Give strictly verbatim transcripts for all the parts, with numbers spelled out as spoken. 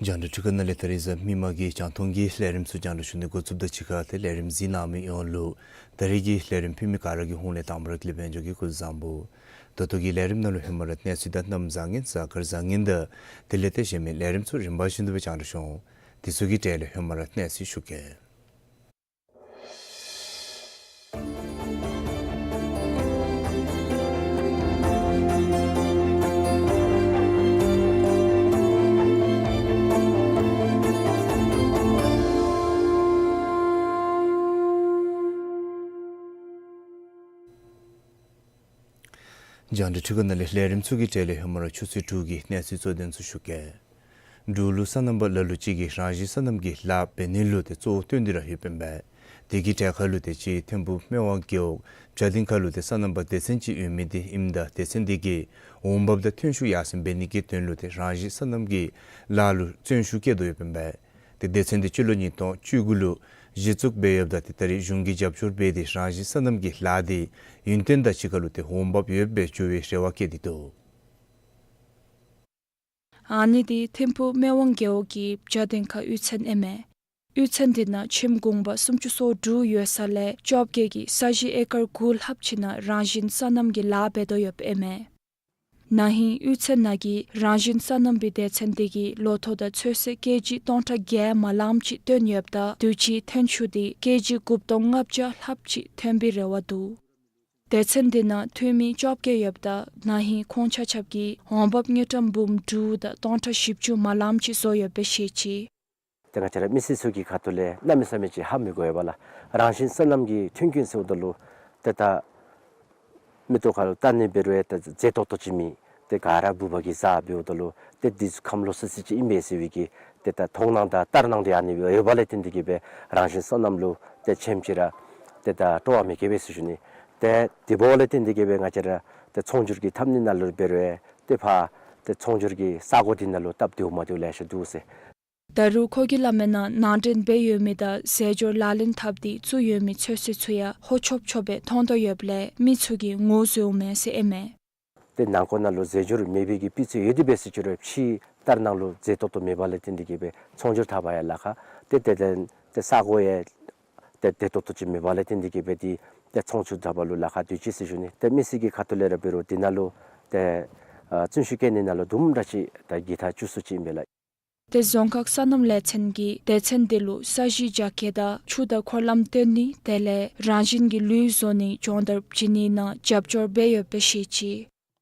རྒྱང་བསྒྲགས་འཕྲུལ་ཁང་ནང་ལས་ད་རིས་གཟའ་མིག་དམར་གྱི་རྒྱང་མཐོང་གི་ལས་རིམ་ཚུ་རྒྱང་བསྒྲགས་ཞུ་ནི་འགོ་བཙུགསཔ་ད་གཅིག་ཁར་ཏེ་ལས་རིམ་གཟིགས་གནང་མི་ཡོངས་ལུ་ད་རིས་ཀྱི་ལས་རིམ་ཕུལ་མི་ག་ར་གི་ཧོངས་ལས་དང་པ་ར་ཀུན་ལེགས་དཔལ་འབྱོར་གྱིས་སྐུ་གཟུགས་བཟང་པོ། ད་ལྟོ་གི་ལས་རིམ་ནང་ལུ་ཧེ་མ་ར་གནས་ཚུལ་དང་གནམ་བཟང་ངན་གཟའ་སྐར་བཟང་ངན་དང་དེ་ལས་ཏེ་གཞན་མི་ལས་རིམ་ཚུ་རིམ་པ་བཞིན་དུ་སྦེ་རྒྱང་བསྒྲགས་འོང་། དེ་ཚུ་གི་གྲས་ལས་ཧེ་མ་ར་གནས་ཚུལ་ཞུ་གེ། རྒྱང་བསྒྲགས་འཕྲུལ་ཁང་ནང་ལས་ལས་རིམ་ཚུ་གི་གྲས་ལས་ཧེ་མ་ར་ཆུ་ཚོད་དྲུག་གི་གནས་ཚུལ་གཙོ་དོན་ཚུ་ཞུ་གེ། འབྲུག་ལུ་སོ་ནམ་པ་ལ་ལུ་ཅིག་གིས་རང་བཞིན་སོ་ནམ་གྱི་ལཱ་འབད་ནི་ལུ་ཏེ་གཙོ་བོ་བཏོན་ཏེ་ར་ཡོདཔ་ཨིན་པས། དེ་གི་གྲས་ཁར་ལུ་ཏེ་གཅིག་ཐིམ་ཕུག་སྨད་ཝང་རྒེད་འོག་བྱ་སྡིངས་ཁ་ལུ་ཏེ་སོ་ནམ་པ་སྡེ་ཚན་ཅིག་ཡོད་མི་འདི་ཨིནམ་ད་སྡེ་ཚན་འདི་གིས་འོང་འབབ་དང་ཐོན་ཤུགས་ཡར་སེང་འབད་ནི་གི་དོན་ལུ་ཏེ་རང་བཞིན་སོ་ནམ་གྱི་ལཱ་ལུ་བརྩོན་ཤུགས་བསྐྱེད་དོ་ཡོདཔ་ཨིན་པས། ཏེ་སྡེ་ཚན་འདི་སྤྱི་ལོ་ཉིས་སྟོང་བཅུ་དགུ་ལུ་གཞི་བཙུགས་འབད་ཡོདཔ་ད་ཏེ་ད་རིས་གཞུང་གིས་རྒྱབ་སྐྱོར་འབད་དེ་རང་བཞིན་སོ་ནམ་གྱི་ལཱ་འདི་ཡུན་བརྟན་དང་གཅིག་ཁར་ལུ་ཏེ་འོང་འབབ་ཡོདཔ་སྦེ་འགྱོ་བའི་རེ་བ་བསྐྱེད་དེ་འདུག། ཨ་ནི་འདི་ཐིམ་ཕུག་སྨད་ཝང་རྒེད་འོག་གི་བྱ་སྡིངས་ཁ་གཡུས་ཚན་ཨིན་མས། གཡུས་ཚན་འདི་ནང་ཁྱིམ་གུང་པ་སུམ་ཅུ་སོ་དྲུག་ཡོད་ས་ལས་བཅོ་བརྒྱད་ཀྱིས་ས་གཞི་ཨེ་ཀར་དགུ་ལྷགཔ་ཅིག་ནང་རང་བཞིན་སོ་ནམ་གྱི་ལཱ་འབད་དོ་ཡོདཔ་ཨིན་མས། ན་ཧིང་གཡུས་ཚན་ནང་གི་རང་བཞིན་སོ་ནམ་པའི་སྡེ་ཚན་འདི་གིས་ལོ་ཐོག་དང་ཚོད་བསྲེ་ཀེ་ཇི་སྟོང་ཕྲག་བརྒྱད་མ་ལངམ་ཅིག་བཏོན་ཡོདཔ་ད་དུས་ཅི་ཐོན་ཤུགས་འདི་ཀེ་ཇི་དགུ་སྟོང་ལྔ་བརྒྱ་ལྷགཔ་ཅིག་ཐོན་པའི་རེ་བ་འདུག། སྡེ་ཚན་འདི་ནང་འཐུས་མི་བཅོ་བརྒྱད་ཡོདཔ་ད་ན་ཧིང་ཁོང་ཆ་ཁྱབ་ཀྱིས་འོང་འབབ་དངུལ་ཀྲམ་འབུམ་དྲུག་དང་སྟོང་ཕྲག་བཞི་བཅུ་མ་ལངམ་ཅིག་བཟོ་ཡོདཔ་སྦེ་བཤད་ཅི། ཏེ་ང་བཅས་ར་མི་སེར་ཚུ་གི་ཁ་ཐུག་ལས་གནམ་མེད་ས་མེད་ཅིག་ཧ་མི་གོ་བས་ལགས། རང་བཞིན་སོ་ནམ་གྱི་ཐོན་སྐྱེད་ཟེརཝ་ད་ལུ་ཏེ་ད་མིག་ཏོ་ཁར་ལུ་བལྟ་ནི་འབད་རུང་ཏེ་མཛེས་ཏོག་ཏོ་ཅིག་མེད། ཏེ་ག་ར་འབུཔ་གིས་བཟའ་འབདཝ་ད་ལུ་ཏེ་འདི་ཚུ་ཁམས་ལོག་སི་སི་ཅིག་ཨིན་པས་ཟེར་བའི་གི་ཏེ་ད་མཐོང་སྣང་དང་ལྟར་སྣང་འདི་ཨ་ནི་ཡོདཔ་ལས་བརྟེན་ཏེ་གིས་སྦེ་རང་བཞིན་སོ་ནམ་ལུ་ཏེ་ཆེམ་ཅིག་ར་ཏེ་ད་སྤྲོ་བ་མེད་གེ་སྦེ་ཟེར་ཞུ་ནི། ཏེ་དེ་འབདཝ་ལས་བརྟེན་ཏེ་གིས་སྦེ་ང་བཅས་ར་ཏེ་ཚོང་སྒྱུར་གྱི་འཐབ་ནི་ནང་ལུ་འབད་རུང་ཏེ་ཕར་ཏེ་ཚོང་སྒྱུར་གྱི་ས་གོ་འདི་ནང་ལུ་སྟབས་བདེཝ་མ་བདེཝ་ལེ་ཤ་འདུག་ཟེར། ད་རུང་ཁོ་གིས་སླབ་མི་ནང་ནང་འདྲེན་འབད་ཡོད་མི་དང་རྫས་སྦྱོར་ལག་ལེན་འཐབ་སྟེ་བཙུགས་ཡོད་མི་ཚོད་བསྲེ་ཚུ་ཡང་ཧོ་ཆོབ་ཆོབ་སྦེ་མཐོང་དོ་ཡོདཔ་ལས་མི་ཚུ་གིས་ངོ་བཟུང་མས་ཟེར་ཨིན་མས། ཏེ་ནང་འཁོད་ནང་ལུ་རྫས་སྦྱོར་མེད་པའི་གི་སྤུས་ཚད་ཡོད་དེ་འབད་ཟེར་ཅི་རུང་ཕྱི་ལྟར་སྣང་ལུ་མཛེས་ཏོག་ཏོ་མེདཔ་ལས་བརྟེན་ཏེ་གིས་སྦེ་ཚོང་སྒྱུར་འཐབ་པར་ཡང་ལཱ་ཁག། ཏེ་ཏེ་ཏེ་ཏེ་ས་གོ་ཡང་ཏེ་བདེ་ཏོག་ཏོ་ཅིག་མེདཔ་ལས་བརྟེན་ཏེ་གིས་སྦེ་ཏེ་ཏེ་ཚོང་སྒྱུར་འཐབ་པ་ལུ་ལཱ་ཁག་འདུག་ཅི་ཟེར་ཞུ་ནི། ཏེ་མི་སེར་གྱི་ཁ་ཐུག་ལས་ར་འབད་རུང་འདི་ནང་ལུ་ཏེ་ཨ་བརྩོན་ཤུགས་བསྐྱེད་ནི་ནང་ལུ་དུམ་གྲ་ཅིག་ད་གི་ཐག་བཅུག་སུ་ཅིག་ཨིན་པས་ལགས། ཏེ་རྫོང་ཁག་སོ་ནམ་ལས་ཚན་གྱིས་སྡེ་ཚན་འདི་ལུ་ས་གཞི་རྒྱ་སྐྱེད་དང་ཆུ་དང་འཁོར་ལམ་བཏོན་ནི་དེ་ལས་རང་བཞིན་གྱི་ལུད་བཟོ་ནི་སྦྱོང་བརྡར་བྱིན་ནི་ནང་རྒྱབ་སྐྱོར་འབད་ཡོདཔ་སྦེ་བཤད་ཅི།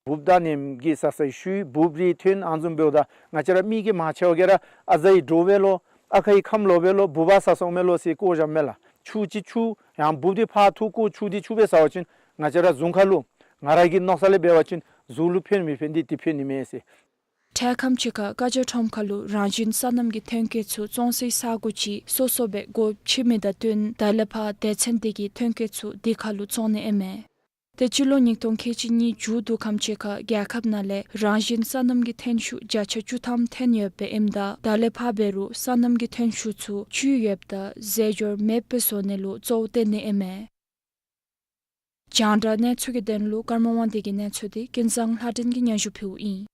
འབུཔ་དང་ནེམ་གྱི་ས་སའི་ཤུལ་འབུཔ་རེ་ཐོན་ཨ་ནི་བཟུམ་འབདཝ་ད་ང་བཅས་ར་མི་གིས་མང་ཆེ་བ་གིས་ར་ཨ་ཟའི་དྲོ་པས་ལོ་ཨ་ཁའི་ཁམས་ལོག་པས་ལོ་འབུཔ་ཟ་སོང་མས་ལོ་ཟེར་བཀོ་བཞགཔ་མས་ལགས། ཆུ་ཅིག་ཆུ་ཡང་འབུཔ་འདི་ཕར་འཐུ་བཀོ་ཆུ་འདི་ཆུ་སྦེ་ཟ་བ་ཅིན་ང་བཅས་ར་གཟུགས་ཁར་ལུ་ང་ར་གི་མནོ་ས་ལས་འབད་བ་ཅིན་གཟུགས་ལུ་ཕན་མི་ཕན་འདི་འདི་ཕན་ནི་མས་ཟེར། འཕྲལ་ཁམས་ཅིག་ཁར་ཀ་ཇོ་ཁྲོམ་ཁ་ལུ་རང་བཞིན་སོ་ནམ་གྱི་ཐོན་སྐྱེད་ཚུ་བཙོང་སའི་ས་གོ་ཅིག་སོ་སོ་སྦེ་སྒོ་ཕྱེ་མི་དང་བསྟུན་ད་ལས་ཕར་སྡེ་ཚན་འདི་གིས་ཐོན་སྐྱེད་ཚུ་འདི་ཁར་ལུ་བཙོང་ནི་ཨིན་མས། ཏེ་སྤྱི་ལོ་ཉིས་སྟོང་ཁལ་གཅིག་གཉིས་མཇུག་བསྡུ་ཁམས་ཅིག་ཁར་རྒྱལ་ཁབ་ནང་ལས་རང་བཞིན་སོ་ནམ་གྱི་ཐོན་ཤུགས་བརྒྱ་ཆ་བཅུ་ཐམ་ཐོན་ཡོདཔ་ཨིནམ་ད་ད་ལས་ཕར་འབད་རུང་སོ་ནམ་གྱི་ཐོན་ཤུགས་ཚུ་བཅུད་ཡོདཔ་ད་རྫས་སྦྱོར་མེདཔ་སྦེ་བཟོ་ནི་ལུ་གཙོ་བོ་བཏོན་ནི་ཨིན་མས། རྒྱང་བསྒྲགས་གནས་ཚུལ་གྱི་དོན་ལུ་ཀརྨ་དབང་འདུས་ཀྱི་གནས་ཚུལ་འདི་ཀུན་བཟང་ལྷ་སྒྲོན་གྱིས་སྙན་ཞུ་ཕུལཝ་ཨིན།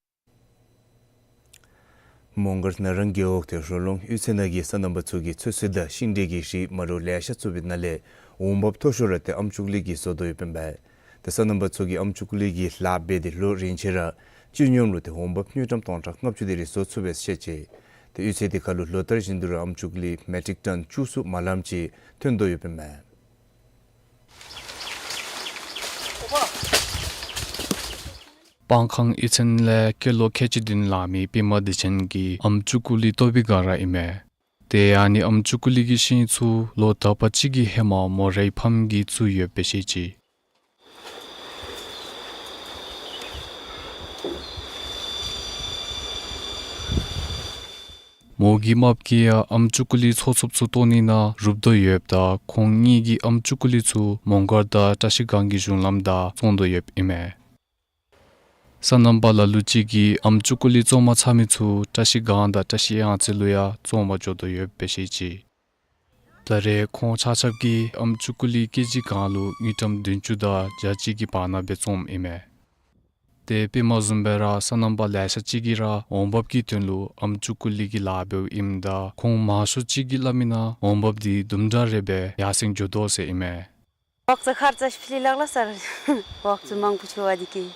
མོང་སྒར་ན་རང་རྒེད་འོག་དེ་ཧྲོ་ལོང་གཡུས་ཚན་ནང་གི་སོ་ནམ་པ་ཚུ་གིས་ཚོད་བསྲེ་དང་ཤིང་འབྲས་ཀྱི་རིགས་མ་འདྲཝ་ལེ་ཤ་བཙུགས་པའི་ནང་ལས་འོང་འབབ་མཐོ་ཤོས་ར་ཏེ་ཨམ་ཅུ་ཀུ་ལི་གིས་བཟོ་དོ་ཡོདཔ་ཨིན་པས། ཏེ་སོ་ནམ་པ་ཚུ་གིས་ཨམ་ཅུ་ཀུ་ལི་གི་ལཱ་འབད་དེ་ལོ་རིམ་བཞིན་ར་སྤྱི་སྙོམས་ལུ་ཏེ་འོང་འབབ་དངུལ་ཀྲམ་སྟོང་ཕྲག་ལྔ་བཅུ་དེ་རེ་བཟོ་ཚུགས་པས་ཟེར་བཤད་ཅི། ཏེ་གཡུས་ཚན་དེ་ཁར་ལུ་ལོ་ལྟར་བཞིན་དུ་ར་ཨམ་ཅུ་ཀུ་ལི་མེ་ཊིག་ཊོན་བཅུ་གསུམ་མ་ལངམ་ཅིག་ཐོན་དོ་ཡོདཔ་ཨིན་མས། སྤང་ཁང་གཡུས་ཚན་ལས་སྐྱེས་ལོ་ཁལ་གཅིག་བདུན་ལང་མི་པདྨ་བདེ་ཆེན་གྱིས་ཨམ་ཅུ་ཀུ་ལི་བཏོག་པའི་སྒང་ར་ཨིན་མས། ཏེ་ཨ་ནི་ཨམ་ཅུ་ཀུ་ལི་གི་ཤིང་ཚུ་ལོ་དག་པ་ཅིག་གི་ཧེ་མ་མོ་རའི་ཕམ་གྱིས་བཙུགས་ཡོདཔ་སྦེ་བཤད་ཅི། མོ་གི་རྨགཔ་གིས་ཡང་ཨམ་ཅུ་ཀུ་ལི་ཚོགས་ཚུགསཔ་ཚུ་བཏོག་ནི་ནང་རུབ་དོ་ཡོདཔ་ད་ཁོང་གཉིས་ཀྱིས་ཨམ་ཅུ་ཀུ་ལི་ཚུ་མོང་སྒར་དང་བཀྲ་ཤིས་སྒང་གི་གཞུང་ལམ་བདའ་བཙོང་དོ་ཡོདཔ་ཨིན་མས། སོ་ནམ་པ་ལ་ལུ་ཅིག་གིས་ཨམ་ཅུ་ཀུ་ལི་བཙོང་མ་ཚར་མི་ཚུ་བཀྲ་ཤིས་སྒང་དང་བཀྲ་ཤིས་གཡང་རྩེ་ལུ་ཡང་བཙོང་པར་འགྱོ་དོ་ཡོདཔ་སྦེ་བཤད་ཅི། ད་རེས་ཁོང་ཆ་ཁྱབ་ཀྱིས་ཨམ་ཅུ་ཀུ་ལི་ཀེ་ཇི་གང་ལུ་དངུལ་ཀྲམ་བདུན་ཅུ་དང་བརྒྱ་གཅིག་གི་བར་ན་སྦེ་བཙོངམ་ཨིན་མས། ཏེ་པདྨ་བཟུམ་སྦེ་ར་སོ་ནམ་པ་ལེ་ཤ་ཅིག་གིས་ར་འོང་འབབ་ཀྱི་དོན་ལུ་ཨམ་ཅུ་ཀུ་ལི་གི་ལཱ་འབདཝ་ཨིནམ་ད་ཁོང་མང་ཤོས་ཅིག་གིས་སླབ་མི་ནང་འོང་འབབ་འདི་དུམ་གྲ་རེ་སྦེ་ཡར་སེང་འགྱོ་དོ་ཟེར་ཨིན་མས། ཝག་ཙ་ཁར་ཙ་ཕྱི་ལཱ་ལགས་སར། ཝག་ཙ་མང་པོ་ཆེ་བ་འདི་གིས།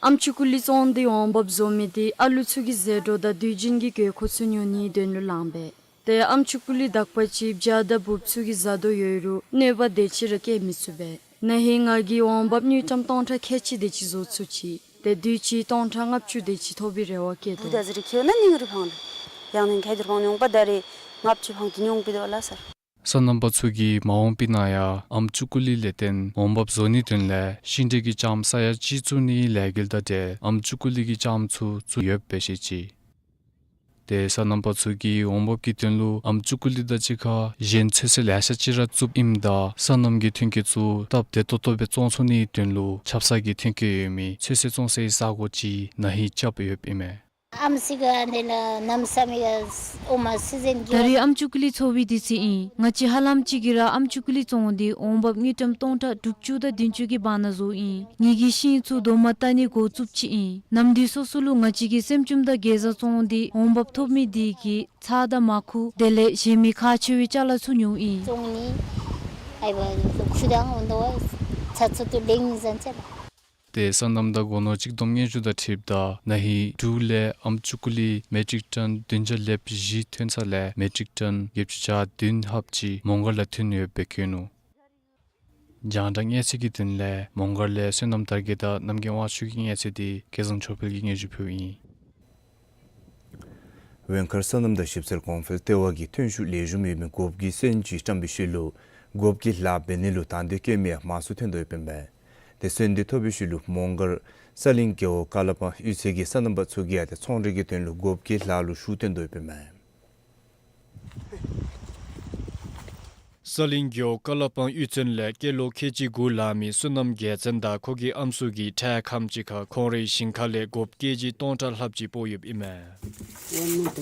ཨམ་ཅུ་ཀུ་ལི་བཙོང་སྟེ་འོང་འབབ་བཟོ་མི་འདི་ཨ་ལུ་ཚུ་གི་ཟད་འགྲོ་དང་དུས་རྒྱུན་གྱི་དགོས་མཁོ་ཚུ་ཉོ་ནིའི་དོན་ལུ་ལངམ་མས། ཏེ་ཨམ་ཅུ་ཀུ་ལི་དག་པ་ཅིག་བྱ་དང་འབུཔ་ཚུ་གིས་བཟའ་དོ་ཡོད་རུང་གནོད་པ་དེ་ཅིག་ར་བཀལ་མི་ཚུགས་པས། ན་ཧིང་ང་གིས་འོང་འབབ་དངུལ་ཀྲམ་སྟོང་ཕྲག་ཁལ་གཅིག་དེ་ཅིག་བཟོ་ཚུགས་ཅི། ཏེ་དུས་ཅི་སྟོང་ཕྲག་ལྔ་བཅུ་དེ་ཅིག་ཐོབ་པའི་རེ་བ་བསྐྱེད་དོ། བུ་ད་ཟེར་ཁྱོད་ན་ཉིང་རུ་ཕང་ལུ། ཡང་ནིང་ཁལ་དུར་ཕང་ཉོང་པ་ད་རེས་ལྔ་བཅུ་ཕང་དུ་ཉོང་པི་དོ་ལགས་སར། སོ་ནམ་པ་ཚུ་གིས་མ་འོངས་པའི་ནང་ཡང་ཨམ་ཅུ་ཀུ་ལི་ལས་བརྟེན་འོང་འབབ་བཟོ་ནིའི་དོན་ལས་ཤིང་འབྲས་ཀྱི་ལྕངམ་ས་ཡ་གཅིག་བཙུགས་ནིའི་ལས་འགུལ་དང་འབྲེལ་ཨམ་ཅུ་ཀུ་ལི་གི་ལྕངམ་ཚུ་བཙུགས་ཡོདཔ་སྦེ་བཤད་ཅི། ཏེ་སོ་ནམ་པ་ཚུ་གིས་འོང་འབབ་ཀྱི་དོན་ལུ་ཨམ་ཅུ་ཀུ་ལི་དང་གཅིག་ཁར་གཞན་ཚོད་བསྲེ་ལེ་ཤ་ཅིག་ར་བཙུགསཔ་ཨིནམ་ད་སོ་ནམ་གྱི་ཐོན་སྐྱེད་ཚུ་སྟབས་བདེ་ཏོག་ཏོ་སྦེ་བཙོང་ཚུགས་ནིའི་དོན་ལུ་ཆབ་གསང་གི་ཐོན་སྐྱེད་ཡོད་མི་ཚོད་བསྲེ་བཙོང་སའི་ས་གོ་ཅིག་ན་ཧིང་རྐྱབ་ཡོདཔ་ཨིན་མས། ཨམ་སྲུ་ག་འདི་ལུ་གནམ་མེད་ས་མེད་ཀྱི་འོ་མ་སི་ཛིན་གྱི། ད་རེས་ཨམ་ཅུ་ཀུ་ལི་འཚོ་བའི་དུས་ཚོད་ཨིན། ང་བཅས་ཧ་ལམ་ཅིག་གིས་ར་ཨམ་ཅུ་ཀུ་ལི་བཙོང་སྟེ་འོང་འབབ་དངུལ་ཀྲམ་སྟོང་ཕྲག་དྲུག་ཅུ་དང་བདུན་ཅུ་གི་བར་ན་བཟོཝ་ཨིན། ངེ་གི་ཤིང་ཚུ་རྡོག་མ་བཏགས་ནི་འགོ་བཙུགསཔ་ཅིག་ཨིན། ནམ་དུས་སོ་སོ་ལུ་ང་བཅས་ཀྱིས་སེམས་བཅོམ་དང་གེ་ཛ་བཙོང་སྟེ་འོང་འབབ་ཐོབ་མི་འདི་གིས་ཚྭ་དང་མར་ཁུ་དེ་ལས་གཞན་མི་ཁག་ཆེ་བའི་ཅ་ལ་ཚུ་ཉོཝ་ཨིན། བཙོང་ནི་ཨའི་བ་ཁུ་དང་འོང་དོ་བ་ཚྭ་ཚུ་ཏོ་ལེགས་ནི་ཟན་ཅ་ལ། ཏེ་སོ་ནམ་དང་སྒོ་ནོར་གཅིག་བསྡོམས་སྙན་ཞུ་དང་འཁྲིལཝ་ད་ན་ཧིང་འབྲུག་ལས་ཨམ་ཅུ་ཀུ་ལི་མེ་ཊིག་ཊོན་བདུན་བརྒྱ་ལེབ་བཞི་ཐོན་ས་ལས་མེ་ཊིག་ཊོན་བརྒྱད་ཅུ་གྱ་བདུན་ལྷགཔ་ཅིག་མོང་སྒར་ལས་ཐོན་ཡོདཔ་སྦེ་བཀོད་ནུག། རྒྱང་བསྒྲགས་གནས་ཚུལ་གྱི་དོན་ལས་མོང་སྒར་ལས་བསོད་ནམས་དར་རྒྱས་དང་རྣམ་རྒྱལ་དབང་ཕྱུག་གི་གནས་ཚུལ་འདི་སྐལ་བཟང་ཆོས་འཕེལ་གྱིས་སྙན་ཞུ་ཕུལཝ་ཨིན། ཝེང་མཁར་སོ་ནམ་དང་ཞིབ་འཚོལ་གོང་འཕེལ་ལྟེ་བ་གིས་ཐོན་ཤུགས་ལེགས་ཤོམ་ཡོད་མི་རྒོབ་ཀྱི་སོན་ཅིག་བཀྲམ་པའི་ཤུལ་ལུ་རྒོབ་ཀྱི་ལཱ་འབད་ནི་ལུ་དང་འདོད་བསྐྱེད་མི་ཡང་མང་སུ་ཐོན་དོ་ཡོདཔ་ཨིན་པས། ཏེ་སོན་འདི་ཐོབ་པའི་ཤུལ་ལུ་མོང་སྒར་ས་གླིང་རྒེད་འོག་ཀ་ལ་པང་གཡུས་ཚན་གྱི་སོ་ནམ་པ་ཚུ་གིས་ཡང་ཏེ་ཚོང་འབྲེལ་གྱི་དོན་ལུ་རྒོབ་ཀྱི་ལཱ་ལུ་ཤུགས་བཏོན་དོ་ཡོདཔ་ཨིན་མས། ས་གླིང་རྒེད་འོག་ཀ་ལ་པང་གཡུས་ཚན་ལས་སྐྱེས་ལོ་ཁལ་གཅིག་དགུ་ལང་མི་བསོད་ནམས་རྒྱལ་མཚན་དང་ཁོ་གི་ཨམ་སྲུ་གིས་འཕྲལ་ཁམས་ཅིག་ཁར་ཁོང་རའི་ཞིང་ཁ་ལས་རྒོབ་ཀེ་ཇི་སྟོང་ཕྲག་ལྷགཔ་ཅིག་སྤོ་ཡོདཔ་ཨིན་མས། One month,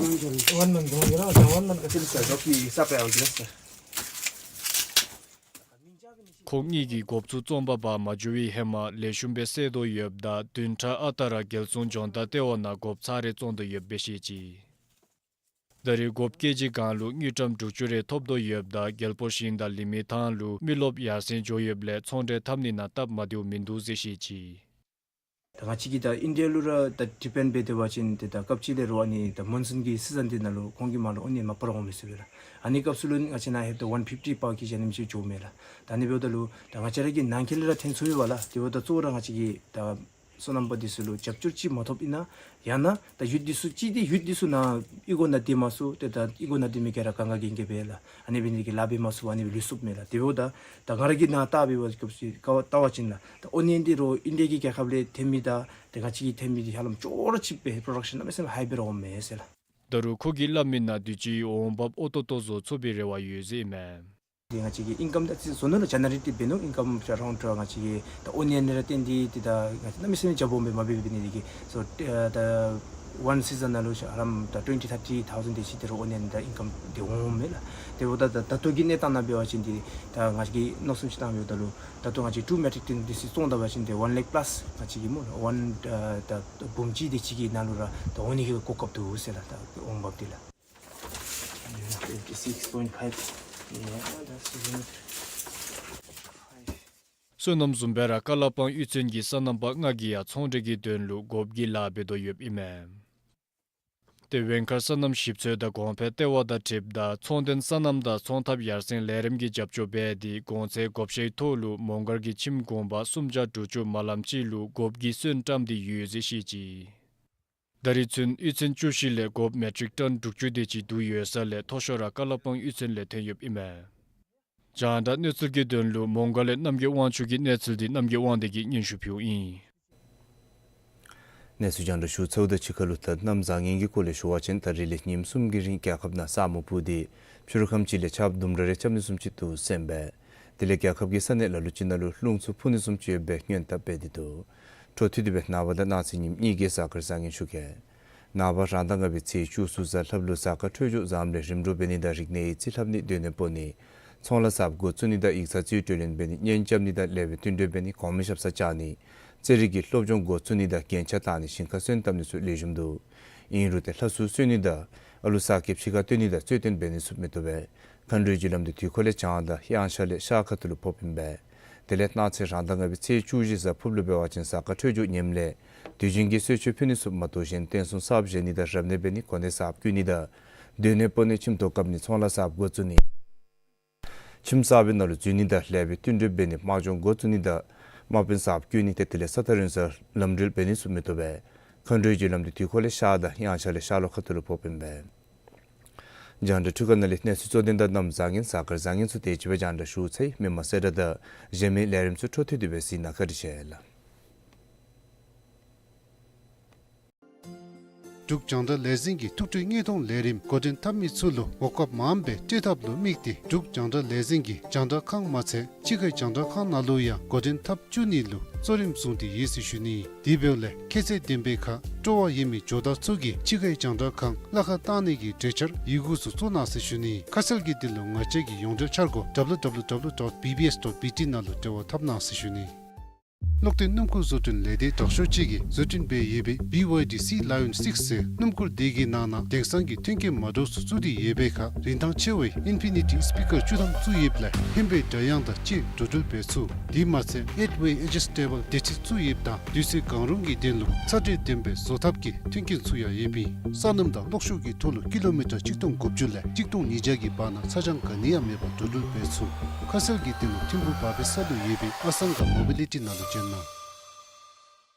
one month. One month, one month. One month. ཁོང་གཉིས་ཀྱིས་རྒོབ་ཚུ་བཙོང་པར་འབག་མ་འགྱོ་བའི་ཧེ་མ་ལེགས་ཤོམ་སྦེ་བསལ་དོ་ཡོདཔ་ད་བདུན་ཕྲག་ཨ་རྟག་ར་རྒྱལ་སྲུང་ལྗོངས་བདག་ལྟེ་བ་ནང་རྒོབ་ཚར་རེ་བཙོང་དོ་ཡོདཔ་སྦེ་བཤད་ཅི། ད་རེས་རྒོབ་ཀེ་ཇི་གང་ལུ་དངུལ་ཀྲམ་དྲུག་ཅུ་རེ་ཐོབ་དོ་ཡོདཔ་ད་རྒྱལ་པོ་ཞིང་དང་ལི་མི་ཐང་ལུ་མི་རློབས་ཡར་སེང་འགྱོ་ཡོདཔ་ལས་ཚོང་འབྲེལ་འཐབ་ནི་ནང་སྟབས་མ་བདེཝ་མིན་འདུག་ཟེར་བཤད་ཅི། ད་ང་བཅས་ཀྱིས་ད་ཨིན་ཌི་ཡ་ལུ་ར་ད་ཌི་པེནཌ་འབད་དེ་འབད་བ་ཅིན་ཏེ་ད་སྐབས་ཅིག་ལས་རོགས་ཨ་ནི་ད་མོན་སུན་གྱི་སི་ཛན་འདི་ནང་ལུ་ཁོང་གི་མར་ལུ་ཨོ་ནི་ཡན་མ་པར་འོང་མས་ཟེར་བས་ལགས། ཨ་ནི་སྐབས་སུ་ལུ་ང་བཅས་ནཱ་ལྷོདཔ་ད་ཝན་ཕིཕ་ཊི་པར་ཀེ་ཇི་ཨ་ནེམ་ཅིག་འགྱོཝ་མས་ལགས། ད་ཨ་ནི་འབདཝ་ད་ལུ་ད་ང་བཅས་ར་གི་ནང་འཁོད་ལས་ར་ཐོན་ཚུགས་པས་ལགས། དེ་འབདཝ་ད་གཙོ་བོ་ར་ང་བཅས་ཀྱིས་ད་སོ་ནམ་པ་འདི་ཚུ་ལུ་རྒྱབ་སྐྱོར་ཅིག་མ་ཐོབ་ཨིན་ན་ཡང་ན་ད་ཡུདཔ་འདི་ཚུ་ཅིག་འདི་ཡུདཔ་འདི་ཚུ་ནཱ་ཨི་གོ་ནང་སྡོད་མ་ཚུགས། ཏེ་ད་ཨི་གོ་ནང་སྡོད་མི་ག་ར་ག་ང་གིས་ཨིན་གེ་འབད་ལགས། ཨ་ནི་འབད་ནི་དེ་གིས་ལཱ་འབད་མ་ཚུགས་པར་ཨ་ནི་སྦེ་ལུས་སོཔ་མས་ལགས། དེ་འབདཝ་ད་ད་ང་ར་གིས་ནཱ་བལྟ་བའི་སྐབས་སུ་ཀ་བ་བལྟ་བ་ཅིན་ལགས་ད་ཨོ་ནི་ཡན་འདི་རོགས་ཨིན་ཌི་ཡ་གི་རྒྱལ་ཁབ་ལས་ཐོན་མི་དང་ཏེ་ང་བཅས་ཀྱིས་ཐོན་མི་འདི་ཧ་ལམ་ཅོག་ར་གཅིགཔ་སྦེ་པྲོ་ཌག་ཤཱན་གནམ་མེད་ས་མེད་ཧའི་སྦེ་ར་འོངམ་མས་ཟེར་ལགས། ད་རུང་ཁོ་གིས་སླབ་མི་ནང་དུས་ཅི་འོང་འབབ་ཨོ་ཏོག་ཏོ་བཟོ་ཚུགས་པའི་རེ་བ་ཡོད་ཟེར་ཨིན་མས། ཏེ་ང་བཅས་ཀྱི་ཨིན་ཀམ་ད་ཅིག་བཟོ་ནི་ལུ་ཇེ་ནེ་རེཊ་འབད་ནུག། ཨིན་ཀམ་རའུནཌ་ང་བཅས་ཀྱི་ད་ཨོ་ནི་ཡཱན་ར་བརྟེན་ཏེ་ཏེ་ད་ང་བཅས་གནམ་མེད་ས་མེད་ཇ་སྦོམ་སྦེ་མ་འབད་འབད་ནི་དེ་གིས་སོ་ཨ་ད་ཝན་སི་ཛན་ནང་ལུ་ཨ་རམ་ད་ཊུ་ཝེན་ཊི་ཐར་ཊི་ཐའུ་ཟེནཌ་དེ་ཅིག་དེ་ར་ཨོ་ནི་ཡཱན་ད་ཨིན་ཀམ་དེ་འོང་མས་ལགས། དེ་འབདཝ་ད་ད་ད་ལྟོ་གི་གནས་སྟངས་ནང་འབད་བ་ཅིན་ཏེ་ད་ང་བཅས་ཀྱིས་མནོ་བསམ་ཅིག་བཏང་མི་འབདཝ་ད་ལུ་ད་ལྟོ་ང་བཅས་ཀྱིས་ཊུ་མེ་ཊིག་ཊཱན་དེ་ཅིག་བཙོང་ད་པ་ཅིན་ཏེ་ཝན་ལེག་པ་ལཱསི་ང་བཅས་ཀྱིས་སྨོ་ཝན་ཨ་ད་འབུམ་གཅིག་དེ་ཅིག་གི་ནང་ལུ་ར་ད་འོང་ནི་གི་གོ་སྐབས་འདུག་ཟེར་ལགས། ད་འོང་འབབ་དེ་ལགས། Twenty-six point five. Yeah, that's the limit. Five. སོ་ནམ་བཟུམ་སྦེ་ར་ཀ་ལ་པང་གཡུས་ཚན་གྱི་སོ་ནམ་པ་ལྔ་གིས་ཡང་ཚོང་འབྲེལ་གྱི་དོན་ལུ་གོ་སྒྲིག་གི་ལཱ་འབད་དོ་ཡོདཔ་ཨིན་མས། ཏེ་ཝེང་མཁར་སོ་ནམ་ཞིབ་འཚོལ་དང་གོང་འཕེལ་ལྟེ་བ་དང་འཁྲིལཝ་ད་ཚོང་དོན་སོ་ནམ་དང་ཚོང་འཐབ་ཡར་སེང་ལས་རིམ་གྱི་རྒྱབ་སྐྱོར་འབད་དེ་གོང་ཚད་བགོ་བཤའི་ཐོག་ལུ་མོང་སྒར་གྱི་ཁྱིམ་གུང་པ་སུམ་བརྒྱ་དྲུག་ཅུ་མ་ལམ་ཅིག་ལུ་གོ་སྒྲིག་གི་སོན་བཀྲམ་སྟེ་ཡོད་ཟེར་བཤད་ཅི། ད་རིས་ཚུན་གཡུས་ཚན་བཅུ་བཞི་ལས་གོ་སྒྲིག་མེ་ཊིག་ཊཱན་དྲུག་ཅུ་དེ་ཅིག་བསྡུ་ཡོད་ས་ལས་མཐོ་ཤོས་ར་ཀ་ལ་པང་གཡུས་ཚན་ལས་ཐོན་ཡོདཔ་ཨིན་མས། རྒྱང་བསྒྲགས་གནས་ཚུལ་གྱི་དོན་ལུ་མོང་སྒར་ལས་རྣམ་རྒྱལ་དབང་ཕྱུག་གི་གནས་ཚུལ་འདི་རྣམ་རྒྱལ་དབང་འདུས་ཀྱིས་སྙན་ཞུ་ཕུལཝ་ཨིན། གནས་ཚུལ་རྒྱང་བསྒྲགས་ཞུ་ཚརཝ་དང་གཅིག་ཁར་ལུ་ད་གནམ་བཟང་ངན་གྱི་སྐོར་ལས་ཞུ་བ་ཅིན་ད་རིས་ལས་ཉིནམ་གསུམ་གྱི་རིང་རྒྱལ་ཁབ་ནང་ས་སྨུག་སྤུབས་ཏེ་ཕྱི་རུ་ཁམས་ཅིག་ལས་ཆརཔ་དུམ་གྲ་རེ་རྐྱབ་ནི་བཟུམ་ཅིག་འདུག་ཟེར་ཨིན་པས། དེ་ལས་རྒྱལ་ཁབ་ཀྱི་ས་གནས་ལ་ལུ་ཅིག་ནང་ལུ་རླུང་འཚུབ་འཕུ་ནི་བཟུམ་ཅིག་ཡོདཔ་སྦེ་སྔོན་དཔག་འབད་དེ་འདུག། འཕྲོ་མཐུད་དེ་སྦེ་ནངས་པ་དང་གནངས་ཚེ་ཉིནམ་གཉིས་ཀྱི་གཟའ་སྐར་བཟང་ངན་ཞུ་གེ། ནངས་པ་རང་ཟླ་ལྔ་པའི་ཚེས་བཅུ་གསུམ་གཟའ་ལྷགཔ་ལུ་གཟའ་སྐར་འཕྲོད་སྦྱོར་བཟངམ་ལས་རིམ་གྲོ་འབད་ནི་དང་རིག་གནས་ཡིག་རྩིས་ལྷབ་ནི་སྡོད་གནས་སྤོ་ནི་ཚོང་ལཱ་གསརཔ་འགོ་བཙུགས་ནི་དང་ཡིག་ཚང་རྩིས་སྤྲོད་ལེན་འབད་ནི་གཉེན་རྐྱབ་ནི་དང་ལེགས་པའི་བསྟུན་གྲོས་འབད་ནི་གོང་མའི་ཞབས་སར་བཅར་ནི་རྩེད་རིགས་ཀྱི་སློབ་སྦྱོང་འགོ་བཙུགས་ནི་དང་རྒྱན་ཆ་བཏགས་ནི་ཞིང་ཁར་སོན་བཏབ་ནི་ཚུ་ལེགས་ཤོམ་འདུག། ཨིན་རུང་ཏེ་ལྷ་ཚུར་གསོལ་ནི་དང་ཨ་ལུ་གསར་སྐྱེས་ཕྱི་ཁར་བཏོན་ནི་དང་རྩོད་བསྟུན་འབད་ནི་ཚུ་མི་བཏུབ་པས། མཁའ་འགྲོའི་རྒྱུ་ལམ་དེ་དུས་འཁོར་ལས་བྱང་དང་དབྱངས་འཆར་ལས་ཤར་ཁ་ཐུག་ལུ་ཕོགཔ་ཨིན་པས། དེ་ལས་གནངས་ཚེ་རང་ཟླ་ལྔ་པའི་ཚེས་བཅུ་བཞི་གཟའ་ཕུརཔ་ལུ་འབད་བ་ཅིན་གཟའ་སྐར་འཕྲོད་སྦྱོར་ངནམ་ལས་དུས་རྒྱུན་གྱི་གསོལ་མཆོད་ཕུལ་ནི་ཚུ་མ་གཏོགས་གཞན་རྟེན་གསུམ་གསརཔ་བཞེངས་ནི་དང་རབ་གནས་འབད་ནི་གོ་གནས་གསརཔ་བསྐོ་ནི་དང་སྡོད་གནས་སྤོ་ནི་ཁྱིམ་ཐོག་བཀབ་ནི་ཚོང་ལཱ་གསརཔ་འགོ་བཙུགས་ནི་ཁྱིམ་གསར་པའི་ནང་ལུ་འཛུལ་ནི་དང་ལེགས་པའི་བསྟུན་གྲོས་འབད་ནི་དམག་སྦྱོང་འགོ་བཙུགས་ནི་དང་དམག་དཔོན་གསརཔ་བསྐོ་ནི་ཏེ་དེ་ལས་ས་ཐག་རིང་སར་ལམ་འགྲུལ་འབད་ནི་ཚུ་མི་བཏུབ་པས། མཁའ་འགྲོའི་རྒྱུ་ལམ་དེ་དུས་འཁོར་ལས་ཤར་དང་དབྱངས་འཆར་ལས་ཤར་ལྷོ་ཁ་ཐུག་ལུ་ཕོགཔ་ཨིན་པས། རྒྱང་བསྒྲགས་འཕྲུལ་ཁང་ནང་ལས་གནས་ཚུལ་གཙོ་དོན་དང་གནམ་བཟང་ངན་གཟའ་སྐར་བཟང་ངན་ཚུ་དེ་ཅིག་སྦེ་རྒྱང་བསྒྲགས་ཞུ་ཚར་ཡི། མི་མང་གསལ་བསྒྲགས་དང་གཞན་མི་ལས་རིམ་ཚུ་འཕྲོ་མཐུད་དེ་སྦེ་གཟིགས་གནང་བཀའ་དྲིན་ཆེ་ལགས། འབྲུག་རྒྱང་བསྒྲགས་ལས་འཛིན་གྱི་ཐུགས་སྤྲོའི་དངོས་མཐོང་ལས་རིམ་འགོ་འདྲེན་འཐབ་མི་ཚུ་ལུ་གོ་སྐབས་མངམ་སྦེ་སྤྲོད་ཐབས་ལུ་དམིགས་ཏེ་འབྲུག་རྒྱང་བསྒྲགས་ལས་འཛིན་གྱི་རྒྱང་བསྒྲགས་ཁང་མ་ཚད་ཕྱི་ཁའི་རྒྱང་བསྒྲགས་ཁང་ནང་ལུ་ཡང་འགོ་འདྲེན་འཐབ་བཅུག་ནི་ལུ་གཙོ་རིམ་བཟུང་སྟེ་ཡོད་ཟེར་ཞུ་ནི། དེ་འབདཝ་ལས་ཁྱད་ཚད་ལྡན་པའི་ཁར་སྤྲོ་བ་ཡོད་མི་ཇོ་བདག་ཚུ་གིས་ཕྱི་ཁའི་རྒྱང་བསྒྲགས་ཁང་གླ་ཁར་བཏང་ནི་གི་གྲོས་འཆར་ཡི་གུ་ཚུ་བཙུགས་གནང་ཟེར་ཞུ་ནི། ཁ་གསལ་གྱི་དོན་ལུ་ང་བཅས་ཀྱི་ཡོངས་འབྲེལ་འཆར་སྒོ་W W W dot B B S dot B T ནང་ལུ་འབྲེལ་བ་འཐབ་གནང་ཟེར་ཞུ་ནི། ལོག་སྟེ་སྣུམ་འཁོར་བཟོ་སྐྲུན་ལས་སྡེ་དྲག་ཤོས་ཅིག་གིས་བཟོ་སྐྲུན་འབད་ཡོད་པའི་B Y D Sea Lion six ཟེར་སྣུམ་འཁོར་དེ་གི་ནང་ན་དེང་སང་གི་མཐུན་རྐྱེན་མ་འདྲཝ་ཚུ་བཙུགས་ཏེ་ཡོད་པའི་ཁར་རིན་ཐང་ཆེ་བའི་ཨིན་ཕི་ནི་ཊི་སི་པི་ཀར་བཅུ་ཐམ་བཙུགས་ཡོདཔ་ལས་ཧེང་བའི་སྒྲ་དབྱངས་དང་བཅས་འགྲོ་འགྲུལ་འབད་ཚུགས། དེ་མ་ཚད་ཨེཊ་ཝེ་ཨེ་ཇི་སི་ཊེ་བཱལ་བདེ་ཕྱིར་བཙུགས་ཡོདཔ་དང་དུས་ཚོད་གང་རུང་གི་དོན་ལུ་ཚ་དྲོད་ལྡན་པའི་བཟོ་ཐབས་ཀྱི་མཐུན་རྐྱེན་ཚུ་ཡང་ཡོདཔ་ཨིན། སོ་ནམ་དང་གློག་ཤུགས་ཀྱི་ཐོག་ལུ་ཀི་ལོ་མི་ཊར་གཅིག་སྟོང་དགུ་བཅུ་ལས་གཅིག་སྟོང་ཉིས་བརྒྱ་གི་བར་ན་ཚ་གྱང་ག་ནི་ཡང་མེད་པར་འགྲོ་འགྲུལ་འབད་ཚུགས། ཁ་གསལ་གྱི་དོན་ལུ་ཐིམ་ཕུག་བ་པའི་ས་ལུ་ཡོད་པའི་ཨ་སང་ག་མོ་བི་ལི་ཊི་ནང་ལུ་བྱོན་གནང་།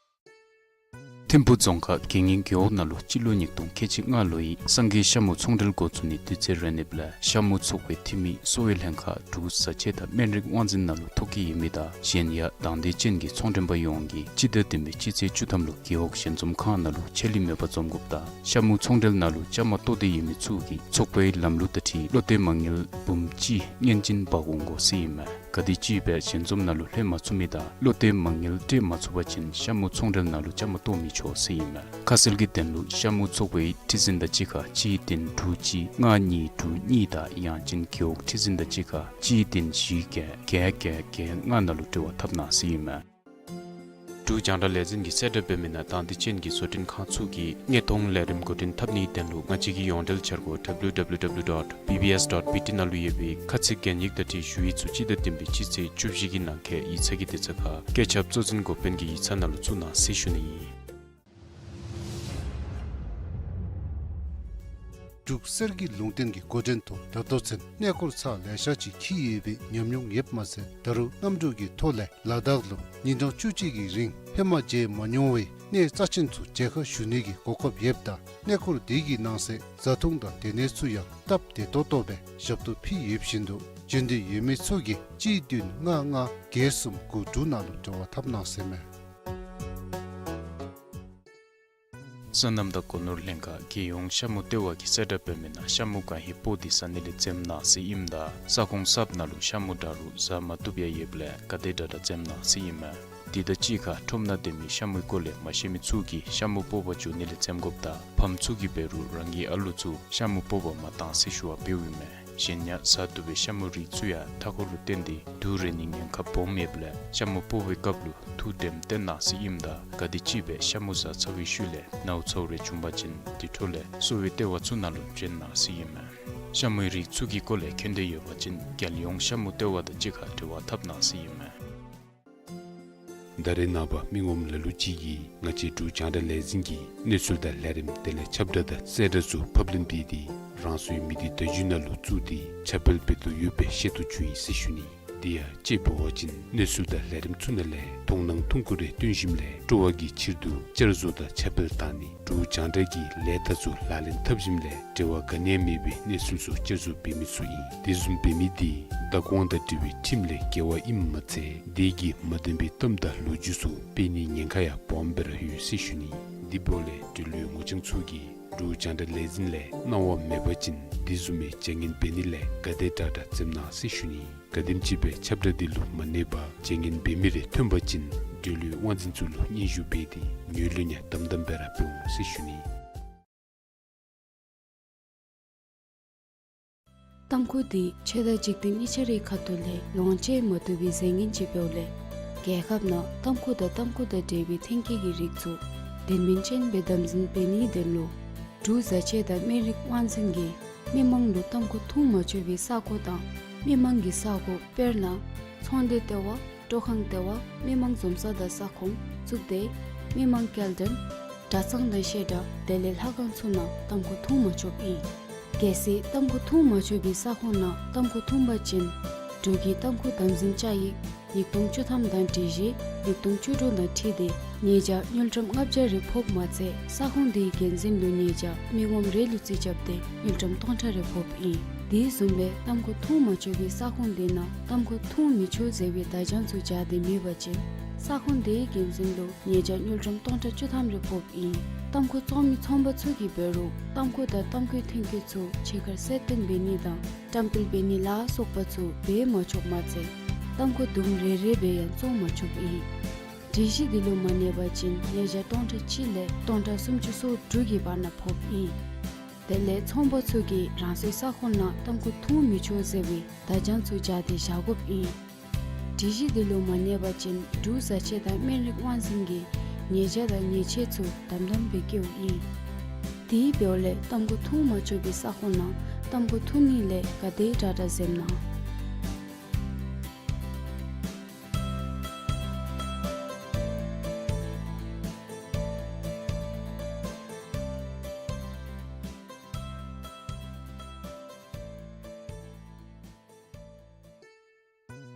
ཐིམ་ཕུག་རྫོང་ཁག་དགེ་བསྙེན་རྒེད་འོག་ནང་ལུ་སྤྱི་ལོ་ཉིས་སྟོང་ཁལ་གཅིག་ལྔ་ལོའི་སང་གི་ཤ་མུ་ཚོང་འབྲེལ་འགོ་བཙུགས་ནི་དུས་ཚོད་རན་ནིབ་ལས་ཤ་མུ་ཚོགས་པའི་འཐུས་མི་གསོ་བའི་ལྷན་ཁག་འབྲུག་བཟའ་ཆས་དང་སྨན་རིགས་དབང་འཛིན་ནང་ལུ་ཐོབ་ཀྱི་ཡོད་མི་དང་གཞན་ཡང་དང་འདོད་ཅན་གྱི་ཚོང་མགྲོན་པ་ཡོངས་ཀྱིས་སྤྱི་ཟླ་བདུན་པའི་སྤྱི་ཚེས་བཅུ་ཐམ་ལུ་རྒེད་འོག་ཞལ་འཛོམས་ཁང་ནང་ལུ་ཆད་ལུས་མེད་པར་འཛོམས་དགོཔ་དང་ཤ་མུ་ཚོང་འབྲེལ་ནང་ལུ་བཅའ་མར་གཏོགས་ཏེ་ཡོད་མི་ཚུ་གིས་ཚོགས་པའི་ལམ་ལུགས་དང་འཁྲིལ་བློ་གཏད་མ་དངུལ་འབུམ་གཅིག་སྔོན་བྱིན་འབག་འོང་དགོ་ཟེར་ཨིན་མས། ག་དེམ་ཅིག་སྦེ་ཞལ་འཛོམས་ནང་ལུ་ལྷོད་མ་ཚུགས་མི་དང་བློ་གཏད་མ་དངུལ་སྤྲོད་མ་ཚུགས་པ་ཅིན་ཤ་མུ་ཚོང་འབྲེལ་ནང་ལུ་བཅའ་མར་གཏོགས་མི་ཆོག་ཟེར་ཨིན་མས། ཁ་གསལ་གྱི་དོན་ལུ་ཤ་མུ་ཚོགས་པའི་ཁྲི་འཛིན་དང་གཅིག་ཁར་གཅིག་བདུན་དྲུག་གཅིག་ལྔ་གཉིས་དྲུག་གཉིས་དང་ཡང་ཅིན་རྒེད་འོག་ཁྲི་འཛིན་དང་གཅིག་ཁར་གཅིག་བདུན་བཞི་བརྒྱད་བརྒྱད་བརྒྱད་བརྒྱད་ལྔ་ནང་ལུ་འབྲེལ་བ་འཐབ་གནང་ཟེར་ཨིན་མས། འབྲུག་རྒྱང་བསྒྲགས་ལས་འཛིན་གྱིས་གསལ་བསྒྲགས་འབད་མི་ནང་དང་འདོད་ཅན་གྱི་བཟོ་སྐྲུན་ཁང་ཚུ་གིས་དངོས་མཐོང་ལས་རིམ་འགོ་འདྲེན་འཐབ་ནིའི་དོན་ལུ་ང་བཅས་ཀྱི་ཡོངས་འབྲེལ་འཆར་སྒོ་W W W dot B B S dot B T ནང་ལུ་ཡོད་པའི་ཁ་ཚིག་གན་ཡིག་དང་འཁྲིལ་ཞུ་ཡིག་ཚུ་སྤྱི་ཟླ་བདུན་པའི་སྤྱི་ཚེས་བཅུ་བཞི་གི་ནང་འཁོད་ཡིག་ཚང་གི་དེ་ཚ་ཁར་བཀོད་ཁྱབ་གཙོ་འཛིན་འགོ་དཔོན་གྱི་ཡིག་ཚང་ནང་ལུ་བཙུགས་གནང་ཟེར་ཞུ་ནི་ཨིན། འབྲུག་གསེར་གྱི་ལུང་བསྟན་གྱི་འགོ་འདྲེན་ཐོག་ད་ལྟོ་ཚུན་གནས་སྐོར་ཚར་ལེ་ཤ་ཅིག་འཁྱིད་ཡོད་པའི་ཉམས་མྱོང་ཡོདཔ་མ་ཚད་ད་རུང་གནམ་གྲུ་གི་ཐོག་ལས་ལ་དྭགས་ལུ་ཉིན་གྲངས་བཅུ་གཅིག་གི་རིང་ཧེ་མ་མཇལ་མ་མྱོང་བའི་གནས་རྩ་ཆེན་ཚུ་མཇལ་ཁ་ཞུ་ནི་གི་གོ་སྐབས་ཡོདཔ་ད་གནས་སྐོར་དེ་གི་ནང་གསེས་བཟའ་འཐུང་དང་སྡོད་གནས་ཚུ་ཡང་སྟབས་བདེ་ཏོག་ཏོ་སྦེ་ཞབས་ཏོག་ཕུལ་ཡོདཔ་བཞིན་དུ་འབྱོན་འདོད་ཡོད་མི་ཚུ་གིས་གཅིག་བདུན་ལྔ་ལྔ་བརྒྱད་གསུམ་དགུ་དྲུག་ནང་ལུ་འབྲེལ་བ་འཐབ་གནང་ཟེར་མས། སོ་ནམ་དང་སྒོ་ནོར་ལྷན་ཁག་རྒྱལ་ཡོངས་ཤ་མུ་ལྟེ་བ་གིས་གསལ་བསྒྲགས་འབད་མི་ནང་ཤ་མུ་གང་ཧེ་སྤོ་སྟེ་ཟ་ནི་ལས་འཛེམ་གནང་ཟེར་ཨིནམ་ད་ས་ཁོངས་གསརཔ་ནང་ལུ་ཤ་མུ་འདྲ་རུང་ཟ་མ་བཏུབ་ཡང་ཡོདཔ་ལས་ག་དེ་དྲག་དྲག་འཛེམ་གནང་ཟེར་ཨིན་མས། དེ་དང་གཅིག་ཁར་ཁྲོམ་ནང་སྡོད་མི་ཤ་མུའི་སྐོར་ལས་མ་ཤེས་མི་ཚུ་གིས་ཤ་མུ་སྤོ་བར་འགྱོ་ནི་ལས་འཛེམ་དགོཔ་དང་ཕམ་ཚུ་གིས་འབད་རུང་རང་གི་ཨ་ལུ་ཚུ་ཤ་མུ་སྤོ་བར་མ་གཏང་ཟེར་ཞུ་བ་འབདཝ་ཨིན་མས། གཞན་ཡང་ཟ་བཏུབ་པའི་ཤ་མུའི་རིགས་ཚུ་ཡང་མཐའ་འཁོར་ལུ་བརྟེན་ཏེ་དུག་རེག་ནིའི་ཉེན་ཁ་སྦོམ་ཡོདཔ་ལས་ཤ་མུ་སྤོ་བའི་སྐབས་ལུ་ཐུགས་དྲནམ་བཏོན་གནང་ཟེར་ཨིནམ་ད་ག་དེམ་ཅིག་སྦེ་ཤ་མུ་ཟ་ཚར་བའི་ཤུལ་ལས་ནཝ་ཚཝ་རེ་བྱུང་པ་ཅིན་དེ་འཕྲོ་ལས་གསོ་བའི་ལྟེ་བ་ཚུ་ནང་ལུ་བྱོན་གནང་ཟེར་ཨིན་མས། ཤ་མུའི་རིགས་ཚུ་གི་སྐོར་ལས་མཁྱེན་འདོད་ཡོད་པ་ཅིན་རྒྱལ་ཡོངས་ཤ་མུ་ལྟེ་བ་དང་གཅིག་ཁར་འབྲེལ་བ་འཐབ་གནང་ཟེར་ཨིན་མས། ད་རེས་ནངས་པ་མི་ངོམ་ལ་ལུ་ཅིག་གིས་ང་བཅས་འབྲུག་རྒྱང་བསྒྲགས་ལས་འཛིན་གྱི་གནས་ཚུལ་དང་ལས་རིམ་དེ་ལས་ཁྱབ་བསྒྲགས་དང་གསལ་བསྒྲགས་ཚུ་ཕབ་ལེན་འབད་དེ་རང་སོའི་མི་སྡེ་བརྡ་བརྒྱུད་ནང་ལུ་བཙུགས་ཏེ་ཁྱབ་སྤེལ་འབད་དོ་ཡོད་པའི་ཤེས་རྟོགས་བྱུང་ཡི་ཟེར་ཞུ་ནི། དེ་ཡང་དཔྱེ་འབད་བ་ཅིན་གནས་ཚུལ་དང་ལས་རིམ་ཚུ་ནང་ལས་མཐོང་སྣང་ཐུང་ཀུ་རེ་སྟོན་ཞིནམ་ལས་སྤྲོ་བ་གི་ཕྱིར་དུ་བསྐྱར་བཟོ་དང་ཁྱབ་སྤེལ་བཏང་ནི་འབྲུག་རྒྱང་བསྒྲགས་ཀྱི་ལས་རྟགས་ཚུ་ལག་ལེན་འཐབ་ཞིནམ་ལས་འབྲེལ་བ་ག་ནི་ཡང་མེད་པའི་གནས་ཚུལ་ཚུ་བསྐྱར་བཟོ་འབད་མི་ཚུ་ཨིན། དེ་བཟུམ་འབད་མི་དེ་བདག་དབང་དང་འབྲེལ་བའི་ཁྲིམས་ལས་འགལ་བ་ཨིནམ་མ་ཚད་དེ་གིས་མ་བདེན་པའི་གཏམ་དང་ལོ་རྒྱུས་ཚུ་སྤེལ་ནིའི་ཉེན་ཁ་ཡང་སྦོམ་སྦེ་ར་ཡོད་ཟེར་ཞུ་ནི། དེ་འབདཝ་ལས་འབྲེལ་ཡོད་ངོ་རྐྱང་ཚུ་གིས་འབྲུག་རྒྱང་བསྒྲགས་ལས་འཛིན་ལས་གནང་བ་མེད་པ་ཅིན་དེ་བཟུམ་མའི་བྱ་ངན་འབད་ནི་ལས་ག་དེ་དྲག་དྲག་འཛེམ་གནང་ཟེར་ཞུ་ནི། ག་དེམ་ཅིག་སྦེ་ཁྱབ་བསྒྲགས་འདི་ལུ་མ་གནས་པར་བྱ་ངན་འབད་མི་རེ་ཐོན་པ་ཅིན་འབྲེལ་ཡོད་དབང་འཛིན་ཚུ་ལུ་སྙན་ཞུ་འབད་དེ་ངོས་ལེན་ཡང་དམ་དམ་སྦེ་ར་འབད་འོང་ཟེར་ཞུ་ནི། ཏམ་ཁུ་འདི་ཆོས་དང་འཇིག་རྟེན་གཉིས་ཆ་རའི་ཁ་ཐུག་ལས་ལོངས་སྤྱོད་མ་བཏུབ་པའི་རྫས་ངན་ཅིག་འབདཝ་ལས་རྒྱལ་ཁབ་ནང་ཏམ་ཁུ་དང་ཏམ་ཁུ་དང་འབྲེལ་བའི་ཐོན་སྐྱེད་ཀྱི་རིགས་ཚུ་དོན་སྨིན་ཅན་སྦེ་དམ་འཛིན་འབད་ནིའི་དོན་ལུ་འབྲུག་བཟའ་ཆས་དང་སྨན་རིགས་དབང་འཛིན་གྱིས་མི་མང་ལུ་ཏམ་ཁུ་འཐུང་མ་ཆོག་པའི་ས་གོ་དང་མི་མང་གི་ས་གོ་དཔེར་ན་ཚོང་སྡེ་ལྟེ་བ། སྤྲོ་ཁང་ལྟེ་བ། མི་མང་འཛོམས་ས་དང་ས་ཁོངས། གཙུག་སྡེ། མི་མང་སྐྱེལ་འདྲེན། གྲྭ་ཚང་དང་བཤད་གྲྭ་དེ་ལས་ལྷ་ཁང་ཚུ་ནང་ཏམ་ཁུ་འཐུང་མ་ཆོགཔ་ཨིན། གལ་སྲིད་ཏམ་ཁུ་འཐུང་མ་ཆོག་པའི་ས་ཁོངས་ནང་ཏམ་ཁུ་འཐུང་པ་ཅིན་འབྲུག་གི་ཏམ་ཁུ་དམ་འཛིན་བཅའ་ཡིག་ཉིས་སྟོང་བཅུ་ཐམ་དང་སྒྲིག་གཞི་ཉིས་སྟོང་བཅུ་དྲུག་དང་འཁྲིལ་ཏེ་ཉེས་བྱ་དངུལ་ཀྲམ་ལྔ་བརྒྱ་རེ་ཕོགཔ་མ་ཚད་ས་ཁོངས་དེའི་འགན་འཛིན་ལུ་ཉེས་བྱ་མི་ངོམ་རེ་ལུ་རྩིས་རྐྱབ་སྟེ་དངུལ་ཀྲམ་སྟོང་ཕྲག་རེ་ཕོགཔ་ཨིན། དེ་བཟུམ་སྦེ་ཏམ་ཁུ་འཐུང་མ་ཆོག་པའི་ས་ཁོངས་དེ་ནང་ཏམ་ཁུ་འཐུང་མི་ཆོག་ཟེར་བའི་བརྡ་བྱང་ཚུ་སྦྱར་ཏེ་མེད་པ་ཅིན་ས་ཁོངས་དེའི་འགན་འཛིན་ལུ་ཉེས་བྱ་དངུལ་ཀྲམ་སྟོང་ཕྲག་བཅུ་ཐམ་རེ་ཕོགཔ་ཨིན། ཏམ་ཁུ་བཙོང་མི་ཚོང་པ་ཚུ་གིས་འབད་རུང་ཏམ་ཁུ་དང་ཏམ་ཁུའི་ཐོན་སྐྱེད་ཚུ་ཕྱི་ཁར་གསལ་སྟོན་འབད་ནི་དང་བཀྲམ་སྤེལ་འབད་ནི་ལ་སོགས་པ་ཚུ་འབད་མ་ཆོགཔ་མ་ཚད་ཏམ་ཁུ་དུམ་རེ་རེ་སྦེ་ཡང་བཙོང་མ་ཆོགཔ་ཨིན། སྒྲིག་གཞི་འདི་ལུ་མ་གནས་པ་ཅིན་ཉེས་བྱ་སྟོང་ཕྲག་གཅིག་ལས་སྟོང་ཕྲག་སུམ་ཅུ་སོ་དྲུག་གི་བར་ན་ཕོགཔ་ཨིན། དེ་ལས་ཚོང་པ་ཚུ་གིས་རང་སོའི་ས་ཁོངས་ནང་ཏམ་ཁུ་འཐུང་མི་ཆོག་ཟེར་བའི་བརྡ་བྱང་ཚུ་སྦྱར་ཏེ་བཞག་དགོཔ་ཨིན། སྒྲིག་གཞི་འདི་ལུ་མ་གནས་པ་ཅིན་འབྲུག་བཟའ་ཆས་དང་སྨན་རིགས་དབང་འཛིན་གྱིས་ཉེས་བྱ་དང་ཉེས་ཆད་ཚུ་དམ་དམ་སྦེ་བཀལཝ་ཨིན། དེ་འབདཝ་ལས་ཏམ་ཁུ་འཐུང་མ་ཆོག་པའི་ས་ཁོངས་ནང་ཏམ་ཁུ་འཐུང་ནི་ལས་ག་དེ་དྲག་དྲག་འཛེམ་གནང་།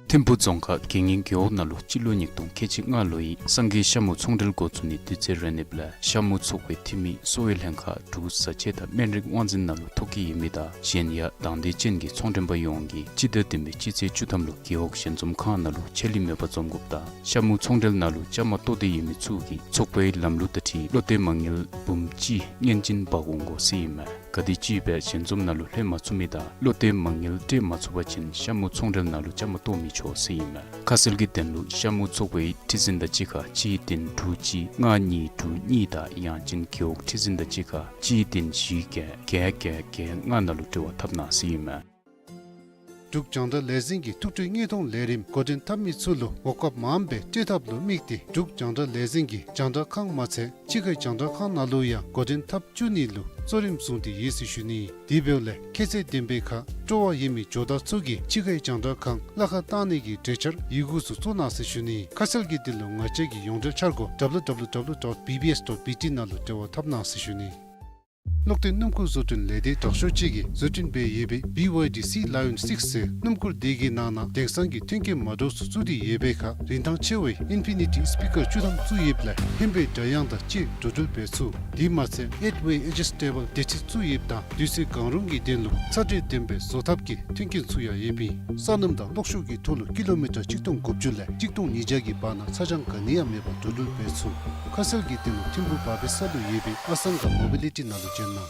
ཐིམ་ཕུ་རྫོང་ཁག་དགེ་བསྙེན་རྒེད་འོག་ནང་ལུ་སྤྱི་ལོ་ཉིས་སྟོང་ཁལ་གཅིག་ལྔ་ལོའི་སངས་རྒྱས་ཤ་མུ་ཚོང་འབྲེལ་འགོ་བཙུགས་ནི་དུས་ཚོད་རན་ནིབ་ལས་ཤ་མུ་ཚོགས་པའི་འཐུས་མི་གསོ་བའི་ལྷན་ཁག་འབྲུག་བཟའ་ཆས་དང་སྨན་རིགས་དབང་འཛིན་ནང་ལུ་ཐོ་བཀོད་ཡོད་མི་དང་གཞན་ཡང་དང་འདོད་ཅན་གྱི་ཚོང་མགྲོན་པ་ཡོངས་ཀྱིས་སྤྱི་ཟླ་བདུན་པའི་སྤྱི་ཚེས་བཅུ་ཐམ་ལུ་རྒེད་འོག་ཞལ་འཛོམས་ཁང་ནང་ལུ་ཆད་ལུས་མེད་པར་འཛོམས་དགོཔ་དང་ཤ་མུ་ཚོང་འབྲེལ་ནང་ལུ་བཅའ་མར་གཏོགས་ཏེ་ཡོད་མི་ཚུ་གིས་ཚོགས་པའི་ལམ་ལུགས་དང་འཁྲིལ་བློ་གཏད་མ་དངུལ་འབུམ་གཅིག་སྔོན་བྱིན་འབག་འོང་དགོ་ཟེར་ཨིན་མས། ག་དེམ་ཅིག་སྦེ་ཞལ་འཛོམས་ནང་ལུ་ལྷོད་མ་ཚུགས་མི་དང་བློ་གཏད་མ་དངུལ་སྤྲོད་མ་ཚུགས་པ་ཅིན་ཤ་མུ་ཚོང་འབྲེལ་ནང་ལུ་བཅའ་མར་གཏོགས་མི་ཆོག་ཟེར་ཨིན་མས། ཁ་གསལ་གྱི་དོན་ལུ་ཤ་མུ་ཚོགས་པའི་ཁྲི་འཛིན་དང་གཅིག་ཁར་གཅིག་བདུན་དྲུག་གཅིག་ལྔ་གཉིས་དྲུག་གཉིས་དང་ཡང་ཅིན་རྒེད་འོག་ཁྲི་འཛིན་དང་གཅིག་ཁར་གཅིག་བདུན་བཞི་བརྒྱད་བརྒྱད་བརྒྱད་བརྒྱད་ལྔ་ནང་ལུ་འབྲེལ་བ་འཐབ་གནང་ཟེར་ཨིན་མས། འབྲུག་རྒྱང་བསྒྲགས་ལས་འཛིན་གྱི་ཐུགས་སྤྲོ་དངོས་མཐོང་ལས་རིམ་འགོ་འདྲེན་འཐབ་མི་ཚུ་ལུ་གོ་སྐབས་མངམ་སྦེ་སྤྲོད་ཐབས་ལུ་དམིགས་ཏེ་འབྲུག་རྒྱང་བསྒྲགས་ལས་འཛིན་གྱི་རྒྱང་བསྒྲགས་ཁང་མ་ཚད་ཕྱི་ཁའི་རྒྱང་བསྒྲགས་ཁང་ནང་ལུ་ཡང་འགོ་འདྲེན་འཐབ་བཅུག་ནི་ལུ་གཙོ་རིམ་བཟུང་སྟེ་ཡོད་ཟེར་ཞུ་ནི། དེ་འབདཝ་ལས་ཁྱད་ཚད་ལྡན་པའི་ཁར་སྤྲོ་བ་ཡོད་མི་ཇོ་བདག་ཚུ་གིས་ཕྱི་ཁའི་རྒྱང་བསྒྲགས་ཁང་གླ་ཁར་བཏང་ནི་གི་གྲོས་འཆར་ཡི་གུ་ཚུ་བཙུགས་གནང་ཟེར་ཞུ་ནི། ཁ་གསལ་གྱི་དོན་ལུ་ང་བཅས་ཀྱི་ཡོངས་འབྲེལ་འཆར་སྒོ་W W W dot B B S dot B T ནང་ལུ་འབྲེལ་བ་འཐབ་གནང་ཟེར་ཞུ་ནི། གློག་འདོན་སྣུམ་འཁོར་བཟོ་སྐྲུན་ལས་སྡེ་དྲག་ཤོས་ཅིག་གིས་བཟོ་སྐྲུན་འབད་ཡོད་པའི་བི་ཝའི་ཌི་སི་ལ་ཡོན་སིགསི་ཟེར་སྣུམ་འཁོར་དེ་གི་ནང་ན་དེང་སང་གི་མཐུན་རྐྱེན་མ་འདྲཝ་ཚུ་བཙུགས་ཏེ་ཡོད་པའི་ཁར་རིན་ཐང་ཆེ་བའི་ཨིན་ཕི་ནི་ཊི་སི་པི་ཀར་བཅུ་ཐམ་བཙུགས་ཡོདཔ་ལས་ཧེ་མའི་སྒྲ་དབྱངས་དང་བཅས་འགྲོ་འགྲུལ་འབད་ཚུགས། དེ་མ་ཚད་ཨེཊ་ཝེ་ཨེ་ཇི་སི་ཊེ་བཱལ་བདེ་ཁྲིད་བཙུགས་ཡོདཔ་དང་དུས་ཚོད་གང་རུང་གི་དོན་ལུ་ཚ་དྲོད་ལྡན་པའི་བཟོ་ཐབས་ཀྱི་མཐུན་རྐྱེན་ཚུ་ཡང་ཡོདཔ་ཨིན། སོ་ནམ་དང་གློག་ཤུགས་ཀྱི་ཐོག་ལུ་ཀི་ལོ་མི་ཊར་གཅིག་སྟོང་དགུ་བཅུ་ལས་གཅིག་སྟོང་ཉིས་བརྒྱ་གི་བར་ན་ཚ་གྱང་ག་ནི་ཡང་མེད་པར་འགྲོ་འགྲུལ་འབད་ཚུགས། ཁ་གསལ་གྱི་དོན་ལུ་ཐིམ་ཕུག་བར་སྦེ་ས་ལུ་ཡོད་པའི་ཨ་སངྒ་མོ་བི་ལི་ཊི་ནང་ལུ་བྱོན་གནང་།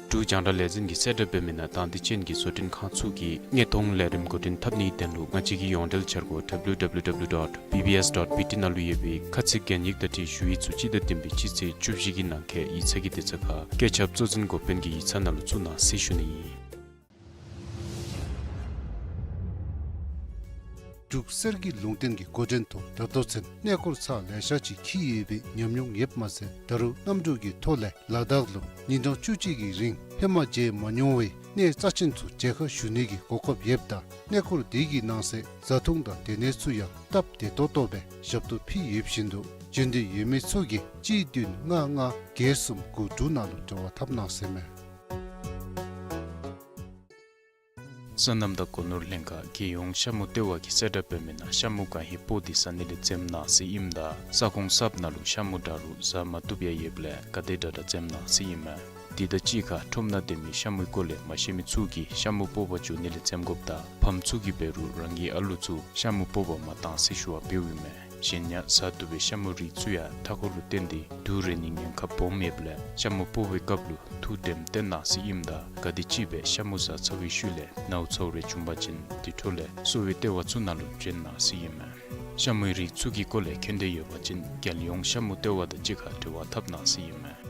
འབྲུག་རྒྱང་བསྒྲགས་ལས་འཛིན་གྱིས་གསལ་བསྒྲགས་འབད་མི་ནང་དང་འདོད་ཅན་གྱི་བཟོ་སྐྲུན་ཁང་ཚུ་གིས་དངོས་མཐོང་ལས་རིམ་འགོ་འདྲེན་འཐབ་ནིའི་དོན་ལུ་ང་བཅས་ཀྱི་ཡོངས་འབྲེལ་འཆར་སྒོ་ཌབ་ལིའུ་ཌབ་ལིའུ་ཌབ་ལིའུ་ཌོཊ་བི་བི་ཨེསི་ཌོཊ་བི་ཊི་ནང་ལུ་ཡོད་པའི་ཁ་ཚིག་གན་ཡིག་དང་འཁྲིལ་ཞུ་ཡིག་ཚུ་སྤྱི་ཟླ་བདུན་པའི་སྤྱི་ཚེས་བཅུ་བཞི་གི་ནང་འཁོད་ཡིག་ཚང་གི་དེ་ཚ་ཁར་བཀོད་ཁྱབ་གཙོ་འཛིན་འགོ་དཔོན་གྱི་ཡིག་ཚང་ནང་ལུ་བཙུགས་གནང་ཟེར་ཞུ་ནི་ཨིན། འབྲུག་གསེར་གྱི་ལུང་བསྟན་གྱི་འགོ་འདྲེན་ཐོག་ད་ལྟོ་ཚུན་གནས་སྐོར་ཚར་ལེ་ཤ་ཅིག་འཁྱིད་ཡོད་པའི་ཉམས་མྱོང་ཡོདཔ་མ་ཚད་ད་རུང་གནམ་གྲུ་གི་ཐོག་ལས་ལ་དྭགས་ལུ་ཉིན་གྲངས་བཅུ་གཅིག་གི་རིང་ཧེ་མ་མཇལ་མ་མྱོང་བའི་གནས་རྩ་ཆེན་ཚུ་མཇལ་ཁ་ཞུ་ནི་གི་གོ་སྐབས་ཡོདཔ་ད་གནས་སྐོར་དེ་གི་ནང་གསེས་བཟའ་འཐུང་དང་སྡོད་གནས་ཚུ་ཡང་སྟབས་བདེ་ཏོག་ཏོ་སྦེ་ཞབས་ཏོག་ཕུལ་ཡོདཔ་བཞིན་དུ་བྱོན་འདོད་ཡོད་མི་ཚུ་གིས་གཅིག་བདུན་ལྔ་ལྔ་བརྒྱད་གསུམ་དགུ་དྲུག་ནང་ལུ་འབྲེལ་བ་འཐབ་གནང་ཟེར་མས། སོ་ནམ་དང་སྒོ་ནོར་ལྷན་ཁག་རྒྱལ་ཡོངས་ཤ་མུ་ལྟེ་བ་གིས་གསལ་བསྒྲགས་འབད་མི་ནང་ཤ་མུ་ག་ཧེ་སྤོ་སྟེ་ཟ་ནི་ལས་འཛེམ་གནང་ཟེར་ཨིནམ་ད་ས་ཁོངས་གསརཔ་ནང་ལུ་ཤ་མུ་འདྲ་རུང་ཟ་མ་བཏུབ་ཡང་ཡོདཔ་ལས་ག་དེ་དྲག་དྲག་འཛེམ་གནང་ཟེར་ཨིན་མས། དེ་དང་གཅིག་ཁར་ཁྲོམ་ནང་སྡོད་མི་ཤ་མུའི་སྐོར་ལས་མ་ཤེས་མི་ཚུ་གིས་ཤ་མུ་སྤོ་བར་འགྱོ་ནི་ལས་འཛེམ་དགོཔ་དང་ཕམ་ཚུ་གིས་འབད་རུང་རང་གི་ཨ་ལུ་ཚུ་ཤ་མུ་སྤོ་བར་མ་གཏང་ཟེར་ཞུ་བ་འབདཝ་ཨིན་མས། གཞན་ཡང་ཟ་བཏུབ་པའི་ཤ་མུ་རིགས་ཚུ་ཡང་མཐའ་འཁོར་ལུ་བརྟེན་ཏེ་དུག་རེག་ནིའི་ཉེན་ཁ་སྦོམ་ཡོདཔ་ལས་ཤ་མུ་སྤོ་བའི་སྐབས་ལུ་ཐུགས་དྲནམ་བཏོན་གནང་ཟེར་ཨིནམ་ད་ག་དེམ་ཅིག་སྦེ་ཤ་མུ་ཟ་ཚར་བའི་ཤུལ་ལས་ནཝ་ཚཝ་རེ་བྱུང་པ་ཅིན་དེ་འཕྲོ་ལས་གསོ་བའི་ལྟེ་བ་ཚུ་ནང་ལུ་བྱོན་གནང་ཟེར་ཨིན་མས། ཤ་མུའི་རིགས་ཚུ་གི་སྐོར་ལས་མཁྱེན་འདོད་ཡོད་པ་ཅིན་རྒྱལ་ཡོངས་ཤ་མུ་ལྟེ་བ་དང་གཅིག་ཁར་འབྲེལ་བ་འཐབ་གནང་ཟེར་ཨིན་མས།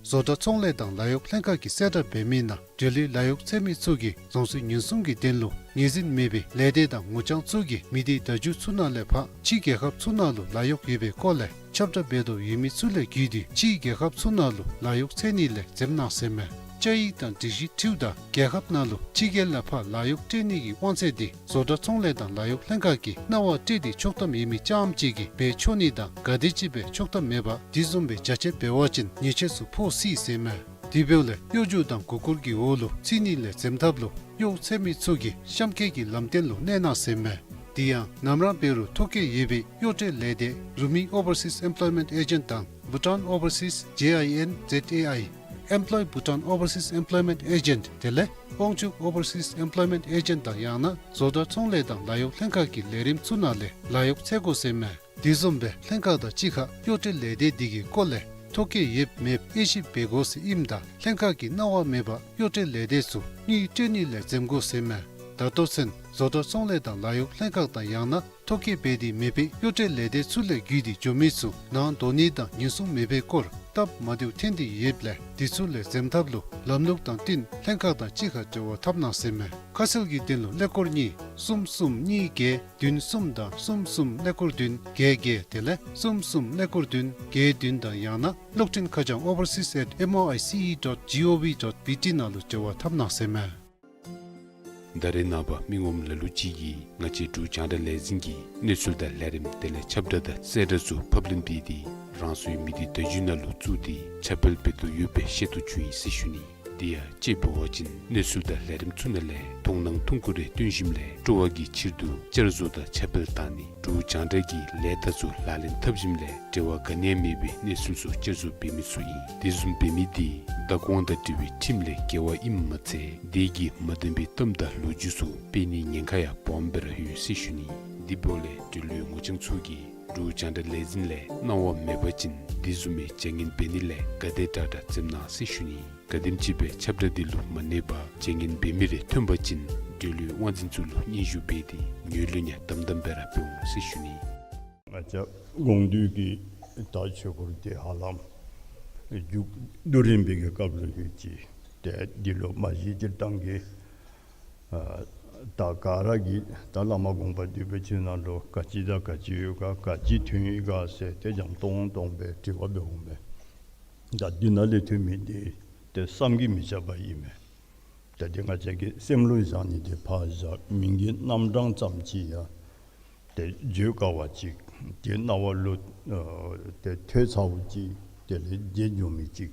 བཟོ་གྲྭ་ཚོང་ལས་དང་ལཱ་གཡོག་ལྷན་ཁག་གིས་གསལ་བསྒྲགས་འབད་མི་ནང་འབྲེལ་ཡོད་ལཱ་གཡོག་འཚོལ་མི་ཚུ་གིས་རྫོང་སྲིད་ཉེན་སྲུང་གི་དོན་ལུ་ངོས་འཛིན་མེད་པའི་ལས་སྡེ་དང་ངོ་རྐྱང་ཚུ་གིས་མི་སྡེ་བརྡ་བརྒྱུད་ཚུ་ནང་ལས་ཕར་ཕྱི་རྒྱལ་ཁབ་ཚུ་ནང་ལུ་ལཱ་གཡོག་ཡོད་པའི་སྐོར་ལས་ཁྱབ་བསྒྲགས་འབད་དོ་ཡོད་མི་ཚུ་ལས་བརྒྱུད་དེ་ཕྱི་རྒྱལ་ཁབ་ཚུ་ནང་ལུ་ལཱ་གཡོག་འཚོལ་ནི་ལས་འཛེམ་གནང་ཟེར་མས། བཅའ་ཡིག་དང་སྒྲིག་གཞི་འཁྲིལཝ་ད་རྒྱལ་ཁབ་ནང་ལུ་ཕྱི་རྒྱལ་ལས་ཕར་ལཱ་གཡོག་སྤྲོད་ནི་གི་དབང་ཚད་དེ་བཟོ་གྲྭ་ཚོང་ལས་དང་ལཱ་གཡོག་ལྷན་ཁག་གིས་གནང་བ་སྤྲོད་དེ་ཆོག་ཐམ་ཡོད་མི་རྐྱངམ་གཅིག་གིས་འབད་ཆོག་ནི་དང་ག་དེམ་ཅིག་སྦེ་ཆོག་ཐམ་མེད་པར་དེ་བཟུམ་སྦེ་བྱ་སྤྱོད་འབད་བ་ཅིན་ཉེས་ཆད་ཚུ་ཕོག་སྲིད་ཟེར་མས། དེ་འབདཝ་ལས་གཡོ་སྒྱུ་དང་མགུ་སྐོར་གྱི་འོག་ལུ་ཚུད་ནི་ལས་འཛེམ་ཐབས་ལུ་གཡོག་འཚོལ་མི་ཚུ་གིས་གཤམ་འཁོད་ཀྱི་ལམ་སྟོན་ལུ་གནས་གནང་ཟེར་མས། དེ་ཡང་ནམ་ར་འབད་རུང་ཐོ་བཀོད་ཡོད་པའི་གཡོག་སྤྲོད་ལས་སྡེ་རུ་མི་ཨོ་བར་སིས་ཨེམ་པོལོའི་མེནཊ་ཨེ་ཇེནཊ་དང་བྷུ་ཊཱན་ཨོ་བར་སིས་ཇེ་ཨའི་ཨེན་ཛེཌ་ཨེ་ཨའི་ཨེམ་པོལོའི་Bhutan Overseas Employment Agent དེ་ལས་དབང་ཕྱུག་ཨོ་བར་སིས་ཨེམ་པོལོའི་མེནཊ་ཨེ་ཇེནཊ་དང་ཡང་ན་བཟོ་གྲྭ་ཚོང་ལས་དང་ལཱ་གཡོག་ལྷན་ཁག་གི་ལས་རིམ་ཚུ་ནང་ལས་ལཱ་གཡོག་འཚོལ་དགོ་ཟེར་མས། དེ་བཟུམ་སྦེ་ལྷན་ཁག་དང་གཅིག་ཁར་གཡོག་སྤྲོད་ལས་སྡེ་དེ་གི་སྐོར་ལས་ཐོ་བཀོད་ཡོདཔ་མེདཔ་དབྱེ་ཞིབ་འབད་དགོ་ཟེར་ཨིནམ་ད་ལྷན་ཁག་གིས་གནང་བ་མེད་པར་གཡོག་སྤྲོད་ལས་སྡེ་ཚུ་དངུལ་སྤྲོད་ནི་ལས་འཛེམ་དགོ་ཟེར་མས། ད་ལྟོ་ཚུན་བཟོ་གྲྭ་ཚོང་ལས་དང་ལཱ་གཡོག་ལྷན་ཁག་དང་ཡང་ན་ཐོ་བཀོད་འབད་དེ་མེད་པའི་གཡོག་སྤྲོད་ལས་སྡེ་ཚུ་ལས་བརྒྱུད་དེ་འགྱོ་མི་ཚུ་ནང་འགྲོ་ནི་དང་ཉེན་སྲུང་མེད་པའི་སྐོར་སྟབས་མ་བདེཝ་ཐོན་ཏེ་ཡོདཔ་ལས་དེ་ཚུ་ལས་འཛེམ་ཐབས་ལུ་ལམ་ལུགས་དང་བསྟུན་ལྷན་ཁག་དང་གཅིག་ཁར་འབྲེལ་བ་འཐབ་གནང་ཟེར་མས། ཁ་གསལ་གྱི་དོན་ལུ་ཀླད་ཀོར་གཉིས་གསུམ་གསུམ་གཉིས་བརྒྱད་བདུན་གསུམ་དང་གསུམ་གསུམ་ཀླད་ཀོར་བདུན་བརྒྱད་བརྒྱད་དེ་ལས་གསུམ་གསུམ་ཀླད་ཀོར་བདུན་བརྒྱད་བདུན་དང་ཡང་ན་གློག་འཕྲིན་ཁ་བྱང་overseas at M O I C E dot G O V dot B T ནང་ལུ་འབྲེལ་བ་འཐབ་གནང་ཟེར་མས། ད་རེས་ནངས་པ་མི་ངོམ་ལ་ལུ་ཅིག་གིས་ང་བཅས་འབྲུག་རྒྱང་བསྒྲགས་ལས་འཛིན་གྱི་གནས་ཚུལ་དང་ལས་རིམ་དེ་ལས་ཁྱབ་བསྒྲགས་དང་གསལ་བསྒྲགས་ཚུ་ཕབ་ལེན་འབད་དེ་རང་སོའི་མི་སྡེ་བརྡ་བརྒྱུད་ནང་ལུ་བཙུགས་ཏེ་ཁྱབ་སྤེལ་འབད་དོ་ཡོདཔ་སྦེ་ཤེས་རྟོགས་བྱུང་ཡི་ཟེར་ཞུ་ནི། དེ་ཡང་དཔྱེ་འབད་བ་ཅིན་གནས་ཚུལ་དང་ལས་རིམ་ཚུ་ནང་ལས་མཐོང་སྣང་ཐུང་ཀུ་རེ་སྟོན་ཞིནམ་ལས་སྤྲོ་བ་གི་ཕྱིར་དུ་བསྐྱར་བཟོ་དང་ཁྱབ་སྤེལ་བཏང་ནི། འབྲུག་རྒྱང་བསྒྲགས་ཀྱི་ལས་རྟགས་ཚུ་ལག་ལེན་འཐབ་ཞིནམ་ལས་འབྲེལ་བ་ག་ནི་ཡང་མེད་པའི་གནས་ཚུལ་ཚུ་བསྐྱར་བཟོ་འབད་མི་ཚུ་ཨིན། དེ་བཟུམ་འབད་མི་དེ་བདག་དབང་དང་འབྲེལ་བའི་ཁྲིམས་ལས་འགལ་བ་ཨིནམ་མ་ཚད་དེ་གིས་མ་བདེན་པའི་གཏམ་དང་ལོ་རྒྱུས་ཚུ་སྤེལ་ནིའི་ཉེན་ཁ་ཡང་སྦོམ་སྦེ་ར་ཡོད་ཟེར་ཞུ་ནི། དེ་འབདཝ་ལས་འབྲེལ་ཡོད་ངོ་རྐྱང་ཚུ་གིས་འབྲུག་རྒྱང་བསྒྲགས་ལས་འཛིན་ལས་གནང་བ་མེད་པ་ཅིན་དེ་བཟུམ་མའི་བྱ་ངན་འབད་ནི་ལས་ག་དེ་དྲག་དྲག་འཛེམ་གནང་ཟེར་ཞུ་ནི། ག་དེམ་ཅིག་སྦེ་ཁྱབ་བསྒྲགས་དེ་ལུ་མ་གནས་པར་བྱ་ངན་འབད་མི་རེ་ཐོན་པ་ཅིན་འབྲེལ་ཡོད་དབང་འཛིན་ཚུ་ལུ་སྙན་ཞུ་འབད་དེ་ངོས་ལེན་ཡང་དམ་དམ་སྦེ་ར་འབད་འོང་ཟེར་ཞུ་ནི། ང་བཅས་དགོངས་འདུས་ཀྱི་ད་ཆོས་སྐོར་དེ་ཧ་ལམ་མཇུག་བསྡུ་རན་པའི་གི་སྐབས་ལུ་ཡོད་ཅི། ཏེ་འདི་ལུ་མ་གཞི་སྤྱིར་བཏང་གི་ཨ་ད་ག་ར་གིས་ད་བླ་མ་དགོངས་པ་འདུས་པའི་ཆོས་ནང་ལུ་ག་ཅི་དང་ག་ཅི་ཡོད་ག་ག་ཅི་ཐོན་ཡི་ག་ཟེར་ཏེ་འཇམ་ཏོང་ཏོ་སྦེ་དྲི་བ་འབད་འོང་མས། ད་འདི་ནང་ལས་ཐོན་མི་འདི་ཏེ་བསམ་གྱིས་མི་ཁྱབ་པ་ཨིན་མས། ད་འདི་ང་བཅས་ཀྱིས་སེམས་ལུ་བཞག་ནི་འདི་ཕར་བཞག་མིང་གི་རྣམ་གྲངས་ཙམ་ཅིག་ཡང་ཏེ་བརྗོད་དཀའ་བ་ཅིག་ཏེ་རྣ་བ་ལུ་ཨ་ཏེ་ཐོས་ཚརཝ་ཅིག་ དེ་ལས་བརྗེད་འགྱོ་མི་ཅིག་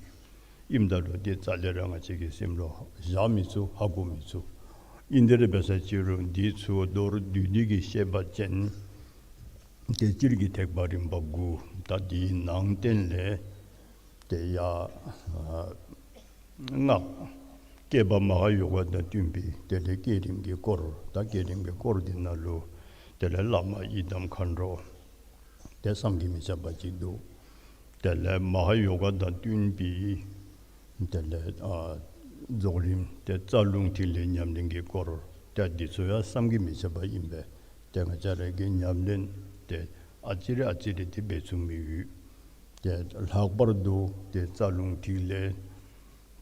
ཨིནམ་ད་ལུ་དེ་རྩ་ལས་ར་ང་བཅས་ཀྱི་སེམས་ལུ་བཞག་མི་ཚུགས། ཧ་གོ་མི་ཚུགས། ཨིན་དེ་ར་འབད་ས་ཅིག་རུང་འདི་ཚུ་མདོར་བསྡུས་ཏེ་གིས་བཤད་པ་ཅིན་ཏེ་སྤྱིར་གྱི་ཐེག་པ་རིམ་པ་དགུ། ད་འདིའི་ནང་རྟེན་ལས་ཏེ་ཡ་ཨ་སྔགས་བསྐྱེད་པ་མ་ཧཱ་ཡོ་ག་དང་བསྟུན་པའི་དེ་ལས་བསྐྱེད་རིམ་གྱི་སྐོར། ད་བསྐྱེད་རིམ་གྱི་སྐོར་འདི་ནང་ལུ་དེ་ལས་བླ་མ་ཡི་དམ་མཁའ་འགྲོ་ཏེ་བསམ་གྱིས་མི་ཁྱབ་པ་ཅིག་འདུག། དེ་ལས་མ་ཧཱ་ཡོ་ག་དང་བསྟུན་པའི་དེ་ལས་ཨ་རྫོགས་རིམ་ཏེ་རྩ་རླུང་ཐིག་ལེ་ཉམས་ལེན་གྱི་སྐོར། ཏེ་འདི་ཚུ་ཡང་བསམ་གྱིས་མི་ཁྱབ་པ་ཨིན་པས། ཏེ་ང་བཅས་ར་གིས་ཉམས་ལེན་ཏེ་ཨ་ཙི་རེ་ཨ་ཙི་རེ་ཏེ་འབད་ཚུགས་མི་ཡོད། ཏེ་ལྷག་པར་དུ་ཏེ་རྩ་རླུང་ཐིག་ལེ་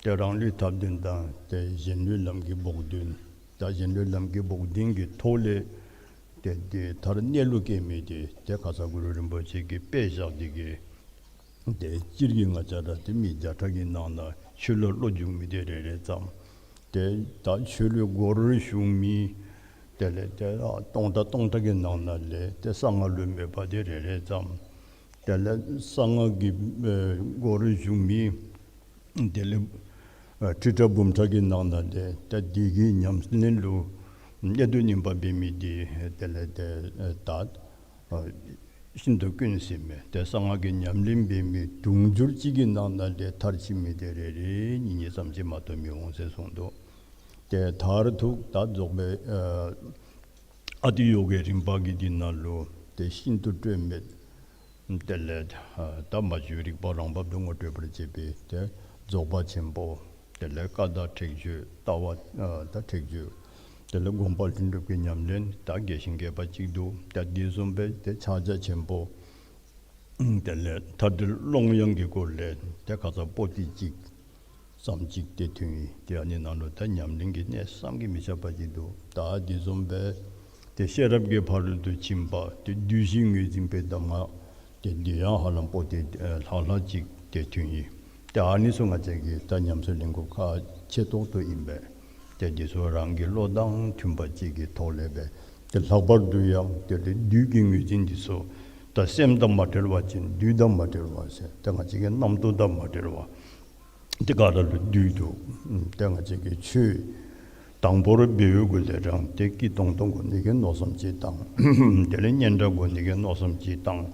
ཏེ་རང་ལུས་ཐབས་ལྡན་དང་ཏེ་གཞན་ལུས་ལམ་གྱི་བོགས་འདོན། ད་གཞན་ལུས་ལམ་གྱི་བོགས་འདོན་གྱི་ཐོག་ལས་ཏེ་ཏེ་མཐར་གནས་ལུགས་སྐྱེ་མི་དེ་ཏེ་ཁ་ཙ་གུ་རུ་རིན་པོ་ཆེ་གིས་དཔེ་བཞག་སྟེ་གིས་ཏེ་སྤྱིར་གྱིས་ང་བཅས་ར་ཏེ་མི་བརྒྱ་ཕྲག་གི་ནང་ན་ཆོས་ལུ་བློ་འཇུག་མི་དེ་རེ་རེ་ཙམ། ཏེ་ད་ཆོས་ལུ་སྒོར་ཞུགས་མི་དེ་ལས་ཏེ་ཨ་སྟོང་ཕྲག་སྟོང་ཕྲག་གི་ནང་ན་ལས་ཏེ་གསང་སྔགས་ལུ་མོས་པ་དེ་རེ་རེ་ཙམ། དེ་ལས་གསང་སྔགས་ཀྱི་ཨེ་སྒོར་ཞུགས་མི་དེ་ལས་ཨ་ཁྲི་ཕྲག་འབུམ་ཕྲག་གི་ནང་ན་ལས་ཏེ་འདི་གི་ཉམས་ལེན་ལུ་གནད་དུ་སྨིན་པ་འབད་མི་དེ་དེ་ལས་ཏེ་ཨེ་ད་ཨ་ཤིན་ཏུ་དཀོན་ཟེར་མས། ཏེ་གསང་སྔགས་ཀྱི་ཉམས་ལེན་འབད་མི་དུང་ཕྱུར་གཅིག་གི་ནང་ན་ལས་མཐར་ཕྱིན་མི་དེ་རེ་རེ་གཉིས་གཉིས་ཙམ་ཅིག་མ་གཏོགས་མི་འོང་ཟེར་གསུངས་འདུག། ཏེ་མཐར་ཐུག་ད་རྫོགས་པའི་ཨ་ཨ་ཏི་ཡོ་གའི་རིམ་པ་གི་འདི་ནང་ལུ་ཏེ་ཤིན་ཏུ་སྤྲོས་མེད། དེ་ལས་ཨ་ད་མ་བཅོས་རིག་པ་རང་བབས་སུ་ངོ་སྤྲོད་པར་བྱེད་པའི་ཏེ་རྫོགས་པ་ཆེན་པོ། དེ་ལས་ཀ་དག་ཁྲེགས་ཆོད་ལྟ་བ་ཨ་ད་ཁྲེགས་ཆོད། དེ་ལས་སྒོམ་པ་ལྷུན་གྲུབ་ཀྱི་ཉམས་ལེན་ད་རྒྱས་ཤིང་རྒྱས་པ་ཅིག་འདུག། ད་འདི་བཟུམ་སྦེ་ཏེ་ཕྱག་རྒྱ་ཆེན་པོ། དེ་ལས་མཐའ་བྲལ་ཀློང་ཡངས་ཀྱི་སྐོར་ལས་ཏེ་ཁ་ཙ་པོ་ཏི་གཅིག་ཙམ་ཅིག་ཏེ་ཐོན་ཡི། ཏེ་ཨ་ནི་ནང་ལུ་ད་ཉམས་ལེན་གྱི་གནད་བསམ་གྱིས་མི་ཁྱབ་པ་ཅིག་འདུག། ད་འདི་བཟུམ་སྦེ་ཏེ་ཤེས་རབ་ཀྱི་ཕ་རོལ་ཏུ་ཕྱིན་པ་ཏེ་བསྡུས་གཞི་ངོས་འཛིན་པའི་གདམས་ངག་ཏེ་འདི་ཡང་ཧ་ལམ་པོ་ཏི་ཨེ་ལྷག་ལྷག་ཅིག་ཏེ་ཐོན་ཡི། ཏེ་ཨ་ནི་ཚུ་ང་བཅས་ཀྱིས་ད་ཉམས་སུ་ལེན་དགོཔ་ཁག་ཆེ་ཏོག་ཏོ་ཨིན་པས། ཏེ་འདི་ཚུ་རང་གི་བློ་དང་མཐུན་པ་ཅིག་གི་ཐོག་ལས་སྦེ་ཏེ་ལྷག་པར་དུ་ཡང་དེ་ལས་བསྡུས་ཀྱི་ངོས་འཛིན་འདི་ཚུ་ད་སེམས་དང་མ་བྲལ་བ་ཅིན་བསྡུས་དང་མ་བྲལ་བ་ཟེར་ཏེ་ང་བཅས་ཀྱི་རྣམ་རྟོག་དང་མ་བྲལ་བ། ཏེ་ག་ར་ལུ་བསྡུས་འདུག། ཏེ་ང་བཅས་ཀྱིས་ཆོས་དང་པོར་འབད་བའི་གུ་ལས་རང་ཏེ་སྐྱིད་ཏོང་ཏོ་དགོ་ནི་གི་མནོ་བསམ་ཅིག་བཏང་། དེ་ལས་སྙན་གྲགས་དགོ་ནི་གི་མནོ་བསམ་ཅིག་བཏང་།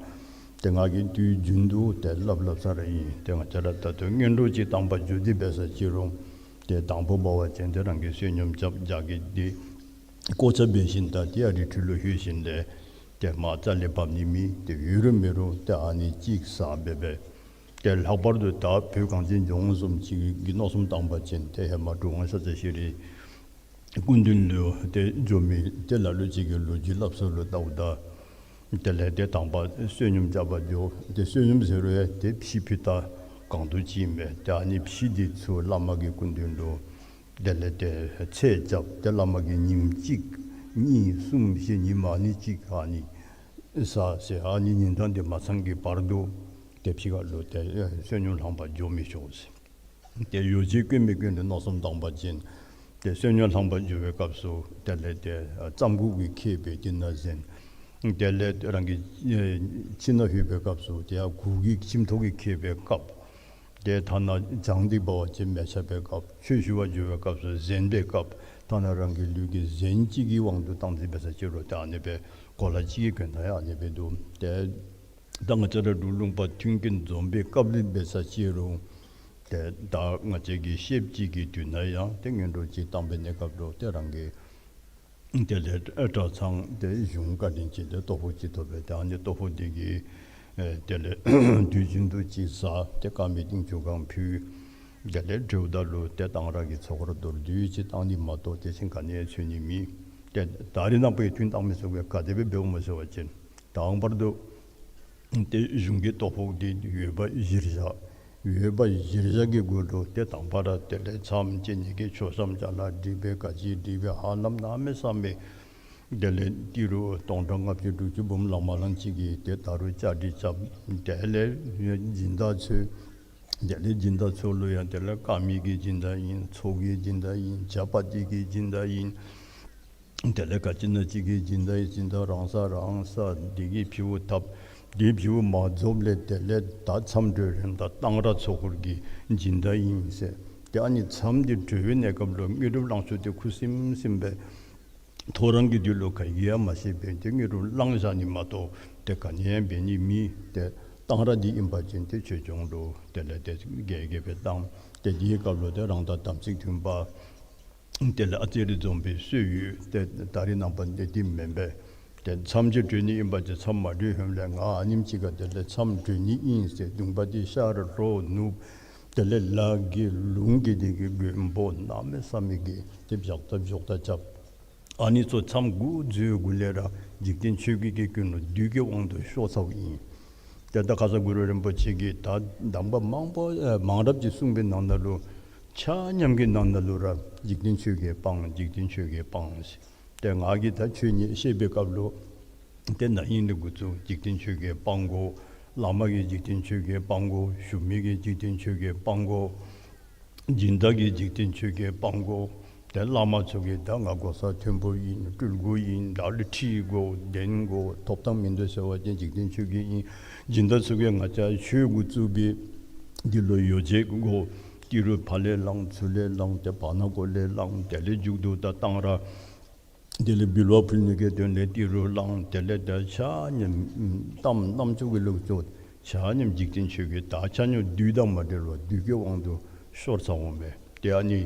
ཏེ་ང་གིས་དུས་རྒྱུན་དུ་ཏེ་སླབ་སླབ་ས་ར་ཨིན། ཏེ་ང་བཅས་ར་ད་ལྟོ་སྔོན་འགྲོ་ཅིག་བཏང་པར་འགྱོ་སྟེ་འབད་ས་ཅིག་རུང་ཏེ་དང་པོ་འབད་བ་ཅིན་ཏེ་རང་གིས་བསོད་སྙོམས་རྐྱབ་རྒྱགས་ཀྱི་ཏེ་གོ་ཆ་འབད་ཞིནམ་ད་ཏེ་ཨ་རི་ཁྲོད་ལུ་ལྷོད་ཞིནམ་ལས་ཏེ་མར་རྩ་ལས་འབབ་ནི་མེད། ཏེ་ཡོད་རུང་མེད་རུང་ཏེ་ཨ་ནི་ཅིག་ཟ་སྦེ་སྦེ་ཏེ་ལྷག་པར་དུ་ད་བོད་གངས་ཅན་ལྗོངས་བཟུམ་ཅིག་གི་མནོ་བསམ་བཏང་པ་ཅིན་ཏེ་ཧེ་མ་གྲུབ་དབང་ཤཱཀྱ་ཤྲཱི་སྐུ་མདུན་ལུ་ཏེ་འགྱོ་མི་ཏེ་ལ་ལུ་ཅིག་གིས་ལོ་རྒྱུས་སླབ་ས་ལུ་ད་འོ་ད་དེ་ལས་ཏེ་དང་པ་བསོད་སྙོམས་རྐྱབ་པར་འགྱོ། ཏེ་བསོད་སྙོམས་ཟེར་རུང་ཡང་ཏེ་ཕྱེ་ཕུད་ད་གང་དུ་ཅིག་མས། ཏེ་ཨ་ནི་ཕྱེ་འདི་ཚུ་བླ་མ་གི་སྐུ་མདུན་ལུ་དེ་ལས་ཏེ་ཚད་རྐྱབ། ཏེ་བླ་མ་གིས་ཉིནམ་གཅིག་གཉིས་གསུམ་བཞི་ཉིནམ་ཨ་ནི་ཅིག་ཨ་ནི་ཟ་ཟེར་ཨ་ནི་ཉིན་གྲངས་འདི་མ་ཚང་གི་བར་དུ་ཏེ་ཕྱི་ཁ་ལུ་ཏེ་ཨེ་བསོད་སྙོམས་ལྷང་པར་འགྱོ་མི་ཆོག་ཟེར། ཏེ་ཡོ་བྱད་དཀོན་མི་དཀོན་ཏེ་མནོ་བསམ་བཏང་པ་ཅིན་ཏེ་བསོད་སྙོམས་ལྷང་པར་འགྱོ་བའི་སྐབས་སུ་དེ་ལས་ཏེ་ཨ་རྩམ་གུག་གིས་ཁེབས་པའི་ཏེ་ན་གཟན། དེ་ལས་རང་གི་ཨེ་ཁྱིམ་ནང་ལྷོད་པའི་སྐབས་སུ་ཏེ་ཡར་གུར་གྱིས་ཁྱིམ་ཐོག་གིས་ཁེབས་པའི་སྐབས། ཏེ་ཐ་ན་གྱང་འདི་འབད་བ་ཅིན་མལ་ཆ་འབད་སྐབས། ཆོས་ཞུ་བར་འགྱོ་བའི་སྐབས་སུ་གཟན་འབད་སྐབས། ཐ་ན་རང་གི་ལུས་ཀྱི་གཟན་གཅིག་གི་དབང་དུ་བཏང་སྟེ་འབད་ས་ཅིག་རུང་ཏེ་ཨ་ནི་སྦེ་གོ་ལ་གཅིག་གི་གྱོན་ཐངས་ཡང་ཨ་ནི་སྦེ་འདུག། ཏེ་ད་ང་བཅས་ར་འབྲུག་ལུང་པ་མཐུན་རྐྱེན་འཛོམས་པའི་སྐབས་ལུ་འབད་ས་ཅིག་རུང་ཏེ་ད་ང་བཅས་ཀྱིས་ཤེསཔ་ཅིག་གི་དུས་ན་ཡང་ཏེ་སྔོན་འགྲོ་ཅིག་བཏང་པའི་གནས་སྐབས་ལུ་ཏེ་རང་གི་དེ་ལས་གྲྭ་ཚང་ཏེ་གཞུང་བཀའ་དྲིན་ཅན་ཏེ་ལྟོ་ཕོགས་ཅིག་ཐོབ་པས། ཏེ་ཨ་ནི་ལྟོ་ཕོགས་འདི་གིས་ཨེ་དེ་ལས་དུས་རྒྱུན་དུ་ཅིག་ཟ། ཏེ་དཀར་མེ་ཏིང་ཆུ་གང་ཕུལ། དེ་ལས་གྲོལཝ་ད་ལུ་ཏེ་གཏང་རག་གི་ཚོགས་ར་མདོར་བསྡུས་ཅིག་བཏང་ནི་མ་གཏོགས་དེ་བཞིན་ག་ནི་ཡང་འཚོལ་ནི་མེད། ཏེ་ད་རེས་ནངས་པ་ཡང་ཐུན་བཏང་མི་ཚུགས་པས། ག་དེ་སྦེ་འབདཝ་སྨོ་ཟེར་བ་ཅིན་དང་པར་དུ་ཏེ་གཞུང་གི་ལྟོ་ཕོགས་འདི་འོས་འབབ་གཞིར་བཞག། འོས་འབབ་གཞིར་བཞག་གི་སྒོ་ལུ་ཏེ་དང་པ་ར་དེ་ལས་མཚམས་བཅད་ནི་གི་ཆོག་མཚམས་ཅ་ལ་སྒྲིག་སྦེ་ག་ཅི་སྒྲིག་སྦེ་ཧ་ལམ་གནམ་མེད་ས་མེད་དེ་ལས་ཏི་རུ་སྟོང་ཕྲག་ལྔ་བཅུ་དྲུག་ཅུ་འབུམ་ལང་མ་ལང་ཅིག་གི་ཏེ་ད་རུང་བཅའ་སྒྲིག་རྐྱབ། དེ་ལས་སྦྱིན་བདག་འཚོལ། དེ་ལས་སྦྱིན་བདག་འཚོལ་ལུ་ཡང་དེ་ལས་དཀར་མེ་གི་སྦྱིན་བདག་ཨིན། ཚོགས་ཀྱི་སྦྱིན་བདག་ཨིན། ཇ་པ་ཏི་གི་སྦྱིན་བདག་ཨིན། དེ་ལས་ག་ཅི་ན་ཅིག་གི་སྦྱིན་བདག་ཨིན། སྦྱིན་བདག་རང་ས་རང་ས་འདི་གིས་ཕྱི་བོ་ཐབ། དེ་བྱིའུ་མ་རྫོགས་ལས་དེ་ལས་ད་མཚམས་གྲོལ་རན་ད་གཏང་རག་ཚོགས་འཁོར་གྱི་སྦྱིན་བདག་ཨིན་ཟེར། ཏེ་ཨ་ནི་མཚམས་འདི་གྲོལ་བའི་གནས་སྐབས་ལུ་དངོས་གྲུབ་གླང་ཆེན་དེ་ཁུ་སིམ་སིམ་སྦེ་ཐོ་རངས་ཀྱི་དུས་ལུ་ག་གིས་ཡང་མ་ཤེས་པས། ཏེ་དངོས་གྲུབ་བླངས་བཞག་ནི་མ་གཏོགས་ཏེ་ག་ནི་ཡང་འབད་ནི་མེད། ཏེ་གཏང་རག་འདི་ཨིན་པ་ཅིན་ཏེ་ཆོས་སྐྱོང་ལུ་དེ་ལས་ཏེ་རྒྱས་རྒྱས་སྦེ་བཏང་། ཏེ་དེའི་སྐབས་ལུ་ཏེ་རང་དང་དམ་ཚིག་མཐུན་པ་དེ་ལས་ཨ་ཙི་རེ་འཛོམས་པའི་སྲོལ་ཡོད། ཏེ་ད་རེས་ནངས་པ་འདི་འདི་མེན་པས། ཏེ་མཚམས་ཅིག་གྲོལ་ནི་ཨིན་པ་ཅིན་མཚམས་མ་གྲོལ་ཧེ་མ་ལས་ང་ཨ་ནེམ་ཅིག་ཁར་དེ་ལས་མཚམས་གྲོལ་ནི་ཨིན་ཟེར་གདོང་པ་འདི་ཤར་ལྷོ་ནུབ་དེ་ལས་ལ་གི་ལུང་གི་དེ་གི་མགོན་པོ་གནམ་མེད་ས་མེད་ཀྱི་ཏེ་བཞག་ད་བཞག་ད་རྐྱབ། ཨ་ནི་ཚུ་མཚམས་འགོ་འཛུལ་འགོ་ལས་ར་འཇིག་རྟེན་ཆོས་བརྒྱད་ཀྱི་ཀུན་སློང་བདུད་ཀྱི་དབང་དུ་ཤོར་ཚརཝ་ཨིན། ཏེ་ད་ཁ་ཙ་གུ་རུ་རིན་པོ་ཆེ་གིས་ད་གདམས་པ་མང་པོ་ཨེ་མང་རབས་ཅིག་གསུངས་པའི་ནང་ན་ལུ་ཆ་མཉམ་གྱི་ནང་ན་ལུ་ར་འཇིག་རྟེན་ཆོས་བརྒྱད་སྤང་། འཇིག་རྟེན་ཆོས་བརྒྱད་སྤང་ཟེར། ཏེ་ང་གིས་ད་ཆོས་ཉིད་བཤད་པའི་སྐབས་ལུ་ཏེ་ན་ཧིང་ལས་འགོ་བཙུགས་འཇིག་རྟེན་ཆོས་བརྒྱད་སྤང་དགོ། བླ་མ་གིས་འཇིག་རྟེན་ཆོས་བརྒྱད་སྤང་དགོ། ཞུ་མི་གིས་འཇིག་རྟེན་ཆོས་བརྒྱད་སྤང་དགོ། སྦྱིན་བདག་གིས་འཇིག་རྟེན་ཆོས་བརྒྱད་སྤང་དགོ། ཏེ་བླ་མ་ཚུ་གིས་ད་ང་གོ་ས་མཐོན་པོ་ཨིན། སྤྲུལ་སྐུ་ཨིན། བདག་ལུ་ཁྲི་དགོ། གདན་དགོ། ཐོབ་ཐང་མིན་འདུག་ཟེར་བ་ཅིན་འཇིག་རྟེན་ཆོས་བརྒྱད་ཨིན། སྦྱིན་བདག་ཚུ་གིས་ང་བཅས་ཆོས་འགོ་བཙུགས་པའི་འདི་ལུ་ཡོ་བྱད་དགོ། ཏི་རུ་ཕར་ལས་བླངས་ཚུར་ལས་བླངས་ཏེ་བར་ན་གོ་ལས་བླངས། དེ་ལས་མཇུག་ཏུ་ད་གཏང་རག་དེ་ལས་འབུལ་བ་ཕུལ་ནི་གི་དོན་ལས་ཏི་རུ་བླངས། དེ་ལས་ད་ཆ་མཉམ་གཏམ་རྣམ་ཅོ་གི་ལུགས་ཚུ་ཆ་མཉམ་འཇིག་རྟེན་ཆོས་བརྒྱད་ད་ཆ་མཉམ་བདུད་དང་མ་བྲལ་བར་བདུད་ཀྱི་དབང་དུ་ཤོར་ཚར་འོང་པས། ཏེ་ཨ་ནི་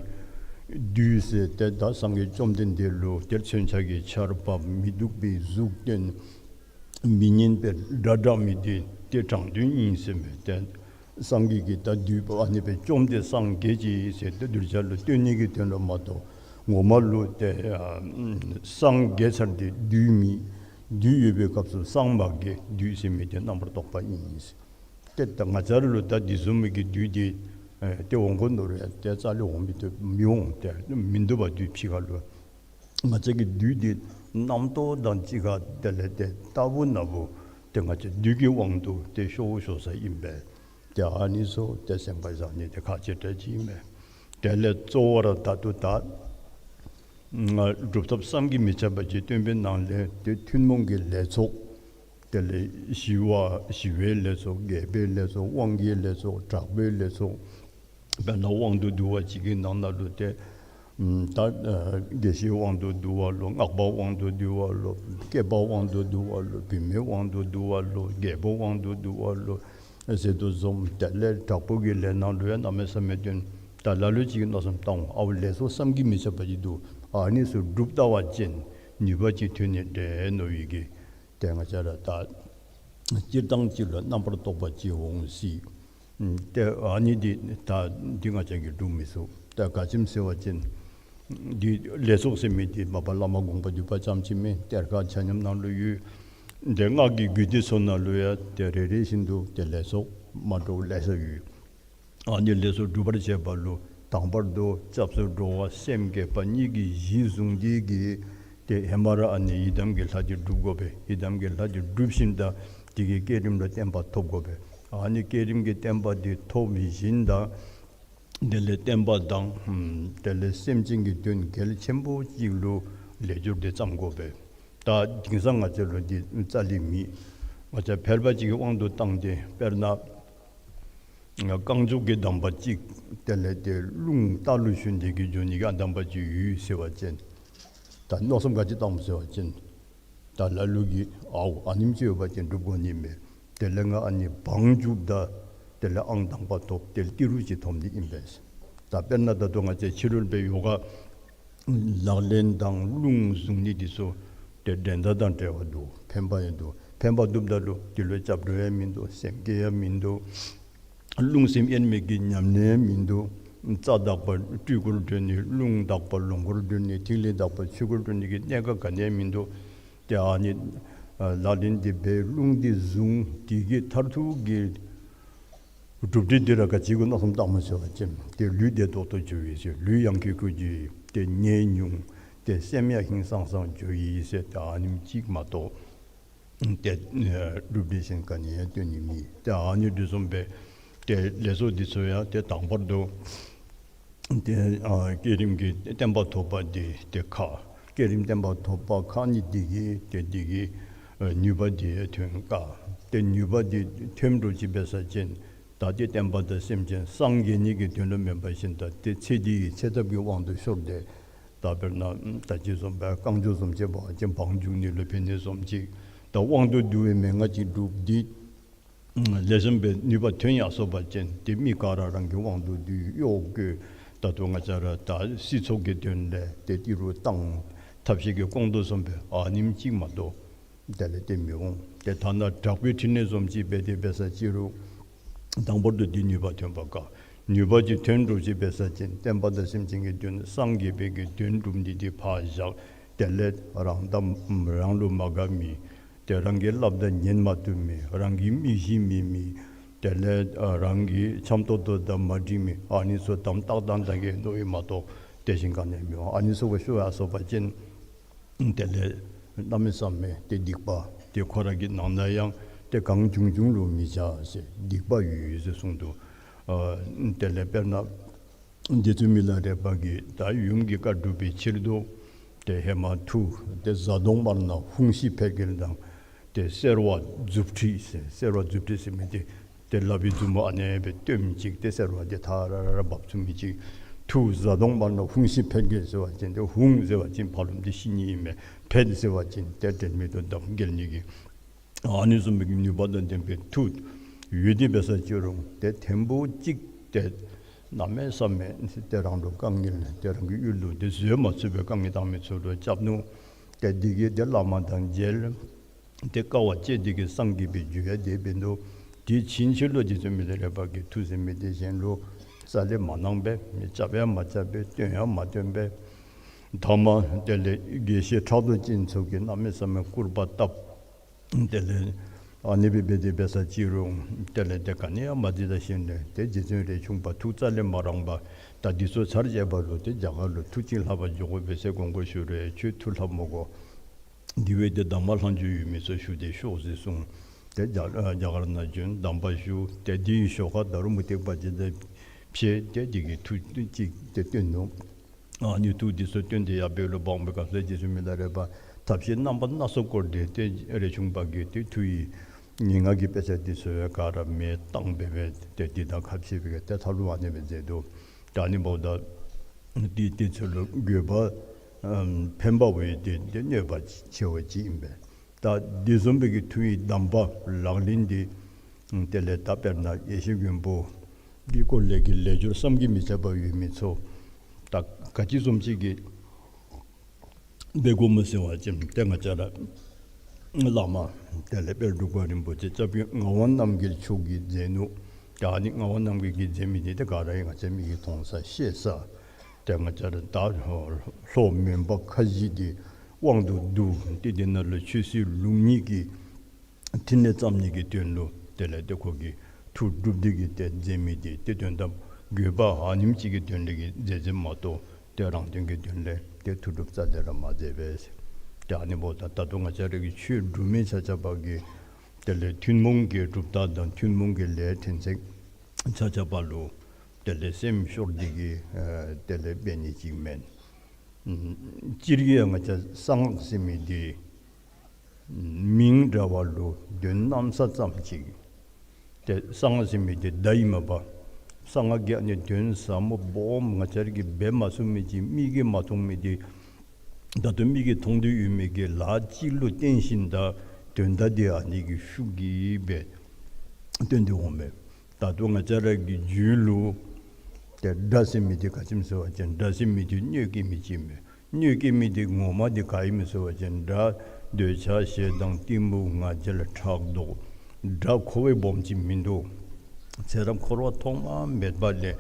བདུད་ཟེར་ཏེ་ད་སངས་རྒྱས་བཅོམ་ལྡན་འདས་ལུ་ཏེ་མཚོན་ཆ་གི་ཆརཔ་མི་སྡུག་པའི་གཟུགས་སྟོན་མི་སྙན་པའི་སྒྲ་བསྒྲགས་མི་འདི་ཏེ་དྲང་དོན་ཨིན་ཟེར་མས། ཏེ་སངས་རྒྱས་ཀྱིས་ད་བདུད་པོ་ཨ་ནི་སྦེ་བཅོམ་སྟེ་སངས་རྒྱས་ཅི་ཟེར་ཏེ་གདུལ་བྱ་ལུ་སྟོན་ནི་གི་དོན་ལུ་མ་གཏོགས་ངོ་མ་ལུ་ཏེ་ཨ་སངས་རྒྱས་ཚར་ཏེ་བདུད་མི་བདུད་ཡོད་པའི་སྐབས་སུ་སངས་མ་རྒྱས། བདུད་ཟེར་མི་དེ་རྣམ་པར་རྟོག་པ་ཨིན་ཟེར། ཏེ་ད་ང་བཅས་ར་ལུ་ད་འདི་བཟུམ་མའི་གི་བདུད་འདི་ཨེ་ཏེ་འོང་དགོ་མནོ་རུང་ཏེ་རྩ་ལས་འོང་མི་བཏུབ་མི་འོང་། ཏེ་མིན་འདུག་པ་བདུད་ཕྱི་ཁ་ལུ། ང་བཅས་ཀྱི་བདུད་འདི་རྣམ་རྟོག་དང་གཅིག་ཁར་དེ་ལས་ཏེ་རྟག་བུ་ན་བུ་ཏེ་ང་བཅས་བདུད་ཀྱི་དབང་དུ་ཏེ་ཤོར་ཤོར་ས་ཨིན་པས། ཏེ་ཨ་ནི་ཚུ་ཏེ་སེམས་ཁར་བཞག་ནི་ཏེ་ཁག་ཆེ་དྲགས་ཅིག་ཨིན་པས། དེ་ལས་གཙོ་བོ་ར་ད་ལྟོ་ད་ང་སྒྲུབ་ཐབས་བསམ་གྱིས་མི་ཁྱབ་པ་ཅིག་སྟོན་པའི་ནང་ལས་ཏེ་ཐུན་མོང་གི་ལས་ཚོགས་དེ་ལས་ཞི་བ་ཞི་བའི་ལས་ཚོགས། རྒྱས་པའི་ལས་ཚོགས། དབང་གི་ལས་ཚོགས། དྲག་པོའི་ལས་ཚོགས། དཔེར་ན་དབང་དུ་བསྡུ་བ་ཅིག་གི་ནང་ན་ལུ་ཏེ་ཨམ་ད་ཨ་དགེ་བཤེས་དབང་དུ་བསྡུ་བ་ལོ། སྔགས་པ་དབང་དུ་བསྡུ་བ་ལོ། སྐྱེས་པ་དབང་དུ་བསྡུ་བ་ལོ། བུད་མེད་དབང་དུ་བསྡུ་བ་ལོ། རྒྱལ་པོ་དབང་དུ་བསྡུ་བ་ལོ་ཟེར་དོ་བཟུམ། དེ་ལས་དྲག་པོ་གི་ལས་ནང་ལུ་ཡང་གནམ་མེད་ས་མེད་སྟོན། ད་ལ་ལུ་ཅིག་གིས་མནོ་བསམ་བཏང་འོང་། ཨའུ་ལས་ཚོགས་བསམ་གྱིས་མི་ཁྱབ་པ་ཅིག་འདུག། ཨ་ནི་ཚུ་སྒྲུབ་ལྟ་བ་ཅིན་ནུས་པ་ཅིག་ཐོན་ནི་འདྲས་མནོ་བའི་གི་ཏེ་ང་བཅས་ར་ད་སྤྱིར་བཏང་ཅིག་ལུ་རྣམ་པར་རྟོག་པ་ཅིག་འོང་སྲིད། ཨམ་ཏེ་ཨ་ནི་འདི་ད་འདི་ང་བཅས་ཀྱིས་སྒྲུབ་མི་ཚུགས། ད་ག་ཅི་སྨོ་ཟེར་བ་ཅིན་འདི་ལས་ཚོགས་ཟེར་མི་འདི་མ་པ་བླ་མ་དགོངས་པ་འདུས་པ་ཙམ་ཅིག་མེན། གཏེར་ཁ་ཆ་མཉམ་ནང་ལུ་ཡོད། ཏེ་སྔགས་ཀྱི་རྒྱུད་སྡེ་ཚུ་ནང་ལུ་ཡང་ཏེ་རེ་རེ་བཞིན་དུ་ཏེ་ལས་ཚོགས་མ་འདྲཝ་ལེ་ཤ་ཡོད། ཨ་ནི་ལས་ཚོགས་སྒྲུབ་པར་བྱེད་པ་ལུ་དང་པར་དུ་སྐྱབས་སུ་འགྲོ་བ་སེམས་བསྐྱེད་པ་གཉིས་ཀྱིས་གཞི་བཟུང་སྟེ་གི་ཏེ་ཧེ་མ་ར་ཨ་ནི་ཡི་དམ་གྱི་ལྷ་འདི་སྒྲུབ་དགོ་པས། ཡི་དམ་གྱི་ལྷ་འདི་སྒྲུབ་ཞིནམ་ད་དེ་གི་བསྐྱེད་རིམ་ལུ་བརྟན་པ་ཐོབ་དགོ་པས། ཨ་ནི་བསྐྱེད་རིམ་གྱི་བརྟན་པ་འདི་ཐོབ་ཞིནམ་ད་དེ་ལས་བསྟན་པ་དང་ཨམ་དེ་ལས་སེམས་ཅན་གྱི་དོན་གལ་ཆེན་པོ་ཅིག་ལུ་ལས་སྦྱོར་འདི་བརྩམ་དགོ་པས། ད་དེང་སང་ང་བཅས་ལུ་འདི་རྩ་ལས་མེད། ང་བཅས་ཕལ་པ་ཅིག་གི་དབང་དུ་བཏང་སྟེ་དཔེར་ན་རྐང་མགྱོགས་ཀྱི་གདམས་པ་ཅིག་དེ་ལས་ཏེ་རླུང་རྟ་ལུ་ཞོན་ཏེ་གི་འགྱོ་ནི་གི་ཨ་གདམས་པ་ཅིག་ཡོད་ཟེར་བ་ཅིན་ད་མནོ་བསམ་ག་ཅི་བཏངམ་ཟེར་བ་ཅིན་ད་ལ་ལུ་གིས་ཨའུ་ཨ་ནེམ་ཅིག་ཡོད་པ་ཅིན་སྒྲུབ་དགོ་ནི་མས། དེ་ལས་ང་ཨ་ནི་བང་རྒྱུགཔ་ད་དེ་ལས་ཨང་དང་པ་ཐོབ། དེ་ལས་ཏི་རུ་ཅིག་ཐོབ་ནི་ཨིན་པས། ད་དཔེར་ན་ད་ལྟོ་ང་བཅས་ཕྱི་རོལ་པའི་ཡོ་ག་ལག་ལེན་དང་རླུང་བཟུང་ནི་འདི་ཚུ་ཏེ་འགྲན་ཟླ་དང་བྲལ་བ་འདུག། ཕན་པ་ཡང་འདུག། ཕན་པ་འདུགཔ་ད་ལུ་འདི་ལུ་སྐྱབས་འགྲོ་ཡང་མིན་འདུག། སེམས་བསྐྱེད་ཡང་མིན་འདུག། རླུང་སེམས་དབྱེར་མེད་ཀྱི་ཉམས་ལེན་ཡང་མིན་འདུག། རྩ་དག་པ་སྤྲུལ་སྐུར་གྲོལ་ནི། རླུང་དག་པ་ལོངས་སྐུར་གྲོལ་ནི། ཐིག་ལེ་དག་པ་ཆོས་སྐུར་གྲོལ་ནི་གི་གནད་འགག་ག་ནི་ཡང་མིན་འདུག། ཏེ་ཨ་ནི་ཨ་ལག་ལེན་འདི་འབད་རླུང་འདི་བཟུང་། དེ་གི་མཐར་ཐུག་གི་གྲུབ་འབྲས་འདི་ར་ག་ཅི་གུ་མནོ་བསམ་བཏངམ་ཟེར་བ་ཅིན་ཏེ་ལུས་བདེ་ཏོག་ཏོ་འགྱོ་ཡི་ཟེར། ལུས་ཡང་ཁེ་ཁུ་འགྱོ་ཡི། ཏེ་ནད་ཉུང་། ཏེ་སེམས་ཡང་ཧིང་སངས་སངས་འགྱོ་ཡི་ཟེར། ཏེ་ཨ་ནེམ་ཅིག་མ་གཏོགས་ཏེ་ཨེ་གྲུབ་འབྲས་གཞན་ག་ནི་ཡང་སྟོན་ནི་མེད། ཏེ་ཨ་ནི་འདི་བཟུམ་སྦེ་ཏེ་ལས་ཚོགས་འདི་ཚུ་ཡང་ཏེ་དང་པར་དུ་ཏེ་ཨ་བསྐྱེད་རིམ་གྱི་བརྟན་པ་ཐོབ་པ་འདི་ཏེ་ཁག། བསྐྱེད་རིམ་བརྟན་པ་ཐོབ་པ་ཁག་ནི་འདི་གིས་ཏེ་འདི་གིས་ ནུས་པ་འདི་ཐོན་དཀའ། ཏེ་ནུས་པ་འདི་ཐོན་འགྱོ་ཅི་འབད་ས་ཅིན་ད་ཏེ་བསྟན་པ་དང་སེམས་ཅན་སངས་རྒྱས་ནི་གི་དོན་ལུ་མེན་པ་ཅིན་ད་ཏེ་ཚེ་འདི་གི་ཚེ་ཐབས་ཀྱི་དབང་དུ་ཤོར་ཏེ་ད་དཔེར་ན་ད་ཅི་བཟུམ་སྦེ་རྐང་མགྱོགས་བཟུམ་ཅིག་འབད་བ་ཅིན་བང་རྒྱུག་ནི་ལུ་ཕན་ནི་བཟུམ་ཅིག། ད་དབང་དུ་བསྡུ་བའི་མན་ངག་ཅིག་སྒྲུབ་སྟེ་ལེགས་ཤོམ་སྦེ་ནུས་པ་ཐོན་ཡར་སོ་བ་ཅིན་ཏེ་མི་ག་ར་རང་གི་དབང་དུ་བསྡུ་གཡོག་བཀོལ། ད་ལྟོ་ང་བཅས་ར་ད་སྲིད་ཚོགས་ཀྱི་དོན་ལས་ཏེ་ཏི་རུ་བཏང་ཐབས་ཤེས་ཀྱིས་སྐོང་དོ་བཟུམ་སྦེ་ཨ་ནེམ་ཅིག་མ་གཏོགས་དེ་ལས་ཏེ་མི་འོང་། ཏེ་ཐ་ན་དྲག་པོའི་ཕྲིན་ལས་བཟུམ་ཅིག་འབད་དེ་འབད་ས་ཅི་རུང་དང་པོ་དུ་འདི་ནུས་པ་ཐོན་པ་དཀའ། ནུས་པ་ཅིག་ཐོན་འགྱོ་ཅི་འབད་ས་ཅིན་བསྟན་པ་དང་སེམས་ཅན་གྱི་དོན་སངས་རྒྱས་པའི་གི་དོན་སྒྲུབ་ནི་འདི་ཕར་བཞག། དེ་ལས་རང་དང་རང་ལུ་མ་དགའ་མི་ཏེ་རང་གི་སླབ་ད་ཉན་མ་བཏུབ་མི་རང་གི་མི་གཤིས་མེད་མི་དེ་ལས་ཨ་རང་གི་འཆམ་ཏོག་ཏོ་དང་མ་འགྲིག་མི་ཨ་ནི་ཚུ་དམ་ཏག་ཏག་ད་གི་མནོ་ཡི་མ་གཏོགས་དེ་བཞིན་ག་ནི་མི་འོང་། ཨ་ནི་ཚུ་ག་ཤོར་ཡར་སོ་བ་ཅིན་དེ་ལས་གནམ་མེད་ས་མེད་ཏེ་སྡིག་པ་ཏེ་ཁོ་ར་གི་ནང་ན་ཡང་ཏེ་གང་བྱུང་བྱུང་ལུ་མི་བྱ་ཟེར་སྡིག་པ་ཡོད་ཡོད་ཟེར་གསུངས་འདུག། ཨ་དེ་ལས་དཔེར་ན་རྗེ་བཙུན་མི་ལ་རས་པ་གིས་ད་ཡུམ་གྱི་བཀའ་སྒྲུབ་པའི་ཕྱིར་དུ་ཏེ་ཧེ་མ་མཐུ་ཏེ་བཟའ་གདོང་དམར་ནག་ཧཱུྃ་ཤི་འཕེལ་རྒྱས་དང་ཏེ་སེར་བ་མཛུབ་ཁྲིད་ཟེར་སེར་བ་མཛུབ་ཁྲིད་ཟེར་མི་འདི་ཏེ་ལག་པའི་མཛུབ་མོ་ཨ་ནེ་སྦེ་སྟོནམ་ཅིག་ཏེ་སེར་བ་འདི་ཐ་ར་ར་འབབ་ཚུགས་མི་ཅིག། མཐུ་བཟའ་གདོང་དམར་ནག་ཧཱུྃ་ཤི་འཕེལ་རྒྱས་ཟེར་བ་ཅིན་ཏེ་ཧཱུྃ་ཟེར་བ་ཅིན་ཕ་རོལ་ཏེ་ཤི་ནི་ཨིན་མས། འཕེལ་ཟེར་བ་ཅིན་ཏེ་དྲན་མེད་དུ་འདམ་འགྱེལ་ནི་གི་ཨ་ནི་བཟུམ་མའི་ནུས་པ་དང་ལྡན་པའི་མཐུ་ཡོད་དེ་འབད་ས་ཅི་རུང་ཏེ་ཐེངས་པོ་གཅིག་ཏེ་གནམ་མེད་ས་མེད་ཏེ་རང་ལུ་དཀའ་ངལ་ཏེ་རང་གི་ཡུལ་ལུ་ཏེ་བཟོད་མ་ཚུགས་པའི་དཀའ་ངལ་བཏང་མི་ཚུ་ལུ་རྐྱབ་ནུག། ཏེ་འདི་གིས་ཏེ་བླ་མ་དང་མཇལ། ཏེ་དཀའ་བ་སྤྱད་དེ་གིས་སངས་རྒྱས་པའི་རྒྱུ་ཡང་དེ་འབད་ནུག། དེ་ཕྱིན་ཆད་ལུ་རྗེ་བཙུན་མི་ལ་རས་པ་གིས་མཐུ་ཟེར་མི་འདི་གཞན་ལུ་རྩ་ལས་མ་གནང་པས། མི་རྐྱབ་ཡང་མ་རྐྱབ་པས། སྟོན་ཡང་མ་སྟོན་པས། ཐ་མ་དེ་ལས་དགེ་བཤེས་ཕྲག་དོག་ཅན་ཚུ་གིས་གནམ་མེད་ས་མེད་སྐུར་པ་བཏབ། དེ་ལས་ཨ་ནི་སྦེ་འབད་དེ་འབད་ས་ཅི་རུང་དེ་ལས་ཏེ་ག་ནི་ཡང་མ་བདེ་ད་ཞིནམ་ལས་ཏེ་རྗེ་བཙུན་རས་ཆུང་པ་ཐུགས་རྩ་ལས་མ་རངས་པར་ད་འདི་ཚུ་ཚར་བཅད་པ་ལུ་ཏེ་རྒྱ་གར་ལུ་མཐུ་ཅིག་ལྷབ་པར་འགྱོ་དགོ་པས་ཟེར་དགོངས་སྐོར་ཞུ་རུང་ཁྱོད་མཐུ་ལྷབ་མི་དགོ། དེ་བས་ཏེ་གདམས་པ་ལྷག་མཇུག་ཡོད་མི་ཚུ་ཞུ་སྟེ་ཤོག་ཟེར་གསུངས། ཏེ་རྒྱ་རྒྱ་གར་ནང་བྱོན་གདམས་པ་ཞུ། ཏེ་དེའི་ཞོར་ཁར་ད་རུང་མུ་སྟེགས་པ་ཅིག་དང་ཕྱད་དེ་དེ་གིས་མཐུ་ཅིག་ཏེ་སྟོན་ནུག། ཨ་ནི་མཐུ་འདི་ཚུ་སྟོན་ཏེ་ཡར་སྦེ་ལུ་འབག་པའི་སྐབས་སུ་རྗེ་བཙུན་མི་ལ་རས་པ་ཐབས་ཤེས་རྣམ་པ་སྣ་ཚོགས་བསྐོར་ཏེ་ཏེ་རས་ཆུང་པ་གིས་ཏེ་མཐུ་ཡི་ངན་སྔགས་ཀྱི་དཔེ་ཆ་འདི་ཚུ་ག་ར་མེ་བཏང་སྦེ་སྦེ་ཏེ་འདི་དང་ཁ་ཕྱེ་སྦེ་ཏེ་ཐལ་བ་ཨ་ནི་སྦེ་མཛད་དོ། ད་ཨ་ནི་འབདཝ་ད་འདི་དེ་ཚུ་ལུ་དགོས་པ་ཨམ་ཕན་པ་བས་ཏེ་ཏེ་གནོད་པ་ཆེ་བ་ཅིག་ཨིན་པས། ད་འདི་བཟུམ་སྦེ་གི་མཐུ་ཡི་གདམས་པ་ལག་ལེན་འདི་དེ་ལས་ད་དཔེར་ན་ཡེ་ཤེས་མགོན་པོ་གི་སྐོར་ལས་ཀྱི་ལས་སྦྱོར་བསམ་གྱིས་མི་ཁྱབ་པ་ཡོད་མི་ཚུ་ད་ག་ཅི་བཟུམ་ཅིག་གི་འབད་དགོཔ་སྨོ་ཟེར་བ་ཅིན་ཏེ་ང་བཅས་ར་བླ་མ་དེ་ལས་དཔལ་འབྲུག་པ་རིན་པོ་ཆེ་སྐྱབས་རྗེ་ངག་དབང་རྣམ་རྒྱལ་མཆོག་གིས་མཛད་ནུག། ད་ཨ་ནི་ངག་དབང་རྣམ་རྒྱལ་གྱིས་མཛད་མི་འདི་ཏེ་ག་ར་ང་བཅས་མིག་གིས་མཐོང་ས་ཤེས་ས། ཏེ་ང་བཅས་ར་ད་ལྷོ་མོན་པ་ཁ་བཞི་འདི་དབང་དུ་བསྡུ་སྟེ་འདི་ནང་ལུ་ཆོས་སྲིད་ལུགས་གཉིས་ཀྱི་ཕྲིན་ལས་བརྩམ་ནི་གི་དོན་ལུ་དེ་ལས་ཏེ་ཁོ་གིས་མཐུ་སྒྲུབ་སྟེ་གིས་ཏེ་མཛད་མི་འདི་ཏེ་དོན་དམ་དགོས་པ་ཨ་ནེམ་ཅིག་གི་དོན་ལས་ཀྱི་མཛད་མཛདཔ་མ་གཏོགས་ཏེ་རང་དོན་གྱི་དོན་ལས་ཏེ་མཐུ་སྒྲུབ་རྩ་ལས་ར་མ་མཛད་པས། ཏེ་ཨ་ནི་འབདཝ་ད་ད་ལྟོ་ང་བཅས་ར་གི་ཆོས་སྒྲུབ་མི་ཆ་ཁྱབ་ཀྱིས་དེ་ལས་ཐུན་མོང་གི་གྲུབ་རྟགས་དང་ཐུན་མོང་གི་ལས་ཕྲན་ཚེགས་ཆ་ཁྱབ་ལུ་དེ་ལས་སེམས་ཤོར་ཏེ་གིས་ཨེ་དེ་ལས་འབད་ནི་ཅིག་མེན། སྤྱིར་གྱིས་ང་བཅས་གསང་སྔགས་ཟེར་མི་འདི་མིང་འདྲ་བ་ལུ་དོན་གནམ་ས་ཙམ་ཅིག། ཏེ་གསང་སྔགས་ཟེར་མི་འདི་བརྡ་ཨིན་མས་པ། གསང་སྔགས་ཀྱི་ཨ་ནི་དོན་ཟབ་མོ་སྦོམ་ང་བཅས་ར་གིས་འབད་མ་ཚུགས་མི་ཅིག་མིག་གིས་མ་མཐོང་མི་འདི་ད་ལྟོ་མིག་གིས་མཐོང་སྟེ་ཡོད་མི་གི་ལཱ་ཅིག་ལུ་བརྟེན་ཞིནམ་ད་དོན་དག་འདི་ཨ་ནི་གི་ཤུགས་ཀྱིས་སྦེ་སྟོན་ཏེ་འོང་མས། ད་ལྟོ་ང་བཅས་ར་གི་རྒྱུད་ལུ་ཏེ་དགྲ་ཟེར་མི་འདི་ག་ཅི་སྨོ་ཟེར་བ་ཅིན་དགྲ་ཟེར་མི་འདི་གནོད་སྐྱེལ་མི་ཅིག་མས། གནོད་སྐྱེལ་མི་འདི་ངོ་མ་འདི་ག་ཨིན་སྨོ་ཟེར་བ་ཅིན་དགྲ་འདོད་ཆགས་ཞེ་སྡང་གཏི་མུག་ང་རྒྱལ་ཕྲག་དོག། དགྲ་ཁོ་བ་སྦོམ་ཅིག་མིན་འདུག། ཚེ་རབས་འཁོར་བ་ཐོག་མ་མེད་པ་ལས་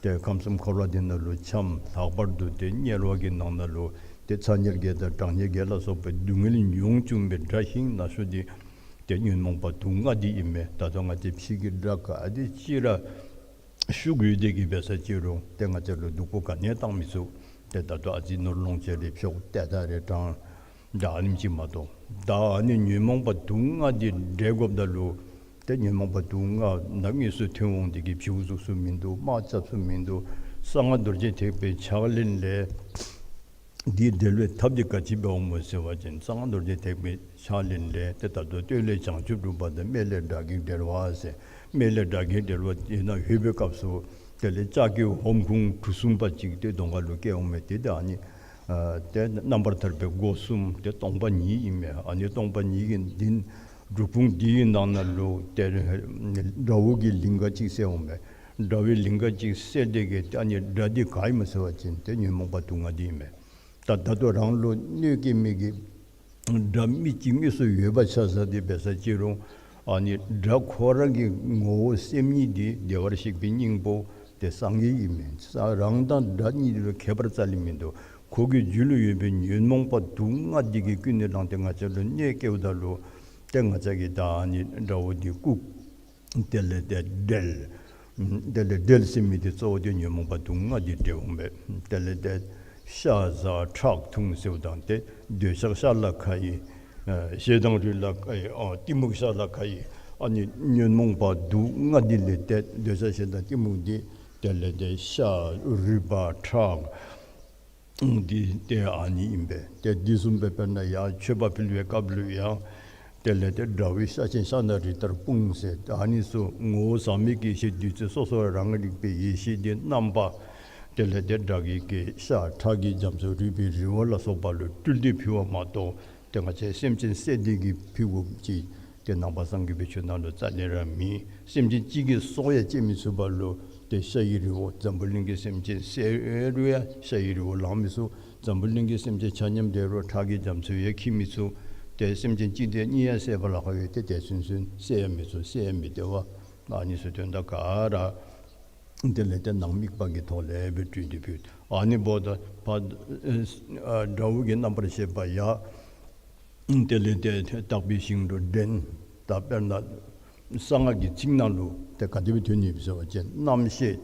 ཏེ་ཁམས་གསུམ་འཁོར་བ་འདི་ནང་ལུ་འཁྱམས། ལྷག་པར་དུ་ཏེ་དམྱལ་བ་གི་ནང་ན་ལུ་ཏེ་ཚ་དམྱལ་བརྒྱད་དང་གྲང་དམྱལ་བརྒྱད་ལ་སོགས་པའི་སྡུག་བསྔལ་མྱོང་བཅུག་པའི་དགྲ་ཤིང་ན་ཤོས་འདི་ཏེ་ཉོན་མོངས་པ་དུག་ལྔ་འདི་ཨིན་མས། ད་ལྟོ་ང་བཅས་ཕྱི་གི་དགྲ་ག་དེ་ཅིག་ར་ཤུགས་ཡོད་དེ་གིས་འབད་ས་ཅི་རུང་ཏེ་ང་བཅས་ལུ་སྡུག་པོ་ག་ནི་ཡང་བཏང་མི་ཚུགས། ཏེ་ད་ལྟོ་ཨ་ཙི་ནོར་ལོངས་སྤྱོད་རེ་ཕྱུགཔོ་ཏེ་ད་རེ་དྲང་ད་ཨ་ནེམ་ཅིག་མ་གཏོགས། ད་ཨ་ནི་ཉོན་མོངས་པ་དུག་ལྔ་འདི་བསྒྲལ་དགོཔ་ད་ལུ་ཏེ་ཉོན་མོངས་པ་དུག་ལྔ་ནང་དངོས་སུ་ཐོན་འོང་དེ་གིས་བྱིའུ་གཟུགས་སུ་མིན་འདུག། དམག་རྐྱབ་ས་མིན་འདུག། གསང་སྔགས་རྡོ་རྗེ་ཐེག་པའི་ཕྱག་ལེན་ལས་ འདི་འབྲེལ་བའི་ཐབས་འདི་ག་ཅི་འབདཝ་སྨོ་ཟེར་བ་ཅིན་གསང་སྔགས་རྡོ་རྗེ་ཐེག་པའི་ཕྱག་ལེན་ལས་ཏེ་ད་ལྟོ་སྟོད་ལས་བྱང་ཆུབ་སྒྲུབ་པ་དང་སྨད་ལས་དགྲ་བགེགས་བསྒྲལ་བ་ཟེར། སྨད་ལས་དགྲ་བགེགས་བསྒྲལ་བ་དེ་ནང་ལྷོད་པའི་སྐབས་སུ་དེ་ལས་ལྕགས་ཀྱི་ཧོམ་ཁུང་གྲུ་གསུམ་པ་ཅིག་ཏེ་གདོང་ཁ་ལུ་བཀལཝ་མས། ཏེ་ད་ཨ་ནི་ཨ་ཏེ་རྣམ་པར་ཐར་པའི་སྒོ་གསུམ་ཏེ་སྟོང་པ་ཉིད་ཨིན་མས། ཨ་ནི་སྟོང་པ་ཉིད་ཀྱི་འདི་སྒྲུབ་ཁུང་འདི་གི་ནང་ན་ལུ་ཏེ་དགྲ་བོ་གི་ལིང་ག་ཅིག་གསལཝ་མས། དགྲ་བོའི་ལིང་ག་ཅིག་གསལ་ཏེ་གི་ཏེ་ཨ་ནི་དགྲ་འདི་ག་ཨིན་མས་ཟེར་བ་ཅིན་ཏེ་ཉོན་མོངས་པ་དུག་ལྔ་འདི་ཨིན་མས། ད་ད་ལྟོ་རང་ལུ་གནོད་སྐྱེལ་མི་གི་དགྲ་མི་གཅིག་མི་སུ་ཡོད་པ་ཆ་བཞག་སྟེ་འབད་ས་ཅི་རུང་ཨ་ནི་དགྲ་ཁོ་རང་གི་ངོ་བོ་སེམས་ཉིད་འདི་བདེ་བར་གཤེགས་པའི་སྙིང་པོ་ཏེ་སངས་རྒྱས་ཨིན་མས། ས་རང་དང་དགྲ་གཉིས་ལུ་ཁྱད་པར་རྩ་ལས་མིན་འདུག། ཁོ་གི་རྒྱུད་ལུ་ཡོད་པའི་ཉོན་མོངས་པ་དུག་ལྔ་འདི་གིས་ཀུན་ནས་བསླངས་ཏེ་ང་བཅས་ལུ་གནོད་སྐྱེལཝ་ད་ལུ་ཏེ་ང་བཅས་ཀྱིས་ད་ཨ་ནི་དགྲ་བོ་འདི་བཀུག། དེ་ལས་ཏེ་བསྒྲལ། དེ་ལས་བསྒྲལ་ཟེར་མི་འདི་གཙོ་བོ་ཏེ་ཉོན་མོངས་པ་དུག་ལྔ་འདི་བསྒྲལཝ་མས། དེ་ལས་ཏེ་ཤ་ཟ་ཁྲག་འཐུང་ཟེརཝ་དང་ཏེ་འདོད་ཆགས་ཤ་ལ་ཁ་ཡི། ཨ་ཞེ་སྡང་རུས་ལ་ཁ་ཡི། ཨ་གཏི་མུག་ཤ་ལ་ཁ་ཡི། ཨ་ནི་ཉོན་མོངས་པ་དུག་ལྔ་འདི་ལས་ཏེ་འདོད་ཆགས་ཞེ་སྡང་གཏི་མུག་འདི་དེ་ལས་ཏེ་ཤ་རུས་པ་ཁྲག་འདི་ཏེ་ཨ་ནི་ཨིན་པས། ཏེ་འདི་བཟུམ་སྦེ་དཔེར་ན་ཡང་མཆོད་པ་ཕུལ་བའི་སྐབས་ལུ་ཡང་དེ་ལས་ཏེ་དགྲ་བོའི་ཤ་ཆེན་ཤ་ནང་རི་ལྟར་སྤུངས་ཟེར། ཨ་ནི་ཚུ་ངོ་བོ་ཟག་མེད་ཀྱི་ཡེ་ཤེས་བདུད་རྩི་སོ་སོ་རང་རིག་པའི་ཡེ་ཤེས་འདི་རྣམ་པ་དེ་ལས་ཏེ་དགྲ་བགེགས་ཀྱི་ཤ་ཁྲག་གི་རྒྱ་མཚོ་རུས་པའི་རི་བོ་ལ་སོགས་པ་ལུ་སྤྲུལ་ཏེ་ཕུལ་བ་མ་གཏོགས་ཏེ་ང་བཅས་སེམས་ཅན་བསད་དེ་གི་ཕུལ་དགོཔ་ཅིག་ཏེ་ནང་པ་སངས་རྒྱས་པའི་ཆོས་ནང་ལུ་རྩ་ལས་ར་མེད། སེམས་ཅན་གཅིག་གི་སྲོག་ཡང་བཅད་མི་ཚུགས་པ་ལུ་ཏེ་ཤ་ཡི་རི་བོ་འཛམ་བུ་གླིང་གི་སེམས་ཅན་བསད་རུང་ཡང་ཤ་ཡི་རི་བོ་ལང་མི་ཚུགས། འཛམ་བུ་གླིང་གི་སེམས་ཅན་ཆ་མཉམ་བསད་རུང་ཁྲག་གི་རྒྱ་མཚོ་ཡང་འཁྱིལ་མི་ཚུགས། ཏེ་སེམས་ཅན་གཅིག་དེ་གཉིས་ཡང་བསད་པ་ལ་ཁག་ཡོད། ཏེ་དེ་ཚུན་ཚོད་བསད་ཡང་མི་ཚུགས། བསད་ཡང་མི་བདེ་བ། ཨ་ནི་ཚུ་དོན་དག་ག་ར་དེ་ལས་ཏེ་ནང་དམིགས་པ་གི་ཐོག་ལས་སྦེ་སྤྲུལ་ཏེ་ཕུལ། ཨ་ནི་འབདཝ་ད་ཕར་ཨ་དགྲ་བོ་གི་རྣམ་པར་ཤེས་པ་ཡང་དེ་ལས་ཏེ་དག་པའི་ཞིང་དུ་འདྲེན། ད་དཔེར་ན་གསང་སྔགས་ཀྱི་ཚིག་ནང་ལུ་ཏེ་ག་དེ་སྦེ་ཐོན་ནུག་ཟེར་བ་ཅིན་རྣམ་ཤེས་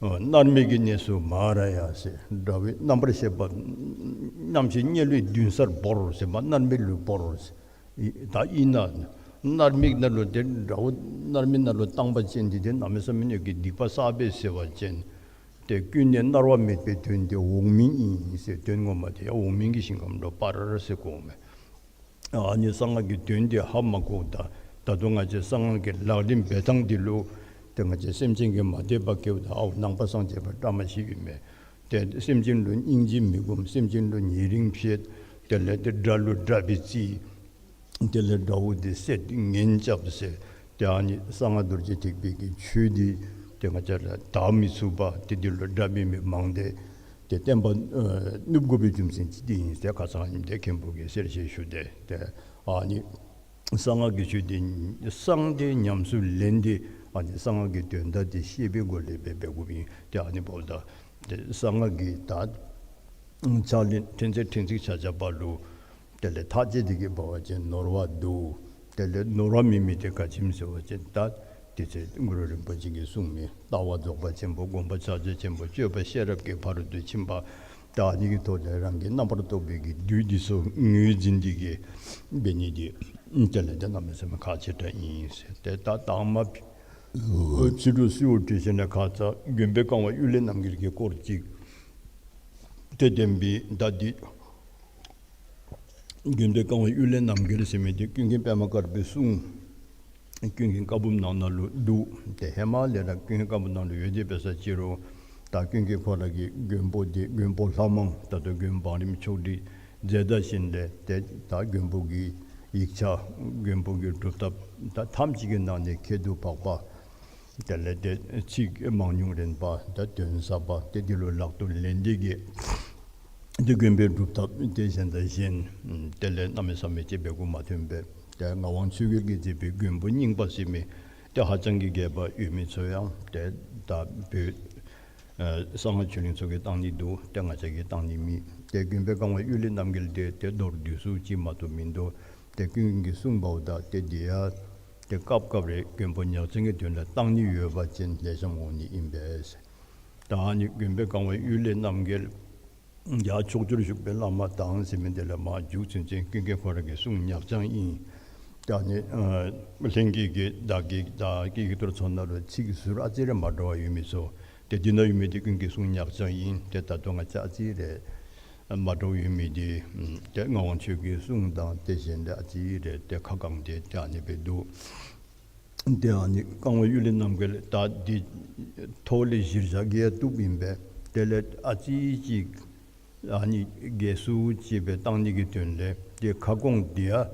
ཨ་མནར་མེད་ཀྱི་གནས་སུ་མ་ར་ཡ་ཟེར། དགྲ་བོའི་རྣམ་པར་ཤེས་པ་རྣམ་ཤེས་དམྱལ་བའི་མདུན་སར་བོར་ཟེར་མ་མནར་མེད་ལུ་བོར་ཟེར། ད་ཨིན་ན་མནར་མེད་ནང་ལུ་ཏེ་དགྲ་བོ་མནར་མེད་ནང་ལུ་བཏང་པ་ཅིན་འདི་ཏེ་གནམ་མེད་ས་མེད་ཀྱི་སྡིག་པ་བསགས་པས་ཟེར་བ་ཅིན་ཏེ་ཀུན་ནས་མནར་བ་མེད་པའི་དོན་དེ་འོག་མིན་ཨིན་ཟེར། དོན་ངོ་མ་དེ་ཡང་འོག་མིན་གྱི་ཞིང་ཁམས་ལུ་སྤར་ཟེར་གོཝ་མས། ཨ་ནི་གསང་སྔགས་ཀྱི་དོན་དེ་ཧ་མ་གོ། ད་ད་ལྟོ་ང་བཅས་གསང་སྔགས་ཀྱི་ལག་ལེན་འབད་ཐངས་འདི་ལུ་ཏེ་ང་བཅས་སེམས་ཅན་གྱིས་མ་དད་པ་སྐྱེཝ་ད་ཨའུ་ནང་པ་སངས་རྒྱས་པ་བཀྲ་མ་ཤིས་ཨིན་མས། ཏེ་སེམས་ཅན་ལུ་སྙིང་རྗེ་མི་སྒོམ། སེམས་ཅན་ལུ་ཉེ་རིང་བྱེད། དེ་ལས་ཏེ་དགྲ་ལུ་དགྲ་སྦེ་བརྩི། དེ་ལས་དགྲ་བོ་དེ་བསད་ངན་རྐྱབ་ཟེར། ཏེ་ཨ་ནི་གསང་སྔགས་རྡོ་རྗེ་ཐེག་པའི་གི་ཆོས་འདི་ཏེ་ང་བཅས་ལུ་དར་མི་ཚུགས་པར་ཏེ་འདི་ལུ་དགྲ་འབད་མི་མང་སྟེ་ཏེ་བསྟན་པ་ཨ་ནུབ་དགོ་པའི་རྒྱུ་མཚན་ཅིག་འདི་ཨིན་ཟེར་ཁ་ཙ་ཨིནམ་ཏེ་མཁན་པོ་གིས་གསལ་བཤད་ཞུ་སྟེ། ཏེ་ཨ་ནི་གསང་སྔགས་ཀྱི་ཆོས་འདི་གསང་སྟེ་ཉམས་སུ་ལེན་ཏེ་ཨ་ནི་གསང་སྔགས་ཀྱི་དོན་དག་འདི་ཤེས་པའི་སྒོ་ལས་འབད་འབད་དགོཔ་ཨིན། ཏེ་ཨ་ནི་འབདཝ་ད་ཏེ་གསང་སྔགས་ཀྱི་ད་ཕྱག་ལེན་ཕྲན་ཚེགས་ཕྲན་ཚེགས་ཆ་ཁྱབ་པ་ལུ་དེ་ལས་ཐག་བཅད་དེ་གི་འབད་བ་ཅིན་ནོར་བ་འདུག། དེ་ལས་ནོར་བ་མེད་མི་དེ་ག་ཅི་སྨོ་ཟེར་བ་ཅིན་ད་དེ་ཚེ་གུ་རུ་རིན་པོ་ཆེ་གིས་གསུངས་མི་ལྟ་བ་རྫོགས་པ་ཆེན་པོ། སྒོམ་པ་ཕྱག་རྒྱ་ཆེན་པོ། སྤྱོད་པ་ཤེས་རབ་ཀྱི་ཕ་རོལ་ཏུ་ཕྱིན་པ། ད་ཨ་ནི་གི་ཐོག་ལས་རང་གི་རྣམ་པར་རྟོག་པའི་གི་བདུད་འདི་ཚུ་ངོས་འཛིན་ཏེ་གི་འབད་ནི་འདི་དེ་ལས་ཏེ་གནམ་མེད་ས་མེད་ཁག་ཆེ་དྲགས་ཨིན་ཟེར། ཏེ་ད་དང་པ་ཕྱི་དྲོ་གསོལ་བ་བཏབ་ཞིནམ་ལས་ཁ་ཙ་མགོན་པོའི་བཀའ་དབང་གཡུལ་ལས་རྣམ་རྒྱལ་གྱི་སྐོར་ཅིག་ཏེ་བསྟན་པའི་ད་འདི་མགོན་པོའི་བཀའ་དབང་གཡུལ་ལས་རྣམ་རྒྱལ་ཟེར་མི་འདི་ཀུན་མཁྱེན་པདྨ་དཀར་པོའི་གསུང་ཀུན་མཁྱེན་བཀའ་འབུམ་ནང་ན་ལུ་འདུག། ཏེ་ཧེ་མ་ལས་ར་ཀུན་མཁྱེན་བཀའ་འབུམ་ནང་ལུ་ཡོད་དེ་འབད་ས་ཅི་རུང་ད་ཀུན་མཁྱེན་ཁོ་ར་གི་མགོན་པོ་འདི་མགོན་པོ་ལྷ་མང་ད་ལྟོ་མགོན་པོ་བང་རིམ་ཆོག་སྒྲིག་མཛད་ད་ཞིནམ་ལས་ཏེ་ད་མགོན་པོ་གི་ཡིག་ཆ་མགོན་པོ་གི་སྒྲུབ་ཐབས་ད་ཐམས་ཅད་ཀྱི་ནང་ནས་ཁྱད་དུ་འཕགས་པ། དེ་ལས་ཏེ་ཚིག་མང་ཉུང་རན་པ་ད་དོན་ཟབ་པ་ཏེ་འདི་ལུ་ལག་ཏུ་ལེན་ཏེ་གི་ཏེ་མགོན་པོའི་སྒྲུབ་ཐབས་ཏེ་གཞན་དང་གཞན་དེ་ལས་གནམ་མེད་ས་མེད་ཅིག་འབད་དགོཔ་མ་ཐོན་པས། ཏེ་ངག་དབང་ཆོས་རྒྱལ་གྱིས་མཛད་པའི་མགོན་པོ་རྙིང་པ་ཟེར་མི་ཏེ་ཧ་ཅང་གི་རྒྱས་པ་ཡོད་མི་ཚུ་ཡང་ཏེ་ད་བོད་ཨ་གསང་སྔགས་ཆོས་གླིང་ཚུ་གིས་བཏང་ནི་འདུག། ཏེ་ང་བཅས་ཀྱིས་བཏང་ནི་མེད། ཏེ་མགོན་པོའི་བཀའ་དབང་གཡུལ་ལས་རྣམ་རྒྱལ་འདི་ཏེ་མདོར་བསྡུས་སུ་ཅིག་མ་གཏོགས་མིན་འདུག། ཏེ་ཀུན་མཁྱེན་གྱིས་གསུངས་པའོ། ད་ཏེ་འདི་ཡང་ཏེ་སྐབས་སྐབས་རེ་མགོན་པོ་ཉག་ཅན་གྱི་དོན་ལ་བཏང་ནི་ཡོད་པ་ཅིན་ལེགས་ཤོམ་འོང་ནི་ཨིན་པས། ད་ཨ་ནི་མགོན་པོའི་བཀའ་དབང་གཡུལ་ལས་རྣམ་རྒྱལ་ཡར་ཕྱོགས་བཅུར་བཞུགས་པའི་བླ་མ་དང་ཟེར་མི་འདི་ལས་མར་མཇུག་ཚུན་ཚོད་ཀུན་མཁྱེན་ཁོ་ར་གི་གསུང་ཉག་ཅན་ཨིན། ད་ཨ་ནི་ཨ་ལྷན་རྒྱས་ཀྱིས་བདག་གི་ད་ཀི་ཀི་ཏོར་ཚོགས་ནང་ལུ་ཚིག་ཟུར་ཨ་ཙི་རེ་མ་འདྲཝ་ཡོད་མི་ཚུ་ཏེ་འདི་ནང་ཡོད་མི་འདི་ཀུན་མཁྱེན་གསུང་ཉག་ཅན་ཨིན། ཏེ་ད་ལྟོ་ང་བཅས་ཨ་ཙི་རེ་ མ་འདྲཝ་ཡོད་མི་འདི་ཏེ་ངག་དབང་ཆོས་ཀྱི་གསུང་དང་ཏེ་གཞན་ལས་ཨ་ཙི་རེ་ཏེ་ཁ་བསྐངས་ཏེ་ཏེ་ཨ་ནི་སྦེ་འདུག། ཏེ་ཨ་ནི་བསྐང་བ་གཡུལ་ལས་རྣམ་རྒྱལ་ད་འདི་ཐོག་ལས་གཞིར་བཞག་གི་ཡང་བཏུབ་ཨིན་པས། དེ་ལས་ཨ་ཙི་ཅིག་ཨ་ནི་རྒྱས་སུ་ཅིག་སྦེ་བཏང་ནི་གི་དོན་ལས་ཏེ་ཁ་སྐོང་འདི་ཡང་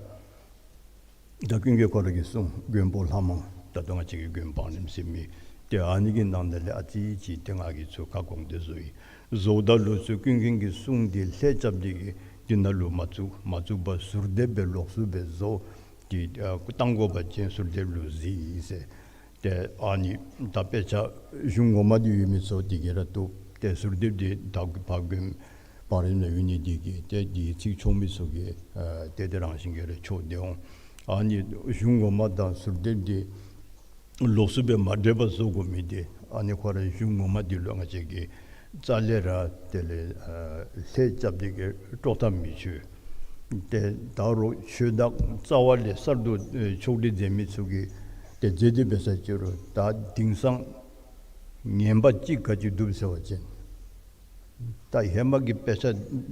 ད་ཀུན་མཁྱེན་ཁོ་ར་གི་གསུང་མགོན་པོ་ལྷ་མང་ད་ལྟོ་ང་བཅས་ཀྱི་མགོན་པོ་འཕགས་ལམ་ཟེར་མི་ཏེ་ཨ་ནི་གི་ནང་ན་ལས་ཨ་ཙི་ཅིག་ཏེ་ང་གིས་ཚུར་ཁ་སྐོང་སྟེ་བཟོ་ཡི། བཟོཝ་ད་ལུ་ཚུར་ཀུན་མཁྱེན་གྱི་གསུང་འདི་ལྷད་རྐྱབ་སྟེ་གིས་འདི་ནང་ལུ་མ་བཙུགས། མ་བཙུགས་པར་ཟུར་འདེབས་སྦེ་ལོགས་སུ་སྦེ་བཟོ། ཏེ་ཨ་བཏང་དགོ་པ་ཅིན་ཟུར་འདེབས་ལུ་གཟིགས་ཟེར། ཏེ་ཨ་ནི་ད་དཔེ་ཆ་གཞུང་ངོ་མ་འདི་ཡོད་མི་ཚུ་འདི་གིས་ར་བཏུབ། ཏེ་ཟུར་འདེབས་འདི་ད་ཕར་མགོན་པོ་འཕགས་ལམ་ལུ་ཡོད་ནི་འདི་གིས་ཏེ་འདི་ཚིག་ཆོག་མི་ཚུ་གིས་ཨ་ཏེ་དེ་རང་བཞིན་གྱིས་ར་ཆོག་སྟེ་འོང་། ཨ་ནི་གཞུང་ངོ་མ་དང་ཟུར་འདེབས་འདི་ལོགས་སུ་སྦེ་མ་འདྲེས་པར་བཟོ་དགོ་མི་འདི་ཨ་ནི་ཁོ་ར་གཞུང་ངོ་མ་འདི་ལུ་ང་བཅས་ཀྱིས་རྩ་ལས་ར་དེ་ལས་ཨ་ལྷད་རྐྱབ་སྟེ་གིས་དཀྲོག་ཐབས་མི་ཆོག། ཏེ་ད་རུང་ཆོས་བདག་རྩ་བ་ལས་གསར་དུ་ཨེ་ཕྱོགས་སྒྲིག་མཛད་མི་ཚུ་གིས་ཏེ་མཛད་དེ་འབད་ས་ཅིག་རུང་ད་དེང་སང་ངན་པ་ཅིག་ག་ཅི་འདུག་ཟེར་བ་ཅིན་ད་ཧེ་མ་གི་དཔེ་ཆ་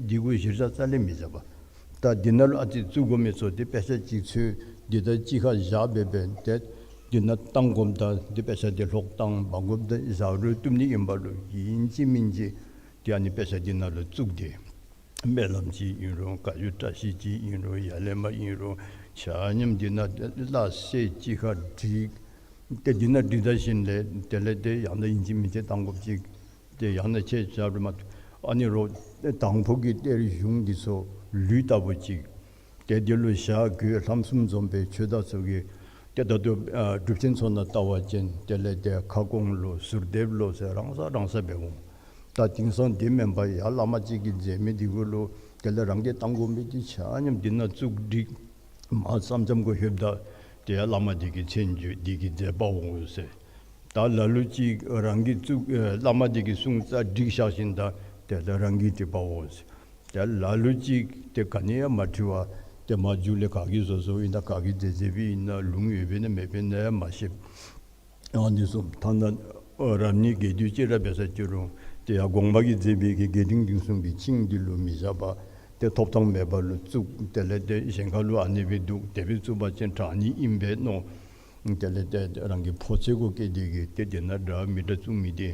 འདི་གུ་གཞིར་བཞག་རྩ་ལས་མི་བཞག་པས། ད་འདི་ནང་ལུ་ཨ་ཙི་བཙུགས་དགོ་མི་ཚུ་ཏེ་དཔེ་ཆ་ཅིག་འཚོལ་འདི་ད་གཅིག་ཁར་བཞག་སྦེ་སྦེ་ཏེ་འདི་ནང་བཏང་དགོཔ་ད་འདི་དཔེ་ཆ་འདི་ལྷོག་བཏང་མ་དགོཔ་ད་བཞག་རུང་བཏུབ་ནི་ཨིན་པ་ལུ་ཨིན་ཅི་མིན་ཅི་ཏེ་ཨ་ནི་དཔེ་ཆ་འདི་ནང་ལུ་བཙུགས་ཏེ་སྨོན་ལམ་ཅིག་ཨིན་རུང་བཀའ་བརྒྱུད་བཀྲ་ཤིས་ཅིག་ཨིན་རུང་ཡ་ལས་མ་ཨིན་རུང་ཆ་མཉམ་འདི་ནང་སླ་བསྲེ་གཅིག་ཁར་བསྒྲིགས། ཏེ་འདི་ནང་བསྒྲིགས་ད་ཞིནམ་ལས་དེ་ལས་ཏེ་ཡང་ན་ཨིན་ཅི་མིན་ཅི་བཏང་དགོཔ་ཅིག་ཏེ་ཡང་ན་ཁྱེད་ཅག་རུ་མ་ཨ་ནི་རོགས་དང་ཕུ་གི་གཏེར་གཞུང་འདི་ཚུ་ལུད་ལྟ་བུ་ཅིག་ཏེ་འདི་ལུ་ཞག་དགོས་ལྷམ་གསུམ་འཛོམས་པའི་ཆོས་བདག་ཚུ་གིས་ཏེ་ད་ལྟོ་ཨ་སྒྲུབ་ཆེན་ཚུ་ནང་ལྟ་བ་ཅིན་དེ་ལས་ཏེ་ཁ་སྐོང་ལོ་ཟུར་འདེབས་ལོ་ཟེར་རང་ས་རང་ས་སྦེ་འོང་། ད་དེང་སང་འདི་མེན་པར་ཡར་བླ་མ་ཅིག་གིས་མཛད་མི་འདི་གུ་ལུ་དེ་ལས་རང་གིས་བཏང་དགོ་མི་འདི་ཆ་མཉམ་འདི་ནང་བཙུགས་བསྒྲིགས། མར་ས་མཚམས་གུ་ལྷོདཔ་ད་ཏེ་ཡར་བླ་མ་འདི་གི་མཚན་བརྗོད་འདི་གིས་མཛད་པ་འོང་ཟེར། ད་ལ་ལུ་ཅིག་རང་གིས་བཙུགས་ཨེ་བླ་མ་འདི་གི་གསུང་རྩ་བསྒྲིགས་བཞག་ཞིནམ་ད་དེ་ལས་རང་གིས་བྲིས་པ་འོང་ཟེར། ད་ལ་ལུ་ཅིག་ཏེ་ག་ནི་ཡང་མ་བྲིས་པར་ཏེ་མར་མཇུག་ལས་ག་གིས་བཟོ་བཟོཝ་ཨིན་ན་ག་གིས་མཛད་མཛདཔ་ཨིན་ན་ལུང་ཡོདཔ་ཨིན་ན་མེདཔ་ཨིན་ན་ཡང་མ་ཤེས། ཨ་ནི་ཚུ་ཐ་ན་རབ་གནས་རྒྱས་བསྡུས་ཅིག་ར་འབད་ས་ཅིག་རུང་ཏེ་ཡར་དགོངས་པ་གིས་མཛད་པའི་གི་རྒྱས་འབྲིང་བསྡུས་གསུམ་གྱི་ཆིངས་འདི་ལུ་མི་བཞག་པར་ཏེ་ཐོབ་ཐང་མེད་པ་ལུ་བཙུགས། དེ་ལས་ཏེ་གཞན་ཁ་ལུ་ཨ་ནི་སྦེ་འདུག་དེ་སྦེ་བཙུགས་པ་ཅིན་དྲག་ནི་ཨིན་པས་མནོ། དེ་ལས་ཏེ་རང་གི་ཕོ་ཚོད་གུ་བསྐྱེད་དེ་གིས་ཏེ་དེ་ནང་འདྲ་མི་འདྲ་བཙུགས་མི་འདི་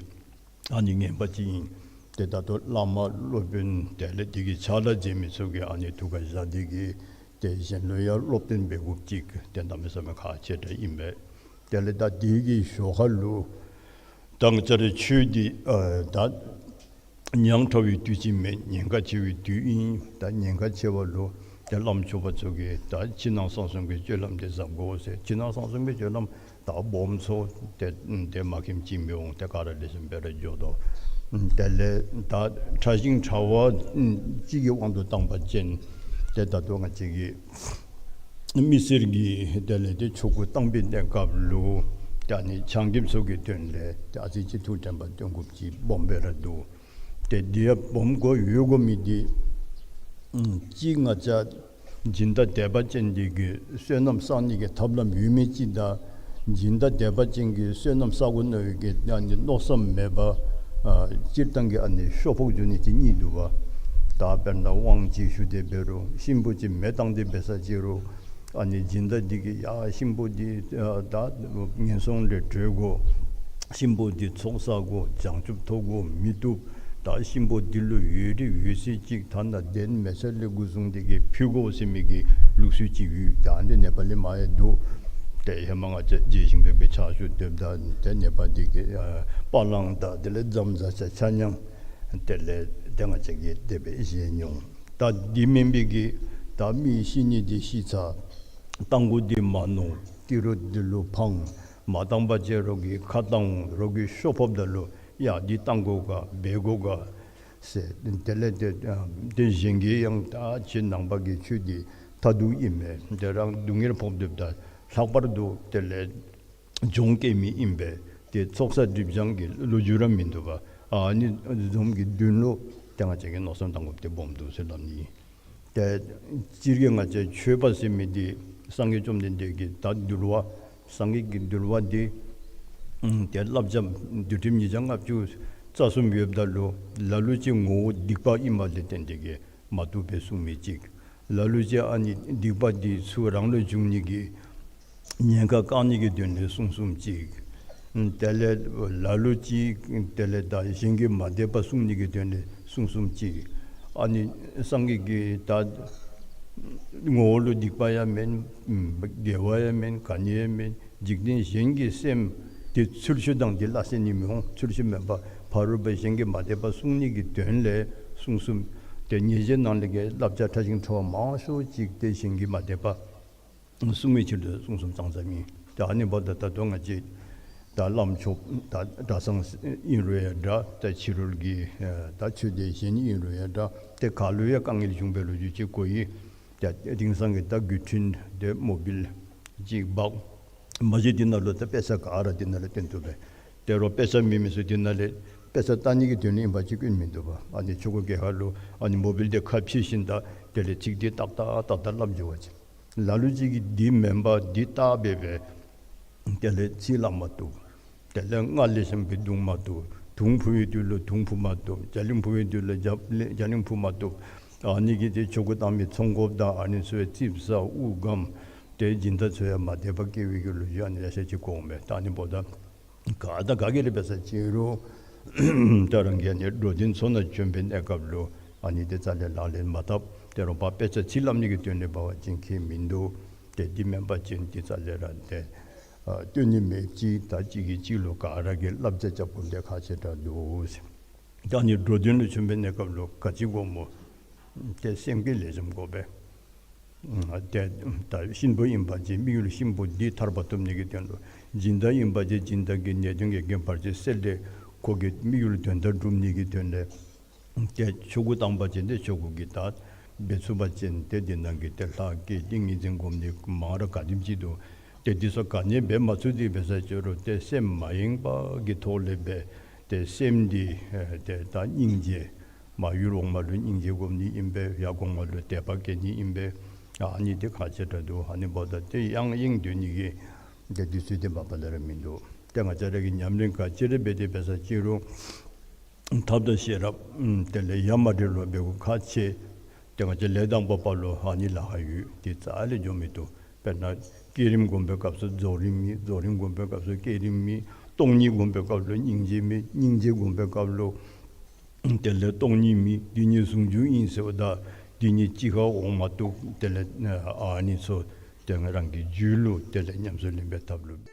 ཨ་ནི་ངན་པ་ཅིག་ཨིན། ཏེ་ད་ལྟོ་བླ་མ་སློབ་དཔོན་དེ་ལས་དེ་གི་ཕྱག་ལཱ་མཛད་མི་ཚུ་གིས་ཨ་ནི་ཐུགས་ཁར་བཞག་སྟེ་གིས་ཏེ་གཞན་ལུ་ཡང་སློབ་སྟོན་འབད་དགོཔ་ཅིག་ཏེ་གནམ་མེད་ས་མེད་ཁག་ཆེ་དྲགས་ཨིན་པས། དེ་ལས་ད་དེ་གི་ཞོར་ཁ་ལུ་ད་ང་བཅས་རའི་ཆོས་འདི་ཨ་ད་ཉག་ཕྲ་བའི་དུས་ཅིག་མེན། ཉེན་ཁ་ཆེ་བའི་དུས་ཨིན། ད་ཉེན་ཁ་ཆེ་བ་ལུ་ཏེ་བླམ་ཆོསཔ་ཚུ་གིས་ད་ཕྱི་ནང་གསང་གསུམ་གྱི་སྤྱོད་ལམ་འདི་གཟབ་དགོ་ཟེར། ཕྱི་ནང་གསང་གསུམ་གྱི་སྤྱོད་ལམ་ད་སྦོམ་ཚུ་ཏེ་ཏེ་མ་མཁྱེནམ་ཅིག་མི་འོང་། ཏེ་ག་ར་ལེགས་ཤོམ་སྦེ་ར་འགྱོ་དོ། དེ་ལས་ད་ཕྲ་ཞིང་ཕྲ་བ་ཅིག་གི་དབང་དུ་བཏང་པ་ཅིན་ཏེ་ད་ལྟོ་ང་བཅས་ཀྱི་མི་སེར་གྱི་དེ་ལས་ཏེ་ཆོ་ག་བཏང་པའི་གནས་སྐབས་ལུ་ཏེ་ཨ་ནི་ཆང་རྐྱབ་ཚུ་གི་དོན་ལས་ཏེ་ཨ་ཙི་ཅིག་ཐུགས་དྲན་པ་བཏོན་དགོཔ་ཅིག་སྦོམ་སྦེ་ར་འདུག། ཏེ་འདི་ཡང་སྦོམ་དགོ་ཡོད་དགོ་མི་འདི་ཨམ་གཅིག་ང་བཅས་སྦྱིན་བདག་དད་པ་ཅན་འདི་གིས་བསོད་ནམས་བསག་ནི་གི་ཐབས་ལམ་ཡོད་མི་ཅིག་དང་སྦྱིན་བདག་དད་པ་ཅན་གྱིས་བསོད་ནམས་བསག་དགོ་མནོ་བའི་གི་ཨ་ནི་མནོ་བསམ་མེད་པར་ཨ་སྤྱིར་བཏང་གི་ཨ་ནི་ཤོ་ཕོག་འགྱོ་ནི་ཅིག་གཉིས་འདུག་པ། ད་དཔེར་ན་དབང་ཅིག་ཞུ་སྟེ་འབད་རུང་གཤིན་པོ་ཅིག་མེ་བཏང་སྟེ་འབད་ས་ཅིག་རུང་ཨ་ནི་སྦྱིན་བདག་འདི་གིས་ཡ་གཤིན་པོ་འདི་ཨ་ད་ངན་སོང་ལས་གྲོལ་དགོ། གཤིན་པོ་འདི་ཚོགས་བསགས་དགོ། བྱང་ཆུབ་ཐོབ་དགོ་མི་བཏུབ། ད་གཤིན་པོ་འདི་ལུ་ཡོད་རིགས་ཡོད་ཚད་ཅིག་ཐ་ན་གདན་མལ་ཆ་ལས་འགོ་བཟུང་སྟེ་གིས་ཕུལ་དགོ་ཟེར་མི་གི་ལུགས་སྲོལ་ཅིག་ཡོད། ད་འདི་ནེ་པ་ལི་མ་ཡང་འདུག། ཏེ་ཧེ་མ་ང་བཅས་རྗེ་ཞིང་ཕེབས་ཀྱི་ཕྱག་ཞུ་སྡོདཔ་ད་ཏེ་ནེ་པ་འདི་གིས་ཨ་པ་ལང་དང་དེ་ལས་རྫམ་ཟ་ཆ་ཆ་མཉམ་དེ་ལས་ཏེ་ང་བཅས་ཀྱིས་དེ་སྦེ་བཞེས་མྱོང་། ད་འདི་མེན་པའི་གི་ད་མི་ཤི་ནི་འདི་ཤི་ཚར། བཏང་དགོ་འདི་མ་མནོ། ཏི་རུ་འདི་ལུ་འཕང་། མ་བཏང་པ་ཅིན་རོགས་ཀྱིས་ཁ་བཏང་འོང་། རོགས་ཀྱིས་ཤོ་ཕོགཔ་ད་ལུ་ཡ་འདི་བཏང་དགོ་ག་འབད་དགོ་ག་ཟེར། དེ་ལས་ཏེ་ཨ་དེ་གཞན་གྱིས་ཡང་ད་ཁྱེད་ནང་པ་གི་ཆོས་འདི་མཐར་ཐུག་ཨིན་མས། ཏེ་རང་སྡུག་བསྔལ་ཕོག་སྡོདཔ་ད་ལྷག་པར་དུ་དེ་ལས་སྦྱོང་བསྐྱེད་མི་ཨིན་པས། ཏེ་ཚོགས་བསགས་སྒྲིབ་སྦྱང་གི་ལོ་རྒྱུས་ར་མིན་འདུག་པ། ཨ་ནི་བཟུམ་གྱི་དོན་ལུ་ཏེ་ང་བཅས་ཀྱིས་མནོ་བསམ་བཏང་དགོཔ་འདི་སྦོམ་འདུག་ཟེར་སླབ་ནི། ཏེ་སྤྱིར་གྱིས་ང་བཅས་ཆོས་པ་ཟེར་མི་འདི་སངས་རྒྱས་བཅོམ་ལྡན་འདས་ཀྱི་ད་འདུལ་བ་སངས་རྒྱས་ཀྱི་འདུལ་བ་འདི་ཨམ་ཏེ་བསླབ་བྱ་འདུལ་ཁྲིམས་ཉིས་བརྒྱ་ལྔ་བཅུ་ རྩ་གསུམ་ཡོདཔ་ད་ལུ་ལ་ལུ་ཅིག་ངོ་བོ་སྡིག་པ་ཨིནམ་ལས་བརྟེན་ཏེ་གིས་མ་བཏུབ་པའི་གསུང་མི་ཅིག། ལ་ལུ་ཅིག་ཨ་ནི་སྡིག་པ་འདི་ཚུ་རང་ལུ་འབྱུང་ནི་གི་ཉེན་ཁ་བཀག་ནི་གི་དོན་ལས་གསུང་གསུངམ་ཅིག། དེ་ལས་ལ་ལུ་ཅིག་དེ་ལས་ད་གཞན་གྱི་མ་དད་པ་བསྲུང་ནི་གི་དོན་ལས་གསུང་གསུངམ་ཅིག། ཨ་ནི་སངས་རྒྱས་ཀྱིས་ད་ངོ་བོ་ལུ་སྡིག་པ་ཡང་མེན། དགེ་བ་ཡང་མེན། ག་ནི་ཡང་མེན། འཇིག་རྟེན་གཞན་གྱི་སེམས་དེ་ཚུལ་ཤུལ་དང་དེ་སླ་བསྲེ་ནི་མི་འོང་། ཚུལ་ཤུལ་མེན་པར་ཕ་རོལ་པོ་གཞན་གྱི་མ་དད་པ་བསྲུང་ནི་གི་དོན་ལས་གསུང་གསུངམ། དེ་ཉེས་བྱས་ནང་ལས་ཀྱི་བསླབ་བྱ་ཕྲ་ཞིང་ཕྲ་བ་མང་ཤོས་ཅིག་དེ་གཞན་གྱི་མ་དད་པ་བསྲུང་བའི་ཕྱིར་དུ་གསུང་གསུངམ་ཙང་ཙང་ཨིན། ད་ཨ་ནི་འབདཝ་ད་ད་ལྟོ་ང་བཅས་ད་བླམ་ཆོསཔ་ད་གྲྭ་ཚང་ཨིན་རུང་ཡང་འདྲ། ད་ཕྱི་རོལ་གྱི་ད་ཆོས་སྡེ་གཞན་ཨིན་རུང་ཡང་འདྲ། དེ་ག་ལུ་ཡང་དཀའ་ངལ་བྱུང་བའི་ལོ་རྒྱུས་ཅིག་གོ་ཡི། ད་དེང་སང་གི་ད་དགོས་འདུན་དེ་མོ་བིལ་ཅིག་འབག། མ་གཞི་དེ་ནང་ལུ་ད་དཔེ་ཆ་ག་ར་དེ་ནང་ལུ་སྟོན་བཏུབ་པས། དེ་རུང་དཔེ་ཆ་མེད་མི་ཚུ་དེ་ནང་ལས་དཔེ་ཆ་ལྟ་ནི་གི་དོན་ལུ་ཨིན་པ་ཅིན་སྐྱོན་མིན་འདུག་པ། ཨ་ནི་ཆོ་ག་གི་ཁ་ལུ་ཨ་ནི་མོ་བིལ་དེ་ཁ་ཕྱེ་ཞིནམ་ད་དེ་ལས་ཚིག་དེ་ཏག་ཏག་ཏག་ཏག་སླབ་འགྱོ་བ་ཅིན། ལ་ལུ་ཅིག་གིས་འདི་མེན་པར་འདི་བལྟ་སྦེ་སྦེ་དེ་ལས་ཚིག་སླབ་མ་བཏུབ། དེ་ལས་རྔ་ལེགས་ཤོམ་སྦེ་བརྡུང་མ་བཏུབ། དུང་འཕུ་བའི་དུས་ལུ་དུང་འཕུ་མ་བཏུབ། རྒྱ་གླིང་འཕུ་བའི་དུས་ལུ་རྒྱ་གླིང་འཕུ་མ་བཏུབ། ཨ་ནི་གིས་དེ་ཆོ་ག་བཏང་མི་ཚོང་འགོཔ་དང་ཨ་ནི་ཚུ་ཡང་ཙིགཔ་ཟ་དབུགས་སྒམ། དེ་སྦྱིན་བདག་ཚུ་ཡང་མ་དད་པ་སྐྱེ་བའི་གི་ལོ་རྒྱུས་ཨ་ནི་ལེ་ཤ་ཅིག་གོཝ་མས། ད་ཨ་ནི་འབདཝ་ད་ག་དང་ག་གིས་ར་འབད་ས་ཅིན་རུང་ད་རང་གིས་ཨ་ནི་འགྲོ་དོན་ཚུ་ནང་བྱོན་པའི་གནས་སྐབས་ལུ་ཨ་ནི་དེ་རྩ་ལས་ལག་ལེན་མ་འཐབ། དེ་རུང་ཕར་དཔེ་ཆ་ཚིག་སླབ་ནི་གི་དོན་ལས་འབད་བ་ཅིན་ཁྱད་མིན་འདུག། དེ་འདི་མེན་པ་ཅིན་དེ་རྩ་ལས་ར་དེ་ཨ་སྟོན་ནི་མེདཔ་ཅིག། ད་གཅིག་གིས་གཅིག་ལུ་ག་ར་གིས་བསླབ་བྱ་རྐྱབ་དགོཔ་དེ་ཁག་ཆེ་དྲགས་འདུག་ཟེར། ད་ཨ་ནི་འགྲོ་དོན་ལུ་བྱོན་པའི་གནས་སྐབས་ལུ་ག་ཅི་དགོཔ་སྨོ། དེ་སེམས་བསྐྱེད་ལེགས་ཤོམ་དགོ་པས། ཨ་དེ་ད་གཤིན་པོ་ཨིན་པ་ཅིན་དམིགས་ཡུལ་གཤིན་པོ་འདི་ཐར་པ་ཐོབ་ནི་གི་དོན་ལུ། སྦྱིན་བདག་ཨིན་པ་ཅིན་སྦྱིན་བདག་གི་ནད་གདོན་གྱི་རྐྱེན་བར་ཆད་སེལ་ཏེ་ཁོ་གི་དམིགས་ཡུལ་དོན་དག་སྒྲུབ་ནི་གི་དོན་ལས། དེ་ཆོ་ག་བཏང་པ་ཅིན་དེ་ཆོ་ག་གི་ད་འབད་ཚུགས་པ་ཅིན་དེ་འདི་ནང་གི་དེ་ལྷ་བསྐྱེད་ཏིང་ངེ་འཛིན་སྒོམ་ནི་མང་རབས་ག་དེམ་ཅིག་འདུག། དེ་འདི་ཚུ་ག་ནི་འབད་མ་ཚུགས་ཏེ་འབད་ས་ཅིན་རུང་དེ་སེམས་མ་ཡེངས་པ་གི་ཐོག་ལས་འབད། དེ་སེམས་འདི་ཨེ་དེ་ད་སྙིང་རྗེ། མར་ཡུལ་འོག་མ་ལུ་སྙིང་རྗེ་སྒོམ་ནི་ཨིན་པས། ཡར་གོང་མ་ལུ་དད་པ་བསྐྱེད་ནི་ཨིན་པས། ཨ་ནི་དེ་ཁག་ཆེ་དྲགས་འདུག། ཨ་ནི་འབདཝ་ད་དེ་ཡང་ཡེངས་སྡོད་ནི་གི་དེ་དུས་ཚོད་དེ་མ་པ་ལས་ར་མིན་འདུག། དེ་ང་བཅས་ར་གིས་ཉམས་ལེན་ག་ཅི་ར་འབད་དེ་འབད་ས་ཅིན་རུང་ཐབས་དང་ཤེས་རབ་ཨམ་དེ་ལས་ཡ་མ་བྲལ་བར་འབད་དགོཔ་ཁག་ཆེ། དེ་ང་བཅས་ལས་དང་པོ་པ་ལུ་ཨ་ནི་ལཱ་ཁག་ཡོད། དེ་རྩ་ལས་འགྱོ་མི་བཏུབ། དཔེར་ན་བསྐྱེད་རིམ་སྒོམ་པའི་སྐབས་སུ་རྫོགས་རིམ་མེད། རྫོགས་རིམ་སྒོམ་པའི་སྐབས་སུ་བསྐྱེད་རིམ་མེད། སྟོང་ཉིད་སྒོམ་པའི་སྐབས་ལུ་སྙིང་རྗེ་མེད། སྙིང་རྗེ་སྒོམ་པའི་སྐབས་ལུ་དེ་ལས་སྟོང་ཉིད་མེད། འདི་ཉིད་ཟུང་འཇུག་ཨིན་ཟེརཝ་ད་འདི་ཉིད་གཅིག་ཁར་འོང་མ་བཏུབ། དེ་ལས་ཨ་ནི་ཚུ་དེ་ང་རང་གི་རྒྱུད་ལུ་དེ་ལས་ཉམས་སུ་ལེན་པའི་ཐབས་ལུ།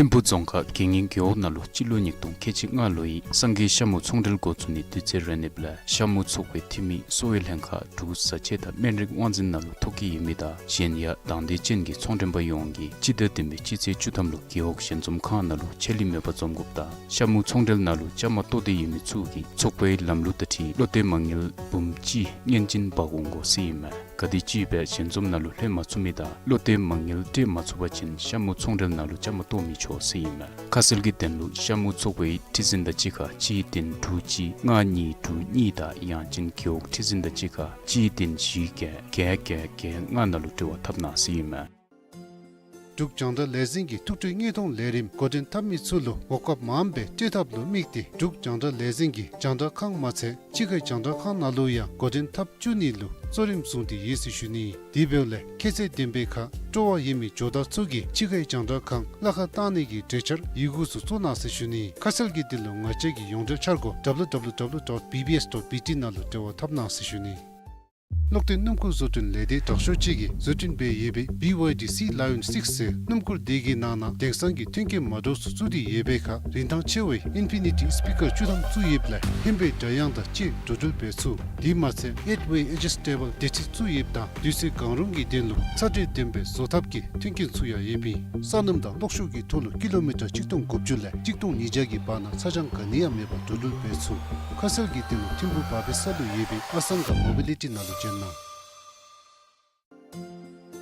ཐིམ་ཕུ་རྫོང་ཁག་དགེ་བསྙེན་རྒེད་འོག་ནང་ལུ་སྤྱི་ལོ་ཉིས་སྟོང་ཁལ་གཅིག་ལྔ་ལོའི་སངས་རྒྱས་ཤ་མུ་ཚོང་འབྲེལ་འགོ་བཙུགས་ནིའི་དུས་ཚོད་རན་ནིབ་ལས་ཤ་མུ་ཚོགས་པའི་འཐུས་མི་གསོ་བའི་ལྷན་ཁག་འབྲུག་བཟའ་ཆས་དང་སྨན་རིགས་དབང་འཛིན་ནང་ལུ་ཐོ་བཀོད་ཡོད་མི་དང་གཞན་ཡང་དང་འདོད་ཅན་གྱི་ཚོང་མགྲོན་པ་ཡོངས་ཀྱིས་སྤྱི་ཟླ་བདུན་པའི་སྤྱི་ཚེས་བཅུ་ཐམ་ལུ་རྒེད་འོག་ཞལ་འཛོམས་ཁང་ནང་ལུ་ཆད་ལུས་མེད་པར་འཛོམས་དགོཔ་དང་ཤ་མུ་ཚོང་འབྲེལ་ནང་ལུ་བཅའ་མར་གཏོགས་ཏེ་ཡོད་མི་ཚུ་གིས་ཚོགས་པའི་ལམ་ལུགས་དང་འཁྲིལ་བློ་གཏད་མ་དངུལ་འབུམ་གཅིག་སྔོན་ཅན་འབག་འོང་དགོ་ཟེར་ཨིན་མས། ག་དེམ་ཅིག་སྦེ་ཞལ་འཛོམས་ནང་ལུ་ལྷོད་མ་ཚུགས་མི་དང་བློ་གཏད་མ་དངུལ་སྤྲོད་མ་ཚུགས་པ་ཅིན་ཤ་མུ་ཚོང་འབྲེལ་ནང་ལུ་བཅའ་མར་གཏོགས་མི་ཆོག་ཟེར་ཨིན་མས། ཁ་གསལ་གྱི་དོན་ལུ་ཤ་མུ་ཚོགས་པའི་ཁྲི་འཛིན་དང་གཅིག་ཁར་གཅིག་བདུན་དྲུག་གཅིག་ལྔ་གཉིས་དྲུག་གཉིས་དང་ཡང་ཅིན་རྒེད་འོག་ཁྲི་འཛིན་དང་གཅིག་ཁར་གཅིག་བདུན་བཞི་བརྒྱད་བརྒྱད་བརྒྱད་བརྒྱད་ལྔ་ནང་ལུ་འབྲེལ་བ་འཐབ་གནང་ཟེར་ཨིན་མས། འབྲུག་རྒྱང་བསྒྲགས་ལས་འཛིན་གྱིས་ཐུགས་སྤྲོའི་དངོས་མཐོང་ལས་རིམ་འགོ་འདྲེན་འཐབ་མི་ཚུ་ལུ་གོ་སྐབས་མངམ་སྦེ་སྤྲོད་ཐབས་ལུ་དམིགས་ཏེ་འབྲུག་རྒྱང་བསྒྲགས་ལས་འཛིན་གྱིས་རྒྱང་བསྒྲགས་ཁང་མ་ཚད་ཕྱི་ཁའི་རྒྱང་བསྒྲགས་ཁང་ནང་ལུ་ཡང་འགོ་འདྲེན་འཐབ་བཅུག་ནི་ལུ་གཙོ་རིམ་བཟུང་སྟེ་ཡོད་ཟེར་ཞུ་ནི། དེ་འབདཝ་ལས་ཁྱད་ཚད་ལྡན་པའི་ཁར་སྤྲོ་བ་ཡོད་མི་ཇོ་བདག་ཚུ་གིས་ཕྱི་ཁའི་རྒྱང་བསྒྲགས་ཁང་གླ་ཁར་བཏང་ནི་གི་གྲོས་འཆར་ཡི་གུ་ཚུ་བཙུགས་གནང་ཟེར་ཞུ་ནི། ཁ་གསལ་གྱི་དོན་ལུ་ང་བཅས་ཀྱི་ཡོངས་འབྲེལ་འཆར་སྒོ་W W W dot B B S dot B T ནང་ལུ་འབྲེལ་བ་འཐབ་གནང་ཟེར་ཞུ་ནི། ལོག་སྟེ་སྣུམ་འཁོར་བཟོ་སྐྲུན་ལས་སྡེ་དྲག་ཤོས་ཅིག་གིས་བཟོ་སྐྲུན་འབད་ཡོད་པའི་B Y D Sea Lion six ཟེར་སྣུམ་འཁོར་དེ་གི་ནང་ན་དེང་སང་གི་མཐུན་རྐྱེན་མ་འདྲཝ་ཚུ་བཙུགས་ཏེ་ཡོད་པའི་ཁར་རིན་ཐང་ཆེ་བའི་Infinity Speaker བཅུ་ཐམ་བཙུགས་ཡོདཔ་ལས་ཧན་པའི་སྒྲ་དབྱངས་དང་བཅས་འགྲོ་འགྲུལ་འབད་ཚུགས། དེ་མ་ཚད་Eight Way Adjustable བདེ་ཁྲིད་བཙུགས་ཡོདཔ་དང་དུས་ཚོད་གང་རུང་གི་དོན་ལུ་ཚ་དྲོད་ལྡན་པའི་བཟོ་ཐབས་ཀྱི་མཐུན་རྐྱེན་ཚུ་ཡང་ཡོདཔ་ཨིན། ས་སྣུམ་དང་གློག་ཤུགས་ཀྱི་ཐོག་ལུ་ཀི་ལོ་མི་ཊར་གཅིག་སྟོང་དགུ་བཅུ་ལས་གཅིག་སྟོང་ཉིས་བརྒྱ་གི་བར་ན་ཚ་གྱང་ག་ནི་ཡང་མེད་པར་འགྲོ་འགྲུལ་འབད་ཚུགས། ཁ་གསལ་གྱི་དོན་ལུ་ཐིམ་ཕུག་བ་པེ་ས་ལུ་ཡོད་པའི་ཨ་སང་ག་མོ་བི་ལི་ཊི་ནང་ལུ་བྱོན་གནང་།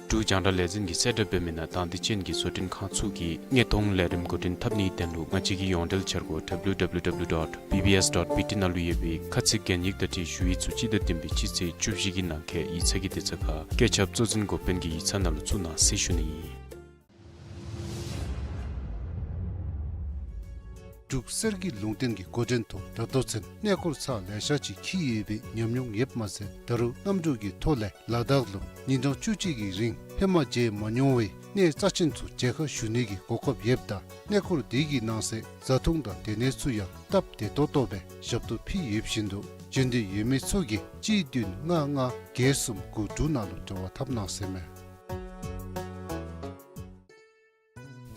འབྲུག་རྒྱང་བསྒྲགས་ལས་འཛིན་གྱིས་གསལ་བསྒྲགས་འབད་མི་ནང་དང་འདོད་ཅན་གྱི་བཟོ་སྐྲུན་ཁང་ཚུ་གིས་དངོས་མཐོང་ལས་རིམ་འགོ་འདྲེན་འཐབ་ནིའི་དོན་ལུ་ང་བཅས་ཀྱི་ཡོངས་འབྲེལ་འཆར་སྒོ་W W W dot B B S dot B T ནང་ལུ་ཡོད་པའི་ཁ་ཚིག་གན་ཡིག་དང་འཁྲིལ་ཞུ་ཡིག་ཚུ་སྤྱི་ཟླ་བདུན་པའི་སྤྱི་ཚེས་བཅུ་བཞི་གི་ནང་འཁོད་ཡིག་ཚང་གི་དེ་ཚུ་ཁར་སྐད་ཁྱབ་གཙོ་འཛིན་འགོ་དཔོན་གྱི་ཡིག་ཚང་ནང་ལུ་བཙུགས་གནང་ཟེར་ཞུ་ནི་ཨིན། འབྲུག་གསེར་གྱི་ལུང་བསྟན་གྱི་འགོ་འདྲེན་ཐོག་ད་ལྟོ་ཚུན་གནས་སྐོར་ཚར་ལེ་ཤ་ཅིག་འཁྱིད་ཡོད་པའི་ཉམས་མྱོང་ཡོདཔ་མ་ཚད་ད་རུང་གནམ་གྲུ་གི་ཐོག་ལས་ལ་དྭགས་ལུ་ཉིན་གྲངས་བཅུ་གཅིག་གི་རིང་ཧེ་མ་མཇལ་མ་མྱོང་བའི་གནས་རྩ་ཆེན་ཚུ་མཇལ་ཁ་ཞུ་ནི་གི་གོ་སྐབས་ཡོདཔ་ད་གནས་སྐོར་དེ་གི་ནང་གསེས་བཟའ་འཐུང་དང་སྡོད་གནས་ཚུ་ཡང་སྟབས་བདེ་ཏོག་ཏོ་སྦེ་ཞབས་ཏོག་ཕུལ་ཡོདཔ་བཞིན་དུ་འབྱོན་འདོད་ཡོད་མི་ཚུ་གིས་གཅིག་བདུན་ལྔ་ལྔ་བརྒྱད་གསུམ་དགུ་དྲུག་ནང་ལུ་འབྲེལ་བ་འཐབ་གནང་ཟེར་མས།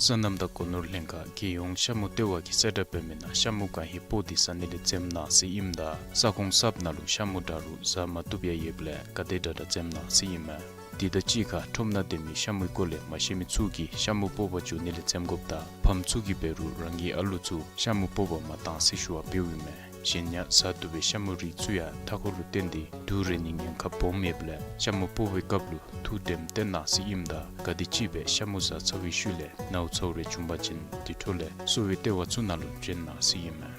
སོ་ནམ་དང་སྒོ་ནོར་ལྷན་ཁག་རྒྱལ་ཡོངས་ཤ་མུ་ལྟེ་བ་གིས་གསལ་བསྒྲགས་འབད་མི་ནང་ཤ་མུ་གང་ཧེ་སྤོ་སྟེ་ཟ་ནི་ལས་འཛེམ་གནང་ཟེར་ཨིནམ་ད་ས་ཁོངས་གསརཔ་ནང་ལུ་ཤ་མུ་འདྲ་རུང་ཟ་མ་བཏུབ་ཡང་ཡོདཔ་ལས་ག་དེ་དྲག་དྲག་འཛེམ་གནང་ཟེར་ཨིན་མས། དེ་དང་གཅིག་ཁར་ཁྲོམ་ནང་སྡོད་མི་ཤ་མུའི་སྐོར་ལས་མ་ཤེས་མི་ཚུ་གིས་ཤ་མུ་སྤོ་བར་འགྱོ་ནི་ལས་འཛེམ་དགོཔ་དང་ཕམ་ཚུ་གིས་འབད་རུང་རང་གི་ཨ་ལུ་ཚུ་ཤ་མུ་སྤོ་བར་མ་གཏང་ཟེར་ཞུ་བ་འབདཝ་ཨིན་མས། གཞན་ཡང་ཟ་བཏུབ་པའི་ཤ་མུའི་རིགས་ཚུ་ཡང་མཐའ་འཁོར་ལུ་བརྟེན་ཏེ་དུག་རེག་ནིའི་ཉེན་ཁ་སྦོམ་ཡོདཔ་ལས་ཤ་མུ་སྤོ་བའི་སྐབས་ལུ་ཐུགས་དྲནམ་བཏོན་གནང་ཟེར་ཨིནམ་ད་ག་དེམ་ཅིག་སྦེ་ཤ་མུ་ཟ་ཚར་བའི་ཤུལ་ལས་ནཝ་ཚཝ་རེ་བྱུང་པ་ཅིན་དེ་འཕྲོ་ལས་གསོ་བའི་ལྟེ་བ་ཚུ་ནང་ལུ་འབྱོན་གནང་ཟེར་ཨིན་མས།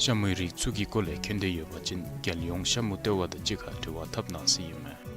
ཤ་མུའི་རིགས་ཚུ་གི་སྐོར་ལས་མཁྱེན་འདོད་ཡོད་པ་ཅིན་རྒྱལ་ཡོངས་ཤ་མུ་ལྟེ་བ་དང་གཅིག་ཁར་འབྲེལ་བ་འཐབ་གནང་ཟེར་ཨིན་མས།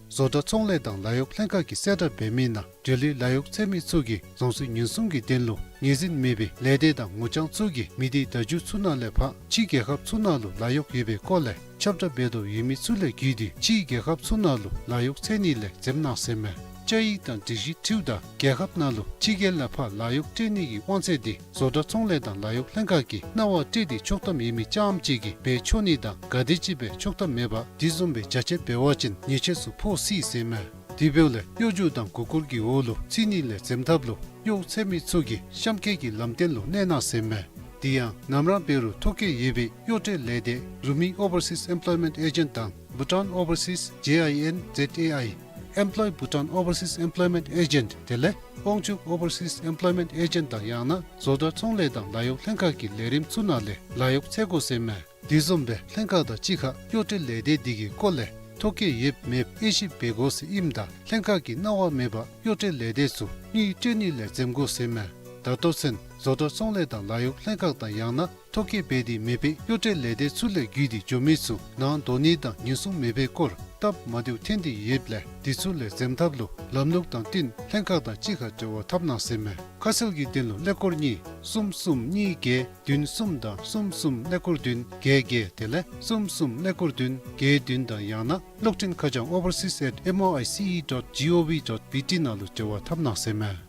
བཟོ་གྲྭ་ཚོང་ལས་དང་ལཱ་གཡོག་ལྷན་ཁག་གིས་གསལ་བསྒྲགས་འབད་མི་ནང་འབྲེལ་ཡོད་ལཱ་གཡོག་འཚོལ་མི་ཚུ་གིས་རྫོང་སྲིད་ཉེན་སྲུང་གི་དོན་ལུ་ངོས་འཛིན་མེད་པའི་ལས་སྡེ་དང་ངོ་རྐྱང་ཚུ་གིས་མི་སྡེ་བརྡ་བརྒྱུད་ཚུ་ནང་ལས་ཕར་ཕྱི་རྒྱལ་ཁབ་ཚུ་ནང་ལུ་ལཱ་གཡོག་ཡོད་པའི་སྐོར་ལས་ཁྱབ་བསྒྲགས་འབད་དོ་ཡོད་མི་ཚུ་ལས་བརྒྱུད་དེ་ཕྱི་རྒྱལ་ཁབ་ཚུ་ནང་ལུ་ལཱ་གཡོག་འཚོལ་ནི་ལས་འཛེམ་གནང་ཟེར་མས། བཅའ་ཡིག་དང་སྒྲིག་གཞི་འཁྲིལཝ་ད་རྒྱལ་ཁབ་ནང་ལུ་ཕྱི་རྒྱལ་ལས་ཕར་ལཱ་གཡོག་སྤྲོད་ནི་གི་དབང་ཚད་དེ་བཟོ་གྲྭ་ཚོང་ལས་དང་ལཱ་གཡོག་ལྷན་ཁག་གིས་གནང་བ་སྤྲོད་དེ་ཆོག་ཐམ་ཡོད་མི་རྐྱངམ་ཅིག་གིས་འབད་ཆོག་ནི་དང་ག་དེམ་ཅིག་སྦེ་ཆོག་ཐམ་མེད་པར་དེ་བཟུམ་སྦེ་རྒྱ་ཆེ་འབད་བ་ཅིན་ཉེས་ཆད་ཚུ་ཕོག་སྲིད་ཟེར་མས། དེ་འབདཝ་ལས་གཡོག་རྒྱུགས་དང་མགུ་སྐོར་གྱི་འོག་ལུ་ཚུད་ནི་ལས་འཛེམ་ཐབས་ལུ་གཡོག་འཚོལ་མི་ཚུ་གིས་གཤམ་འཁོད་ཀྱི་ལམ་སྟོན་ལུ་གནས་གནང་ཟེར་མས། དེ་ཡང་ནམ་ར་འབད་རུང་ཐོ་བཀོད་ཡོད་པའི་གཡོག་སྤྲོད་ལས་སྡེ་Rumi Overseas Employment Agent དང་Bhutan Overseas J I N Z A I, Employ Bhutan Overseas Employment Agent དེ་ལས་དབང་ཕྱུག་Overseas Employment Agent དང་ཡང་ན་བཟོ་གྲྭ་ཚོང་ལས་དང་ལཱ་གཡོག་ལྷན་ཁག་གི་ལས་རིམ་ཚུ་ནང་ལས་ལཱ་གཡོག་འཚོལ་དགོ་ཟེར་མས། དེ་བཟུམ་སྦེ་ལྷན་ཁག་དང་གཅིག་ཁར་གཡོག་སྤྲོད་ལས་སྡེ་དེ་གི་སྐོར་ལས་ཐོ་བཀོད་ཡོདཔ་མེདཔ་དབྱེ་ཞིབ་འབད་དགོ་ཟེར་ཨིནམ་ད་ལྷན་ཁག་གིས་གནང་བ་མེད་པར་གཡོག་སྤྲོད་ལས་སྡེ་ཚུ་དངུལ་སྤྲོད་ནི་ལས་འཛེམ་དགོ་ཟེར་མས། ད་ལྟོ་ཚུན་བཟོ་གྲྭ་ཚོང་ལས་དང་ལཱ་གཡོག་ལྷན་ཁག་དང་ཡང་ན་ཐོ་བཀོད་འབད་དེ་མེད་པའི་གཡོག་སྤྲོད་ལས་སྡེ་ཚུ་ལས་བརྒྱུད་དེ་འགྱོ་མི་ཚུ་ནང་འགྲོ་ནི་དང་ཉེན་སྲུང་མེད་པའི་སྐོར་སྟབས་མ་བདེཝ་ཐོན་ཏེ་ཡོདཔ་ལས་དེ་ཚུ་ལས་འཛེམ་ཐབས་ལུ་ལམ་ལུགས་དང་བསྟུན་ལྷན་ཁག་དང་གཅིག་ཁར་འབྲེལ་བ་འཐབ་གནང་ཟེར་མས། ཁ་གསལ་གྱི་དོན་ལུ་ཀླད་ཀོར་གཉིས་གསུམ་གསུམ་གཉིས་བརྒྱད་བདུན་གསུམ་དང་གསུམ་གསུམ་ཀླད་ཀོར་བདུན་བརྒྱད་བརྒྱད་དེ་ལས་གསུམ་གསུམ་ཀླད་ཀོར་བདུན་བརྒྱད་བདུན་དང་ཡང་ན་གློག་འཕྲིན་ཁ་བྱང་overseas at M O I C E dot G O V dot B T ནང་ལུ་འབྲེལ་བ་འཐབ་གནང་ཟེར་མས།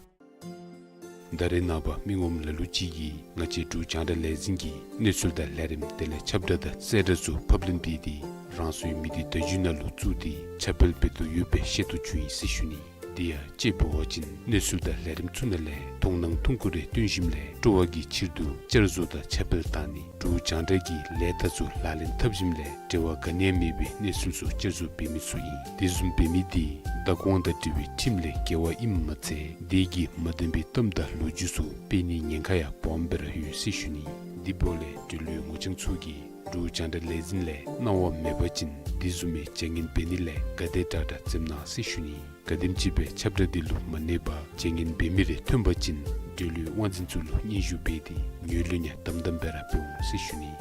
ད་རེས་ནངས་པ་མི་ངོམ་ལ་ལུ་ཅིག་གིས་ང་བཅས་འབྲུག་རྒྱང་བསྒྲགས་ལས་འཛིན་གྱི་གནས་ཚུལ་དང་ལས་རིམ་དེ་ལས་ཁྱབ་བསྒྲགས་དང་གསལ་བསྒྲགས་ཚུ་ཕབ་ལེན་འབད་དེ་རང་སོའི་མི་སྡེ་བརྡ་བརྒྱུད་ནང་ལུ་བཙུགས་ཏེ་ཁྱབ་སྤེལ་འབད་དོ་ཡོདཔ་སྦེ་ཤེས་རྟོགས་བྱུང་ཡི་ཟེར་ཞུ་ནི། དེ་ཡང་དཔྱེ་འབད་བ་ཅིན་གནས་ཚུལ་དང་ལས་རིམ་ཚུ་ནང་ལས་མཐོང་སྣང་ཐུང་ཀུ་རེ་སྟོན་ཞིནམ་ལས་སྤྲོ་བ་གི་ཕྱིར་དུ་བསྐྱར་བཟོ་དང་ཁྱབ་སྤེལ་བཏང་ནི་འབྲུག་རྒྱང་བསྒྲགས་ཀྱི་ལས་རྟགས་ཚུ་ལག་ལེན་འཐབ་ཞིནམ་ལས་འབྲེལ་བ་ག་ནི་ཡང་མེད་པའི་གནས་ཚུལ་ཚུ་བསྐྱར་བཟོ་འབད་མི་ཚུ་ཨིན། དེ་བཟུམ་འབད་མི་དེ་བདག་དབང་དང་འབྲེལ་བའི་ཁྲིམས་ལས་འགལ་བ་ཨིནམ་མ་ཚད་དེ་གིས་མ་བདེན་པའི་གཏམ་དང་ལོ་རྒྱུས་ཚུ་སྤེལ་ནིའི་ཉེན་ཁ་ཡང་སྦོམ་སྦེ་ར་ཡོད་ཟེར་ཞུ་ནི། དེ་འབདཝ་ལས་འབྲེལ་ཡོད་ངོ་རྐྱང་ཚུ་གིས་འབྲུག་རྒྱང་བསྒྲགས་ལས་འཛིན་ལས་གནང་བ་མེད་པ་ཅིན་དེ་བཟུམ་མའི་བྱ་ངན་འབད་ནི་ལས་ག་དེ་དྲག་དྲག་འཛེམ་གནང་ཟེར་ཞུ་ནི། ག་དེམ་ཅིག་སྦེ་ཁྱབ་བསྒྲགས་དེ་ལུ་མ་གནས་པར་བྱ་ངན་འབད་མི་རེ་ཐོན་པ་ཅིན་འབྲེལ་ཡོད་དབང་འཛིན་ཚུ་ལུ་སྙན་ཞུ་འབད་དེ་ངོས་ལེན་ཡང་དམ་དམ་སྦེ་ར་འབད་འོང་ཟེར་ཞུ་ནི།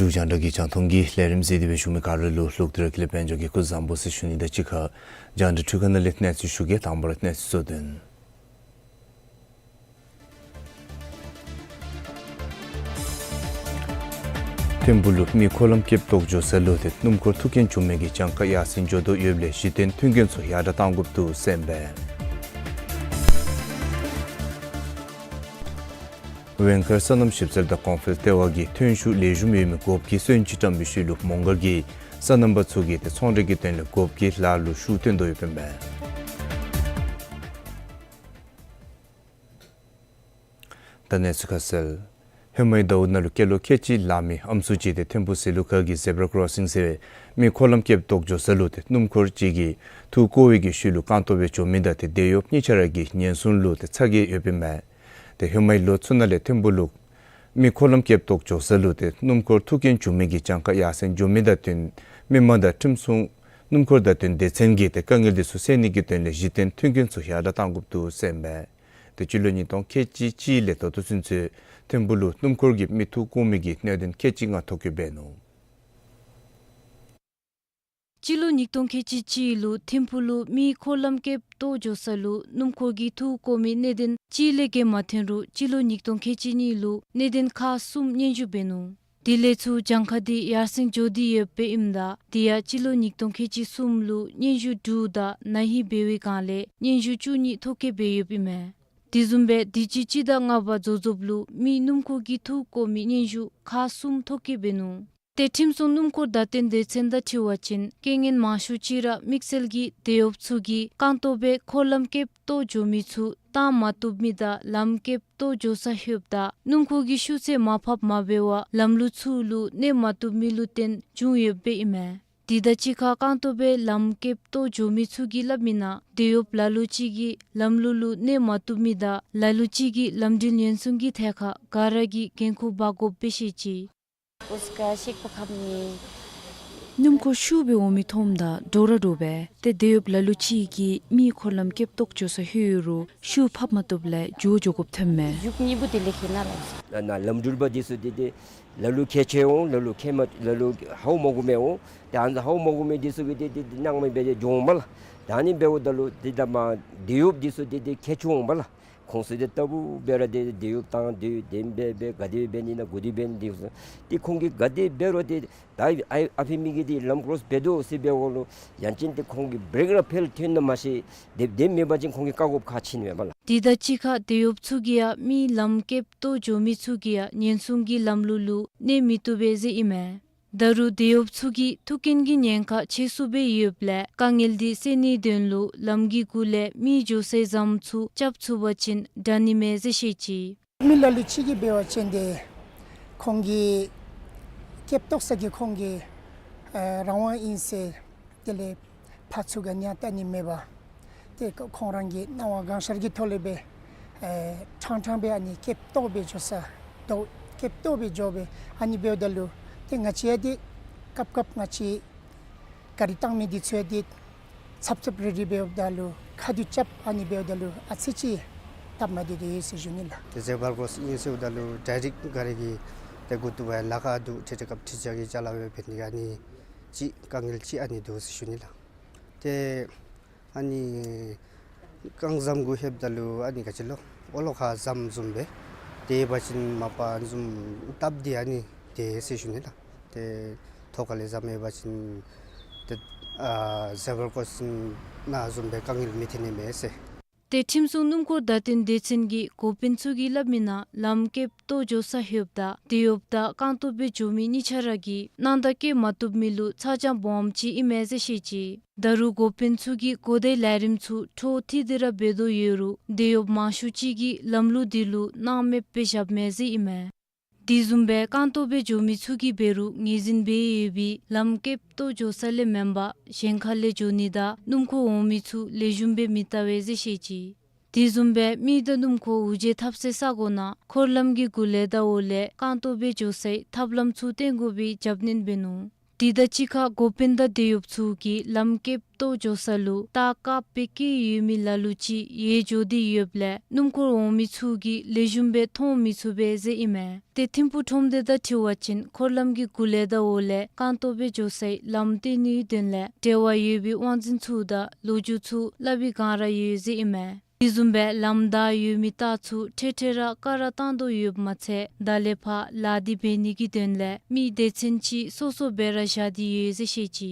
རྒྱང་བསྒྲགས་ཀྱི་རྒྱང་མཐོང་གི་ལས་རིམ་གཟིགས་ཏེ་སྦེ་བཞུགས་མི་ག་ར་ལུ་ལྷག་དེ་ར་ཀུན་ལེགས་དཔལ་འབྱོར་གྱིས་སྐུ་གཟུགས་བཟང་པོ་ཟེར་ཞུ་ནི་དང་གཅིག་ཁར་རྒྱང་བསྒྲགས་འཕྲུལ་ཁང་ནང་ལས་གནས་ཚུལ་ཞུ་གེ། དང་པ་ར་གནས་ཚུལ་གཙོ་དོན། ཐིམ་ཕུག་ལུ་མི་འཁོར་ལམ་བསྐྱེད་གཏོར་འགྱོ་ས་ལུ་ཏེ་སྣུམ་འཁོར་ཐུག་རྐྱེན་བྱུང་མི་གི་གྱངས་ཁ་ཡར་སེང་འགྱོ་དོ་ཡོདཔ་ལས་གཞི་རྟེན་མཐུན་རྐྱེན་ཚུ་ཡར་དྲག་གཏང་དགོཔ་འདུག་ཟེར་ཨིན་པས། ཝེང་ཁར་སོ་ནམ་ཞིབ་འཚོལ་དང་གོང་འཕེལ་ལྟེ་བ་གིས་ཐོན་ཤུགས་ལེགས་ཤོམ་ཡོད་མི་སྒོ་ཕྱེ་སོན་ཅིག་བཀྲམ་པའི་ཤུལ་ལུ་མོང་སྒར་གྱི་སོ་ནམ་པ་ཚུ་གིས་ཏེ་ཚོང་འབྲེལ་གྱི་དོན་ལས་སྒོ་ཕྱེ་ལ་ལུ་ཤུགས་བཏོན་དོ་ཡོདཔ་ཨིན་པས། ད་གནས་ཚུལ་ཁ་གསལ། ཧེ་མའི་ཟླཝ་ནང་ལུ་སྐྱེས་ལོ་ཁལ་གཅིག་ལང་མི་ཨམ་སྲུ་ཅིག་ཏེ་ཐིམ་ཕུག་ཟི་ལུ་ཁ་གི་ཛེབ་ར་ཀོར་སིང་ཟེར་མི་འཁོར་ལམ་བསྐྱེད་གཏོར་འགྱོ་ས་ལུ་ཏེ་སྣུམ་འཁོར་ཅིག་གིས་འཐུ་བཀོ་བའི་གི་ཤུལ་ལུ་རྐང་སྟོང་སྦེ་འགྱོ་མི་དང་ཏེ་དེད་གཡོགཔ་གཉིས་ཆ་ར་གི་ཉེན་སྲུང་ལུ་ཏེ་ཚ་གྱང་ཡོདཔ་ཨིན་མས། ཏེ་ཧེ་མའི་ལོ་ཚུ་ནང་ལས་ཐིམ་ཕུག་ལུ་མི་འཁོར་ལམ་བསྐྱེད་གཏོར་འགྱོ་ས་ལུ་ཏེ་སྣུམ་འཁོར་ཐུག་རྐྱེན་བྱུང་མི་གི་གྱངས་ཁ་ཡར་སེང་འགྱོ་མི་དང་བསྟུན་མི་མང་དང་ཁྲིམས་སྲུང་སྣུམ་འཁོར་བརྡ་སྟོན་སྡེ་ཚན་གྱིས་ཏེ་དཀའ་ངལ་འདི་ཚུ་སེལ་ནི་གི་དོན་ལས་གཞི་རྟེན་མཐུན་རྐྱེན་ཚུ་ཡར་དྲག་གཏང་དགོཔ་འདུག་ཟེར་ཨིན་པས། ཏེ་སྤྱི་ལོ་ཉིས་སྟོང་ཁལ་གཅིག་གཅིག་ལས་ད་ལྟོ་ཚུན་ཚོད་ཐིམ་ཕུག་ལུ་སྣུམ་འཁོར་གྱིས་མི་འཐུ་བཀོ་མི་གི་གནད་དོན་ཁལ་གཅིག་ལྔ་ཐོ་བཀོད་འབད་ནུག། སྤྱི་ལོ་ཉིས་སྟོང་ཁལ་གཅིག་གཅིག་ལུ་ཐིམ་ཕུག་ལུ་མི་འཁོར་ལམ་བསྐྱེད་གཏོར་འགྱོ་ས་ལུ་སྣུམ་འཁོར་གྱིས་འཐུ་བཀོ་མི་གནད་དོན་གཅིག་ལས་བརྒལ་མ་ཐོན་རུང་སྤྱི་ལོ་ཉིས་སྟོང་ཁལ་གཅིག་གཉིས་ལུ་གནད་དོན་ཁག་གསུམ་སྙན་ཞུ་འབད་ནུག། དེ་ལས་ཚུར་གྱངས་ཁ་དེ་ཡར་སེང་འགྱོ་སྟེ་ཡོདཔ་ཨིནམ་ད་དེ་ཡང་སྤྱི་ལོ་ཉིས་སྟོང་ཁལ་གཅིག་གསུམ་ལུ་སྙན་ཞུ་དྲུག་དང་ན་ཧིང་འབད་བའི་སྒང་ལས་སྙན་ཞུ་བཅུ་གཉིས་ཐོ་བཀོད་འབད་ཡོདཔ་ཨིན་མས། དེ་བཟུམ་སྦེ་དུས་ཅི་སྤྱི་ཟླ་ལྔ་པ་རྫོགས་རྫོགསཔ་ལུ་མི་སྣུམ་འཁོར་གྱིས་འཐུ་བཀོ་མི་སྙན་ཞུ་ཁག་གསུམ་ཐོ་བཀོད་འབད་ནུག། ཏེ་ཁྲིམས་སྲུང་སྣུམ་འཁོར་བརྡ་སྟོན་སྡེ་ཚན་དང་འཁྲིལ་བ་ཅིན་རྐྱེན་ངན་མང་ཤོས་ཅིག་ར་དམིགས་བསལ་གྱིས་དེད་གཡོགཔ་ཚུ་གིས་རྐང་སྟོང་སྦེ་འཁོར་ལམ་བསྐྱེད་གཏོར་འགྱོ་མི་ཚུ་བཏང་མ་བཏུབ་མི་དང་ལམ་བསྐྱེད་གཏོར་འགྱོ་ས་ལྷོདཔ་ད་སྣུམ་འཁོར་གྱི་ཤུགས་ཚད་མར་ཕབ་མ་འབད་བར་ལམ་ལུགས་ཚུ་ལུ་གནས་མ་བཏུབ་མི་ལུ་བརྟེན་བྱུང་ཡོདཔ་ཨིན་མས། དེ་དང་གཅིག་ཁར་རྐང་སྟོང་སྦེ་ལམ་བསྐྱེད་གཏོར་འགྱོ་མི་ཚུ་གིས་སླབ་མི་ནང་དེད་གཡོགཔ་ལ་ལུ་ཅིག་གིས་ལམ་ལུགས་ལུ་གནས་མ་བཏུབ་མི་དང་ལ་ལུ་ཅིག་གིས་ལམ་འགྲུལ་ཉེན་སྲུང་གི་ཐད་ཁར་ག་ར་གིས་འགན་ཁུར་འབག་དགོཔ་སྦེ་བཤད་ཅི། उसका ཤེག་པ་ཁམ་ནི། སྣུམ་འཁོར་ཤུགས་སྦེ་འོང་མི་མཐོངམ་ད་འདྲོག་ར་འདྲོག་པས། ཏེ་དེད་གཡོགཔ་ལ་ལུ་ཅིག་གིས་མི་འཁོར་ལམ་བསྐྱེད་གཏོར་འགྱོ་ས་ལྷོད་ཡོད་རུང་ཤུགས་ཕབ་མ་བཏུབ་ལས་འགྱོ་འགྱོ་དགོཔ་ཐོནམ་མས། ཡུག་གཉིས་པོ་དེ་ལས་ཁེ་ན་ལ། ན་ན་ལམ་འགྲུལ་པ་འདི་ཚུ་འདི་འདི་ལ་ལུ་ཁྱད་ཆེ་འོང་། ལ་ལུ་ཁྱད་མ་ལ་ལུ་ཧའུ་མ་གོ་མི་འོང་། ཏེ་ཨ་ནི་ཧའུ་མ་གོ་མི་འདི་ཚུ་གིས་འདི་འདི་འདི་སྣང་མེད་སྦེ་འགྱོ་འོང་མས་ལགས། ད་ཨ་ནི་འབདཝ་ད་ལུ་འདི་ད་མ་དེད་གཡོགཔ་འདི་ཚུ་འདི་འདི་ཁྱད་ཆེ་འོང་མས་ལགས། ཁོང་ཚུ་འདི་ལྟ་བུ་སྦེ་ར་འདི་དེད་གཡོགཔ་དང་འདི་འདི་འབད་འབད་ག་དེ་འབད་ནི་ན་གུ་དེ་འབད་ནི་འདི་ཚུ་འདི་ཁོང་གིས་ག་དེ་འབད་རུང་འདི་ད་ཨ་ཨ་ཕི་མི་གིས་འདི་ལམ་ཀོརོསི་འབད་དོ་ཟེར་འབདཝ་ལུ་ཡང་ཅིན་འདི་ཁོང་གི་བྲེག་ར་ཕེལ་ཐོན་ན་མ་ཤེས། དེ་དེ་མེད་པ་ཅིན་ཁོང་གིས་བཀག་དགོཔ་ཁག་ཆེ་ནི་མས་པ་ལགས། དེ་དང་གཅིག་ཁར་དེད་གཡོགཔ་ཚུ་གིས་ཡང་མི་ལམ་བསྐྱེད་གཏོར་འགྱོ་མི་ཚུ་གིས་ཡང་ཉེན་སྲུང་གི་ལམ་ལུགས་ལུ་གནས་མི་བཏུབ་པས་ཟེར་ཨིན་མས། ད་རུང་དེད་གཡོགཔ་ཚུ་གིས་ཐུག་རྐྱེན་གྱི་ཉེན་ཁ་ཆེ་སུ་སྦེ་ཡོདཔ་ལས་དཀའ་ངལ་འདི་སེལ་ནིའི་དོན་ལུ་ལམ་གྱི་གུ་ལས་མི་འགྱོ་སའི་ཟམ་ཚུ་རྐྱབ་ཚུགས་པ་ཅིན་དྲག་ནི་མས་ཟེར་བཤད་ཅི། མི་ལ་ལུ་ཅིག་གིས་འབད་བ་ཅིན་འདི་ཁོང་གི་བསྐྱེད་གཏོར་ས་གི་ཁོང་གི་ཨ་རང་དབང་ཨིན་ཟེར་དེ་ལས་ཕར་ཚུར་ག་ནི་ཡང་བལྟ་ནི་མེད་པར་ཏེ་ཁོང་རང་གི་སྣང་བ་གང་ཤར་གྱི་ཐོག་ལས་སྦེ་ཨེ་ཕྲང་ཕྲང་སྦེ་ཨ་ནི་བསྐྱེད་གཏོར་སྦེ་འགྱོ་ས་དོ་བསྐྱེད་གཏོར་སྦེ་འགྱོ་སྦེ་ཨ་ནི་འབདཝ་ད་ལུ་ཏེ་ང་བཅས་ཡང་འདི་སྐབས་སྐབས་ང་བཅས་ག་རི་བཏང་མི་འདི་ཚུ་ཡང་འདི་ཚབ་ཚབ་རི་རི་འབདཝ་ད་ལུ་ཁ་རྡུལ་རྐྱབ་ཨ་ནི་འབདཝ་ད་ལུ་ཨ་ཙི་ཅིག་སྟབས་མ་བདེ་དོ་ཡོད་ཟེར་ཞུ་ནི་ལགས། ཏེ་ཛེབ་ར་ཀོརོསི་ཨིན་ཟེརཝ་ད་ལུ་ཌའི་རེཀཊ་ག་རི་གི་ཏེ་མགུ་ཏོ་བ་ལ་ཁག་འདུག། ཁྲིག་ཁྲི་སྐབས་ཁྲི་ཆ་གི་ཅ་ལ་སྦེ་འབད་ནི་ག་ནི་ཅིག་དཀའ་ངལ་ཅིག་ཨ་ནི་འདུག་ཟེར་ཞུ་ནི་ལགས། ཏེ་ཨ་ནི་རྐང་ཟམ་གུ་ལྷོདཔ་ད་ལུ་ཨ་ནི་ག་ཅི་ལོ་ཨོ་ལོ་ཁ་ཟམ་བཟུམ་སྦེ་དེ་འབད་བ་ཅིན་མ་པ་བཟུམ་སྟབས་བདེ་ཨ་ནི་དེ་ཟེར་ཞུ་ནི་ལགས། ཏེ་ཐོག་ཁ་ལས་ཟམ་ཡོད་པ་ཅིན་ཏེ་ཨ་ཛེབ་ར་ཀོརོསི་ནང་བཟུམ་སྦེ་དཀའ་ངལ་མི་འཐོན་ནི་མས་ཟེར། ཏེ་ཁྲིམས་སྲུང་སྣུམ་འཁོར་བརྡ་སྟོན་སྡེ་ཚན་གྱི་འགོ་དཔོན་ཚུ་གིས་སླབ་མི་ནང་ལམ་བསྐྱེད་གཏོར་འགྱོ་ས་ལྷོདཔ་ད་དེད་གཡོགཔ་དང་རྐང་སྟོང་སྦེ་འགྱོ་མི་གཉིས་ཆ་ར་གིས་སྣང་དག་བསྐྱེད་མ་བཏུབ་མི་ལུ་ཚ་གྱང་སྦོམ་ཅིག་ཨིན་མས་ཟེར་བཤད་ཅི། ད་རུང་འགོ་དཔོན་ཚུ་གིས་གོ་བརྡའི་ལས་རིམ་ཚུ་འཕྲོ་མཐུད་དེ་ར་འབད་དོ་ཡོད་རུང་དེད་གཡོགཔ་མང་ཤོས་ཅིག་གིས་ལམ་ལུགས་འདི་ལུ་སྣང་མེདཔ་སྦེ་བཞགཔ་མས་ཟེར་ཨིན་མས། དེ་བཟུམ་སྦེ་རྐང་སྟོང་སྦེ་འགྱོ་མི་ཚུ་གིས་འབད་རུང་ངོས་འཛིན་འབད་ཡོད་པའི་ལམ་བསྐྱེད་གཏོར་འགྱོ་ས་ལས་མེན་པར་གཞན་ཁ་ལས་འགྱོ་ནི་དང་སྣུམ་འཁོར་འོང་མི་ཚུ་ལེགས་ཤོམ་སྦེ་མི་བལྟ་བས་ཟེར་བཤད་ཅི། དེ་བཟུམ་སྦེ་མི་དང་སྣུམ་འཁོར་འུ་བརྗེ་འཐབ་སའི་ས་གོ་ནང་འཁོར་ལམ་གྱི་གུ་ལས་ད་འོག་ལས་རྐང་སྟོང་སྦེ་འགྱོ་སའི་ཐབས་ལམ་ཚུ་བཏོན་དགོ་པའི་རྒྱབ་སྣོན་འབད་ནུག། དེ་དང་གཅིག་ཁར་འགོ་དཔོན་དང་དེད་གཡོགཔ་ཚུ་གིས་ལམ་ཀེབ་ཏོ་འགྱོ་ས་ལུ་རྟ་དཀརཔོ་སྦེ་བཀལ་ཡོད་མི་ལ་ལུ་ཅིག་ཡལ་འགྱོ་སྟེ་ཡོདཔ་ལས་སྣུམ་འཁོར་འོང་མི་ཚུ་གིས་ལེགས་ཤོམ་སྦེ་མཐོང་མི་ཚུགས་པས་ཟེར་ཨིན་མས། ཏེ་ཐིམ་ཕུག་ཁྲོམ་སྡེ་དང་འཁྲིལ་བ་ཅིན་འཁོར་ལམ་གྱི་གུ་ལས་དང་འོག་ལས་རྐང་སྟོང་སྦེ་འགྱོ་སའི་ལམ་བཏོན་ནིའི་དོན་ལས་འབྲེལ་བ་ཡོད་པའི་དབང་འཛིན་ཚུ་དང་ལོ་རྒྱུས་ཚུ་སླབ་པའི་སྒང་ར་ཡོད་ཟེར་ཨིན་མས། དེ་བཟུམ་སྦེ་ལམ་བདའ་ཡོད་མི་རྟ་ཚུ་འཕྲལ་འཕྲལ་ར་བཀག་ར་བཏང་དོ་ཡོདཔ་མ་ཚད་ད་ལས་ཕར་ལཱ་འདི་འབད་ནི་གི་དོན་ལས་མི་སྡེ་ཚན་ཅིག་སོ་སོ་སྦེ་ར་བཞག་སྟེ་ཡོད་ཟེར་བཤད་ཅི།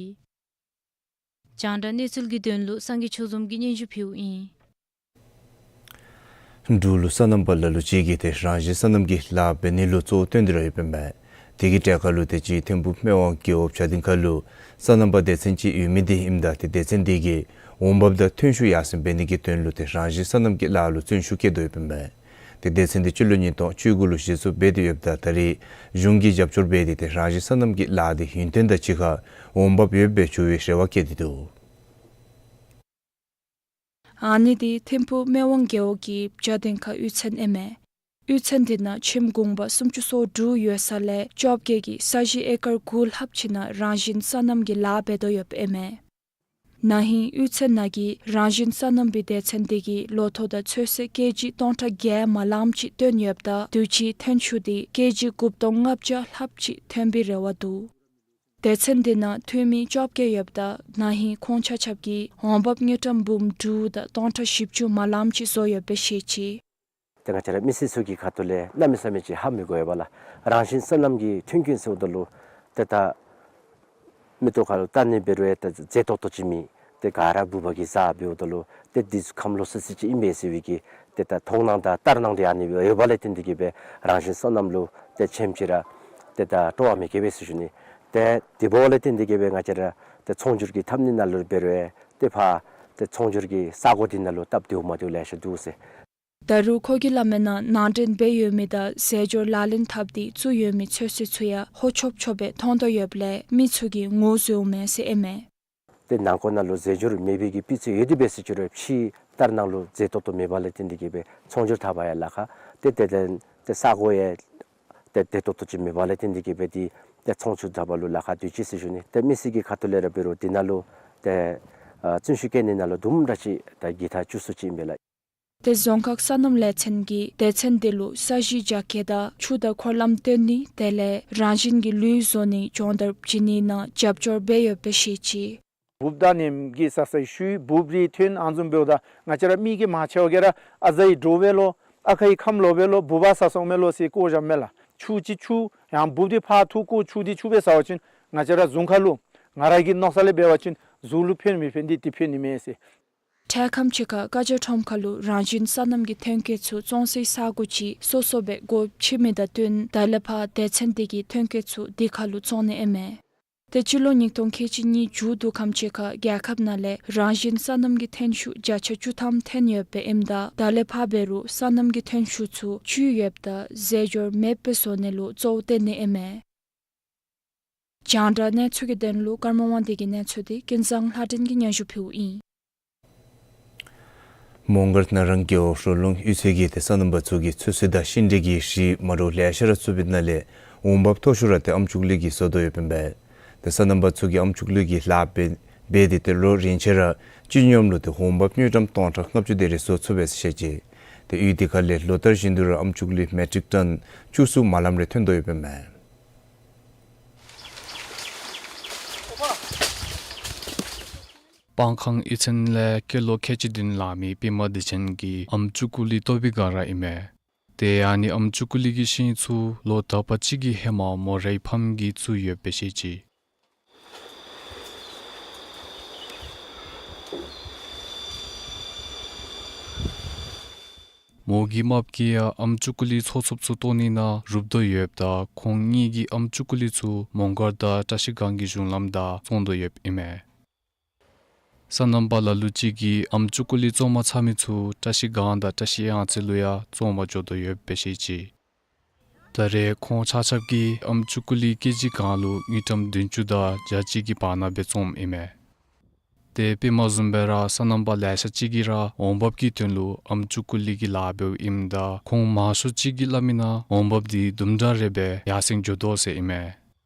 རྒྱང་བསྒྲགས་གནས་ཚུལ་གྱི་དོན་ལུ་སངས་རྒྱས་ཆོས་འཛོམས་ཀྱིས་སྙན་ཞུ་ཕུལཝ་ཨིན། འབྲུག་ལུ་སོ་ནམ་པ་ལ་ལུ་ཅིག་གིས་ཏེ་རང་བཞིན་སོ་ནམ་གྱི་ལཱ་འབད་ནི་ལུ་གཙོ་བོ་བཏོན་ཏེ་ར་ཡོདཔ་ཨིན་པས། དེ་གི་གྲལ་ཁར་ལུ་ཏེ་ཅིག་ཐིམ་ཕུག་སྨད་ཝང་རྒེད་འོག་བྱ་སྡིངས་ཁ་ལུ་སོ་ནམ་པ་སྡེ་ཚན་ཅིག་ཡོད་མི་འདི་ཨིནམ་ད་ཏེ་སྡེ་ཚན་འདི་གིས་འོང་འབབ་དང་ཐོན་ཤུགས་ཡར་སེང་འབད་ནི་གི་དོན་ལུ་ཏེ་རང་བཞིན་སོ་ནམ་གྱི་ལཱ་ལུ་བརྩོན་ཤུགས་བསྐྱེད་དོ་ཡོདཔ་ཨིན་པས། ཏེ་སྡེ་ཚན་འདི་སྤྱི་ལོ་ཉིས་སྟོང་བཅུ་དགུ་ལུ་གཞི་བཙུགས་འབད་དེ་ཡོདཔ་ད་ད་རེས་གཞུང་གིས་རྒྱབ་སྐྱོར་འབད་དེ་ཏེ་རང་བཞིན་སོ་ནམ་གྱི་ལཱ་འདི་ཡུན་བརྟན་དང་གཅིག་ཁར་འོང་འབབ་ཡོདཔ་སྦེ་འགྱོ་བའི་རེ་བ་བསྐྱེད་དེ་འདུག། ཨ་ནི་འདི་ཐིམ་ཕུག་སྨད་ཝང་རྒེད་འོག་གི་བྱ་སྡིངས་ཁ་གཡུས་ཚན་ཨིན་མས། གཡུས་ཚན་འདི་ནང་ཁྱིམ་གུང་པ་སུམ་ཅུ་སོ་དྲུག་ཡོད་ས་ལས་བཅོ་བརྒྱད་ཀྱིས་ས་གཞི་ཨེ་ཀར་དགུ་ལྷགཔ་ཅིག་ནང་རང་བཞིན་སོ་ནམ་གྱི་ལཱ་འབད་དོ་ཡོདཔ་ཨིན་མས། ན་ཧིང་གཡུས་ཚན་ནང་གི་རང་བཞིན་སོ་ནམ་པའི་སྡེ་ཚན་འདི་གིས་ལོ་ཐོག་དང་ཚོད་བསྲེ་ཀེ་ཇི་སྟོང་ཕྲག་བརྒྱད་མ་ལངམ་ཅིག་བཏོན་ཡོདཔ་ད་དུས་ཅི་ཐོན་ཤུགས་འདི་ཀེ་ཇི་དགུ་སྟོང་ལྔ་བརྒྱ་ལྷགཔ་ཅིག་ཐོན་པའི་རེ་བ་འདུག། སྡེ་ཚན་འདི་ནང་འཐུས་མི་བཅོ་བརྒྱད་ཡོདཔ་ད་ན་ཧིང་ཁོང་ཆ་ཁྱབ་ཀྱིས་འོང་འབབ་དངུལ་ཀྲམ་འབུམ་དྲུག་དང་སྟོང་ཕྲག་བཞི་བཅུ་མ་ལངམ་ཅིག་བཟོ་ཡོདཔ་སྦེ་བཤད་ཅི། ཏེ་ང་བཅས་ར་མི་སེར་ཚུ་གི་ཁ་ཐུག་ལས་གནམ་མེད་ས་མེད་ཅིག་ཧ་མི་གོ་བས་ལགས། རང་བཞིན་སོ་ནམ་གྱི་མཐུན་རྐྱེན་ཟེརཝ་ད་ལུ་ཏེ་ད་མིག་ཏོ་ཁ་ལུ་བལྟ་ནི་འབད་རུང་ཏེ་མཛེས་ཏོག་ཏོ་ཅིག་མེད། ཏེ་ག་ར་ཕུང་པོ་གི་རྩྭ་འབདཝ་ད་ལུ་ཏེ་འདི་ཚུ་ཁམས་ལོག་སི་སི་ཅིག་ཨིན་པས་ཟེར་བའི་གི་ཏེ་ད་མཐོང་སྣང་དང་ལྟར་སྣང་འདི་ཨ་ནི་ཡོདཔ་ལས་བརྟེན་ཏེ་གིས་སྦེ་རང་བཞིན་སོ་ནམ་ལུ་ཏེ་ཆེམ་ཅིག་ར་ཏེ་ད་སྤྲོ་བ་མི་སྐྱེ་བས་ཟེར་ཞུ་ནི། ཏེ་དེ་འབདཝ་ལས་བརྟེན་ཏེ་གིས་སྦེ་ང་བཅས་ར་ཏེ་ཚོང་སྒྱུར་གྱི་འཐབ་ནི་ནང་ལུ་འབད་རུང་ཏེ་ཕར་ཏེ་ཚོང་སྒྱུར་གྱི་ས་གོ་འདི་ནང་ལུ་སྟབས་བདེཝ་མ་བདེཝ་ལེ་ཤ་འདུག་ཟེར། ད་རུང་ཁོ་གིས་སླབ་མིའི་ནང་ནང་འདྲེན་འབད་ཡོད་མི་དང་རྫས་སྦྱོར་ལག་ལེན་འཐབ་སྟེ་བཙུགས་ཡོད་མི་ཚོད་བསྲེ་ཚུ་ཡང་ཧོ་ཆོབ་ཆོབ་སྦེ་མཐོང་དོ་ཡོདཔ་ལས་མི་ཚུ་གིས་ངོ་བཟུང་མས་ཟེར་ཨིན་མས། ཏེ་ནང་འཁོད་ནང་ལུ་རྫས་སྦྱོར་མེད་པའི་གི་སྤུས་ཚད་ཡོད་དེ་འབད་ཟེར་ཅི་རུང་ཕྱི་ལྟར་སྣང་ལུ་མཛེས་ཏོག་ཏོ་མེདཔ་ལས་བརྟེན་ཏེ་གིས་སྦེ་ཚོང་སྒྱུར་འཐབ་པར་ཡང་ལཱ་ཁག། ཏེ་དེ་ལས་ཏེ་ས་གོ་ཡང་ཏེ་བདེ་ཏོག་ཏོ་ཅིག་མེདཔ་ལས་བརྟེན་ཏེ་གིས་སྦེ་ཏེ་ཏེ་ཚོང་སྒྱུར་འཐབ་པ་ལུ་ལཱ་ཁག་འདུག་ཅི་ཟེར་ཞུ་ནི། ཏེ་མི་སེར་གྱི་ཁ་ཐུག་ལས་ར་འབད་རུང་འདི་ནང་ལུ་ཏེ་ཨ་བརྩོན་ཤུགས་བསྐྱེད་ནི་ནང་ལུ་དུམ་གྲ་ཅིག་ད་ལྗིད་ཐག་ཆོད་སུ་ཅིག་ཨིན་པས་ལགས། ཏེ་རྫོང་ཁག་སོ་ནམ་ལས་ཚན་གྱིས་སྡེ་ཚན་འདི་ལུ་ས་གཞི་རྒྱ་སྐྱེད་དང་ཆུ་དང་འཁོར་ལམ་བཏོན་ནི་དེ་ལས་རང་བཞིན་གྱི་ལུད་བཟོ་ནི་སྦྱོང་བརྡར་བྱིན་ནི་ནང་རྒྱབ་སྐྱོར་འབད་ཡོདཔ་སྦེ་བཤད་ཅི། འབུབ་དང་ནེམ་གྱི་ས་ས་ཤུལ་འབུབ་རིགས་ཐོན་ཨ་ནི་བཟུམ་འབདཝ་ད་ང་བཅས་ར་མི་གིས་མང་ཆེ་བ་གིས་ར་ཨ་ཟའི་དྲོ་པ་ལུ་ཨ་ཁའི་ཁམས་ལོག་པ་ལུ་འབུབ་པར་ཟ་སོང་མས་ལོ་ཟེར་བཀོ་བཞགཔ་མས་ལགས། ཆུ་ཅིག་ཆུ་ཡང་འབུབ་འདི་ཕར་འཐུ་བཀོ་ཆུ་འདི་ཆུ་སྦེ་ཟ་བ་ཅིན་ང་བཅས་ར་གཟུགས་ཁར་ལུ་ང་ར་གི་མནོ་ས་ལས་འབད་བ་ཅིན་གཟུགས་ལུ་ཕན་མི་ཕན་འདི་འདི་ཕན་ནི་མས་ཟེར། འཕྲལ་ཁམས་ཅིག་ཁར་ཀ་ཇ་ཁྲོམ་ཁ་ལུ་རང་བཞིན་སོ་ནམ་གྱི་ཐོན་སྐྱེད་ཚུ་བཙོང་སའི་ས་གོ་ཅིག་སོ་སོ་སྦེ་སྒོ་ཕྱེ་མི་དང་བསྟུན་ད་ལས་ཕར་སྡེ་ཚན་འདི་གིས་ཐོན་སྐྱེད་ཚུ་འདི་ཁ་ལུ་བཙོང་ནི་ཨིན་མས། ཏེ་སྤྱི་ལོ་ཉིས་སྟོང་ཁལ་གཅིག་གཉིས་མཇུག་བསྡུ་ཁམས་ཅིག་ཁར་རྒྱལ་ཁབ་ནང་ལས་རང་བཞིན་སོ་ནམ་གྱི་ཐོན་ཤུགས་བརྒྱ་ཆ་བཅུ་ཐམ་ཐོན་ཡོདཔ་ཨིནམ་ད་ད་ལས་ཕར་འབད་རུང་སོ་ནམ་གྱི་ཐོན་ཤུགས་ཚུ་ཆུ་ཡོདཔ་དང་རྫས་སྦྱོར་མེདཔ་བཟོ་ནི་ལུ་གཙོ་བོ་བཏོན་ནི་ཨིན་མས། རྒྱང་བསྒྲགས་གནས་ཚུལ་གྱི་དོན་ལུ་ཀརྨ་དབང་འདུས་ཀྱི་གནས་ཚུལ་འདི་ཀུན་བཟང་ལྷ་སྒྲོན་གྱིས་སྙན་ཞུ་ཕུལཝ་ཨིན། མོང་སྒར་ན་རང་རྒེད་འོག་རོ་ལུང་གཡུས་ཚན་གྱིས་ཏེ་སོ་ནམ་པ་ཚུ་གིས་ཚོད་བསྲེ་དང་ཤིང་འབྲས་ཀྱི་རིགས་མ་འདྲཝ་ལེ་ཤ་ར་བཙུགས་པའི་ནང་ལས་འོང་འབབ་མཐོ་ཤོས་ར་ཏེ་ཨམ་ཅུ་ཀུ་ལི་གིས་བཟོ་དོ་ཡོདཔ་ཨིན་པས། ཏེ་སོ་ནམ་པ་ཚུ་གིས་ཨམ་ཅུ་ཀུ་ལི་གི་ལཱ་འབད་འབད་དེ་ཏེ་ལོ་རིམ་བཞིན་ར་སྤྱི་སྙོམས་ལུ་ཏེ་འོང་འབབ་དངུལ་ཀྲམ་སྟོང་ཕྲག་ལྔ་བཅུ་དེ་རེ་བཟོ་ཚུགས་པས་ཟེར་བཤད་ཅི། ཏེ་གཡུས་འདི་ཁ་ལས་ལོ་ལྟར་བཞིན་དུ་ར་ཨམ་ཅུ་ཀུ་ལི་མེ་ཊིག་ཊོན་བཅུ་གསུམ་མ་ལངམ་རེ་ཐོན་དོ་ཡོདཔ་ཨིན་མས། སྤང་ཁང་གཡུས་ཚན་ལས་སྐྱེས་ལོ་ཁལ་གཅིག་བདུན་ལང་མི་པདྨ་བདེ་ཆེན་གྱིས་ཨམ་ཅུ་ཀུ་ལི་བཏོག་པའི་སྒང་ར་ཨིན་མས། ཏེ་ཨ་ནི་ཨམ་ཅུ་ཀུ་ལི་གི་ཤིང་ཚུ་ལོ་དག་པ་ཅིག་གི་ཧེ་མ་མོ་རའི་ཕམ་གྱིས་བཙུགས་ཡོདཔ་སྦེ་བཤད་ཅི། མོ་གི་རྨགཔ་གིས་ཡང་ཨམ་ཅུ་ཀུ་ལི་ཚོགས་ཚོགསཔ་ཚུ་བཏོག་ནི་ནང་རུབ་དོ་ཡོདཔ་ད་ཁོང་གཉིས་ཀྱིས་ཨམ་ཅུ་ཀུ་ལི་ཚུ་མོང་སྒར་དང་བཀྲ་ཤིས་སྒང་གི་གཞུང་ལམ་བདའ་བཙོང་དོ་ཡོདཔ་ཨིན་མས། སོ་ནམ་པ་ལ་ལུ་ཅིག་གིས་ཨམ་ཅུ་ཀུ་ལི་བཙོང་མ་ཚར་མི་ཚུ་བཀྲ་ཤིས་སྒང་དང་བཀྲ་ཤིས་གཡང་རྩེ་ལུ་ཡང་བཙོང་པར་འགྱོ་དོ་ཡོདཔ་སྦེ་བཤད་ཅི། ད་རེས་ཁོང་ཆ་ཁྱབ་ཀྱིས་ཨམ་ཅུ་ཀུ་ལི་ཀེ་ཇི་གང་ལུ་དངུལ་ཀྲམ་བདུན་ཅུ་དང་བརྒྱ་གཅིག་གི་བར་ན་སྦེ་བཙོངམ་ཨིན་མས། ཏེ་པདྨ་བཟུམ་སྦེ་ར་སོ་ནམ་པ་ལེ་ཤ་ཅིག་གིས་ར་འོང་འབབ་ཀྱི་དོན་ལུ་ཨམ་ཅུ་ཀུ་ལི་གི་ལཱ་འབདཝ་ཨིནམ་ད་ཁོང་མང་ཤོས་ཅིག་གིས་སླབ་མི་ནང་འོང་འབབ་འདི་དུམ་གྲ་རེ་སྦེ་ཡར་སེང་འགྱོ་དོ་ཟེར་ཨིན་མས།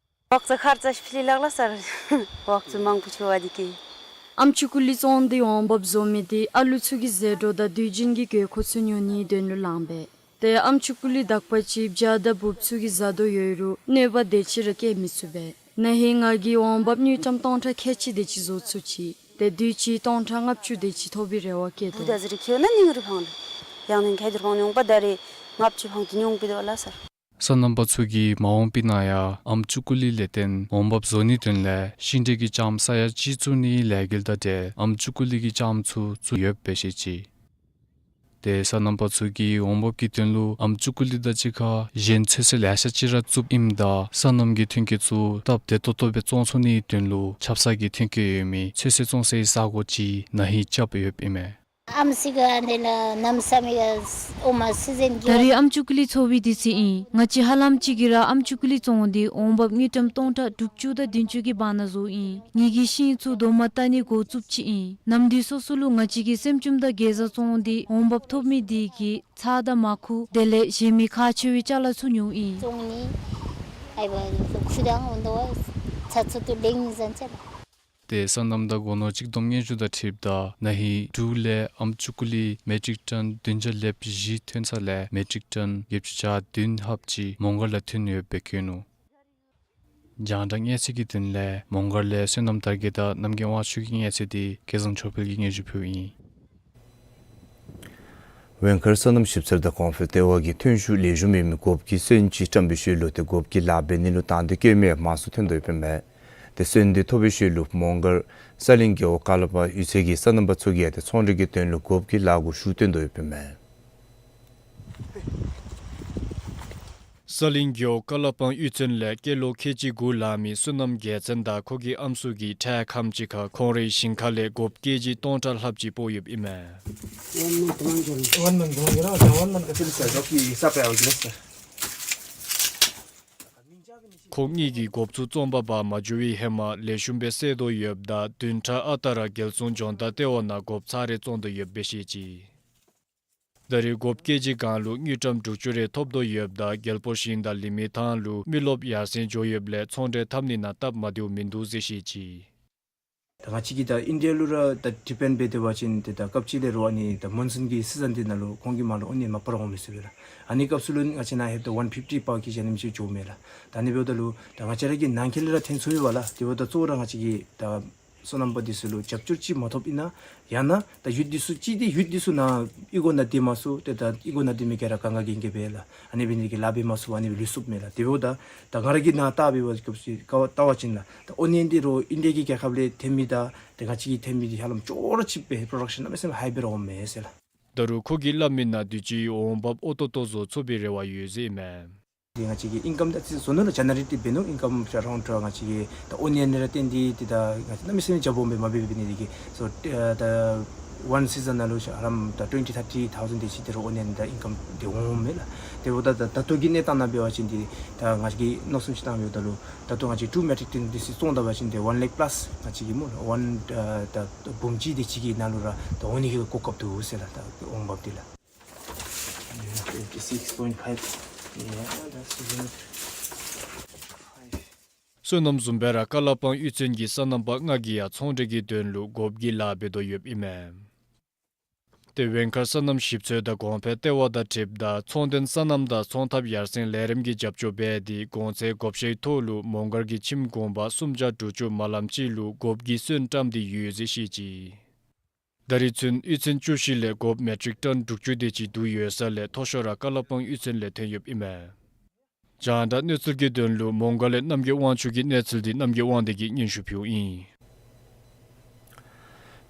འབག་ཚུ་ཁར་ཙ་ཕྱི་ལོགས་ལ་སར་འབག་ཚུ་མང་པོ་འགྱོ་བ་འདི་གིས། ཨམ་ཅུ་ཀུ་ལི་བཙོང་སྟེ་འོང་འབབ་བཟོ་མི་འདི་ཨ་ལུ་ཚུ་གི་ཟད་འགྲོ་དང་དུས་རྒྱུན་གྱི་དགོས་མཁོ་ཚུ་ཉོ་ནིའི་དོན་ལུ་ལངམ་མས། ཏེ་ཨམ་ཅུ་ཀུ་ལི་དག་པ་ཅིག་བྱ་དང་འབུཔ་ཚུ་གིས་བཟའ་དོ་ཡོད་རུང་གནོད་པ་དེ་ཅིག་ར་བཀལ་མི་ཚུགས་པས། ན་ཧིང་ང་གིས་འོང་འབབ་དངུལ་ཀྲམ་སྟོང་ཕྲག་ཁལ་གཅིག་དེ་ཅིག་བཟོ་ཚུགས་ཅི། ཏེ་དུས་ཅི་སྟོང་ཕྲག་ལྔ་བཅུ་དེ་ཅིག་ཐོབ་པའི་རེ་བ་བསྐྱེད་དོ། བུ་དང་ཟེར་ཁྱོད་ན་ཉིང་རི་ཕང་ལུ་ཡང་ནིང་ཁ་དུར་ཕང་ཉུང་པ་ད་རེས་ལྔ་བཅུ་ཕང་དུ་ཉུང་པི་དོ་ལ་སར། སོ་ནམ་པ་ཚུ་གིས་མ་འོངས་པའི་ནང་ཡང་ཨམ་ཅུ་ཀུ་ལི་ལས་བརྟེན་འོང་འབབ་བཟོ་ནིའི་དོན་ལས་ཤིང་འབྲས་ཀྱི་ལྕངམ་ས་ཡ་གཅིག་བཙུགས་ནིའི་ལས་འགུལ་དང་འབྲེལ་ཨམ་ཅུ་ཀུ་ལི་གི་ལྕངམ་ཚུ་བཙུགས་ཡོདཔ་སྦེ་བཤད་ཅི། ཏེ་སོ་ནམ་པ་ཚུ་གིས་འོང་འབབ་ཀྱི་དོན་ལུ་ཨམ་ཅུ་ཀུ་ལི་དང་གཅིག་ཁར་གཞན་ཚོད་བསྲེ་ལེ་ཤ་ཅིག་ར་བཙུགསཔ་ཨིནམ་ད་སོ་ནམ་གྱི་ཐོན་སྐྱེད་ཚུ་སྟབས་བདེ་ཏོག་ཏོ་སྦེ་བཙོང་ཚུགས་ནིའི་དོན་ལུ་ཆབ་གསང་གི་ཐོན་སྐྱེད་ཡོད་མི་ཚོད་བསྲེ་བཙོང་སའི་ས་གོ་ཅིག་ན་ཧིང་རྐྱབ་ཡོདཔ་ཨིན་མས། ཨམ་སི་ག་ཨ་ནི་ལགས་གནམ་མེད་ས་མེད་ཨོ་མ་སི་ཛིན་གི། ད་རེས་ཨམ་ཅུ་ཀུ་ལི་འཚོ་བའི་དུས་ཚོད་ཨིན། ང་བཅས་ཧ་ལམ་ཅིག་གིས་ར་ཨམ་ཅུ་ཀུ་ལི་བཙོང་སྟེ་འོང་འབབ་དངུལ་ཀྲམ་སྟོང་ཕྲག་དྲུག་ཅུ་དང་བདུན་ཅུ་གི་བར་ན་བཟོཝ་ཨིན། ངེ་གི་ཤིང་ཚུ་རྡོག་མ་བཏགས་ནི་འགོ་བཙུགསཔ་ཅིག་ཨིན། ནམ་དུས་སོ་སོ་ལུ་ང་བཅས་ཀྱིས་སེམས་བཅོམ་དང་གེ་ཛ་བཙོང་སྟེ་འོང་འབབ་ཐོབ་མི་དེ་གིས་ཚྭ་དང་མར་ཁུ་དེ་ལས་གཞན་མི་ཁག་ཆེ་བའི་ཅ་ལ་ཚུ་ཉོཝ་ཨིན། བཙོང་ནི་ཨའི་བ་ཁུ་དང་འོང་དོ་བ་ཚྭ་ཚུ་དུ་ལེན་ནི་ཟན་ཅ་ལ། ཏེ་སོ་ནམ་དང་སྒོ་ནོར་གཅིག་བསྡོམས་སྙན་ཞུ་དང་འཁྲིལཝ་ད་ན་ཧིང་འབྲུག་ལས་ཨམ་ཅུ་ཀུ་ལི་མེ་ཊིག་ཊོན་བདུན་བརྒྱ་ལྷགཔ་བཞི་ཐོན་ས་ལས་མེ་ཊིག་ཊོན་བརྒྱད་ཅུ་གྱ་བདུན་ལྷགཔ་ཅིག་མོང་སྒར་ལས་ཐོན་ཡོདཔ་སྦེ་བཀོད་ནུག། རྒྱང་བསྒྲགས་གནས་ཚུལ་གྱི་དོན་ལས་མོང་སྒར་ལས་བསོད་ནམས་དར་རྒྱས་དང་རྣམ་རྒྱལ་དབང་ཕྱུག་གི་གནས་ཚུལ་འདི་སྐལ་བཟང་ཆོས་འཕེལ་གྱིས་སྙན་ཞུ་ཕུལཝ་ཨིན། ཝེང་མཁར་སོ་ནམ་ཞིབ་འཚོལ་དང་གོང་འཕེལ་ལྟེ་བ་གིས་ཐོན་ཤུགས་ལེགས་ཤོམ་ཡོད་མི་སྒོགཔ་གི་སོན་ཅིག་བཀྲམ་པའི་ཤུལ་ལུ་ཏེ་སྒོགཔ་གི་ལཱ་འབད་ནི་ལུ་དང་འདོད་བསྐྱེད་མི་མང་སུ་ཐོན་དོ་ཡོདཔ་ཨིན་མས། ཏེ་སོན་འདི་ཐོབ་པའི་ཤུལ་ལུ་མོང་སྒར་ས་གླིང་རྒེད་འོག་ཀ་ལ་པང་གཡུས་ཚན་གྱི་སོ་ནམ་པ་ཚུ་གིས་ཡང་ཏེ་ཚོང་འབྲེལ་གྱི་དོན་ལུ་སྒོགཔ་གི་ལཱ་གུ་ཤུགས་བཏོན་དོ་ཡོདཔ་ཨིན་མས། ས་གླིང་རྒེད་འོག་ཀ་ལ་པང་གཡུས་ཚན་ལས་སྐྱེས་ལོ་ཁལ་གཅིག་དགུ་ལང་མི་བསོད་ནམས་རྒྱལ་མཚན་དང་ཁོ་གི་ཨམ་སྲུ་གིས་འཕྲལ་ཁམས་ཅིག་ཁར་ཁོང་རའི་ཞིང་ཁ་ལས་སྒོགཔ་ཀེ་ཇི་སྟོང་ཕྲག་ལྷགཔ་ཅིག་སྤོ་ཡོདཔ་ཨིན་མས། One month, one month, one month. ཁོང་གཉིས་ཀྱིས་སྒོགཔ་ཚུ་བཙོང་པར་འབག་མ་འགྱོ་བའི་ཧེ་མ་ལེགས་ཤོམ་སྦེ་བསལ་དོ་ཡོདཔ་ད་བདུན་ཕྲག་ཨ་རྟག་ར་རྒྱལ་སྲུང་ལྗོངས་བདག་ལྟེ་བ་ནང་སྒོགཔ་ཚར་རེ་བཙོང་དོ་ཡོདཔ་སྦེ་བཤད་ཅི། ད་རེས་སྒོགཔ་ཀེ་ཇི་གང་ལུ་དངུལ་ཀྲམ་དྲུག་ཅུ་རེ་ཐོབ་དོ་ཡོདཔ་ད་རྒྱལ་པོ་ཞིང་དང་ལི་མི་ཐང་ལུ་མི་རློབས་ཡར་སེང་འགྱོ་ཡོདཔ་ལས་ཚོང་འབྲེལ་འཐབ་ནི་ནང་སྟབས་མ་བདེཝ་མིན་འདུག་ཟེར་བཤད་ཅི། ད་ང་བཅས་ཀྱིས་ད་ཨིན་ཌི་ཡ་ལུ་ར་ད་ཌི་པེནཌ་འབད་དེ་འབད་བ་ཅིན་ཏེ་ད་སྐབས་ཅིག་ལས་རོགས་ཨ་ནི་ད་མོན་སུན་གྱི་སི་ཛན་འདི་ནང་ལུ་ཁོང་གི་མར་ལུ་ཨོ་ནི་ཡཱན་མ་པ་ར་འོང་མི་ཚུགས་པས་ལགས། ཨ་ནི་སྐབས་སུ་ལུ་ང་བཅས་ནཱ་ལྷོདཔ་ད་ཝན་ཕིཕ་ཊི་པར་ཀེ་ཇི་ཨ་ནེམ་ཅིག་འགྱོཝ་མས་ལགས། ད་ཨ་ནི་འབདཝ་ད་ལུ་ད་ང་བཅས་ར་གི་ནང་འཁོད་ལས་ར་ཐོན་ཚུགས་པས་ལགས། དེ་འབདཝ་ད་གཙོ་བོ་ར་ང་བཅས་ཀྱིས་ད་སོ་ནམ་པ་འདི་ཚུ་ལུ་རྒྱབ་སྐྱོར་ཅིག་མ་ཐོབ་ཨིན་ན་ཡང་ན་ད་ཡུཐ་འདི་ཚུ་ཅིག་འདི་ཡུཐ་འདི་ཚུ་ནཱ་ཨི་གོ་ནང་སྡོད་མ་ཚུགས། ཏེ་ད་ཨི་གོ་ནང་སྡོད་མི་ག་ར་གང་ག་གིས་ཨིན་གེ་སྦེ་ལགས། ཨ་ནི་འབད་ནི་དེ་གིས་ལཱ་འབད་མ་ཚུགས་པར་ཨ་ནི་སྦེ་ལུས་སོཔ་མས་ལགས། དེ་འབདཝ་ད་ད་ང་ར་གིས་ནཱ་ལྟ་འབད་བ་སྐབས་སུ་ལྟ་བ་ཅིན་ལགས། ད་ཨོ་ནི་ཡཱན་འདི་རོགས་ཨིན་ཌི་ཡ་གི་རྒྱལ་ཁབ་ལས་ཐོན་མི་དང་ཏེ་ང་བཅས་ཀྱིས་ཐོན་མི་འདི་ཧ་ལམ་ཅོག་ར་གཅིག་པས། པྲོ་ཌག་ཤཱན་གནམ་མེད་ས་མེད་ཧའི་སྦེ་ར་འོངམ་མས་ཟེར་ལགས། ད་རུང་ཁོ་གིས་སླབ་མི་ནང་དུས་ཅི་འོང་འབབ་ཨོ་ཏོག་ཏོ་བཟོ་ཚུགས་པའི་རེ་བ་ཡོད་ཟེར་ཨིན་མས། ཏེ་ང་བཅས་ཀྱིས་ཨིན་ཀམ་ད་ཅིག་བཟོ་ནུག་ལགས། ཇེ་ནེ་རེཊ་འབད་ནུག། ཨིན་ཀམ་ཨ་རའུནཌ་ང་བཅས་ཀྱིས་ད་ཨོ་ནི་ཡཱན་ར་བརྟེན་ཏེ་ཏེ་ད་ང་བཅས་གནམ་མེད་ས་མེད་རྒྱབ་འོང་སྦེ་མ་འབད་འབད་ནི་དེ་གིས་སོ་ད་ཝན་སི་ཛན་ནང་ལུ་ཧ་ལམ་ད་ཊུ་ཝེན་ཊི་ཐར་ཊི་ཐའུ་ཛེནཌ་དེ་ཅིག་ཏེ་རོགས་ཨོ་ནི་ཡཱན་ད་ཨིན་ཀམ་འདི་འོངམ་མས་ལགས། དེ་འབདཝ་ད་ད་ད་ལྟོ་གི་གནས་སྟངས་ནང་འབད་བ་ཅིན་ཏེ་ད་ང་བཅས་ཀྱིས་མནོ་བསམ་ཅིག་བཏངམ་ད་ལུ་ད་ལྟོ་ང་བཅས་ཊུ་མེ་ཊིག་ཊོན་དེ་ཅིག་བཙོང་ད་པ་ཅིན་ཏེ་ཝན་ལེག་པ་ལཱས་ང་བཅས་ཀྱིས་སྨོ་ཝན་ད་འབུམ་གཅིག་དེ་ཅིག་གི་ནང་ལུ་ར་ད་འོང་ནི་གི་གོ་སྐབས་འདུག་ཟེར་ལགས། ད་འོང་འབབ་འདི་ལགས། Twenty-six point five. Yeah, that's good. བསོད་ནམས་བཟུམ་སྦེ་ར་ཀ་ལ་པང་གཡུས་ཚན་གྱི་སོ་ནམ་པ་ལྔ་གིས་ཡང་ཚོང་འབྲེལ་གྱི་དོན་ལུ་སྒོགཔ་གི་ལཱ་འབད་དོ་ཡོདཔ་ཨིན་མས། ཏེ་ཝེང་མཁར་སོ་ནམ་ཞིབ་འཚོལ་དང་གོང་འཕེལ་ལྟེ་བ་དང་འཁྲིལཝ་ད་ཚོང་དོན་སོ་ནམ་དང་ཚོང་ཐབས་ཡར་སེང་ལས་རིམ་གྱི་རྒྱབ་སྐྱོར་འབད་དེ་གོང་ཚད་བགོ་བཤའི་ཐོག་ལུ་མོང་སྒར་གྱི་ཁྱིམ་གུང་པ་སུམ་བརྒྱ་དྲུག་ཅུ་མ་ལམ་ཅིག་ལུ་སྒོགཔ་གི་སོན་བཀྲམ་སྟེ་ཡོད་ཟེར་བཤད་ཅི། ད་རིས་ཚུན་གཡུས་ཚན་བཅུ་བཞི་ལས་སྒོགཔ་མེ་ཊིག་ཊོན་དྲུག་ཅུ་དེ་ཅིག་བསྡུ་ཡོད་ས་ལས་མཐོ་ཤོས་ར་ཀ་ལ་པང་གཡུས་ཚན་ལས་ཐོན་ཡོདཔ་ཨིན་མས། རྒྱང་བསྒྲགས་གནས་ཚུལ་གྱི་དོན་ལུ་མོང་སྒར་ལས་རྣམ་རྒྱལ་དབང་ཕྱུག་གི་གནས་ཚུལ་འདི་རྣམ་རྒྱལ་དབང་འདུས་ཀྱིས་སྙན་ཞུ་ཕུལཝ་ཨིན།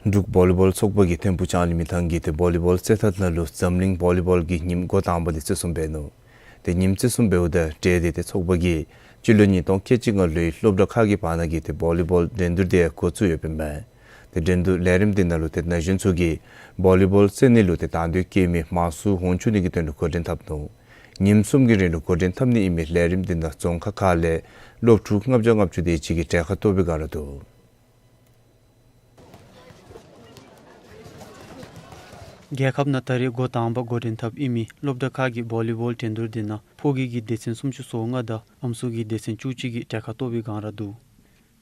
འབྲུག་བོ་ལི་བོལ་ཚོགས་པ་གིས་ཐིམ་ཕུག་ལྕང་གླིང་མི་ཐང་གི་ཏེ་བོ་ལི་བོལ་རྩེད་ཐང་ནང་ལུ་འཛམ་གླིང་བོ་ལི་བོལ་གྱི་ཉིནམ་འགོ་དང་པ་འདི་བརྩི་སྲུང་འབད་ནུག། ཏེ་ཉིནམ་བརྩི་སྲུང་འབདཝ་དང་འབྲེལ་ཏེ་ཏེ་ཚོགས་པ་གིས་སྤྱི་ལོ་ཉིས་སྟོང་ཁལ་གཅིག་ལྔ་ལོའི་སློབ་གྲྭ་ཁག་གི་བར་ན་གི་ཏེ་བོ་ལི་བོལ་འགྲན་བསྡུར་དེ་འགོ་བཙུགས་ཡོདཔ་ཨིན་མས། ཏེ་འགྲན་བསྡུར་ལས་རིམ་དེ་ནང་ལུ་ཏེ་ན་གཞོན་ཚུ་གིས་བོ་ལི་བོལ་རྩེད་ནི་ལུ་ཏེ་དང་འདོད་བསྐྱེད་མི་མང་སུ་འོང་ཚུགས་ནི་གི་དོན་ལུ་འགོ་འདྲེན་འཐབ་ནུག། ཉིནམ་གསུམ་གྱི་རིང་ལུ་འགོ་འདྲེན་འཐབ་ནི་ཨིན་མི་ལས་རིམ་དེ་ནང་རྫོང་ཁག་ཁག་ལས་སློབ་ཕྲུག་ལྔ་བརྒྱ་ལྔ་བཅུ་དེ་ཅིག་གིས་གྲལ་ཁར་གཏོགས་པའི་བསྒང་ར་འདུག། རྒྱལ་ཁབ་ནང་ད་རེས་འགོ་དང་པ་འགོ་འདྲེན་འཐབ་ཨིན་མི་སློབ་གྲྭ་ཁག་གི་བོ་ལི་བོལ་འགྲན་བསྡུར་འདི་ནང་ཕོ་རྒས་ཀྱི་སྡེ་ཚན་སུམ་ཅུ་སོ་ལྔ་དང་ཨམ་སྲུ་གི་སྡེ་ཚན་བཅུ་གཅིག་གིས་གྲལ་ཁར་གཏོགས་པའི་སྒང་ར་འདུག།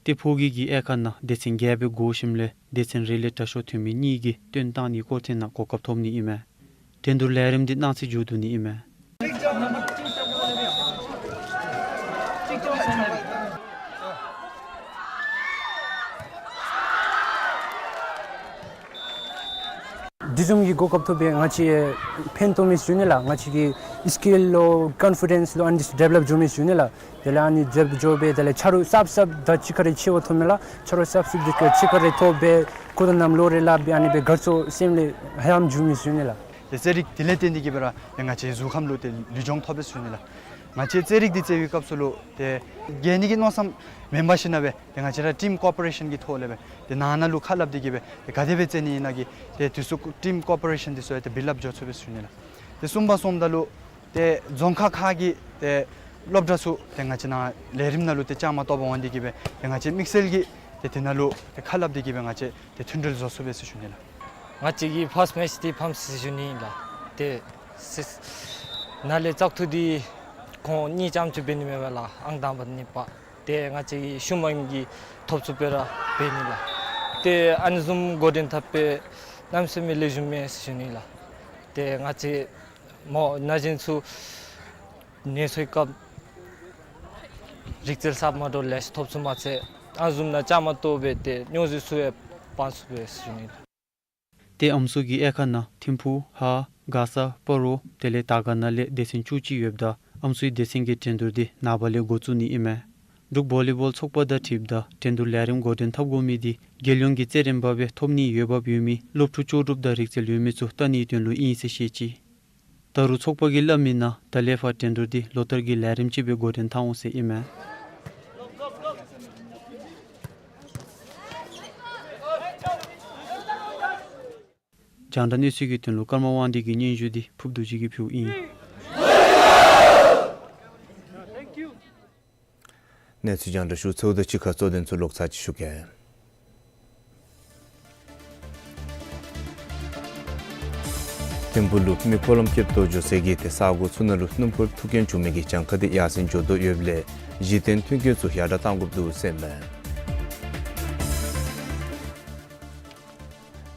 ཏེ་ཕོ་རྒས་ཀྱི་དབྱེ་ཁག་ནང་སྡེ་ཚན་བརྒྱད་སྦེ་བགོ་ཞིནམ་ལས་སྡེ་ཚན་རེ་ལས་དྲག་ཤོས་ཐོན་མི་གཉིས་ཀྱིས་བཏོན་བཏང་ནིའི་སྐོར་ཐད་ནང་གོ་སྐབས་ཐོབ་ནི་ཨིན་མས། འགྲན་བསྡུར་ལས་རིམ་འདི་གནངས་ཚེ་མཇུག་བསྡུ་ནི་ཨིན་མས། དེ་བཟུམ་གྱི་གོ་སྐབས་ཐོབ་སྦེ་ང་བཅས་ཕན་ཐོགས་མི་ཞུ་ནི་ལགས། ང་བཅས་ཀྱི་སི་ཀིལ་ལོ་ཀོན་ཕི་ཌེནསི་ལོ་ཨ་ནི་འདི་ཚུ་ཌི་ཝེ་ལོབ་འགྱོ་མི་ཞུ་ནི་ལགས། དེ་ལས་ཨ་ནི་ཌི་ཝེ་ལོབ་འགྱོ་སྦེ་དེ་ལས་ཆ་རོགས་གསརཔ་གསརཔ་དང་གཅིག་ཁར་ར་འཁྱིད་པ་ཐོབ་མས་ལགས། ཆ་རོགས་གསརཔ་གསརཔ་འདི་ཚུ་གཅིག་ཁར་ར་ཐོབ་སྦེ་ཁོང་དང་མཉམ་ལོ་རེ་སླབ་སྦེ་ཨ་ནི་སྦེ་དགའ་ཚོར་སེམས་ལས་ཧ་ལམ་འགྱོ་མི་ཞུ་ནི་ལགས། ཏེ་རྩེད་རིགས་དེ་ལས་བརྟེན་ཏེ་གིས་སྦེ་ར་ཏེ་ང་བཅས་གཟུགས་ཁམས་ལུ་ཏེ་ལུས་སྦྱོང་ཐོབ་པས་ཞུ་ནི་ལགས། ང་བཅས་རྩེད་རིགས་འདི་རྩེ་བའི་སྐབས་སུ་ལུ་ཏེ་རྒྱལ་ནི་གི་མནོ་བསམ་མེན་པར་ཞིན་ན་སྦེ་ཏེ་ང་བཅས་ར་ཊིམ་ཀོ་པ་རེ་ཤཱན་གྱི་ཐོག་ལས་སྦེ་ཏེ་ནང་ན་ལུ་ཁ་སླབ་སྟེ་གིས་སྦེ་ཏེ་ག་དེ་སྦེ་རྩེ་ནི་ཨིན་ན་གི་ཏེ་དུས་ཚོད་ཊིམ་ཀོ་པ་རེ་ཤཱན་འདི་ཚུ་ཡང་ཏེ་བིལཌ་ཨཔ་འགྱོ་ཚུགས་པས་ཞུ་ནི་ལགས། ཏེ་གསུམ་པ་སོངམ་ད་ལུ་ཏེ་རྫོང་ཁག་ཁག་གི་ཏེ་སློབ་གྲྭ་ཚུ་ཏེ་ང་བཅས་ནཱ་ལས་རིམ་ནང་ལུ་ཏེ་བཅའ་མར་གཏོགས་པར་འོང་སྟེ་གིས་སྦེ་ཏེ་ང་བཅས་དམིགས་བསལ་གྱིས་ཏེ་དེ་ནང་ལུ་ཏེ་ཁ་སླབ་སྟེ་གིས་སྦེ་ང་བཅས་ཏེ་མཐུན་སྒྲིལ་བཟོ་ཚུགས་པས་ཟེར་ཞུ་ནི་ལགས། ང་བཅས་ཀྱི་ཕཱསཊ་མེཆ་འདི་ཕམ་སོ་ཡི་ཞུ་ནི་ལགས། ཏེ་སི་ནཱ་ལས་བཙག་འཐུ་འདི་ཁོང་གཉིས་རྐྱངམ་ཅིག་འབད་ནི་མེན་པས་ལགས། ཨང་དང་པ་གཉིས་པ། ཏེ་ང་བཅས་ཀྱི་ཤུལ་མའི་གིས་ཐོབ་ཚུགས་པར་འབད་ནི་ལགས། ཏེ་ཨ་ནི་བཟུམ་འགོ་འདྲེན་འཐབ་སྦེ་གནམ་མེད་ས་མེད་ལེགས་ཤོམ་མས་ཟེར་ཞུ་ནི་ལགས། ཏེ་ང་བཅས་མོ་ན་གཞོན་ཚུ་ནད་གསོའི་སྐབས་རིག་རྩལ་གསརཔ་མ་འདྲཝ་ལེ་ཤ་ཐོབ་ཚུགས་མ་ཚད་ཨ་ནི་བཟུམ་ནང་བཅའ་མར་གཏོགས་སྦེ་ཏེ་སྨྱོ་རྫས་ཚུ་ཡང་སྤང་ཚུགས་པས་ཟེར་ཞུ་ནི་ལགས། ཏེ་ཨམ་སྲུ་གི་དབྱེ་ཁག་ནང་ཐིམ་ཕུག་ཧཱ་མགར་ས་སྤ་རོ་དེ་ལས་དར་དཀར་ན་ལས་སྡེ་ཚན་བཅུ་གཅིག་ཡོདཔ་ད་ཨམ་སྲུའི་སྡེ་ཚན་གྱི་འགྲན་བསྡུར་འདི་ནངས་པ་ལས་འགོ་བཙུགས་ནི་ཨིན་མས། འབྲུག་བོ་ལི་བོལ་ཚོགས་པ་དང་འཁྲིལཝ་ད་འགྲན་བསྡུར་ལས་རིམ་འགོ་འདྲེན་འཐབ་དགོ་མི་འདི་རྒྱལ་ཡོངས་ཀྱི་རྩེད་འགྲན་པ་སྦེ་ཐོབ་ནིའི་འོས་འབབ་ཡོད་མི་སློབ་ཕྲུག་ལྕོགས་གྲུབ་དང་རིག་རྩལ་ཡོད་མི་ཚུ་བལྟ་ནིའི་དོན་ལུ་ཨིན་ཟེར་བཤད་ཅི། ད་རུང་ཚོགས་པ་གིས་སླབ་མིའི་ནང་ད་ལས་ཕར་འགྲན་བསྡུར་འདི་ལོ་ལྟར་གྱི་ལས་རིམ་ཅིག་སྦེ་འགོ་འདྲེན་འཐབ་འོང་ཟེར་ཨིན་མས། རྒྱང་བསྒྲགས་གནས་ཚུལ་གྱི་དོན་ལུ་ཀརྨ་དབང་འདུས་ཀྱི་སྙན་ཞུ་འདི་ཕུབ་རྡོ་རྗེ་གིས་ཕུལཝ་ཨིན། གནས་ཚུལ་རྒྱང་བསྒྲགས་ཞུ་ཚརཝ་ད་གཅིག་ཁར་གཙོ་དོན་ཚུ་ལོག་ཚར་ཅིག་ཞུ་གེ། ཐིམ་ཕུག་ལུ་མི་འཁོར་ལམ་བསྐྱར་གཏོད་འགྱོ་སའི་གི་ཏེ་ས་གོ་ཚུ་ནང་ལུ་སྣུམ་འཁོར་ཐུག་རྐྱེན་བྱུང་མི་གི་གྱངས་ཁ་འདི་ཡར་སེང་འགྱོ་དོ་ཡོདཔ་ལས་གཞི་རྟེན་མཐུན་རྐྱེན་ཚུ་ཡར་དྲག་གཏང་དགོཔ་འདུག་ཟེར་ཨིན་མས།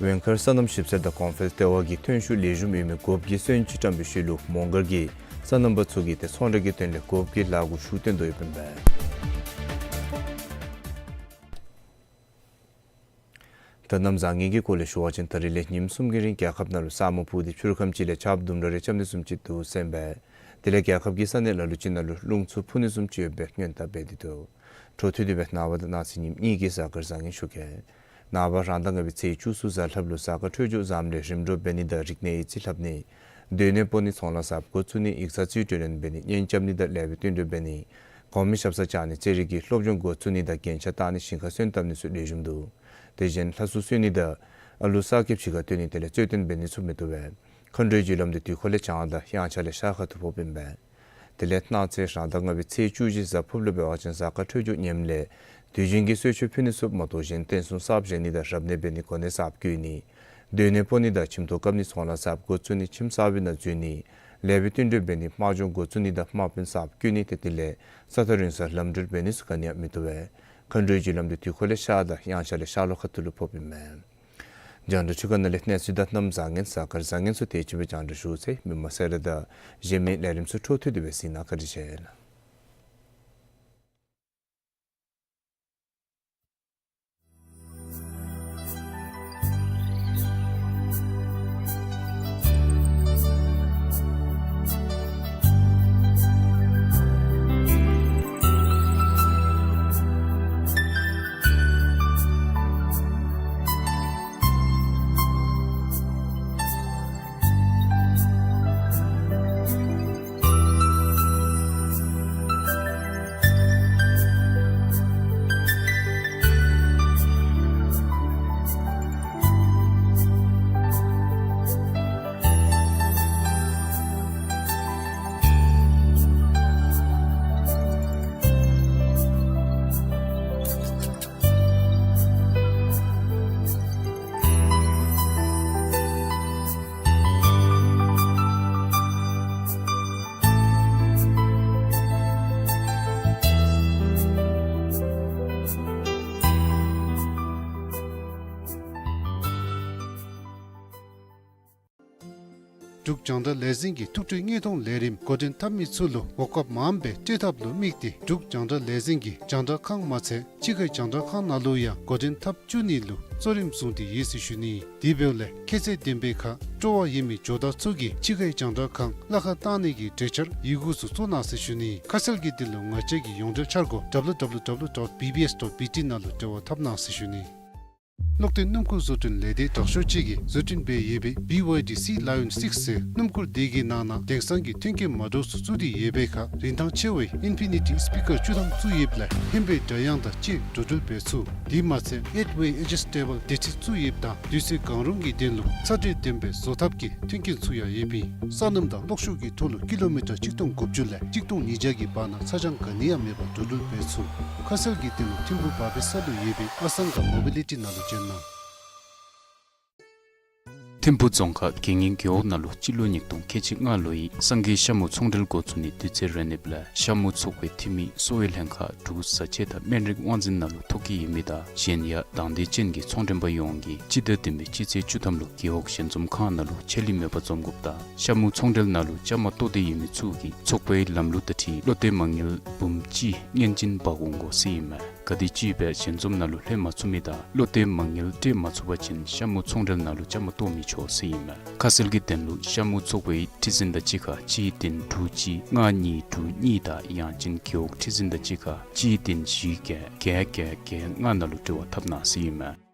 ཝེང་མཁར་སོ་ནམ་ཞིབ་འཚོལ་དང་གོང་འཕེལ་ལྟེ་བ་གིས་ཐོན་ཤུགས་ལེགས་ཤོམ་ཡོད་མི་སྒོགཔ་གི་སོན་ཅིག་བཀྲམ་པའི་ཤུལ་ལུ་མོང་སྒར་གྱི་སོ་ནམ་པ་ཚུ་གིས་ཏེ་ཚོང་ར་གི་དོན་ལས་སྒོགཔ་གི་ལཱ་གུ་ཤུགས་བཏོན་དོ་ཡོདཔ་ཨིན་པས། ད་གནམ་བཟང་ངན་གྱི་སྐོར་ལས་ཞུ་བ་ཅིན་ད་རིས་ལས་ཉིནམ་གསུམ་གྱི་རིང་རྒྱལ་ཁབ་ནང་ལུ་ས་སྨུག་ཕུབ་སྟེ་ཕྱི་རུ་ཁམས་ཅིག་ལས་ཆརཔ་དུམ་གྲ་རེ་རྐྱབ་ནི་བཟུམ་ཅིག་འདུག་ཟེར་ཨིན་པས། དེ་ལས་རྒྱལ་ཁབ་ཀྱི་ས་གནས་ལ་ལུ་ཅིག་ནང་ལུ་རླུང་འཚུབ་འཕུ་ནི་བཟུམ་ཅིག་ཡོདཔ་སྦེ་སྔོན་དཔག་འབད་དེ་འདུག། འཕྲོ་མཐུད་དེ་སྦེ་ནངས་པ་དང་གནངས་ཚེ་ཉིནམ་གཉིས་ཀྱི་གཟའ་སྐར་བཟང་ངན་ཞུ་གེ། ནངས་པ་རང་ཟླ་ལྔ་པའི་ཚེས་བཅུ་གསུམ་གཟའ་ལྷགཔ་ལུ་གཟའ་སྐར་འཕྲོད་སྦྱོར་བཟངམ་ལས་རིམ་གྲོ་འབད་ནི་དང་རིག་གནས་ཡིག་རྩིས་ལྷབ་ནི། སྡོད་གནས་སྤོ་ནི་ཚོང་ལཱ་གསརཔ་འགོ་བཙུགས་ནི་ཡིག་ཚང་རྩིས་སྤྲོད་ལེན་འབད་ནི་གཉེན་རྐྱབ་ནི་དང་ལེགས་པའི་བསྟུན་གྲོས་འབད་ནི། གོང་མའི་ཞབས་སར་བཅར་ནི་རྩེད་རིགས་ཀྱི་སློབ་སྦྱོང་འགོ་བཙུགས་ནི་དང་རྒྱན་ཆ་བཏགས་ནི་ཞིང་ཁ་སོན་བཏབ་ནི་ཚུ་ལེགས་ཤོམ་འདུག། དེ་བཞིན་ལྷ་གསོལ་གསོལ་ནི་དང་ཨ་ལུ་གསར་སྐྱེསཔ་ཕྱི་ཁར་བཏོན་ནི་དེ་ལས་རྩོད་བཏོན་འབད་ནི་ཚུ་མི་བཏུབ་པས། མཁའ་འགྲོའི་རྒྱུ་ལམ་འདི་དུས་འཁོར་ལས་བྱང་དང་དབྱངས་འཆར་ལས་ཤར་ཁ་ཐུག་ཕོགཔ་ཨིན་པས། དེ་ལས་གནངས་ཚེ་རང་ཟླ་ལྔ་པའི་ཚེས་བཅུ་བཞི་གཟའ་ཕུར་བུ་ལུ་འབད་བ་ཅིན་གཟའ་སྐར་འཕྲོད་སྦྱོར་ངནམ་ལས་དུས་རྒྱུན་གྱི་གསོལ་མཆོད་ཕུལ་ནི་ཚུ་མ་གཏོགས་གཞན་རྟེན་གསུམ་གསརཔ་བཞེངས་ནི་དང་རབ་གནས་འབད་ནི་གོ་གནས་གསརཔ་བསྐོ་ནི། སྡོད་གནས་སྤོ་ནི་དང་ཁྱིམ་ཐོག་བཀབ་ནི་ཚོང་ལཱ་གསརཔ་འགོ་བཙུགས་ནི་ཁྱིམ་གསར་པའི་ནང་འཛུལ་ནི། ལེགས་པའི་བསྟུན་གྲོས་འབད་ནི་དམག་སྦྱོང་འགོ་བཙུགས་ནི་དང་དམག་དཔོན་གསརཔ་བསྐོ་ནི་ཏེ་དེ་ལས་ས་ཐག་རིང་སར་ལམ་འགྲུལ་འབད་ནི་ཚུ་ག་ནི་ཡང་མི་བཏུབ་པས། མཁའ་འགྲོའི་རྒྱུ་ལམ་འདི་དུས་འཁོར་ལས་ཤར་དང་དབྱངས་འཆར་ལས་ཤར་ལྷོ་ཁ་ཐུག་ལུ་ཕོགཔ་ཨིན་མས། རྒྱང་བསྒྲགས་ཆུ་ཁ་ནང་ལས་གནས་ཚུལ་དང་གནམ་བཟང་ངན་གཟའ་སྐར་བཟང་ངན་ཚུ་དེ་ཅིག་སྦེ་རྒྱང་བསྒྲགས་ཞུ་ཚར་ཡི། མི་མང་གསལ་ར་དང་གཞན་མི་ལས་རིམ་ཚུ་འཕྲོ་མཐུད་དེ་སྦེ་གཟིགས་གནང་། བཀའ་དྲིན་ཆེ་ལགས། འབྲུག་རྒྱང་བསྒྲགས་ལས་འཛིན་གྱིས་ཐུགས་སྤྲོའི་དངོས་མཐོང་ལས་རིམ་འགོ་འདྲེན་འཐབ་མི་ཚུ་ལུ་གོ་སྐབས་མངམ་སྦེ་སྤྲོད་ཐབས་ལུ་དམིགས་ཏེ་འབྲུག་རྒྱང་བསྒྲགས་ལས་འཛིན་གྱིས་རྒྱང་བསྒྲགས་ཁང་མ་ཚད་ཕྱི་ཁའི་རྒྱང་བསྒྲགས་ཁང་ནང་ལུ་ཡང་འགོ་འདྲེན་འཐབ་བཅུག་ནི་ལུ་གཙོ་རིམ་བཟུང་སྟེ་ཡོད་ཟེར་ཞུ་ནི། དེ་འབདཝ་ལས་ཁྱད་ཚད་ལྡན་པའི་ཁར་སྤྲོ་བ་ཡོད་མི་ཇོ་བདག་ཚུ་གིས་ཕྱི་ཁའི་རྒྱང་བསྒྲགས་ཁང་གླ་ཁར་བཏང་ནི་གི་གྲོས་འཆར་ཡི་གུ་ཚུ་བཙུགས་གནང་ཟེར་ཞུ་ནི། ཁ་གསལ་གྱི་དོན་ལུ་ང་བཅས་ཀྱི་ཡོངས་འབྲེལ་འཆར་སྒོ་W W W dot B B S dot B T ནང་ལུ་འབྲེལ་བ་འཐབ་གནང་ཟེར་ཞུ་ནི། བློ་གཏད་སྣུམ་འཁོར་བཟོ་སྐྲུན་ལས་སྡེ་དྲག་ཤོས་ཅིག་གིས་བཟོ་སྐྲུན་འབད་ཡོད་པའི་B Y D Sea Lion six ཟེར་སྣུམ་འཁོར་དེ་གི་ནང་ན་དེང་སང་གི་མཐུན་རྐྱེན་མ་འདྲཝ་ཚུ་བཙུགས་ཏེ་ཡོད་པའི་ཁར་རིན་ཐང་ཆེ་བའི་Infinity Speaker བཅུ་ཐམ་བཙུགས་ཡོདཔ་ལས་ཧན་པའི་སྒྲ་དབྱངས་དང་བཅས་འགྲོ་འགྲུལ་འབད་ཚུགས། དེ་མ་ཚད་Eight Way Adjustable སྡེར་ཁྲི་བཙུགས་ཡོདཔ་དང་དུས་ཚོད་གང་རུང་གི་དོན་ལུ་ཚ་དྲོད་ལྡན་པའི་བཟོ་ཐབས་ཀྱི་མཐུན་རྐྱེན་ཚུ་ཡང་ཡོདཔ་ཨིན། སོ་ནམ་དང་གློག་ཤུགས་ཀྱི་ཐོག་ལུ་ཀི་ལོ་མི་ཊར་གཅིག་སྟོང་དགུ་བཅུ་ལས་གཅིག་སྟོང་ཉིས་བརྒྱ་གི་བར་ན་ཚ་གྱང་ག་ནི་ཡང་མེད་པར་འགྲོ་འགྲུལ་འབད་ཚུགས། ཁ་གསལ་གྱི་དོན་ལུ་ཐིམ་ཕུ་བར་པེ་ས་ལུ་ཡོད་པའི་ཨ་སང་ག་མོ་བི་ལི་ཊི་ནང་ལུ་བྱོན་གནང་། ཐིམ་ཕུ་རྫོང་ཁག་དགེ་བསྙེན་རྒེད་འོག་ནང་ལུ་སྤྱི་ལོ་ཉིས་སྟོང་ཁལ་གཅིག་ལྔ་ལོའི་སང་གི་ཤ་མུ་ཚོང་འབྲེལ་འགོ་བཙུགས་ནི་དུས་ཚོད་རན་ནིབ་ལས་ཤ་མུ་ཚོགས་པའི་འཐུས་མི་གསོ་བའི་ལྷན་ཁག་འབྲུག་བཟའ་ཆས་དང་སྨན་རིགས་དབང་འཛིན་ནང་ལུ་ཐོབ་ཀྱི་ཡོད་མི་དང་གཞན་ཡང་དང་འདོད་ཅན་གྱི་ཚོང་མགྲོན་པ་ཡོངས་ཀྱིས་སྤྱི་ཟླ་བདུན་པའི་སྤྱི་ཚེས་བཅུ་ཐམ་ལུ་རྒེད་འོག་ཞལ་འཛོམས་ཁང་ནང་ལུ་ཆད་ལུས་མེད་པར་འཛོམས་དགོཔ་དང་ཤ་མུ་ཚོང་འབྲེལ་ནང་ལུ་བཅའ་མར་གཏོགས་ཏེ་ཡོད་མི་ཚུ་གིས་ཚོགས་པའི་ལམ་ལུགས་དང་འཁྲིལ་བློ་གཏད་མ་དངུལ་འབུམ་གཅིག་སྔོན་བྱིན་འབག་འོང་དགོ་ཟེར་ཨིན་མས། ག་དེམ་ཅིག་སྦེ་ཞལ་འཛོམས་ནང་ལུ་ལྷོད་མ་ཚུགས་མི་དང་བློ་གཏད་མ་དངུལ་སྤྲོད་མ་ཚུགས་པ་ཅིན་ཤ་མུ་ཚོང་འབྲེལ་ནང་ལུ་བཅའ་མར་གཏོགས་མི་ཆོག་ཟེར་ཨིན་མས། ཁ་གསལ་གྱི་དོན་ལུ་ཤ་མུ་ཚོགས་པའི་ཁྲི་འཛིན་དང་གཅིག་ཁར་གཅིག་བདུན་དྲུག་གཅིག་ལྔ་གཉིས་དྲུག་གཉིས་དང་ཡང་ཅིན་རྒེད་འོག་ཁྲི་འཛིན་དང་གཅིག་ཁར་གཅིག་བདུན་བཞི་བརྒྱད་བརྒྱད་བརྒྱད་བརྒྱད་ལྔ་ནང་ལུ་འབྲེལ་བ་འཐབ་གནང་ཟེར་ཨིན་མས།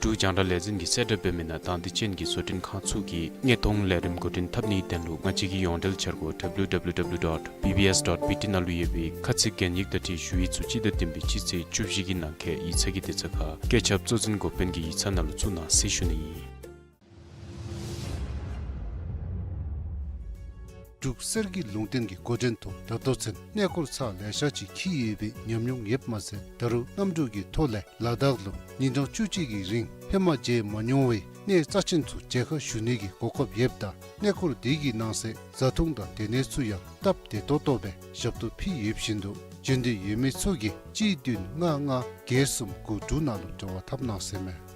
འབྲུག་རྒྱང་བསྒྲགས་ལས་འཛིན་གྱིས་གསལ་བསྒྲགས་འབད་མི་ནང་དང་འདོད་ཅན་གྱི་བཟོ་སྐྲུན་ཁང་ཚུ་གིས་དངོས་མཐོང་ལས་རིམ་འགོ་འདྲེན་འཐབ་ནིའི་དོན་ལུ་ང་བཅས་ཀྱི་ཡོངས་འབྲེལ་འཆར་སྒོ་W W W dot B B S dot B T ནང་ལུ་ཡོད་པའི་ཁ་ཚིག་གན་ཡིག་དང་འཁྲིལ་ཞུ་ཡིག་ཚུ་སྤྱི་ཟླ་བདུན་པའི་སྤྱི་ཚེས་བཅུ་བཞི་གི་ནང་འཁོད་ཡིག་ཚང་གི་དེ་ཚུ་ཁར་བཀོད་ཁྱབ་གཙོ་འཛིན་འགོ་དཔོན་གྱི་ཡིག་ཚང་ནང་ལུ་བཙུགས་གནང་ཟེར་ཞུ་ནི་ཨིན། འབྲུག་གསེར་གྱི་ལུང་བསྟན་གྱི་འགོ་འདྲེན་ཐོག་ད་ལྟོ་ཚུན་གནས་སྐོར་ཚར་ལེ་ཤ་ཅིག་འཁྱིད་ཡོད་པའི་ཉམས་མྱོང་ཡོདཔ་མ་ཚད་ད་རུང་གནམ་གྲུ་གི་ཐོག་ལས་ལ་དྭགས་ལུ་ཉིན་གྲངས་བཅུ་གཅིག་གི་རིང་ཧེ་མ་མཇལ་མ་མྱོང་བའི་གནས་རྩ་ཆེན་ཚུ་མཇལ་ཁ་ཞུ་ནི་གི་གོ་སྐབས་ཡོདཔ་ད་གནས་སྐོར་དེ་གི་ནང་གསེས་བཟའ་འཐུང་དང་སྡོད་གནས་ཚུ་ཡང་སྟབས་བདེ་ཏོག་ཏོ་སྦེ་ཞབས་ཏོག་ཕུལ་ཡོད་བཞིན་དུ་འབྱོན་འདོད་ཡོད་མི་ཚུ་གིས་གཅིག་བདུན་ལྔ་ལྔ་བརྒྱད་གསུམ་དགུ་དྲུག་ནང་ལུ་འབྲེལ་བ་འཐབ་གནང་ཟེར་མས།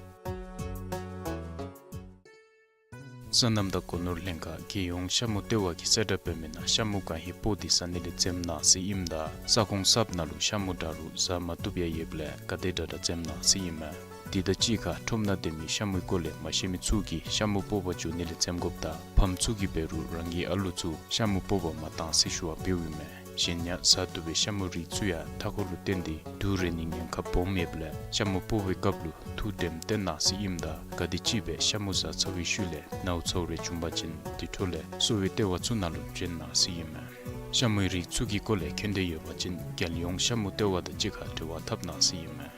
སོ་ནམ་དང་སྒོ་ནོར་ལྷན་ཁག་རྒྱལ་ཡོངས་ཤ་མུ་ལྟེ་བ་གིས་གསལ་བསྒྲགས་འབད་མི་ནང་ཤ་མུ་གང་ཧེ་སྤོ་སྟེ་བཟའ་ནི་ལས་འཛེམ་གནང་ཟེར་ཨིནམ་ད་ས་ཁོངས་གསརཔ་ནང་ལུ་ཤ་མུ་འདྲ་རུང་བཟའ་མ་བཏུབ་ཡང་ཡོདཔ་ལས་ག་དེ་དྲག་དྲག་འཛེམ་གནང་ཟེར་ཨིན་མས། དེ་དང་གཅིག་ཁར་ཁྲོམ་ནང་སྡོད་མི་ཤ་མུའི་སྐོར་ལས་མ་ཤེས་མི་ཚུ་གིས་ཤ་མུ་སྤོ་བར་འགྱོ་ནི་ལས་འཛེམ་དགོཔ་དང་ཕམ་ཚུ་གིས་འབད་རུང་རང་གི་ཨ་ལུ་ཚུ་ཤ་མུ་སྤོ་བར་མ་གཏང་ཟེར་ཞུ་བ་འབདཝ་ཨིན་མས། གཞན་ཡང་བཟའ་བཏུབ་པའི་ཤ་མུ་རིགས་ཚུ་ཡང་མཐའ་འཁོར་ལུ་བརྟེན་ཏེ་དུག་རེག་ནིའི་ཉེན་ཁ་སྦོམ་ཡོདཔ་ལས་ཤ་མུ་སྤོ་བའི་སྐབས་ལུ་ཐུགས་དྲནམ་བཏོན་གནང་ཟེར་ཨིནམ་ད་ག་དེམ་ཅིག་སྦེ་ཤ་མུ་བཟའ་ཚར་བའི་ཤུལ་ལས་ནཝ་ཚཝ་རེ་བྱུང་པ་ཅིན་དེ་འཕྲོ་ལས་གསོ་བའི་ལྟེ་བ་ཚུ་ནང་ལུ་བྱོན་གནང་ཟེར་ཨིན་མས། ཤ་མུའི་རིགས་ཚུ་གི་སྐོར་ལས་མཁྱེན་འདོད་ཡོད་པ་ཅིན་རྒྱལ་ཡོངས་ཤ་མུ་ལྟེ་བ་དང་གཅིག་ཁར་འབྲེལ་བ་འཐབ་གནང་ཟེར་ཨིན་མས།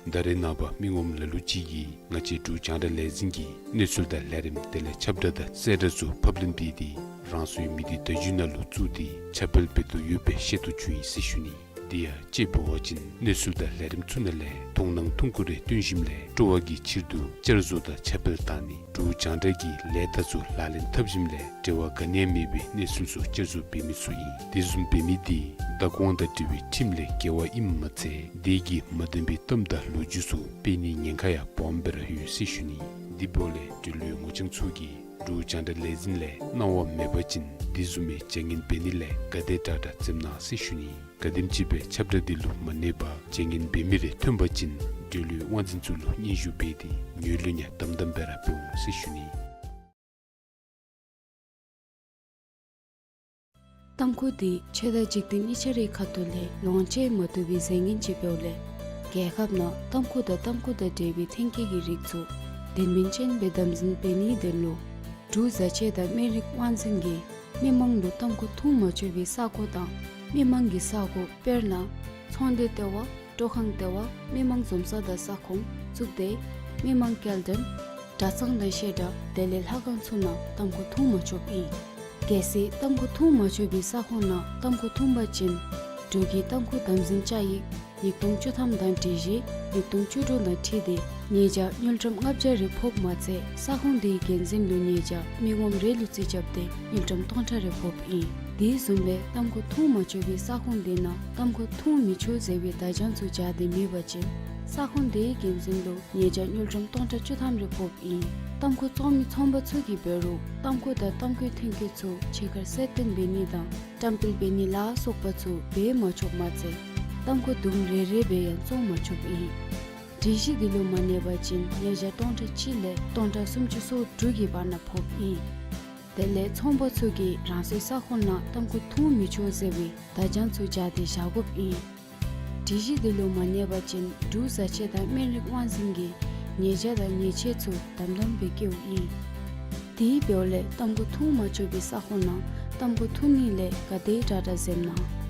ད་རེས་ནངས་པ་མི་ངོམ་ལ་ལུ་ཅིག་གིས་ང་བཅས་འབྲུག་རྒྱང་བསྒྲགས་ལས་འཛིན་གྱི་གནས་ཚུལ་དང་ལས་རིམ་དེ་ལས་ཁྱབ་བསྒྲགས་དང་གསལ་བསྒྲགས་ཚུ་ཕབ་ལེན་འབད་དེ་རང་སོའི་མི་སྡེ་བརྡ་བརྒྱུད་ནང་ལུ་བཙུགས་ཏེ་ཁྱབ་སྤེལ་འབད་དོ་ཡོདཔ་སྦེ་ཤེས་རྟོགས་བྱུང་ཡི་ཟེར་ཞུ་ནི། དེ་ཡང་དཔྱེ་འབད་བ་ཅིན་གནས་ཚུལ་དང་ལས་རིམ་ཚུ་ནང་ལས་མཐོང་སྣང་ཐུང་ཀུ་རེ་སྟོན་ཞིནམ་ལས་སྤྲོ་བ་གི་ཕྱིར་དུ་བསྐྱར་བཟོ་དང་ཁྱབ་སྤེལ་གཏང་ནི་འབྲུག་རྒྱང་བསྒྲགས་ཀྱི་ལས་རྟགས་ཚུ་ལག་ལེན་འཐབ་ཞིནམ་ལས་འབྲེལ་བ་ག་ནི་ཡང་མེད་པའི་གནས་ཚུལ་ཚུ་བསྐྱར་བཟོ་འབད་མི་ཚུ་ཨིན། དེ་བཟུམ་འབད་མི་དེ་བདག་དབང་དང་འབྲེལ་བའི་ཁྲིམས་ལས་འགལ་བ་ཨིནམ་མ་ཚད་དེ་གིས་མ་བདེན་པའི་གཏམ་དང་ལོ་རྒྱུས་ཚུ་སྤེལ་ནིའི་ཉེན་ཁ་ཡང་སྦོམ་སྦེ་ར་ཡོད་ཟེར་ཞུ་ནི། དེ་འབདཝ་ལས་འབྲེལ་ཡོད་ངོ་རྐྱང་ཚུ་གིས་འབྲུག་རྒྱང་བསྒྲགས་ལས་འཛིན་ལས་གནང་བ་མེད་པ་ཅིན་དེ་བཟུམ་མའི་བྱ་ངན་འབད་ནི་ལས་ག་དེ་དྲག་དྲག་འཛེམ་གནང་ཟེར་ཞུ་ནི། ག་དེམ་ཅིག་སྦེ་ཁྱབ་བསྒྲགས་དེ་ལུ་མ་གནས་པར་བྱ་ངན་འབད་མི་རེ་ཐོན་པ་ཅིན་འབྲེལ་ཡོད་དབང་འཛིན་ཚུ་ལུ་སྙན་ཞུ་འབད་དེ་ངོས་ལེན་ཡང་དམ་དམ་སྦེ་ར་འབད་འོང་ཟེར་ཞུ་ནི། ཏམ་ཁུ་དེ་ཆོས་དང་འཇིག་རྟེན་གཉིས་ཆ་རའི་ཁ་ཐུག་ལས་ལོངས་སྤྱོད་མ་བཏུབ་པའི་རྫས་ངན་ཅིག་འབདཝ་ལས་རྒྱལ་ཁབ་ནང་ཏམ་ཁུ་དང་ཏམ་ཁུ་དང་འབྲེལ་བའི་ཐོན་སྐྱེད་ཀྱི་རིགས་ཚུ་དོན་སྨིན་ཅན་སྦེ་དམ་འཛིན་འབད་ནིའི་དོན་ལུ་འབྲུག་བཟའ་ཆས་དང་སྨན་རིགས་དབང་འཛིན་གྱིས་མི་མང་ལུ་ཏམ་ཁུ་འཐུང་མ་ཆོག་པའི་ས་གོ་དང་མི་མང་གི་ས་གོ་དཔེར་ན་ཚོང་སྡེ་ལྟེ་བ་སྤྲོ་ཁང་ལྟེ་བ་མི་མང་འཛོམས་ས་དང་ས་ཁོངས་བཙུགས་ཏེ་མི་མང་སྐྱེལ་འདྲེན་གྲྭ་ཚང་དང་བཤད་གྲྭ་དེ་ལས་ལྷ་ཁང་ཚུ་ནང་ཏམ་ཁུ་འཐུང་མ་ཆོགཔ་ཨིན། གལ་སྲིད་ཏམ་ཁུ་འཐུང་མ་ཆོག་པའི་ས་ཁོངས་ནང་ཏམ་ཁུ་འཐུང་པ་ཅིན་འབྲུག་གི་ཏམ་ཁུ་དམ་འཛིན་བཅའ་ཡིག་ཉིས་སྟོང་བཅུ་ཐམ་དང་སྒྲིག་གཞི་ཉིས་སྟོང་བཅུ་དྲུག་དང་འཁྲིལ་ཏེ་ཉེས་བྱ་དངུལ་ཀྲམ་ལྔ་བརྒྱ་རེ་ཕོགཔ་མ་ཚད་ས་ཁོངས་དེའི་འགན་འཛིན་ལུ་ཉེས་བྱ་མི་ངོམ་རེ་ལུ་རྩིས་རྐྱབ་སྟེ་དངུལ་ཀྲམ་སྟོང་ཕྲག་རེ་ཕོགཔ་ཨིན། དེ་བཟུམ་སྦེ་ཏམ་ཁུ་འཐུང་མ་ཆོག་པའི་ས་ཁོངས་དེ་ནང་ཏམ་ཁུ་འཐུང་མི་ཆོག་ཟེར་བའི་བརྡ་བྱང་ཚུ་སྦྱར་ཏེ་མེད་པ་ཅིན་ས་ཁོངས་དེའི་འགན་འཛིན་ལུ་ཉེས་བྱ་དངུལ་ཀྲམ་སྟོང་ཕྲག་བཅུ་ཐམ་རེ་ཕོགཔ་ཨིན། ཏམ་ཁུ་བཙོང་མི་ཚོང་པ་ཚུ་གིས་འབད་རུང་ཏམ་ཁུ་དང་ཏམ་ཁུའི་ཐོན་སྐྱེད་ཚུ་ཕྱི་ཁར་གསལ་སྟོན་འབད་ནི་དང་བཀྲམ་སྤེལ་འབད་ནི་ལ་སོགས་པ་ཚུ་འབད་མ་ཆོགཔ་མ་ཚད་ཏམ་ཁུ་དུམ་རེ་རེ་སྦེ་ཡང་བཙོང་མ་ཆོགཔ་ཨིན། སྒྲིག་གཞི་འདི་ལུ་མ་གནས་པ་ཅིན་ཉེས་བྱ་སྟོང་ཕྲག་གཅིག་ལས་སྟོང་ཕྲག་སུམ་ཅུ་སོ་དྲུག་གི་བར་ན་ཕོགཔ་ཨིན། དེ་ལས་ཚོང་པ་ཚུ་གིས་རང་སོའི་ས་ཁོངས་ནང་ཏམ་ཁུ་འཐུང་མི་ཆོག་ཟེར་བའི་བརྡ་བྱང་ཚུ་སྦྱར་ཏེ་བཞག་དགོཔ་ཨིན། སྒྲིག་གཞི་འདི་ལུ་མ་གནས་པ་ཅིན་འབྲུག་བཟའ་ཆས་དང་སྨན་རིགས་དབང་འཛིན་གྱིས་ཉེས་བྱ་དང་ཉེས་ཆད་ཚུ་དམ་དམ་སྦེ་བཀལཝ་ཨིན། དེ་འབདཝ་ལས་ཏམ་ཁུ་འཐུང་མ་ཆོག་པའི་ས་ཁོངས་ནང་ཏམ་ཁུ་འཐུང་ནི་ལས་ག་དེ་དྲག་དྲག་འཛེམ་གནང་།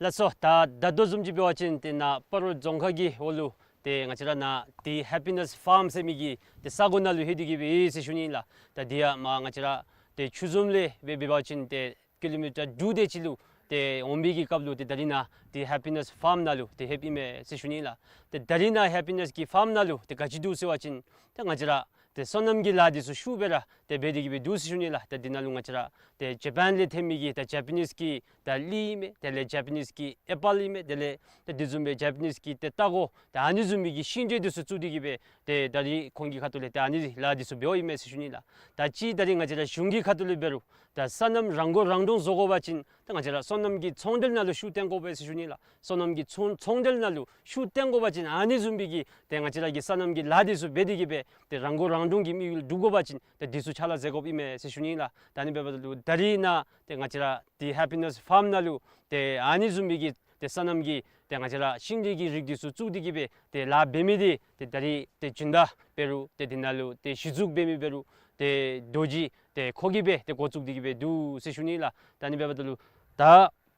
ལགས་སོ། ད་ད་ལྟོ་བཟུམ་ཅིག་འབད་བ་ཅིན་ཏེ་ནཱ་སྤ་རོ་རྫོང་ཁག་གི་འོག་ལུ་ཏེ་ང་བཅས་ར་ནཱ་ཏེ་ཧེ་པི་ནེས་ཕཱརམ་ཟེར་མི་གི་ཏེ་ས་གོ་ནང་ལུ་ལྷོད་དེ་གི་སྦེ་ཡོད་ཟེར་ཞུ་ནི་ལགས། ད་འདི་ཡང་མར་ང་བཅས་ར་ཏེ་ཆུ་འཛོམས་ལས་སྦེ་འབད་བ་ཅིན་ཏེ་ཀི་ལོ་མི་ཊར་དྲུག་དེ་ཅིག་ལུ་ཏེ་འོང་བའི་གི་སྐབས་ལུ་ཏེ་ད་རིས་ནཱ་ཏེ་ཧེ་པི་ནེས་ཕཱརམ་ནང་ལུ་ཏེ་ལྷོདཔ་ཨིན་མས་ཟེར་ཞུ་ནི་ལགས། ཏེ་ད་རིས་ནཱ་ཧེ་པི་ནེས་ཀྱི་ཕཱརམ་ནང་ལུ་ཏེ་ག་ཅི་འདུག་ཟེར་བ་ཅིན་ཏེ་ང་བཅས་ར་ཏེ་སོ་ནམ་གྱི་ལཱ་འདི་ཚུ་ཤུགས་སྦེ་ར་ཏེ་འབད་དེ་གི་སྦེ་འདུག་ཟེར་ཞུ་ནི་ལགས། ཏེ་འདི་ནང་ལུ་ང་བཅས་ར་ཏེ་ཇ་པཱན་ལས་ཐོན་མི་གི་ཏེ་ཇ་པ་ནིས་ཀྱི་ད་གླི་ཨིན་མས། དེ་ལས་ཇ་པ་ནིས་ཀྱི་ཨེ་པཱལ་ཨིན་མས། དེ་ལས་ཏེ་དེ་བཟུམ་སྦེ་ཇ་པ་ནིས་ཀྱི་ཏེ་ལྟག་ཀོ་ད་ཨ་ནི་བཟུམ་མའི་གི་ཤིང་འབྲས་འདི་ཚུ་བཙུགས་ཏེ་གི་སྦེ་ཏེ་ད་རིས་ཁོང་གི་ཁ་ཐུག་ལས་ཏེ་ཨ་ནི་ལཱ་འདི་ཚུ་འབདཝ་ཨིན་མས་ཟེར་ཞུ་ནི་ལགས། ད་ཅི་ད་རིས་ང་བཅས་ར་གཞུང་གི་ཁ་ཐུག་ལས་འབད་རུང་ད་སོ་ནམ་རང་མགོ་རང་འདྲོངས་བཟོ་དགོ་པ་ཅིན་ད་ང་བཅས་ར་སོ་ནམ་གྱི་ཚོང་འབྲེལ་ནང་ལུ་ཤུགས་བཏོན་དགོ་པས་ཟེར་ཞུ་ནི་ལགས། སོ་ནམ་གྱི་ཚོང་ཚོང་འབྲེལ་ནང་ལུ་ཤུགས་བཏོན་དགོ་པ་ཅིན་ཨ་ནི་བཟུམ་མའི་གི་ཏེ་ང་བཅས་ར་གི་སོ་ནམ་གྱི་ལཱ་འདི་ཚུ་འབད་དེ་གི་སྦེ་ཏེ་རང་མགོ་རང་འདྲོངས་ཀྱི་དམིགས་ཡུལ་སྒྲུབ་དགོ་པ་ཅིན་ཏེ་འདི་ཚུ་ཕྱག་ལཱ་མཛད་དགོཔ་ཨིན་མས་ཟེར་ཞུ་ནི་ལགས། ད་ཨ་ནི་འབདཝ་ད་ལུ་ད་རིས་ནཱ་ཏེ་ང་བཅས་ར་ཏེ་ཧེ་པི་ནེས་ཕཱརམ་ནང་ལུ་ཏེ་ཨ་ནི་བཟུམ་མའི་གི་ཏེ་སོ་ནམ་གྱི་ཏེ་ང་བཅས་ར་ཤིང་འབྲས་ཀྱི་རིགས་འདི་ཚུ་བཙུགས་ཏེ་གི་སྦེ་ཏེ་ལཱ་འབད་མི་འདི་ཏེ་ད་རིས་ཏེ་སྦྱིན་བདག་འབད་རུང་ཏེ་འདི་ནང་ལུ་ཏེ་གཞི་བཙུགས་འབད་མི་འབད་རུང་ཏེ་རྡོ་རྗེ་ཏེ་ཁོ་གིས་སྦེ་ཏེ་འགོ་བཙུགས་ཏེ་གི་སྦེ་འདུག་ཟེར་ཞུ་ནི་ལགས། ད་ཨ་ནི་འབདཝ་ད་ལུ་ད་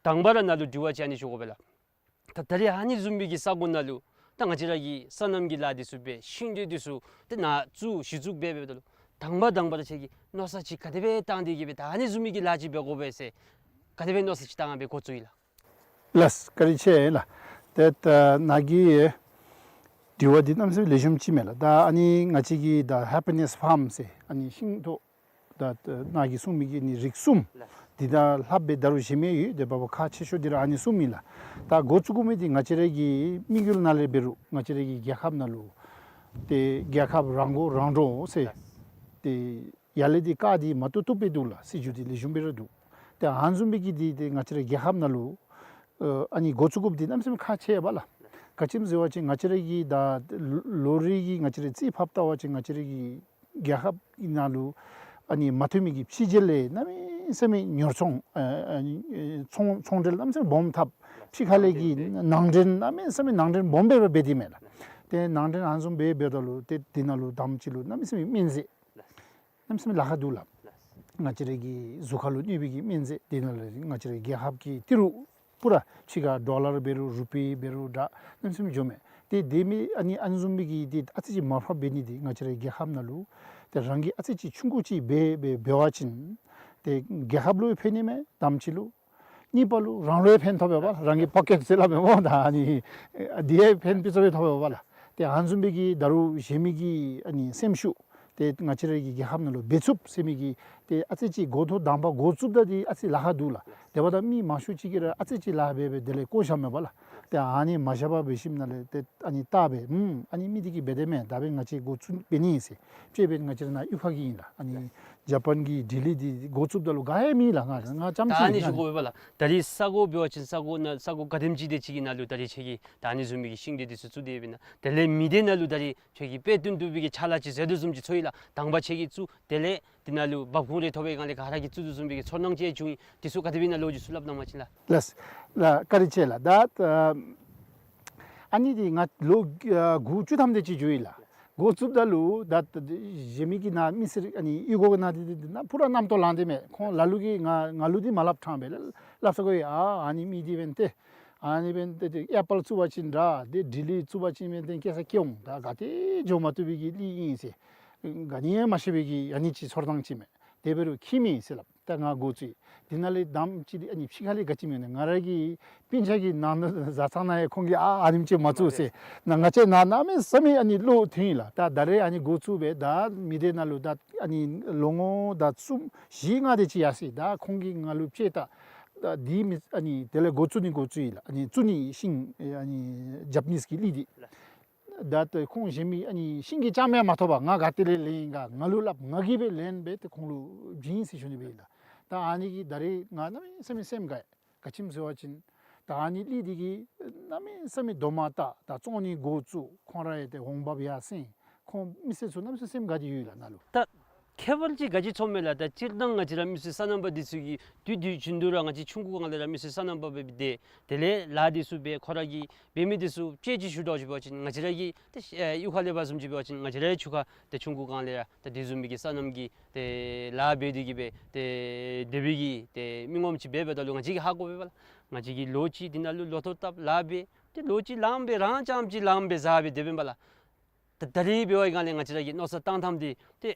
དང་པ་ར་ནཱ་ལུ་དྲི་བ་ཅིག་ཨ་ནི་ཞུ་དགོ་པས་ལགས། ད་ད་རིས་ཨ་ནི་བཟུམ་མའི་གི་ས་གོ་ནང་ལུ་ད་ང་བཅས་ར་གི་སོ་ནམ་གྱི་ལཱ་འདི་ཚུ་འབད་ཤིང་འབྲས་འདི་ཚུ་ཏེ་ནཱ་བཙུགས་གཞི་བཙུགས་འབད་འབདཝ་ད་ལུ་དང་པ་དང་པ་ར་ཁྱེད་ཀྱིས་མནོ་བསམ་ཅིག་ག་དེ་སྦེ་བཏང་སྟེ་གི་སྦེ་ད་ཨ་ནི་བཟུམ་མའི་གི་ལཱ་ཅིག་འབད་དགོ་པས་ཟེར་ག་དེ་སྦེ་མནོ་བསམ་ཅིག་བཏང་སྦེ་འགོ་བཙུགས་ཡི་ལགས། ལགས་སོ། བཀའ་དྲིན་ཆེ་ལགས། ཏེ་ད་ནཱ་གི་དྲི་བ་འདི་གནམ་མེད་ས་མེད་ལེགས་ཤོམ་ཅིག་མས་ལགས། ད་ཨ་ནི་ང་བཅས་ཀྱི་ད་ཧེ་པི་ནེས་ཕཱརམ་ཟེར་ཨ་ནི་ཤིང་ཐོག་ད་ནཱ་གིས་གསུངས་མི་གི་ནི་རིགས་གསུམ་འདི་དང་ལྷགཔ་སྦེ་ད་རུང་གཞན་མི་ཡོད། ཏེ་འབདཝ་ཁག་ཆེ་ཤོས་འདི་ར་ཨ་ནི་གསུམ་ཨིན་ལགས། ད་འགོ་བཙུགས་དགོ་མི་འདི་ང་བཅས་ར་གི་དམིགས་ཡུལ་ནང་ལས་འབད་རུང་ང་བཅས་ར་གི་རྒྱལ་ཁབ་ནང་ལུ་ཏེ་རྒྱལ་ཁབ་རང་མགོ་རང་འདྲོངས་ཟེར་ཏེ་ཡར་ལས་འདི་བཀག་སྟེ་མ་བཏུབ་བཏུབ་སྦེ་འདུག་ལགས། སྲིད་བྱུས་འདི་ལེགས་ཤོམ་སྦེ་ར་འདུག། ཏེ་ཨ་ནི་བཟུམ་མའི་གི་འདི་ཏེ་ང་བཅས་ར་རྒྱལ་ཁབ་ནང་ལུ་ཨ་ནི་འགོ་བཙུགས་དགོཔ་འདི་གནམ་མེད་ས་མེད་ཁག་ཆེ་བས་ལགས། ག་ཅི་སྨོ་ཟེར་བ་ཅིན་ང་བཅས་ར་གི་ད་ལོ་རེ་གི་ང་བཅས་ར་རྩིས་ཕབ་བལྟ་བ་ཅིན་ང་བཅས་ར་གི་རྒྱལ་ཁབ་ནང་ལུ་ཨ་ནི་མ་ཐོན་མི་གི་ཕྱི་རྒྱལ་ལས་གནམ་མེད་ས་མེད་ཉོ་ཚོང་ཨ་ཨ་ནི་ཚོང་ཚོང་འབྲེལ་གནམ་མེད་ས་མེད་སྦོམ་འཐབ། ཕྱི་ཁ་ལས་ཀྱི་ནང་འདྲེན་གནམ་མེད་ས་མེད་ནང་འདྲེན་སྦོམ་སྦེ་ར་འབད་དེ་མས་ལགས། ཏེ་ནང་འདྲེན་ཨ་ནི་བཟུམ་སྦེ་འབདཝ་ད་ལུ་ཏེ་འདི་ནང་ལུ་དང་པ་ཅིག་ལུ་གནམ་མེད་ས་མེད་སྨན་རྫས་གནམ་མེད་ས་མེད་ལཱ་ཁག་འདུག་ལགས། ང་བཅས་ར་གི་གཟུགས་ཁར་ལུ་གནོད་པའི་གི་སྨན་རྫས་འདི་ནང་ལུ་ང་བཅས་ར་རྒྱལ་ཁབ་ཀྱི་ཏི་རུ་པུ་ར་ཕྱི་ཁར་ཌོ་ལར་འབད་རུང་རུ་པི་འབད་རུང་འདྲ་གནམ་མེད་ས་མེད་འགྱོཝ་མས། ཏེ་དེ་མི་ཨ་ནི་ཨ་ནི་བཟུམ་མའི་གི་ཏེ་ཨ་ཙི་ཅིག་མར་ཕབ་འབད་ནི་འདི་ང་བཅས་ར་རྒྱལ་ཁབ་ནང་ལུ་ཏེ་རང་གིས་ཨ་ཙི་ཅིག་ཆུང་ཀུ་ཅིག་འབད་འབད་འབད་བ་ཅིན་ཏེ་རྒྱལ་ཁབ་ལུ་ཕན་ནི་མས། དང་པ་ཅིག་ལུ། གཉིས་པ་ལུ་རང་ལུ་ཡང་ཕན་ཐོགས་པས་པ་ལགས། རང་གི་པོ་ཀེཊ་ཟེར་སླབ་མས་སྨོ། ད་ཨ་ནི་འདི་ཡང་ཕན་པི་ཚུ་ཡང་ཐོགས་པས་པ་ལགས། ཏེ་ཨ་ནི་བཟུམ་མའི་གི་ད་རུང་གཞན་མི་གི་ཨ་ནི་སེམས་ཤུགས་ཏེ་ང་བཅས་ར་གི་རྒྱལ་ཁབ་ནང་ལུ་འབད་ཚུགསཔ་ཟེར་མི་གི་ཏེ་ཨ་ཙི་ཅིག་འགོ་ཐོག་དང་པ་འགོ་བཙུགསཔ་ད་འདི་ཨ་ཙི་ལཱ་ཁག་འདུག་ལགས། དེ་འབདཝ་ད་མི་མང་ཤོས་ཅིག་གིས་ར་ཨ་ཙི་ཅིག་ལཱ་འབད་འབད་དེ་ལས་བཀོ་བཞག་མས་པ་ལགས། ཏེ་ཨ་ནི་མ་བཞག་པར་འབད་ཞིནམ་ལས་ཏེ་ཨ་ནི་བལྟ་སྦེ་ཨུམ་ཨ་ནི་མི་འདི་གིས་འབད་དེ་མས། ད་འབདན་ང་བཅས་འགོ་བཙུགས་འབད་ནི་ཨིན་ཟེར་ཅིག་འབདན་ང་བཅས་ར་ནཱ་གཡུས་ཁ་གི་ཨིན་ལགས། ཨ་ནི་ཇ་པཱན་གྱི་ཌི་ལི་འདི་འགོ་བཙུགསཔ་ད་ལུ་ག་ཡང་མེད་ལགས། ང་ང་རྐྱངམ་ཅིག་ཨིན་ལགས། ད་ཨ་ནི་ཞུ་དགོ་པས་པ་ལགས། ད་རིས་ས་གོ་འབད་བ་ཅིན་ས་གོ་ནང་ས་གོ་ག་དེམ་ཅིག་དེ་ཅིག་གི་ནང་ལུ་ད་རིས་ཁྱེད་ཀྱིས་ད་ཨ་ནི་བཟུམ་མའི་གི་ཤིང་འབྲས་འདི་ཚུ་བཙུགས་ཏེ་ཡོདཔ་ཨིན་ན། དེ་ལས་མི་སྡེ་ནང་ལུ་ད་རིས་ཁྱེད་ཀྱིས་དཔེ་སྟོན་བཏུབ་པའི་གི་ཕྱག་ལཱ་ཅིག་མཛད་དོ་བཟུམ་ཅིག་ཚོར་ཡི་ལགས། དང་པ་ཁྱེད་ཀྱིས་བཙུགས་དེ་ལས་འདི་ནང་ལུ་འབབ་ཁུངས་རེ་ཐོབ་པའི་སྒང་ལས་ག་ར་གིས་བཙུགས་དོ་བཟུམ་མའི་གི་ཚོར་སྣང་ཅིག་བྱུང་ཡི། འདི་ཚུ་ག་དེ་སྦེ་ཨིན་ན་ལོ་རྒྱུས་ཚུ་སླབ་གནང་བ་ཅིན་ལགས། ལགས་ལགས། བཀའ་དྲིན་ཆེ་ལགས། ད་ཨ་ ཨ་ནི་འདི་ང་ལོ་ཨ་དགུ་བཅུ་ཐམ་དེ་ཅིག་འགྱོ་ཡི་ལགས། འགོ་བཙུགསཔ་ད་ལུ་ད་གཞན་མི་གི་ནཱ་མི་སེར་ཨ་ནི་གཡུས་སྒོ་གི་ནང་འདི་འདི་ནཱ་པུ་ར་རྣམ་རྟོག་ལངས་ཏེ་མས། ཁོང་ལ་ལུ་གིས་ང་ང་ལུ་འདི་མ་སླབ་ཕྲང་པས་ལགས། སླབ་ས་གོ་ཡི། ཨ་ཨ་ནི་མི་འདི་འབདན་ཏེ་ཨ་ནི་འབདན་ཏེ་ཏེ་ཨེ་པཱལ་བཙུགས་པ་ཅིན་འདྲ་ཏེ་ཌི་ལི་བཙུགས་པ་ཅིན་འབདན་ཏེ་སྐྱེ་ས་སྐྱེ་འོང་། ད་ག་ཏེ་འགྱོ་མ་བཏུབ་པའི་གི་གླིང་ཨིན་ཟེར། ག་ནི་ཡང་མ་ཤེས་པའི་གི་ཨ་ནི་ཅིག་ཚོར་སྣང་ཅིག་མས། དེ་འབད་རུང་ཁྱིམ་ཨིན་ཟེར་སླབ། ད་ང་འགོ་བཙུགས་ཡི། དེ་ནང་ལས་དང་པ་ཅིག་འདི་ཨ་ནི་ཕྱི་ཁ་ལས་ག་ཅི་མེད་ན་ང་ར་གི་སྤུན་ཆ་གི་ནང་ན་བཟའ་ཚང་ནང་ཡང་ཁོང་གིས་ཨ་ཨ་ནེམ་ཅིག་མ་བཙུགས་ཟེར། ན་ང་བཅས་ནཱ་གནམ་མེད་ས་མེད་ཨ་ནི་བློ་ཐོན་ཡི་ལགས། ད་ད་རེས་ཨ་ནི་འགོ་བཙུགས་སྦེ་ད་མི་སྡེ་ནང་ལུ་ད་ཨ་ནི་ལོ་ངོ་ད་གསུམ་བཞི་ལྔ་དེ་ཅིག་ཡར་སོ་ཡི། ད་ཁོང་གིས་ང་ལུ་དཔྱེ་ད་ད་འདི་མི་ཨ་ནི་དེ་ལས་འགོ་བཙུགས་ནི་འགོ་བཙུགས་ཡི་ལགས། ཨ་ནི་བཙུགས་ནི་ཤིང་ཨ་ནི་ཇ་པ་ནིས་ཀྱི་གླིང་འདི། ད་ལྟོ་ཁོང་གཞན་མི་ཨ་ནི་ཤིང་གི་རྐྱངམ་ཡང་མ་ཐོབ་པར་ང་ག་ཏེ་ལས་ལེན་ཡི་ག་ང་ལུ་སླབ། ང་གིས་སྦེ་ལེན་སྦེ་ཏེ་ཁོང་ལུ་བྱིན་ཟེར་ཞུ་ནི་སྦེ་ཨིན་ལགས། ད་ཨ་ནི་གིས་ད་རེས་ང་གནམ་མེད་ས་མེད་སེམས་དགའ་ཡི། ག་ཅི་སྨོ་ཟེར་བ་ཅིན་ད་ཨ་ནི་གླིང་འདི་གིས་གནམ་མེད་ས་མེད་དོ་མ་བཏགས་ད་བཙོང་ནི་འགོ་བཙུགས། ཁོང་ར་ཡང་ཏེ་འོང་འབབ་ཡར་སེང་། ཁོང་མི་སེར་ཚུ་གནམ་མེད་ས་མེད་སེམས་དགའ་སྟེ་ཡོད་ལགས་ནཱ་ལུ། ད་ཁྱད་པར་ཅིག་ག་ཅི་ཚོརཝ་མས་ལགས། ད་སྤྱིར་བཏང་ང་བཅས་ར་མི་སེར་སོ་ནམ་པ་འདི་ཚུ་གིས་དུས་དུས་རྒྱུན་དུ་ར་ང་བཅས་ཆུང་ཀུ་སྒང་ལས་ར་མི་སེར་སོ་ནམ་པ་སྦེ་སྡོད། དེ་ལས་ལཱ་འདི་ཚུ་འབད། ཁོ་ར་གིས་འབད་མི་འདི་ཚུ་དཔྱེ་ཅིག་ཞུ་དོ་ཅིག་འབད་བ་ཅིན་ང་བཅས་ར་གི་ཏེ་ཨེ་གཡུས་ཁ་ལས་འབད་བཟུམ་ཅིག་འབད་བ་ཅིན་ང་བཅས་རའི་ཆུ་ཁ་ཏེ་ཆུང་ཀུ་སྒང་ལས་ར་ད་དེ་བཟུམ་མའི་གི་སོ་ནམ་གྱི་ཏེ་ལཱ་འབད་དེ་གིས་སྦེ་ཏེ་སྡོད་པའི་གི་ཏེ་མི་ངོམ་ཅིག་འབད་འབདཝ་ད་ལུ་ང་བཅས་ཀྱིས་ཧ་གོ་བས་པ་ལགས། ང་བཅས་ཀྱིས་ལོ་གཅིག་འདི་ནང་ལུ་ལོ་ཐོག་བཏབ་ལཱ་འབད། ཏེ་ལོ་གཅིག་ལངམ་སྦེ་རང་རྐྱངམ་ཅིག་ལངམ་སྦེ་བཟའ་སྦེ་སྡོད་པས་པ་ལགས། ད་ད་རིས་འབད་བའི་སྒང་ལས་ང་བཅས་ར་གི་མནོ་བསམ་བཏང་ཐངས་འདི་ཏེ་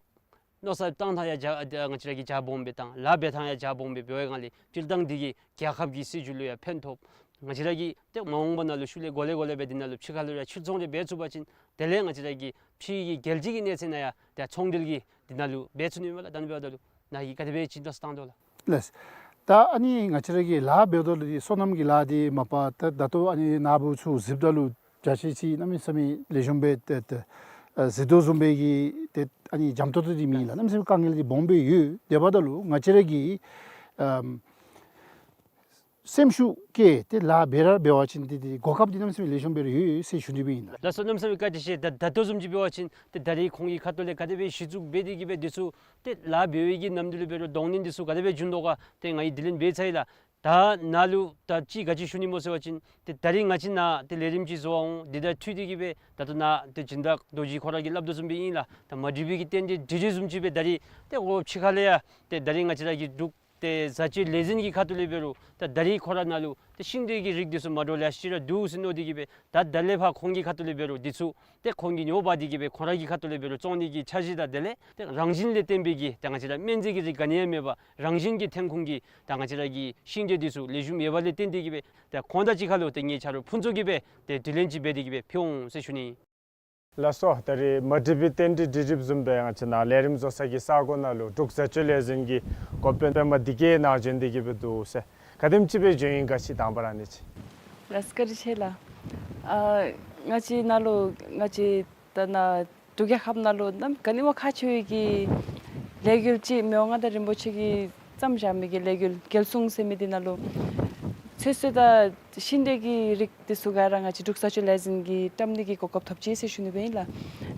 མནོ་བསམ་བཏང་ཐངས་ཡང་རྒྱ་ང་བཅས་ར་གི་རྒྱ་སྦོམ་སྦེ་བཏང་། ལཱ་འབད་ཐངས་ཡང་རྒྱ་སྦོམ་སྦེ་འབད་བའི་སྒང་ལས་སྤྱིར་བཏང་འདི་གིས་རྒྱལ་ཁབ་ཀྱི་སྲིད་བྱུས་ལུ་ཡང་ཕན་ཐོགས། ང་བཅས་ར་གིས་ཏེ་མ་འོངས་པ་ནང་ལུ་ཤུལ་ལས་གོ་ལེ་གོ་ལེ་སྦེ་འདི་ནང་ལུ་ཕྱི་ཁ་ལུ་ཡང་ཕྱིར་ཚོང་རེ་འབད་ཚུགས་པ་ཅིན་དེ་ལས་ང་བཅས་ར་གི་ཕྱི་གི་རྒྱལ་སྤྱི་གི་གནས་ཚད་ནང་ཡང་ཏེ་ཚོང་འབྲེལ་གྱི་འདི་ནང་ལུ་འབད་ཚུགས་ནི་མས་ལགས། ད་ནི་འབདཝ་ད་ལུ་ནཱ་གིས་ག་དེ་སྦེ་ཅིག་མནོ་བསམ་བཏང་དོ་ལགས། ལགས། ད་ཨ་ནི་ང་བཅས་ར་གི་ལཱ་འབདཝ་ད་ལུ་འདི་སོ་ནམ་གྱི་ལཱ་འདི་མ་པ་ད་ད་ལྟོ་ཨ་ནི་ནཱ་བུ་ཚུ་གཟིགསཔ་ད་ལུ་བྱ་ཤེས་ཅིག་གནམ་མེད་ས་མེད་ལེགས་ཤོམ་སྦེ་ཏེ་ཏེ་ཨ་གཟིགས་དོ་བཟུམ་སྦེ་གི་ཏེ་ཨ་ནི་འཇམ་ཏོང་ཏོ་འདི་མེད་ལགས། གནམ་མེད་ས་མེད་དཀའ་ངལ་འདི་སྦོམ་སྦེ་ཡོད། དེ་འབདཝ་ད་ལུ་ང་བཅས་ར་གི་ཨམ་སེམས་ཤུགས་བསྐྱེད་དེ་ལཱ་འབད་ར་འབད་བ་ཅིན་ཏེ་ཏེ་གོ་སྐབས་འདི་གནམ་མེད་ས་མེད་ལེགས་ཤོམ་སྦེ་ར་ཡོད་ཟེར་ཞུ་ནི་སྦེ་ཨིན་ལགས། ལགས་སོ། གནམ་མེད་ས་མེད་བཀའ་དྲིན་ཆེ། ད་ད་ལྟོ་བཟུམ་ཅིག་འབད་བ་ཅིན་ཏེ་ད་རིས་ཁོང་གི་ཁ་ཐུག་ལས་ག་དེ་སྦེ་གཞི་བཙུགས་འབད་དེ་གིས་སྦེ་འདི་ཚུ་ཏེ་ལཱ་འབད་བའི་གི་ནམ་དུས་ལུ་འབད་རུང་གདོང་ལེན་འདི་ཚུ་ག་དེ་སྦེ་བྱུང་དོ་ག་ཏེ་ང་གིས་དྲི་ལན་འབད་ཚར་ཡི་ལགས། ད་ནཱ་ལུ་ད་ཅིག་ག་ཅི་ཞུ་ནི་སྨོ་ཟེར་བ་ཅིན་ཏེ་ད་རིས་ང་བཅས་ནཱ་ཏེ་ལས་རིམ་ཅིག་བཟོ་བར་འོང་། འདི་དང་འཁྲིལ་ཏེ་གིས་སྦེ་ད་ལྟོ་ནཱ་ཏེ་སྦྱིན་བདག་རྡོ་རྗེ་ཁོ་ར་གིས་སླབ་དོ་བཟུམ་སྦེ་ཨིན་ལགས། ད་མ་འགྲིག་པའི་གི་རྟེན་འབྲེལ་འགྲིག་འགྲིག་བཟུམ་ཅིག་སྦེ་ད་རིས་ཏེ་འོ་ཕྱི་ཁ་ལས་ཡང་ཏེ་ད་རིས་ང་བཅས་ར་གི་འབྲུག་ཏེ་བཟའ་སྤྱོད་ལས་འཛིན་གྱི་ཁ་ཐུག་ལས་འབད་རུང་ད་ད་རིས་ཁོ་ར་ནཱ་ལུ་ཏེ་ཤིང་འབྲས་ཀྱི་རིགས་འདི་ཚུ་མ་འདྲཝ་ལེ་ཤ་ཅིག་ར་འདུག་ཟེར་མནོ་སྟེ་གིས་སྦེ་ད་ད་ལས་ཕར་ཁོང་གི་ཁ་ཐུག་ལས་འབད་རུང་འདི་ཚུ་ཏེ་ཁོང་གིས་ཉོ་འབག་སྟེ་གིས་སྦེ་ཁོང་ར་གི་ཁ་ཐུག་ལས་འབད་རུང་བཙོང་ནི་གི་འཆར་གཞི་དང་དེ་ལས་ཏེ་རང་བཞིན་ལས་བརྟེན་པའི་གི་ད་ང་བཅས་ར་སྨན་རྫས་ཀྱི་རིགས་ག་ནི་ཡང་མེད་པར་རང་བཞིན་གྱི་ཐོན་ཁུངས་ཀྱི་ད་ང་བཅས་ར་གི་ཤིང་འབྲས་འདི་ཚུ་ལེགས་ཤོམ་ཡོད་པ་ལས་བརྟེན་ཏེ་གིས་སྦེ་ད་ཁོང་དང་གཅིག་ཁར་ལུ་ཏེ་ངེའི་ཆ་རོགས་ཕུན་ཚོགས་ཀྱིས་སྦེ་ཏེ་དྲི་ལན་ཅིག་འབད་དེ་གིས་སྦེ་ཕུལ་འོང་ཟེར་ཞུ་ནི། ལགས་སོ། ད་རིས་མ་འགྲིག་པའི་རྟེན་འབྲེལ་འགྲིག་འགྲིགཔ་བཟུམ་སྦེ་ང་བཅས་ནཱ་ལས་རིམ་བཟོ་ས་གི་ས་གོ་ནང་ལུ་འབྲུག་བཟའ་སྤྱོད་ལས་འཛིན་གྱི་འགོ་དཔོན་པདྨ་བདེ་སྐྱིད་ནཱ་བྱོན་ཏེ་གིས་སྦེ་འདུག་ཟེར། ག་དེམ་ཅིག་སྦེ་བྱོན་ཡི་ག་ཅིག་དང་པ་ར་ཨ་ནི་ཅིག། ལགས་སོ། བཀའ་དྲིན་ཆེ་ལགས། ཨ་ང་བཅས་ནཱ་ལུ་ང་བཅས་ད་ནཱ་འབྲུག་རྒྱལ་ཁབ་ནང་ལུ་ནམ་ག་ནི་བ་ཁག་ཆེ་བའི་གི་ལས་འགུལ་ཅིག་མི་དབང་མངའ་བདག་རིན་པོ་ཆེ་གིས་བརྩམས་བཞག་མི་གི་ལས་འགུལ་རྒྱལ་སྲུང་ཟེར་མི་འདི་ནང་ལུ་ཚོད་བསྲེ་དང་ཤིང་འབྲས་ཀྱི་རིགས་འདི་ཚུ་ག་ར་ང་བཅས་འབྲུག་བཟའ་སྤྱོད་ལས་འཛིན་གྱིས་བཀྲམ་ནི་གི་གོ་སྐབས་ཐོབ་ཅི་ཟེར་ཞུ་ནི་སྦེ་ཨིན་ལགས།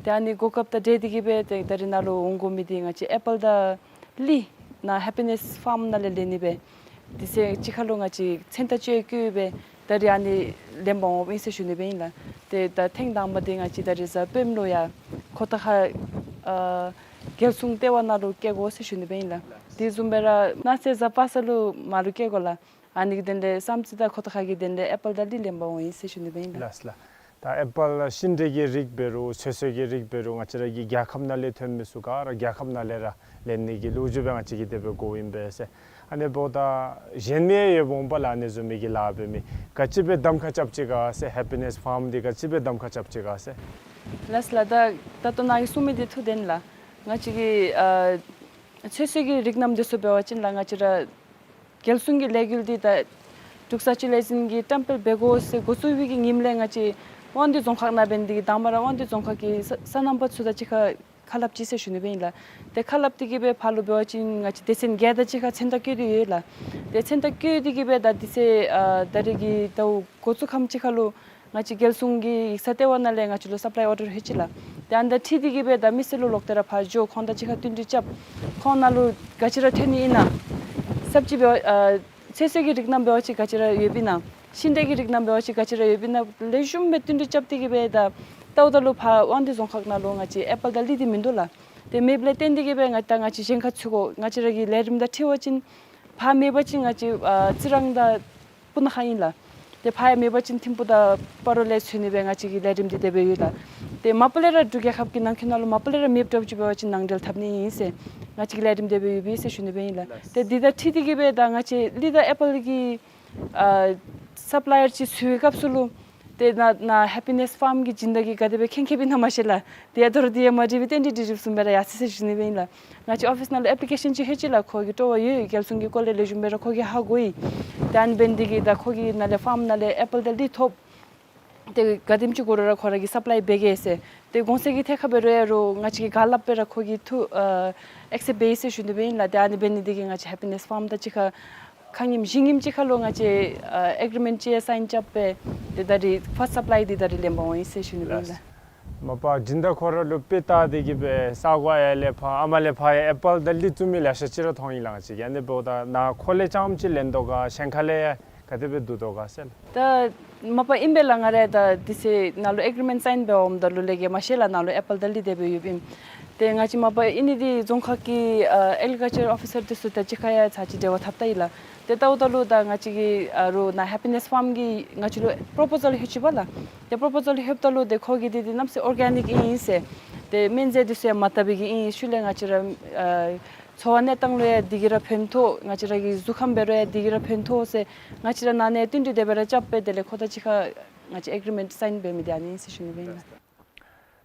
ཏེ་ཨ་ནི་གོ་སྐབས་དང་འབྲེལ་ཏེ་གིས་སྦེ་ཏེ་ད་རིས་ནཱ་ལུ་འོང་དགོ་མི་འདི་ང་བཅས་ཨེ་པཱལ་དང་གླིང་ནཱ་ཧེ་པི་ནེསི་ཕཱརམ་ནང་ལས་ལེན་ནི་སྦེ་དེ་ཚེ་གཅིག་ཁར་ལུ་ང་བཅས་མཚན་རྟགས་བཅོས་བཀོད་སྦེ་ད་རིས་ཨ་ནི་ལེན་པར་འོངམ་ཨིན་ཟེར་ཞུ་ནི་སྦེ་ཨིན་ལགས། ཏེ་ད་ཐེངས་དང་པ་འདི་ང་བཅས་ད་རིས་གཟའ་སྤེནམ་ལུ་ཡང་ཁོ་ཐང་ཁ་ཨ་རྒྱལ་སྲུང་ལྟེ་བ་ནང་ལུ་བསྐྱལ་དགོ་ཟེར་ཞུ་ནི་སྦེ་ཨིན་ལགས། དེ་བཟུམ་སྦེ་ར་གནངས་ཚེ་གཟའ་པ་སངས་ལུ་མར་ལུ་བསྐྱལ་དགོ་ལགས། ཨ་ནི་གི་དོན་ལས་བསམ་རྩེ་དང་ཁོ་ཐང་ཁ་གི་དོན་ལས་ཨེ་པཱལ་དང་གླིང་ལེན་པར་འོང་ཡི་ཟེར་ཞུ་ནི་སྦེ་ཨིན་ལགས། ལགས་ལགས། ད་ཨེ་པཱལ་ཤིང་འབྲས་ཀྱི་རིགས་འབད་རུང་ཚོད་བསྲེ་གི་རིགས་འབད་རུང་ང་བཅས་ར་གི་རྒྱལ་ཁབ་ནང་ལས་ཐོན་མི་ཚུ་ག་ར་རྒྱལ་ཁབ་ནང་ལས་ར་ལེན་ནི་གི་ལོ་རྒྱུས་སྦེ་ང་བཅས་ཀྱིས་དེ་སྦེ་གོཝ་ཨིན་པས་ཟེར། ཨ་ནི་འབདཝ་ད་གཞན་མི་ཡང་ཡོདཔ་འོང་པ་ལགས། ཨ་ནི་བཟུམ་མའི་གི་ལཱ་འབད་མི་ག་ཅི་སྦེ་གདམ་ཁ་རྐྱབ་ཅི་ག་ཟེར། ཧེ་པི་ནེསི་ཕཱརམ་འདི་ག་ཅི་སྦེ་གདམ་ཁ་རྐྱབ་ཅི་ག་ཟེར། ལགས་ལགས། ད་ད་ལྟོ་ནཱ་གིས་གསུངས་མི་འདི་ཐུགས་བདེན་ལགས། ང་བཅས་ཀྱི་ཨ་ཚོད་བསྲེ་གི་རིགས་རྣམས་འདི་ཚུ་འབད་བ་ཅིན་ལགས་ང་བཅས་ར་རྒྱལ་སྲུང་གི་ལས་འགུལ་འདི་ད་འབྲུག་བཟའ་སྤྱོད་ལས་འཛིན་གྱིས་བཀྲམ་སྤེལ་འབད་དགོ་ཟེར་འགོ་བཙུགས་པའི་གི་ཉིནམ་ལས་ང་བཅས་དབང་འདུས་རྫོང་ཁག་ནང་འབད་ནི་འདི་གིས་དང་པ་ར་དབང་འདུས་རྫོང་ཁག་གི་སོ་སོ་ནམ་པ་ཚུ་དང་གཅིག་ཁར་ཁ་སླབ་ཅི་ཟེར་ཞུ་ནི་སྦེ་ཨིན་ལགས། ཏེ་ཁ་སླབ་སྟེ་གིས་སྦེ་ཕར་ལུ་འབད་བ་ཅིན་ང་བཅས་སྡེ་ཚན་བརྒྱད་དང་གཅིག་ཁར་མཚན་རྟགས་བཀོད་དེ་ཡོད་ལགས། ཏེ་མཚན་རྟགས་བཀོད་དེ་གིས་སྦེ་ད་དེ་ཚེ་ཨ་ད་རིས་ཀྱི་ཟླཝ་འགོ་བཙུགས་ཁམས་ཅིག་ཁར་ལུ་ང་བཅས་རྒྱལ་སྲུང་གི་ཡིག་ཚང་ལྟེ་བ་ནང་ལས་ང་བཅས་ལུ་སབ་ལའི་ཨོར་ཌར་ལྷོད་ཅི་ལགས། ཏེ་ཨ་ནི་དང་འཁྲིལ་ཏེ་གིས་སྦེ་ད་མི་སེར་ལུ་ལོག་སྟེ་ར་ཕར་འགྱོ་ཁོང་དང་གཅིག་ཁར་བསྟུན་གྲོས་རྐྱབ། ཁོང་ནང་ལུ་ག་ཅི་ར་ཐོན་ནི་ཨིན་ན་སབ་ཅིག་འབད་བ་ཨ་ཚོད་བསྲེ་གི་རིགས་རྣམས་འབད་བ་ཅིན་ག་ཅི་ར་ཡོདཔ་ཨིན་ན། ཤིང་འབྲས་ཀྱི་རིགས་ནང་འབད་བ་ཅིན་ག་ཅི་ར་ཡོདཔ་ཨིན་ན་ལེགས་ཤོམ་སྦེ་བསྟུན་གྲོས་རྐྱབ་སྟེ་གི་སྦེ་ད་བལྟཝ་ད་ལུ་ཕར་དབང་འདུས་རྫོང་ཁག་ནང་ལུ་ང་བཅས་ཨེ་པཱལ་དང་གླི་འདི་མིན་འདུག་ལགས། ཏེ་མེདཔ་ལས་བརྟེན་ཏེ་གི་སྦེ་ང་ད་ང་བཅས་གཞན་ཁར་འཚོལ་དགོ། ང་བཅས་ར་གི་ལས་རིམ་དང་འཁྲིལ་བ་ཅིན་ཕར་མེད་པ་ཅིན་ང་བཅས་ཨ་རྩི་རང་དང་སྤུ་ན་ཁ་ཨིན་ལགས། ཏེ་ཕར་ཡང་མེད་པ་ཅིན་ཐིམ་ཕུག་དང་སྤ་རོ་ལས་འཚོལ་ནི་སྦེ་ང་བཅས་ཀྱི་ལས་རིམ་འདི་དེ་སྦེ་ཡོད་ལགས། ཏེ་མ་པ་ལས་ར་འབྲུག་རྒྱལ་ཁབ་ཀྱི་ནང་འཁོད་ནང་ལུ་མ་པ་ལས་ར་མེདཔ་འདྲཝ་ཅིག་འབད་བ་ཅིན་ནང་འབྲེལ་འཐབ་ནི་ཨིན་ཟེར་ང་བཅས་ཀྱི་ལས་རིམ་དེ་སྦེ་ཡོདཔ་ཨིན་ཟེར་ཞུ་ནི་སྦེ་ཨིན་ལགས། ཏེ་འདི་དང་འཁྲིལ་ཏེ་གི་སྦེ་ད་ང་བཅས་གླི་དང་ཨེ་པཱལ་གྱི་ཨ་སབ་ལའི་ཡར་ཅིག་འཚོལ་བའི་སྐབས་སུ་ལུ་ཏེ་ནཱ་ནཱ་ཧེ་པི་ནེས་ཕཱརམ་གྱི་སྦྱིན་བདག་གིས་ག་དེ་སྦེ་མཁྱེན་མཁྱེནམ་ཨིན་ན་མ་ཤེས་ལགས། ཏེ་ཡ་ད་རུང་འདི་ཡང་མ་དྲིས་པར་ཏན་ཏན་དྲི་དྲིསཔ་བཟུམ་སྦེ་ར་ཡར་སོ་ཡི་ཟེར་ཞུ་ནི་སྦེ་ཨིན་ལགས། ང་བཅས་ཨོ་ཕིས་ནང་ལུ་ཨེཔ་ལི་ཀེ་ཤཱན་ཅིག་ལྷོད་ཅི་ལགས། ཁོ་གིས་སྤྲོ་བ་ཡོད། རྒྱལ་སྲུང་གི་སྐོར་ལས་ལེགས་ཤོམ་སྦེ་ར་ཁོ་གིས་ཧ་གོ་ཡི། ཏེ་ཨ་ནི་འབད་ནི་འདི་གིས་ད་ཁོ་གིས་ནཱ་ལས་ཕཱརམ་ནང་ལས་ཨེ་པཱལ་དང་གླི་ཐོབ། ཏེ་ག་དེམ་ཅིག་དགོ་རུང་ར་ཁོ་ར་གིས་སབ་ལའི་འབད་གེ་ཟེར། ཏེ་གོང་ས་གིས་ཐད་ཁར་འབད་རུང་ཡང་རུང་ང་བཅས་ཀྱིས་ག་སླབ་སྦེ་ར་ཁོ་གིས་ཐུགས་ཨ་ཨེག་སེབཊ་འབད་ཡི་ཟེར་ཞུ་ནི་སྦེ་ཨིན་ལགས། ཏེ་ཨ་ནི་འབད་ནི་འདི་གིས་ང་བཅས་ཧེ་པི་ནེས་ཕཱརམ་དང་གཅིག་ཁར་ཁ་ཉིནམ་བཞི་ཉིནམ་ཅིག་ཁར་ལུ་ང་བཅས་ཨ་ཨེག་རི་མེནཊ་ཅིག་ཡང་སའིན་རྐྱབ་སྦེ་ཏེ་ད་རིས་ཕཱསཊ་སབ་ལའི་འདི་ད་རིས་ལེན་པར་འོང་ཡི་ཟེར་ཞུ་ནི་སྦེ་ཨིན་ལགས། མ་པ་སྦྱིན་བདག་ཁོ་ར་ལུ་དཔེ་བལྟ་སྟེ་གི་སྦེ་ས་གོ་ཨ་ཡར་ལས་ཕར་ཨ་མར་ལས་ཕར་ཡང་ཨེ་པཱལ་དང་གླི་བཙུགས་མི་ལེ་ཤ་ཅིག་ར་མཐོང་ཡི་ལགས། ང་བཅས་ཀྱིས་ཨ་ནི་འབདཝ་ད་ནཱ་ཁོ་ལས་རྐྱངམ་ཅིག་ལེན་དོ་ག་གཞན་ཁ་ལས་ཡང་ག་དེ་སྦེ་བསྡུ་དོ་ག་ཟེར་ལགས། ད་མ་པ་ཨིན་པས་ལགས། ང་ར་ད་དེ་ཚེ་ནཱ་ལུ་ཨེག་རི་མེནཊ་སའིན་འབད་འོངམ་ད་ལུ་ལས་ཀྱི་མ་ཤེས་ལགས། ནཱ་ལུ་ཨེ་པཱལ་དང་གླི་དེ་སྦེ་ཡོདཔ་ཨིན། ཏེ་ང་བཅས་མ་པ་ཨིན་ནི་འདི་རྫོང་ཁག་གི་ཨ་ཨེག་རི་ཀལ་ཅར་ཨོ་ཕི་སར་འདི་ཚུ་དང་གཅིག་ཁར་ཡང་ཚར་གཅིག་འབྲེལ་བ་འཐབ་བལྟ་ཡི་ལགས། ཏེ་བལྟཝ་ད་ལུ་ད་ང་བཅས་ཀྱི་ཨ་རུང་ནཱ་ཧེ་པི་ནེས་ཕཱརམ་གིས་ང་བཅས་ལུ་པོརོ་པོ་ཟཱལ་ལྷོད་ཅི་པ་ལགས། ཏེ་པོརོ་པོ་ཟཱལ་ལྷོདཔ་ད་ལུ་ཏེ་ཁོ་གིས་འདི་འདི་གནམ་མེད་ས་མེད་ཨོར་གེ་ནིཀ་ཨིན་ཟེར། ཏེ་སྨན་རྫས་འདི་ཚུ་ཡང་མ་བཏབ་པའི་གི་ཨིན། ཤུལ་ལས་ང་བཅས་ར་ཨ་འཚོ་བ་གནས་སྟངས་ལུ་ཡང་འདི་གིས་ར་ཕན་ཐོགས། ང་བཅས་ར་གི་གཟུགས་ཁམས་འབད་རུང་ཡང་འདི་གིས་ར་ཕན་ཐོགས་ཟེར་ང་བཅས་ར་ནཱ་ནས་བསྟུན་གྲོས་དེ་སྦེ་ར་རྐྱབ་སྦེ་དེ་ལས་ཁོ་དང་གཅིག་ཁར་ང་བཅས་ཨེག་རི་མེནཊ་སའིན་འབད་མི་འདི་ཨ་ནི་ཨིན་ཟེར་ཞུ་ནི་སྦེ་ཨིན་ལགས།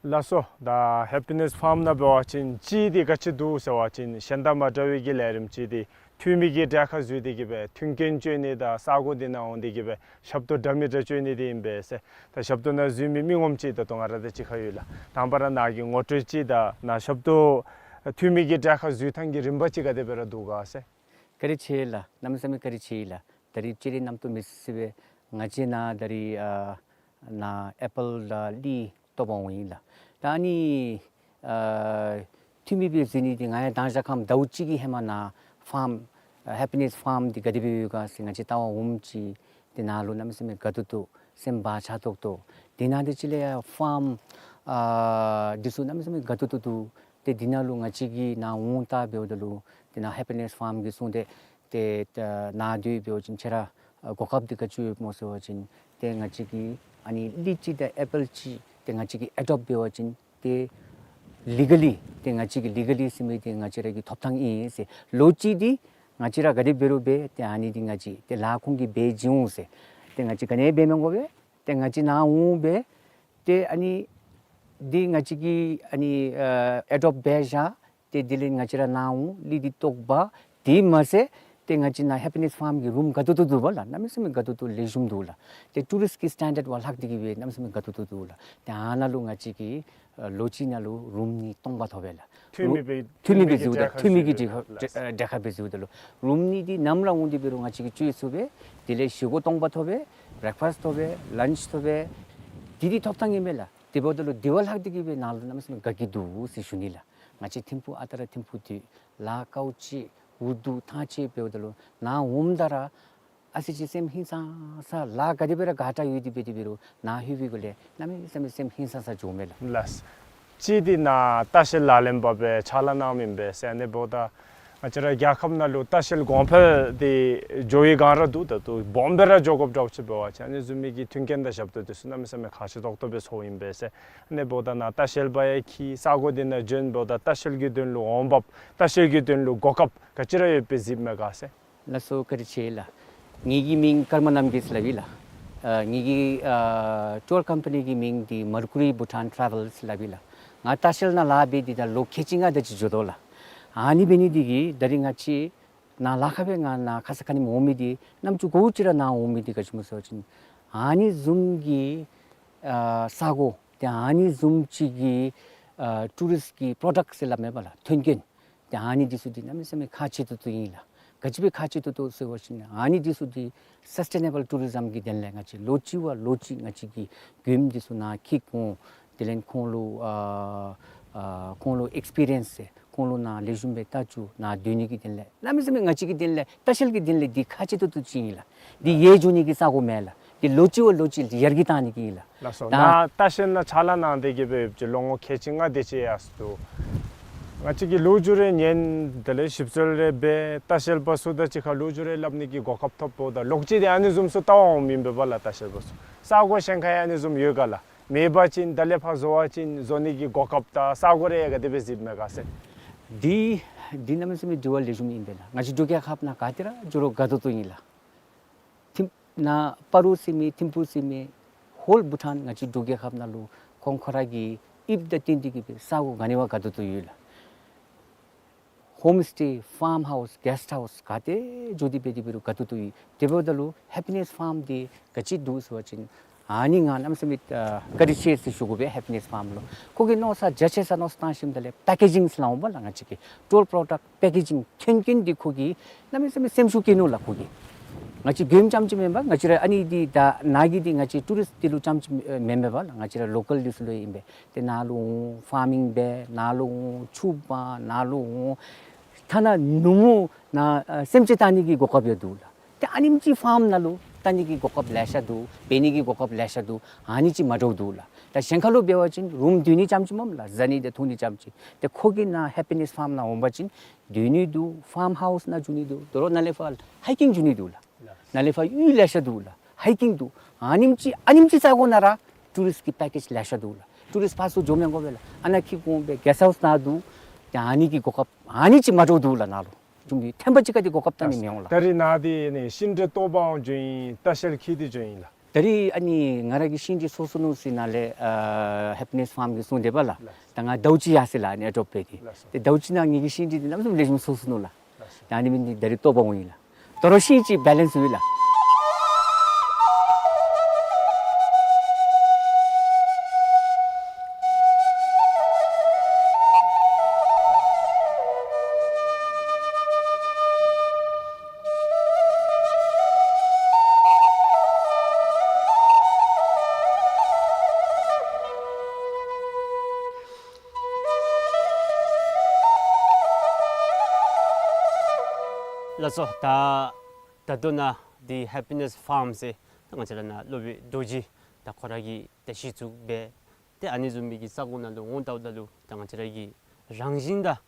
ལགས་སོ། ད་ཧེ་པི་ནེས་ཕཱརམ་ནང་འབད་བ་ཅིན་གཅིག་འདི་ག་ཅི་འདུག་ཟེར་བ་ཅིན་གཞན་དང་མ་འདྲ་བའི་གི་ལས་རིམ་ཅིག་འདི་འཐུས་མི་གི་གྲལ་ཁར་འཛུལ་ཏེ་གི་སྦེ་མཐུན་རྐྱེན་སྤྱོད་ནི་དང་ས་གོ་འདི་ནང་འོང་སྟེ་གི་སྦེ་ཞབས་ཏོག་འདྲ་མི་འདྲ་སྤྱོད་ནི་འདི་ཨིན་པས་ཟེར། ད་ཞབས་ཏོག་ནང་འཛུལ་མི་མི་ངོམ་ཅིག་ད་ལྟོ་ང་ར་དང་གཅིག་ཁར་ཡོད་ལགས། དང་པ་ར་ནཱ་གི་ངོ་སྤྲོད་ཅིག་དང་ནཱ་ཞབས་ཏོག་འཐུས་མི་གི་གྲལ་ཁར་འཛུལ་ཐངས་ཀྱི་རིམ་པ་ཅིག་ག་དེ་སྦེ་ར་འདུག་ག་ཟེར། བཀའ་དྲིན་ཆེ་ལགས། གནམ་མེད་ས་མེད་བཀའ་དྲིན་ཆེ་ལགས། ད་རིས་སྤྱིར་ར་རྣམ་རྟོག་མེད་ས་སྦེ་ང་བཅས་ནཱ་ད་རིས་ཨ་ནཱ་ཨེ་པཱལ་དང་གླི་བཏོག་པར་འོང་ཡི་ལགས། ད་ཨ་ནི་ཨ་འཐུས་མི་སྦེ་འཛུལ་ནི་འདི་ང་ཡང་མདང་ཞག་ཁམས་ཟླཝ་གཅིག་གི་ཧེ་མ་ནཱ་ཕཱརམ་ཨ་ཧེ་པི་ནེས་ཕཱརམ་འདི་ག་དེ་སྦེ་ཡོད་ག་ཟེར་ང་བཅས་བལྟ་བར་འོངམ་ཅིག་འདི་ནང་ལུ་གནམ་མེད་ས་མེད་དགའ་ཏོག་ཏོ་སེམས་བག་ཆགས་ཏོག་ཏོ། དེ་ནང་འདི་ཅིག་ལས་ཡང་ཕཱརམ་ཨ་འདི་ཚུ་གནམ་མེད་ས་མེད་དགའ་ཏོག་ཏོ་འདུག། ཏེ་འདི་ནང་ལུ་ང་བཅས་ཀྱིས་ནཱ་འོང་བལྟ་འབདཝ་ད་ལུ་འདི་ནང་ཧེ་པི་ནེས་ཕཱརམ་གྱིས་གསུངས་ཏེ་ཏེ་ད་ནཱ་སྡོད་འབད་བ་ཅིན་ཁྱེད་ར་ཨ་གོ་སྐབས་འདི་ག་ཅི་ཡོདཔ་སྨོ་ཟེར་བ་ཅིན་ཏེ་ང་བཅས་ཀྱིས་ཨ་ནི་གླི་ཅིག་དང་ཨེ་པཱལ་ཅིག་ཏེ་ང་བཅས་ཀྱིས་ཨེ་ཌོབཊ་འབད་བ་ཅིན་ཏེ་ལི་ག་ལི་ཏེ་ང་བཅས་ཀྱི་ལི་ག་ལི་ཟེར་མི་འདི་ང་བཅས་ར་གི་ཐོབ་ཐངས་ཨིན་ཟེར། ལོ་གཅིག་འདི་ང་བཅས་ར་ག་དེ་འབད་རུང་འབད་ཏེ་ཨ་ནི་འདི་ང་བཅས་ཏེ་ལཱ་ཁོང་གིས་འབད་བྱིན་འོང་ཟེར། ཏེ་ང་བཅས་ག་ནི་འབད་མི་དགོ་པས། ཏེ་ང་བཅས་ནཱ་འོང་འབད་ཏེ་ཨ་ནི་འདི་ང་བཅས་ཀྱིས་ཨ་ནི་ཨ་ཨེ་ཌོབཊ་འབད་བཞག། ཏེ་དེ་ལས་ང་བཅས་ར་ནཱ་འོང་གླི་འདི་བཏོག་པ། དེ་མ་ཚད་ཏེ་ང་བཅས་ནཱ་ཧེ་པི་ནེས་ཕཱརམ་གྱི་རུམ་དགའ་ཏོག་ཏོ་འདུག་པ་ལགས། གནམ་མེད་ས་མེད་དགའ་ཏོག་ཏོ་ལེགས་ཤོམ་འདུག་ལགས། ཏེ་ཊུ་རིསཊ་ཀྱི་སི་ཊེན་ཌརཌ་བ་ལྷག་སྟེ་གི་སྦེ་གནམ་མེད་ས་མེད་དགའ་ཏོག་ཏོ་འདུག་ལགས། ཏེ་ཨ་ནཱ་ལུ་ང་བཅས་ཀྱིས་ཨ་ལོ་གཅིག་ནང་ལུ་རུམ་གཉིས་སྟོང་པ་ཐོབ་པས་ལགས། འཐུས་མི་སྦེ་འཐུས་མི་གི་འཐུས་མི་གི་འཛུལཝ་ད་འཐུས་མི་གི་འཛུལ་ལགས། གྲལ་ཁར་སྦེ་འཛུལཝ་ད་ལུ་རུམ་གཉིས་འདི་ནམ་ར་འོང་སྟེ་འབད་རུང་ང་བཅས་ཀྱིས་སྤྱོད་ཚུགས་པས། དེ་ལས་བཞེས་སྒོ་སྟོང་པ་ཐོབ་པས། བྷེ་རེག་ཕཱསཊ་ཐོབ་པས། ལཱནཆ་ཐོབ་པས། དེ་འདི་ཐོབ་ཐངས་ཨིན་མས་ལགས། དེ་འབདཝ་ད་ལུ་དེ་བ་ལྷག་སྟེ་གི་སྦེ་ནཱ་ལུ་གནམ་མེད་ས་མེད་དགའ་སྐྱིད་འདུག་ཟེར་ཞུ་ནི་ལགས། ང་བཅས་ཐིམ་ཕུག་ཨ་རྟག་ར་ཐིམ་ཕུག་འདི་ལཱ་དཀའཝ་སྤྱད་འུ་སྡུག་ཐང་ཆད་འབདཝ་ད་ལུ་ནཱ་འོངམ་ད་ར་ཨ་ཙི་ཅིག་སེམས་ཧིང་སངས་ས་ལཱ་ག་དེ་སྦེ་ར་དགའ་དྲགས་ཡོད་དེ་འབད་དེ་འབད་རུང་ནཱ་ལྷོད་པའི་སྒང་ལས་གནམ་མེད་ས་མེད་སེམས་ཧིང་སངས་ས་འགྱོཝ་མས་ལགས། ལགས། གཅིག་འདི་ནཱ་ལྟ་བཤལ་ལག་ལེན་པ་སྦེ་ཕྱག་ལཱ་གནངམ་ཨིན་པས་ཟེར། ཨ་ནི་འབདཝ་ད་ང་བཅས་ར་རྒྱལ་ཁབ་ནང་ལུ་ལྟ་བཤལ་གོང་འཕེལ་འདི་འགྱོ་བའི་སྒང་ར་འདུག། ད་ལྟོ་སྦོམ་སྦེ་ར་འགྱོ་དགོཔ་འདྲཝ་ཅིག་འབད་བ་ཅིན་ཨ་ནི་བཟུམ་མའི་གི་མཐུན་རྐྱེན་དང་ཞབས་ཏོག་འདི་ཚུ་གནམ་མེད་ས་མེད་ཁག་ཆེ་ཏོག་ཏོ་སྦེ་ཚོརཝ་ཨིན་པས་ཟེར། ཨ་ནི་འབདཝ་ད་ནཱ་ལྟ་བཤལ་པ་ཡང་འཁྱིད་ས་གོ་འདི་ནང་འབྱོན་འབདཝ་ད་ལྟ་བཤལ་གྱི་དོན་ལུ་འོང་འབབ་ལྟ་བཤལ་གྱི་དོན་ལུ་གོ་སྐབས་ག་ཅི་ར་ཡོད་པའི་གཟིགསཔ་མས་ག་ཟེར། ལགས་སོ། བཀའ་དྲིན་ཆེ་ལགས། ངེ་གི་མིང་ཀརྨ་རྣམ་རྒྱལ་ཟེར་སླབ་ཨིན་ལགས། ཨ་ངེ་གི་ཨ་ཊུར་ཀམ་པ་ནི་གི་མིང་འདི་Mercury Bhutan Travel ཟེར་སླབ་ཨིན་ལགས། ང་ལྟ་བཤལ་ནང་ལཱ་འབད་དེ་ད་ལོ་ཁལ་གཅིག་ལྔ་དེ་ཅིག་འགྱོ་དོ་ལགས། ཨ་ནི་འབད་ནི་འདི་གིས་ད་རིས་ང་བཅས་ནཱ་ལཱ་ཁག་སྦེ་ང་ནཱ་ཁ་ཙ་ཁ་ཉིནམ་འོང་མི་འདི་རྣམ་ཅོ་གོ་ཅི་ར་ནཱ་འོང་མི་འདི་ག་ཅི་སྨོ་ཟེར་བ་ཅིན་ཨ་ནི་བཟུམ་གྱི་ཨ་ས་གོ་ཏེ་ཨ་ནི་བཟུམ་ཅིག་གི་ཨ་ཊུ་རིསཊ་ཀྱི་པྲོ་ཌཀཊ་ཟེར་སླབ་མས་པ་ལགས། མཐུན་རྐྱེན་ཏེ་ཨ་ནི་འདི་ཚུ་འདི་གནམ་མེད་ས་མེད་ཁག་ཆེ་ཏོག་ཏོ་ཨིན་ལགས། ག་ཅི་སྦེ་ཁག་ཆེ་ཏོག་ཏོ་ཟེར་བ་ཅིན་ཨ་ནི་འདི་ཚུ་འདི་སཱསི་ཊེ་ནེ་བཱལ་ཊུ་རི་ཛམ་གྱི་དོན་ལས་ང་བཅས་ལོ་གཅིག་བ་ལོ་གཅིག་ང་བཅས་ཀྱིས་མགྱོནམ་འདི་ཚུ་ནཱ་འཁྱིད་འོང་། དེ་ལས་ཁོང་ལུ་ཨ་ ཨ་ཁོང་ལུ་ཨེགསི་པི་རི་ཡནསི་ཟེར་ཁོང་ལུ་ནཱ་ལེགས་ཤོམ་སྦེ་ལྟ་བཅུག། ནཱ་སྡོད་ནི་གི་དོན་ལས་གནམ་མེད་ས་མེད་ང་བཅས་ཀྱི་དོན་ལས་ལྟ་བཤལ་གྱི་དོན་ལས་འདི་ཁག་ཆེ་ཏོག་ཏོ་ཅིག་ཨིན་ལགས། འདི་ཡལ་འགྱོ་ནི་གི་ས་གོ་མེན་ལགས། འདི་ལོ་གཅིག་བ་ལོ་གཅིག་ཡར་རྒྱས་བཏང་ནི་གི་ཨིན་ལགས། ལགས་སོ། ད་ནཱ་ལྟ་བཤལ་ནང་ཕྱག་ལཱ་གནང་སྟེ་གི་སྦེ་ལོ་ངོ་ཁལ་གཅིག་ལྔ་དེ་ཅིག་ཡར་སོང་འདུག། ང་བཅས་ཀྱིས་ལོ་རྒྱུས་རེ་ཉན། དེ་ལས་ཞིབ་འཚོལ་རེ་འབད། ལྟ་བཤལ་པ་ཚུ་དང་གཅིག་ཁར་ལོ་རྒྱུས་རེ་སླབ་ནི་གི་གོ་སྐབས་ཐོབ་འོང་། ད་ལོག་སྟེ་འདི་ཨ་ནི་བཟུམ་ཚུ་བལྟ་བར་འོང་མི་ཨིན་པས་ལགས། ལྟ་བཤལ་པ་ཚུ་ས་གོ་གཞན་ཁར་ཡང་ཨ་ནི་བཟུམ་ཡོད་ག་ལགས། མེད་པ་ཅིན་ད་ལས་ཕར་བཟོ་བ་ཅིན་བཟོ་ནི་གི་གོ་སྐབས་དང་ས་གོ་རེ་ག་དེ་སྦེ་གཟིགས་མས་ག་ཟེར། འདི་འདི་གནམ་མེད་ས་མེད་དྲི་བ་ལེགས་ཤོམ་ཨིན་པས་ལགས། ང་བཅས་འབྲུག་རྒྱལ་ཁབ་ནང་ག་ཏེ་ར་འགྱོ་རུང་དགའ་ཏོག་ཏོ་ཨིན་ལགས། ཐིམ་ནཱ་སྤ་རོ་ཟེར་མི་ཐིམ་ཕུ་ཟེར་མི་ཧོལ་བྷུ་ཊཱན་ང་བཅས་འབྲུག་རྒྱལ་ཁབ་ནང་ལུ་ཁོང་ཁོ་ར་གི་དབྱིབས་དང་བསྟུན་ཏེ་གི་སྦེ་ས་གོ་ག་ནི་བ་དགའ་ཏོག་ཏོ་ཡོད་ལགས། ཧོམ་སི་ཊེ་ཕཱརམ་ཧའུསི་གེསཊ་ཧའུསི་ག་ཏེ་འགྱོ་སྟེ་འབད་དེ་འབད་རུང་དགའ་ཏོག་ཏོ་ཨིན། དེ་འབདཝ་ད་ལུ་ཧེ་པི་ནེསི་ཕཱརམ་འདི་ག་ཅི་འདུག་ཟེར་བ་ཅིན་ཨ་ནི་ང་གནམ་མེད་ས་མེད་ཨ་བཀའ་དྲིན་ཆེ་ཟེར་ཞུ་དགོ་པས། ཧེ་པི་ནེསི་ཕཱརམ་ལུ་ཁོ་གི་མནོ་ས་རྒྱ་ཆེ་ས་མནོ་བཏང་ཞིནམ་ད་ལས་པེ་ཀེ་ཇིང་ཟེར་སླབ་འོང་པ་ལགས། ང་བཅས་ཀྱི་ཊོལ་པྲོ་ཌཀཊ་པེ་ཀེ་ཇིང་ཐོན་སྐྱེད་འདི་ཁོ་གིས་གནམ་མེད་ས་མེད་སེམས་ཤུགས་བསྐྱེད་ནུག་ལགས། ཁོ་གིས་ང་བཅས་མགྱོནམ་རྐྱངམ་ཅིག་མེན་པར་ང་བཅས་ར་ཨ་ནི་འདི་ད་ནཱ་གི་འདི་ང་བཅས་ཊུ་རིསཊ་འདི་ལུ་རྐྱངམ་ཅིག་མེན་པས་ལགས། ང་བཅས་ར་ལོ་ཀཱལ་འདི་ཚུ་ལུ་ཨིན་པས། ཏེ་ནཱ་ལུ་འོང་ཕཱར་མིང་འབད། ནཱ་ལུ་འོང་ཕྱུགཔ་འབད། ནཱ་ལུ་འོང་ཐ་ན་ནུབ་མོ་ནཱ་ཨ་སེམས་ཅན་བལྟ་ནི་གི་གོ་སྐབས་ཡང་འདུག་ལགས། ཏེ་ཨ་ནེམ་ཅིག་ཕཱརམ་ནང་ལུ་བལྟ་ནི་གི་གོ་སྐབས་ལེ་ཤ་འདུག། འབད་ནི་གི་གོ་སྐབས་ལེ་ཤ་འདུག། ཨ་ནི་ཅིག་མ་འདྲཝ་འདུག་ལགས། ད་གཞན་ཁར་ལུ་འབད་བ་ཅིན་རུམ་སྡོད་ནི་རྐྱངམ་ཅིག་མེན་ལགས། བཟའ་ནི་དང་འཐུང་ནི་རྐྱངམ་ཅིག། ཏེ་ཁོ་གི་ནཱ་ཧེ་པི་ནེསི་ཕཱརམ་ནང་འོང་པ་ཅིན་སྡོད་ནི་འདུག། ཕཱརམ་ཧའུསི་ནང་འགྱོ་ནི་འདུག། དོ་རུང་ནཱ་ལས་ཕར་ཧའི་ཀིང་འགྱོ་ནི་འདུག་ལགས། ནཱ་ལས་ཕར་གཡུས་ལེ་ཤ་འདུག་ལགས། ཧའི་ཀིང་འདུག། ཨ་ནེམ་ཅིག་ཨ་ནེམ་ཅིག་ས་གོ་ནང་ར་ཊུ་རིསཊ་གི་པེ་ཀེཇ་ལེ་ཤ་འདུག་ལགས། ཊུ་རིསཊ་ཕར་ཚུར་འགྱོ་མི་དགོ་པས་ལགས། ཨ་ནཱ་འཁྱིད་འོང་སྦེ་གེསཊ་ཧའུསི་ནང་འདུག། ཏེ་ཨ་ནི་གི་གོ་སྐབས་ཨ་ནི་ཅིག་མ་འདྲཝ་འདུག་ལགས། ནཱ་ལུ་ཁྱིམ་གྱི་ཐེམ་པ་ཅིག་ག་དེ་གོ་སྐབས་བལྟ་ནི་མི་འོང་ལགས། ད་རིས་ནཱ་འདི་ནི་ཤིང་འབྲས་བཏོག་པར་འགྱོཝ་ཨིན། ལྟ་བཤལ་འཁྱིད་དེ་འགྱོཝ་ཨིན་ལགས། ད་རིས་ཨ་ནི་ང་ར་གི་ཤིང་འབྲས་སོ་སོ་ནུག་ཟེར་ནཱ་ལས་ཨ་ཧེ་པི་ནེསི་ཕཱརམ་གྱིས་གསུངས་དེས་པ་ལགས། ལགས། ད་ང་ཟླཝ་གཅིག་ཡར་སོ་ཡི་ལགས། ཨ་ནི་ཨེ་ཌོབ་འབད་དེ། ལགས་སོ། ཏེ་ཟླཝ་གཅིག་ནང་ངེ་གི་ཤིང་འབྲས་འདི་གནམ་མེད་ས་མེད་ལེགས་ཤོམ་སོ་སོ་ནུག་ལགས། ལགས་སོ། ད་ཨ་ནི་འབད་ནི་འདི་ད་རིས་བཏོག་པར་འོང་ཡི་ལགས། དོ་རུང་ཤིང་ཅིག་བེ་ལེནསི་ཡོད་ལགས། ལགས་སོ། ད་ད་ལྟོ་ནཱ་འདི་ཧེ་པི་ནེསི་ཕཱརམ་ཟེར་ད་ང་བཅས་ར་ནཱ་སློབ་དཔོན་རྡོ་རྗེ་ད་ཁོ་ར་གིས་ད་གཞི་བཙུགས་འབད། ཏེ་ཨ་ནི་བཟུམ་མའི་གི་ས་གོ་ནང་ལུ་འོང་ལྟཝ་ད་ལུ་ད་ང་བཅས་ར་གི་རང་བཞིན་དང་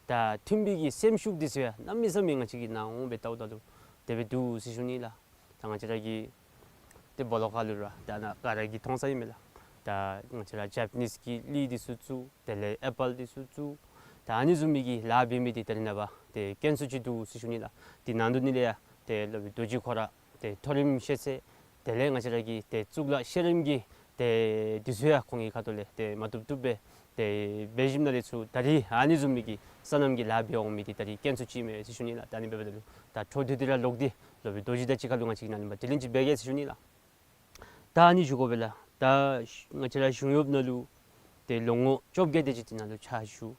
ད་མཐུན་པའི་གི་སེམས་ཤུགས་འདི་ཚུ་ཡང་གནམ་མེད་ས་མེད་ང་བཅས་ཀྱིས་ནཱ་འོང་སྦེ་ལྟཝ་ད་ལུ་དེ་སྦེ་འདུག་ཟེར་ཞུ་ནི་ལགས། ད་ང་བཅས་ར་གི་ཏེ་སྦོ་ལོགས་ཁར་ལུ་ར་ད་ནཱ་ག་ར་གིས་མཐོང་ས་ཨིན་མས་ལགས། ད་ང་བཅས་ར་ཇ་པ་ནིསི་གི་ལི་འདི་ཚུ་བཙུགས། དེ་ལས་ཨེ་པཱལ་འདི་ཚུ་བཙུགས། ད་ཨ་ནི་བཟུམ་མའི་གི་ལཱ་འབད་མི་འདི་ད་རིས་ནངས་པ་ཏེ་དཀོན་སུ་ཅིག་འདུག་ཟེར་ཞུ་ནི་ལགས། འདི་ནང་དོག་ནང་ལས་ཡང་ཏེ་སློབ་དཔོན་རྡོ་རྗེ་ཁོ་ར་ཏེ་མཐོ་རིམ་ཤེས་ཚད་དེ་ལས་ང་བཅས་ར་གི་ཏེ་གཙུག་ལག་ཤེས་རིག་གི་ཏེ་འདི་ཚུ་ཡང་ཁོང་གི་ཁ་ཐུག་ལས་ཏེ་མ་བཏུབ་བཏུབ་སྦེ་ཏེ་འབད་ཞིནམ་ལས་ཚུར་ད་རིས་ཨ་ནི་བཟུམ་མའི་གི་སོ་ནམ་གྱི་ལཱ་འབད་འོང་མི་འདི་ད་རིས་དཀོན་སུ་ཅིག་མས་ཟེར་ཞུ་ནི་ལགས། ད་ཨ་ནི་འབདཝ་ད་ལུ་ད་འཕྲོ་མཐུད་དེ་ར་ལོག་སྟེ་སློབ་དཔོན་རྡོ་རྗེ་དང་གཅིག་ཁར་ལུ་ང་བཅས་ཀྱིས་ནཱ་ལུ་མ་དྲི་ལན་ཅིག་འབད་གེ་ཟེར་ཞུ་ནི་ལགས། ད་ཨ་ནི་ཞུ་དགོ་པས་ལགས། ད་ང་བཅས་ར་གཞུང་གཡོགཔ་ནང་ལུ་ཏེ་ལོ་ངོ་བཅོ་བརྒྱད་དེ་ཅིག་འདི་ནང་ལུ་ཕྱག་ཞུ།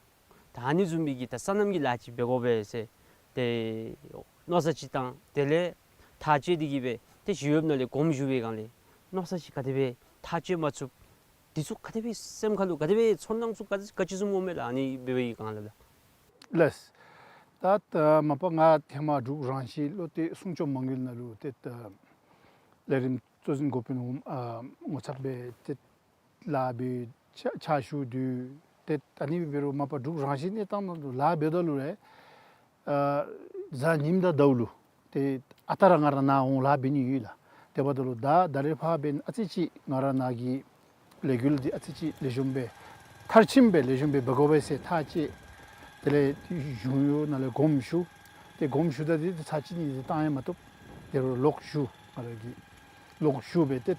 ད་ཨ་ནི་བཟུམ་མའི་གི་ད་སོ་ནམ་གྱི་ལཱ་ཅིག་འབད་དགོ་པས་ཟེར་ཏེ་མནོ་བསམ་ཅིག་བཏང་། དེ་ལས་ཐག་བཅད་དེ་གི་སྦེ་ཏེ་གཞུང་གཡོགཔ་ནང་ལས་དགོངསམ་ཞུ་བའི་སྒང་ལས་མནོ་བསམ་ཅིག་ག་དེ་སྦེ་ཐག་བཅད་མ་ཚུགས། འདི་ཚུ་ག་དེ་སྦེ་སེམས་ཁར་ལུ་ག་དེ་སྦེ་ཚོར་སྣང་ཚུ་ག་ག་ཅི་བཟུམ་འོང་མས་ལགས། ཨ་ནི་འབད་བའི་སྒང་ལས་ལགས། ལགས། ད་ད་མ་པ་ང་ཧེ་མ་འབྲུག་རང་བཞིན་བློ་གཏད་སྲུང་སྐྱོབ་མ་དངུལ་ནང་ལུ་ཏེ་ད་ལས་རིམ་གཙོ་འཛིན་འགོ་དཔོན་འོགམ་ཨ་ངོ་ཚབ་སྦེ་ཏེ་ལཱ་འབད་ཕྱག་ཕྱག་ཞུ་དོ། ཏེ་ཨ་ནི་འབད་རུང་མ་པ་འབྲུག་རང་བཞིན་གནས་སྟངས་ནང་ལུ་ལཱ་འབདཝ་ད་ལུ་ར་ཨ་གཟའ་ཉིམ་དང་ཟླཝ་ལུ་ཏེ་ཨ་རྟག་ར་ང་ར་ནཱ་འོང་ལཱ་འབད་ནི་ཡོད་ལགས། དེ་འབདཝ་ད་ལུ་ད་ད་རེས་ཕར་འབདན་ཨ་ཙི་ཅིག་ང་ར་ནཱ་གི་ལས་འགུལ་འདི་ཨ་ཙི་ཅིག་ལེགས་ཤོམ་སྦེ་མཐར་ཕྱིནམ་སྦེ་ལེགས་ཤོམ་སྦེ་འབད་དགོ་པས་ཟེར་ཐག་བཅད། དེ་ལས་གཞུང་གཡོག་ནང་ལས་དགོངསམ་ཞུ། ཏེ་དགོངསམ་ཞུཝ་ད་འདི་ཚར་གཅིག་གཉིས་ཅིག་བཏང་ཡང་མ་བཏུབ། དེ་རུང་ལོག་ཞུ། ང་ར་གིས་ལོག་ཞུ་སྦེ་ཏེ་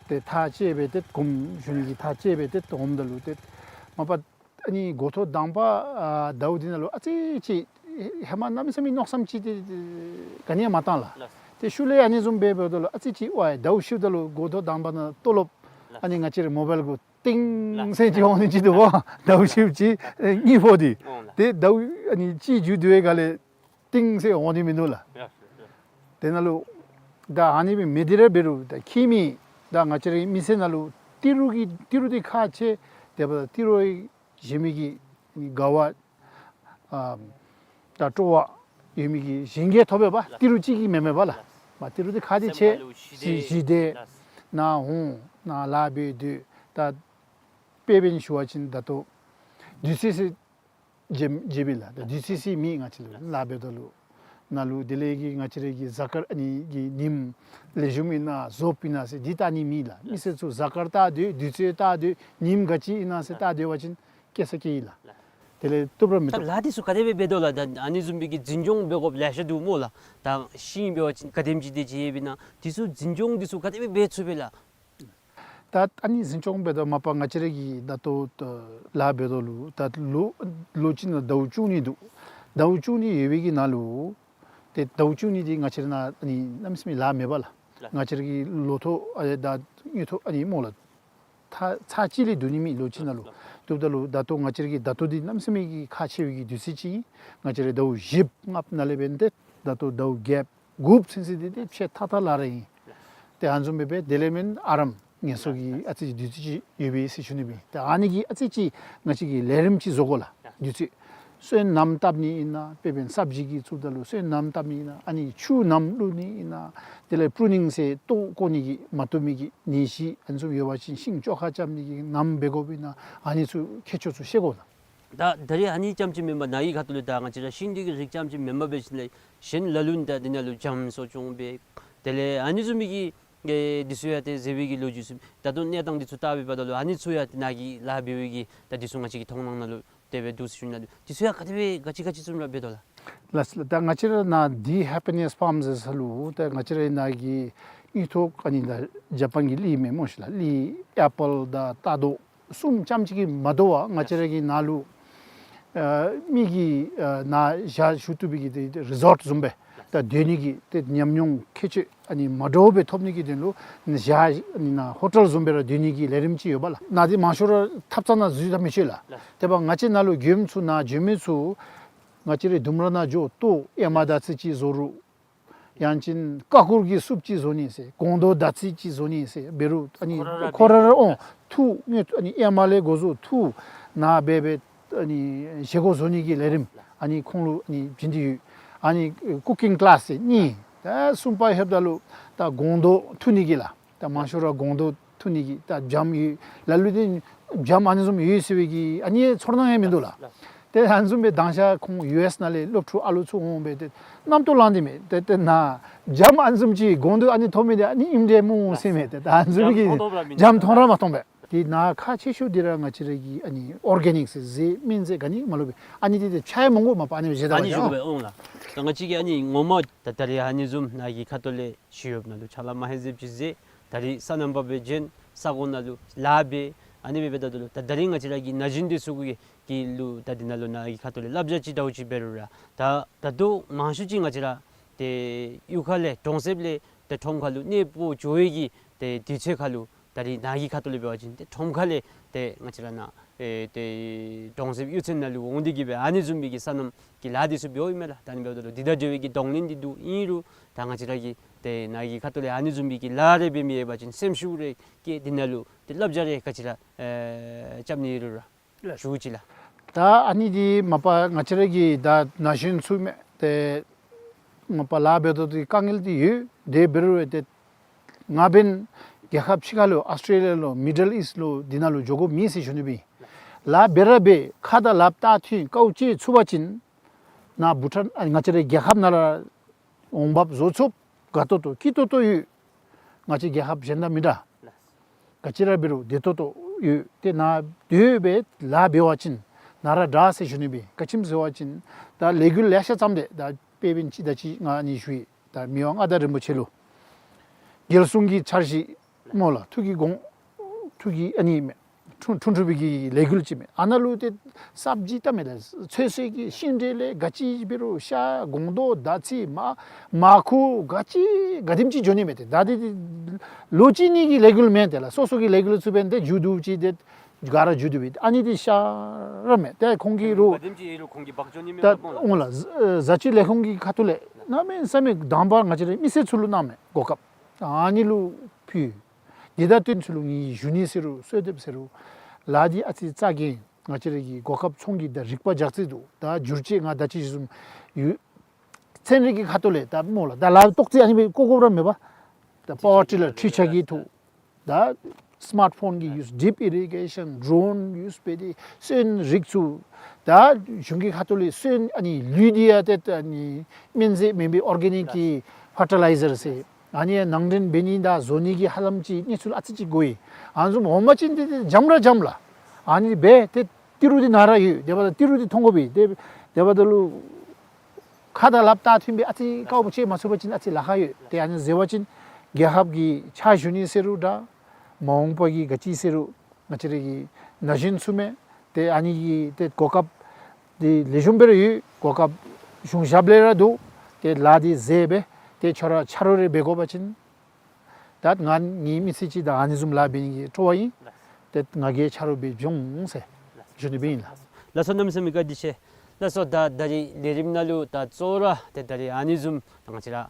ཏེ་ཐག་བཅད་སྦེ་ཏེ་དགོངསམ་ཞུ་ནི་གི་ཐག་བཅད་སྦེ་ཏེ་འོངམ་ད་ལུ་ཏེ་མ་པ་ཨ་ནི་འགོ་ཐོག་དང་པ་ཨ་ཟླཝ་འདི་ནང་ལུ་ཨ་ཙི་ཅིག་ཧེ་མ་གནམ་མེད་ས་མེད་མནོ་བསམ་ཅིག་ཏེ་ག་ནི་ཡང་མ་བཏང་ལགས། ལགས། ཏེ་ཤུལ་ལས་ཨ་ནི་བཟུམ་སྦེ་འབདཝ་ད་ལུ་ཨ་ཙི་ཅིག་ཝའི་ཟླཝ་བཞི་པ་ད་ལུ་འགོ་ཐོག་དང་པ་ནང་ལྟོ་ལོབ། ལགས། ཨ་ནི་ང་བཅས་རའི་མོ་བཱའིལ་གུ་ཏིང་ཟེར་ཅིག་འོང་ནི་ཅིག་འདུག་པ། ཟླཝ་བཞི་པ་ཅིག་ཨེ་གཉིས་པོ་འདི། འོང་ལགས། ཏེ་ཟླཝ་ཨ་ནི་གཅིག་མཇུག་བསྡུ་བའི་སྒང་ལས་ཏིང་ཟེར་འོང་ནི་མིན་འདུག་ལགས། ཡ་ཡ། དེ་ནང་ལུ་ད་ཨ་ནི་སྦེ་མི་འདི་ར་འབད་རུང་ད་ཁྱིམ་གྱི་ད་ང་བཅས་རའི་མི་སེར་ནང་ལུ་ཏི་རུ་གི་ཏི་རུ་འདི་ཁག་ཆེ། དེ་འབདཝ་ད་ཏི་རུ་ གཞན་མི་གི་དགའ་བ་ཨ་ད་སྤྲོ་བ་ཡོད་མི་གི་གཞན་གྱིས་ཐོབ་པས་པ། ཏི་རུ་གཅིག་གིས་མེན་མེན་པ་ལགས། མ་ཏི་རུ་འདི་ཁ་འདི་ཆེ་ཞི་བདེ་ནཱ་འོང་ནཱ་ལཱ་འབད་སྡོད། ད་དཔེ་འབད་ནི་ཞུ་བ་ཅིན་ད་ལྟོ་དུས་ཚོད་ཟེར་བརྗེད་བརྗེད་པས་ལགས། ད་དུས་ཚོད་ཟེར་མེད། ང་བཅས་ལུ་ལཱ་འབད་དོ་ལུ་ནཱ་ལུ་དེ་ལས་ཀྱི་ང་བཅས་ར་གི་གཟའ་སྐར་ཨ་ནི་གི་ཉིནམ་ལེགས་ཤོམ་ཨིན་ན་རྫོབ་ཨིན་ན་ཟེར་འདི་བལྟ་ནི་མེད་ལགས། མི་སེར་ཚུ་གཟའ་སྐར་བལྟ་སྡོད་དུས་ཚོད་བལྟ་སྡོད་ཉིནམ་ག་ཅི་ཨིན་ན་ཟེར་བལྟ་སྡོད་པ་ཅིན་སྐྱེ་ས་སྐྱེ་ཡི་ལགས། དེ་ལས་བཏུབ་ར་མི་ད་བཏུབ། ལཱ་འདི་ཚུ་ག་དེ་སྦེ་འབད་དོ་ལགས། ད་ཨ་ནི་བཟུམ་སྦེ་གི་འཛིན་སྐྱོང་འབད་དགོཔ་ལེ་ཤ་འདུག་སྨོ་ལགས། ད་ཤིང་འབད་བ་ཅིན་ག་དེམ་ཅིག་དེ་ཅིག་ཡོདཔ་ཨིན་ན་འདི་ཚུ་འཛིན་སྐྱོང་འདི་ཚུ་ག་དེ་སྦེ་འབད་ཚུགས་པས་ལགས། ད་ཨ་ནི་འཛིན་སྐྱོང་འབད་དོ་མ་པ་ང་བཅས་ར་གི་ད་ལྟོ་ད་ལཱ་འབད་དོ་ལུ་ད་ལོ་ལོ་གཅིག་ནང་ཟླཝ་བཅུ་གཉིས་འདུག། ཟླཝ་བཅུ་གཉིས་ཡོད་པའི་གི་ནང་ལུ་ཏེ་ཟླཝ་བཅུ་གཉིས་འདི་ང་བཅས་ར་ནཱ་ཨ་ནི་གནམ་མེད་ས་མེད་ལཱ་མེད་པ་ལགས། ང་བཅས་ར་གི་ལོ་ཐོག་ཨ་ད་དངུལ་ཐོག་ཨ་ནི་སྨོ་ལགས། ད་ཚར་གཅིག་ལས་བསྡུ་ནི་མེད་ལོ་གཅིག་ནང་ལུ། བཏུབ་ད་ལུ་ད་ལྟོ་ང་བཅས་ར་གི་ད་ལྟོ་འདི་གནམ་མེད་ས་མེད་ཀྱི་ཁག་ཆེ་བའི་གི་དུས་ཚོད་ཅིག་ཨིན། ང་བཅས་ར་ཟླཝ་བཞི་ལྔ་ནང་ལས་འབད་ནི་ཏེ་ད་ལྟོ་ཟླཝ་བརྒྱད་དགུ་ཚུན་ཚོད་འདི་ཏེ་ཕྱེད་ཐག་ཐག་ལཱ་ར་ཨིན། ཏེ་ཨ་ནི་བཟུམ་སྦེ་འབད་དེ་ལས་མེན་ཨ་རམ་ངལ་གསོ་གི་ཨ་ཙི་ཅིག་དུས་ཚོད་ཅིག་ཡོད་པས་ཟེར་ཞུ་ནི་སྦེ། ཏེ་ཨ་ནི་གི་ཨ་ཙི་ཅིག་ང་བཅས་ཀྱིས་ལས་རིམ་ཅིག་བཟོ་དགོ་ལགས། དུས་ཚོད་སོན་སྣུམ་བཏབ་ནི་ཨིན་ན་དཔེ་འབད་ན་སབ་ཇི་གི་ཚུ་ད་ལུ་སོན་སྣུམ་བཏབ་ནི་ཨིན་ན་ཨ་ནི་ཆུ་སྣུམ་བླུག་ནི་ཨིན་ན་དེ་ལས་པུ་རུ་ནིང་ཟེར་ལྟོ་བཀོག་ནི་གི་མ་བཏུབ་མི་གི་ནད་གཞི་ཨ་ནི་ཚུ་ཡོད་པ་ཅིན་ཤིང་བཅོ་ཁ་རྐྱབ་ནི་གི་སྣུམ་འབད་དགོཔ་ཨིན་ན་ཨ་ནི་ཚུ་མཁས་མཆོག་ཚུ་ཤེས་དགོ་ལགས། ད་ད་རེས་ཨ་ནི་རྐྱངམ་ཅིག་མེན་པར་ནཱ་གི་ཁ་ཐུག་ལས་ད་ང་བཅས་ར་ཤིང་འདི་གི་རིགས་རྐྱངམ་ཅིག་མེན་པར་འབད་ཞིནམ་ལས་གཞན་ལ་ལུ་ད་འདི་ནང་ལུ་འཇམ་གསོ་སྐྱོང་འབད་དེ་ལས་ཨ་ནི་བཟུམ་མའི་གི་ཨེ་འདི་ཚུ་ཡང་ཏེ་མཛད་པའི་གི་ལོ་རྒྱུས་ཚུ་ད་ལྟོ་གནས་སྟངས་འདི་ཚུ་བལྟ་བའི་བར་ན་ལུ་ཨ་ནི་ཚུ་ཡང་ཏེ་ནཱ་གི་ལཱ་འབད་བའི་གི་ད་འདི་ཚུ་ང་བཅས་ཀྱི་མཐོང་སྣང་ནང་ལུ་དེ་སྦེ་འདུག་ཟེར་ཞུ་ནི་ལགས། འདི་ཚུ་ཡང་ག་དེ་སྦེ་ག་ཅི་ག་ཅི་བཟུམ་ར་འབད་དོ་ལགས། ལགས་སོ་ལགས། ད་ང་བཅས་ར་ནཱ་འདི་ཧེ་པི་ནེས་ཕཱརམ་ཟེར་ས་ལུ་ད་ང་བཅས་ར་ནཱ་གི་དངུལ་ཐོག་ཨ་ནི་ད་ཇ་པཱན་གྱི་གླི་མེན་སྨོ་ཤིག་ལགས། གླི་ཨེ་པཱལ་དང་རྟ་རྡོག་གསུམ་རྐྱངམ་ཅིག་གིས་མ་དོ་བར་ང་བཅས་ར་གི་ནཱ་ལུ་ཨ་མི་གིས་ཨ་ནཱ་ཞག་བཞུགས་བཏུབ་པའི་གི་ཏེ་རི་ཟོཊ་བཟུམ་སྦེ་ད་སྡོད་ནི་གི་ཏེ་ཉམས་མྱོང་ཁྱད་ཆོས་ཨ་ནི་མ་འདྲཝ་སྦེ་ཐོབ་ནི་གི་དོན་ལུ་ཞག་ཨ་ནི་ནཱ་ཧོ་ཊེལ་བཟུམ་སྦེ་ར་སྡོད་ནི་གི་ལས་རིམ་ཅིག་ཡོད་པ་ལགས། ནཱ་འདི་མང་ཤོས་ར་ཐབ་ཚང་ནང་འཛུལ་ད་མི་ཆོག་ལགས། དེ་འབདཝ་ང་བཅས་ནཱ་ལུ་མགྱོནམ་ཚུ་ནཱ་འགྱོ་མི་ཚུ་ང་བཅས་རའི་ལྡུམ་ར་ནང་འགྱོ་ལྟོ་ཨེ་མ་དར་ཚི་ཅིག་བཟོ་རུང་ཡང་ཅིན་ཀ་ཀུར་གྱི་སུབ་ཅིག་བཟོ་ནི་ཟེར་སྒོང་རྡོག་དར་ཚི་ཅིག་བཟོ་ནི་ཟེར་འབད་རུང་ཨ་ནི་ཁོ་ར་ར་ཁོ་ར་ར་འོང་འཐུ་ངེ་ཨ་ནི་ཨེ་མ་ལས་འགོ་བཟུང་འཐུ་ནཱ་འབད་འབད་ཨ་ནི་བཞེས་སྒོ་བཟོ་ནི་གི་ལས་རིམ་ཨ་ནི་ཁོང་ལུ་ཨ་ནི་བྱིན་ཏེ་ཡོད། ཨ་ནི་ཀུ་ཀིང་ཀི་ལཱསི་ཟེར་གཉིས། ད་གསུམ་པ་ལྷོདཔ་ད་ལུ་ད་སྒོང་རྡོག་འཐུ་ནི་གི་ལགས། ད་མང་ཤོས་ར་སྒོང་རྡོག་འཐུ་ནི་གི་ད་འཇམ་ཡོད་ལ་ལུ་ཏེ་འཇམ་ཨ་ནི་བཟུམ་ཡོད་ཟེར་བའི་གི་ཨ་ནི་ཚོར་སྣང་ཡང་མིན་འདུག་ལགས། ཏེ་ཨ་ནི་བཟུམ་སྦེ་དང་ཤ་ཁོང་ཡུ་ཨེསི་ནང་ལས་སློབ་ཕྲུག་ཨ་ལུ་ཚུ་འོང་སྦེ་ཏེ་རྣམ་རྟོག་ལང་སྟེ་མས། ཏེ་ཏེ་ནཱ་འཇམ་ཨ་ནི་བཟུམ་ཅིག་སྒོང་རྡོག་ཨ་ནི་ཐོབ་མི་འདི་ཨ་ནི་ཨིནམ་འདྲས་སྨོ་ཟེར་མས། ཏེ་ད་ཨ་ནི་བཟུམ་གྱི་འཇམ་མཐོང་ར་མ་མཐོང་པས། ཏེ་ནཱ་ཁག་ཆེ་ཤོས་འདི་ར་ང་བཅས་ར་གི་ཨ་ནི་ཨོར་གེ་ནིཀ་ཟེར་སྨན་རྫས་ག་ནི་མ་ལུ་སྦེ་ཨ་ནི་འདི་ཏེ་ཆ་ཡང་མང་པོ་མ་པ་ཨ་ནི་སྦེ་བཞེས་ད་ཨ་ནི་བཞེས་པ་ཡང་འོང་ལགས། ད་ང་བཅས་ཀྱིས་ཨ་ནི་ངོ་མ་ད་ད་རེས་ཨ་ནི་བཟུམ་ནཱ་གི་ཁ་ཐུག་ལས་ཞི་གཡོགཔ་ནང་ལུ་ཕྱག་ལཱ་མ་ཧེ་ཟེར་ཅིག་མཛད། ད་རེས་སོ་ནམ་པ་སྦེ་བྱོན་ས་གོ་ནང་ལུ་ལཱ་འབད་ཨ་ནི་སྦེ་འབད་ད་ལུ་ད་ད་རེས་ང་བཅས་ར་གི་ན་གཞོན་འདི་ཚུ་གི་གི་ལུ་ད་འདི་ནང་ལུ་ནཱ་གི་ཁ་ཐུག་ལས་བསླབ་བྱ་ཅིག་འདྲཝ་ཅིག་འབད་རུང་ར་ད་ད་ལྟོ་མང་ཤོས་ཅིག་ང་བཅས་ར་ཏེ་གཡུས་ཁ་ལས་གྲོང་གསེབ་ལས་ཏེ་ཁྲོམ་ཁ་ལུ་གནས་སྤོ་འགྱོ་བའི་གི་ཏེ་དུས་ཚོད་ཁ་ལུ་ད་རེས་ནཱ་གི་ཁ་ཐུག་ལས་འབད་བ་ཅིན་ཏེ་ཁྲོམ་ཁ་ལས་ཏེ་ང་བཅས་ར་ནཱ་ཨེ་ཏེ་གྲོང་གསེབ་གཡུས་ཚན་ནང་ལུ་འོང་སྟེ་གི་སྦེ་ཨ་ནི་བཟུམ་མའི་གི་སོ་ནམ་གྱི་ལཱ་འདི་ཚུ་འབདཝ་ཨིན་མས་ལགས། ད་ཨ་ནི་འབདཝ་ད་ལུ་འདི་དང་འབྲེལ་བའི་གི་གདོང་ལེན་འདི་འདུག། ཨིན་རུང་ད་ང་བཅས་ར་གིས་ཏེ་ནཱ་གི་ཁ་ཐུག་ལས་ཨ་ནི་བཟུམ་མའི་གི་ལཱ་རེ་འབད་མི་ཡོད་པ་ཅིན་སེམས་ཤུགས་རེ་བསྐྱེད་དེ་ནང་ལུ་ཏེ་བསླབ་བྱ་རེ་ག་ཅི་ར་ཨེ་རྐྱབ་ནི་ཡོད་རུང་ར་ཞུ་ཅི་ལགས། ད་ཨ་ནི་འདི་མ་པ་ང་བཅས་ར་གི་ད་ན་གཞོན་ཚུ་མས། ཏེ་མ་པ་ལཱ་འབད་དོ་འདི་དཀའ་ངལ་འདི་ཡོད། དེ་འབད་རུང་ཏེ་ང་འབདན་རྒྱལ་ཁབ་ཕྱི་ཁ་ལུ་ཨཱོས་ཊེ་ལི་ཡ་ལུ་མི་ཌལ་ཨིསཊ་ལུ་འདི་ནང་ལུ་འགྱོ་དགོཔ་མེད་ཟེར་ཞུ་ནི་སྦེ། ལཱ་འབད་ར་འབད་ཁ་དང་ལགཔ་བལྟ་ཐོན་དཀའཝ་སྤྱད་ཚུགས་པ་ཅིན་ནཱ་བྷུ་ཊཱན་ཨ་ང་བཅས་རའི་རྒྱལ་ཁབ་ནང་ར་འོང་འབབ་བཟོ་ཚུགས། དགའ་ཏོག་ཏོ་སྐྱིད་ཏོག་ཏོ་ཡོད། ང་བཅས་རྒྱལ་ཁབ་གཞན་དང་མི་འདྲ། ག་ཅི་ར་འབད་རུང་བདེ་ཏོག་ཏོ་ཡོད། ཏེ་ནཱ་སྡོད་སྦེ་ལཱ་འབད་བ་ཅིན་ནཱ་ར་དྲག་ཟེར་ཞུ་ནི་སྦེ། ག་ཅི་སྨོ་ཟེར་བ་ཅིན་ད་ལས་འགུལ་ལེ་ཤ་བརྩམས་ཏེ་ད་དཔེ་འབདན་ཅིག་ད་ཅི་ང་ཨ་ནི་ཞུ་ཡི། ད་མི་དབང་མངའ་བདག་རིན་པོ་ཆེ་ལུ་རྒྱལ་སྲུང་གི་འཆར་གཞི་སྨོ་ལགས། ཐུགས་ཀྱི་དགོངས་ཐུགས་ཀྱི་ཨ་ནི་མས། འཁྲུངས་འཁྲུངས་པའི་གི་ལས་འགུལ་ཅིག་མས། ཨ་ནཱ་ལུ་ཏེ་སབ་ཇི་བལྟ་མས་ལགས། ཚོད་བསྲེ་གི་ཤིང་འབྲས་ལས་ག་ཅི་འབད་རུང་ཤ་སྒོང་རྡོག་དར་ཚི་མར་མར་ཁུ་ག་ཅི་ག་དེམ་ཅིག་འགྱོ་ནི་མས། ཏེ་ད་འདི་ཏེ་ལོ་གཅིག་གཉིས་ཀྱི་ལས་འགུལ་མེན། ཏེ་ལགས་སོ་སོ་གི་ལས་འགུལ་ཚུ་འབདན་ཏེ་མཇུག་བསྡུ་ཅི་ཏེ་ག་ར་མཇུག་བསྡུ་སྦེ་ཨ་ནི་འདི་ཤ་ར་མས། ཏེ་ཁོང་གིས་རུང་ག་དེམ་ཅིག་ཡོད་རུང་ཁོང་གིས་འབག་འགྱོ་ནི་མས་ད་པ་སྨོ་ལགས། འོང་ལགས། བཟའ་བཅའི་ལས་ཁུངས་ཀྱི་ཁ་ཐུག་ལས་གནམ་མེད་ས་མེད་དང་པ་ང་བཅས་རའི་མི་སེར་ཚུ་ལུ་གནང་མས་གོ་སྐབས། ཨ་ནི་ལུ་ཕུལ། འདི་ད་ལྟོ་ཚུ་ལུ་ངེའི་ཞུ་ནི་ཟེར་རུང་གསོལ་འདེབས་ཟེར་རུང་ལཱ་འདི་ཨ་ཙི་རྩ་འགེངས་ ང་བཅས་ར་གི་གོ་སྐབས་ཚོང་གི་ད་རིག་པ་རྒྱག་རྩིས་འདུག། ད་བསྒྱུར་བཅོས་ང་ད་ཅི་བཟུམ་ཡོད། ཚན་རིག་གི་ཁ་ཐུག་ལས་ད་སྨོ་ལགས། ད་ལཱ་ཏོག་ཙི་ཨ་ནི་སྦེ་བཀོ་དགོཔ་ར་མེད་པ། ད་པ་ཝར་ཊི་ལར་འཕྲུལ་ཆས་ཀྱི་ཐོག། ད་སི་མཱརཊ་ཕོན་གྱི་ཡུས། ཌིབ་ཨི་རི་གེ་ཤཱན། ཌོ་རོན་ཡུས་འབད་དེ་སོན་རིགས་ཚུ། ད་གཞུང་གི་ཁ་ཐུག་ལས་སོན་ཨ་ནི་ལུད་འདི་ཡང་ཏེ་ཨ་ནི་སྨན་རྫས་མེན་པའི་ཨོར་གེ་ནིག་གི་ཕར་ཊི་ལའི་ཛར་ཟེར། ཨ་ནི་ཡང་ནང་འདྲེན་འབད་ནི་དང་བཟོ་ནི་གི་ཧ་ལམ་ཅིག་གནས་ཚུལ་ཨ་ཙི་ཅིག་གོ་ཡི། ཨ་ནི་བཟུམ་འོང་པ་ཅིན་ཏེ་ཏེ་འཇམ་ར་འཇམ་ལགས། ཨ་ནི་སྦེ་ཏེ་ཏི་རུ་འདི་ནཱ་ར་ཡོད། དེ་འབདཝ་ད་ཏི་རུ་འདི་མཐོང་དགོ་པས། དེ་དེ་འབདཝ་ད་ལུ་ཁ་དང་ལགཔ་ད་མཐུན་པའི་ཨ་ཙི་དཀའཝ་སྤྱད་མ་ཚུགས་པ་ཅིན་ཨ་ཙི་ལཱ་ཁག་ཡོད། ཏེ་ཨ་ནི་ཟེར་བ་ཅིན་རྒྱལ་ཁབ་ཀྱི་ཕྱག་ཞུ་ནི་ཟེར་རུང་འདྲ། མ་འོངས་པ་གི་ག་ཅི་ཟེར་རུང་ང་བཅས་ར་གི་ན་གཞོན་ཚུ་མས། ཏེ་ཨ་ནི་གི་ཏེ་གོ་སྐབས་འདི་ལེགས་ཤོམ་སྦེ་ར་ཡོད། གོ་སྐབས་གཞུང་ཞབས་ལས་ར་འདུག། ཏེ་ལཱ་འདི་མཛད་སྦེ་ཏེ་ཁྱོད་ར་ཆ་རོགས་རེ་འབད་དགོ་པ་ཅིན། ད་ང་ངེའི་མི་ཚེ་གཅིག་ད་ཨ་ནི་བཟུམ་ལཱ་འབད་ནི་གི་སྤྲོ་བ་ཨིན། ཏེ་ང་གིས་ཆ་རོགས་འབད་འབྱུང་ཟེར་ཞུ་ནི་སྦེ་ཨིན་ལགས། ལགས་སོ། གནམ་མེད་ས་མེད་བཀའ་དྲིན་ཆེ། ལགས་སོ། ད་ད་རིས་ལས་རིམ་ནང་ལུ་ད་གཙོ་བོ་ར་ཏེ་ད་རིས་ཨ་ནི་བཟུམ་ད་ང་བཅས་ར་ཨ་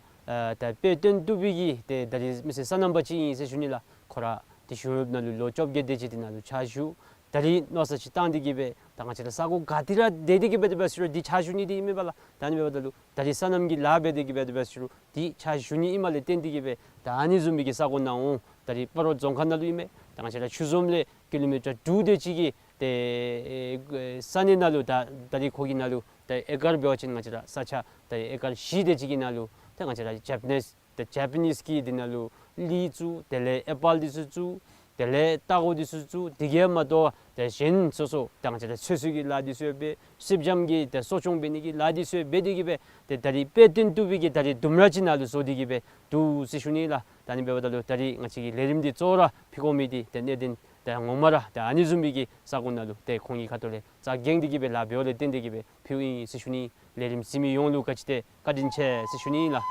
ད་དཔེ་སྟོན་བཏུབ་པའི་གི་ཏེ་ད་རིས་མི་སེར་སོ་ནམ་པ་ཅིག་ཨིན་ཟེར་ཞུ་ནི་ལགས། ཁོ་ར་ཏེ་གཞུང་གཡོགཔ་ནང་ལུ་ལོ་བཅོ་བརྒྱད་དེ་ཅིག་འདི་ནང་ལུ་ཕྱག་ཞུ། ད་རིས་མནོ་བསམ་ཅིག་བཏང་སྟེ་གི་སྦེ་ད་ང་བཅས་ར་ས་གོ་ག་ཏེ་ར་སྡོད་དེ་གི་སྦེ་དེ་སྦེ་ཟེར་རུང་འདི་ཕྱག་ཞུ་ནི་འདི་ཨིན་མས་པ་ལགས། ད་ཨ་ནི་འབདཝ་ད་ལུ་ད་རིས་སོ་ནམ་གྱི་ལཱ་འབད་དེ་གི་སྦེ་དེ་སྦེ་ཟེར་རུང་འདི་ཕྱག་ཞུ་ནི་ཨིནམ་ལས་བརྟེན་ཏེ་གི་སྦེ་ད་ཨ་ནི་བཟུམ་མའི་གི་ས་གོ་ནང་འོང་། ད་རིས་སྤ་རོ་རྫོང་ཁག་ནང་ལུ་ཨིན་མས། ད་ང་བཅས་ར་ཆུ་འཛོམས་ལས་ཀི་ལོ་མི་ཊར་དྲུག་དེ་ཅིག་གི་ཏེ་ཨེ་ས་གནས་ནང་ལུ་ད་ད་རིས་ཁོ་གི་ནང་ལུ་ད་ཨེ་ཀར་འབད་བ་ཅིན་ང་བཅས་ར་ས་ཆ་ད་ཨེ་ཀར་བཞི་དེ་ཅིག་གི་ནང་ལུ་ད་ང་བཅས་ར་ཇ་པ་ནིས་ད་ཇ་པ་ནིས་ཀྱི་འདི་ནང་ལུ་ལི་བཙུགས། དེ་ལས་ཨེ་པཱལ་འདི་ཚུ་བཙུགས། དེ་ལས་སྟག་འོག་འདི་ཚུ་བཙུགས། དེ་གིས་མ་དོ་ཏེ་གཞན་སོ་སོ་ད་ང་བཅས་ར་ཚོད་བསྲེ་གི་ལཱ་འདི་ཚུ་འབད། སེར་སྦྱངམ་གི་ཏེ་གསོ་སྐྱོང་འབད་ནི་གི་ལཱ་འདི་ཚུ་འབད་དེ་གི་སྦེ་ཏེ་ད་རིས་དཔེ་སྟོན་བཏུབ་པའི་གི་ད་རིས་ལྡུམ་ར་ཅིག་ནང་ལུ་བཟོ་སྟེ་གི་སྦེ་འདུག་ཟེར་ཞུ་ནི་ལགས། ད་ཨ་ནི་འབདཝ་ད་ལུ་ད་རིས་ང་བཅས་ཀྱི་ལས་རིམ་འདི་གཙོ་བོ་ར་ཕུལ་དགོ་མི་འདི་ཏེ་གནད་དོན་ད་ངོ་མ་ར་ད་ཨ་ནི་བཟུམ་མའི་གི་ས་གོ་ནང་ལུ་ཏེ་ཁོང་གི་ཁ་ཐུག་ལས་རྩ་འགེངས་ཏེ་གི་སྦེ་ལཱ་འབདཝ་ལས་བརྟེན་ཏེ་གི་སྦེ་ཕུལཝ་ཨིན་ཟེར་ཞུ་ནི། ལས་རིམ་གཟིགས་མི་ཡོངས་ལུ་ག་ཅི་ཏེ་བཀའ་དྲིན་ཆེ་ཟེར་ཞུ་ནི་ལགས།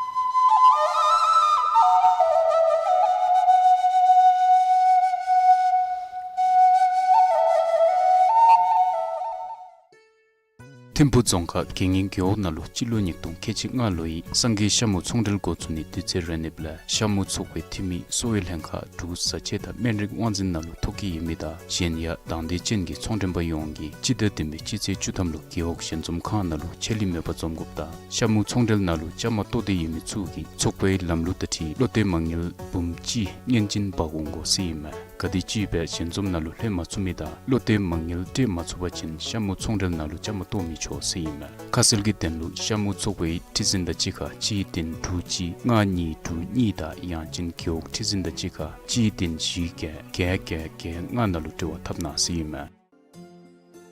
ཐིམ་ཕུ་རྫོང་ཁག་དགེ་བསྙེན་རྒེད་འོག་ནང་ལུ་སྤྱི་ལོ་ཉིས་སྟོང་ཁལ་གཅིག་ལྔ་ལོའི་སངས་རྒྱས་ཤ་མུ་ཚོང་འབྲེལ་འགོ་བཙུགས་ནི་དུས་ཚོད་རན་ནི་ལས་ཤ་མུ་ཚོགས་པའི་འཐུས་མི་གསོ་བའི་ལྷན་ཁག་འབྲུག་བཟའ་ཆས་དང་སྨན་རིགས་དབང་འཛིན་ནང་ལུ་ཐོ་བཀོད་ཡོད་མི་དང་གཞན་ཡང་དང་འདོད་ཅན་གྱི་ཚོང་མགྲོན་པ་ཡོངས་ཀྱིས་སྤྱི་ཟླ་བདུན་པའི་སྤྱི་ཚེས་བཅུ་ཐམ་ལུ་རྒེད་འོག་ཞལ་འཛོམས་ཁང་ནང་ལུ་ཆད་ལུས་མེད་པར་འཛོམས་དགོཔ་དང་ཤ་མུ་ཚོང་འབྲེལ་ནང་ལུ་བཅའ་མར་གཏོགས་ཏེ་ཡོད་མི་ཚུ་གིས་ཚོགས་པའི་ལམ་ལུགས་དང་འཁྲིལ་བློ་གཏད་མ་དངུལ་འབུམ་གཅིག་སྔོན་རྐྱེན་འབག་འོང་དགོ་ཟེར་ཨིན་མས། གལ་ཏེ་ཅིག་སྦེ་ཞལ་འཛོམས་ནང་ལུ་ལྷོད་མ་ཚུགས་མི་དང་བློ་གཏད་མ་དངུལ་སྤྲོད་མ་ཚུགས་པ་ཅིན་ཤ་མུ་ཚོང་འབྲེལ་ནང་ལུ་བཅའ་མར་གཏོགས་མི་ཆོག་ཟེར་ཨིན་མས། ཁ་གསལ་གྱི་དོན་ལུ་ཤ་མུ་ཚོགས་པའི་ཁྲི་འཛིན་དང་གཅིག་ཁར་གཅིག་བདུན་དྲུག་གཅིག་ལྔ་གཉིས་དྲུག་གཉིས་དང་ཡང་ཅིན་རྒེད་འོག་ཁྲི་འཛིན་དང་གཅིག་ཁར་གཅིག་བདུན་བཞི་བརྒྱད་བརྒྱད་བརྒྱད་བརྒྱད་ལྔ་ནང་ལུ་འབྲེལ་བ་འཐབ་གནང་ཟེར་ཨིན་མས།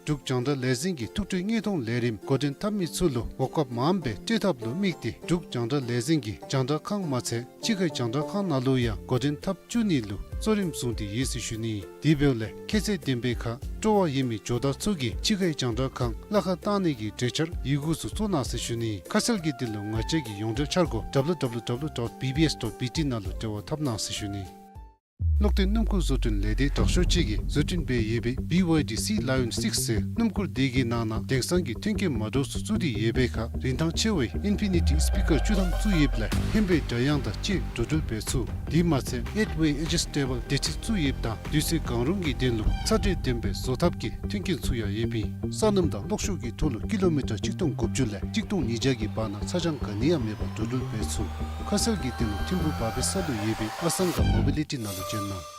འབྲུག་རྒྱང་བསྒྲགས་ལས་འཛིན་གྱི་ཐུགས་སྤྲོའི་དངོས་མཐོང་ལས་རིམ་འགོ་འདྲེན་འཐབ་མི་ཚུ་ལུ་གོ་སྐབས་མངམ་སྦེ་སྤྲོད་ཐབས་ལུ་དམིགས་ཏེ་འབྲུག་རྒྱང་བསྒྲགས་ལས་འཛིན་གྱི་རྒྱང་བསྒྲགས་ཁང་མ་ཚད་ཕྱི་ཁའི་རྒྱང་བསྒྲགས་ཁང་ནང་ལུ་ཡང་འགོ་འདྲེན་འཐབ་བཅུག་ནི་ལུ་གཙོ་རིམ་བཟུང་སྟེ་ཡོད་ཟེར་ཞུ་ནི། དེ་འབདཝ་ལས་ཁྱད་ཚད་ལྡན་པའི་ཁར་སྤྲོ་བ་ཡོད་མི་ཇོ་བདག་ཚུ་གིས་ཕྱི་ཁའི་རྒྱང་བསྒྲགས་ཁང་གླ་ཁར་བཏང་ནི་གི་གྲོས་འཆར་ཡི་གུ་ཚུ་བཙུགས་གནང་ཟེར་ཞུ་ནི། ཁ་གསལ་གྱི་དོན་ལུ་ང་བཅས་ཀྱི་ཡོངས་འབྲེལ་འཆར་སྒོ་W W W dot B B S dot B T ནང་ལུ་འབྲེལ་བ་འཐབ་གནང་ཟེར་ཞུ་ནི། གློག་ལྡན་སྣུམ་འཁོར་བཟོ་སྐྲུན་ལས་སྡེ་དྲག་ཤོས་ཅིག་གིས་བཟོ་སྐྲུན་འབད་ཡོད་པའི་B Y D Sea Lion six ཟེར་སྣུམ་འཁོར་འདི་གི་ནང་ན་དེང་སང་གི་མཐུན་རྐྱེན་མ་འདྲཝ་ཚུ་བཙུགས་ཏེ་ཡོད་པའི་ཁར་རིན་ཐང་ཆེ་བའི་Infinity Speaker བཅུ་ཐམ་བཙུགས་ཡོདཔ་ལས་ཧན་པའི་སྒྲ་དབྱངས་དང་བཅས་འགྲོ་འགྲུལ་འབད་ཚུགས། དེ་མ་ཚད་Eight Way Adjustable བདེ་ཁྲིད་བཙུགས་ཡོདཔ་དང་དུས་ཚོད་གང་རུང་གི་དོན་ལུ་ཚ་དྲོད་ལྡན་པའི་བཟོ་ཐབས་ཀྱི་མཐུན་རྐྱེན་ཚུ་ཡང་ཡོདཔ་ཨིན། སོ་ནམ་དང་གློག་ཤུགས་ཀྱི་ཐོག་ལུ་ཀི་ལོ་མི་ཊར་གཅིག་སྟོང་དགུ་བཅུ་ལས་གཅིག་སྟོང་ཉིས་བརྒྱ་གི་བར་ན་ཚ་གྱང་ག་ནི་ཡང་མེད་པར་འགྲོ་འགྲུལ་འབད་ཚུགས། ཁ་གསལ་གྱི་དོན་ལུ་ཐིམ་ཕུ་བར་པེ་ས་ལུ་ཡོད་པའི་ཨ་སང་ག་མོ་བི་ལི་ཊི་ནང་ལུ་བྱོན་གནང་།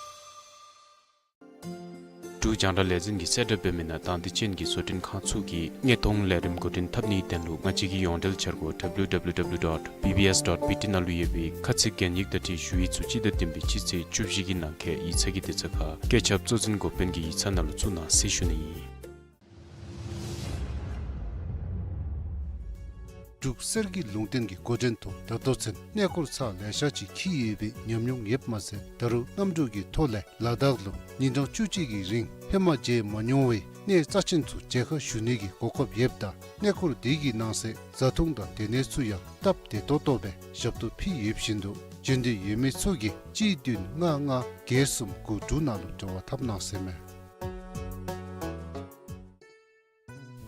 འབྲུག་རྒྱང་བསྒྲགས་ལས་འཛིན་གྱིས་གསལ་བསྒྲགས་འབད་མི་ནང་དང་འདོད་ཅན་གྱི་བཟོ་སྐྲུན་ཁང་ཚུ་གིས་དངོས་མཐོང་ལས་རིམ་འགོ་འདྲེན་འཐབ་ནིའི་དོན་ལུ་ང་བཅས་ཀྱི་ཡོངས་འབྲེལ་འཆར་སྒོ་W W W dot B B S dot B T ནང་ལུ་ཡོད་པའི་ཁ་ཚིག་གན་ཡིག་དང་འཁྲིལ་ཞུ་ཡིག་ཚུ་སྤྱི་ཟླ་བདུན་པའི་སྤྱི་ཚེས་བཅུ་བཞི་གི་ནང་འཁོད་ཡིག་ཚང་གི་དུས་ཚོད་ཁར་བཀོད་ཁྱབ་གཙོ་འཛིན་འགོ་དཔོན་གྱི་ཡིག་ཚང་ནང་ལུ་བཙུགས་གནང་ཟེར་ཞུ་ནི་ཨིན། འབྲུག་གསེར་གྱི་ལུང་བསྟན་གྱི་འགོ་འདྲེན་ཐོག་ད་ལྟོ་ཚུན་གནས་སྐོར་ཚར་ལེ་ཤ་ཅིག་འཁྱིད་ཡོད་པའི་ཉམས་མྱོང་ཡོདཔ་མ་ཚད་ད་རུང་གནམ་གྲུ་གི་ཐོག་ལས་ལ་དྭགས་ལུ་ཉིན་གྲངས་བཅུ་གཅིག་གི་རིང་ཧེ་མ་མཇལ་མ་མྱོང་བའི་གནས་རྩ་ཆེན་ཚུ་མཇལ་ཁ་ཞུ་ནི་གི་གོ་སྐབས་ཡོདཔ་ད་གནས་སྐོར་དེ་གི་ནང་གསེས་བཟའ་འཐུང་དང་སྡོད་གནས་ཚུ་ཡང་སྟབས་བདེ་ཏོག་ཏོ་སྦེ་ཞབས་ཏོག་ཕུལ་ཡོདཔ་བཞིན་དུ་འབྱོན་འདོད་ཡོད་མི་ཚུ་གིས་གཅིག་བདུན་ལྔ་ལྔ་བརྒྱད་གསུམ་དགུ་དྲུག་ནང་ལུ་འབྲེལ་བ་འཐབ་གནང་ཟེར་མས།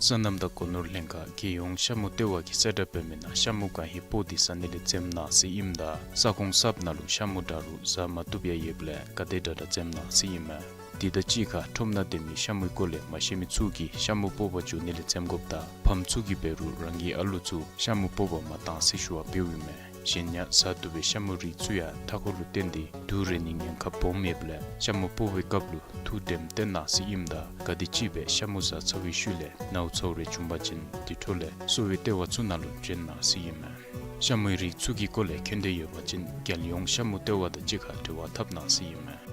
སོ་ནམ་དང་སྒོ་ནོར་ལྷན་ཁག་རྒྱལ་ཡོངས་ཤ་མུ་ལྟེ་བ་གིས་གསལ་བསྒྲགས་འབད་མི་ནང་ཤ་མུ་གང་ཧེ་པོ་ཏི་ས་གནས་ལས་འཛེམ་གནང་ཟེར་ཨིནམ་ད་ས་ཁོངས་གསརཔ་ནང་ལུ་ཤ་མུ་དྲག་རུང་བཟའ་མ་བཏུབ་ཡང་ཡོདཔ་ལས་ག་དེ་དྲག་དྲག་འཛེམ་གནང་ཟེར་ཨིན་མས། དེ་དང་གཅིག་ཁར་ཁྲོམ་ནང་སྡོད་མི་ཤ་མུའི་སྐོར་ལས་མ་ཤེས་མི་ཚུ་གིས་ཤ་མུ་སྤོག་པར་འགྱོ་ནི་ལས་འཛེམ་དགོཔ་དང་ཕམ་ཚུ་གིས་འབད་རུང་རང་གི་ཨ་ལུ་ཚུ་ཤ་མུ་སྤོག་པར་མ་གཏང་ཟེར་ཞུ་བ་འབདཝ་ཨིན་མས། གཞན་ཡང་བཟའ་བཏུབ་པའི་ཤ་མུ་རིགས་ཚུ་ཡང་མཐའ་འཁོར་ལུ་བརྟེན་ཏེ་དུག་རེག་ནིའི་ཉེན་ཁ་སྦོམ་ཡོདཔ་ལས་ཤ་མུ་སྤོག་པའི་སྐབས་ལུ་ཐུགས་དྲནམ་བཏོན་གནང་ཟེར་ཨིནམ་ད་ག་དེམ་ཅིག་སྦེ་ཤ་མུ་བཟའ་ཚར་བའི་ཤུལ་ལས་ནཝ་ཚཝ་རེ་བྱུང་པ་ཅིན་དེ་འཕྲོ་ལས་གསོ་བའི་ལྟེ་བ་ཚུ་ནང་ལུ་བྱོན་གནང་ཟེར་ཨིན་མས། ཤ་མུའི་རིགས་ཚུ་གི་སྐོར་ལས་མཁྱེན་འདོད་ཡོད་པ་ཅིན་རྒྱལ་ཡོངས་ཤ་མུ་ལྟེ་བ་དང་གཅིག་ཁར་འབྲེལ་བ་འཐབ་གནང་ཟེར་ཨིན་མས།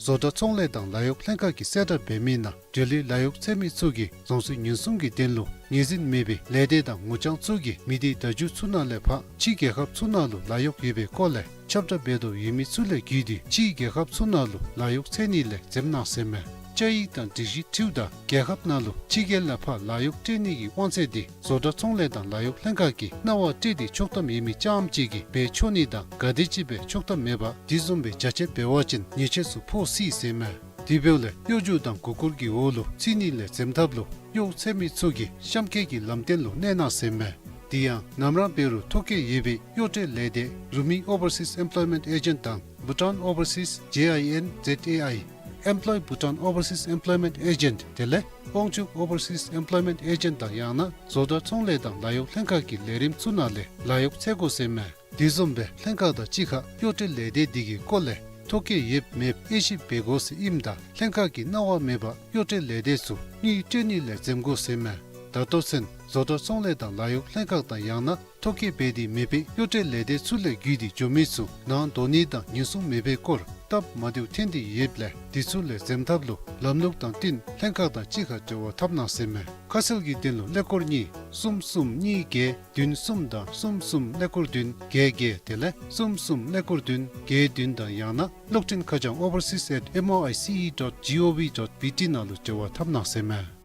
བཟོ་གྲྭ་ཚོང་ལས་དང་ལཱ་གཡོག་ལྷན་ཁག་གིས་གསལ་བསྒྲགས་འབད་མི་ནང་འབྲེལ་ཡོད་ལཱ་གཡོག་འཚོལ་མི་ཚུ་གིས་རྫོང་སྲིད་ཉེན་སྲུང་གི་དོན་ལུ་ངོས་འཛིན་མེད་པའི་ལས་སྡེ་དང་ངོ་རྐྱང་ཚུ་གིས་མི་སྡེའི་བརྡ་བརྒྱུད་ཚུ་ནང་ལས་ཕར་ཕྱི་རྒྱལ་ཁབ་ཚུ་ནང་ལུ་ལཱ་གཡོག་ཡོད་པའི་སྐོར་ལས་ཁྱབ་བསྒྲགས་འབད་དོ་ཡོད་མི་ཚུ་ལས་བརྒྱུད་དེ་ཕྱིའི་རྒྱལ་ཁབ་ཚུ་ནང་ལུ་ལཱ་གཡོག་འཚོལ་ནི་ལས་འཛེམ་གནང་ཟེར་མས། བཅའ་ཡིག་དང་སྒྲིག་གཞི་འཁྲིལཝ་ད་རྒྱལ་ཁབ་ནང་ལུ་ཕྱི་རྒྱལ་ལས་ཕར་ལཱ་གཡོག་སྤྲོད་ནི་གི་དབང་ཚད་དེ་བཟོ་གྲྭ་ཚོང་ལས་དང་ལཱ་གཡོག་ལྷན་ཁག་གིས་གནང་བ་སྤྲོད་དེ་ཆོག་ཐམ་ཡོད་མི་རྐྱངམ་ཅིག་གིས་འབད་ཆོག་ནི་དང་ག་དེམ་ཅིག་སྦེ་ཆོག་ཐམ་མེད་པར་དེ་བཟུམ་སྦེ་བྱ་སྤྱོད་འབད་བ་ཅིན་ཉེས་ཆད་ཚུ་ཕོག་སྲིད་ཟེར་མས། དེ་འབདཝ་ལས་གཡོ་སྒྱུ་དང་མགུ་སྐོར་གྱི་འོག་ལུ་ཚུད་ནི་ལས་འཛེམ་ཐབས་ལུ་གཡོག་འཚོལ་མི་ཚུ་གིས་གཤམ་འཁོད་ཀྱི་ལམ་སྟོན་ལུ་གནས་གནང་ཟེར་མས། དེ་ཡང་ནམ་ར་འབད་རུང་ཐོ་བཀོད་ཡོད་པའི་གཡོག་སྤྲོད་ལས་སྡེ་རུ་མི་Overseas Employment Agent དང་Bhutan Overseas J I N Z A I, Employ Bhutan Overseas Employment Agent དེ་ལས་དབང་ཕྱུག་Overseas Employment Agent དང་ཡང་ན་བཟོ་གྲྭ་ཚོང་ལས་དང་ལཱ་གཡོག་ལྷན་ཁག་གི་ལས་རིམ་ཚུ་ནང་ལས་ལཱ་གཡོག་འཚོལ་དགོ་ཟེར་མས། དེ་བཟུམ་སྦེ་ལྷན་ཁག་དང་གཅིག་ཁར་གཡོག་སྤྲོད་ལས་སྡེ་དེ་གི་སྐོར་ལས་ཐོ་བཀོད་ཡོདཔ་མེདཔ་དབྱེ་ཞིབ་འབད་དགོ་ཟེར་ཨིནམ་ད་ལྷན་ཁག་གིས་གནང་བ་མེད་པར་གཡོག་སྤྲོད་ལས་སྡེ་ཚུ་དངུལ་སྤྲོད་ནི་ལས་འཛེམ་དགོ་ཟེར་མས། ད་ལྟོ་ཚུན་བཟོ་གྲྭ་ཚོང་ལས་དང་ལཱ་གཡོག་ལྷན་ཁག་དང་ཡང་ན་ཐོ་བཀོད་འབད་དེ་མེད་པའི་གཡོག་སྤྲོད་ལས་སྡེ་ཚུ་ལས་བརྒྱུད་དེ་འགྱོ་མི་ཚུ་ནང་འགྲོ་ནི་དང་ཉེན་སྲུང་མེད་པའི་སྐོར་སྟབས་མ་བདེཝ་ཐོན་ཏེ་ཡོདཔ་ལས་དེ་ཚུ་ལས་འཛེམ་ཐབས་ལུ་ལམ་ལུགས་དང་བསྟུན་ལྷན་ཁག་དང་གཅིག་ཁར་འབྲེལ་བ་འཐབ་གནང་ཟེར་མས། ཁ་གསལ་གྱི་དོན་ལུ་ཀླད་ཀོར་གཉིས་གསུམ་གསུམ་གཉིས་བརྒྱད་བདུན་གསུམ་དང་གསུམ་གསུམ་ཀླད་ཀོར་བདུན་བརྒྱད་བརྒྱད་དེ་ལས་གསུམ་གསུམ་ཀླད་ཀོར་བདུན་བརྒྱད་བདུན་དང་ཡང་ན་གློག་འཕྲིན་ཁ་བྱང་overseas at M O I C E dot G O V dot B T ནང་ལུ་འབྲེལ་བ་འཐབ་གནང་ཟེར་མས།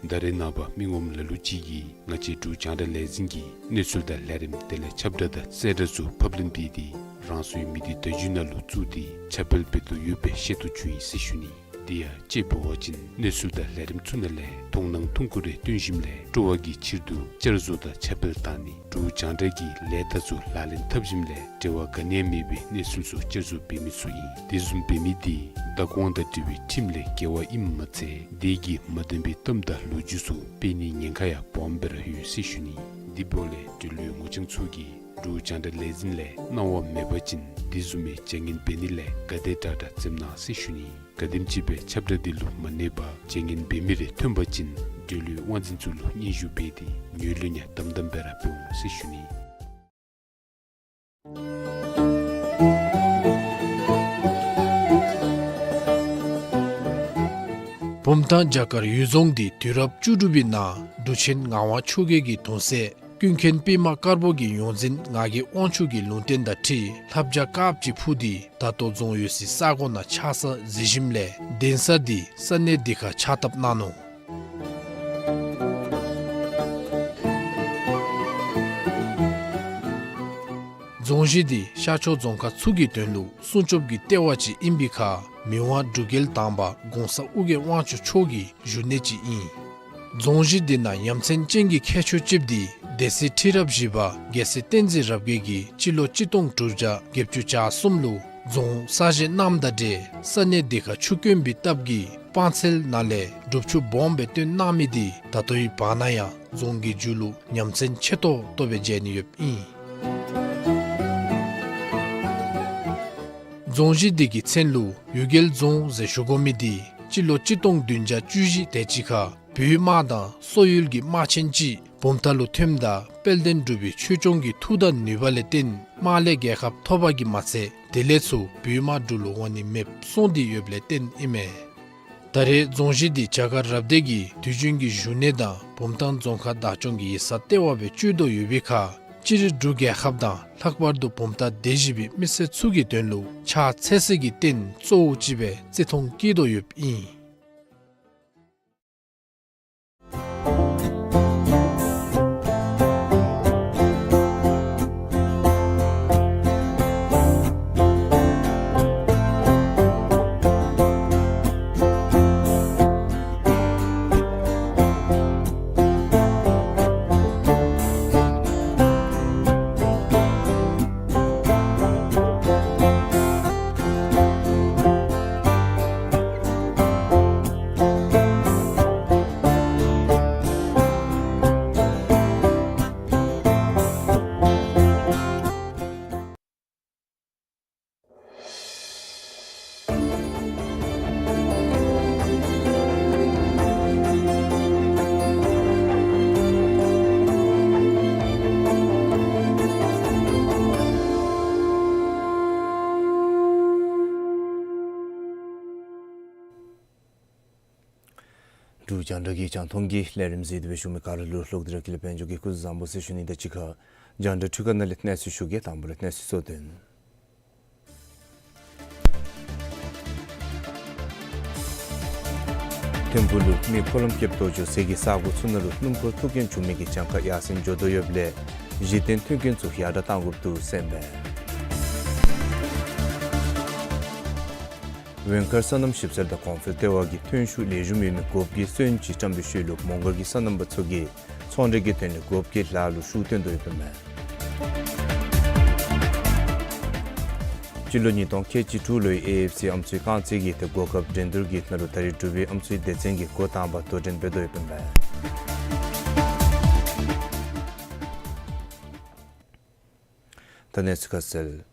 ད་རེས་ནངས་པ་མི་ངོམ་ལ་ལུ་ཅིག་གིས་ང་བཅས་འབྲུག་རྒྱང་བསྒྲགས་ལས་འཛིན་གྱི་གནས་ཚུལ་དང་ལས་རིམ་དེ་ལས་ཁྱབ་བསྒྲགས་དང་གསལ་བསྒྲགས་ཚུ་ཕབ་ལེན་འབད་དེ་རང་སོའི་མི་སྡེ་བརྡ་བརྒྱུད་ནང་ལུ་བཙུགས་ཏེ་ཁྱབ་སྤེལ་འབད་དོ་ཡོདཔ་སྦེ་ཤེས་རྟོགས་བྱུང་ཡི་ཟེར་ཞུ་ནི། དེ་ཡང་དཔྱེ་འབད་བ་ཅིན་གནས་ཚུལ་དང་ལས་རིམ་ཚུ་ནང་ལས་མཐོང་སྣང་ཐུང་ཀུ་རེ་སྟོན་ཞིནམ་ལས་སྤྲོ་བ་གི་ཕྱིར་དུ་བསྐྱར་བཟོ་དང་ཁྱབ་སྤེལ་བཏང་ནི། འབྲུག་རྒྱང་བསྒྲགས་ཀྱི་ལས་རྟགས་ཚུ་ལག་ལེན་འཐབ་ཞིནམ་ལས་འབྲེལ་བ་ག་ནི་ཡང་མེད་པའི་གནས་ཚུལ་ཚུ་བསྐྱར་བཟོ་འབད་མི་ཚུ་ཨིན། དེ་བཟུམ་འབད་མི་དེ་བདག་དབང་དང་འབྲེལ་བའི་ཁྲིམས་ལས་འགལ་བ་ཨིནམ་མ་ཚད་དེ་གིས་མ་བདེན་པའི་གཏམ་དང་ལོ་རྒྱུས་ཚུ་སྤེལ་ནིའི་ཉེན་ཁ་ཡང་སྦོམ་སྦེ་ར་ཡོད་ཟེར་ཞུ་ནི། དེ་འབདཝ་ལས་འབྲེལ་ཡོད་ངོ་རྐྱང་ཚུ་གིས་འབྲུག་རྒྱང་བསྒྲགས་ལས་འཛིན་ལས་གནང་བ་མེད་པ་ཅིན་དེ་བཟུམ་མའི་བྱ་ངན་འབད་ནི་ལས་ག་དེ་དྲག་དྲག་འཛེམ་གནང་ཟེར་ཞུ་ནི། ག་དེམ་ཅིག་སྦེ་ཁྱབ་བསྒྲགས་དེ་ལུ་མ་གནས་པར་བྱ་ངན་འབད་མི་རེ་ཐོན་པ་ཅིན་འབྲེལ་ཡོད་དབང་འཛིན་ཚུ་ལུ་སྙན་ཞུ་འབད་དེ་ངོས་ལེན་ཡང་དམ་དམ་སྦེ་ར་འབད་འོང་ཟེར་ཞུ་ནི། བུམ་ཐང་བྱ་དཀར་གཡུལ་རྫོང་འདི་དུས་རབས་བཅུ་དྲུག་པའི་ནང་འབྲུག་ཆེན་ངག་དབང་ཆོས་རྒྱལ་གྱི་གདུང་སྲས་ཀུན་མཁྱེན་པདྨ་དཀར་པོ་གི་ཡོངས་འཛིན་ངག་གི་དབང་ཕྱུག་གི་ལུང་བསྟན་དང་འཁྲིལ་ལྷ་བྱ་དཀརཔོ་ཅིག་འཕུར་ཏེ་ད་ལྟོ་རྫོང་ཡོད་སའི་ས་གོ་ནང་ཆགས་ས་གཟིགས་ཞིནམ་ལས་གདན་ས་འདི་ས་གནས་འདི་ཁར་ཕྱག་བཏབ་གནང་ནུག། རྫོང་གཞི་འདི་ཤར་ཕྱོགས་རྫོང་ཁག་ཚུ་གི་དོན་ལུ་སྲུང་སྐྱོབ་ཀྱི་ལྟེ་བ་ཅིག་ཨིན་པའི་ཁར་མི་དབང་འབྲུག་རྒྱལ་དང་པ་གོང་ས་ཨོ་རྒྱན་དབང་ཕྱུག་མཆོག་གི་བཞུགས་གནས་ཅིག་ཨིན། རྫོང་གཞི་འདི་ནང་ཡ་མཚན་ཅན་གྱི་ཁྱད་ཆོས་ཅིག་འདི་སྡེ་སྲིད་ཁྲི་རབས་བཞི་པ་རྒྱལ་སྲས་བསྟན་འཛིན་རབ་རྒྱས་ཀྱིས་སྤྱི་ལོ་གཅིག་སྟོང་དྲུག་བརྒྱ་བརྒྱད་ཅུ་གྱ་གསུམ་ལུ་རྫོང་གསར་བཞེངས་གནངམ་དང་འབྲེལ་ས་གནས་འདི་ཁར་ཆུ་དཀོན་པའི་སྟབས་ཀྱིས་སྤང་ཚལ་ནང་ལས་སྒྲུབ་ཆུ་སྦོམ་སྦེ་བཏོན་གནང་མི་འདི་ད་ལྟོའི་བར་ན་ཡང་རྫོང་གི་མཇུག་ལུ་ཉམས་ཚན་ཆེ་ཏོག་ཏོ་སྦེ་མཇལ་ནི་ཡོདཔ་ཨིན། རྫོང་གཞི་འདི་གི་མཚན་ལུ་གཡུལ་རྒྱལ་རྫོང་ཟེར་ཞུ་དགོ་མི་འདི་སྤྱི་ལོ་གཅིག་སྟོང་བདུན་བརྒྱ་བཅུ་བཞི་དེ་ཅིག་ཁར་བོད་དམག་དང་སོག་ཡུལ་གྱི་དམག་ཆེན་ཅིག་བུམ་ཐང་ལུ་ཐོནམ་ད་དཔལ་ལྡན་འབྲུག་པའི་ཆོས་སྐྱོང་གི་མཐུ་དང་ནུས་པ་ལས་བརྟེན་དམག་ལས་རྒྱལ་ཁ་ཐོབ་པ་གིས་མ་ཚད་དེ་ལས་ཚུར་བོད་དམག་འབྲུག་ལུ་འོང་ནི་མེདཔ་སོང་སྟེ་ཡོདཔ་ལས་བརྟེན་ཨིན་མས། ད་རེས་རྫོང་གཞི་འདི་བྱ་དཀར་རབ་སྡེ་གིས་དུས་རྒྱུན་གྱི་བཞུགས་གནས་དང་བུམ་ཐང་རྫོང་ཁག་བདག་སྐྱོང་གི་ཡིག་ཚང་ལྟེ་བ་སྦེ་སྤྱོད་དོ་ཡོད་པའི་ཁར་སྤྱིར་འབྲུག་རྒྱལ་ཁབ་དང་ལྷག་པར་དུ་བུམ་ཐང་སྡེ་བཞི་པའི་མི་སེར་ཚུ་གི་དོན་ལུ་ཕྱག་འཚལ་ས་གི་རྟེན་གཙོ་བོ་ཅིག་སྦེ་བརྩི་མཐོང་བསྐྱེད་དོ་ཡོདཔ་ཨིན། རྒྱང་བསྒྲགས་ཀྱི་རྒྱང་མཐོང་གི་ལས་རིམ་གཟིགས་ཏེ་སྦེ་བཞུགས་མི་ག་ར་ལུ་ལྷག་སྟེ་ར་ཀུན་ལེགས་དཔལ་འབྱོར་གྱིས་སྐུ་གཟུགས་བཟང་པོ་ཟེར་ཞུ་ནི་དང་གཅིག་ཁར་རྒྱང་བསྒྲགས་འཕྲུལ་ཁང་ནང་ལས་གནས་ཚུལ་ཞུ་གེ། དང་པ་ར་གནས་ཚུལ་གཙོ་དོན། ཐིམ་ཕུག་ལུ་མི་འཁོར་ལམ་བསྐྱེད་གཏོང་འགྱོ་ས་གི་ས་གོ་ཚུ་ནང་ལུ་སྣུམ་འཁོར་ཐུག་རྐྱེན་བྱུང་མི་གི་གྱངས་ཁ་ཡར་སེང་འགྱོ་དོ་ཡོདཔ་ལས་གཞི་རྟེན་མཐུན་རྐྱེན་ཚུ་ཡར་དྲག་གཏང་དགོཔ་འདུག་ཟེར་ཨིན་པས། ཝེང་མཁར་སོ་ནམ་ཞིབ་འཚོལ་དང་གོང་འཕེལ་ལྟེ་བ་གིས་ཐོན་ཤུགས་ལེགས་ཤོམ་ཡོད་མི་དགོཔ་གི་སོན་ཅིག་བཀྲམ་པའི་ཤུལ་ལུ་མོང་སྒར་གྱི་སོ་ནམ་པ་ཚུ་གིས་ཚོང་འབྲེལ་གྱི་དོན་ལས་དགོཔ་གི་ལཱ་ལུ་ཤུགས་བཏོན་དོ་ཡོདཔ་ཨིན་མས། སྤྱི་ལོ་ཉིས་སྟོང་ཁལ་གཅིག་དྲུག་ལོའི་ཨེ་ཨེཕ་སི་ཨམ་སྲུའི་རྐང་རྩེད་ཀྱི་ཏེ་གོ་སྐབས་འགྲན་བསྡུར་གྱི་ནང་ལུ་ད་རིས་འབྲུག་པའི་ཨམ་སྲུའི་སྡེ་ཚན་གྱིས་འགོ་དང་པ་དོ་འགྲན་འབད་དོ་ཡོདཔ་ཨིན་མས། ད་གནས་ཚུལ་ཁ་གསལ།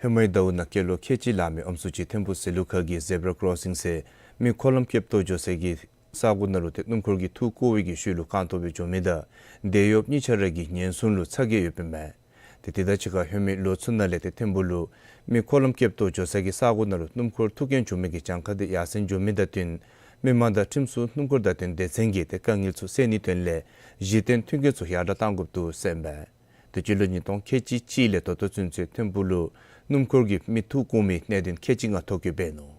ཧེ་མའི་ཟླཝ་ནང་སྐྱེས་ལོ་ཁལ་གཅིག་ལང་མི་ཨམ་སྲུ་ཅིག་ཐིམ་ཕུག་ཟི་ལུ་ཁ་གི་ཛེ་བྲ་ཀོརོ་སིང་ཟེར་མི་འཁོར་ལམ་བསྐྱེད་གཏོང་འགྱོ་ས་གི་ས་གོ་ནང་ལུ་ཏེ་སྣུམ་འཁོར་གྱིས་འཐུ་བཀོ་བའི་གི་ཤུལ་ལུ་རྐང་སྟོང་སྦེ་འགྱོ་མི་དང་དེད་གཡོགཔ་གཉིས་ཆ་ར་གི་ཉེན་སྲུང་ལུ་ཚ་གྱང་ཡོདཔ་ཨིན་མས། ཏེ་དེ་དང་གཅིག་ཁར་ཧེ་མའི་ལོ་ཚུ་ནང་ལས་ཏེ་ཐིམ་ཕུག་ལུ་མི་འཁོར་ལམ་བསྐྱེད་གཏོང་འགྱོ་ས་གི་ས་གོ་ནང་ལུ་སྣུམ་འཁོར་ཐུག་རྐྱེན་བྱུང་མི་གི་གྱངས་ཁ་དེ་ཡར་སེང་འགྱོ་མི་དང་བསྟུན་མི་མང་དང་ཁྲིམས་སྲུང་སྣུམ་འཁོར་བདའ་འཐེན་སྡེ་ཚན་གྱིས་ཏེ་དཀའ་ངལ་ཚུ་སེལ་ནིའི་དོན་ལས་གཞི་རྟེན་མཐུན་རྐྱེན་ཚུ་ཡར་དྲག་གཏང་དགོཔ་འདུག་ཟེར་ཨིན་པས། ཏེ་སྤྱི་ལོ་ཉིས་སྟོང་ཁལ་གཅིག་གཅིག་ལས་ད་ལྟོ་ཚུན་ཚོད་ཐིམ་ཕུག་ལུ་སྣུམ་འཁོར་གྱིས་མི་འཐུ་བཀོ་མི་གནད་དོན་ཁལ་གཅིག་ལྔ་ཐོ་བཀོད་འབད་ནུག།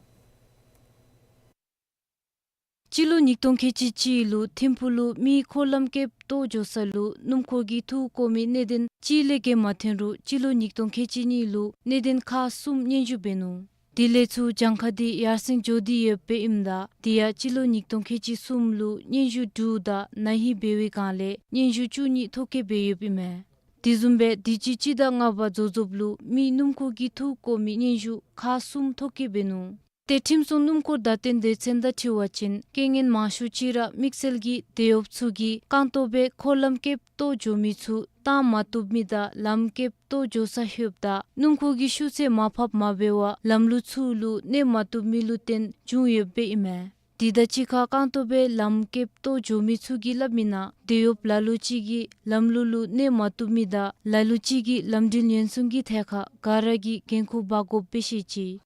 སྤྱི་ལོ་ཉིས་སྟོང་ཁལ་གཅིག་གཅིག་ལུ་ཐིམ་ཕུག་ལུ་མི་འཁོར་ལམ་བསྐྱེད་གཏོང་འགྱོ་ས་ལུ་སྣུམ་འཁོར་གྱིས་འཐུ་བཀོ་མི་གནད་དོན་གཅིག་ལས་བརྒལ་མ་ཐོན་རུང་སྤྱི་ལོ་ཉིས་སྟོང་ཁལ་གཅིག་གཉིས་ལུ་གནད་དོན་ཁག་གསུམ་སྙན་ཞུ་འབད་ནུག། དེ་ལས་ཚུར་གྱངས་ཁ་དེ་ཡར་སེང་འགྱོ་སྟེ་ཡོདཔ་ཨིནམ་ད་དེ་ཡང་སྤྱི་ལོ་ཉིས་སྟོང་ཁལ་གཅིག་གསུམ་ལུ་སྙན་ཞུ་དྲུག་དང་ན་ཧིང་འབད་བའི་སྒང་ལས་སྙན་ཞུ་བཅུ་གཉིས་ཐོ་བཀོད་འབད་ཡོདཔ་ཨིན་མས། དེ་བཟུམ་སྦེ་དུས་ཅི་སྤྱི་ཟླ་ལྔ་པ་རྫོགས་རྫོགསཔ་ལུ་མི་སྣུམ་འཁོར་གྱིས་འཐུ་བཀོ་མི་སྙན་ཞུ་ཁག་གསུམ་ཐོ་བཀོད་འབད་ནུག། ཏེ་ཁྲིམས་སྲུང་སྣུམ་འཁོར་བདའ་འཐེན་སྡེ་ཚན་དང་འཁྲིལ་བ་ཅིན་རྐྱེན་ངན་མང་ཤོས་ཅིག་ར་དམིགས་བསལ་གྱིས་དེད་གཡོགཔ་ཚུ་གིས་རྐང་སྟོང་སྦེ་འཁོར་ལམ་བསྐྱེད་གཏོང་འགྱོ་མི་ཚུ་བཏང་མ་བཏུབ་མི་དང་ལམ་བསྐྱེད་གཏོང་འགྱོ་ས་ལྷོདཔ་ད་སྣུམ་འཁོར་གྱི་ཤུགས་ཚད་མར་ཕབ་མ་འབད་བར་ལམ་ལུགས་ཚུ་ལུ་གནས་མ་བཏུབ་མི་ལུ་བརྟེན་བྱུང་ཡོདཔ་ཨིན་མས། དེ་དང་གཅིག་ཁར་རྐང་སྟོང་སྦེ་ལམ་བསྐྱེད་གཏོང་འགྱོ་མི་ཚུ་གིས་སླབ་མི་ནང་དེད་གཡོགཔ་ལ་ལུ་ཅིག་གིས་ལམ་ལུགས་ལུ་གནས་མ་བཏུབ་མི་དང་ལ་ལུ་ཅིག་གིས་ལམ་འགྲུལ་ཉེན་སྲུང་གི་ཐད་ཁར་ག་ར་གིས་འགན་ཁུར་འབག་དགོཔ་སྦེ་བཤད་ཅི།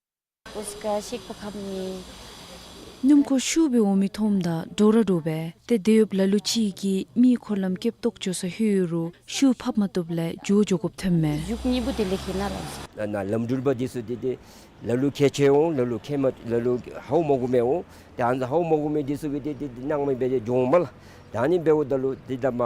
སྣུམ་འཁོར་ཤུགས་སྦེ་འོང་མི་མཐོངམ་ད་འདྲོག་ར་འདྲོག་པས། ཏེ་དེད་གཡོགཔ་ལ་ལུ་ཅིག་གིས་མི་འཁོར་ལམ་བསྐྱེད་གཏོང་འགྱོ་ས་ལྷོད་ཡོད་རུང་ཤུགས་ཕབ་མ་བཏུབ་ལས་འགྱོ་འགྱོ་དགོཔ་ཐོནམ་མས། ལ་ན་ལམ་འགྲུལ་པ་འདི་ཚུ་འདི་འདི་ལ་ལུ་ཁྱད་ཆེ་འོང་། ལ་ལུ་ཁྱད་མ་ལ་ལུ་ཧའུ་མ་གོ་མི་འོང་། ཏེ་ཨ་ནི་ཧའུ་མ་གོ་མི་འདི་ཚུ་གིས་འདི་འདི་འདི་སྣང་མེད་སྦེ་འདི་འགྱོ་འོང་མས་ལགས། ད་ཨ་ནི་འབདཝ་ད་ལུ་འདི་ད་མ་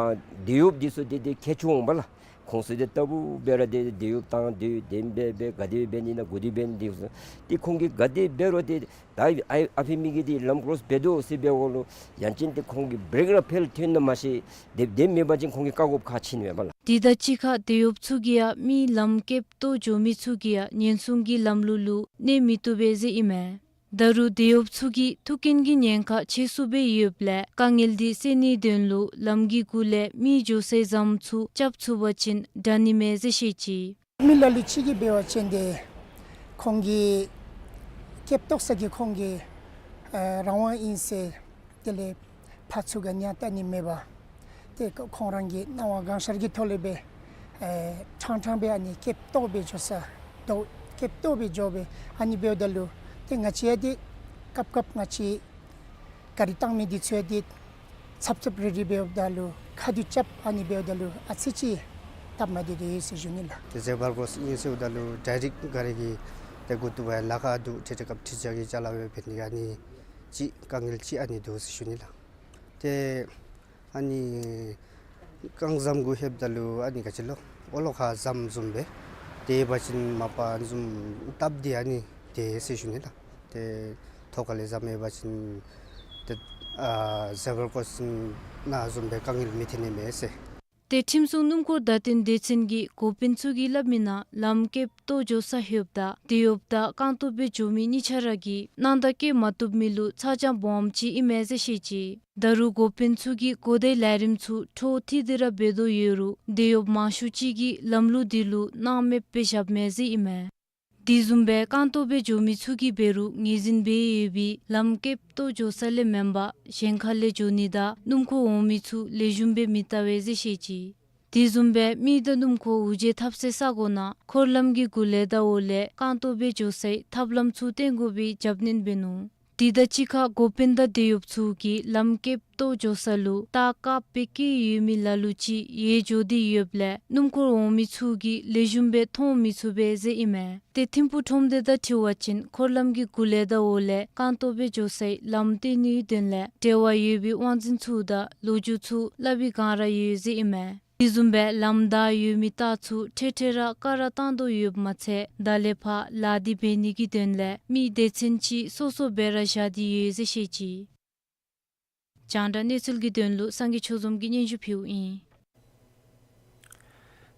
དེད་གཡོགཔ་འདི་ཚུ་འདི་འདི་ཁྱད་ཆེ་འོང་མས་ལགས། ཁོང་ཚུ་འདི་ལྟ་བུ་འབད་ར་འདི་དེད་གཡོགཔ་དང་འདི་འདི་འབད་འབད་ག་དེ་འབད་ནི་ན་གུ་དེ་འབད་ནི་འདི་ཚུ་འདི་ཁོང་གིས་ག་དེ་འབད་རུང་འདི་ད་ཨ་ཨ་ཕི་མི་གིས་འདི་ལམ་ཀོརོསི་འབད་དོ་ཟེར་འབདཝ་ལུ་ཡང་ཅིན་འདི་ཁོང་གི་བྲེཀ་ར་ཕེལ་ཐོན་ནུག་མ་ཤེས། དེ་དེ་མེད་པ་ཅིན་ཁོང་གིས་བཀག་དགོཔ་ཁག་ཆེ་ནི་མས་པ་ལགས། དེ་དང་གཅིག་ཁར་དེད་གཡོགཔ་ཚུ་གིས་ཡང་མི་ལམ་བསྐྱེད་གཏོང་འགྱོ་མི་ཚུ་གིས་ཡང་ཉེན་སྲུང་གི་ལམ་ལུགས་ལུ་གནས་མི་བཏུབ་པས་ཟེར་ཨིན་མས། ད་རུང་དེད་གཡོགཔ་ཚུ་གིས་ཐུག་རྐྱེན་གྱི་ཉེན་ཁ་ཆེ་སུ་སྦེ་ཡོདཔ་ལས་དཀའ་ངལ་འདི་སེལ་ནིའི་དོན་ལུ་ལམ་གྱི་གུ་ལས་མི་འགྱོ་སའི་ཟམ་ཚུ་རྐྱབ་ཚུགས་པ་ཅིན་དྲག་ནི་མས་ཟེར་བཤད་ཅི། མི་ལ་ལུ་ཅིག་གིས་འབད་བ་ཅིན་འདི་ཁོང་གི་བསྐྱེད་གཏོང་ས་གི་ཁོང་གི་ཨ་རང་དབང་ཨིན་ཟེར། དེ་ལས་ཕར་ཚུར་ག་ནི་ཡང་བལྟ་ནི་མེད་པར་ཏེ་ཁོང་རང་གི་སྣང་བ་གང་ཤར་གྱི་ཐོག་ལས་སྦེ་ཨེ་ཕྲང་ཕྲང་སྦེ་ཨ་ནི་བསྐྱེད་གཏོང་སྦེ་འགྱོ་ས་དོ་བསྐྱེད་གཏོང་སྦེ་འགྱོ་སྦེ་ཨ་ནི་འབདཝ་ད་ལུ་ཏེ་ང་བཅས་ཡང་ཏེ་སྐབས་སྐབས་ང་བཅས་གཱ་རི་བཏང་མི་འདི་ཚུ་ཡང་ཏེ་ཚབ་ཚབ་རེ་རེ་འབདཝ་ད་ལུ་ཁ་ཐུག་རྐྱབ་ཨ་ནི་འབདཝ་ད་ལུ་ཨ་ཙི་ཅིག་སྟབས་མ་བདེ་དེ་ཡོད་ཟེར་ཞུ་ནི་ལགས། ཏེ་ཛེ་བྲ་ཀོརོསི་ཨིན་ཟེརཝ་ད་ལུ་ཌའི་རེཀཊ་གཱ་རི་གི་ཏེ་མགུ་ཏོ་བ་ལ་ཁག་འདུག། ཏེ་ཏེ་སྐབས་ཁྲིག་ཅ་གི་ཅ་ལ་སྦེ་འབད་ནི་གི་ཨ་ནི་ཅིག་དཀའ་ངལ་ཅིག་ཨ་ནི་འདུག་ཟེར་ཞུ་ནི་ལགས། ཏེ་ཨ་ནི་རྐང་ཟམ་གུ་ལྷོདཔ་ད་ལུ་ཨ་ནི་ག་ཅི་ལོ་ཨོ་ལོ་ཁ་ཟམ་བཟུམ་སྦེ་དེ་འབད་བ་ཅིན་མ་པ་བཟུམ་སྟབས་བདེ་ཨ་ནི་དེ་ཟེར་ཞུ་ནི་ལགས། ཏེ་ཐོག་ཁ་ལས་ཟམ་ཡོད་པ་ཅིན་ཏེ་ཨ་ཛེ་བྲ་ཀོརོསི་ནང་བཟུམ་སྦེ་དཀའ་ངལ་མི་ཐོན་ནི་མས་ཟེར། ཏེ་ཁྲིམས་སྲུང་སྣུམ་འཁོར་བདའ་འཐེན་སྡེ་ཚན་གྱི་འགོ་དཔོན་ཚུ་གིས་སླབ་མི་ནང་ལམ་བསྐྱེད་གཏོང་འགྱོ་ས་ལྷོདཔ་ད་དེད་གཡོགཔ་དང་རྐང་སྟོང་སྦེ་འགྱོ་མི་གཉིས་ཆ་ར་གིས་སྣང་དག་བསྐྱེད་མ་བཏུབ་མི་ལུ་ཚ་གྱང་སྦོམ་ཅིག་ཨིན་མས་ཟེར་བཤད་ཅི། ད་རུང་འགོ་དཔོན་ཚུ་གིས་གོ་བརྡའི་ལས་རིམ་ཚུ་འཕྲོ་མཐུད་དེ་ར་འབད་དོ་ཡོད་རུང་དེད་གཡོགཔ་མང་ཤོས་ཅིག་གིས་ལམ་ལུགས་འདི་ལུ་སྣང་མེད་སྦེ་བཞགཔ་མས་ཟེར་ཨིན་མས། དེ་བཟུམ་སྦེ་རྐང་སྟོང་སྦེ་འགྱོ་མི་ཚུ་གིས་འབད་རུང་ངོས་འཛིན་འབད་ཡོད་པའི་ལམ་བསྐྱེད་གཏོང་འགྱོ་ས་ལས་མེན་པར་གཞན་ཁ་ལས་འགྱོ་ནི་དང་སྣུམ་འཁོར་འོང་མི་ཚུ་ལེགས་ཤོམ་སྦེ་མི་བལྟ་བས་ཟེར་བཤད་ཅི། དེ་བཟུམ་སྦེ་མི་དང་སྣུམ་འཁོར་འུར་བརྗེད་འཐབ་སའི་ས་གོ་ནང་འཁོར་ལམ་གྱི་གུ་ལས་ད་འོག་ལས་རྐང་སྟོང་སྦེ་འགྱོ་སའི་ཐབས་ལམ་ཚུ་བསྟེན་དགོ་པའི་རྒྱབ་སྣོན་འབད་ནུག། དེ་དང་གཅིག་ཁར་འགོ་དཔོན་དང་དེད་གཡོགཔ་ཚུ་གིས་ལམ་ཀེབ་བཏོག་འགྱོ་ས་ལུ་རྟ་དཀརཔོ་བཀལ་ཡོད་མི་ལ་ལུ་ཅིག་ཡལ་འགྱོ་སྟེ་ཡོདཔ་ལས་སྣུམ་འཁོར་འོང་མི་ཚུ་གིས་ལེགས་ཤོམ་སྦེ་མཐོང་མི་ཚུགས་པས་ཟེར་ཨིན་མས། ཏེ་ཐིམ་ཕུག་ཁྲོམ་སྡེ་དང་འཁྲིལ་བ་ཅིན་འཁོར་ལམ་གྱི་འགོ་ལས་དང་འོག་ལས་རྐང་སྟོང་སྦེ་འགྱོ་སའི་ལམ་བཏོན་ནིའི་དོན་ལས་འབྲེལ་བ་ཡོད་པའི་དབང་འཛིན་ཚུ་དང་ལོ་རྒྱུས་ཚུ་སླབ་པའི་སྒང་ར་ཡོད་ཟེར་ཨིན་མས། དེ་བཟུམ་སྦེ་ལམ་བདའ་ཡོད་མི་རྟ་ཚུ་འཕྲལ་འཕྲལ་ར་བཀག་ར་བཏང་དོ་ཡོདཔ་མ་ཚད་ད་ལས་ཕར་ལཱ་འདི་འབད་ནི་གི་དོན་ལས་མི་སྡེ་ཚན་ཅིག་སོ་སོ་སྦེ་ར་བཞག་སྟེ་ཡོད་ཟེར་བཤད་ཅི། རྒྱང་བསྒྲགས་གནས་ཚུལ་གྱི་དོན་ལུ་སངས་རྒྱས་ཆོས་འཛོམས་ཀྱིས་སྙན་ཞུ་ཕུལཝ་ཨིན།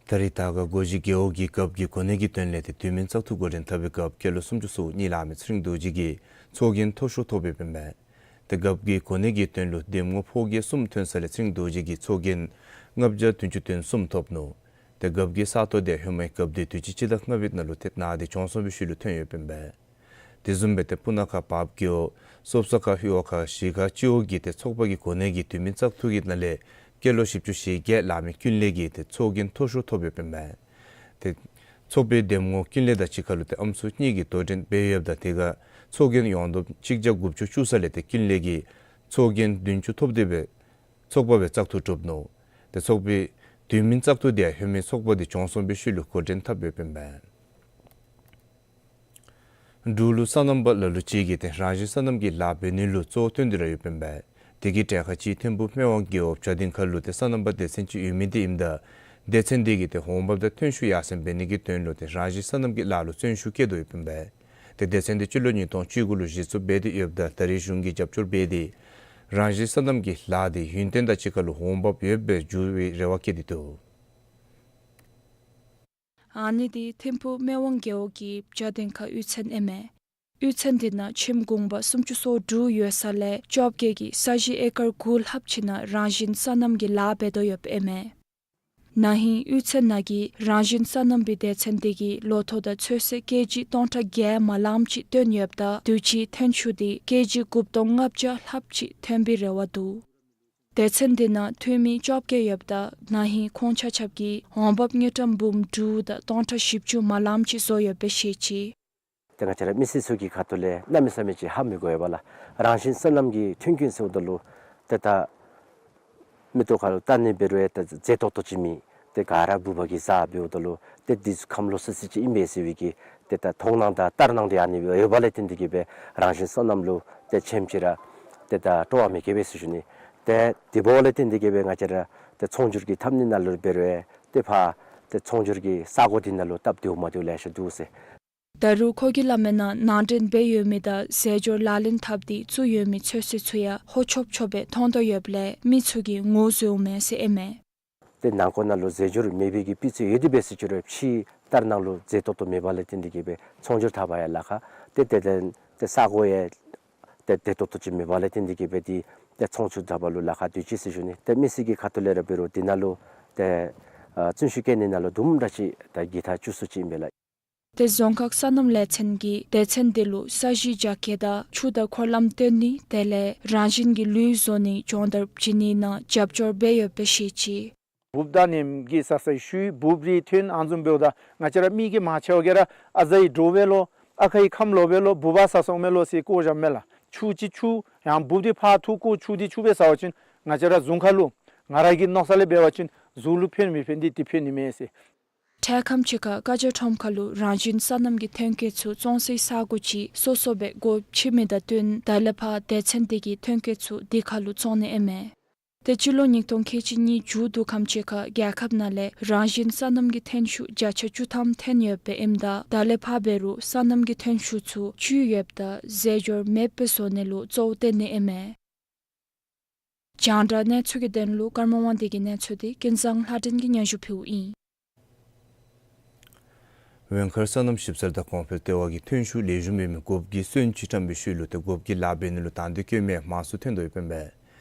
ད་རེས་དར་དཀར་སྒོ་བཞི་རྒེད་འོག་གི་རྒཔོ་གི་གོ་གནས་ཀྱི་དོན་ལས་ཏེ་དུས་མིན་བཙག་འཐུ་འགོ་འདྲེན་འཐབ་པའི་སྐབས་སྐྱེས་ལོ་སུམ་ཅུ་སོ་གཉིས་ལང་མི་ཚེ་རིང་རྡོ་རྗེ་གིས་ཚོགས་རྒྱན་མཐོ་ཤོས་ཐོབ་ཡོདཔ་ཨིན་མས། ཏེ་རྒཔོ་གི་གོ་གནས་ཀྱི་དོན་ལུ་འདེམས་ངོ་ཕོ་སྐྱེས་གསུམ་ཐོན་ས་ལས་ཚེ་རིང་རྡོ་རྗེ་གིས་ཚོགས་རྒྱན་ལྔ་བརྒྱ་བདུན་ཅུ་དོན་གསུམ་ཐོབ་ནུག། ཏེ་རྒཔོ་གི་ས་སྟོང་དེ་ཧེ་མའི་རྒཔོ་འདི་དུས་ཅི་སྤྱི་ཟླ་ལྔ་པའི་ནང་ལུ་ཏེ་ནང་འདི་གྱོངས་སོང་བའི་ཤུལ་ལུ་ཐོན་ཡོདཔ་ཨིན་པས། དེ་བཟུམ་སྦེ་ཏེ་སྤུ་ན་ཁ་བརཔ་རྒེད་འོག་སོབ་སོ་ཁ་ཧི་ཝ་ཁ་གཞིས་ཁ་སྤྱི་འོག་གི་ཏེ་ཚོགས་པ་གི་གོ་གནས་ཀྱི་དུས་མིན་བཙག་འཐུ་གི་ནང་ལས་སྐྱེས་ལོ་བཞི་བཅུ་ཞེ་བརྒྱད་ལང་མི་ཀུན་ལེགས་ཀྱིས་ཏེ་ཚོགས་རྒྱན་མཐོ་ཤོས་ཐོབ་ཡོདཔ་ཨིན་པས། ཏེ་ཚོགས་པའི་འདེམས་ངོ་ཀུན་ལེགས་དང་གཅིག་ཁར་ལུ་ཏེ་ཨམ་སྲུ་གཉིས་ཀྱིས་དོ་འགྲན་འབད་ཡོདཔ་ད་དེ་ཁར་ཚོགས་རྒྱན་ཡོངས་བསྡོམས་གཅིག་བརྒྱ་དགུ་བཅུ་བཅུ་ས་ལས་ཏེ་ཀུན་ལེགས་ཀྱིས་ཚོགས་རྒྱན་བདུན་ཅུ་ཐོབ་སྟེ་སྦེ་ཚོགས་པ་སྦེ་བཙག་འཐུ་གྲུབ་ནུག། ཏེ་ཚོགས་པའི་དུས་མིན་བཙག་འཐུ་དེ་ཡང་ཧེ་མའི་ཚོགས་པ་འདི་གྱོངས་སོང་བའི་ཤུལ་ལུ་འགོ་འདྲེན་འཐབ་ཡོདཔ་ཨིན་པས། འབྲུག་ལུ་སོ་ནམ་པ་ལ་ལུ་ཅིག་གིས་ཏེ་རང་བཞིན་སོ་ནམ་གྱི་ལཱ་འབད་ནི་ལུ་གཙོ་བོ་བཏོན་ཏེ་ར་ཡོདཔ་ཨིན་པས། དེ་གི་གྲས་ཁར་ཅིག་ཐིམ་ཕུག་སྨད་ཝང་རྒེད་འོག་བྱ་སྡིངས་ཁ་ལུ་ཏེ་སོ་ནམ་པ་སྡེ་ཚན་ཅིག་ཡོད་མི་འདི་ཨིནམ་ད་སྡེ་ཚན་འདི་གིས་ཏེ་འོང་འབབ་དང་ཐོན་ཤུགས་ཡར་སེང་འབད་ནི་གི་དོན་ལུ་ཏེ་རང་བཞིན་སོ་ནམ་གྱི་ལཱ་ལུ་བརྩོན་ཤུགས་བསྐྱེད་དོ་ཡོདཔ་ཨིན་པས། ཏེ་སྡེ་ཚན་འདི་སྤྱི་ལོ་ཉིས་སྟོང་བཅུ་དགུ་ལུ་གཞི་བཙུགས་འབད་དེ་ཡོདཔ་ད་ད་རེས་གཞུང་གིས་རྒྱབ་སྐྱོར་འབད་དེ་རང་བཞིན་སོ་ནམ་གྱི་ལཱ་འདི་ཡུན་བརྟན་དང་གཅིག་ཁར་ལུ་འོང་འབབ་ཡོདཔ་སྦེ་འགྱུར་བའི་རེ་བ་བསྐྱེད་དེ་འདུག། ཨ་ནི་འདི་ཐིམ་ཕུག་སྨད་ཝང་རྒེད་འོག་གི་བྱ་སྡིངས་ཁ་གཡུས་ཚན་ཨིན་མས། གཡུས་ཚན་འདི་ནང་ཁྱིམ་གུང་པ་སུམ་ཅུ་སོ་དྲུག་ཡོད་ས་ལས་བཅོ་བརྒྱད་ཀྱིས་ས་གཞི་ཨེ་ཀར་དགུ་ལྷགཔ་ཅིག་ནང་རང་བཞིན་སོ་ནམ་གྱི་ལཱ་འབད་དོ་ཡོདཔ་ཨིན་མས། ན་ཧིང་གཡུས་ཚན་ནང་གི་རང་བཞིན་སོ་ནམ་པའི་སྡེ་ཚན་འདི་གིས་ལོ་ཐོག་དང་ཚོད་བསྲེ་ཀེ་ཇི་སྟོང་ཕྲག་བརྒྱད་མ་ལངམ་ཅིག་བཏོན་ཡོདཔ་ད་དུས་ཅི་ཐོན་ཤུགས་འདི་ཀེ་ཇི་དགུ་སྟོང་ལྔ་བརྒྱ་ལྷགཔ་ཅིག་ཐོན་པའི་རེ་བ་འདུག། སྡེ་ཚན་འདི་ནང་འཐུས་མི་བཅོ་བརྒྱད་ཡོདཔ་ད་ན་ཧིང་ཁོང་ཆ་ཁྱབ་ཀྱིས་འོང་འབབ་དངུལ་ཀྲམ་འབུམ་དྲུག་དང་སྟོང་ཕྲག་བཞི་བཅུ་མ་ལངམ་ཅིག་བཟོ་ཡོདཔ་སྦེ་བཤད་ཅི། ཏེ་ང་བཅས་ར་མི་སེར་ཚུ་གི་ཁ་ཐུག་ལས་གནམ་མེད་ས་མེད་ཅིག་ཧ་མི་གོ་བས་ལགས། རང་བཞིན་སོ་ནམ་གྱི་མཐུན་རྐྱེན་ཟེརཝ་ད་ལུ་ཏེ་ད་མིག་ཏོ་ཁར་ལུ་བལྟ་ནི་འབད་རུང་ཏེ་མཛེས་ཏོག་ཏོ་ཅིག་མེད། ཏེ་ག་ར་ཕོར་པ་གིས་བཟའ་འབདཝ་ད་ལུ་ཏེ་འདི་ཁམས་ལོག་སི་སི་ཅིག་ཨིན་པས་ཟེར་བའི་གི་ཏེ་ད་མཐོང་སྣང་དང་ལྟར་སྣང་འདི་ཨ་ནི་ཡོདཔ་ལས་བརྟེན་ཏེ་གིས་སྦེ་རང་བཞིན་སོ་ནམ་ལུ་ཏེ་ཆེམ་ཅིག་ར་ཏེ་ད་སྤྲོ་བ་མི་སྐྱེ་བས་ཟེར་ཞུ་ནི། ཏེ་དེ་འབདཝ་ལས་བརྟེན་ཏེ་གིས་སྦེ་ང་བཅས་ར་ཏེ་ཚོང་སྒྱུར་གྱི་འཐབ་ནི་ནང་ལུ་འབད་རུང་ཏེ་ཕར་ཏེ་ཚོང་སྒྱུར་གྱི་ས་གོ་འདི་ནང་ལུ་སྟབས་བདེཝ་མ་བདེཝ་ལེ་ཤ་འདུག་ཟེར། ད་རུང་ཁོ་གིས་སླབ་མིའི་ནང་ནང་འདྲེན་འབད་ཡོད་མི་དང་རྫས་སྦྱོར་ལག་ལེན་འཐབ་སྟེ་བཙུགས་ཡོད་མི་ཚོད་བསྲེ་ཚུ་ཡང་ཧོ་ཆོབ་ཆོབ་སྦེ་མཐོང་དོ་ཡོདཔ་ལས་མི་ཚུ་གིས་ངོ་བཟུང་མས་ཟེར་ཨིན་མས། ཏེ་ནང་འཁོད་ནང་ལུ་རྫས་སྦྱོར་མེད་པའི་གི་སྤུས་ཚད་ཡོད་དེ་འབད་ཟེར་ཅི་རུང་ཕྱི་ལྟར་སྣང་ལུ་མཛེས་ཏོག་ཏོ་མེདཔ་ལས་བརྟེན་ཏེ་གིས་སྦེ་ཚོང་སྒྱུར་འཐབ་པར་ཡང་ལཱ་ཁག། ཏེ་དེ་ལས་ཏེ་ས་གོ་ཡང་ཏེ་བདེ་ཏོག་ཏོ་ཅིག་མེདཔ་ལས་བརྟེན་ཏེ་གིས་སྦེ་ཏེ་ཏེ་ཚོང་སྒྱུར་འཐབ་པ་ལུ་ལཱ་ཁག་སྡོད་ཅི་ཟེར་ཞུ་ནི། ཏེ་མི་སེར་གྱི་ཁ་ཐུག་ལས་ར་འབད་རུང་འདི་ནང་ལུ་ཏེ་ཨ་བརྩོན་ཤུགས་བསྐྱེད་ནི་ནང་ལུ་དུམ་གྲ་ཅིག་ད་བརྒལ་ཐག་བཅུག་སོ་ཅི་ཨིན་པས་ལགས། ཏེ་རྫོང་ཁག་སོ་ནམ་ལས་ཚན་གྱིས་སྡེ་ཚན་འདི་ལུ་ས་གཞི་རྒྱ་སྐྱེད་དང་ཆུ་དང་འཁོར་ལམ་བཏོན་ནི་དེ་ལས་རང་བཞིན་གྱི་ལུད་བཟོ་ནི་སྦྱོང་བརྡར་བྱིན་ནི་ནང་རྒྱབ་སྐྱོར་འབད་ཡོདཔ་སྦེ་བཤད་ཅི། འབུབ་དང་ནེམ་གྱི་ས་སའི་ཤུལ་འབུབ་རིགས་ཐོན་ཨ་ནི་བཟུམ་འབདཝ་ད་ང་བཅས་ར་མི་གིས་མང་ཆེ་བ་གིས་ར་ཨ་ཟའི་དྲོ་པས་ལོ་ཨ་ཁའི་ཁམས་ལོག་པས་ལོ་འབུབ་པར་ཟ་སོང་མས་ལོ་ཟེར་བཀོ་བཞགཔ་མས་ལགས། ཆུ་ཅིག་ཆུ་ཡང་འབུབ་འདི་ཕར་འཐུ་བཀོ་ཆུ་འདི་ཆུ་སྦེ་ཟ་བ་ཅིན་ང་བཅས་ར་རྫོང་ཁ་ལུ་ང་ར་གི་མནོ་ས་ལས་འབད་བ་ཅིན་གཟུགས་ལུ་ཕན་མི་ཕན་འདི་འདི་ཕན་ནི་མས་ཟེར། འཕྲལ་ཁམས་ཅིག་ཁར་ཀ་ཇ་ཁྲོམ་ཁ་ལུ་རང་བཞིན་སོ་ནམ་གྱི་ཐོན་སྐྱེད་ཚུ་བཙོང་སའི་ས་གོ་ཅིག་སོ་སོ་སྦེ་སྒོ་ཕྱེ་མི་དང་བསྟུན་ད་ལས་ཕར་སྡེ་ཚན་འདི་གིས་ཐོན་སྐྱེད་ཚུ་འདི་ཁ་ལུ་བཙོང་ནི་ཨིན་མས། ཏེ་སྤྱི་ལོ་ཉིས་སྟོང་ཁལ་གཅིག་གཉིས་མཇུག་བསྡུ་ཁམས་ཅིག་ཁར་རྒྱལ་ཁབ་ནང་ལས་རང་བཞིན་སོ་ནམ་གྱི་ཐོན་ཤུགས་བརྒྱ་ཆ་བཅུ་ཐམ་ཐོན་ཡོདཔ་ཨིནམ་ད་ད་ལས་ཕར་འབད་རུང་སོ་ནམ་གྱི་ཐོན་ཤུགས་ཚུ་བཅུད་ཡོདཔ་ད་རྫས་སྦྱོར་མེདཔ་སྦེ་བཟོ་ནི་ལུ་གཙོ་བོ་བཏོན་ནི་ཨིན་མས། རྒྱང་བསྒྲགས་གནས་ཚུལ་གྱི་དོན་ལུ་ཀརྨ་དབང་འདུས་ཀྱི་གནས་ཚུལ་འདི་ཀུན་བཟང་ལྷ་སྒྲོན་གྱིས་སྙན་ཞུ་ཕུལཝ་ཨིན། ཝེང་མཁར་སོ་ནམ་ཞིབ་གསལ་དང་གོང་འཕེལ་ལྟེ་བ་གིས་ཐོན་ཤུགས་ལེགས་ཤོམ་ཡོད་མི་སྒོགཔ་གི་སོན་ཅིག་བཀྲམ་པའི་ཤུལ་ལུ་ཏེ་སྒོགཔ་གི་ལཱ་འབད་ནི་ལུ་དང་འདོད་བསྐྱེད་མི་མང་སུ་ཐོན་དོ་ཡོདཔ་ཨིན་པས།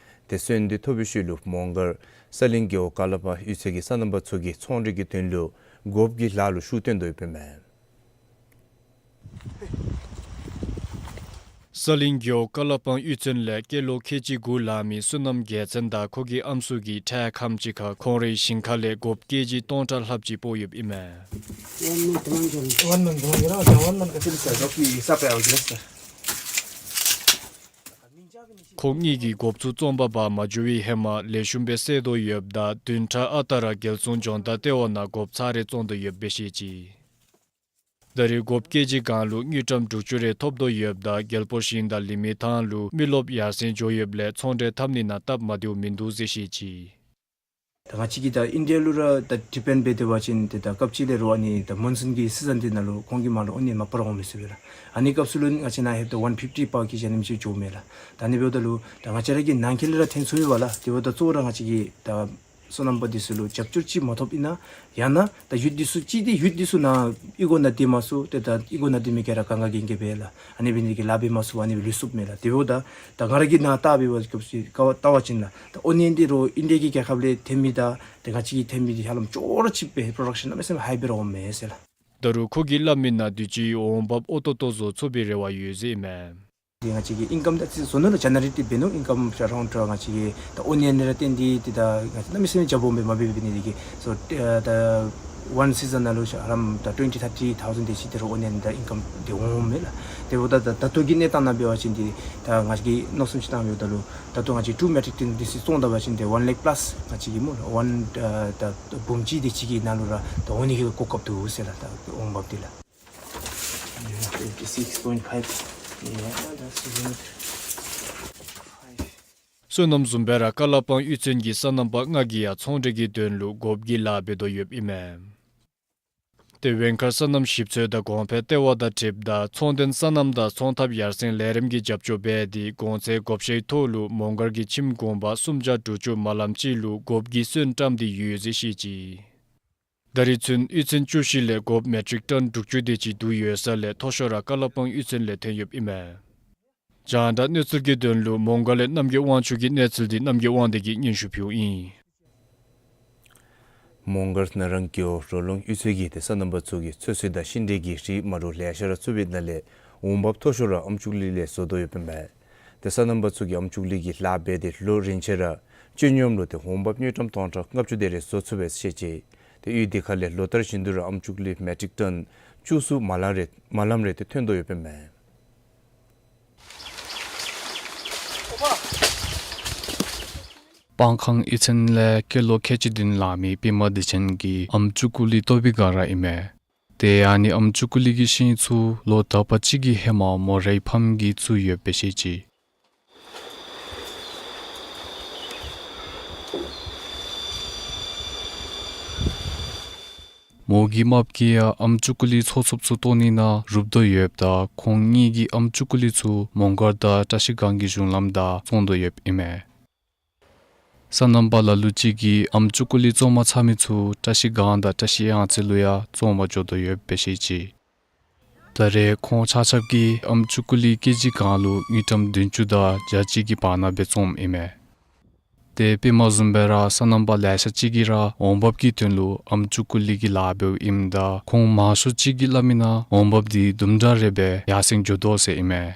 ཏེ་སོན་འདི་ཐོབ་པའི་ཤུལ་ལུ་མོང་སྒར་ས་གླིང་རྒེད་འོག་ཀ་ལ་པང་གཡུས་ཚན་གྱི་སོ་ནམ་པ་ཚུ་གིས་ཚོང་འབྲེལ་གྱི་དོན་ལུ་སྒོགཔ་གི་ལཱ་ལུ་ཤུགས་བཏོན་དོ་ཡོདཔ་ཨིན་མས། ས་གླིང་རྒེད་འོག་ཀ་ལ་པང་གཡུས་ཚན་ལས་སྐྱེས་ལོ་ཁལ་གཅིག་དགུ་ལང་མི་བསོད་ནམས་རྒྱལ་མཚན་དང་ཁོ་གི་ཨམ་སྲུ་གིས་འཕྲལ་ཁམས་ཅིག་ཁར་ཁོང་རའི་ཞིང་ཁ་ལས་སྒོགཔ་ཀེ་ཇི་སྟོང་ཕྲག་ལྷགཔ་ཅིག་སྤོ་ཡོདཔ་ཨིན་མས། One month, one month. One month, one month. One month. ཁོང་གཉིས་ཀྱིས་སྒོགཔ་ཚུ་བཙོང་པར་འབག་མ་འགྱོ་བའི་ཧེ་མ་ལེགས་ཤོམ་སྦེ་བསལ་དོ་ཡོདཔ་ད་བདུན་ཕྲག་ཨ་རྟག་ར་རྒྱལ་སྲུང་སྦྱོང་བརྡར་ལྟེ་བ་ནང་སྒོགཔ་ཚར་རེ་བཙོང་དོ་ཡོདཔ་སྦེ་བཤད་ཅི། ད་རེས་སྒོགཔ་ཀེ་ཇི་གང་ལུ་དངུལ་ཀྲམ་དྲུག་ཅུ་རེ་ཐོབ་དོ་ཡོདཔ་ད་རྒྱལ་པོ་ཞིང་བདག་ལི་མི་ཐང་ལུ་མི་རློབས་ཡར་སེང་འགྱོ་ཡོདཔ་ལས་ཚོང་འབྲེལ་འཐབ་ནི་ནང་སྟབས་མ་བདེཝ་མིན་འདུག་ཟེར་བཤད་ཅི། ད་ང་བཅས་ཀྱིས་ད་ཨིན་ཌི་ཡ་ལུ་ར་ད་ཌི་པེནཌ་འབད་དེ་འབད་བ་ཅིན་ཏེ་ད་སྐབས་ཅིག་ལས་རོགས་ཨ་ནི་ད་མོན་སུན་གྱི་སི་ཛན་འདི་ནང་ལུ་ཁོང་གི་མར་ལུ་ཨོ་ནི་ཡན་མ་པ་ར་འོང་མི་ཚུགས་པས་ལགས། ཨ་ནི་སྐབས་སུ་ལུ་ང་བཅས་ནཱ་ལྷོདཔ་ད་ཝན་ཕིཕ་ཊི་པ་ཀེ་ཇི་ཨ་ནེམ་ཅིག་འགྱོཝ་མས་ལགས། ད་ཨ་ནི་འབདཝ་ད་ལུ་ད་ང་བཅས་ར་གི་ནང་འཁོད་ལས་ར་འཐོན་ཚུགས་པས་ལགས། དེ་འབདཝ་ད་གཙོ་བོ་ར་ང་བཅས་ཀྱི་ད་སོ་ནམ་པ་འདི་ཚུ་ལུ་རྒྱབ་སྐྱོར་ཅིག་མ་ཐོབ་ཨིན་ན། ཡང་ན་ད་ཡུདཔ་འདི་ཚུ་ཅིག་འདི་ཡུདཔ་འདི་ཚུ་ནཱ་ཨི་གོ་ནང་སྡོད་མ་ཚུགས། ཏེ་ད་ཨི་གོ་ནང་སྡོད་མི་ག་ར་ག་ག་གི་གི་སྦེ་ལགས། ཨ་ནི་འབད་ནི་དེ་གིས་ལཱ་འབད་མ་ཚུགས་པར་ཨ་ནི་སྦེ་ལུས་སོཔ་མས་ལགས། དེ་འབདཝ་ད་ད་ང་ར་གིས་ནཱ་བལྟ་འབད་བ་སྐབས་སུ་བལྟ་བ་ཅིན་ལགས། ད་ཨོ་ནི་ཡན་འདི་རོགས་ཨིན་ཌི་ཡ་གི་རྒྱལ་ཁབ་ལས་འཐོན་མི་དང་ཏེ་ང་བཅས་ཀྱིས་འཐོན་མི་འདི་ཧ་ལམ་ཅོག་ར་ཅིག་སྦེ་པྲོ་ཌག་ཤཱན་གནམ་མེད་ས་མེད་ཧའི་སྦེ་ར་འོངམ་མས་ཟེར་ལགས། ད་རུང་ཁོ་གིས་སླབ་མི་ནང་དུས་ཅི་འོང་འབབ་ཨོ་ཏོག་ཏོ་བཟོ་ཚུགས་པའི་རེ་བ་ཡོད་ཟེར་ཨིན་མས། ཏེ་ང་བཅས་ཀྱི་ཨིན་ཀམ་ད་ཅི་བཟོ་ནི་ལུ་ཇ་ན་རེ་ཊེཌ་འབད་ནུག། ཨིན་ཀམ་ཨ་རའུནཌ་ང་བཅས་ཀྱི་ད་ཨོ་ནི་ཡན་ལས་ར་བརྟེན་ཏེ་ཏེ་ད་ང་བཅས་གནམ་མེད་ས་མེད་རྒྱ་སྦོམ་སྦེ་མ་འབད་འབད་ནི་དེ་གིས་སོ་ད་ཝན་སི་ཛན་ནང་ལུ་ཧ་ལམ་ད་ཊུ་ཝེན་ཊི་ཐར་ཊི་ཐའུ་ཛེནཌ་དེ་ཅིག་ཏེ་རོགས་ཨོ་ནི་ཡན་ད་ཨིན་ཀམ་འདི་འོངམ་མས་ལགས། དེ་འབདཝ་ད་ད་ད་ལྟོ་གི་གནས་སྟངས་ནང་འབད་བ་ཅིན་ཏེ་ད་ང་བཅས་ཀྱིས་མནོ་བསམ་ཅིག་བཏང་འབདཝ་ད་ལུ་ད་ལྟོ་ང་བཅས་ཀྱིས་ཊུ་མེ་ཊིག་ཊཱོན་འདི་ཚུ་བཙོང་ད་པ་ཅིན་ཏེ་ཝན་ལེག་པ་ལཱསི་ང་བཅས་ཀྱིས་སྨོ་ཝན་ད་ད་འབུམ་གཅིག་དེ་ཅིག་གི་ནང་ལུ་ར་ད་འོང་ནི་གི་གོ་སྐབས་འདུག་ཟེར་ལགས། ད་འོང་འབབ་འདི་ལགས། Yeah, twenty-six point five. Yeah, that's good. Five. སོ་ནམ་བཟུམ་སྦེ་ར་ཀ་ལ་པང་གཡུས་ཚན་གྱི་སོ་ནམ་པ་ལྔ་གིས་ཡང་ཚོང་འབྲེལ་གྱི་དོན་ལུ་སྒོགཔ་གི་ལཱ་འབད་དོ་ཡོདཔ་ཨིན་མས། ཏེ་ཝེང་མཁར་སོ་ནམ་ཞིབ་འཚོལ་དང་གོང་འཕེལ་ལྟེ་བ་དང་འཁྲིལཝ་ད་ཚོང་དོན་སོ་ནམ་དང་ཚོང་འཐབ་ཡར་སེང་ལས་རིམ་གྱི་རྒྱབ་སྐྱོར་འབད་དེ་གོང་ཚད་བགོ་བཤའི་ཐོག་ལུ་མོང་སྒར་གྱི་ཁྱིམ་གུང་པ་སུམ་བརྒྱ་དྲུག་ཅུ་མ་ལམ་ཅིག་ལུ་སྒོགཔ་གི་སོན་བཀྲམ་སྟེ་ཡོད་ཟེར་བཤད་ཅི། ད་རེས་ཚུན་གཡུས་ཚན་བཅུ་བཞི་ལས་སྒོགཔ་མེ་ཊིག་ཊཱོན་དྲུག་ཅུ་དེ་ཅིག་བསྡུ་ཡོད་ས་ལས་མཐོ་ཤོས་ར་ཀ་ལ་པང་གཡུས་ཚན་ལས་ཐོན་ཡོདཔ་ཨིན་མས། རྒྱང་བསྒྲགས་གནས་ཚུལ་གྱི་དོན་ལུ་མོང་སྒར་ལས་རྣམ་རྒྱལ་དབང་ཕྱུག་གི་གནས་ཚུལ་འདི་རྣམ་རྒྱལ་དབང་འདུས་ཀྱིས་སྙན་ཞུ་ཕུལཝ་ཨིན། མོང་སྒར་ན་རང་རྒེད་འོག་རོ་ལུང་གཡུས་ཚན་གྱིས་ཏེ་སོ་ནམ་པ་ཚུ་གིས་ཚོད་བསྲེ་དང་ཤིང་འབྲས་ཀྱི་རིགས་མ་འདྲཝ་ལེ་ཤ་ར་བཙུགས་པའི་ནང་ལས་འོང་འབབ་མཐོ་ཤོས་ར་ཨམ་ཅུ་ཀུ་ལི་ལས་བཟོ་དོ་ཡོདཔ་ཨིན་མས། ཏེ་སོ་ནམ་པ་ཚུ་གིས་ཨམ་ཅུ་ཀུ་ལི་གི་ལཱ་འབད་དེ་ལོ་རིམ་བཞིན་ར་སྤྱི་སྙོམས་ལུ་ཏེ་འོང་འབབ་དངུལ་ཀྲམ་སྟོང་ཕྲག་ལྔ་བཅུ་དེ་རེ་བཟོ་ཚུགས་པས་ཟེར་བཤད་ཅི། ཏེ་གཡུས་དེ་ཁ་ལས་ལོ་ལྟར་བཞིན་དུ་ར་ཨམ་ཅུ་ཀུ་ལི་མེ་ཊིག་ཊཱོན་བཅུ་གསུམ་མ་ལམ་རེ་མ་ལམ་རེ་ཏེ་ཐོན་དོ་ཡོདཔ་ཨིན་མས། སྤང་ཁང་གཡུས་ཚན་ལས་སྐྱེས་ལོ་ཁལ་གཅིག་བདུན་ལང་མི་པདྨ་བདེ་ཆེན་གྱིས་ཨམ་ཅུ་ཀུ་ལི་བཏོག་པའི་སྒང་ར་ཨིན་མས། ཏེ་ཨ་ནི་ཨམ་ཅུ་ཀུ་ལི་གི་ཤིང་ཚུ་ལོ་དག་པ་ཅིག་གི་ཧེ་མ་མོ་རའི་ཕམ་གྱིས་བཙུགས་ཡོདཔ་སྦེ་བཤད་ཅི། མོ་གི་རྨགཔ་གིས་ཡང་ཨམ་ཅུ་ཀུ་ལི་ཚོགས་ཚུགསཔ་ཚུ་བཏོག་ནི་ནང་རུབ་དོ་ཡོདཔ་ད་ཁོང་གཉིས་ཀྱིས་ཨམ་ཅུ་ཀུ་ལི་ཚུ་མོང་སྒར་དང་བཀྲ་ཤིས་སྒང་གི་གཞུང་ལམ་བདའ་བཙོང་དོ་ཡོདཔ་ཨིན་མས། སོ་ནམ་པ་ལ་ལུ་ཅིག་གིས་ཨམ་ཅུ་ཀུ་ལི་བཙོང་མ་ཚར་མི་ཚུ་བཀྲ་ཤིས་སྒང་དང་བཀྲ་ཤིས་གཡང་རྩེ་ལུ་ཡང་བཙོང་པར་འགྱོ་དོ་ཡོདཔ་སྦེ་བཤད་ཅི། ད་རེས་ཁོང་ཆ་ཁྱབ་ཀྱིས་ཨམ་ཅུ་ཀུ་ལི་ཀེ་ཇི་གང་ལུ་དངུལ་ཀྲམ་བདུན་ཅུ་དང་བརྒྱ་གཅིག་གི་བར་ན་སྦེ་བཙོངམ་ཨིན་མས། ཏེ་པདྨ་བཟུམ་སྦེ་ར་སོ་ནམ་པ་ལེ་ཤ་ཅིག་གིས་ར་འོང་འབབ་ཀྱི་དོན་ལུ་ཨམ་ཅུ་ཀུ་ལི་གི་ལཱ་འབདཝ་ཨིནམ་ད་ཁོང་མང་ཤོས་ཅིག་གིས་སླབ་མི་ནང་འོང་འབབ་འདི་དུམ་གྲ་རེ་སྦེ་ཡར་སེང་འགྱོ་དོ་ཟེར་ཨིན་མས།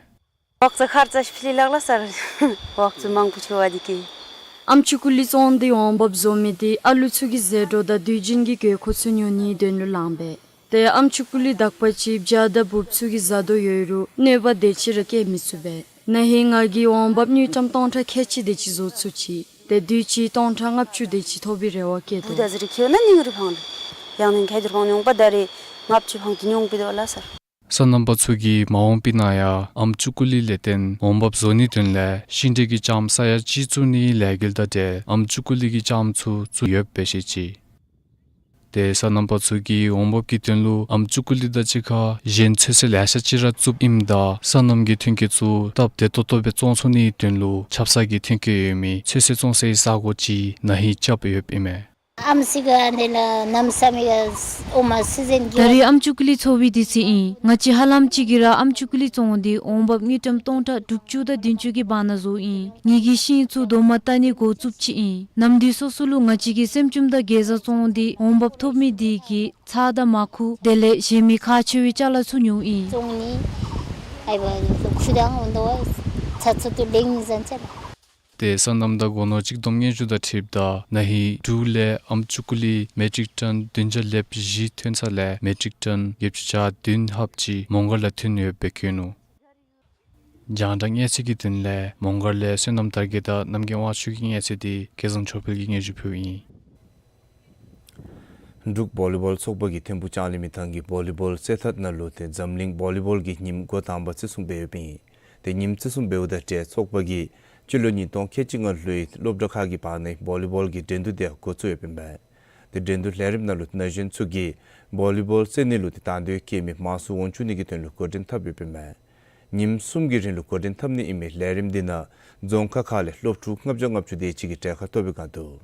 ཝག་ཙ་ཁར་ཙ་ཕྱི་ལི་ལགས་ལགས་སར། ཝག་ཙ་མང་པོ་ཆེ་བ་འདི་གིས། ཨམ་ཅུ་ཀུ་ལི་བཙོང་སྟེ་འོང་འབབ་བཟོ་མི་འདི་ཨ་ལུ་ཚུ་གི་ཟད་འགྲོ་དང་དུས་རྒྱུན་གྱི་དགོས་མཁོ་ཚུ་ཉོ་ནིའི་དོན་ལུ་ལངམ་མས། ཏེ་ཨམ་ཅུ་ཀུ་ལི་དག་པ་ཅིག་བྱ་དང་འབུཔ་ཚུ་གིས་བཟའ་དོ་ཡོད་རུང་གནོད་པ་དེ་ཅིག་ར་བཀལ་མི་ཚུགས་པས། ན་ཧིང་ང་གིས་འོང་འབབ་དངུལ་ཀྲམ་སྟོང་ཕྲག་ཁལ་གཅིག་དེ་ཅིག་བཟོ་ཚུགས་ཅི། ཏེ་དུས་ཅི་སྟོང་ཕྲག་ལྔ་བཅུ་དེ་ཅིག་ཐོབ་པའི་རེ་བ་བསྐྱེད་དོ། བུ་ད་ཟེར་ཁྱེའུ་ན་ནིང་རི་ཕང་ལུ་ཡང་ནིང་ཁ་དུར་ཕང་ནི་འོང་པ་ད་རེས་ལྔ་བཅུ་ཕང་དེ་ཉུང་པའི་དོ་ལགས་སར། སོ་ནམ་པ་ཚུ་གིས་མ་འོངས་པའི་ནང་ཡང་ཨམ་ཅུ་ཀུ་ལི་ལས་བརྟེན་འོང་འབབ་བཟོ་ནིའི་དོན་ལས་ཤིང་འབྲས་ཀྱི་ལྕངམ་ས་ཡ་གཅིག་བཙུགས་ནིའི་ལས་འགུལ་དང་འབྲེལ་ཨམ་ཅུ་ཀུ་ལི་གི་ལྕངམ་ཚུ་བཙུགས་ཡོདཔ་སྦེ་བཤད་ཅི། ཏེ་སོ་ནམ་པ་ཚུ་གིས་འོང་འབབ་ཀྱི་དོན་ལུ་ཨམ་ཅུ་ཀུ་ལི་དང་གཅིག་ཁར་གཞན་ཚོད་བསྲེ་ལེ་ཤ་ཅིག་ར་བཙུགསཔ་ཨིནམ་ད་སོ་ནམ་གྱི་ཐོན་སྐྱེད་ཚུ་སྟབས་བདེ་ཏོག་ཏོ་སྦེ་བཙོང་ཚུགས་ནིའི་དོན་ལུ་ཆབ་གསང་གི་ཐོན་སྐྱེད་ཡོད་མི་ཚོད་བསྲེ་བཙོང་སའི་ས་གོ་ཅིག་ན་ཧིང་རྐྱབ་ཡོདཔ་ཨིན་མས། ཨམ་སི་ག་འདི་ལ་ནམ་སམ་ཡ་ཨོ་མ་སི་ཛན་གི། ད་རེས་ཨམ་ཅུ་ཀུ་ལི་ཚོ་བའི་དུས་ཚོད་ཨིན། ང་བཅས་ཧ་ལམ་ཅིག་གིས་ར་ཨམ་ཅུ་ཀུ་ལི་བཙོང་སྟེ་འོང་འབབ་དངུལ་ཀྲམ་སྟོང་ཕྲག་དྲུག་ཅུ་དང་བདུན་ཅུ་གི་བར་ན་བཟོཝ་ཨིན། ངེ་གི་ཤིང་ཚུ་རྡོག་མ་བཏགས་ནི་འགོ་བཙུགསཔ་ཅིག་ཨིན། ནམ་དུས་སོ་སོ་ལུ་ང་བཅས་ཀྱིས་སྲནམ་ཅུམ་དང་གེ་ཛ་བཙོང་སྟེ་འོང་འབབ་ཐོབ་མི་དེ་གིས་ཚྭ་དང་མར་ཁུ་དེ་ལས་གཞན་མི་ཁག་ཆེ་བའི་ཅ་ལ་ཚུ་ཉོཝ་ཨིན། བཙོང་ནི་ཨའི་བ་ཁུ་དང་འོང་དོ་བ་ཚྭ་ཚུ་ཏུ་ལེགས་ནི་ཟན་ཅ་ལ། ཏེ་སོ་ནམ་དང་སྒོ་ནོར་གཅིག་བསྡོམས་སྙན་ཞུ་དང་འཁྲིལཝ་ད་ན་ཧིང་འབྲུག་ལས་ཨམ་ཅུ་ཀུ་ལི་མེ་ཊིག་ཊཱོན་བདུན་བརྒྱ་ལེབ་བཞི་ཐོན་ས་ལས་མེ་ཊིག་ཊཱོན་བརྒྱད་ཅུ་གྱ་བདུན་ལྷགཔ་ཅིག་མོང་སྒར་ལས་ཐོན་ཡོདཔ་སྦེ་བཀོད་ནུག། རྒྱང་བསྒྲགས་གནས་ཚུལ་གྱི་དོན་ལས་མོང་སྒར་ལས་བསོད་ནམས་དར་རྒྱས་དང་རྣམ་རྒྱལ་དབང་ཕྱུག་གི་གནས་ཚུལ་འདི་སྐལ་བཟང་ཆོས་འཕེལ་གྱིས་སྙན་ཞུ་ཕུལཝ་ཨིན། འབྲུག་བོ་ལི་བོལ་ཚོགས་པ་གིས་ཐིམ་ཕུག་ལྕང་གླིང་མི་ཐང་གི་བོ་ལི་བོལ་རྩེ་ཐང་ནང་ལུ་ཏེ་འཛམ་གླིང་བོ་ལི་བོལ་གྱི་ཉིནམ་འགོ་དང་པ་བརྩི་སྲུང་འབད་ཡོདཔ་ཨིན། ཏེ་ཉིནམ་བརྩི་སྲུང་འབདཝ་དང་འབྲེལ་ཚོགས་པ་གིས་སྤྱི་ལོ་ཉིས་སྟོང་ཁལ་གཅིག་ལྔ་ལོའི་སློབ་གྲྭ་ཁག་གི་བར་ན་བོ་ལི་བོལ་གྱི་འགྲན་བསྡུར་དེ་འགོ་བཙུགས་ཡོདཔ་ཨིན་པས། ཏེ་འགྲན་བསྡུར་ལས་རིམ་ནང་ལུ་ན་གཞོན་ཚུ་གིས་བོ་ལི་བོལ་རྩེད་ནི་ལུ་ཏེ་དང་འདོད་བསྐྱེད་མི་མང་སུ་འོང་བཅུག་ནི་གི་དོན་ལུ་འགོ་འདྲེན་འཐབ་ཡོདཔ་ཨིན་པས། ཉིནམ་གསུམ་གྱི་རིང་ལུ་འགོ་འདྲེན་འཐབ་ནི་ཨིན་མི་ལས་རིམ་འདི་ནང་རྫོང་ཁག་ཁག་ལས་སློབ་ཕྲུག་ལྔ་བརྒྱ་ལྔ་བཅུ་དེ་ཅིག་གིས་གྲལ་ཁར་གཏོགས་པའི་བསྒང་འདུག།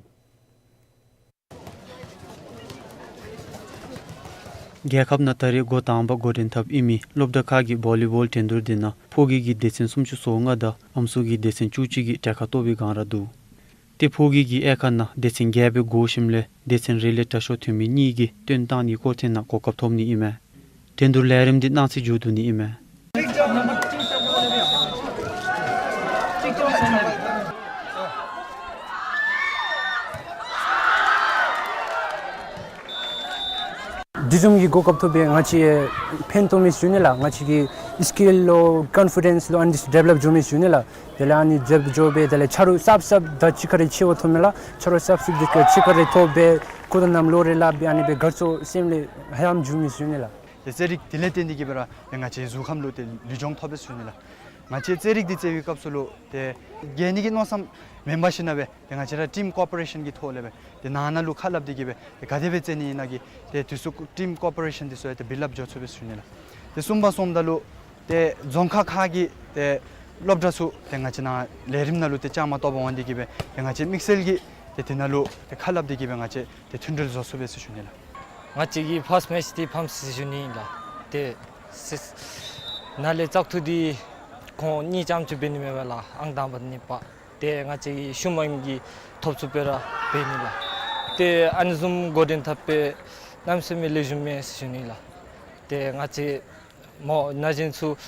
རྒྱལ་ཁབ་ནང་ད་རེས་འགོ་དང་པ་འགོ་འདྲེན་འཐབ་ཨིན་མི་སློབ་གྲྭ་ཁག་གི་བོ་ལི་བོལ་འགྲན་བསྡུར་འདི་ནང་ཕོ་སྐྱེས་ཀྱི་སྡེ་ཚན་སུམ་ཅུ་སོ་ལྔ་དང་ཨམ་སྲུ་གི་སྡེ་ཚན་བཅུ་གཅིག་གིས་གྲལ་ཁར་གཏོགས་པའི་བསྒང་ར་འདུག། ཏེ་ཕོ་སྐྱེས་ཀྱི་དབྱེ་ཁག་ནང་སྡེ་ཚན་བརྒྱད་སྦེ་བགོ་ཞིནམ་ལས་སྡེ་ཚན་རེ་ལས་དྲག་ཤོས་ཐོན་མི་གཉིས་ཀྱིས་བཏོན་བཏང་ནིའི་སྐོར་ཐད་ནང་གོ་སྐབས་ཐོབ་ནི་ཨིན་མས། འགྲན་བསྡུར་ལས་རིམ་འདི་གནངས་ཚེ་མཇུག་བསྡུ་ནི་ཨིན་མས། འདི་བཟུམ་གྱི་གོ་སྐབས་ཐོབ་སྦེ་ང་བཅས་ཕན་ཐོགས་མི་ཞུ་ནི་ལགས། ང་བཅས་ཀྱི་སི་ཀིལ་ལོ་ཀོན་ཕི་ཌེནསི་ལོ་ཨ་ནི་འདི་ཚུ་ཌི་བེ་ལོབ་འགྱོ་མི་ཞུ་ནི་ལགས། དེ་ལས་ཨ་ནི་ཌི་བེ་ལོབ་འགྱོ་སྦེ་དེ་ལས་ཆ་རོགས་གསརཔ་གསརཔ་དང་གཅིག་ཁར་ལས་འཕྱད་པ་ཐོབ་མས་ལགས། ཆ་རོགས་གསརཔ་གསརཔ་འདི་ཚུ་གཅིག་ཁར་ལས་ཐོབ་སྦེ་ཁོང་དང་ནམ་ལོ་རེ་ལཱ་འབད་ཨ་ནི་སྦེ་དགའ་ཚོར་སེམས་ལས་ཧ་ཡམ་འགྱོ་མི་ཞུ་ནི་ལགས། ཏེ་རྩེད་རིགས་དེ་ལས་བརྟེན་ཏེ་གིས་སྦེ་ར་ཏེ་ང་བཅས་གཟུགས་ཁམས་ལུ་ཏེ་ལུས་སྦྱོང་ཐོབ་པས་ཞུ་ནི་ལགས། ང་བཅས་རྩེད་རིགས་འདི་རྩེད་པའི་སྐབས་སུ་ལུ་ཏེ་རྒྱལ་ནི་གི་མནོ་བསམ་མེན་པར་ཞིན་ན་སྦེ་ཏེ་ང་བཅས་ར་ཊིམ་ཀོ་པ་རེ་ཤཱན་གྱི་ཐོག་ལས་སྦེ་ཏེ་ནང་ན་ལུ་ཁ་སླབ་སྟེ་གིས་སྦེ་ཏེ་ག་དེ་སྦེ་རྩེད་ནི་ཨིན་ན་གི་ཏེ་དུས་ཚོད་ཊིམ་ཀོ་པ་རེ་ཤཱན་འདི་ཚུ་ཡང་ཏེ་བིལཌ་ཨཔ་འགྱོ་ཚུགས་པས་ཞུ་ནི་ལགས། ཏེ་གསུམ་པ་སོངམ་ད་ལུ་ཏེ་རྫོང་ཁག་ཁག་གི་ཏེ་སློབ་གྲྭ་ཚུ་ཏེ་ང་བཅས་ནཱ་ལས་རིམ་ནང་ལུ་ཏེ་བཅའ་མར་གཏོགས་པར་འོང་སྟེ་གིས་སྦེ་ཏེ་ང་བཅས་དམིགས་བསལ་གྱིས་ཏེ་དེ་ནང་ལུ་ཏེ་ཁ་སླབ་སྟེ་གིས་སྦེ་ང་བཅས་ཏེ་མཐུན་སྒྲིལ་བཟོ་ཚུགས་པས་ཟེར་ཞུ་ནི་ལགས། ང་བཅས་ཀྱི་ཕཱསཊ་མེཆ་འདི་ཕམ་སོ་ཡི་ཞུ་ནི་ལགས། ཏེ་སི་ནཱ་ལས་བཙག་འཐུ་འདི་ཁོང་གཉིས་རྐྱངམ་ཅིག་འབད་ནི་མེན་པས་ལགས། ཨང་དང་པ་གཉིས་པ། ཏེ་ང་བཅས་ཀྱི་ཤུལ་མ་གི་ཐོབ་ཚུགས་པར་འབད་ནི་ལགས། ཏེ་ཨ་ནི་བཟུམ་འགོ་འདྲེན་འཐབ་སྦེ་གནམ་མེད་ས་མེད་ལེགས་ཤོམ་མས་ཟེར་ཞུ་ནི་ལགས། ཏེ་ང་བཅས་མོ་ན་གཞོན་ཚུ་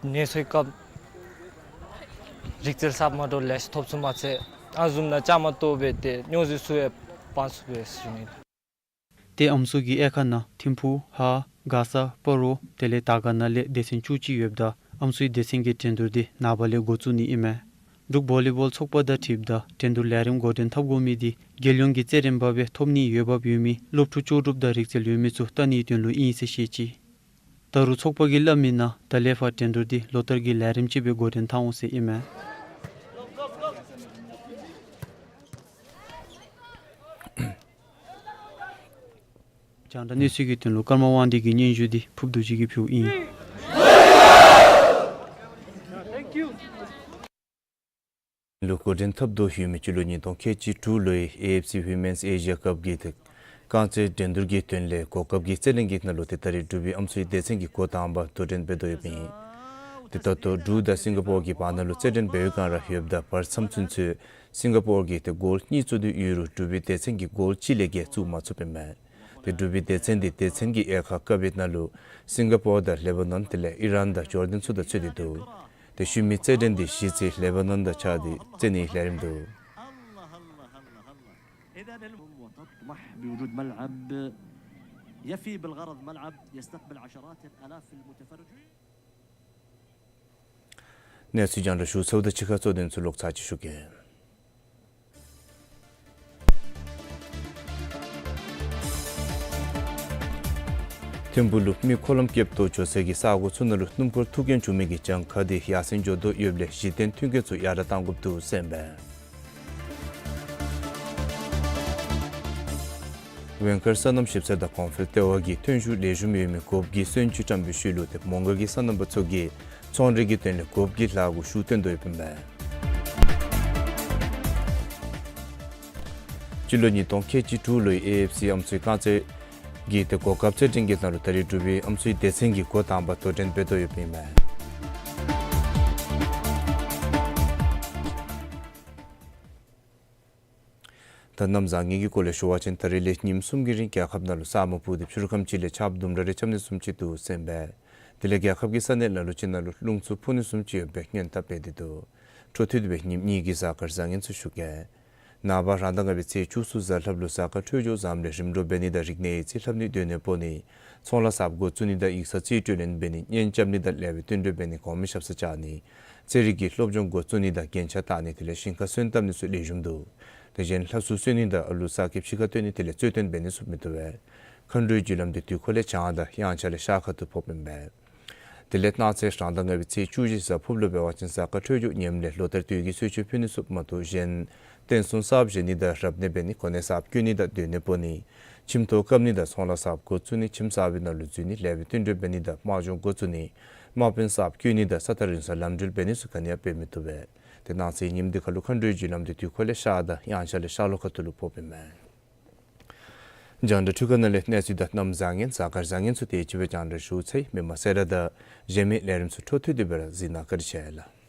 ནད་གསོའི་སྐབས་རིག་རྩལ་གསརཔ་མ་འདྲཝ་ལེ་ཤ་ཐོབ་ཚུགས་མ་ཚད་ཨ་ནི་བཟུམ་ནང་བཅའ་མར་གཏོགས་སྦེ་ཏེ་སྨྱོ་རྫས་ཚུ་ཡང་སྤང་ཚུགས་པས་ཟེར་ཞུ་ནི་ལགས། ཏེ་ཨམ་སྲུ་གི་དབྱེ་ཁག་ནང་ཐིམ་ཕུག་ཧཱ་མགར་ས་སྤ་རོ་དེ་ལས་དར་དཀར་ནང་ལས་སྡེ་ཚན་བཅུ་གཅིག་ཡོདཔ་ད་ཨམ་སྲུའི་སྡེ་ཚན་གྱི་འགྲན་བསྡུར་འདི་ནངས་པ་ལས་འགོ་བཙུགས་ནི་ཨིན་མས། འབྲུག་བོ་ལི་བོལ་ཚོགས་པ་དང་འཁྲིལཝ་ད་འགྲན་བསྡུར་ལས་རིམ་འགོ་འདྲེན་འཐབ་དགོ་མི་འདི་རྒྱལ་ཡོངས་ཀྱི་རྩེད་འགྲན་པ་སྦེ་ཐོབ་ནིའི་འོས་འབབ་ཡོད་མི་སློབ་ཕྲུག་ལྕོགས་གྲུབ་དང་རིག་རྩལ་ཡོད་མི་ཚུ་བལྟ་ནིའི་དོན་ལུ་ཨིན་ཟེར་བཤད་ཅི། ད་རུང་ཚོགས་པ་གིས་སླབ་མིའི་ནང་ད་ལས་ཕར་འགྲན་བསྡུར་འདི་ལོ་ལྟར་གྱི་ལས་རིམ་ཅིག་སྦེ་འགོ་འདྲེན་འཐབ་འོང་ཟེར་ཨིན་མས། རྒྱང་བསྒྲགས་གནས་ཚུལ་གྱི་དོན་ལུ་ཀརྨ་དབང་འདུས་ཀྱི་སྙན་ཞུ་འདི་ཕུབ་རྡོ་རྗེ་གིས་ཕུལཝ་ཨིན། ལུ་འགོ་འདྲེན་འཐབ་དོ་ཡོད་མི་སྤྱི་ལོ་ཉིས་སྟོང་ཁལ་གཅིག་དྲུག་ལོའི་ཨེ་ཨེཕ་སི་ཝི་མེནསི་ཨེ་ཤི་ཡ་ཀབ་ཀྱི་ཏེ་རྐང་རྩེད་འགྲན་བསྡུར་གྱི་དོན་ལས་གོ་སྐབས་ཀྱི་རྩེད་འགྲན་གྱི་ནང་ལུ་ཏེ་ད་རེས་འབྲུག་པའི་ཨམ་སྲུའི་སྡེ་ཚན་གྱིས་འགོ་དང་པ་དོ་འགྲན་འབད་དོ་ཡོདཔ་ཨིན། ཏེ་ད་ལྟོ་འབྲུག་དང་སིང་ག་པོར་གྱི་བར་ན་ལུ་རྩེད་འགྲན་འབད་བའི་བསྒང་ར་ཡོདཔ་ད་བར་མཚམས་ཚུན་ཚོད་སིང་ག་པོར་གྱིས་ཏེ་གོལ་གཉིས་བཙུགས་ཏེ་ཡོད་རུང་འབྲུག་པའི་སྡེ་ཚན་གྱིས་གོལ་གཅིག་ལས་བརྒལ་བཙུགས་མ་ཚུགསཔ་ཨིན་མས། ཏེ་འབྲུག་པའི་སྡེ་ཚན་འདི་སྡེ་ཚན་གྱི་དབྱེ་ཁག་ཀ་བའི་ནང་ལུ་སིང་ག་པོར་དང་ལེ་བ་ནཱན་དེ་ལས་ཨི་རཱན་དང་ཇོར་ཌཱན་ཚུ་དང་ཚུད་དེ་འདུག། ཏེ་ཤུལ་མའི་རྩེད་འགྲན་འདི་གཞི་རྩའི་ལེ་བ་ནཱན་དང་གཅིག་ཁར་ཏེ་རྩེད་ནིའི་ལས་རིམ་འདུག། إذا الأمم وتطمح بوجود ملعب يفي بالغرض، ملعب يستقبل عشرات الآلاف المتفرج. གནས་ཚུལ་རྒྱང་བསྒྲགས་ཞུ་ཚརཝ་དང་གཅིག་ཁར་གཙོ་དོན་ཚུ་ལོག་ཚར་ཅིག་ཞུ་གེ། ཐིམ་ཕུག་ལུ་མི་འཁོར་ལམ་བཀལ་དོ་འགྱོ་སའི་ས་གོ་ཚུ་ནང་ལུ་སྣུམ་འཁོར་ཐུག་རྐྱེན་བྱུང་མི་གི་གྱངས་ཁ་འདི་ཡར་སེང་འགྱོ་དོ་ཡོདཔ་ལས་གཞི་རྟེན་མཐུན་རྐྱེན་ཚུ་ཡར་དྲག་གཏང་དགོཔ་འདུག་ཟེར་ཨིན་པས། ཝེང་ཁར་སོ་ནམ་ཞིབ་འཚོལ་དང་གོང་འཕེལ་ལྟེ་བ་གིས་ཐོན་ཤུགས་ལེགས་ཤོམ་ཡོད་མི་གོ་བརྡའི་སོན་ཆུ་བཀྲམ་པའི་ཤུལ་ལུ་ཏེ་མོང་སྒར་གྱི་སོ་ནམ་པ་ཚུ་གིས་ཚོང་རའི་གི་དོན་ལས་གོ་བརྡའི་ལཱ་གུ་ཤུགས་བཏོན་དོ་ཡོདཔ་ཨིན་པས། སྤྱི་ལོ་ཉིས་སྟོང་ཁལ་གཅིག་དྲུག་ལོའི་ཨེ་ཨེཕ་སི་ཨམ་སྲུའི་རྐང་རྩེད་ཀྱི་ཏེ་གོ་སྐབས་རྩེད་འགྲན་གྱི་ནང་ལུ་ད་རེས་འབྲུག་པའི་ཨམ་སྲུའི་སྡེ་ཚན་གྱིས་འགོ་དང་པ་དོ་འགྲན་འབད་དོ་ཡོདཔ་ཨིན་མས། ད་གནམ་བཟང་ངན་གྱི་སྐོར་ལས་ཞུ་བ་ཅིན་ད་རིས་ལས་ཉིནམ་གསུམ་གྱི་རིང་རྒྱལ་ཁབ་ནང་ལུ་ས་སྨུག་ཕུབ་སྟེ་ཕྱི་རུ་ཁམས་ཅིག་ལས་ཆརཔ་དུམ་གྲ་རེ་རྐྱབ་ནི་བཟུམ་ཅིག་འདུག་ཟེར་ཨིན་པས། དེ་ལས་རྒྱལ་ཁབ་ཀྱི་ས་གནས་ལ་ལུ་ཅིག་ནང་ལུ་རླུང་འཚུབ་འཕུ་ནི་བཟུམ་ཅིག་ཡོདཔ་སྦེ་སྔོན་དཔག་འབད་དེ་འདུག། འཕྲོ་མཐུད་དེ་སྦེ་ཉིནམ་གཉིས་ཀྱི་གཟའ་སྐར་བཟང་ངན་ཚུ་ཞུ་གེ། ནངས་པ་རང་ཟླ་ལྔ་པའི་ཚེས་བཅུ་གསུམ་གཟའ་ལྷགཔ་ལུ་ས་ཁ་འཕྲོད་སྦྱོར་འཛམ་གླིང་རིམ་གྲོ་འབད་ནི་དང་རིག་གནས་ཡིག་རྩིས་ལྷབ་ནི་སྡོད་གནས་སྤོ་ནི་ཚོང་ལཱ་གསརཔ་འགོ་བཙུགས་ནི་དང་ཡིག་ཚང་རྩིས་སྤྲོད་ལེན་འབད་ནི་གཉེན་རྐྱབ་ནི་དང་ལེགས་པའི་བསྟུན་གྲོས་འབད་ནི་གོང་མའི་ཞབས་སར་བཅར་ནི་རྩེད་རིགས་ཀྱི་སློབ་སྦྱོང་འགོ་བཙུགས་ནི་དང་རྒྱན་ཆ་བཏགས་ནི་དེ་ལས་ཞིང་ཁ་སོན་བཏབ་ནི་ཚུ་ལེགས་ཤོམ་འདུག། དེ་བཞིན་ལྷ་གསུར་གསོལ་ནི་དང་ཨ་ལུ་ས་ཁེབ་ཕྱི་ཁར་བཏོན་ནི་དེ་ལས་རྩོད་བཏོན་འབད་ནི་ཚུ་མི་བཏུབ་པས། མཁའ་འགྲོའི་རྒྱུ་ལམ་དེ་དུས་འཁོར་ལས་བྱང་དང་དབྱངས་འཆར་ལས་ཤར་ཁ་ཐུག་ཕོགཔ་ཨིན་པས། དེ་ལས་གནངས་ཚེ་རང་ཟླ་ལྔ་པའི་ཚེས་བཅུ་བཞི་གཟའ་ཕུརཔ་ལུ་འབད་བ་ཅིན་ས་ཁ་འཕྲོད་སྦྱོར་ངནམ་ལས་ལོ་ལྟར་དུས་ཀྱི་གསོལ་མཆོད་ཕུལ་ནི་ཚུ་མ་གཏོགས་གཞན་རྟེན་གསུམ་གསརཔ་བཞེངས་ནི་དང་རབ་གནས་འབད་ནི་གོ་གནས་གསརཔ་བསྐོ་ནི་དང་སྡོད་གནས་སྤོ་ནི་ཁྱིམ་ཐོག་བཀབ་ནི་དང་ཚོང་ལཱ་གསརཔ་འགོ་བཙུགས་ནི་ཁྱིམ་གསར་པའི་ནང་ལུ་འཛུལ་ནི་ལེགས་པའི་བསྟུན་གྲོས་འབད་ནི་དང་དམག་སྦྱོང་འགོ་བཙུགས་ནི་དམག་དཔོན་གསརཔ་བསྐོ་ནི་དང་ས་ཐག་རིང་སར་ལམ་འགྲུལ་འབད་ནི་ཚུ་ག་ནི་ཡང་འབད་མི་བཏུབ་པས། དེ་གནངས་ཚེ་ཉིནམ་འདི་ཁར་ལུ་མཁའ་འགྲོའི་རྒྱུ་ལམ་དེ་དུས་འཁོར་ལས་ཤར་དང་དབྱངས་འཆར་ལས་ཤར་ལྷོ་ཁ་ཐུག་ལུ་ཕོགཔ་ཨིན་མས། རྒྱང་བསྒྲགས་འཕྲུལ་ཁང་ནང་ལས་གནས་ཚུལ་དང་གནམ་བཟང་ངན་གཟའ་སྐར་བཟང་ངན་ཚུ་དེ་ཅིག་སྦེ་རྒྱང་བསྒྲགས་ཞུ་ཚར་ཡི། མི་མང་གསལ་བསྒྲགས་དང་གཞན་མི་ལས་རིམ་ཚུ་འཕྲོ་མཐུད་དེ་སྦེ་ར་གཟིགས་གནང་བཀའ་དྲིན་ཆེ་ལགས།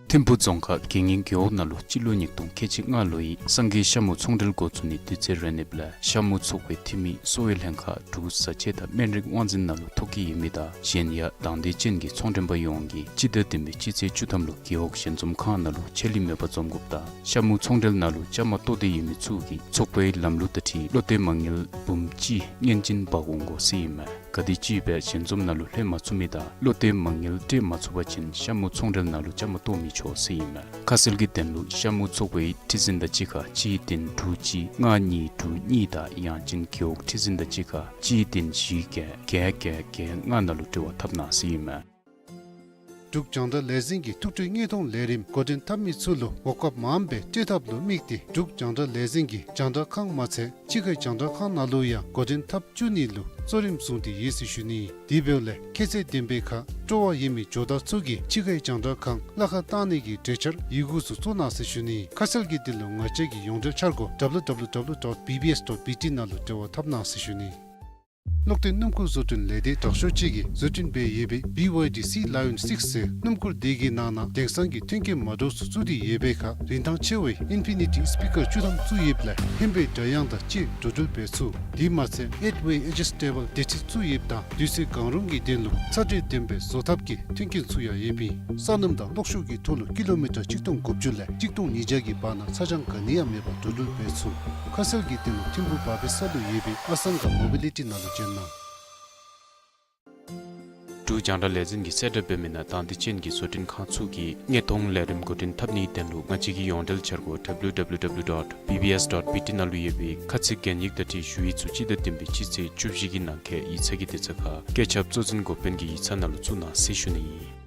ཐིམ་ཕུ་རྫོང་ཁག་དགེ་བསྙེན་རྒེད་འོག་ནང་ལུ་སྤྱི་ལོ་ཉིས་སྟོང་ཁལ་གཅིག་ལྔ་ལོའི་སངས་རྒྱས་ཤ་མུ་ཚོང་འབྲེལ་འགོ་བཙུགས་ནི་དུས་ཚོད་རན་ནི་ལས་ཤ་མུ་ཚོགས་པའི་འཐུས་མི་གསོ་བའི་ལྷན་ཁག་འབྲུག་བཟའ་ཆས་དང་སྨན་རིགས་དབང་འཛིན་ནང་ལུ་ཐོ་བཀོད་ཡོད་མི་དང་གཞན་ཡང་དང་འདོད་ཅན་གྱི་ཚོང་མགྲོན་པ་ཡོངས་ཀྱིས་སྤྱི་ཟླ་བདུན་པའི་སྤྱི་ཚེས་བཅུ་ཐམ་ལུ་རྒེད་འོག་ཞལ་འཛོམས་ཁང་ནང་ལུ་ཆད་ལུས་མེད་པར་འཛོམས་དགོཔ་དང་ཤ་མུ་ཚོང་འབྲེལ་ནང་ལུ་བཅའ་མར་གཏོགས་ཏེ་ཡོད་མི་ཚུ་གིས་ཚོགས་པའི་ལམ་ལུགས་དང་འཁྲིལ་བློ་གཏད་མ་དངུལ་འབུམ་གཅིག་བསྔན་སྦྱིན་འབག་འོང་དགོ་ཟེར་ཨིན་མས། ག་དེམ་ཅིག་སྦེ་ཞལ་འཛོམས་ནང་ལུ་ལྷོད་མ་ཚུགས་མི་དང་བློ་གཏད་མ་དངུལ་སྤྲོད་མ་ཚུགས་པ་ཅིན་ཤ་མུ་ཚོང་འབྲེལ་ནང་ལུ་བཅའ་མར་གཏོགས་མི་ཆོག་ཟེར་ཨིན་མས། ཁ་གསལ་གྱི་དོན་ལུ་ཤ་མུ་ཚོགས་པའི་ཁྲི་འཛིན་དང་གཅིག་ཁར་གཅིག་བདུན་དྲུག་གཅིག་ལྔ་གཉིས་དྲུག་གཉིས་དང་ཡང་ཅིན་རྒེད་འོག་ཁྲི་འཛིན་དང་གཅིག་ཁར་གཅིག་བདུན་བཞི་བརྒྱད་བརྒྱད་བརྒྱད་བརྒྱད་ལྔ་ནང་ལུ་འབྲེལ་བ་འཐབ་གནང་ཟེར་ཨིན་མས། འབྲུག་རྒྱང་བསྒྲགས་ལས་འཛིན་གྱི་ཐུགས་སྤྲོའི་དངོས་མཐོང་ལས་རིམ་འགོ་འདྲེན་འཐབ་མི་ཚུ་ལུ་གོ་སྐབས་མངམ་སྦེ་སྤྲོད་ཐབས་ལུ་དམིགས་ཏེ་འབྲུག་རྒྱང་བསྒྲགས་ལས་འཛིན་གྱི་རྒྱང་བསྒྲགས་ཁང་མ་ཚད་ཕྱི་ཁའི་རྒྱང་བསྒྲགས་ཁང་ནང་ལུ་ཡང་འགོ་འདྲེན་འཐབ་བཅུག་ནི་ལུ་གཙོ་རིམ་བཟུང་སྟེ་ཡོད་ཟེར་ཞུ་ནི། དེ་འབདཝ་ལས་ཁྱད་ཚད་ལྡན་པའི་ཁར་སྤྲོ་བ་ཡོད་མི་ཇོ་བདག་ཚུ་གིས་ཕྱི་ཁའི་རྒྱང་བསྒྲགས་ཁང་གླ་ཁར་བཏང་ནི་གི་གྲོས་འཆར་ཡི་གུ་ཚུ་བཙུགས་གནང་ཟེར་ཞུ་ནི། ཁ་གསལ་གྱི་དོན་ལུ་ང་བཅས་ཀྱི་ཡོངས་འབྲེལ་འཆར་སྒོ་W W W dot B B S dot B T ནང་ལུ་འབྲེལ་བ་འཐབ་གནང་ཟེར་ཞུ་ནི། གློག་འདོན་སྣུམ་འཁོར་བཟོ་སྐྲུན་ལས་སྡེ་དྲག་ཤོས་ཅིག་གིས་བཟོ་སྐྲུན་འབད་ཡོད་པའི་B Y D Sea Lion six ཟེར་སྣུམ་འཁོར་དེ་གི་ནང་ན་དེང་སང་གི་མཐུན་རྐྱེན་མ་འདྲཝ་ཚུ་བཙུགས་ཏེ་ཡོད་པའི་ཁར་རིན་ཐང་ཆེ་བའི་ཨིན་ཕི་ནི་ཊི་སི་པི་ཀར་བཅུ་ཐམ་བཙུགས་ཡོདཔ་ལས་ཧན་པའི་སྒྲ་དབྱངས་དང་བཅས་འགྲོ་འགྲུལ་འབད་ཚུགས། དེ་མ་ཚད་Eight Way Adjustable བདེ་ཁྲིད་བཙུགས་ཡོདཔ་དང་དུས་ཚོད་གང་རུང་གི་དོན་ལུ་ཚ་དྲོད་ལྡན་པའི་བཟོ་ཐབས་ཀྱི་མཐུན་རྐྱེན་ཚུ་ཡང་ཡོདཔ་ཨིན། སོ་ནམ་དང་གློག་ཤུགས་ཀྱི་ཐོག་ལུ་ཀི་ལོ་མི་ཊར་གཅིག་སྟོང་དགུ་བཅུ་ལས་གཅིག་སྟོང་ཉིས་བརྒྱ་གི་བར་ན་ཚ་གྱང་ག་ནི་ཡང་མེད་པར་འགྲོ་འགྲུལ་འབད་ཚུགས། ཁ་གསལ་གྱི་དོན་ལུ་ཐིམ་ཕུ་བ་པེ་ས་ལུ་ཡོད་པའི་ཨ་སང་ག་མོ་བི་ལི་ཊི་ནང་ལུ་བྱོན་གནང་། འབྲུག་རྒྱང་བསྒྲགས་ལས་འཛིན་གྱིས་གསལ་བསྒྲགས་འབད་མི་ནང་དང་འདོད་ཅན་གྱི་བཟོ་སྐྲུན་ཁང་ཚུ་གིས་དངོས་མཐོང་ལས་རིམ་འགོ་འདྲེན་འཐབ་ནིའི་དོན་ལུ་ང་བཅས་ཀྱི་ཡོངས་འབྲེལ་འཆར་སྒོ་W W W dot B B S dot B T ནང་ལུ་ཡོད་པའི་ཁ་ཚིག་གན་ཡིག་དང་འཁྲིལ་ཞུ་ཡིག་ཚུ་སྤྱི་ཟླ་བདུན་པའི་སྤྱི་ཚེས་བཅུ་བཞི་གི་ནང་འཁོད་ཡིག་ཚང་གི་དེ་ཚུ་ཁར་བཀོད་ཁྱབ་གཙོ་འཛིན་འགོ་དཔོན་གྱི་ཡིག་ཚང་ནང་ལུ་བཙུགས་གནང་ཟེར་ཞུ་ནི་ཨིན།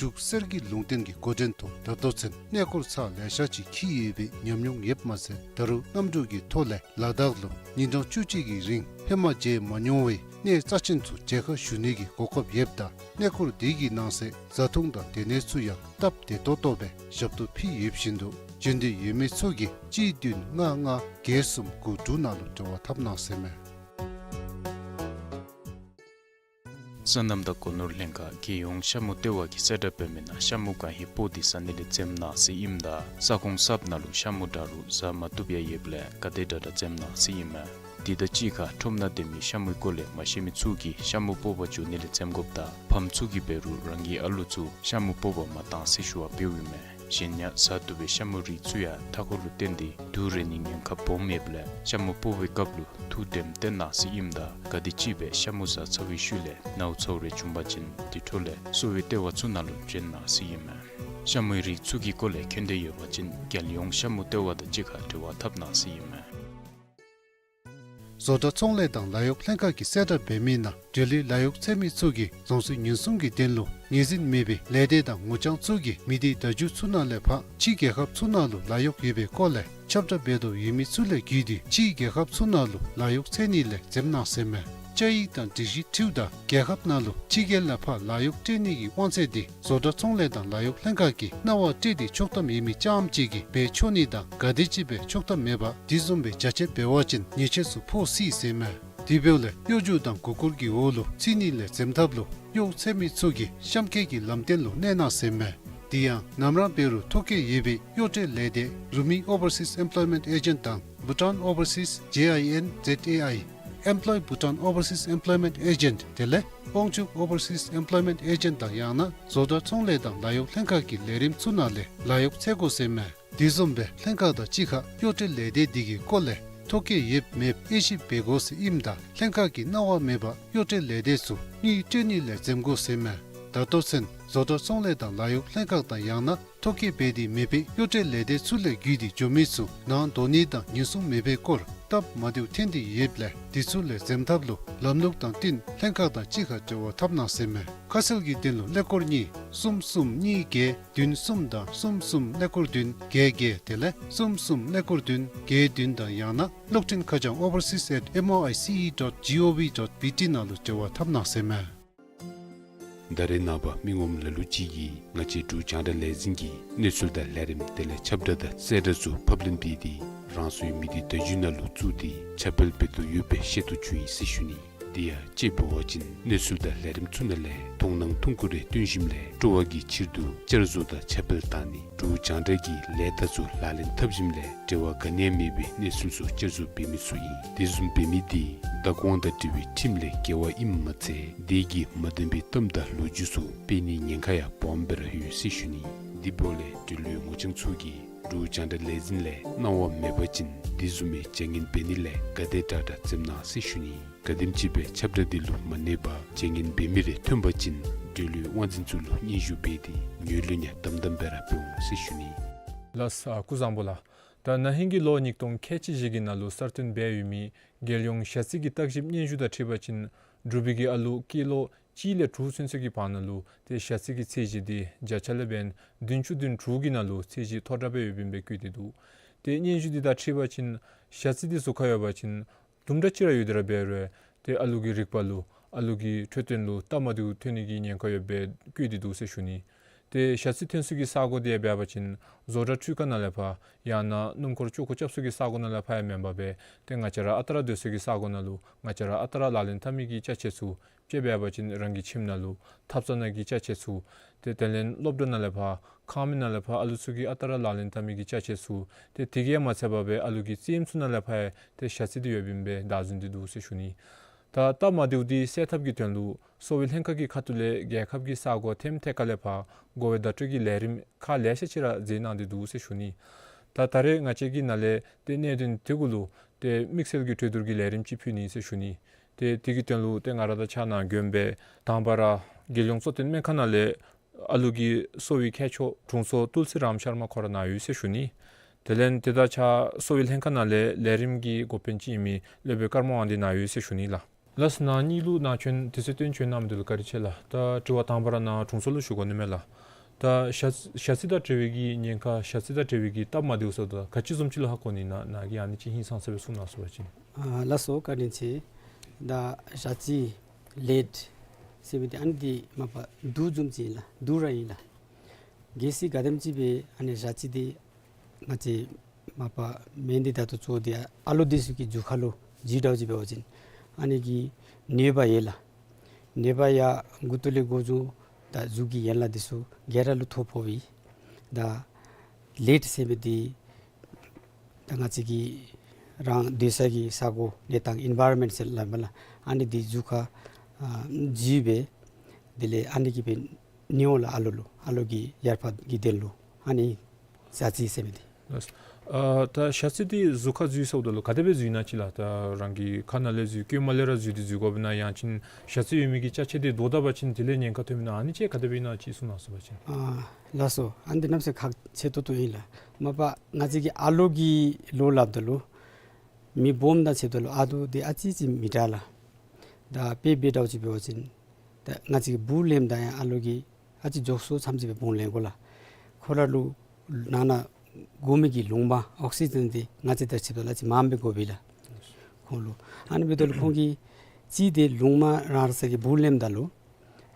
འབྲུག་གསེར་གྱི་ལུང་བསྟན་གྱི་འགོ་འདྲེན་ཐོག་ད་ལྟོ་ཚུན་གནས་སྐོར་ཚར་ལེ་ཤ་ཅིག་འཁྱིད་ཡོད་པའི་ཉམས་མྱོང་ཡོདཔ་མ་ཚད་ད་རུང་གནམ་གྲུ་གི་ཐོག་ལས་ལ་དྭགས་ལུ་ཉིན་གྲངས་བཅུ་གཅིག་གི་རིང་ཧེ་མ་མཇལ་མ་མྱོང་བའི་གནས་རྩ་ཆེན་ཚུ་མཇལ་ཁ་ཞུ་ནི་གི་གོ་སྐབས་ཡོདཔ་ད་གནས་སྐོར་དེ་གི་ནང་གསེས་བཟའ་འཐུང་དང་སྡོད་གནས་ཚུ་ཡང་སྟབས་བདེ་ཏོག་ཏོ་སྦེ་ཞབས་ཏོག་ཕུལ་ཡོདཔ་བཞིན་དུ་འབྱོན་འདོད་ཡོད་མི་ཚུ་གིས་གཅིག་བདུན་ལྔ་ལྔ་བརྒྱད་གསུམ་དགུ་དྲུག་ནང་ལུ་འབྲེལ་བ་འཐབ་གནང་ཟེར་མས། སོ་ནམ་དང་སྒོ་ནོར་ལྷན་ཁག་རྒྱལ་ཡོངས་ཤ་མུ་ལྟེ་བ་གིས་གསལ་བསྒྲགས་འབད་མི་ནང་ཤ་མུ་ག་ཧེ་སྤོ་སྟེ་ཟ་ནི་ལས་འཛེམ་གནང་ཟེར་ཨིནམ་ད་ས་ཁོངས་གསརཔ་ནང་ལུ་ཤ་མུ་འདྲ་རུང་ཟ་མ་བཏུབ་ཡང་ཡོདཔ་ལས་ག་དེ་དྲག་དྲག་འཛེམ་གནང་ཟེར་ཨིན་མས། དེ་དང་གཅིག་ཁར་ཁྲོམ་ནང་སྡོད་མི་ཤ་མུའི་སྐོར་ལས་མ་ཤེས་མི་ཚུ་གིས་ཤ་མུ་སྤོ་བར་འགྱོ་ནི་ལས་འཛེམ་དགོཔ་དང་ཕམ་ཚུ་གིས་འབད་རུང་རང་གི་ཨ་ལུ་ཚུ་ཤ་མུ་སྤོ་བར་མ་གཏང་ཟེར་ཞུ་བ་འབདཝ་ཨིན་མས། གཞན་ཡང་བཟའ་བཏུབ་པའི་ཤ་མུ་རིགས་ཚུ་ཡང་མཐའ་འཁོར་ལུ་བརྟེན་ཏེ་དུག་རེག་ནིའི་ཉེན་ཁ་སྦོམ་ཡོདཔ་ལས་ཤ་མུ་སྤོ་བའི་སྐབས་ལུ་ཐུགས་དྲནམ་བཏོན་གནང་ཟེར་ཨིནམ་ད་ག་དེམ་ཅིག་སྦེ་ཤ་མུ་བཟའ་ཚར་བའི་ཤུལ་ལས་ནཝ་ཚཝ་རེ་བྱུང་པ་ཅིན་དེ་འཕྲོ་ལས་གསོ་བའི་ལྟེ་བ་ཚུ་ནང་ལུ་བྱོན་གནང་ཟེར་ཨིན་མས། ཤ་མུའི་རིགས་ཚུ་གི་སྐོར་ལས་མཁྱེན་འདོད་ཡོད་པ་ཅིན་རྒྱལ་ཡོངས་ཤ་མུ་ལྟེ་བ་དང་གཅིག་ཁར་འབྲེལ་བ་འཐབ་གནང་ཟེར་ཨིན་མས། བཟོ་གྲྭ་ཚོང་ལས་དང་ལཱ་གཡོག་ལྷན་ཁག་གིས་གསལ་བསྒྲགས་འབད་མི་ནང་འབྲེལ་ཡོད་ལཱ་གཡོག་འཚོལ་མི་ཚུ་གིས་རྫོང་སྲིད་ཉེན་སྲུང་གི་དོན་ལུ་ངོས་འཛིན་མེད་པའི་ལས་སྡེ་དང་ངོ་རྐྱང་ཚུ་གིས་མི་སྡེ་བརྡ་བརྒྱུད་ཚུ་ནང་ལས་ཕར་ཕྱི་རྒྱལ་ཁབ་ཚུ་ནང་ལུ་ལཱ་གཡོག་ཡོད་པའི་སྐོར་ལས་ཁྱབ་བསྒྲགས་འབད་དོ་ཡོད་མི་ཚུ་ལས་བརྒྱུད་དེ་ཕྱི་རྒྱལ་ཁབ་ཚུ་ནང་ལུ་ལཱ་གཡོག་འཚོལ་ནི་ལས་འཛེམ་གནང་ཟེར་མས། བཅའ་ཡིག་དང་སྒྲིག་གཞི་འཁྲིལཝ་ད་རྒྱལ་ཁབ་ནང་ལུ་ཕྱི་རྒྱལ་ལས་ཕར་ལཱ་གཡོག་སྤྲོད་ནི་གི་དབང་ཚད་དེ་བཟོ་གྲྭ་ཚོང་ལས་དང་ལཱ་གཡོག་ལྷན་ཁག་གིས་གནང་བ་སྤྲོད་དེ་ཆོག་ཐམ་ཡོད་མི་རྐྱངམ་ཅིག་གིས་འབད་ཆོག་ནི་དང་ག་དེམ་ཅིག་སྦེ་ཆོག་ཐམ་མེད་པ་དེ་བཟུམ་སྦེ་རྒྱ་ཆེར་འབད་བ་ཅིན་ཉེས་ཆད་ཚུ་ཕོག་སྲིད་ཟེར་མས། དེ་འབདཝ་ལས་གཡོ་སྒྱུ་དང་མགུ་སྐོར་གྱི་འོག་ལུ་ཚུད་ནི་ལས་འཛེམ་ཐབས་ལུ་གཡོག་འཚོལ་མི་ཚུ་གིས་གཤམ་འཁོད་ཀྱི་ལམ་སྟོན་ལུ་གནས་གནང་ཟེར་མས། དེ་ཡང་ནམ་ར་འབད་རུང་ཐོ་བཀོད་ཡོད་པའི་གཡོག་སྤྲོད་ལས་སྡེ་Rumi Overseas Employment Agent དང་Bhutan Overseas J I N Z A I, Employ Bhutan Overseas Employment Agent དེ་ལས་དབང་ཕྱུག་Overseas Employment Agent དང་ཡང་ན་བཟོ་གྲྭ་ཚོང་ལས་དང་ལཱ་གཡོག་ལྷན་ཁག་གི་ལས་རིམ་ཚུ་ནང་ལས་ལཱ་གཡོག་འཚོལ་དགོ་ཟེར་མས། དེ་བཟུམ་སྦེ་ལྷན་ཁག་དང་གཅིག་ཁར་གཡོག་སྤྲོད་ལས་སྡེ་དེ་གི་སྐོར་ལས་ཐོ་བཀོད་ཡོད་མེད་དབྱེ་ཞིབ་འབད་དགོ་ཟེར་ཨིནམ་ད་ལྷན་ཁག་གིས་གནང་བ་མེད་པར་གཡོག་སྤྲོད་ལས་སྡེ་ཚུ་དངུལ་སྤྲོད་ནི་ལས་འཛེམ་དགོ་ཟེར་མས། ད་ལྟོ་ཚུན་བཟོ་གྲྭ་ཚོང་ལས་དང་ལཱ་གཡོག་ལྷན་ཁག་དང་ཡང་ན་ཐོ་བཀོད་འབད་དེ་མེད་པའི་གཡོག་སྤྲོད་ལས་སྡེ་ཚུ་ལས་བརྒྱུད་དེ་འགྱོ་མི་ཚུ་ནང་འདོགས་ནི་དང་ཉེན་སྲུང་མེད་པའི་སྐོར་སྟབས་མ་བདེཝ་ཐོན་ཏེ་ཡོདཔ་ལས་དེ་ཚུ་ལས་འཛེམ་ཐབས་ལུ་ལམ་ལུགས་དང་བསྟུན་ལྷན་ཁག་དང་གཅིག་ཁར་འབྲེལ་བ་འཐབ་གནང་ཟེར་མས། ཁ་གསལ་གྱི་དོན་ལུ་ཀླད་ཀོར་གཉིས་གསུམ་གསུམ་གཉིས་བརྒྱད་བདུན་གསུམ་དང་གསུམ་གསུམ་ཀླད་ཀོར་བདུན་བརྒྱད་བརྒྱད་དེ་ལས་གསུམ་གསུམ་ཀླད་ཀོར་བདུན་བརྒྱད་བདུན་དང་ཡང་ན་གློག་འཕྲིན་ཁ་བྱང་overseas at M O I C E dot G O V dot B T ནང་ལུ་འབྲེལ་བ་འཐབ་གནང་ཟེར་མས། ད་རེས་ནངས་པ་མི་ངོམ་ལ་ལུ་ཅིག་གིས་ང་བཅས་འབྲུག་རྒྱང་བསྒྲགས་ལས་འཛིན་གྱི་གནས་ཚུལ་དང་ལས་རིམ་དེ་ལས་ཁྱབ་བསྒྲགས་དང་གསལ་བསྒྲགས་ཚུ་ཕབ་ལེན་འབད་དེ་རང་སོའི་མི་སྡེ་བརྡ་བརྒྱུད་ནང་ལུ་བཙུགས་ཏེ་ཁྱབ་སྤེལ་འབད་དོ་ཡོདཔ་སྦེ་ཤེས་རྟོགས་བྱུང་ཡི་ཟེར་ཞུ་ནི། དེ་ཡང་དཔྱེ་འབད་བ་ཅིན་གནས་ཚུལ་དང་ལས་རིམ་ཚུ་ནང་ལས་མཐོང་སྣང་ཐུང་ཀུ་རེ་བཏོན་ཞིནམ་ལས་སྤྲོ་བ་གི་ཕྱིར་དུ་བསྐྱར་བཟོ་དང་ཁྱབ་སྤེལ་བཏང་ནི། འབྲུག་རྒྱང་བསྒྲགས་ཀྱི་ལས་རྟགས་ཚུ་ལག་ལེན་འཐབ་ཞིནམ་ལས་འབྲེལ་བ་ག་ནི་ཡང་མེད་པའི་གནས་ཚུལ་ཚུ་བསྐྱར་བཟོ་འབད་མི་ཚུ་ཨིན། དེ་བཟུམ་འབད་མི་དེ་བདག་དབང་དང་འབྲེལ་བའི་ཁྲིམས་ལས་འགལ་བ་ཨིནམ་མ་ཚད་དེ་གིས་མ་བདེན་པའི་གཏམ་དང་ལོ་རྒྱུས་ཚུ་སྤེལ་ནིའི་ཉེན་ཁ་ཡང་སྦོམ་སྦེ་ར་ཡོད་ཟེར་ཞུ་ནི། དེ་འབདཝ་ལས་འབྲེལ་ཡོད་ངོ་རྐྱང་ཚུ་གིས་འབྲུག་རྒྱང་བསྒྲགས་ལས་འཛིན་ལས་གནང་བ་མེད་པ་ཅིན་དེ་བཟུམ་མའི་བྱ་ངན་འབད་ནི་ལས་ག་དེ་དྲག་དྲག་འཛེམ་གནང་ཟེར་ཞུ་ནི། ག་དེམ་ཅིག་སྦེ་ཁྱབ་བསྒྲགས་དེ་ལུ་མ་གནས་པར་བྱ་ངན་འབད་མི་རེ་ཐོན་པ་ཅིན་འབྲེལ་ཡོད་དབང་འཛིན་ཚུ་ལུ་སྙན་ཞུ་འབད་དེ་ངོས་ལེན་ཡང་དམ་དམ་སྦེ་ར་འབད་འོང་ཟེར་ཞུ་ནི། ལགས་སོ། ཨ་སྐུ་བཟང་པོ་ལགས། ད་ན་ཧིང་གི་ལོ་ཉིས་སྟོང་ཁལ་གཅིག་བཞི་གི་ནང་ལུ་གསར་བཏོན་འབད་ཡོད་མི་རྒྱལ་ཡོངས་ཞ་རྩི་གི་བརྟག་ཞིབ་སྙན་ཞུ་དང་འཁྲིལ་བ་ཅིན་འབྲུག་པའི་གི་ཨ་ལུ་སྐྱེས་ལོ་གཅིག་ལས་དྲུག་ཚུན་ཚོད་ཀྱི་བར་ན་ལུ་ཏེ་ཞ་རྩི་གི་ཚད་གཞི་དེ་བརྒྱ་ཆ་ལས་འབདན་བདུན་ཅུ་དོན་དྲུག་གི་ནང་ལུ་ཚད་གཞི་མཐོ་དྲགས་སྦེ་ཡོདཔ་ཨིན་པའི་བཀོད་དེ་འདུག། ཏེ་སྙན་ཞུ་དེ་དང་འཁྲིལ་བ་ཅིན་ཞ་རྩི་དེ་ཚུ་ག་ཡོད་པ་ཅིན་དུམ་གྲ་ཅིག་ར་ཡོད་དེ་ར་འབད་རུང་ཏེ་ཨ་ལུ་གི་རིག་པ་ལུ་ཨ་ལུ་གི་འཕྲོད་བསྟེན་ལུ་སྟབས་མ་བདེཝ་ཐོན་ནི་གི་ཉེན་ཁ་ཡོདཔ་སྦེ་བཀོད་དེ་འདུག་ཟེར་ཞུ་ནི། ཏེ་ཞ་རྩི་ཐོན་ས་གི་ས་གོ་དེ་འབད་བ་ཅིན་བཟོ་གྲྭ་འཕྲུལ་ཁང་ནང་ལས་ཕར་ཡང་ན་སྣུམ་འཁོར་ཅོག་ཀོ་རྐྱབ་ས་གི་ས་གོ་ནང་ལས་ཕར་ཡང་མེན་པར་སྦེ་ཏེ་ང་བཅས་ར་ཨ་རྟག་ར་སྡོད་ས་གི་ས་གོ་ནང་ལུ་ང་བཅས་ར་ཨ་རྟག་ར་ལག་ལེན་འཐབ་མི་གི་ཅ་ཆས་ཚུ་དཔྱེ་འབད་བ་ཅིན་རང་གི་ཁྱིམ་ནང་ལུ་ཐབ་ཚང་ནང་གི་ཅ་ཆས་ཚུ་ཏེ་དེ་ལས་སློབ་གྲྭ་ནང་ལས་ཕར་ཁང་མིག་ནང་ལས་ཕར་ཨ་ལུ་ཚུ་གིས་ཨ་རྟག་ར་ལག་ལེན་འཐབ་མི་གི་ཅ་ཆས་ཚུ་ཏེ་དེ་གིས་ཡང་མ་ཚད་པར་སྦེ་ཨ་ལུ་གི་རྩེདམོ་ཚུ་ནང་ལས་ཕར་ཡང་ཏེ་ཞ་རྩི་དེ་ཡོདཔ་ཨིན་པས་བདའ་ཟུན་དེ་འདུག་ཟེར་ཞུ་ནི། ད་སྟབས་མ་བདེཝ་དེ་སེལ་ཐབས་ཀྱི་དོན་ལུ་གསོ་བའི་ལྷན་ཁག་གི་ཁ་ཐུག་ལས་རྒྱལ་ཁབ་ཀྱི་ས་གོ་ཐེམ་ཐད་ཁར་ལས་ཕར་བགོ་བའི་བརྡ་སྤྲོད་ཀྱི་ལས་རིམ་ཁག་ལེ་ཤ་ཅིག་ར་མཛད་གནང་སྟེ་འདུག་ཟེར་ཞུ་ནི། ད་ད་རེས་ང་བཅས་ཀྱི་ནང་ལས་ཏེ་གནད་དོན་དེ་གུ་ལུ་ཏེ་དམིགས་བསལ་གྱི་གྲོས་བསྡུར་གྱི་ལས་རིམ་ཅིག་ཕུལ་ནི་ཟེར་ཞུ་ནི། ཏེ་དེ་གི་དོན་ལུ་ཏེ་ང་ར་དང་ཕྱག་ནང་འགྱོ་མི་དང་པ་ར་རྒྱལ་ཡོངས་གཙོ་བསྟེན་སྨན་ཁང་ནང་ལས་ཨ་ལུ་གི་གསོ་བའི་མཁས་མཆོག་དྲུང་འཚོ་ཏུལ་སི་རམ་ཤར་མ་ཁོ་ར་ནཱ་ཡོད་ཟེར་ཞུ་ནི། དེ་ལས་དེ་དང་གཅིག་ཁར་གསོ་བའི་ལྷན་ཁག་ནང་ལས་ལས་རིམ་གྱི་འགོ་དཔོན་ཅིག་ཨིན་མི་སློབ་དཔོན་ཀརྨ་དབང་འདུས་ནཱ་ཡོད་ཟེར་ཞུ་ནི་ལགས། ལགས་སོ། ནཱ་གཉིས་ལུ་ནཱ་བྱོན་དུས་ཚོད་བཏོན་བྱོན་གནང་མི་འདི་ལུ་བཀའ་དྲིན་ཆེ་ལགས། ད་དྲི་བ་དང་པ་ར་ནཱ་དྲུང་འཚོ་ལུ་ཞུ་དགོ་ནི་མས་ལགས། ད་ཞ་ཞ་རྩི་དང་འབྲེལ་བའི་གི་ཉེན་ཁ་ཞ་རྩི་དང་འབྲེལ་བའི་གི་སྟབས་མ་བདེཝ་ཟེརཝ་ད་ག་ཅི་བཟུམ་ཅིག་ལུ་ཧ་གོ་ནི་ན་ནཱ་གིས་ཨ་ནི་ཅིག་ཧིང་སངས་ས་སྦེ་གསུང་གནང་ཟེར་བ་ཅིན། ཨ་ལགས་སོ་བཀའ་དྲིན་ཆེ། ད་ཞ་རྩི་ལེཌ་ཟེར་མི་འདི་ཨ་ནི་འདི་མ་པ་དུག་བཟུམ་ཅིག་ཨིན་ལགས། དུག་ར་ཨིན་ལགས། གལ་སྲིད་ག་དེམ་ཅིག་སྦེ་ཨ་ནི་ཞ་རྩི་འདི་ང་བཅས་མ་པ་མེན་འདི་ད་ལྟོ་གཙོ་བོ་འདི་ཨ་ལོ་འདི་ཚུ་གི་རྒྱུ་ཁ་ལུ་འཇིགས་འདྲཝ་ཅིག་འབད་བ་ཅིན་ཨ་ནི་གིས་ནད་པ་ཡོད་ལགས། ནད་པ་ཡང་མགུ་ཏོ་ལས་འགོ་བཟུང་ད་གཟུགས་ཀྱི་ཡན་ལག་འདི་ཚུ་ག་ར་ལུ་ཐོ་ཕོགཔ་ཨིན། ད་ལེཌ་ཟེར་མི་འདི་ད་ང་བཅས་ཀྱི་རང་སྡོད་ས་གི་ས་གོ་གནས་སྟངས་ཨིན་ཝའི་རོན་མེནཊ་ཟེར་སླབ་མས་ལགས། ཨ་ནི་འདི་རྒྱུ་ཁར་ཨ་འཇིགས་སྦེ་དེ་ལས་ཨ་ནི་གིས་སྦེ་ནད་འོང་ལགས། ཨ་ལོ་ལུ་ཨ་ལོ་གི་ཡར་ཕར་གི་དོན་ལུ། ཨ་ནི་ཞ་རྩི་ཟེར་མི་འདི། ལགས། ཨ་ད་ཞ་རྩི་འདི་བཟོ་ཁ་འཛུལ་ཚརཝ་ད་ལུ་ག་དེ་སྦེ་འཛུལ་ནི་ཅིག་ལགས། ད་རང་གི་ཁ་ནང་ལས་འཛུལ་བསྐྱོད་མ་ལས་ར་འཛུལ་ཏེ་འཛུལ་དགོཔ་ཨིན་ན་ཡང་ཅིན་ཞ་རྩི་ཡོད་མི་གི་ཅ་ཆས་འདི་བདོག་ད་པ་ཅིན་དེ་ལས་ཉེན་ཁ་ཐོནམ་ཨིན་ན་ཨ་ནི་ཅིག་ག་དེ་སྦེ་ཨིན་ན་ཅིག་གསུང་གནང་ཟེར་བ་ཅིན། ཨ་ལགས་སོ། ཨ་ནི་འདི་གནམ་མེད་ས་མེད་ཁག་ཆེ་ཏོག་ཏོ་ཨིན་ལགས། མ་པ་ང་བཅས་ཀྱི་ཨ་ལོ་གི་ལོ་སླབ་ད་ལུ་མི་སྦོམ་དང་ཕྱདཔ་ད་ལུ་ཨ་ལོ་འདི་ཨ་ཙི་ཅིག་མི་དྲག་ལགས། ད་དཔེ་འབད་དྲགས་ཅིག་འབད་བ་ཅིན་ད་ང་བཅས་ཀྱིས་སྦུག་ལེནམ་ད་ཡང་ཨ་ལོ་གིས་ཨ་ཙི་མགྱོགས་སུ་ཙམ་ཅིག་སྦེ་བུང་ལེན་དགོ་ལགས། ཁོ་ར་ལུ་ནང་ན་དགོ་མི་གི་ལུང་མ་ཨོག་སི་ཇེན་འདི་ང་བཅས་དང་ཕྱདཔ་ད་ལུ་ཨ་ཙི་མངམ་སྦེ་དགོ་པས་ལགས་ཁོང་ལུ། ཨ་ནི་འབདཝ་ད་ལུ་ཁོང་གིས་ཅིག་འདི་ལུང་མ་རང་རང་སོ་སོ་གིས་སྦུག་ལེནམ་ད་ལུ་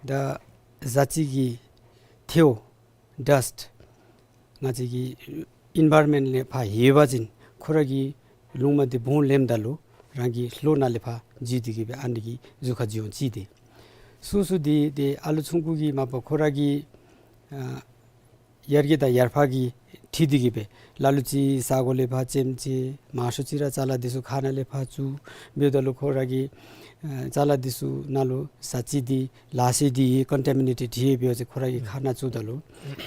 ད་ཞ་རྩི་གི་ཐལཝ་ཌསཊ་ང་བཅས་ཀྱི་ཨིན་བའི་རོན་མེནཊ་ལས་ཕར་ཡོད་པ་ཅིན་ཁོ་ར་གིས་ལུང་མ་འདི་བུང་ལེནམ་ད་ལུ་རང་གི་ལོ་ནང་ལས་ཕར་འཛུལ་ཏེ་གི་སྦེ་ཨ་ནི་གི་བཟོ་ཁ་འཛུལ་འོང་ཅིག་འདི། སོ་སོ་འདི་ཏེ་ཨ་ལོ་ཆུང་ཀུ་གིས་མ་པ་ཁོ་ར་གི་ཨ་ཡར་རྒྱས་དང་ཡར་འཕར་གྱིས་འཁྲིལ་ཏེ་གི་སྦེ་ལ་ལུ་ཅིག་ས་གོ་ལས་ཕར་ལྕེམ་ཅིག་མང་ཤོས་ཅིག་ར་ཅ་ལ་འདི་ཚུ་ཁ་ནང་ལས་ཕར་བཙུགས། འབདཝ་ད་ལུ་ཁོ་ར་གིས་ཨ་ཅ་ལ་འདི་ཚུ་ནང་ལུ་ཞ་རྩི་འདི་ལག་ཤེས་འདི་ཀོན་ཊ་མི་ནེ་ཊེཌ་ཡོད་པས་ཟེར་ཁོ་ར་གིས་ཁ་ནང་བཙུགས་ད་ལུ་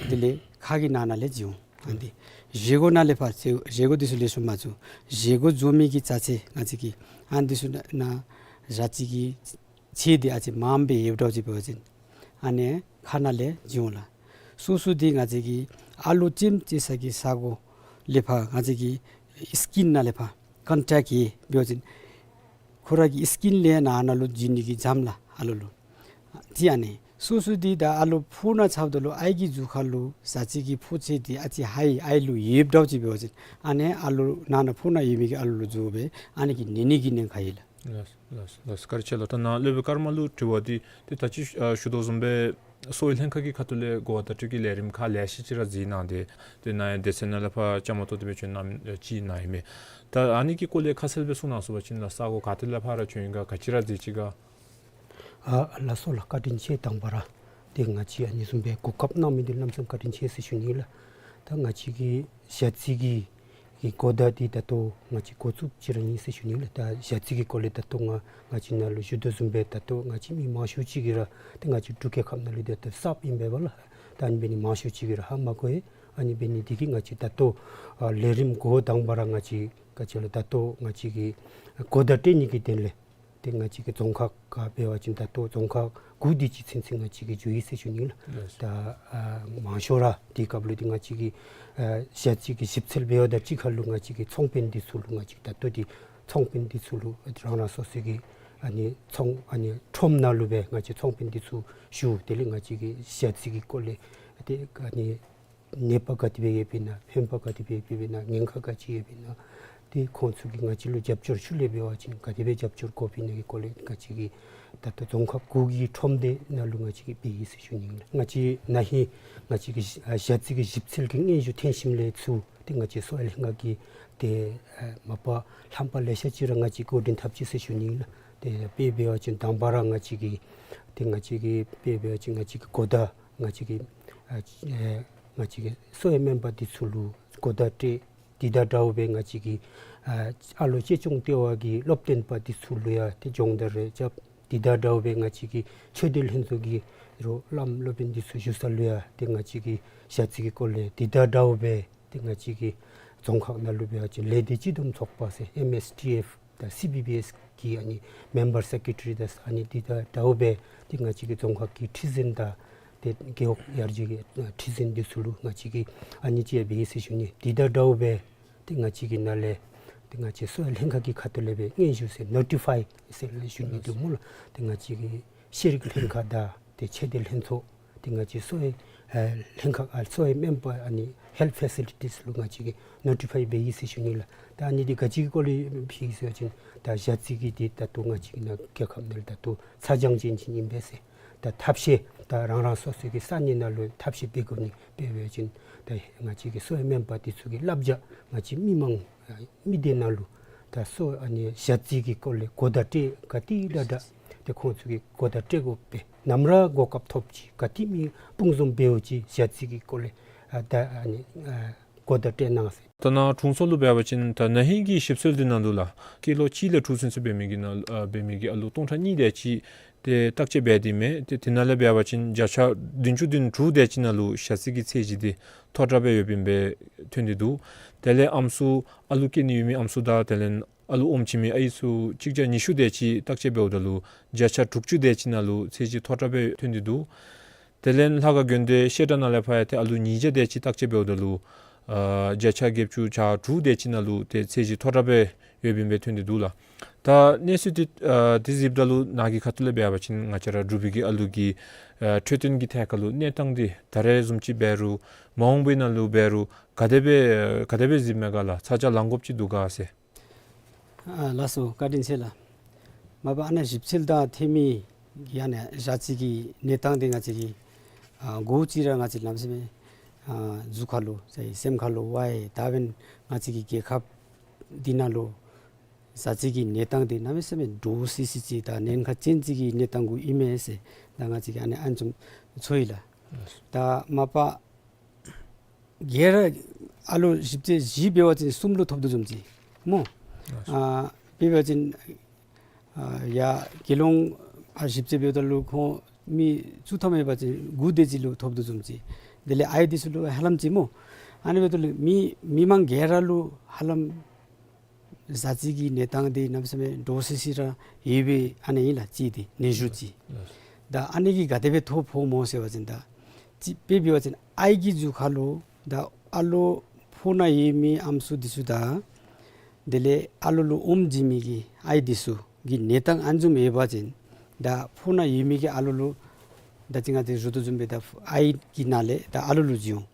དེ་ལས་ཁ་གི་ནང་ན་ལས་འཛུལ་འོང་། ཨ་ནི་འདི་བཞེས་སྒོ་ནང་ལས་ཕར་བཞེས་སྒོ་འདི་ཚུ་ལེགས་ཤོམ་མ་བཙུགས། བཞེས་སྒོ་བཙུགས་མི་གི་ཅ་ཆས་ང་བཅས་ཀྱི་ཨ་ནི་འདི་ཚུ་ནང་ན་ཞ་རྩི་གི་ཆས་འདི་ཨ་ཙི་མངམ་སྦེ་ཡོདཔ་འདྲཝ་ཅིག་འབད་བ་ཅིན་ཨ་ནི་ཁ་ནང་ལས་འཛུལ་འོང་ལགས། སོ་སོ་འདི་ང་བཅས་ཀྱི་ཨ་ལོ་ལྕེམ་ཅིག་ས་གི་ས་གོ་ལས་ཕར་ང་བཅས་ཀྱི་སི་ཀིན་ནང་ལས་ཕར་ཀོན་ཊེཀཊ་ཡོད་པས་ཟེར་ཁོ་ར་གི་སི་ཀིན་ལས་ནང་ན་ལུ་འཛུལ་ནི་གི་འཇམ་ལགས་ཨ་ལོ་ལུ། ཅིག་ཨ་ནི་སོ་སོ་འདི་ད་ཨ་ལོ་ཕོཝ་ནང་ཚབ་ད་ལུ་ཨའི་གི་གཟུགས་ཁར་ལུ་ཞ་རྩི་གི་ཕོག་ཚད་འདི་ཨ་ཙི་ཧའི་ཨའི་ལུ་ཡོདཔ་འདྲཝ་ཅིག་འབད་བ་ཅིན་ཨ་ནི་ཨ་ལོ་ནང་ན་ཕོཝ་ནང་ཡོད་མི་གི་ཨ་ལོ་ལུ་འཛུལ་སྦེ་ཨ་ནི་གིས་ནད་ནི་གི་ཉེན་ཁ་ཡོད་ལགས། ལགས་ལགས་ལགས། བཀའ་དྲིན་ཆེ་ལགས། ད་ནཱ་སློབ་དཔོན་ཀརྨ་ལུ་དྲི་བ་འདི་ཏེ་ད་ཅི་ཞུ་དོ་བཟུམ་སྦེ་གསོ་བའི་ལྷན་ཁག་གི་ཁ་ཐུག་ལས་གོ་བ་བརྡ་སྤྲོད་ཀྱི་ལས་རིམ་ཁག་ལེ་ཤ་ཅིག་ར་མཛད་གནང་སྟེ་ཏེ་ནཱ་ཡང་སྡེ་ཚན་ནང་ལས་ཕར་བཅའ་མར་གཏོགས་ཏེ་སྦེ་བྱོན་གནང་ཅིག་ཨིན་མས། ད་ཨ་ནི་གི་སྐོར་ལས་ཁ་གསལ་སྦེ་གསུང་གནང་ཟེར་བ་ཅིན་ལགས་ས་གོ་ག་ཏེ་ལས་ཕར་ར་བྱོན་ཡི་ག་ག་ཅི་ར་མཛད་ཅི་ག། ཨ་ལགས་སོ་ལགས། བཀའ་དྲིན་ཆེ། དང་པ་ར་ཏེ་ང་བཅས་ཨ་ནི་བཟུམ་སྦེ་གོ་སྐབས་གནང་མི་འདི་གནམ་མེད་ས་མེད་བཀའ་དྲིན་ཆེ་ཟེར་ཞུ་ནི་ལགས། ད་ང་བཅས་ཀྱི་ཞ་རྩི་གི་གི་གོ་བརྡ་འདི་ད་ལྟོ་ང་བཅས་འགོ་བཙུགས་ཅི་ར་ཨིན་ཟེར་ཞུ་ནི་ལགས། ད་ཞ་རྩི་གི་སྐོར་ལས་ད་ལྟོ་ང་ང་བཅས་ནཱ་ལུ་ཞུ་དོ་བཟུམ་སྦེ་ད་ལྟོ་ང་བཅས་མི་མང་ཤོས་ཅིག་གིས་ར་ཏེ་ང་བཅས་འབྲུག་རྒྱལ་ཁབ་ནང་ལུ་ད་ལྟོ་གསརཔ་ཨིན་པས་ལགས། ད་ཨ་ནི་འབད་ནི་མང་ཤོས་ཅིག་གིས་ར་ཧ་མ་གོ་བས། ཨ་ནི་འབད་ནི་འདི་གིས་ང་བཅས་ད་ལྟོ་ཨ་ལས་རིམ་འགོ་དང་པ་ར་ང་བཅས་ག་ཅི་ལོ་ད་ལྟོ་ང་བཅས་ཀྱིས་གོ་བརྡ་སྤྲོད་ནི་གི་དོན་ལས་ཏེ་ང་བཅས་ཀྱི་རྫོང་ཁག་ཁར་འབད་བ་ཅིན་ད་ལྟོ་རྫོང་ཁག་དགུ་དེ་ཅིག་ཚུན་ཚོད་ང་བཅས་ཀྱིས་འགྱོ་ཡི་ཟེར་ཞུ་ནི་ལགས། ལགས། ད་ཨ་མང་ཤོས་ར་དེ་སྐབས་ལུ་ཏེ་ང་བཅས་ཀྱི་ཨ་ཞ་རྩི་གི་ཞིབ་འཚོལ་འབད་བ་དང་གཅིག་ཁར་ལུ་ང་བཅས་ཀྱི་ཚོང་དཔོན་འདི་ཚུ་ལུ་ང་བཅས་ད་ལྟོ་འདི་ཚོང་དཔོན་འདི་ཚུ་ལུ་རང་རང་སོ་སོ་གི་ཨ་ནི་ཚོང་ཨ་ནི་ཁྲོམ་ནང་ལུ་སྦེ་ང་བཅས་ཚོང་དཔོན་འདི་ཚུ་ཞུ། དེ་ལས་ང་བཅས་ཀྱི་ཞ་རྩི་གི་སྐོར་ལས་ཏེ་ཨ་ནི་ནད་པ་ག་དེ་སྦེ་ཡོདཔ་ཨིན་ན་ཕན་པ་ག་དེ་སྦེ་ཡོདཔ་ཨིན་ན་ཉེན་ཁ་ག་ཅི་ཡོདཔ་ཨིན་ན་ཏེ་ཁོང་ཚུ་གིས་ང་བཅས་ལུ་རྒྱབ་སྐྱོར་ཞུ་ལས་འབད་བ་ཅིན་ག་དེ་སྦེ་རྒྱབ་སྐྱོར་དགོཔ་ཨིན་ན་གི་སྐོར་ལས་ང་བཅས་ཀྱིས་ད་ལྟོ་རྫོང་ཁག་དགུ་གི་ཁྲོམ་སྡེ་ནང་ལུ་ང་བཅས་ཀྱིས་འབད་ཡི་ཟེར་ཞུ་ནི་ཨིན་ལགས། ང་བཅས་ན་ཧིང་ང་བཅས་ཀྱི་ཞ་རྩི་གི་ཞིབ་འཚོལ་གྱི་སྙན་ཞུ་ཐོན་ཞིནམ་ལས་ཚུར་ཏེ་ང་བཅས་གསོ་བའི་ལྷན་ཁག་གིས་ཏེ་ཨ་མ་པ་རྣམ་པ་ལེ་ཤ་ཅིག་ར་ང་བཅས་འགོ་འདྲེན་འཐབ་ཅི་ཟེར་ཞུ་ནི་ཨིན་ལགས། ཏེ་དཔེ་འབད་བ་ཅིན་དང་པ་ར་ང་བཅས་ཀྱིས་ཏེ་ང་བཅས་ཀྱིས་དཔེ་འབད་བ་ཅིན་ང་བཅས་ཀྱི་གོ་བརྡ་ང་བཅས་ཀྱི་ཨ་ཨེ་ང་བཅས་ཀྱི་གསོ་བའི་སྨན་པ་འདི་ཚུ་ལུ་གོ་བརྡ་སྤྲོད། དེ་དང་འདྲཝ་སྦེ་ང་བཅས་ཀྱི་ཨ་ཨ་ལོ་གཅེས་སྐྱོང་ལྟེ་བ་གི་སློབ་སྟོན་པ་འདི་ཚུ་ལུ་ཡང་ཏེ་སྦྱོང་བརྡར་རེ་རྐྱབ། དེ་དང་འདྲཝ་སྦེ་ང་བཅས་ཀྱི་ཆོས་སྡེ་ལྷན་ཚོགས་ཀྱི་རོགས་བླམ་སློབ་དཔོན་འདི་ཚུ་བཞུགས་ས་ལུ་ཡང་ཏེ་ང་བཅས་ཀྱིས་ཞ་རྩི་གི་སྐོར་ལས། དེ་དང་འདྲཝ་སྦེ་ཏེ་ང་བཅས་ཀྱི་རྫོང་ཁག་ནང་ལུ་འབད་བ་ཅིན་ལས་སྡེ་སྤྱི་བསྡོམས་ཚོགས་པ་ཟེར་ཨེམ་ཨེས་ཊི་ཨེཕ་དང་སི་བི་བི་ཨེསི་གི་ཨ་ནི་མེམ་བར་སེཀ་རེ་ཊ་རི་དང་ཨ་ནི་འདི་དང་འདྲཝ་སྦེ་ཏེ་ང་བཅས་ཀྱི་རྫོང་ཁག་གི་ཁྲི་འཛིན་དང་ཏེ་རྒེད་འོག་ཡར་རྒྱས་ཀྱི་ཨ་ཁྲི་འཛིན་འདི་ཚུ་ལུ་ང་བཅས་ཀྱིས་ཨ་ནི་ཅིག་འབད་ཡི་ཟེར་ཞུ་ནི། འདི་དང་འདྲཝ་སྦེ་ཏེ་ང་བཅས་ཀྱི་ནང་ལས་ཏེ་ང་བཅས་གསོ་བའི་ལྷན་ཁག་གི་ཁ་ཐུག་ལས་སྦེ་སྙན་ཞུ་ཟེར་ནོ་ཊི་ཕའི་ཟེར་ལས་ཞུ་ནི་འདུག་སྨོ་ལགས། ཏེ་ང་བཅས་ཀྱི་ཤེས་རིག་ལྷན་ཁག་དང་ཏེ་ཆོས་སྡེ་ལྷན་ཚོགས་ཏེ་ང་བཅས་གསོ་བའི་ཨེ་ལྷན་ཁག་ཨ་གསོ་བའི་སྨན་པ་ཨ་ནི་ཧེལཐ་ཕེ་སི་ལི་ཊིས་ལུ་ང་བཅས་ཀྱིས་ནོ་ཊི་ཕའི་འབད་ཡི་ཟེར་ཞུ་ནི་ལགས། ད་ཨ་ནི་འདི་ག་ཅི་གི་སྐོར་ལས་ཕུལ་ཡི་ཟེར་བ་ཅིན་ད་ཞ་རྩི་གི་འདི་ད་ལྟོ་ང་བཅས་ཀྱི་ནཱ་རྒྱལ་ཁབ་ནང་ལུ་ད་ལྟོ་ཚ་གྱང་ཅན་ཅིག་ཨིན་པས་ཟེར། ད་ཐབས་ཤེས་ད་རང་རང་སོ་སོ་གི་ས་གནས་ནང་ལུ་ཐབས་ཤེས་འབད་དགོ་ནི་འབད་བ་ཅིན་ད་ང་བཅས་ཀྱི་གསོ་བའི་སྨན་པ་འདི་ཚུ་གི་བསླབ་བྱ་ང་བཅས་མི་མང་མི་སྡེ་ནང་ལུ་ད་གསོ་ཨ་ནི་ཞ་རྩི་གི་སྐོར་ལས་གོ་བརྡ་སྤྲོད་ག་ཏེ་ལས་ད་ཏེ་ཁོང་ཚུ་གིས་གོ་བརྡ་སྤྲོད་དགོ་པས། ནམ་ར་གོ་སྐབས་ཐོབ་ཅི་ག་ཏེ་མི་དཔུང་འཛོམས་འབདཝ་ཅིག་ཞ་རྩི་གི་སྐོར་ལས་ཨ་ད་ཨ་ནི་ཨ་གོ་བརྡ་སྤྲོད་གནང་ཟེར། ད་ནཱ་དྲུང་འཚོ་ལུ་འབད་བ་ཅིན་ད་ན་ཧིང་གི་ཞིབ་འཚོལ་འདི་ནང་ལུ་ལགས་སྐྱེས་ལོ་གཅིག་ལས་དྲུག་ཚུན་ཚོད་འབད་མི་གི་ནང་ཨ་འབད་མི་གི་ཨ་ལོ་སྟོང་ཕྲག་གཉིས་དེ་ཅིག་ ཏེ་བརྟག་དཔྱད་འབད་དེ་མས། ཏེ་དེ་ནང་ལས་འབད་བ་ཅིན་བརྒྱ་ཆ་བདུན་ཅུ་དོན་དྲུག་དེ་ཅིག་ནང་ལུ་ཞ་རྩི་གི་ཚད་གཞི་འདི་མཐོ་དྲགས་སྦེ་ཡོདཔ་ཨིན་པའི་ཐོན་ཏེ་འདུག། དེ་ལས་ཨམ་སྲུ་ཨ་ལུ་སྐྱེ་ནི་ཡོད་མི་ཨམ་སྲུ་དང་དེ་ལས་ཨ་ལུ་ཨོམ་བྱིན་མི་ཨའི་ཚུ་གཅིག་བརྒྱ་ཉི་ཤུ་དེ་ཅིག་བརྟག་དཔྱད་འབདཝ་ད་ལུ་བརྒྱ་ཆ་དྲུག་ཅུ་དེ་ཅིག་ནང་ལུ་ཚད་གཞི་མཐོ་དྲགས་སྦེ་ཐོན་ཏེ་འདུག། དེ་ལས་ལྷ་ཁང་དགོན་སྡེ་བཤད་གྲྭ་ནང་ལས་ཕར་ཡང་ཏེ་ཨ་ལུ་ཉིས་བརྒྱ་དེ་ཅིག་བརྟག་དཔྱད་འབདཝ་ད་ལུ་ཨ་བརྒྱ་ཆ་བརྒྱད་ཅུ་གྱ་དྲུག་དེ་ཅིག་ནང་ལུ་ཏེ་ཚད་གཞི་མཐོ་དྲགས་སྦེ་ཡོདཔ་ཨིན་པའི་ཐོན་ཏེ་འདུག་ལགས། ད་གནས་ཚུལ་འདི་ཨ་འདི་གཟིགསཔ་ད་ལུ་ནཱ་གི་ཁ་ཐུག་ལས་འབད་བ་ཅིན་ང་བཅས་ར་འབྲུག་པའི་གི་ཨ་ལུ་གི་ཨ་འཕྲོད་བསྟེན་གྱི་ཐད་ཁར་ལུ་གནས་སྟངས་འདི་ད་རེས་བཟུམ་ཅིག་འབད་རུང་མ་འོངས་པའི་ནང་ལུ་འབད་རུང་ག་དེ་སྦེ་ག་དེ་སྦེ་གཟིགསཔ་མས་ག་ལགས། ཚ་གྱང་ལང་དགོཔ་ཅིག་འདུག་ག་ཟེར། ཨ་ལགས་སོ། བཀའ་དྲིན་ཆེ་ལགས། མ་པ་ཨ་ནཱ་ཞིབ་འཚོལ་དང་འཐུས་མི་གིས་ཨ་ནཱ་ཞ་རྩི་གི་གནས་སྟངས་འདི་ང་བཅས་ཀྱིས་ཨ་གོ་ཅི་ར་ང་བཅས་ལམ་སེང་ཨ་གཟུགས་ཁར་ལུ་ཟེར་སེམས་ཁར་ལུ་ཝའི་ད་འབདན་ང་བཅས་ཀྱི་རྒྱལ་ཁབ་འདི་ནང་ལུ་ཞ་རྩི་གི་གནས་སྟངས་འདི་གནམ་མེད་ས་མེད་འདྲོག་སི་སི་ཅིག་དང་ཉེན་ཁ་ཅན་ཅིག་གི་གནས་སྟངས་གུ་ཨིན་མས་ཟེར་ད་ང་བཅས་ཀྱིས་ཨ་ནཱ་ཨ་ནི་བཟུམ་ཚོར་ཡི་ལགས། ད་མ་པ་ག་ར་ཨ་ལོ་ཞིབ་དཔྱད་བཞི་འབད་བ་ཅིན་གསུམ་ལུ་ཐོབ་དོ་བཟུམ་ཅིག་སྨོ། ཨ་འབད་བ་ཅིན་ཨ་ཡ་དགེ་སློང་ཨ་ཞིབ་དཔྱད་འབདཝ་ད་ལུ་ཁོང་མི་བཅུ་ཐམ་ཡོད་པ་ཅིན་དགུ་དེ་ཅིག་ལུ་ཐོབ་དོ་བཟུམ་ཅིག། དེ་ལས་ཨའི་འདི་ཚུ་ལུ་ཧ་ལམ་ཅིག་སྨོ། ཨ་ནི་འབདཝ་ད་ལུ་མི་མི་མང་ག་ར་ལུ་ཧ་ལམ་ཞ་རྩི་གི་གནས་སྟངས་འདི་གནམ་མེད་ས་མེད་འདྲོག་སི་སི་ར་ཡོད་པའི་ཨ་ནི་ཨིན་ལགས་ཅིག་འདི་ནད་གཞི་ཅིག། ད་ཨ་ནི་གིས་ག་དེ་སྦེ་ཐོ་ཕོགཔ་སྨོ་ཟེར་བ་ཅིན་ད་ཅིག་དཔེ་འབད་བ་ཅིན་ཨའི་གི་གཟུགས་ཁར་ལུ་ད་ཨ་ལོ་ཕོཝ་ནང་ཡོད་མི་ཨམ་སྲུ་འདི་ཚུ་དང་དེ་ལས་ཨ་ལོ་ལུ་ཨོམ་བྱིན་མི་གི་ཨའི་འདི་ཚུ་གི་གནས་སྟངས་ཨ་ནི་བཟུམ་ཡོད་པ་ཅིན་ད་ཕོཝ་ནང་ཡོད་མི་གིས་ཨ་ལོ་ལུ་ད་ཅི་ང་བཅས་ཞུ་དོ་བཟུམ་སྦེ་ད་ཨའི་གི་ནང་ལས་ད་ཨ་ལོ་ལུ་བྱིན་འོང་།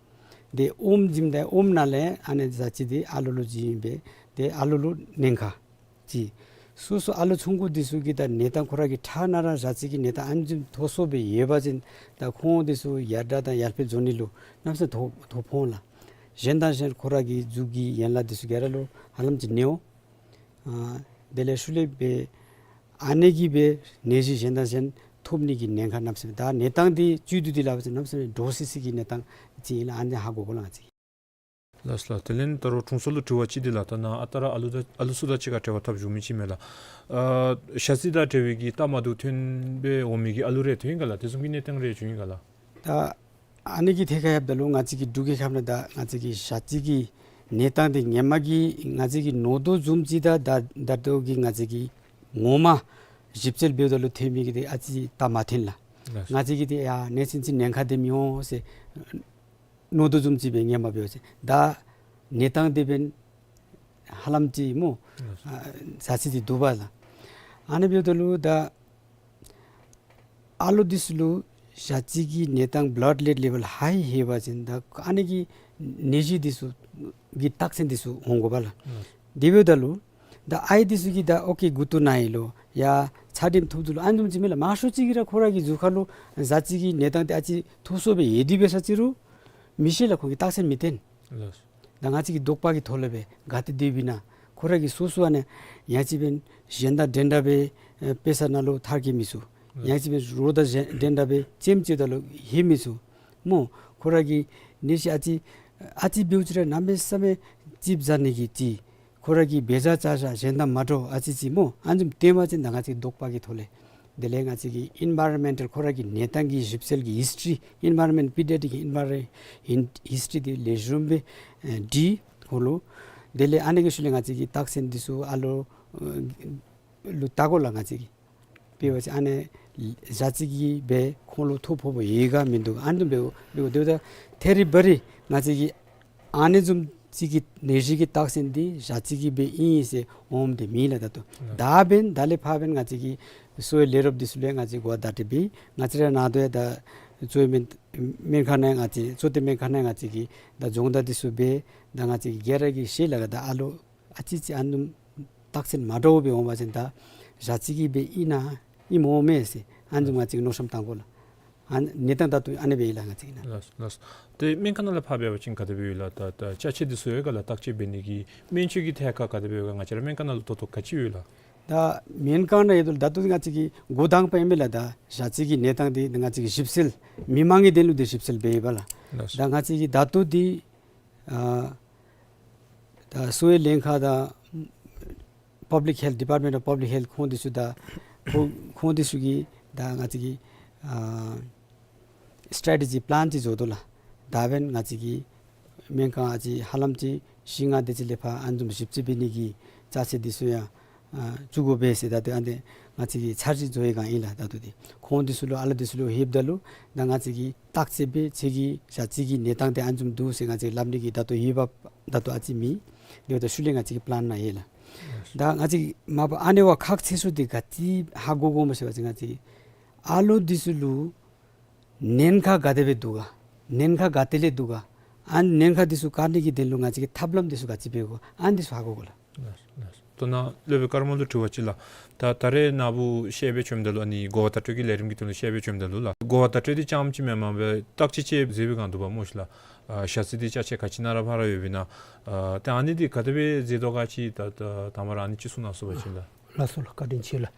ཏེ་ཨོམ་བྱིནམ་ད་ཨོམ་ནང་ལས་ཨ་ནི་ཞ་རྩི་འདི་ཨ་ལོ་ལུ་བྱིན་སྦེ་ཏེ་ཨ་ལོ་ལུ་ཉེན་ཁ་ཅིག། སོ་སོ་ཨ་ལོ་ཆུང་ཀུ་འདི་ཚུ་གི་ད་གནས་སྟངས་ཁོ་ར་གི་ཕྲང་ནང་ར་ཞ་རྩི་གི་གནས་སྟངས་ཨ་ནི་བཟུམ་ཐོབ་སོ་སྦེ་ཡོད་པ་ཅིན་ད་ཁོང་འདི་ཚུ་ཡར་དྲག་དང་ཡར་འཕེལ་འགྱོ་ནི་ལུ་གནམ་མེད་ས་མེད་ཐོ་ཐོ་ཕོག་འོང་ལགས། གཞན་དང་གཞན་ཁོ་ར་གི་གཟུགས་ཀྱི་ཡན་ལག་འདི་ཚུ་ག་ར་ལུ་ཧ་ལམ་ཅིག་ནད་འོང་། ཨ་དེ་ལས་ཤུལ་ལས་འབད་ཨ་ནི་གིས་འབད་ནད་གཞི་གཞན་དང་གཞན་ཐོབ་ནི་གི་ཉེན་ཁ་གནམ་མེད་ས་མེད། ད་གནས་སྟངས་འདི་བཅུད་བསྡུ་སྟེ་སླབ་པ་ཅིན་གནམ་མེད་ས་མེད་འདྲོག་སི་སི་གི་གནས་སྟངས་ཅིག་ཨིན་ལགས། ཨ་ནི་ཧ་གོ་དགོ་ལགས་ང་བཅས། ལགས་ལགས། དེ་ལས་ད་རུང་དྲུང་འཚོ་ལུ་དྲི་བ་ཅིག་འདི་ལགས། ད་ནཱ་ཨ་རྟག་ར་ཨ་ལུ་ད་ཨ་ལུ་ཚུ་དང་གཅིག་ཁར་འབྲེལ་བ་འཐབ་བཞུགས་མི་ཅིག་མས་ལགས། ཨ་ཞ་རྩི་དང་འབྲེལ་བའི་གི་རྟགས་མ་བདེཝ་ཐོན་སྦེ་འོང་མི་གི་ཨ་ལུ་རེ་ཐོན་ཡི་ག་ལགས། དེ་བཟུམ་གྱི་གནས་སྟངས་རེ་བྱུང་ཡི་ག་ལགས། ད་ཨ་ནི་གི་ཐད་ཁར་ཡོདཔ་ད་ལུ་ང་བཅས་ཀྱི་འབྲུག་གི་ཁམས་ནང་ད་ང་བཅས་ཀྱི་ཞ་རྩི་གི་གནས་སྟངས་འདི་ཧེ་མ་གི་ང་བཅས་ཀྱིས་མནོ་དོ་བཟུམ་ཅིག་དང་ད་ད་ལྟོ་གི་ང་བཅས་ཀྱིས་ངོ་མ་ཞིབ་འཚོལ་འབདཝ་ད་ལུ་ཐོན་མི་གི་འདི་ཨ་ཙི་རྟགས་མ་ཐོན་ལགས། ལགས། ང་བཅས་ཀྱིས་འདི་ཡ་གནས་ཚུལ་ཅིག་ཉེན་ཁ་ཐོན་མི་འོང་ཟེར་མནོ་དོ་བཟུམ་ཅིག་སྦེ་ཧེ་མ་འབད་བ་ཅིན་ད་གནས་སྟངས་འདི་འབདན་ཧ་ལམ་ཅིག་སྨོ། ལགས། ཨ་ཞ་རྩི་འདི་འདུག་པ་ལགས། ཨ་ནི་འབདཝ་ད་ལུ་ད་ཨ་ལོ་འདི་ཚུ་ལུ་ཞ་རྩི་གི་གནས་སྟངས་བླཌ་ལེཌ་ལེ་བཱལ་ཧའི་ཡོད་པ་ཅིན་ད་ཨ་ནི་གི་ནད་གཞི་འདི་ཚུ་གི་རྟགས་མཚན་འདི་ཚུ་འོང་དགོ་པ་ལགས། ལགས། དེ་འབདཝ་ད་ལུ་ད་ཨའི་འདི་ཚུ་གིས་ད་ཨོ་ཀེ་མགུ་ཏོ་ན་ཡི་ལོ་ཡ་ཚད་ལྡན་ཐོབ་དོ་ལོ་ཨ་ནི་བཟུམ་ཅིག་མས་ལགས། མང་ཤོས་ཅིག་གིས་ར་ཁོ་ར་གི་གཟུགས་ཁར་ལུ་ཞ་རྩི་གི་གནས་སྟངས་འདི་ཨ་ཙི་ཐོབ་སོ་སྦེ་ཡོད་དེ་འབད་ས་ཅིག་རུང་མི་ཤེས་ལགས། ཁོང་གིས་རྟགས་མཚན་མི་སྟོན། ལགས། ད་ང་བཅས་ཀྱི་དོགས་པ་གི་ཐོག་ལས་སྦེ་ག་ཏེ་སྡོདཔ་ཨིན་ན། ཁོ་ར་གིས་སོ་སོ་ཨ་ནི་ཡང་ཅིན་འབདན་གཞན་དང་འདྲན་འདྲ་སྦེ་ཨེ་དཔེ་ས་ནང་ལུ་མཐར་འཁྱོལ་མི་ཚུགས། ཡང་ཅིན་འབདན་རོགས་དང་གཞན་འདྲན་འདྲ་སྦེ་རྩེདམོ་རྩེཝ་ད་ལུ་ལྷོད་མི་ཚུགས། སྨོ། ཁོ་ར་གི་ནད་གཞི་ཨ་ཙི་ཨ་ཙི་འབདཝ་ཅིག་ར་གནམ་མེད་ས་མེད་ཙིགཔ་ཟ་ནི་གི་ཅིག། ཁོ་ར་གིས་འབད་བཞག་བཅའ་བཞག་གཞན་དང་མ་འདྲཝ་ཨ་ཙི་ཅིག་སྨོ། ཨ་ནི་བཟུམ་སྟོནམ་ཅིན་ད་ང་བཅས་དོགས་པ་གི་ཐོག་ལས། དེ་ལས་ང་བཅས་ཀྱི་ཨིན་བཱ་རོན་མེནཊལ་ཁོ་ར་གི་གནས་སྟངས་ཀྱི་ཞིབ་འཚོལ་གྱི་ཧིསི་ཊི་རི་ཨིན་བཱ་རོན་མེནཊ་པི་ཌི་ཡ་ཊིཀ་ཨིན་བཱ་རོན་ཧིན་ཧིསི་ཊི་རི་འདི་ལེགས་ཤོམ་སྦེ་ཨེ་འབྲི་ཁོང་ལུ། དེ་ལས་ཨ་ནི་གི་ཤུལ་ལས་ང་བཅས་ཀྱིས་རྟགས་མཚན་འདི་ཚུ་ཨ་ལོ་ཨེ་ལུ་བལྟ་དགོ་ལགས་ང་བཅས་ཀྱིས། དཔེ་འབད་བ་ཅིན་ཨ་ནི་ཞ་རྩི་གིས་སྦེ་ཁོང་ལུ་ཐོ་ཕོགཔ་ཡོད་ག་མིན་འདུག། ཨ་ནི་བཟུམ་སྦེ་འབདཝ་ད་ཐད་རི་བ་རི་ང་བཅས་ཀྱིས་ཨ་ནི་བཟུམ་ཅིག་གི་ནད་གཞི་གི་རྟགས་མཚན་འདི་ཞ་རྩི་གིས་སྦེ་ཨིན་ཟེར་འོངམ་འདི་མེད་ལགས་ད་ལྟོ། ད་འབདན་ད་ལས་ཕར་འབདན་ང་བཅས་ཀྱིས་གསོ་བའི་ལས་རོགསཔ་འདི་ཚུ་ལུ་ཡང་ང་བཅས་གོ་བརྡ་སྤྲོད་འབད། ང་བཅས་ར་ནཱ་ལུ་ཡང་ད་གཙོ་བོའི་སྨན་སྨན་ཁང་ནང་ཡང་ང་བཅས་གཙོ་བསྟེན་སྨན་ཁང་ནང་ཡང་ང་བཅས་ཀྱིས་ད་སྦྱོང་བརྡར་འདི་ཚུ་འབད། ད་ང་བཅས་ཀྱིས་ག་ར་གིས་ཤེས་ལགས། ད་ཨ་ལོ་ཨ་ཙི་ཅིག་ཨ་ནི་རྟགས་མཚན་མ་འདྲཝ་སྦེ་འོང་པ་ཅིན་ད་ཞ་རྩི་གིས་སྦེ་ཨིན་ན་ཨིནམ་འོང་མས་ཟེར་ཨ་ནི་ང་བཅས་ཀྱིས་མནོ་བསམ་བཏང་དགོ་ལགས། ཨ་ནི་གནས་སྟངས་ད་ལྟོ་ཨ་ནི་སྦེ་ཨིན་ལགས་ང་བཅས་ཀྱི་ནང་། ལགས་ལགས། ཏེ་སྨན་ཁང་ནང་ལས་ཕར་འབད་བ་ཅིན་ག་དེ་སྦེ་ཡོད་ལགས། ད་ད་ཅ་ཆས་འདི་ཚུ་ཡོད་ག་ལགས། བརྟག་དཔྱད་འབད་ནི་གི་སྨན་བཅོས་ཀྱི་ཐད་ཁར་ག་དེ་སྦེ་ཡོད་ག། ང་བཅས་ར་སྨན་ཁང་ནང་ལུ་ད་ལྟོ་ག་ཅི་ཡོད་ལགས། ད་སྨན་ཁང་ནང་ཡོད་དོ་ལགས། ད་ལྟོ་ང་བཅས་ཀྱིས་འགོ་དང་པ་ཨིན་མས་ལགས། ད་ཞ་རྩི་གི་གནས་སྟངས་འདི་ང་བཅས་ཀྱིས་ཞིབ་འཚོལ་མི་མང་གི་དོན་ལུ་འདི་ཞིབ་འཚོལ་འབད་ཡི་པ་ལགས། ལགས། ད་ང་བཅས་ཀྱིས་ད་ལྟོ་འདི་ཨ་ད་གསོ་བའི་ལྷན་ཁག་དང་པབ་ལིཀ་ཧེལཐ་ཌི་པཱརཊ་མེནཊ་ཨོཕ་པབ་ལིཀ་ཧེལཐ་ཁོང་འདི་ཚུ་དང་ཁོང་ཁོང་འདི་ཚུ་གིས་ ད་ང་བཅས་ཀྱིས་ཨ་སི་ཊེ་ཊེ་ཇི་པི་ལཱན་ཅིག་བཟོ་དོ་ལགས། ད་འབདན་ང་བཅས་ཀྱིས་སྨན་ཁང་ཨ་ཙི་ཧ་ལམ་ཅིག་བཞི་ལྔ་དེ་ཅིག་ལས་ཕར་ཨ་ནི་བཟུམ་ཞིབ་རྩིས་འབད་ནི་གི་ཅ་ཆས་འདི་ཚུ་ཡང་ཨ་བཙུགས་དགོ་པས་ཟེར། ད་ལྟོ་ཨ་ནི་ང་བཅས་ཀྱིས་འཆར་གཞི་བཟོ་བའི་སྒང་ཨིན་ལགས། ད་ལྟོ་འདི་ཁོང་འདི་ཚུ་ལུ་ཨ་ལ་འདི་ཚུ་ལུ་ལྷོདཔ་ད་ལུ་ད་ང་བཅས་ཀྱིས་བརྟག་དཔྱད་འབད་ཁྱོད་ཀྱི་ཞ་རྩི་གི་གནས་སྟངས་དེ་ཨ་ནི་བཟུམ་འདུག་ཟེར་ང་བཅས་སླབ་ནི་གི་ད་ལྟོ་འོས་འབབ་ད་ལྟོ་ཨ་ཙི་མེད། དེ་འབདཝ་ད་ཤུལ་ལས་ང་བཅས་ཀྱིས་པི་ལཱན་ནང་ཡོད་ལགས། ད་ང་བཅས་མ་པ་ཨ་ནི་བ་ཁག་ཆེ་ཤོས་འདི་ག་ཅི་ཧ་གོ་དགོཔ་སྨོ་ཟེར་བ་ཅིན་ང་བཅས་ཨ་ལོ་འདི་ཚུ་ལུ་ཉེན་ཁ་ག་དེ་སྦེ་འདུག་ག། ཉེན་ཁ་ག་ཏེ་ལས་འདུག་ག། ཨ་ཉེན་ཁ་འདི་ཚུ་བཀག་ནི་གི་དོན་ལུ་ང་བཅས་ཀྱིས་ཐབས་ལམ་འདི་ཚུ་ག་ཅི་འབད་དགོ། ཨ་ནི་འདི་ཚུ་ཧ་གོ་དགོ་ལགས། ལགས་ལགས། ད་ནཱ་སློབ་དཔོན་ཀརྨ་ལུ་དྲི་བ་ཅིག་ལགས། ད་ད་རེས་ནཱ་བུ་བཤད་སྦེ་བྱོནམ་ད་ལུ་ཨ་ནི་གོ་བ་བརྡ་སྤྲོད་ཀྱི་ལས་རིམ་གྱི་དོན་ལུ་བཤད་སྦེ་བྱོནམ་ད་ལུ་ལགས། གོ་བ་བརྡ་སྤྲོད་འདི་རྐྱངམ་ཅིག་མེན་པར་སྦེ་བརྟག་དཔྱད་ཅིག་མཛད་པའི་སྒང་འདུག་པ་སྨོ་ཤིག་ལགས། ཨ་ཞ་རྩི་འདི་ཅ་ཆས་ག་ཅི་ནང་ར་ཕར་ཡོདཔ་ཨིན་ན། ཨ་ཏེ་ཨ་ནི་འདི་ག་དེ་སྦེ་མཛད་དོ་ག་ཅིག་ད་ད་དང་པ་ར་ཨ་ནི་ཅིག་གསུང་གནང་ཟེར་བ་ཅིན་ལགས། ལགས་སོ་ལགས། བཀའ་དྲིན་ཆེ་ལགས།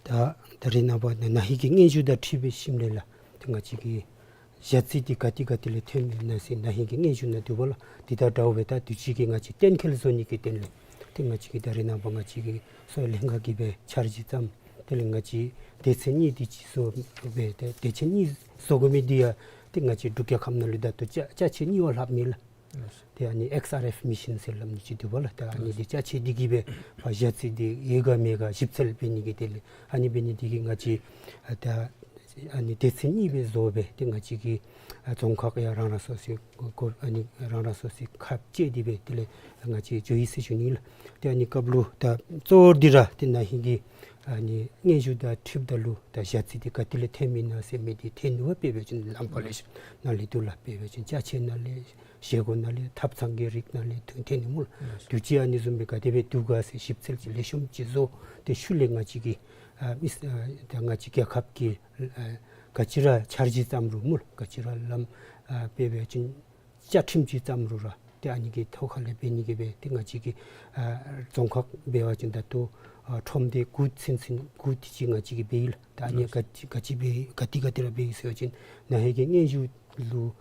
ད་ད་རེས་ནངས་པ་ན་ན་ཧིང་གི་སྙན་ཞུ་དང་འཁྲིལ་བའི་ཞིནམ་ལས་ལགས། ཏེ་ང་བཅས་ཀྱི་ཞ་རྩི་འདི་ག་ཏེ་ག་ཏེ་ལས་ཐོནམ་ཨིན་ན་ཟེར་ན་ཧིང་གི་སྙན་ཞུ་ནང་འདུག་པ་ལགས། འདི་དང་འདྲཝ་སྦེ་ད་དུས་ཅི་གི་ང་བཅས་གཏན་འཁེལ་བཟོ་ནི་གི་དོན་ལས་ཏེ་ང་བཅས་ཀྱིས་ད་རེས་ནངས་པ་ང་བཅས་ཀྱི་གསོ་བའི་ལྷན་ཁག་གིས་སྦེ་འཆར་གཞི་བརྩམས། དེ་ལས་ང་བཅས་སྡེ་ཚན་གཉིས་འདི་ཅིག་བཟོ་སྦེ་ཏེ་སྡེ་ཚན་གཉིས་བཟོ་དགོ་མི་འདི་ཡང་ཏེ་ང་བཅས་འབྲུག་རྒྱལ་ཁབ་ནང་ལུ་ད་ལྟོ་ཅ་ཅ་ཆས་གཉིས་བ་ལྷག་མས་ལགས། ཏེ་ཨ་ནི་ཨེགསི་ཨར་ཨེཕ་མེ་ཤིན་ཟེར་སླབ་ནི་ཅིག་འདུག་པ་ལགས། ད་ཨ་ནི་འདི་ཅ་ཆས་འདི་གིས་སྦེ་ཕར་ཞ་རྩི་འདི་ཡོད་ག་མེད་ག་ཞིབ་འཚོལ་འབད་ནི་གི་དོན་ལས་ཨ་ནི་འབད་ནི་འདི་གིས་ང་བཅས་ཨ་ད་ཨ་ནི་སྡེ་ཚན་གཉིས་སྦེ་བཟོ་སྦེ་ཏེ་ང་བཅས་ཀྱི་ཨ་རྫོང་ཁག་ཡང་རང་རང་སོ་སོའི་གོ་ཨ་ནི་རང་རང་སོ་སོའི་ཁ་བཅད་དེ་སྦེ་དེ་ལས་ང་བཅས་འགྱོ་ཡི་ཟེར་ཞུ་ནི་ལགས། ཏེ་ཨ་ནི་སྐབས་ལུ་ད་གཙོ་བོ་འདི་ར་ཏེ་ན་ཧིང་གི་ཨ་ནི་སྙན་ཞུ་དང་འཁྲིལཝ་ད་ལུ་ད་ཞ་རྩི་འདི་ག་ཏེ་ལས་ཐོནམ་ཨིན་ན་ཟེར་མི་འདི་ཐོན་ནུག་པ། དཔེ་འབད་བ་ཅིན་ལམ་ཕར་ལས་ནཱ་ལས་འདུག་ལགས། དཔེ་འབད་བ་ཅིན་ཅ་ཆས་ནང་ལས་བཞེས་སྒོ་ནང་ལས་ཐབ་ཚང་གི་རིགས་ནང་ལས་ཐོན་ཐོན་ནི་སྨོ་ལགས། དུས་ཅི་ཨ་ནི་བཟུམ་སྦེ་ག་དེ་སྦེ་འདུག་ག་ཟེར་ཞིབ་འཚོལ་ཅིག་ལེགས་ཤོམ་ཅིག་བཟོ་སྟེ་ཤུལ་ལས་ང་བཅས་ཀྱི་ཨ་མི་ཨ་ད་ང་བཅས་རྒྱལ་ཁབ་ཀྱི་ཨ་ག་ཅི་ར་འཆར་གཞི་བརྩམ་རུང་སྨོ་ལགས། ག་ཅི་ར་ལམ་ཨ་དཔེ་འབད་བ་ཅིན་བཅའ་ཁྲིམས་ཅིག་བརྩམ་རུང་ར་ཏེ་ཨ་ནི་གི་ཐོག་ཁ་ལས་འབད་ནི་གི་སྦེ་ཏེ་ང་བཅས་ཀྱི་ཨ་རྫོང་ཁག་འབད་བ་ཅིན་ད་ལྟོ་ཨ་ཁྲོམ་སྡེ་དགུ་ཚུན་ཚོད་དགུ་དེ་ཅིག་ང་བཅས་ཀྱིས་འབད་ཡི་ལགས། ད་ཨ་ནི་ག་ཅི་ག་ཅི་འབད་ག་ཏེ་ག་ཏེ་ར་འབད་ཡི་ཟེར་བ་ཅིན་ན་ཧིང་གི་སྙན་ཞུ་ལུ་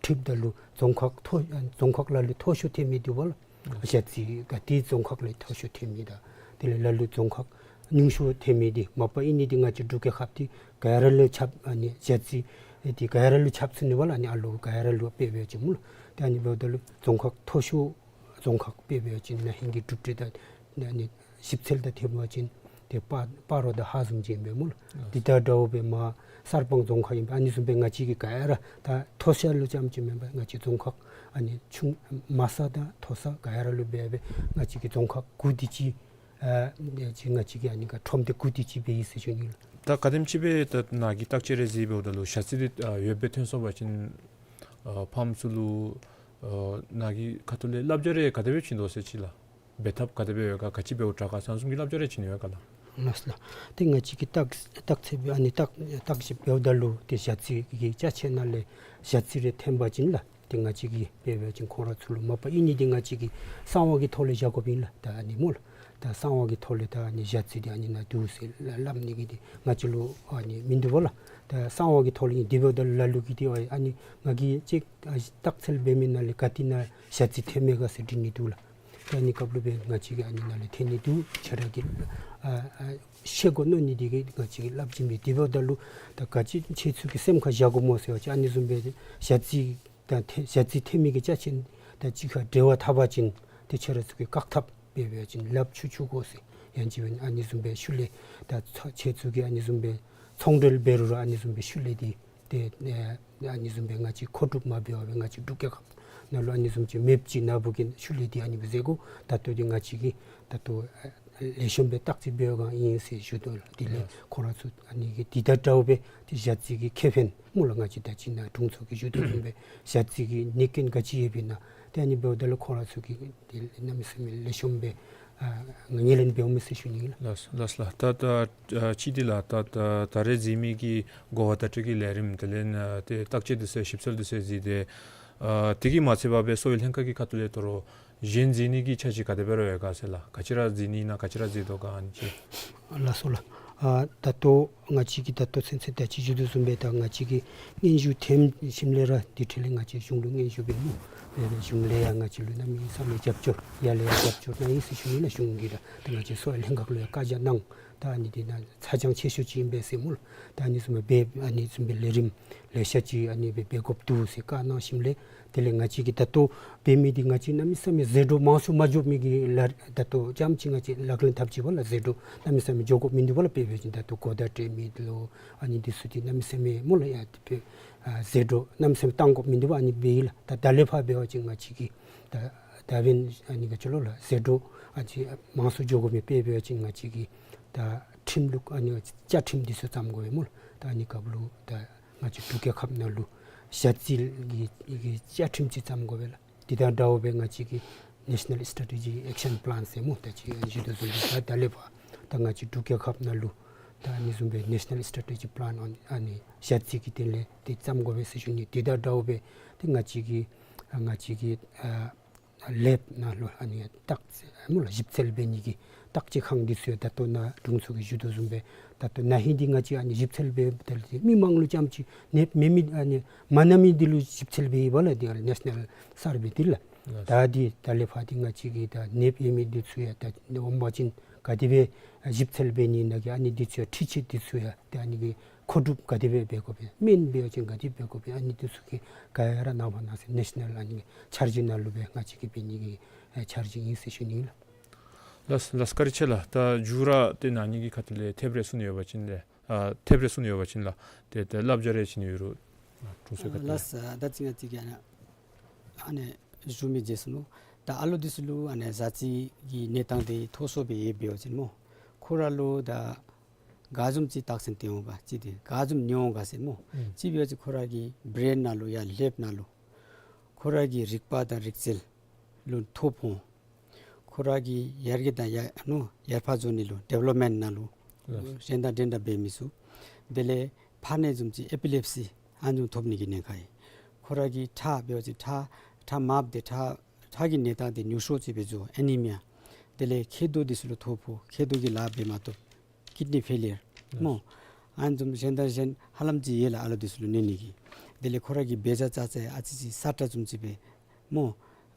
འཁྲིལཝ་ད་ལུ་རྫོང་ཁག་མཐོ་རྫོང་ཁག་ལ་ལུ་མཐོ་ཤོས་ཐོན་མི་འདུག་པ་ལགས། ཞ་རྩི་ག་ཏེ་རྫོང་ཁག་ལས་མཐོ་ཤོས་ཐོན་མི་དང་དེ་ལས་ལ་ལུ་རྫོང་ཁག་ཉུང་ཤོས་ཐོན་མི་འདི་མ་པ་ཨིན་ནི་འདི་ང་བཅས་འབྲུག་རྒྱལ་ཁབ་འདི་ག་ར་ལུ་ཁྱབ་ཨ་ནི་ཞ་རྩི་འདི་ག་ར་ལུ་ཁྱབ་ཚུགས་ནི་པ་ལགས། ཨ་ནི་ཨ་ལོ་ག་ར་ལུ་དཔེ་འབད་བ་ཅིན་སྨོ་ལགས། ཏེ་ཨ་ནི་འབདཝ་ད་ལུ་རྫོང་ཁག་མཐོ་ཤོས་རྫོང་ཁག་དཔེ་འབད་བ་ཅིན་ན་ཧིང་གི་གྲུབ་འབྲས་དང་ཨ་ནི་ཞིབ་འཚོལ་དང་འཐདཔ་འབད་བ་ཅིན་ཏེ་སྤ་སྤ་རོ་དང་ཧཱ་ཟོམ་ཅིག་ཨིན་པས་སྨོ་ལགས། འདི་དང་འདྲཝ་སྦེ་མར་གསར་སྤང་རྫོང་ཁག་ཨིན་པས། ཨ་ནི་བཟུམ་སྦེ་ང་བཅས་ཀྱི་ག་ར་ད་མཐོ་ཤོས་ལུ་ཙམ་ཅིག་མེན་པར་ང་བཅས་རྫོང་ཁག་ཨ་ནི་ཆུང་དམའ་ས་དང་མཐོ་ས་ག་ར་ལུ་འབད་སྦེ་ང་བཅས་ཀྱི་རྫོང་ཁག་དགུ་དེ་ཅིག་ཨ་ཅིག་ང་བཅས་ཀྱི་ཨ་ནི་ག་ཁྲོམ་སྡེ་དགུ་དེ་ཅིག་འབད་ཡི་ཟེར་ཞུ་ནི་ལགས། ད་ག་དེམ་ཅིག་སྦེ་ད་ནཱ་གིས་བརྟག་དཔྱད་རེ་མཛད་འབདཝ་ད་ལུ་ཞ་རྩི་འདི་ཨ་ཡོདཔ་སྦེ་ཐོན་སོང་པ་ཅིན་ཨ་ཕམ་ཚུ་ལུ་ཨ་ནཱ་གི་ཁ་ཐུག་ལས་བསླབ་བྱ་རེ་ག་དེ་སྦེ་བྱིན་དོ་ཟེར་ཅིག་ལགས། འབད་ཐབས་ག་དེ་སྦེ་ཡོད་ག་ག་ཅི་འབདཝ་དྲག་ག་ཟེར་བཟུམ་གྱི་བསླབ་བྱ་རེ་བྱིན་ཡོད་ག་ལགས། ལགས་སོ་ལགས། ཏེ་ང་བཅས་ཀྱིས་བརྟག་བརྟག་དཔྱད་འབད་ཨ་ནི་བརྟག་བརྟག་དཔྱད་འབདཝ་ད་ལུ་ཏེ་ཞ་རྩི་གི་ཅ་ཆས་ནང་ལས་ཞ་རྩི་རེ་ཐོན་པ་ཅིན་ལགས། ཏེ་ང་བཅས་ཀྱིས་དཔེ་འབད་བ་ཅིན་ཁོང་ར་ཚུ་ལུ་མ་པ་ཨིན་ནི་འདི་ང་བཅས་ཀྱིས་གསང་བ་གི་ཐོག་ལས་བཞག་དགོཔ་ཨིན་ལགས། ད་ཨ་ནི་སྨོ་ལགས། ད་གསང་བ་གི་ཐོག་ལས་ད་ཨ་ནི་ཞ་རྩི་འདི་ཨ་ནི་ནང་འདུག་ཟེར་སླབ་ནི་གི་འདི་ང་བཅས་ལུ་ཨ་ནི་མིན་འདུག་པ་ལགས། ད་གསང་བ་གི་ཐོག་ལས་ཨིན། དེ་འབདཝ་ད་ལ་ལུ་གིས་འདི་ཨ་ནི་ང་གིས་ཅིག་ཨ་བརྟག་དཔྱད་འབད་མི་ནང་ལས་ག་ཏེ་ནང་ཞ་རྩི་ཐོན་མས་ག་ཟེར་དྲི་ནི་འདུག་ལགས། ད་ཨ་ནི་སྐབས་ལུ་སྦེ་ང་བཅས་ཀྱིས་ཨ་ནི་ནང་ལས་ཐོན་ནི་འདུག། ཁྱེད་ར་གིས་ཨ་ཨ་ཤེས་དགོ་མནོ་ནི་འདི་གིས་ང་བཅས་ཀྱིས་སླབ་ཅི་མས། དེ་འབདཝ་ད་ལུ་ད་ག་ཅི་ཁྱེད་ཚུ་གིས་སེམས་ཁར་བཞག་དགོཔ་སྨོ་ཟེར་བ་ཅིན་ཨ་ནི་བཟུམ་སྦེ་ཞ་རྩི་དང་ཐེ་ཞ་རྩི་ཐོན་མི་གི་ཅ་ཆས་དང་གཅིག་ཁར་འབྲེལ་བ་འཐབ་པ་ཅིན་ཏེ་ཁྱེད་ར་ཚུ་གིས་བཀག་ཐབས་འབད་བ་ཅིན་ལགཔ་འཁྱུ་འཁྱུ་དགོ་ཟེར། ཡང་ཅིན་ཨ་ནི་བཟུམ་སྦེ་ཤུལ་ལས་ད་ཚོ་ཁྱེད་ཚུ་གིས་ཨ་ནི་བཟུམ་སྦེ་ཚོང་འབྲེལ་འབད་རུང་ར་ཨ་ནི་བཟུམ་སྦེ་ཤུལ་ལས་འདི་ཏེ་ཨ་ཨ་ནི་བཟུམ་སྦེ་ང་བཅས་མཁོ་སྒྲུབ་མ་འབད་བར་སྦེ་ང་བཅས་འབྲུག་རྒྱལ་ཁབ་ནང་ལུ་ཨ་ནི་བཟུམ་ཅིག་མེདཔ་ཅིག་ནཱ་བུ་གིས་ཤུལ་ལས་འདི་ཨ་ནི་སྦེ་མཛད་དགོ། ད་ལྟོ་འདི་ང་བཅས་ཀྱིས་ད་ལྟོ་ཨ་ལེགས་ཤོམ་སྦེ་བརྟག་དཔྱད་འབད་བའི་སྒང་ཨིན་ཟེར་ཞུ་དོ་ལགས། དེ་ལས་ཁོང་ར་ཚུ་ཨ་ནི་གི་འདི་དང་འདྲཝ་སྦེ་ཏེ་ཞ་རྩི་གི་ཁེ་ཕན་སྨོ་ལགས། ང་བཅས་ད་ཅི་ནཱ་དྲུང་འཚོ་གིས་ཞུ་དོ་བཟུམ་སྦེ་ཞ་རྩི་གི་གནོད་སྐྱོན་ག་ཅི་ཡོདཔ་ཨིན་ན་ཏེ་ཨ་ནི་འབདཝ་ད་ལུ་ཁོང་ར་ཚུ་གིས་ཏེ་གནམ་མེད་ས་མེད་ལེགས་ཤོམ་སྦེ་ཨ་ངོས་ལེན་འབདཝ་མས་ཟེར་ཞུ་ནི་ལགས། ལགས་ལགས་ལགས། ད་ད་ཨ་ཅི་འདི་ལགས་ད་ད་ད་རེས་མཛད་མི་གི་གོ་བ་བརྡ་སྤྲོད་ཀྱི་ལས་རིམ་དེ་ལས་ཨ་ཏེ་བརྟག་དཔྱད་འདི་ཚུ་ཞིབ་འཚོལ་འདི་ཚུ་མཛད་དེ་ཨ་དེ་གིས་མ་ཚད་པར་སྦེ་གསོ་བའི་ལྷན་ཁག་གི་ཁ་ཐུག་ལས་དོ་རུང་གཞན་མཛད་ནི་གི་འཆར་གཞི་ག་དེ་སྦེ་ར་ཡོད་ག་ཟེར་ལགས། ག་ཅི་ར་མཛད་ནི་ཨིན་ན་ག་ཅི་ར་མཛད་དོ་ག་ཨ་ནི་ཅིག། ལགས་སོ་ལགས། ཨ་ད་ལྟོ་ ང་བཅས་ཀྱིས་ད་ལྟོ་ཚུན་ཚོད་ད་ཅི་ཞུ་དོ་བཟུམ་སྦེ་ད་ང་བཅས་ཀྱིས་སྙན་ཞུ་འཐེནམ་ཞིནམ་ལས་ར་དེ་འཕྲོ་ལས་ང་བཅས་གཞུང་ལུ་སྙན་ཞུ་འབད་མི་འབད་བའི་གཞུང་ལས་ཡང་ང་བཅས་ལུ་གནམ་མེད་ས་མེད་རྒྱབ་སྐྱོར་ཡར་ལས་ཡར་རྒྱབ་སྐྱོར་གནང་ཡི་ཟེར་ཞུ་ནི་ལགས། གཞུང་གིས་ར་ད་ང་བཅས་གསོ་བའི་ལྷན་ཁག་ལུ་ཡང་བཀའ་རྒྱ་གནང་། ད་ཨ་ནི་འདི་ནང་ཚ་གྱང་ཆེ་ཤོས་ཅིག་ཨིན་པས་ཟེར་སྨོ་ལགས། ད་ཨ་ནི་བཟུམ་སྦེ་ཨ་ནི་བཟུམ་སྦེ་ལས་རིམ་ལེ་ཤ་ཅིག་ཨ་ནི་སྦེ་འབད་དགོཔ་འདུག་ཟེར་བཀའ་གནང་ཞིནམ་ལས་དེ་ལས་ང་བཅས་ཀྱིས་ད་ལྟོ་འབད་མི་འདི་ང་བཅས་གནམ་མེད་ས་མེད་ཟད་འགྲོ་མང་སུ་མ་འགྱོ་མི་གི་ལཱ་ད་ལྟོ་རྐྱངམ་ཅིག་ང་བཅས་ལག་ལེན་འཐབ་ཅི་པ་ལགས། ཟད་འགྲོ་གནམ་མེད་ས་མེད་འགྱོ་དགོཔ་མིན་འདུག་པ་ལགས། དཔེ་འབད་བ་ཅིན་ད་ལྟོ་གོ་བརྡ་སྤྲོད་མི་འདི་ལུ་ཨ་ནི་འདི་ཚུ་འདི་གནམ་མེད་ས་མེད་སྨོ་ལགས། ཡ་དེ་སྦེ་ཨ་ཟད་འགྲོ་གནམ་མེད་ས་མེད་བཏང་དགོཔ་མིན་འདུག་པ། ཨ་ནི་འབད་ཡི་ལགས། ད་ད་ལས་ཕར་འབད་བ་ཅིན་ང་བཅས་ཀྱིས་ད་ད་འབདན་ཨ་ནི་ག་ཅི་ལོ་ལགས། ཟད་འགྲོ་ཨ་ཙི་མང་སུ་འགྱོ་དགོ་མི་དཔེ་འབད་བ་ཅིན་ང་བཅས་ཀྱིས་ད་ཁྲིམས་ལུགས་ཨ་ནི་བཅའ་ཁྲིམས་འདི་ཚུ་བརྩམ་དགོ་པས་སྨོ་ལགས། ད་ཨ་ནི་སྐབས་ལུ་ད་ང་བཅས་འབྲུག་རྒྱལ་ཁབ་ནང་ལུ་ཞ་རྩི་གི་གི་བཅའ་ཁྲིམས་ཅིག་བརྩམ་དགོ་པས་ལགས། དེ་དང་འདྲཝ་སྦེ་ང་བཅས་ཀྱིས་National Strategy Action Plan ཟེར་སྨོ། ད་ཅི་ཞུ་དོ་བཟུམ་སྦེ་ད་ད་ལས་ཕར་ད་ང་བཅས་འབྲུག་རྒྱལ་ཁབ་ནང་ལུ་ད་ཨ་ནི་བཟུམ་སྦེ་National Strategy Plan on ཨ་ནི་ཞ་རྩི་གི་དོན་ལས་དེ་བརྩམ་དགོ་པས་ཟེར་ཞུ་ནི། དེ་དང་འདྲཝ་སྦེ་ཏེ་ང་བཅས་ཀྱི་ཨ་ང་བཅས་ཀྱི་ཨ་ལེབ་ནང་ལུ་ཨ་ནི་བརྟག་དཔྱད་སྨོ་ལགས། ཞིབ་འཚོལ་འབད་ནི་གི་བརྟག་དཔྱད་ཁང་འདི་ཚུ་ཡང་ད་ལྟོ་ནཱ་དྲུང་འཚོ་གིས་ཞུ་དོ་བཟུམ་སྦེ་ད་ལྟོ་ན་ཧིང་འདི་ང་བཅས་ཨ་ནི་ཞིབ་འཚོལ་འབད་འབདཝ་ད་ལུ་མི་མང་ལུ་རྐྱངམ་ཅིག་ནདཔ་མེད་མི་ཨ་ནི་མ་ན་མི་འདི་ལུ་ཞིབ་འཚོལ་འབད་ཡི་པ་ལགས། འདི་ཨ་ནི་National Survey འདི་ལགས། ལགས། ད་འདི་ད་ལས་ཕར་འདི་ང་བཅས་ཀྱིས་ད་ནདཔ་ཡོད་མི་འདི་ཚུ་ཡང་ད་འོང་པ་ཅིན་ག་དེ་སྦེ་ཞིབ་འཚོལ་འབད་ནི་ནང་གི་ཨ་ནི་འདི་ཚུ་ཡང་འཕྲུལ་ཆས་འདི་ཚུ་ཡང་ད་ཨ་ནི་གི་མཁོ་སྒྲུབ་ག་དེ་སྦེ་འབད་དགོ་པས། སྨན་འབད་བ་ཅིན་ག་དེ་འབད་དགོ་པས། ཨ་ནི་འདི་ཚུ་གི་ག་ར་ནང་པ་ནང་སེམས་National ཨ་ནི་འཆར་གཞི་ནང་ལུ་སྦེ་ང་བཅས་ཀྱིས་འབད་ནི་གི་ཨེ་འཆར་གཞི་ཨིན་ཟེར་ཞུ་ནི་ལགས། ལགས་ལགས། བཀའ་དྲིན་ཆེ་ལགས། ད་མཇུག་ར་ཏེ་ན་ཧིང་གི་ཁ་ཐུག་ལས་ཐེབས་རེ་གསུང་ནི་ཡོད་པ་ཅིན་ལགས། ཨ་ཐེབས་རེ་གསུང་ནི་ཡོད་པ་ཅིན་ལགས། ཏེ་ཏེ་བསླབ་བྱ་རེ་ཅིག་ནི་ཡོད་རུང་དྲུང་འཚོ་ཁ་ཐུག་ལས། ལགས། ད་ཅི་ང་བཅས་ཀྱིས་ཨ་ནི་ཨ་ནི་ཞུ་མི་བརྗེད་སོ་ནུག། ད་ཨ་ལོ་འདི་ཚུ་ལུ་ཨ་ནི་ཞ་རྩི་གི་གནས་སྟངས་འདི་མཐོ་སུ་སྦེ་ཡོདཔ་འབད་བ་ཅིན་སྨོ། ཁོ་ར་ལུ་ད་ག་བཟུམ་ཅིག་རྟགས་མཚན་སྟོན་འོང་ག་ཅིག་ཏེ་ག་བཟུམ་ཉོ་འོང་ག་ཟེར་སྨོ། ཨུམ། ཅིག་འབད་བ་ཅིན་ཁོ་ར་གི་བྲེན་ནང་ལུ་ཡང་ལེབ་ནང་ལུ་ཁོ་ར་གི་རིག་པ་དང་རིག་རྩལ་ལུ་ཐོ་ཕོག། ཁོ་ར་གི་ཡར་རྒྱས་དང་ཡར་ནུ་ཡར་ཕར་འགྱོ་ནི་ལུ་ཌི་ཝེ་ལོབ་མེནཊ་ནང་ལུ་ལགས། གཞན་དང་འདྲན་འདྲ་འབད་མི་ཚུགས། དེ་ལས་ཕར་ནད་བཟུམ་ཅིག་ཨེ་པི་ལེབ་སི་ཨ་ནི་བཟུམ་ཐོབ་ནི་གི་ཉེན་ཁ་ཡོད། ཁོ་ར་གི་ཁྲག་འབད་བ་ཅིན་ཁྲག་ཁྲག་མངམ་ཏེ་ཁྲག་ཁྲག་གི་གནས་སྟངས་འདི་ཉུང་སུ་ཅིག་སྦེ་འགྱོ། ཨེ་ནི་མི་ཡ། དེ་ལས་མཁལ་རྡོག་འདི་ཚུ་ལུ་ཐོ་ཕོག། མཁལ་རྡོག་གི་ལཱ་འབད་མ་བཏུབ། ཀིཌ་ནི་ཕེ་ལི་ཡར་སྨོ། ཨ་ནི་བཟུམ་གཞན་དང་གཞན་ཧ་ལམ་ཅིག་ཡོད་ལགས། ཨ་ལོ་འདི་ཚུ་ལུ་གནོད་ནི་གི། དེ་ལས་ཁོ་ར་གི་འབད་བཞག་རྩ་ཚད་ཨ་ཙི་ཅིག་སྲ་ཀྲག་བཟུམ་ཅིག་སྦེ་སྨོ།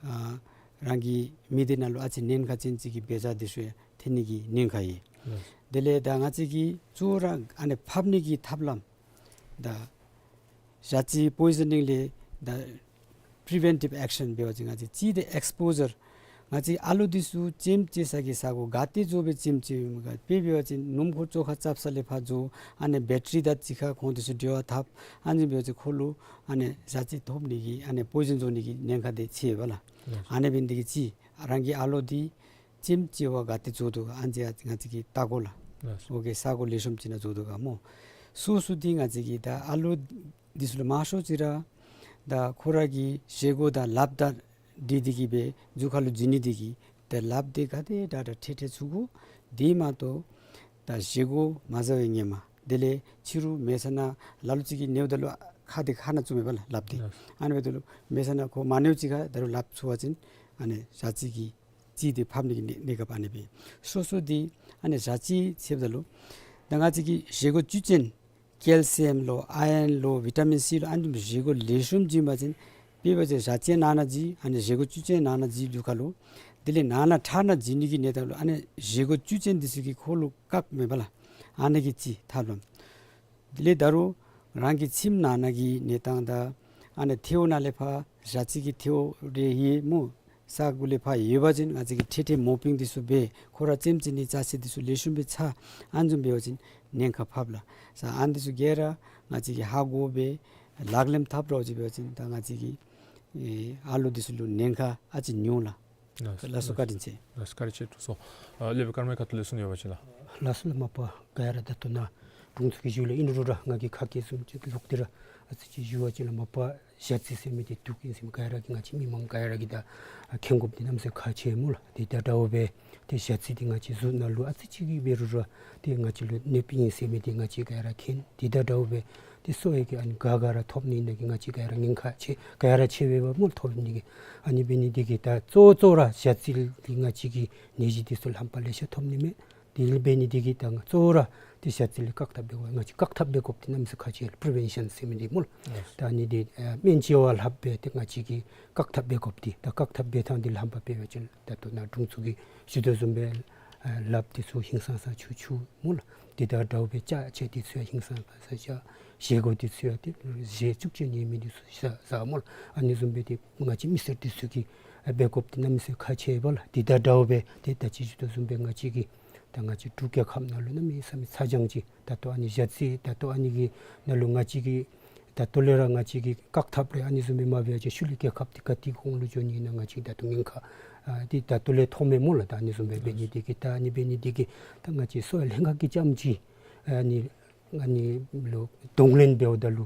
ཨ་རང་གི་མི་སྡེ་ནང་ལུ་ཨ་ཙི་ཉེན་ཁ་ཅན་ཅིག་གི་འབད་བཞག་འདི་ཚུ་ཡང་ཐོན་ནི་གི་ཉེན་ཁ་ཡོད། ལགས། དེ་ལས་ད་ང་བཅས་ཀྱིས་གཙོ་བོ་ར་ཨ་ནི་ཕབ་ནི་གི་ཐབས་ལམ་ད་ཞ་རྩི་པོའི་ཟི་ནིང་ལས་ད་པི་རི་ཝེན་ཊིབ་ཨེག་ཤན་འབད་བ་ཅིན་ང་བཅས་ཅིག་ཏེ་ཨེགས་པོ་ཇར། ང་བཅས་ཨ་ལོ་འདི་ཚུ་ལྕེམ་ལྕེ་ས་གི་ས་གོ་ག་ཏེ་འགྱོ་སྦེ་ལྕེམ་ལྕེ་ཡོད་མི་ག། དཔེ་འབད་བ་ཅིན་སྣུམ་འཁོར་བཅོ་ཁ་རྐྱབ་ས་ལས་ཕར་འགྱོ། ཨ་ནི་བེ་ཊ་རི་དང་གཅིག་ཁར་ཁོང་འདི་ཚུ་འབྲེལ་བ་འཐབ། ཨ་ནི་འབད་བ་ཅིན་ཁོ་ལུ་ཨ་ནི་ཞ་རྩི་ཐོབ་ནི་གི་ཨ་ནི་པོའི་ཟན་འགྱོ་ནི་གི་ཉེན་ཁ་འདི་ཆེ་བས་ལགས། ལགས། ཨ་ནི་འབད་ནི་འདི་གིས་ཅིག་རང་གི་ཨ་ལོ་འདི་ལྕེམ་ལྕེ་བ་ག་ཏེ་འགྱོ་དོ་ག་ཨ་ནི་ང་བཅས་ཀྱིས་བལྟ་དགོ་ལགས། ལགས། འོ་གི་ས་གོ་ལེགས་ཤོམ་ཅིག་ནང་འགྱོ་དོ་ག་སྨོ། སོ་སོ་འདི་ང་བཅས་ཀྱིས་ད་ཨ་ལོ་འདི་ཚུ་ལུ་མང་ཤོས་ཅིག་ར་ད་ཁོ་ར་གི་བཞེས་སྒོ་དང་ལགཔ་དང་འདི་འདི་གིས་སྦེ་རྒྱུ་ཁ་ལུ་འཛུལ་ནི་འདི་གིས་ཏེ་ལགཔ་འདི་ག་དེ་དྲག་དྲག་འཕྲལ་འཕྲལ་འཚུ་དགོ། དེ་མ་གཏོགས་ད་བཞེས་སྒོ་མ་བཟའ་བའི་ཧེ་མ་དེ་ལས་ཕྱི་རུ་མལ་ས་ནང་ལ་ལུ་ཅིག་གིས་ཉལཝ་ད་ལུ་ཁ་འདི་ཁ་ནང་བཙུགས་མས་པ་ལགས་ལགཔ་འདི། ལགས། ཨ་ནི་འབདཝ་ད་ལུ་མལ་ས་ནང་ཁོ་མ་ཉལཝ་ཅིག་ཁར་ད་རུང་ལགཔ་འཚུ་བ་ཅིན་ཨ་ནི་ཞ་རྩི་གི་ཅིག་ཏེ་ཕབ་ནི་གི་གནས་གནས་སྐབས་ཨ་ནི་སྦེ། སོ་སོ་འདི་ཨ་ནི་ཞ་རྩི་ཟེརཝ་ད་ལུ་ད་ང་བཅས་ཀྱི་བཞེས་སྒོ་བཅུད་ཅན་ཀེལ་སི་ཡམ་ལོ་ཨའི་རན་ལོ་བི་ཊ་མིན་སི་ལོ་ཨ་ནི་བཟུམ་བཞེས་སྒོ་ལེགས་ཤོམ་བྱིན་པ་ཅིན་དཔེ་འབད་བ་ཅིན་ཞ་རྩི་ནང་ན་བྱིན། ཨ་ནི་བཞེས་སྒོ་བཅུད་ཅན་ནང་ན་བྱིན་རྒྱུ་ཁ་ལུ། དེ་ལས་ནང་ན་ཁྲག་ནང་བྱིན་ནི་གི་གནས་སྟངས་ལུ་ཨ་ནི་བཞེས་སྒོ་བཅུད་ཅན་འདི་ཚུ་གིས་ཁོ་ལུ་བཀག་མས་པ་ལགས། ཨ་ནི་གི་ཅིག་ཐབས་ལམ། དེ་ལས་ད་རུང་རང་གི་ཁྱིམ་ནང་ན་གི་གནས་སྟངས་དང་ཨ་ནི་ཐལཝ་ནང་ལས་ཕར་ཞ་རྩི་གི་ཐལཝ་རེ་ཡོད་སྨོ། ས་གོ་ལས་ཕར་ཡོད་པ་ཅིན་ང་བཅས་ཀྱིས་འཕྲལ་འཕྲལ་མོ་པིང་འདི་ཚུ་འབད། ཁོ་ར་ལྕེམ་ལྕེ་ནི་ཅ་ཆས་འདི་ཚུ་ལེགས་ཤོམ་སྦེ་ཚ། ཨ་ནི་བཟུམ་འབད་བ་ཅིན་ཉེན་ཁ་ཕབ་ལགས། ས་ཨ་ནི་འདི་ཚུ་ག་ར་ང་བཅས་ཀྱིས་ཧ་གོ་སྦེ་ལག་ལེན་འཐབ་རོགས་ཅིག་འབད་བ་ཅིན་ད་ང་བཅས་ཀྱི་ཨེ་ཨ་ལོ་འདི་ཚུ་ལུ་ཉེན་ཁ་ཨ་ཙི་ཉུང་ལགས། ལགས་སོ། ལགས་སོ། བཀའ་དྲིན་ཆེ། ལགས་སོ། བཀའ་དྲིན་ཆེ་དྲུང་འཚོ། ཨ་ལས་སྦེ་ཀརྨ་ཁ་ཐུག་ལས་གསུང་ནི་ཡོད་པ་ཅིན་ལགས། ལགས་སོ་ལགས། མ་པ་ག་ར་ད་ལྟོ་ནཱ་དྲུང་འཚོ་གིས་ཞུཝ་ལས་ཨིན་རུང་ར་ང་གིས་ཁ་སྐད་བཟུམ་ཅིག་ལོག་སྟེ་ར་ཨ་ཙི་ཅིག་ཞུ་བ་ཅིན་ལགས། མ་པ་ཞ་རྩི་ཟེར་མི་འདི་དུག་ཨིན་ཟེར་མི་ག་ར་གིས་ང་བཅས་མི་མང་ག་ར་གིས་ད་མཁྱེན་དགོཔ་འདི་གནམ་མེད་ས་མེད་ཁག་ཆེ་སྨོ་ལགས། དེ་དང་འདྲཝ་སྦེ་ཏེ་ཞ་རྩི་འདི་ང་བཅས་གཟུགས་ནང་ལུ་ཨ་ཙི་ཅིག་གིས་འབད་རུང་ར་ཏེ་ང་བཅས་ལུ་གནོདཔ་ཨིན་ཟེར་མི་འདི་ང་བཅས་ག་ར་མཁྱེན། དེ་དང་འདྲཝ་སྦེ་ཏེ་གསོ་བའི་གི་ཨ་ནི་ག་ག་ར་ཐོབ་ནི་ནང་གི་ང་བཅས་ག་ར་ཉེན་ཁ་ཆེ་ག་ར་ཆེ་བས་པ་སྨོ་ཐོབ་ནི་གི། ཨ་ནི་འབད་ནི་འདི་གིས་ད་གཙོ་གཙོ་ར་ཞ་རྩི་འདི་ང་བཅས་ཀྱི་ནད་གཞི་འདི་ཚུ་རྣམ་པ་ལེ་ཤ་ཐོབ་ནི་མས། དེ་ལས་འབད་ནི་དེ་གིས་ད་ང་གཙོ་བོ་ར་ཏེ་ཞ་རྩི་ལས་བཀག་ཐབས་འབད་དགོ། ང་བཅས་བཀག་ཐབས་འབད་དགོཔ་འདི་གནམ་མེད་ས་མེད་ཁག་ཆེ་ལགས། པི་རི་ཝེན་ཤཱན་ཟེར་མི་འདི་སྨོ་ལགས། ད་ཨ་ནི་འདི་ཨ་སྨན་བཅོས་པ་ལྷགཔ་སྦེ་ཏེ་ང་བཅས་ཀྱིས་བཀག་ཐབས་འབད་དགོཔ་འདི་ད་བཀག་ཐབས་འབད་ཐངས་འདི་ལྷམ་པ་འབད་བ་ཅིན་ད་ལྟོ་ནཱ་དྲུང་འཚོ་གིས་ཞུ་དོ་བཟུམ་སྦེ་ཨ་ལགཔ་འདི་ཚུ་ཧིང་སངས་ས་ཆུ་ཆུ་སྨོ་ལགས། དེ་དང་འདྲཝ་སྦེ་ལྕགས་ཆས་འདི་ཚུ་ཡང་ཧིང་སངས་ས་ཆ་བཞེས་སྒོ་འདི་ཚུ་ཡང་ཏེ་བཞེས་བཅུག་ཅིག་ཉེས་མི་འདི་ཚུ་བཟའ་བཟའ་སྨོ་ལགས། ཨ་ནི་བཟུམ་སྦེ་ཏེ་ང་བཅས་མི་སེར་འདི་ཚུ་གིས་ཨ་འབད་དགོཔ་འདི་གནམ་མེད་ས་མེད་ཁག་ཆེ་བས་ལགས། དེ་དང་འདྲཝ་སྦེ་ཏེ་ད་ཅི་ཞུ་དོ་བཟུམ་སྦེ་ང་བཅས་ཀྱིས་ད་ང་བཅས་འབྲུག་རྒྱལ་ཁབ་ནང་ལུ་གནམ་མེད་ས་མེད་ཚ་གྱང་ཅིག་ད་ལྟོ་ཨ་ནི་ཞ་རྩི་ད་ལྟོ་ཨ་ནི་གི་ནང་ལུ་ང་བཅས་ཀྱིས་ད་ལྟོ་ལས་ར་ང་བཅས་ཀྱིས་བཀག་ཐབས་རེ་ཨ་ནི་བཟུམ་སྦེ་མ་འབད་བ་ཅིན་ཤུལ་ལས་རྒྱལ་ཁབ་འདི་ག་ཏེ་གོང་ལུ་འགྱོ་ནི་ཨིན་ན་ང་བཅས་ད་ལྟོ་ཉེན་ཁ་ཨ་འདི་ད་ལྟོ་ལས་མཐོངམ་མས་སྨོ་ལགས། ད་ཨ་ནི་བཟུམ་སྦེ་འབད་ནི་དེ་གིས་ད་ཨ་ནི་འབད་ནི་དེ་གིས་ད་ང་བཅས་གསོ་བའི་ལྷན་ཁག་གིས་རྐྱངམ་ཅིག་ཨ་ནི་ཨ་ནི་ལུ་གདོང་ལེན་འབདཝ་ད་ལུ་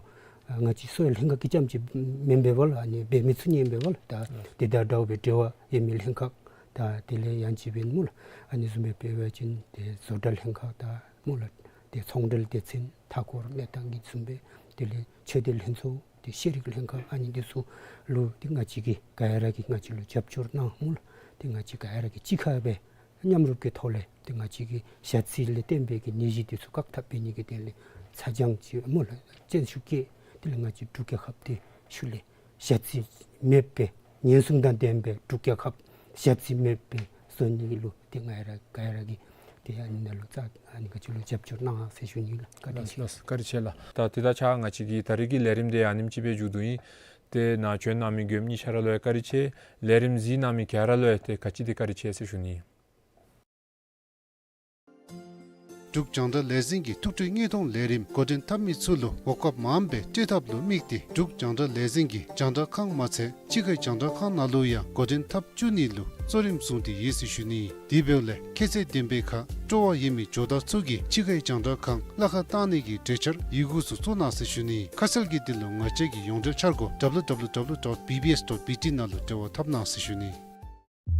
ཨ་ང་བཅས་གསོ་བའི་ལྷན་ཁག་གིས་རྐྱངམ་ཅིག་མེན་པས་ལགས། ཨ་ནི་འབད་མི་ཚུ་ཨིན་པས་ལགས། ད་དེ་དང་འདྲཝ་སྦེ་འབྲེལ་བ་ཡོད་མི་ལྷན་ཁག་ད་དེ་ལས་ཡང་ཅིག་འབདན་སྨོ་ལགས། ཨ་ནི་བཟུམ་སྦེ་འབད་བ་ཅིན་ཏེ་བཟོ་གྲྭ་ལྷན་ཁག་ད་སྨོ་ལགས། ཏེ་ཚོང་འབྲེལ་སྡེ་ཚན་མཐའ་འཁོར་གནས་སྟངས་ཀྱི་བཟུམ་སྦེ་དེ་ལས་ཆོས་སྡེ་ལྷན་ཚོགས་ཏེ་ཤེས་རིག་ལྷན་ཁག་ཨ་ནི་འདི་ཚུ་ལུ་ཏེ་ང་བཅས་ཀྱིས་ག་ཡ་ར་གིས་ང་བཅས་ལུ་རྒྱབ་སྐྱོར་གནང་སྨོ་ལགས། ཏེ་ང་བཅས་ག་ཡ་ར་གིས་གཅིག་ཁར་སྦེ་མཉམ་རུབ་ཀྱི་ཐོག་ལས་ཏེ་ང་བཅས་ཀྱིས་ཞ་རྩི་ལས་བརྟེན་པའི་གི་ནད་གཞི་འདི་ཚུ་བཀག་ཐབས་འབད་ནི་གི་དོན་ལས་ཚ་གྱང་ཅིག་སྨོ་ལགས། བཙན་ཤུགས་བསྐྱེད་དེ་ལས་ང་བཅས་འབྲུག་རྒྱལ་ཁབ་འདི་ཤུལ་ལས་ཞ་རྩི་མེདཔ་སྦེ་ཉེན་སྲུང་དང་ལྡན་པའི་འབྲུག་རྒྱལ་ཁབ་ཞ་རྩི་མེདཔ་སྦེ་བཟོ་ནི་ལུ་ཏེ་ང་ར་ག་ར་གིས་ཏེ་ཨ་ནི་ནང་ལུ་རྩ་ཨ་ནི་ག་ཅི་ལུ་རྒྱབ་སྐྱོར་གནང་ཟེར་ཞུ་ནི་ལགས། བཀའ་དྲིན་ལགས་ཆེ། ལགས་བཀའ་དྲིན་ཆེ་ལགས། ད་དེ་དང་གཅིག་ཁར་ང་བཅས་ཀྱི་ད་རིས་ཀྱི་ལས་རིམ་འདི་ཨ་ནེམ་ཅིག་སྦེ་མཇུག་བསྡུ་ཡི། ཏེ་ནཱ་བྱོན་གནང་མི་མགྱོནམ་གཉིས་ཆ་ར་ལུ་ཡང་བཀའ་དྲིན་ཆེ། ལས་རིམ་གཟིགས་གནང་མི་ག་ར་ལུ་ཡང་ཏེ་ག་ཅི་དེ་བཀའ་དྲིན་ཆེ་ཟེར་ཞུ་ནི། འབྲུག་རྒྱང་བསྒྲགས་ལས་འཛིན་གྱི་ཐུགས་སྤྲོའི་དངོས་མཐོང་ལས་རིམ་འགོ་འདྲེན་འཐབ་མི་ཚུ་ལུ་གོ་སྐབས་མངམ་སྦེ་སྤྲོད་ཐབས་ལུ་དམིགས་ཏེ་འབྲུག་རྒྱང་བསྒྲགས་ལས་འཛིན་གྱི་རྒྱང་བསྒྲགས་ཁང་མ་ཚད་ཕྱི་ཁའི་རྒྱང་བསྒྲགས་ཁང་ནང་ལུ་ཡང་འགོ་འདྲེན་འཐབ་བཅུག་ནི་ལུ་གཙོ་རིམ་བཟུང་སྟེ་ཡོད་ཟེར་ཞུ་ནི། དེ་འབདཝ་ལས་ཁྱད་ཚད་ལྡན་པའི་ཁར་སྤྲོ་བ་ཡོད་མི་ཇོ་བདག་ཚུ་གིས་ཕྱི་ཁའི་རྒྱང་བསྒྲགས་ཁང་གླ་ཁར་བཏང་ནི་གི་གྲོས་འཆར་ཡི་གུ་ཚུ་བཙུགས་གནང་ཟེར་ཞུ་ནི། ཁ་གསལ་གྱི་དོན་ལུ་ང་བཅས་ཀྱི་ཡོངས་འབྲེལ་འཆར་སྒོ་W W W dot B B S dot B T ནང་ལུ་འབྲེལ་བ་འཐབ་གནང་ཟེར་ཞུ་ནི།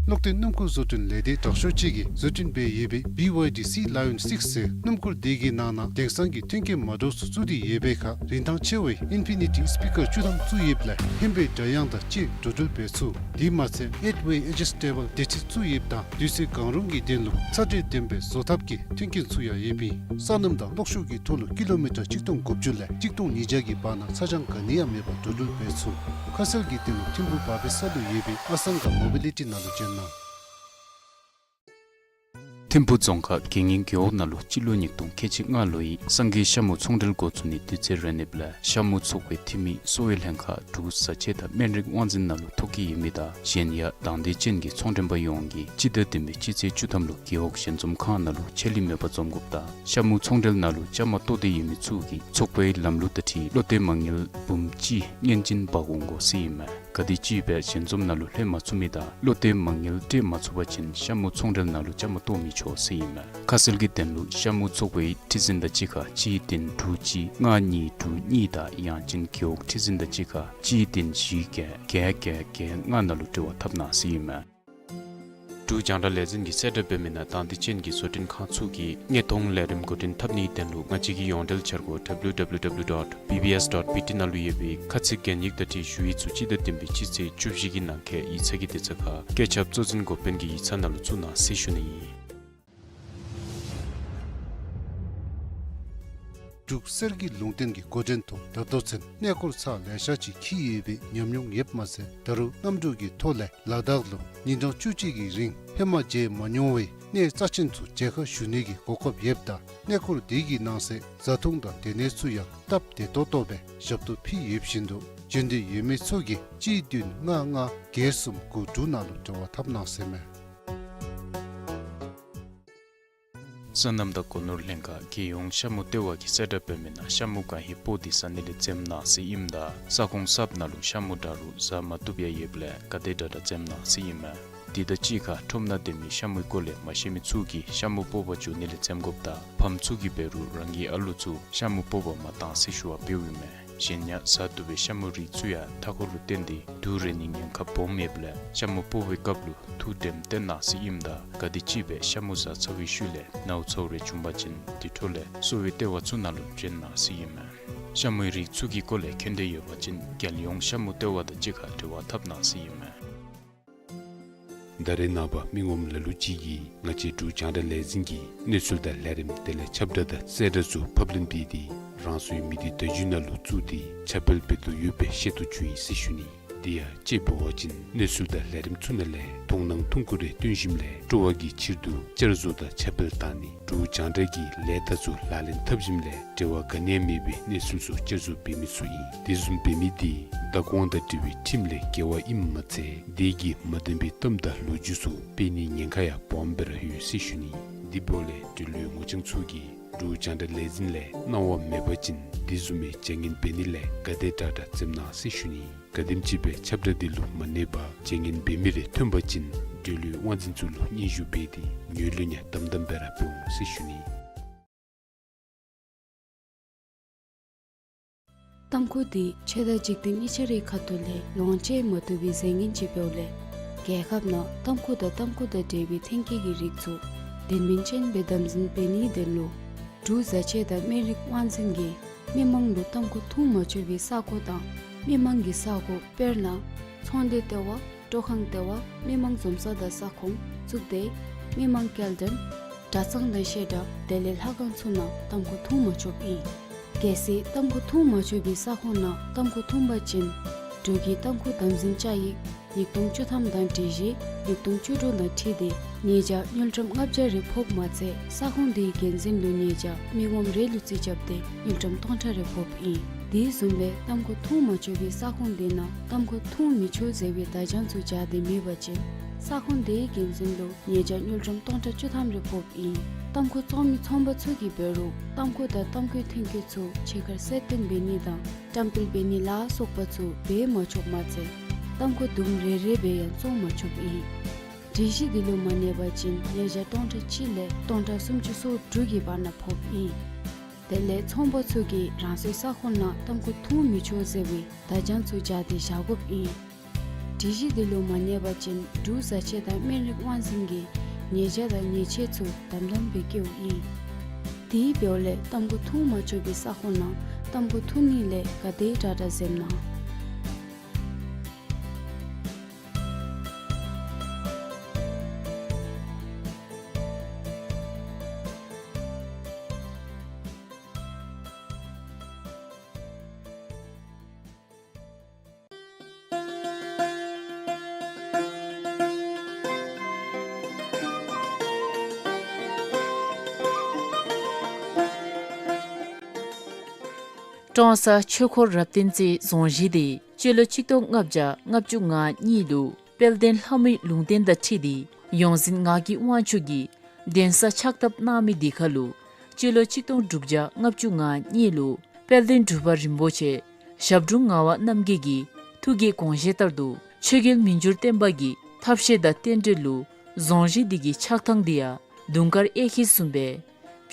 གློག་ལྡན་སྣུམ་འཁོར་བཟོ་སྐྲུན་ལས་སྡེ་དྲག་ཤོས་ཅིག་གིས་བཟོ་སྐྲུན་འབད་ཡོད་པའི་B Y D Sea Lion six ཟེར་སྣུམ་འཁོར་དེ་གི་ནང་ན་དེང་སང་གི་མཐུན་རྐྱེན་མ་འདྲཝ་ཚུ་བཙུགས་ཏེ་ཡོད་པའི་ཁར་རིན་ཐང་ཆེ་བའི་ཨིན་ཕི་ནི་ཊི་སི་པི་ཀར་བཅུ་ཐམ་བཙུགས་ཡོདཔ་ལས་ཧན་པའི་སྒྲ་དབྱངས་དང་བཅས་འགྲོ་འགྲུལ་འབད་ཚུགས། དེ་མ་ཚད་ཨེཊ་ཝེ་ཨེ་ཇི་སི་ཊེ་བཱལ་བདེ་ཁྲིད་བཙུགས་ཡོདཔ་ད་དུས་ཚོད་གང་རུང་གི་དོན་ལུ་ཚ་དྲོད་ལྡན་པའི་བཟོ་ཐབས་ཀྱི་མཐུན་རྐྱེན་ཚུ་ཡང་ཡོདཔ་ཨིན། སོ་ནམ་དང་གློག་ཤུགས་ཀྱི་ཐོག་ལུ་ཀི་ལོ་མི་ཊར་གཅིག་སྟོང་དགུ་བཅུ་ལས་གཅིག་སྟོང་ཉིས་བརྒྱ་གི་བར་ན་ཚ་གྱང་ག་ནི་ཡང་མེད་པར་འགྲོ་འགྲུལ་འབད་ཚུགས། ཁ་གསལ་གྱི་དོན་ལུ་ཐིམ་ཕུག་བར་པའི་ས་ལུ་ཡོད་པའི་ཨ་སང་ག་མོ་བི་ལི་ཊི་ནང་ལུ་བྱོན་གནང་། ཐིམ་ཕུག་རྫོང་ཁག་དགེ་བསྙེན་རྒེད་འོག་ནང་ལུ་སྤྱི་ལོ་ཉིས་སྟོང་ཁལ་གཅིག་ལྔ་ལོའི་སངས་རྒྱས་ཤ་མུ་ཚོང་འབྲེལ་འགོ་བཙུགས་ནི་དུས་ཚོད་རན་ནིབ་ལས་ཤ་མུ་ཚོགས་པའི་འཐུས་མི་གསོ་བའི་ལྷན་ཁག་འབྲུག་བཟའ་ཆས་དང་སྨན་རིགས་དབང་འཛིན་ནང་ལུ་ཐོ་བཀོད་ཡོད་མི་དང་གཞན་ཡང་དང་འདོད་ཅན་གྱི་ཚོང་མགྲོན་པ་ཡོངས་ཀྱིས་སྤྱི་ཟླ་བདུན་པའི་སྤྱི་ཚེས་བཅུ་ཐམ་ལུ་རྒེད་འོག་ཞལ་འཛོམས་ཁང་ནང་ལུ་ཆད་ལུས་མེད་པར་འཛོམས་དགོཔ་དང་ཤ་མུ་ཚོང་འབྲེལ་ནང་ལུ་བཅའ་མར་གཏོགས་ཏེ་ཡོད་མི་ཚུ་གིས་ཚོགས་པའི་ལམ་ལུགས་དང་འཁྲིལ་བློ་གཏད་མ་དངུལ་འབུམ་གཅིག་སྔོན་བྱིན་འབག་འོང་དགོ་ཟེར་ཨིན་མས། ག་དེམ་ཅིག་སྦེ་ཞལ་འཛོམས་ནང་ལུ་ལྷོད་མ་ཚུགས་མི་དང་བློ་གཏད་མ་དངུལ་སྤྲོད་མ་ཚུགས་པ་ཅིན་ཤ་མུ་ཚོང་འབྲེལ་ནང་ལུ་བཅའ་མར་གཏོགས་མི་ཆོག་ཟེར་ཨིན་མས། ཁ་གསལ་གྱི་དོན་ལུ་ཤ་མུ་ཚོགས་པའི་ཁྲི་འཛིན་དང་གཅིག་ཁར་གཅིག་བདུན་དྲུག་གཅིག་ལྔ་གཉིས་དྲུག་གཉིས་དང་ཡང་ཅིན་རྒེད་འོག་ཁྲི་འཛིན་དང་གཅིག་ཁར་གཅིག་བདུན་བཞི་བརྒྱད་བརྒྱད་བརྒྱད་བརྒྱད་ལྔ་ནང་ལུ་འབྲེལ་བ་འཐབ་གནང་ཟེར་ཨིན་མས། འབྲུག་རྒྱང་བསྒྲགས་ལས་འཛིན་གྱིས་གསལ་བསྒྲགས་འབད་མི་ནང་དང་འདོད་ཅན་གྱི་བཟོ་སྐྲུན་ཁང་ཚུ་གིས་དངོས་མཐོང་ལས་རིམ་འགོ་འདྲེན་འཐབ་ནིའི་དོན་ལུ་ང་བཅས་ཀྱི་ཡོངས་འབྲེལ་འཆར་སྒོ་W W W dot B B S dot B T ནང་ལུ་ཡོད་པའི་ཁ་ཚིག་གན་ཡིག་དང་འཁྲིལ་ཞུ་ཡིག་ཚུ་སྤྱི་ཟླ་བདུན་པའི་སྤྱི་ཚེས་བཅུ་བཞི་གི་ནང་འཁོད་ཡིག་ཚང་གི་དེ་ཚུ་ཁར་བཀོད་ཁྱབ་གཙོ་འཛིན་འགོ་དཔོན་གྱི་ཡིག་ཚང་ནང་ལུ་བཙུགས་གནང་ཟེར་ཞུ་ནི་ཨིན། འབྲུག་གསེར་གྱི་ལུང་བསྟན་གྱི་འགོ་འདྲེན་ཐོག་ད་ལྟོ་ཚུན་གནས་སྐོར་ཚར་ལེ་ཤ་ཅིག་འཁྱིད་ཡོད་པའི་ཉམས་མྱོང་ཡོདཔ་མ་ཚད་ད་རུང་གནམ་གྲུ་གི་ཐོག་ལས་ལ་དྭགས་ལུ་ཉིན་གྲངས་བཅུ་གཅིག་གི་རིང་ཧེ་མ་མཇལ་མ་མྱོང་བའི་གནས་རྩ་ཆེན་ཚུ་མཇལ་ཁ་ཞུ་ནི་གི་གོ་སྐབས་ཡོདཔ་ད་གནས་སྐོར་དེ་གི་ནང་གསེས་བཟའ་འཐུང་དང་སྡོད་གནས་ཚུ་ཡང་སྟབས་བདེ་ཏོག་ཏོ་སྦེ་ཞབས་ཏོག་ཕུལ་ཡོད་བཞིན་དུ་བྱོན་འདོད་ཡོད་མི་ཚུ་གིས་གཅིག་བདུན་ལྔ་ལྔ་བརྒྱད་གསུམ་དགུ་དྲུག་ནང་ལུ་འབྲེལ་བ་འཐབ་གནང་ཟེར་མས། སོ་ནམ་དང་སྒོ་ནོར་ལྷན་ཁག་རྒྱལ་ཡོངས་ཤ་མུ་ལྟེ་བ་གིས་གསལ་བསྒྲགས་འབད་མི་ནང་ཤ་མུ་གང་ཧེ་སྤོ་སྟེ་བཟའ་ནི་ལས་འཛེམ་གནང་ཟེར་ཨིནམ་ད་ས་ཁོངས་གསརཔ་ནང་ལུ་ཤ་མུ་འདྲ་རུང་བཟའ་མ་བཏུབ་ཡང་ཡོདཔ་ལས་ག་དེ་དྲག་དྲག་འཛེམ་གནང་ཟེར་ཨིན་མས། དེ་དང་གཅིག་ཁར་ཁྲོམ་ནང་སྡོད་མི་ཤ་མུའི་སྐོར་ལས་མ་ཤེས་མི་ཚུ་གིས་ཤ་མུ་སྤོ་བར་འགྱོ་ནི་ལས་འཛེམ་དགོཔ་དང་ཕམ་ཚུ་གིས་འབད་རུང་རང་གི་ཨ་ལོ་ཚུ་ཤ་མུ་སྤོ་བར་མ་གཏང་ཟེར་ཞུ་བ་འབདཝ་ཨིན་མས། གཞན་ཡང་བཟའ་བཏུབ་པའི་ཤ་མུའི་རིགས་ཚུ་ཡང་མཐའ་འཁོར་ལུ་བརྟེན་ཏེ་དུག་རེག་ནིའི་ཉེན་ཁ་སྦོམ་ཡོདཔ་ལས་ཤ་མུ་སྤོ་བའི་སྐབས་ལུ་ཐུགས་དྲནམ་བཏོན་གནང་ཟེར་ཨིནམ་ད་ག་དེམ་ཅིག་སྦེ་ཤ་མུ་བཟའ་ཚར་བའི་ཤུལ་ལས་ནཝ་ཚཝ་རེ་བྱུང་པ་ཅིན་དེ་འཕྲོ་ལས་གསོ་བའི་ལྟེ་བ་ཚུ་ནང་ལུ་བྱོན་གནང་ཟེར་ཨིན་མས། ཤ་མུའི་རིགས་ཚུ་གི་སྐོར་ལས་མཁྱེན་འདོད་ཡོད་པ་ཅིན་རྒྱལ་ཡོངས་ཤ་མུ་ལྟེ་བ་དང་གཅིག་ཁར་འབྲེལ་བ་འཐབ་གནང་ཟེར་ཨིན་མས། ད་རེས་ནངས་པ་མི་ངོམ་ལ་ལུ་ཅིག་གིས་ང་བཅས་འབྲུག་རྒྱང་བསྒྲགས་ལས་འཛིན་གྱི་གནས་ཚུལ་དང་ལས་རིམ་དེ་ལས་ཁྱབ་བསྒྲགས་དང་གསལ་བསྒྲགས་ཚུ་ཕབ་ལེན་འབད་དེ་རང་སོའི་མི་སྡེ་བརྡ་བརྒྱུད་ནང་ལུ་བཙུགས་ཏེ་ཁྱབ་སྤེལ་འབད་དོ་ཡོད་པའི་ཤེས་རྟོགས་བྱུང་ཡི་ཟེར་ཞུ་ནི། དེ་ཡང་དཔྱེ་འབད་བ་ཅིན་གནས་ཚུལ་དང་ལས་རིམ་ཚུ་ནང་ལས་མཐོང་སྣང་ཐུང་ཀུ་རེ་སྟོན་ཞིནམ་ལས་སྤྲོ་བ་གི་ཕྱིར་དུ་བསྐྱར་བཟོ་དང་ཁྱབ་སྤེལ་བཏང་ནི་འབྲུག་རྒྱང་བསྒྲགས་ཀྱི་ལས་རྟགས་ཚུ་ལག་ལེན་འཐབ་ཞིནམ་ལས་འབྲེལ་བ་ག་ནི་ཡང་མེད་པའི་གནས་ཚུལ་ཚུ་བསྐྱར་བཟོ་འབད་མི་ཚུ་ཨིན། དེ་བཟུམ་འབད་མི་དེ་བདག་དབང་དང་འབྲེལ་བའི་ཁྲིམས་ལས་འགལ་བ་ཨིནམ་མ་ཚད་དེ་གིས་མ་བདེན་པའི་གཏམ་དང་ལོ་རྒྱུས་ཚུ་སྤེལ་ནིའི་ཉེན་ཁ་ཡང་སྦོམ་སྦེ་ར་ཡོད་ཟེར་ཞུ་ནི། དེ་འབདཝ་ལས་འབྲེལ་ཡོད་ངོ་རྐྱང་ཚུ་གིས་འབྲུག་རྒྱང་བསྒྲགས་ལས་འཛིན་ལས་གནང་བ་མེད་པ་ཅིན་དེ་བཟུམ་མའི་བྱ་ངན་འབད་ནི་ལས་ག་དེ་དྲག་དྲག་འཛེམ་གནང་ཟེར་ཞུ་ནི། ག་དེམ་ཅིག་སྦེ་ཁྱབ་བསྒྲགས་དེ་ལུ་མ་གནས་པར་བྱ་ངན་འབད་མི་རེ་ཐོན་པ་ཅིན་འབྲེལ་ཡོད་དབང་འཛིན་ཚུ་ལུ་སྙན་ཞུ་འབད་དེ་ངོས་ལེན་ཡང་དམ་དམ་སྦེ་ར་འབད་འོང་ཟེར་ཞུ་ནི། གཏམ་ཁུ་དེ་ཆོས་དང་འཇིག་རྟེན་གཉིས་ཆ་རའི་ཁ་ཐུག་ལས་ལོངས་སྤྱོད་མ་བཏུབ་པའི་རྫས་ངན་ཅིག་འབདཝ་ལས་རྒྱལ་ཁབ་ནང་གཏམ་ཁུ་དང་གཏམ་ཁུ་དང་འབྲེལ་བའི་ཐོན་སྐྱེད་ཀྱི་རིགས་ཚུ་དོན་སྨིན་ཅན་སྦེ་དམ་འཛིན་འབད་ནིའི་དོན་ལུ་འབྲུག་བཟའ་ཆས་དང་སྨན་རིགས་དབང་འཛིན་གྱིས་མི་མང་ལུ་གཏམ་ཁུ་འཐུང་མ་ཆོག་པའི་ས་གོ་དང་མི་མང་གི་ས་གོ་དཔེར་ན་ཚོང་སྡེ་ལྟེ་བ་སྤྲོ་ཁང་ལྟེ་བ་མི་མང་འཛོམས་ས་དང་ས་ཁོངས་བཙུགས་ཏེ་མི་མང་སྐྱེལ་འདྲེན་གྲྭ་ཚང་དང་བཤད་གྲྭ་དེ་ལས་ལྷ་ཁང་ཚུ་ནང་གཏམ་ཁུ་འཐུང་མ་ཆོགཔ་ཨིན། གལ་སྲིད་གཏམ་ཁུ་འཐུང་མ་ཆོག་པའི་ས་ཁོངས་ནང་གཏམ་ཁུ་འཐུང་པ་ཅིན་འབྲུག་གི་གཏམ་ཁུ་དམ་འཛིན་བཅའ་ཡིག་ཉིས་སྟོང་བཅུ་ཐམ་དང་སྒྲིག་གཞི་ཉིས་སྟོང་བཅུ་དྲུག་དང་འཁྲིལ་ཏེ་ཉེས་བྱ་དངུལ་ཀྲམ་ལྔ་བརྒྱ་རེ་ཕོགཔ་མ་ཚད་ས་ཁོངས་དེའི་འགན་འཛིན་ལུ་ཉེས་བྱ་མི་ངོམ་རེ་ལུ་རྩིས་རྐྱབ་སྟེ་དངུལ་ཀྲམ་སྟོང་ཕྲག་རེ་ཕོགཔ་ཨིན། དེ་བཟུམ་སྦེ་གཏམ་ཁུ་འཐུང་མ་ཆོག་པའི་ས་ཁོངས་དེ་ནང་གཏམ་ཁུ་འཐུང་མི་ཆོག་ཟེར་བའི་བརྡ་བྱང་ཚུ་སྦྱར་ཏེ་མེད་པ་ཅིན་ས་ཁོངས་དེའི་འགན་འཛིན་ལུ་ཉེས་བྱ་དངུལ་ཀྲམ་སྟོང་ཕྲག་བཅུ་ཐམ་རེ་ཕོགཔ་ཨིན། གཏམ་ཁུ་བཙོང་མི་ཚོང་པ་ཚུ་གིས་འབད་རུང་གཏམ་ཁུ་དང་གཏམ་ཁུའི་ཐོན་སྐྱེད་ཚུ་ཕྱི་ཁར་གསལ་སྟོན་འབད་ནི་དང་བཀྲམ་སྤེལ་འབད་ནི་ལ་སོགས་པ་ཚུ་འབད་མ་ཆོགཔ་མ་ཚད་གཏམ་ཁུ་དུམ་རེ་རེ་སྦེ་ཡང་བཙོང་མ་ཆོགཔ་ཨིན། སྒྲིག་གཞི་དེ་ལུ་མ་གནས་པ་ཅིན་ཉེས་བྱ་སྟོང་ཕྲག་གཅིག་ལས་སྟོང་ཕྲག་སུམ་ཅུ་སོ་དྲུག་གི་བར་ན་ཕོགཔ་ཨིན། དེ་ལས་ཚོང་པ་ཚུ་གིས་རང་སོའི་ས་ཁོངས་ནང་གཏམ་ཁུ་འཐུང་མི་ཆོག་ཟེར་བའི་བརྡ་བྱང་ཚུ་སྦྱར་ཏེ་བཞག་དགོཔ་ཨིན། སྒྲིག་གཞི་དེ་ལུ་མ་གནས་པ་ཅིན་འབྲུག་བཟའ་ཆས་དང་སྨན་རིགས་དབང་འཛིན་གྱིས་ཉེས་བྱ་དང་ཉེས་ཆད་ཚུ་དམ་དམ་སྦེ་བཀལཝ་ཨིན། དེ་འབདཝ་ལས་གཏམ་ཁུ་འཐུང་མ་ཆོག་པའི་ས་ཁོངས་ནང་གཏམ་ཁུ་འཐུང་ནི་ལས་ག་དེ་དྲག་དྲག་འཛེམ་གནང་། ཀྲོང་གསར་ཆོས་འཁོར་རབ་བརྟན་རྩེའི་རྫོང་གཞིས་དེ་སྤྱི་ལོ་ཆིག་སྟོང་ལྔ་བརྒྱ་ལྔ་བཅུ་ང་གཉིས་ལུ་དཔལ་ལྡན་ལྷ་མོའི་ལུང་བསྟན་དང་འཁྲིལ་ཏེ་ཡོངས་འཛིན་ངག་གི་དབང་ཕྱུག་གིས་གདན་ས་ཕྱག་བཏབ་གནང་མི་དེ་ཁར་ལུ་སྤྱི་ལོ་ཆིག་སྟོང་དྲུག་བརྒྱ་ལྔ་བཅུ་ང་གཉིས་ལུ་དཔལ་ལྡན་འབྲུག་པ་རིན་པོ་ཆེ་ཞབས་དྲུང་ངག་དབང་རྣམ་རྒྱལ་གྱི་ཐུགས་ཀྱི་དགོངས་བཞེད་ལྟར་དུ་ཆོས་རྒྱལ་མི་འགྱུར་བརྟན་པ་གི་ཐབས་ཤེས་དང་རྟེན་འབྲེལ་ལུ་རྫོང་གཞིས་དེ་གི་ཆགས་ཐངས་དེ་ཡང་དུང་དཀར་གཡས་འཁྱིལ་བཟུམ་སྦེ་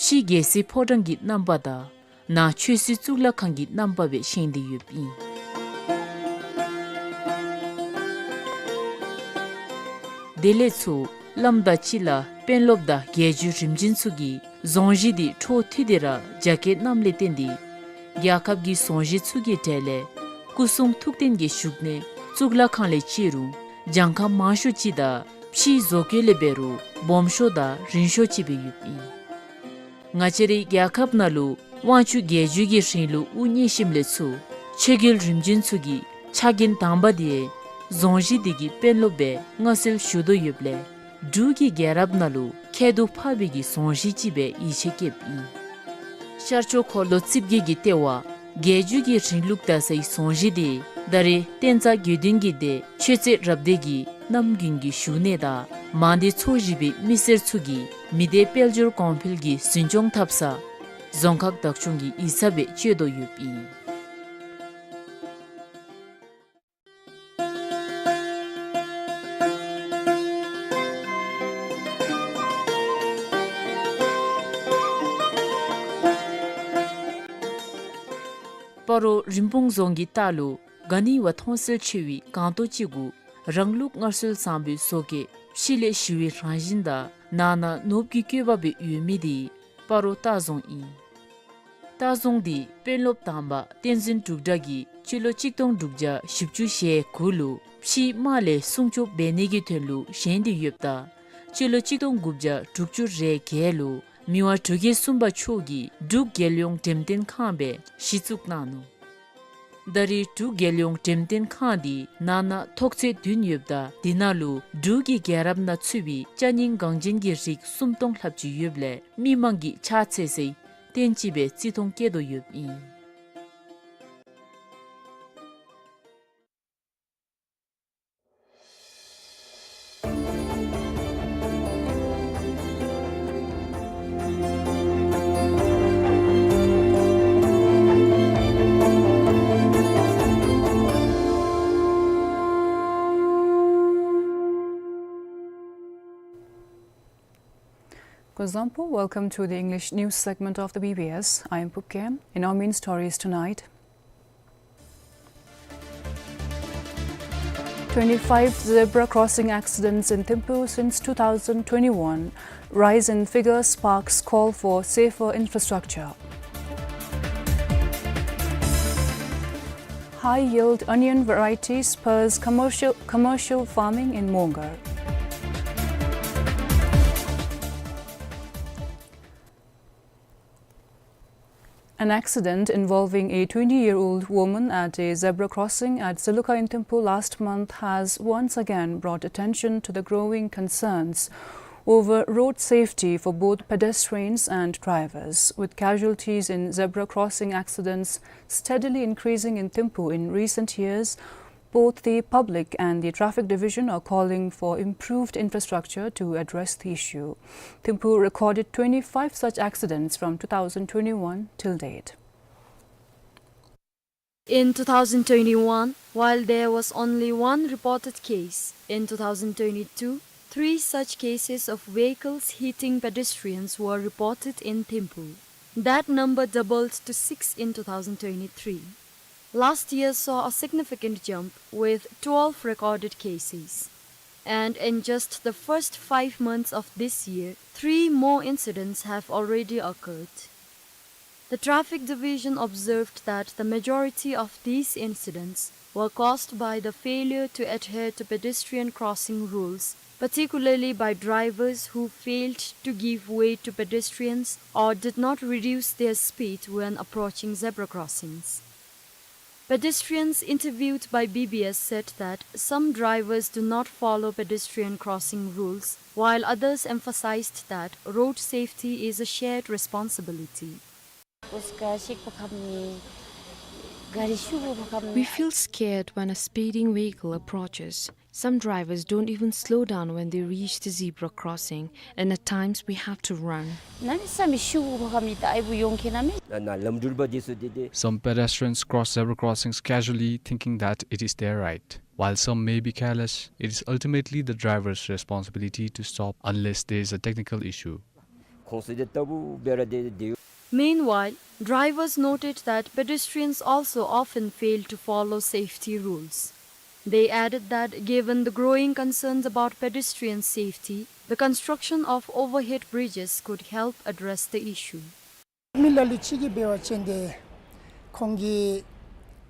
ཕྱི་རྒྱལ་སྲིད་ཕོ་བྲང་གི་རྣམ་པ་དང་ནང་ཆོས་སྲིད་གཙུག་ལག་ཁང་གི་རྣམ་པ་སྦེ་བཞེངས་ཏེ་ཡོདཔ་ཨིན། དེ་ལས་ཚུར་བླམ་དང་སྤྱི་བླ་དཔོན་སློབ་དང་རྒྱལ་བརྒྱུད་རིམ་བྱོན་ཚུ་གིས་རྫོང་གཞིས་དེ་འཕྲོ་མཐུད་དེ་ར་རྒྱ་བསྐྱེད་གནངམ་ལས་བརྟེན་ཏེ་རྒྱལ་ཁབ་ཀྱི་རྫོང་གཞིས་ཚུ་གི་གྲས་ལས་སྐུ་གསུང་ཐུགས་རྟེན་གྱི་བཞུགས་གནས་གཙུག་ལག་ཁང་ལས་བརྩི་རུང་གྱངས་ཁ་མང་ཤོས་ཅིག་དང་ཕྱིའི་བཟོ་བཀོད་ལས་འབད་རུང་སྦོམ་ཤོས་དང་རིང་ཤོས་ཅིག་སྦེ་ཡོདཔ་ཨིན། ང་བཅས་རའི་རྒྱལ་ཁབ་ནང་ལུ་དབང་ཕྱུག་རྒྱལ་བརྒྱུད་ཀྱི་རིང་ལུགས་དབུ་བརྙེས་ཞིནམ་ལས་ཚུར་ཆོས་རྒྱལ་རིམ་བྱོན་ཚུ་གི་ཕྱག་འགན་དང་པ་དེ་རྫོང་གཞིས་དེ་གི་དཔོན་སློབ་སྦེ་མངའ་གསོལ་ཞུ་དོ་ཡོདཔ་ལས་འབྲུག་གི་རྒྱལ་རབས་ནང་ལུ་ཁྱད་དུ་འཕགས་པའི་གི་རྫོང་གཞིས་ཅིག་སྦེ་ཡིད་ཆེས་བསྐྱེདཔ་ཨིན། ཤར་ཕྱོགས་འཁོར་ལོ་རྩིབས་བརྒྱད་ཀྱི་ལྟེ་བ་རྒྱལ་བརྒྱུད་ཀྱི་རིང་ལུགས་དར་སའི་རྫོང་གཞིས་དེ་ད་རེས་བསྟན་རྩ་དགེ་འདུན་གྱི་སྡེ་ཆོས་རྩེ་རབ་སྡེ་གི་རྣམ་རྒྱུན་གྱི་བཞུགས་གནས་དང་མང་སྡེ་ཚོ་བཞི་པའི་མི་སེར་ཚུ་གིས་མི་སྡེ་དཔལ་འབྱོར་གོང་འཕེལ་གྱི་འཛིན་སྐྱོང་འཐབ་ས་རྫོང་ཁག་བདག་སྐྱོང་གི་ཡིག་ཚང་སྦེ་སྤྱོད་དོ་ཡོདཔ་ཨིན། སྤ་རོ་རིན་སྤུངས་རྫོང་གི་ལྟག་ལུ་ག་ནི་བ་མཐོང་གསལ་ཆེ་བའི་སྒང་ཏོག་ཅིག་གུ་རང་ལུགས་སྔར་སྲོལ་བཟང་པོའི་བཟོ་བཀོད་ཕྱི་ལས་ཞི་བའི་རང་བཞིན་དང་ནང་ན་ནོར་བུ་གི་བཀོད་པ་སྦེ་ཡོད་མི་དེ་སྤ་རོ་ལྟ་རྫོང་ཨིན། ལྟ་རྫོང་དེ་དཔོན་སློབ་དང་པ་བསྟན་འཛིན་འབྲུག་གྲགས་ཀྱིས་ སྤྱི་ལོ་གཅིག་སྟོང་དྲུག་བརྒྱ་བཞི་བཅུ་ཞེ་དགུ་ལུ་ཕྱིའི་དམག་ལས་སྲུང་སྐྱོབ་འབད་ནི་གི་དོན་ལུ་བཞེངས་ཏེ་ཡོདཔ་ད་སྤྱི་ལོ་གཅིག་སྟོང་དགུ་བརྒྱ་དྲུག་ཅུ་རེ་བརྒྱད་ལུ་མི་དབང་འབྲུག་རྒྱལ་གསུམ་པ་མཆོག་གིས་འབྲུག་རྒྱལ་ཡོངས་འགྲེམས་སྟོན་ཁང་སྦེ་གཞི་བཙུགས་གནང་ནུག། ད་རེས་འབྲུག་རྒྱལ་ཡོངས་འགྲེམས་སྟོན་ཁང་འདི་ནང་ན་ཐོག་ཚད་བདུན་ཡོདཔ་ད་དེ་ནང་ལུ་འབྲུག་གི་རྒྱལ་རབས་ནང་ཚུད་པའི་ཅ་རྙིང་འགངས་ཅན་གྱི་རིགས་སུམ་སྟོང་ལྷགཔ་ཅིག་ཡོདཔ་ལས་མི་མང་གིས་ཕྱག་འཚལ་སའི་རྟེན་ཅིག་སྦེ་བརྩི་མཐོང་བསྐྱེད་དོ་ཡོདཔ་ཨིན། Kuzuzangpo, welcome to the English news segment of the B B S. I am Pupkem. In our main stories tonight, twenty-five zebra crossing accidents in Thimphu since two thousand twenty-one. Rise in figure sparks call for safer infrastructure. High-yield onion variety spurs commercial, commercial farming in Mongar. An accident involving a twenty-year-old woman at a zebra crossing at Ziluka in Thimphu last month has once again brought attention to the growing concerns over road safety for both pedestrians and drivers, with casualties in zebra crossing accidents steadily increasing in Thimphu in recent years. Both the public and the traffic division are calling for improved infrastructure to address the issue. Thimphu recorded twenty-five such accidents from two thousand twenty-one till date. In two thousand twenty-one, while there was only one reported case, in two thousand twenty-two, three such cases of vehicles hitting pedestrians were reported in Thimphu. That number doubled to six in two thousand twenty-three. Last year saw a significant jump, with twelve recorded cases. And in just the first five months of this year, three more incidents have already occurred. The Traffic Division observed that the majority of these incidents were caused by the failure to adhere to pedestrian crossing rules, particularly by drivers who failed to give way to pedestrians or did not reduce their speed when approaching zebra crossings. Pedestrians interviewed by B B S said that some drivers do not follow pedestrian crossing rules, while others emphasized that road safety is a shared responsibility. उसका सीख पखामी, गाड़ी शुरू पखामी। We feel scared when a speeding vehicle approaches. Some drivers don't even slow down when they reach the zebra crossing, and at times we have to run. ནམ་ཡང་མི་ཤུགས་ཀུ་ཕོག་ཁ་མི་ད་ཨའི་བུ་ཡོང་ཁེ་ན་མེ། ན་ན་ལམ་འགྲུལ་པ་འདི་ཚུ་འདི་འདི། Some pedestrians cross zebra crossings casually, thinking that it is their right. While some may be careless, it is ultimately the driver's responsibility to stop unless there is a technical issue. ཁོང་ཚུ་འདི་ལྟ་བུ་སྦེ་ར་འདི་འདི། Meanwhile, drivers noted that pedestrians also often fail to follow safety rules. They added that given the growing concerns about pedestrian safety, the construction of overhead bridges could help address the issue. མི་ལ་ལུ་ཅིག་གིས་འབད་བ་ཅིན་ཏེ་ཁོང་གིས།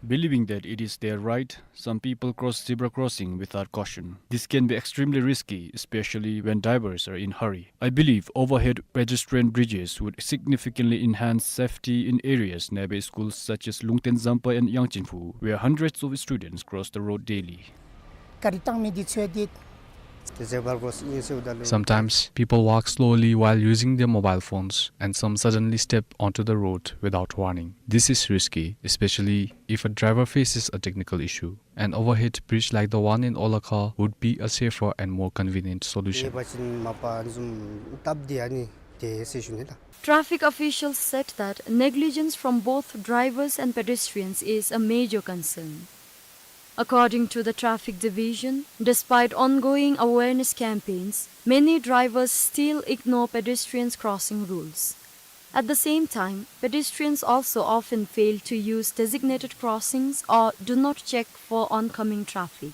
Believing that it is their right, some people cross zebra crossing without caution. This can be extremely risky, especially when drivers are in hurry. I believe overhead pedestrian bridges would significantly enhance safety in areas nearby schools such as Lungten Zampa and Yangchenfu, where hundreds of students cross the road daily. ག་རི་བཏང་མི་འདི་ཚུ་འདི། Sometimes people walk slowly while using their mobile phones, and some suddenly step onto the road without warning. This is risky, especially if a driver faces a technical issue. An overhead bridge like the one in Olakha would be a safer and more convenient solution. ཨེ་བ་ཅིན་མ་པ་འཛུམ་སྟབས་བདེ་ཨ་ནི་དེ་ཟེར་ཞུ་ནི་ད། Traffic officials said that negligence from both drivers and pedestrians is a major concern. According to the Traffic Division, despite ongoing awareness campaigns, many drivers still ignore pedestrians crossing rules. At the same time, pedestrians also often fail to use designated crossings or do not check for oncoming traffic.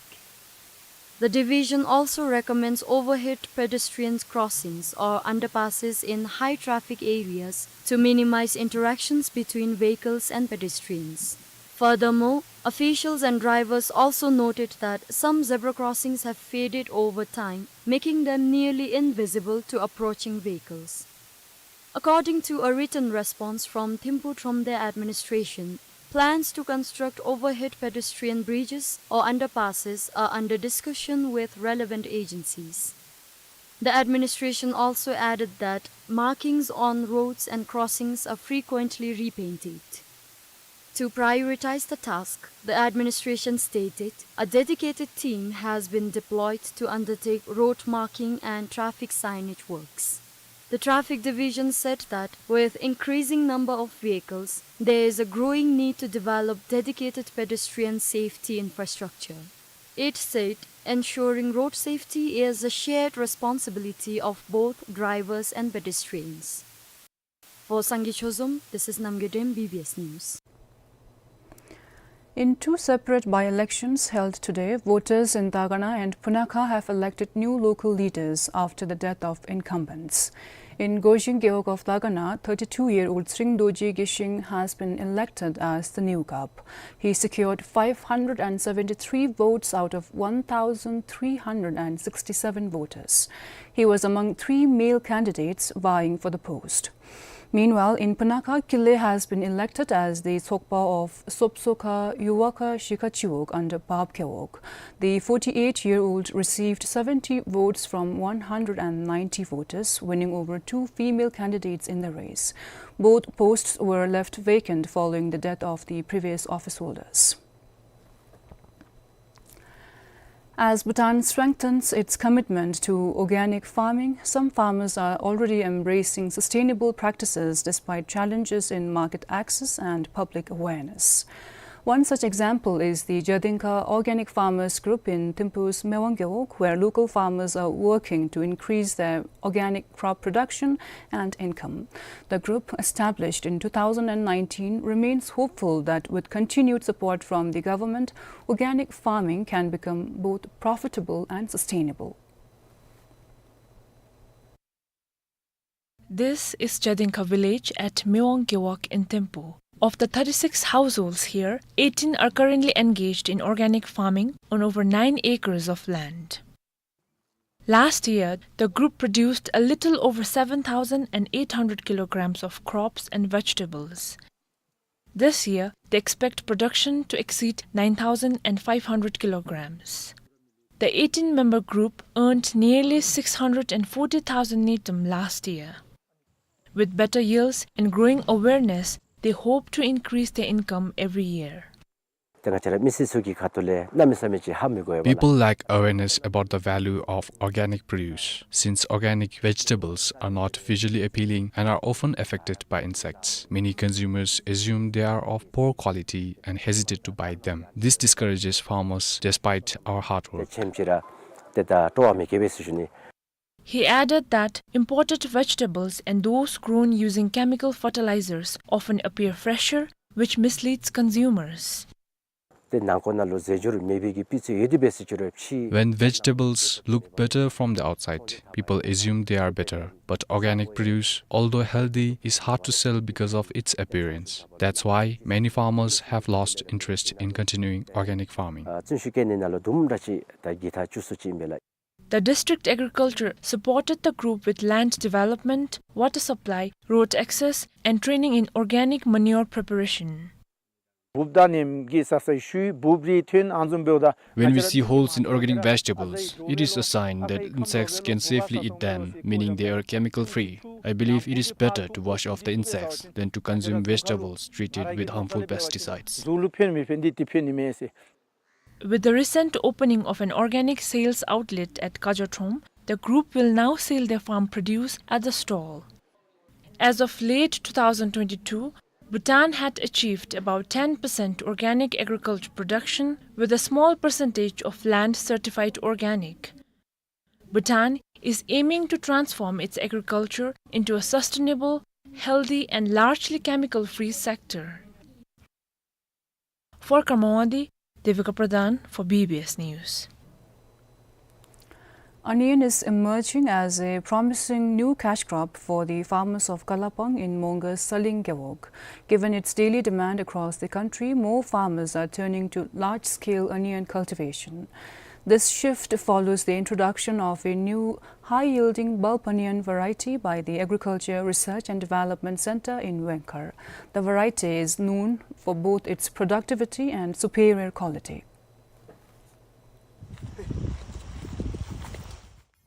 The division also recommends overhead pedestrian crossings or underpasses in high traffic areas to minimize interactions between vehicles and pedestrians. Furthermore, officials and drivers also noted that some zebra crossings have faded over time, making them nearly invisible to approaching vehicles. According to a written response from Thimphu Thromde administration, plans to construct overhead pedestrian bridges or underpasses are under discussion with relevant agencies. The administration also added that markings on roads and crossings are frequently repainted. To prioritize the task, the administration stated a dedicated team has been deployed to undertake road marking and traffic signage works. The traffic division said that with increasing number of vehicles, there is a growing need to develop dedicated pedestrian safety infrastructure. It said ensuring road safety is a shared responsibility of both drivers and pedestrians. For Sangay Chozom, this is Namgay Dem, B B S News. In two separate by-elections held today, voters in Dagana and Punakha have elected new local leaders after the death of incumbents. In Gojing Gewog of Dagana, thirty-two-year-old Tshering Dorji Gyashing has been elected as the new gup. He secured five hundred and seventy-three votes out of one thousand three hundred and sixty-seven voters. He was among three male candidates vying for the post. Meanwhile, in Punakha, Kile has been elected as the Tsokpa of Sopsokha Yuvaka Shikha Chiwog under Bab Gewog. The forty-eight-year-old received seventy votes from one hundred and ninety voters, winning over two female candidates in the race. Both posts were left vacant following the death of the previous office holders. As Bhutan strengthens its commitment to organic farming, some farmers are already embracing sustainable practices despite challenges in market access and public awareness. One such example is the Jadingkha Organic Farmers Group in Thimphu's Mewang Gewog, where local farmers are working to increase their organic crop production and income. The group, established in two thousand and nineteen, remains hopeful that with continued support from the government, organic farming can become both profitable and sustainable. This is Jadingkha village at Mewang Gewog in Thimphu. Of the thirty-six households here, eighteen are currently engaged in organic farming on over nine acres of land. Last year, the group produced a little over seven thousand eight hundred kilograms of crops and vegetables. This year, they expect production to exceed nine thousand five hundred kilograms. The eighteen-member group earned nearly six hundred forty thousand ngultrum last year. With better yields and growing awareness, they hope to increase their income every year. ཏེ་ང་བཅས་ར་མི་སེར་ཚུ་གི་ཁ་ཐུག་ལས་གནམ་མེད་ས་མེད་ཅིག་ཧ་མི་གོ་བས་པ་ལགས། People lack awareness about the value of organic produce, since organic vegetables are not visually appealing and are often affected by insects. Many consumers assume they are of poor quality and hesitate to buy them. This discourages farmers despite our hard work. ཏེ་ཁྱིམ་གཅིག་ར་ཏེ་ད་སྤྲོ་བ་མེད་གེ་བས་ཟེར་ཞུ་ནི། He added that imported vegetables and those grown using chemical fertilizers often appear fresher, which misleads consumers. ཏེ་ནང་འཁོད་ནང་ལུ་རྫས་སྦྱོར་མེད་པའི་གི་སྤུས་ཚད་ཡོད་དེ་འབད་ཟེར་ཅི་རུང་ཕྱི། When vegetables look better from the outside, people assume they are better, but organic produce, although healthy, is hard to sell because of its appearance. That's why many farmers have lost interest in continuing organic farming. ཨ་བཙུན་ཤུལ་སྐྱེ་ནི་ནང་ལུ་དུམ་གྲ་ཅིག་ད་གི་ཐ་བཅུ་གསུམ་ཅིག་ཨིན་པས་ལགས། The district agriculture supported the group with land development, water supply, road access, and training in organic manure preparation. འབུཔ་དང་ནེམ་གི་ས་ས་ཤུལ་འབུཔ་རིགས་ཐོན་ཨ་ནི་བཟུམ་འབདཝ་ད། When we see holes in organic vegetables, it is a sign that insects can safely eat them, meaning they are chemical-free. I believe it is better to wash off the insects than to consume vegetables treated with harmful pesticides. གཟུགས་ལུ་ཕན་མི་ཕན་འདི་ཏེ་ཕན་ནི་མས་ཟེར། With the recent opening of an organic sales outlet at Kajathrom, the group will now sell their farm produce at the stall. As of late two thousand twenty-two, Bhutan had achieved about ten percent organic agriculture production, with a small percentage of land certified organic. Bhutan is aiming to transform its agriculture into a sustainable, healthy, and largely chemical-free sector. For Kharmawadi, Devika Pradhan for B B S News. Onion is emerging as a promising new cash crop for the farmers of Kalapang in Mongar's Saling Gewog. Given its daily demand across the country, more farmers are turning to large-scale onion cultivation. This shift follows the introduction of a new high-yielding bulb onion variety by the Agriculture Research and Development Centre in Vengkhar. The variety is known for both its productivity and superior quality.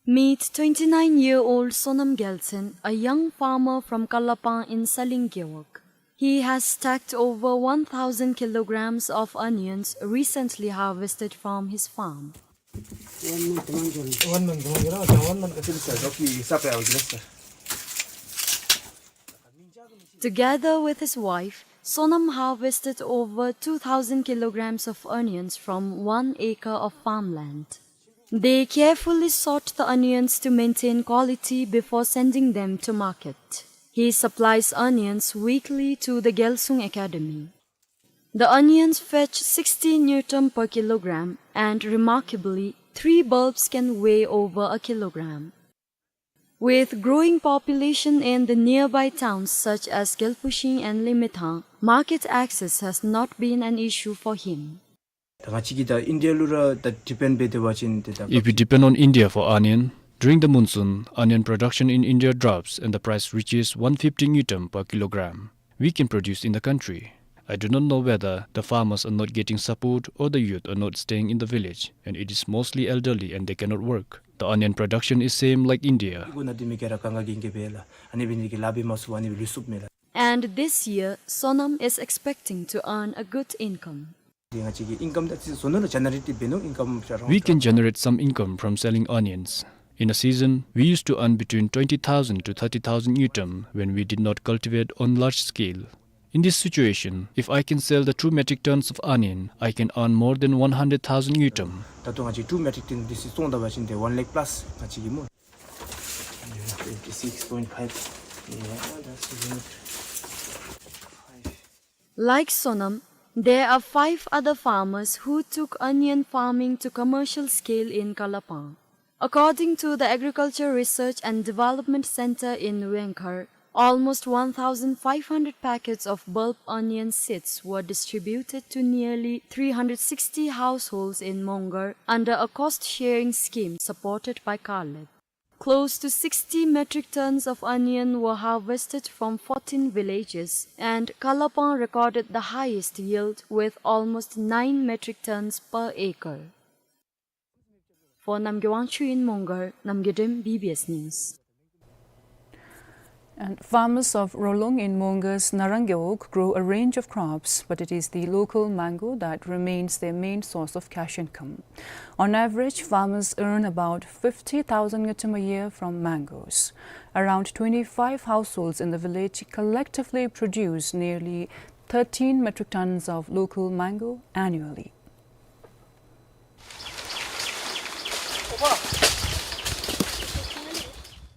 Meet twenty-nine-year-old Sonam Gyaltshen, a young farmer from Kalapang in Saling Gewog. He has stacked over one thousand kilograms of onions recently harvested from his farm. One month, one month. One month, one month. Together with his wife, Sonam harvested over two thousand kilograms of onions from one acre of farmland. They carefully sort the onions to maintain quality before sending them to market. He supplies onions weekly to the Gyalsung Academy. The onions fetch sixty ngultrum per kilogram, and remarkably, three bulbs can weigh over a kilogram. With growing population in the nearby towns such as Gyalpushing and Limethang, market access has not been an issue for him. ད་ང་བཅས་ཀྱིས་ད་ཨིན་ཌི་ཡ་ལུ་ར་ད་ཌི་པེནཌ་འབད་དེ་འབད་བ་ཅིན་ཏེ་ད། If we depend on India for onion, during the monsoon, onion production in India drops and the price reaches one fifty ngultrum per kilogram. We can produce in the country. I do not know whether the farmers are not getting support or the youth are not staying in the village, and it is mostly elderly and they cannot work. The onion production is same like India. And this year, Sonam is expecting to earn a good income. We can generate some income from selling onions. In a season, we used to earn between twenty thousand to thirty thousand ngultrum when we did not cultivate on large scale. In this situation, if I can sell the two metric tons of onion, I can earn more than one hundred thousand ngultrum. ད་ལྟོ་ང་བཅས་two metric ton འདི་ཚུ་བཙོང་ད་པ་ཅིན་ཏེ་one lakh plus ང་བཅས་ཀྱིས་སྨོ། Twenty-six point five. Yeah, that's a unit. Like Sonam, there are five other farmers who took onion farming to commercial scale in Kalapang. According to the Agriculture Research and Development Centre in Vengkhar, almost one thousand five hundred packets of bulb onion seeds were distributed to nearly three hundred sixty households in Mongar under a cost-sharing scheme supported by CARLEP. Close to sixty metric tons of onion were harvested from fourteen villages, and Kalapang recorded the highest yield with almost nine metric tons per acre. For Namgay Wangchuk in Mongar, Namgay Dem, B B S News. And farmers of Rolong in Mongar's Narang Gewog grow a range of crops, but it is the local mango that remains their main source of cash income. On average, farmers earn about fifty thousand ngultrum a year from mangoes. Around twenty-five households in the village collectively produce nearly thirteen metric tons of local mango annually.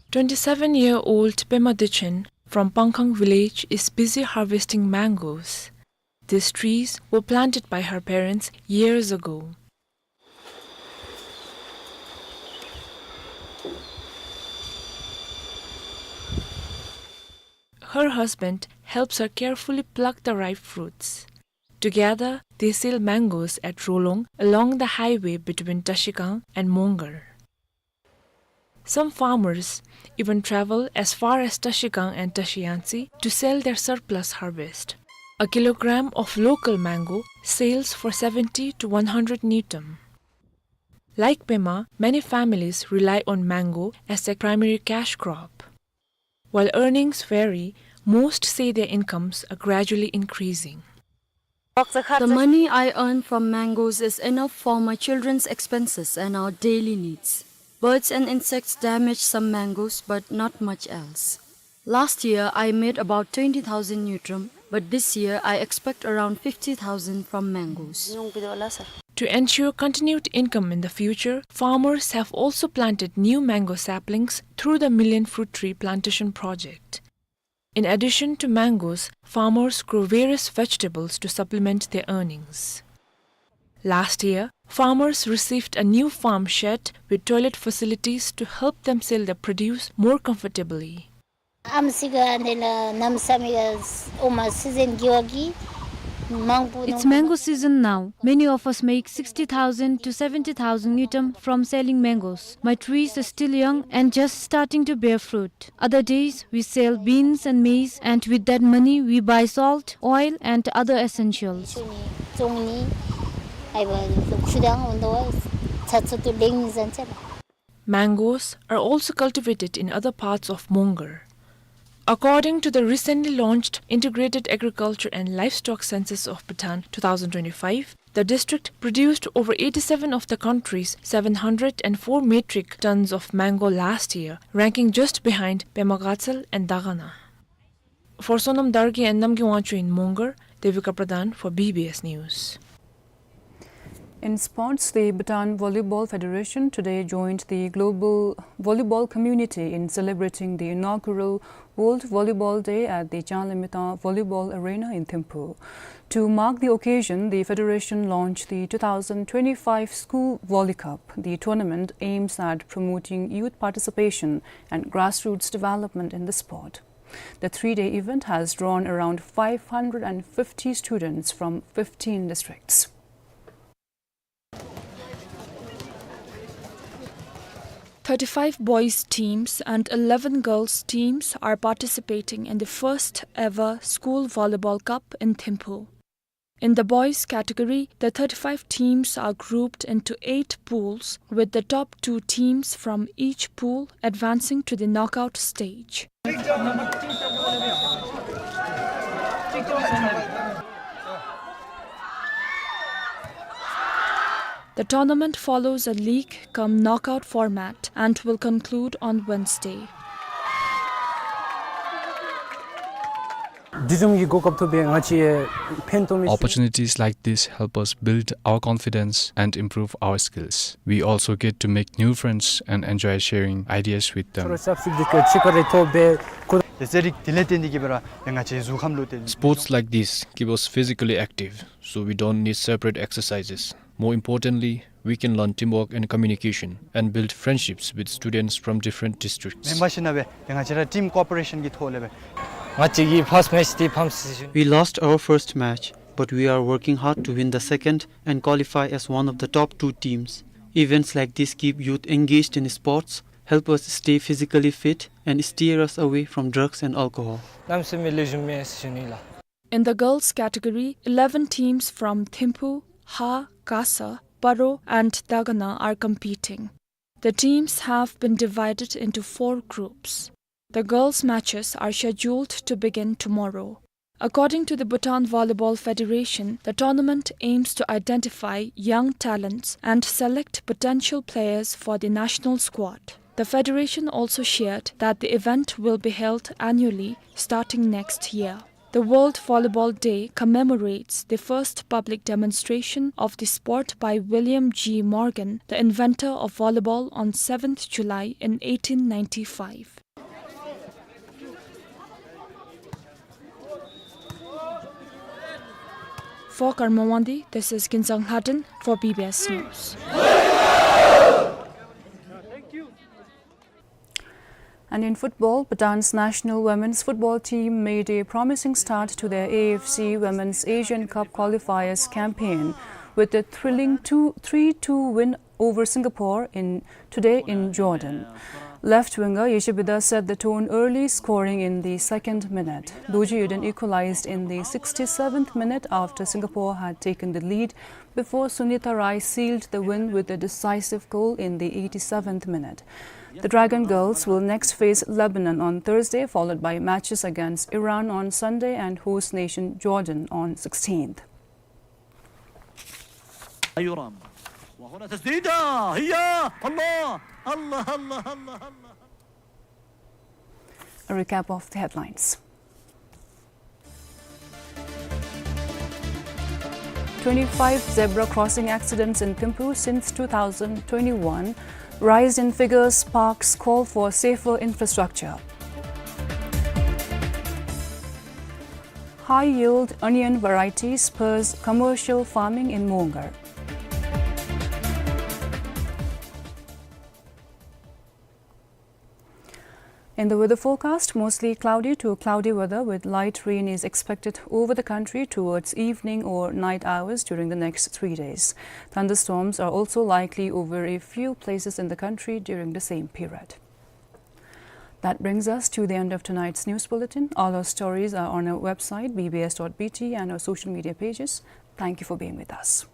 Twenty-seven-year-old Pema Dechen from Pangkhang village is busy harvesting mangoes. These trees were planted by her parents years ago. Her husband helps her carefully pluck the ripe fruits. Together, they sell mangoes at Rolong along the highway between Trashigang and Mongar. Some farmers even travel as far as Trashigang and Trashiyangtse to sell their surplus harvest. A kilogram of local mango sells for seventy to one hundred ngultrum. Like Pema, many families rely on mango as their primary cash crop. While earnings vary, most say their incomes are gradually increasing. The money I earn from mangoes is enough for my children's expenses and our daily needs. Birds and insects damage some mangoes, but not much else. Last year, I made about twenty thousand ngultrum, but this year I expect around fifty thousand from mangoes. To ensure continued income in the future, farmers have also planted new mango saplings through the Million Fruit Tree Plantation project. In addition to mangoes, farmers grow various vegetables to supplement their earnings. Last year, Farmers received a new farm shed with toilet facilities to help them sell their produce more comfortably. ཨམ་སི་ག་ནི་ལ་ནམ་སམ་ཡ་ཨོ་མ་སི་ཛན་གི་ཝ་གི་མང་པོ། It's mango season now. Many of us make sixty thousand to seventy thousand ngultrum from selling mangoes. My trees are still young and just starting to bear fruit. Other days, we sell beans and maize, and with that money, we buy salt, oil, and other essentials. ཙོང་ནི་ཨའི་བ་ལུ་ཆུ་དང་འོན་དོ་ཚ་ཚུ་ཏུ་ལེང་ནི་ཟན་ཅ་ལ། Mangoes are also cultivated in other parts of Mongar. According to the recently launched Integrated Agriculture and Livestock Census of Bhutan two thousand twenty-five, the district produced over eighty-seven of the country's seven hundred and four metric tons of mango last year, ranking just behind Pema Gatshel and Dagana. For Sonam Dargay and Namgay Wangchuk in Mongar, Devika Pradhan for B B S News. In sports, the Bhutan Volleyball Federation today joined the global volleyball community in celebrating the inaugural World Volleyball Day at the Changlimithang Volleyball Arena in Thimphu. To mark the occasion, the federation launched the two thousand twenty-five School Volley Cup. The tournament aims at promoting youth participation and grassroots development in the sport. The three-day event has drawn around five hundred and fifty students from fifteen districts. Thirty-five boys teams and eleven girls teams are participating in the first ever School Volleyball Cup in Thimphu. In the boys category, the thirty-five teams are grouped into eight pools, with the top two teams from each pool advancing to the knockout stage. The tournament follows a league cum knockout format and will conclude on Wednesday. འདི་བཟུམ་གྱི་གོ་སྐབས་ཐོབ་པའི་ང་བཅས་ཕན་ཐོགས་མི། Opportunities like this help us build our confidence and improve our skills. We also get to make new friends and enjoy sharing ideas with them. ཁྱོད་ར་ཆབ་སྲིད་འདི་ག་ཅི་ག་རེ་ཐོབ་པའི་ཁུ། དེ་ཚེ་རིག་དེ་ལས་བརྟེན་ཏེ་གི་སྦེ་ར་ང་བཅས་གཟུགས་ཁམས་ལུ་ཏེ། Sports like this keep us physically active, so we don't need separate exercises. More importantly, we can learn teamwork and communication and build friendships with students from different districts. མེན་པར་ཞིན་ན་སྦེ་ང་བཅས་ར་team cooperation གི་ཐོག་ལས་སྦེ། ང་བཅས་ཀྱི་first match འདི་ཕམ་སོ་ཡི། We lost our first match, but we are working hard to win the second and qualify as one of the top two teams. Events like this keep youth engaged in sports, help us stay physically fit, and steer us away from drugs and alcohol. གནམ་མེད་ས་མེད་ལེགས་ཤོམ་མས་ཟེར་ཞུ་ནི་ལགས། In the girls category, eleven teams from Thimphu, Ha, Gasa, Paro, and Dagana are competing. The teams have been divided into four groups. The girls' matches are scheduled to begin tomorrow. According to the Bhutan Volleyball Federation, the tournament aims to identify young talents and select potential players for the national squad. The federation also shared that the event will be held annually starting next year. The World Volleyball Day commemorates the first public demonstration of the sport by William G. Morgan, the inventor of volleyball, on seventh July in eighteen ninety-five. For Karma Wangdi, this is Kinzang Lhaden for B B S News. And in football, Bhutan's national women's football team made a promising start to their A F C Women's Asian Cup qualifiers campaign with a thrilling two, three two win over Singapore in, today in Jordan. Left winger Yeshibida set the tone early, scoring in the second minute. Dorji Yuden equalized in the sixty-seventh minute after Singapore had taken the lead before Sunita Rai sealed the win with a decisive goal in the eighty-seventh minute. The Dragon Girls will next face Lebanon on Thursday, followed by matches against Iran on Sunday and host nation Jordan on sixteenth. يرام. وهنا تسديدة. هي. الله. الله، الله، الله، الله. A recap of the headlines. Twenty-five zebra crossing accidents in Thimphu since two thousand twenty-one. Rise in figures sparks call for safer infrastructure. High-yield onion variety spurs commercial farming in Mongar. In the weather forecast, mostly cloudy to cloudy weather with light rain is expected over the country towards evening or night hours during the next three days. Thunderstorms are also likely over a few places in the country during the same period. That brings us to the end of tonight's news bulletin. All our stories are on our website, B B S dot B T, and our social media pages. Thank you for being with us.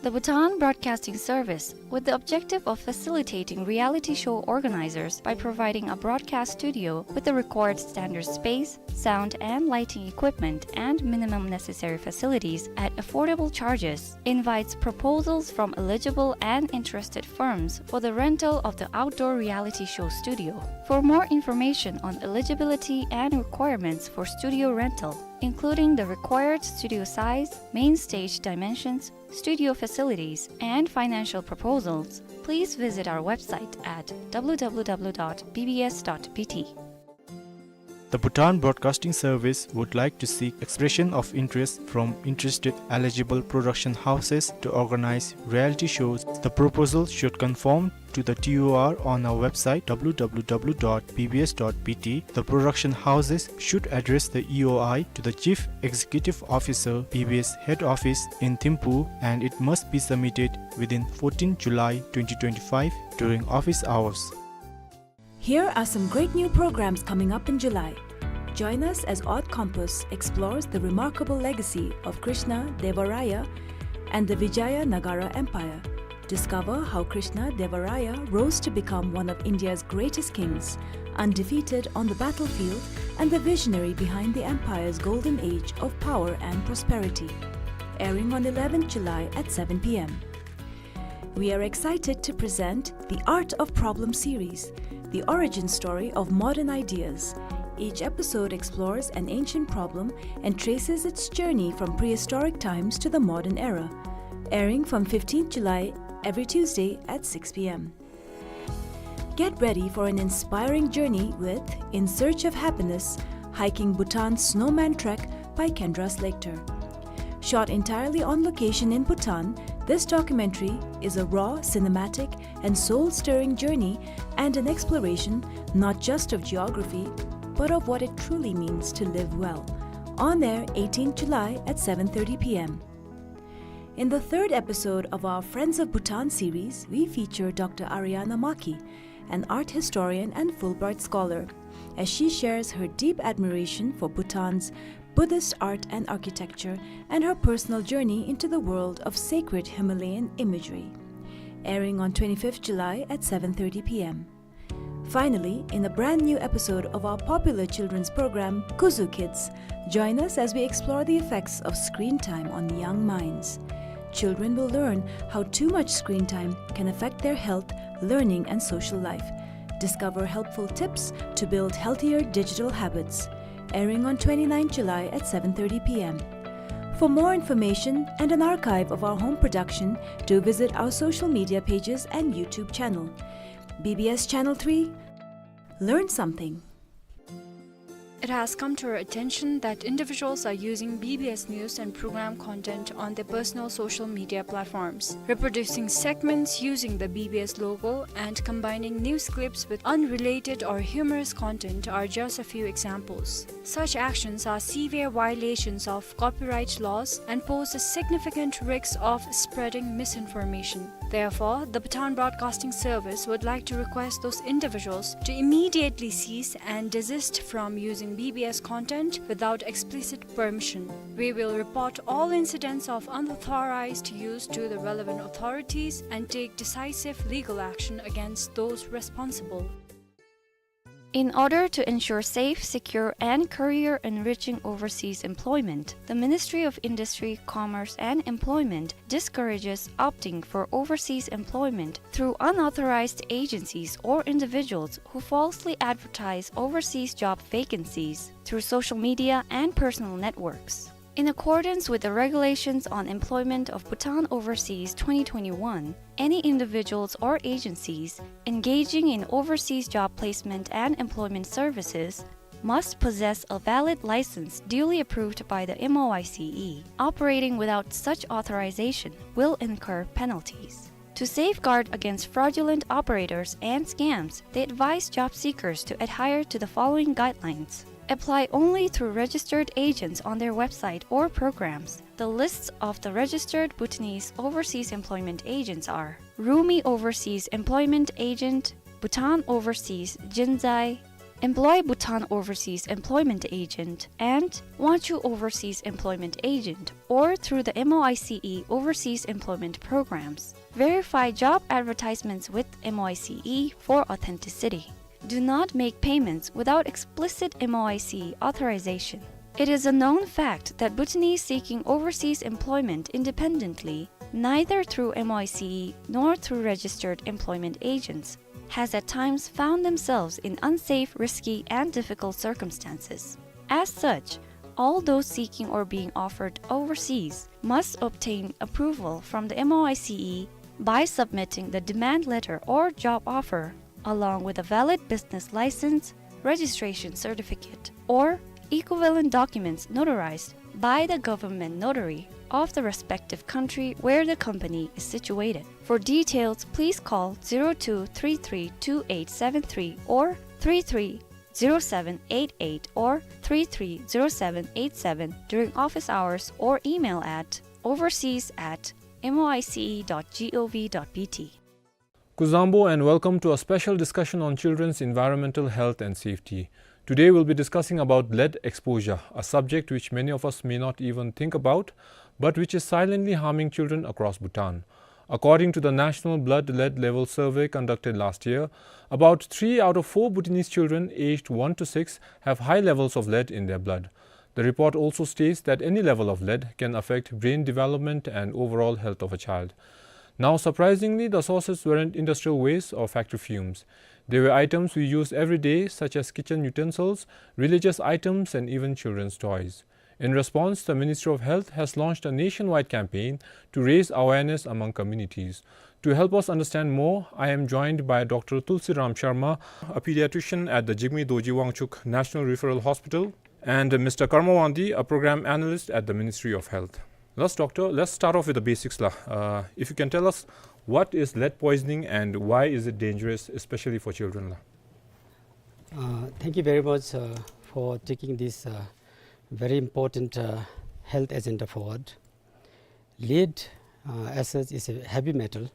The Bhutan Broadcasting Service, with the objective of facilitating reality show organizers by providing a broadcast studio with the required standard space, sound and lighting equipment, and minimum necessary facilities at affordable charges, invites proposals from eligible and interested firms for the rental of the outdoor reality show studio. For more information on eligibility and requirements for studio rental, including the required studio size, main stage dimensions, studio facilities, and financial proposals, please visit our website at W W W dot B B S dot B T. The Bhutan Broadcasting Service would like to seek expression of interest from interested eligible production houses to organize reality shows. The proposal should conform to the T O R on our website, W W W dot B B S dot B T. The production houses should address the E O I to the Chief Executive Officer, B B S Head Office in Thimphu, and it must be submitted within fourteenth July twenty twenty-five during office hours. Here are some great new programs coming up in July. Join us as Odd Compass explores the remarkable legacy of Krishna Deva Raya and the Vijayanagara Empire. Discover how Krishna Deva Raya rose to become one of India's greatest kings, undefeated on the battlefield and the visionary behind the empire's golden age of power and prosperity. Airing on eleventh July at seven p.m. We are excited to present The Art of Problem series, the origin story of modern ideas. Each episode explores an ancient problem and traces its journey from prehistoric times to the modern era. Airing from fifteenth July every Tuesday at six p.m. Get ready for an inspiring journey with In Search of Happiness, Hiking Bhutan's Snowman Trek by Kendra Slater. Shot entirely on location in Bhutan, this documentary is a raw, cinematic, and soul-stirring journey and an exploration not just of geography, but of what it truly means to live well. On air eighteenth July at seven thirty p.m. In the third episode of our Friends of Bhutan series, we feature Doctor Ariana Maki, an art historian and Fulbright scholar, as she shares her deep admiration for Bhutan's Buddhist art and architecture and her personal journey into the world of sacred Himalayan imagery. Airing on twenty-fifth July at seven thirty p.m. Finally, in a brand new episode of our popular children's program, Kuzu Kids, join us as we explore the effects of screen time on young minds. Children will learn how too much screen time can affect their health, learning, and social life. Discover helpful tips to build healthier digital habits. Airing on twenty-ninth July at seven thirty p.m. For more information and an archive of our home production, do visit our social media pages and YouTube channel. B B S Channel three, learn something. It has come to our attention that individuals are using B B S news and program content on their personal social media platforms, reproducing segments using the B B S logo and combining news clips with unrelated or humorous content are just a few examples. Such actions are severe violations of copyright laws and pose a significant risk of spreading misinformation. Therefore, the Bhutan Broadcasting Service would like to request those individuals to immediately cease and desist from using B B S content without explicit permission. We will report all incidents of unauthorized use to the relevant authorities and take decisive legal action against those responsible. In order to ensure safe, secure, and career-enriching overseas employment, the Ministry of Industry, Commerce, and Employment discourages opting for overseas employment through unauthorized agencies or individuals who falsely advertise overseas job vacancies through social media and personal networks. In accordance with the Regulations on Employment of Bhutan Overseas twenty twenty-one, any individuals or agencies engaging in overseas job placement and employment services must possess a valid license duly approved by the M O I C E. Operating without such authorization will incur penalties. To safeguard against fraudulent operators and scams, they advise job seekers to adhere to the following guidelines. Apply only through registered agents on their website or programs. The lists of the registered Bhutanese overseas employment agents are Rumi Overseas Employment Agent, Bhutan Overseas Jinzai, Employ Bhutan Overseas Employment Agent, and Wangchuh Overseas Employment Agent, or through the M O I C E overseas employment programs. Verify job advertisements with M O I C E for authenticity. Do not make payments without explicit M O I C E authorization. It is a known fact that Bhutanese seeking overseas employment independently, neither through M O I C E nor through registered employment agents, has at times found themselves in unsafe, risky, and difficult circumstances. As such, all those seeking or being offered overseas must obtain approval from the M O I C E by submitting the demand letter or job offer, along with a valid business license, registration certificate, or equivalent documents notarized by the government notary of the respective country where the company is situated. For details, please call zero two three three two eight seven three or three three zero seven eight eight or three three zero seven eight seven during office hours or email at overseas at M O I C E dot G O V dot B T. Kuzuzangpo and welcome to a special discussion on children's environmental health and safety. Today we'll be discussing about lead exposure, a subject which many of us may not even think about, but which is silently harming children across Bhutan. According to the National Blood Lead Level Survey conducted last year, about three out of four Bhutanese children aged one to six have high levels of lead in their blood. The report also states that any level of lead can affect brain development and overall health of a child. Now, surprisingly, the sources weren't industrial waste or factory fumes. They were items we use every day, such as kitchen utensils, religious items, and even children's toys. In response, the Ministry of Health has launched a nationwide campaign to raise awareness among communities. To help us understand more, I am joined by Doctor Tulsiram Sharma, a pediatrician at the Jigme Dorji Wangchuck National Referral Hospital, and Mister Karma Wangdi, a program analyst at the Ministry of Health. Let's, Doctor, let's start off with the basics la. Uh, if you can tell us, what is lead poisoning and why is it dangerous, especially for children la? Uh, thank you very much, uh, for taking this, uh, very important, uh, health agenda forward. Lead, uh, as such, is a heavy metal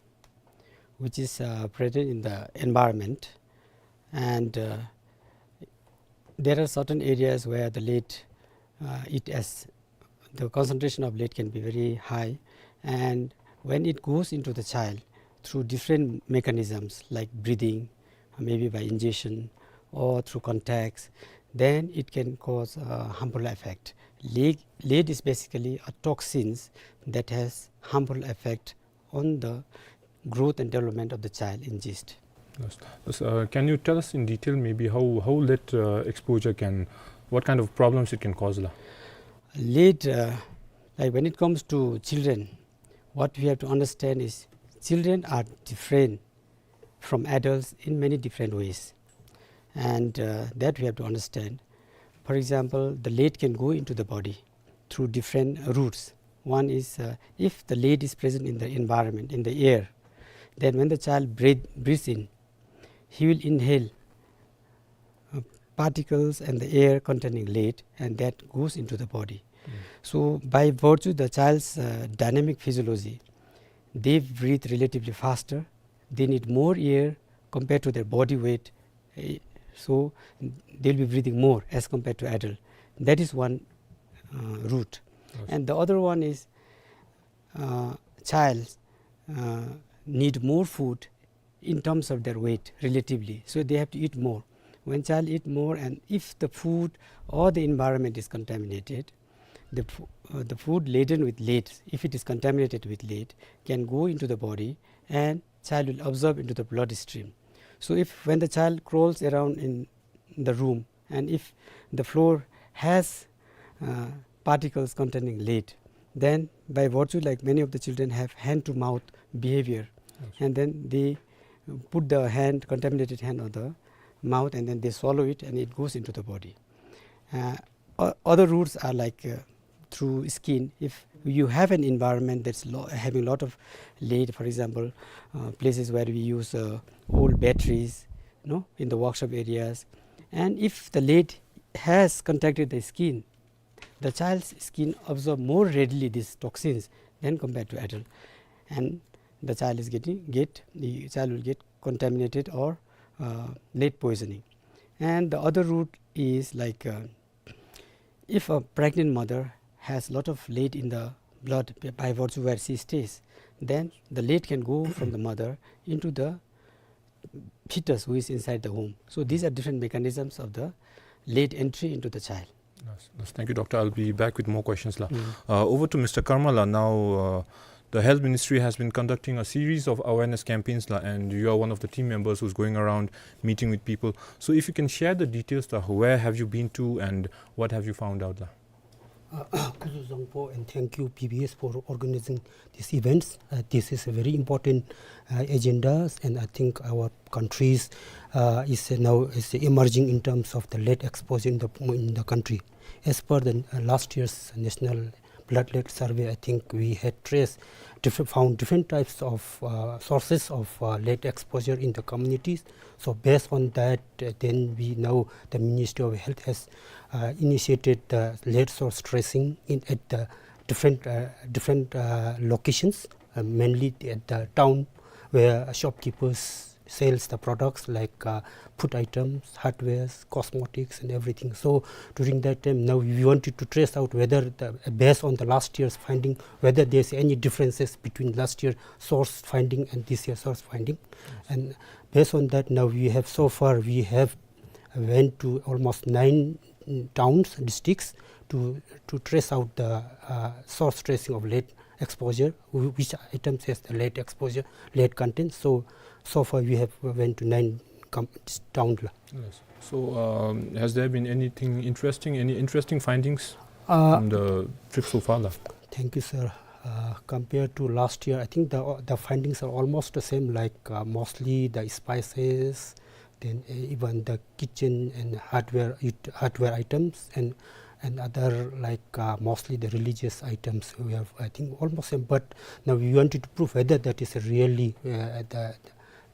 which is, uh, present in the environment, and, uh, there are certain areas where the lead, uh, it has, the concentration of lead can be very high, and when it goes into the child through different mechanisms like breathing, maybe by ingestion or through contacts, then it can cause a harmful effect. Lead, lead is basically a toxins that has harmful effect on the growth and development of the child in gist. Yes. Yes, uh, can you tell us in detail maybe how, how lead, uh, exposure can, what kind of problems it can cause la? Lead, uh, like, when it comes to children, what we have to understand is children are different from adults in many different ways, and, uh, that we have to understand. for example, the lead can go into the body through different routes. One is, uh, if the lead is present in the environment, in the air, then when the child breathe, breathes in, he will inhale, uh, particles and the air containing lead, and that goes into the body. Mm. So by virtue the child's, uh, dynamic physiology, they breathe relatively faster, they need more air compared to their body weight, eh, so they'll be breathing more as compared to adult. That is one, uh, route. Yes. And the other one is, uh, child, uh, need more food in terms of their weight relatively. So they have to eat more. When child eat more, and if the food or the environment is contaminated, the fo-, uh, the food laden with lead, if it is contaminated with lead, can go into the body and child will absorb into the bloodstream. So if, when the child crawls around in the room, and if the floor has, uh, particles containing lead, then by virtue, like, many of the children have hand to mouth behavior, yes, and then they put the hand, contaminated hand on the mouth, and then they swallow it and it goes into the body. Uh, o-, other routes are like, uh, through skin. If you have an environment that's lo-, having lot of lead, for example, uh, places where we use, uh, old batteries, you know, in the workshop areas, and if the lead has contacted the skin, the child's skin absorb more readily these toxins than compared to adult, and the child is getting, get, the child will get contaminated or, uh, lead poisoning. And the other route is like, uh, if a pregnant mother has lot of lead in the blood b-, by virtue where she stays, then the lead can go from the mother into the fetus who is inside the womb. So these are different mechanisms of the lead entry into the child. Yes, yes. Thank you, Doctor. I'll be back with more questions la. Mm. Uh, over to Mister Karmala now. Uh, the Health Ministry has been conducting a series of awareness campaigns la, and you are one of the team members who's going around meeting with people. So if you can share the details la, where have you been to and what have you found out la? Uh, Khuzu Zangpo, and thank you, P B S, for organizing these events. Uh, this is a very important, uh, agendas, and I think our countries, uh, is now is emerging in terms of the lead exposure in the, in the country. As per the, uh, last year's National Blood Lead Survey, I think we had traced different, found different types of, uh, sources of, uh, lead exposure in the communities. So based on that, uh, then we now, the Ministry of Health has, uh, initiated the lead source tracing in, at the different, uh, different, uh, locations, uh, mainly at the town where shopkeepers sells the products like, uh, food items, hardwares, cosmetics and everything. So during that time, now we wanted to trace out whether the, based on the last year's finding, whether there's any differences between last year source finding and this year source finding. Yes. And based on that, now we have, so far we have went to almost nine, mm, towns, districts to, to trace out the, uh, source tracing of lead exposure, wh-, which items has the lead exposure, lead content. So, so far we have went to nine com-, town la. Yes. So, um, has there been anything interesting, any interesting findings, uh, from the trip so far la? Thank you, sir. Uh, compared to last year, I think the, the findings are almost the same, like, uh, mostly the spices, then, uh, even the kitchen and hardware, it-, hardware items and, and other, like, uh, mostly the religious items we have, I think, almost same. But now we wanted to prove whether that is really, uh, the,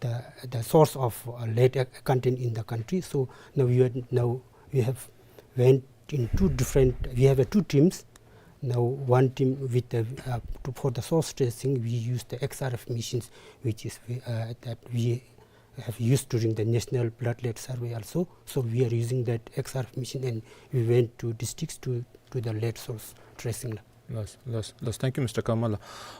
the, the source of, uh, lead, uh, content in the country. So now we are, now we have went in two different, we have, uh, two teams. Now one team with the, uh, to, for the source tracing, we use the X R F machines, which is, uh, that we have used during the National Blood Lead Survey also. So we are using that X R F machine and we went to districts to do the lead source tracing la. Yes, yes, yes. Thank you, Mister Karmala.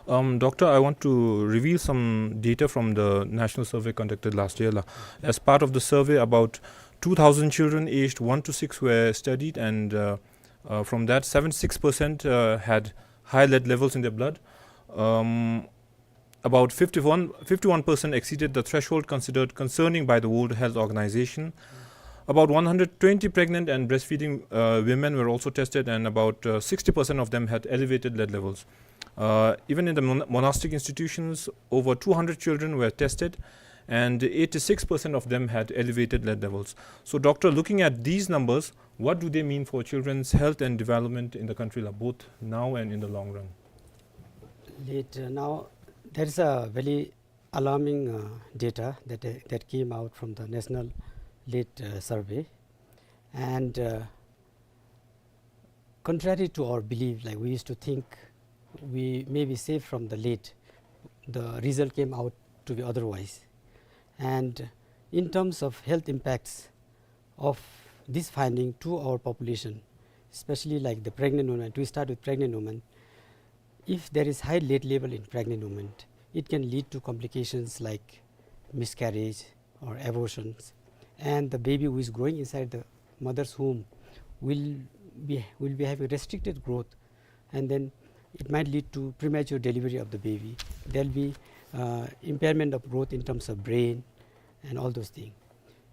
Um, Doctor, I want to reveal some data from the national survey conducted last year la. As part of the survey, about two thousand children aged one to six were studied, and, uh, uh, from that, seventy-six percent, uh, had high lead levels in their blood. Um, about fifty-one, fifty-one percent exceeded the threshold considered concerning by the World Health Organization. About one hundred twenty pregnant and breastfeeding, uh, women were also tested, and about, uh, sixty percent of them had elevated lead levels. Uh, even in the mon-, monastic institutions, over two hundred children were tested, And eighty-six percent of them had elevated lead levels. So, Doctor, looking at these numbers, what do they mean for children's health and development in the country, like, both now and in the long run? Lead, uh, now, there is a very alarming, uh, data that, uh, that came out from the National Lead, uh, Survey. And, uh, contrary to our belief, like, we used to think we may be safe from the lead, the result came out to be otherwise. And in terms of health impacts of this finding to our population, especially, like, the pregnant woman, we start with pregnant woman, if there is high lead level in pregnant woman, it can lead to complications like miscarriage or abortions, and the baby who is growing inside the mother's womb will be, will be having restricted growth, and then it might lead to premature delivery of the baby. There'll be, uh, impairment of growth in terms of brain and all those things.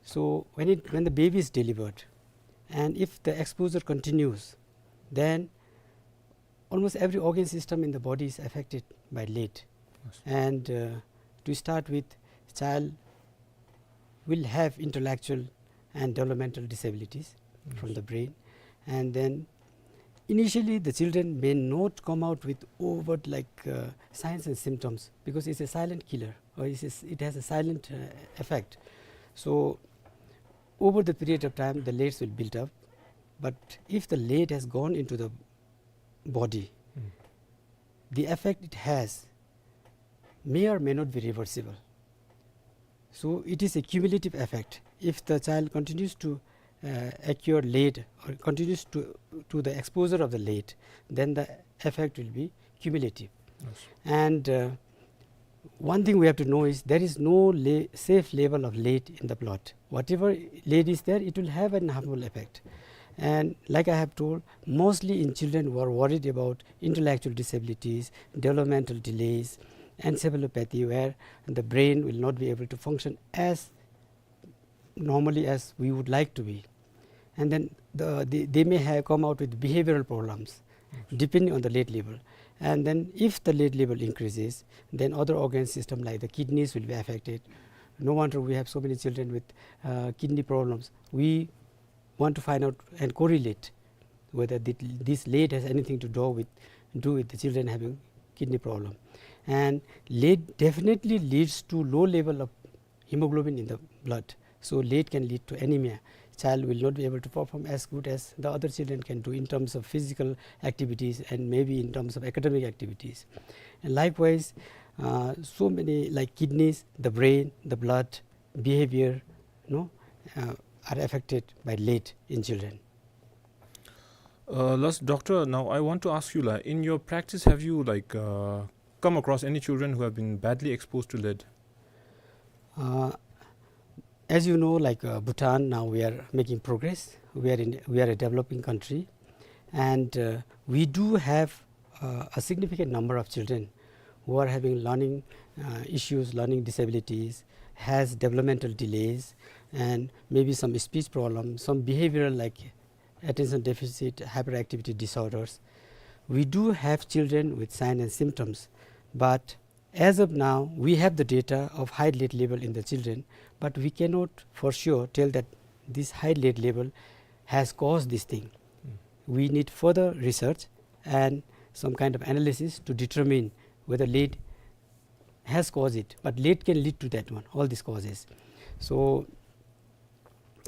So when it, when the baby is delivered, and if the exposure continues, then almost every organ system in the body is affected by lead. Yes. And, uh, to start with, child will have intellectual and developmental disabilities from, yes, the brain. And then initially the children may not come out with overt, like, uh, signs and symptoms, because it's a silent killer, or it's a s-, it has a silent, uh, effect. So over the period of time, the leads will build up. But if the lead has gone into the body, mm, the effect it has may or may not be reversible. So it is a cumulative effect. If the child continues to, uh, acquire lead or continues to, to the exposure of the lead, then the effect will be cumulative. Yes. And, uh, one thing we have to know is there is no le-, safe level of lead in the blood. Whatever lead is there, it will have an harmful effect. And like I have told, mostly in children who are worried about intellectual disabilities, developmental delays, encephalopathy, where the brain will not be able to function as normally as we would like to be. And then the, the, they may have come out with behavioral problems, yes, depending on the lead level. And then if the lead level increases, then other organ system like the kidneys will be affected. No wonder we have so many children with, uh, kidney problems. We want to find out and correlate whether thi-, this lead has anything to do with, do with the children having kidney problem. And lead definitely leads to low level of hemoglobin in the blood. So lead can lead to anemia. Child will not be able to perform as good as the other children can do in terms of physical activities and maybe in terms of academic activities. And likewise, uh, so many, like, kidneys, the brain, the blood, behavior, no, uh, are affected by lead in children. Uh, last, Doctor, now I want to ask you, like, in your practice, have you, like, uh, come across any children who have been badly exposed to lead? Uh, as you know, like, uh, Bhutan, now we are making progress. We are in, we are a developing country, and, uh, we do have, uh, a significant number of children who are having learning, uh, issues, learning disabilities, has developmental delays, and maybe some speech problem, some behavioral, like attention deficit hyperactivity disorders. We do have children with signs and symptoms, but as of now, we have the data of high lead level in the children, but we cannot for sure tell that this high lead level has caused this thing. Mm. We need further research and some kind of analysis to determine whether lead has caused it, but lead can lead to that one, all these causes. So,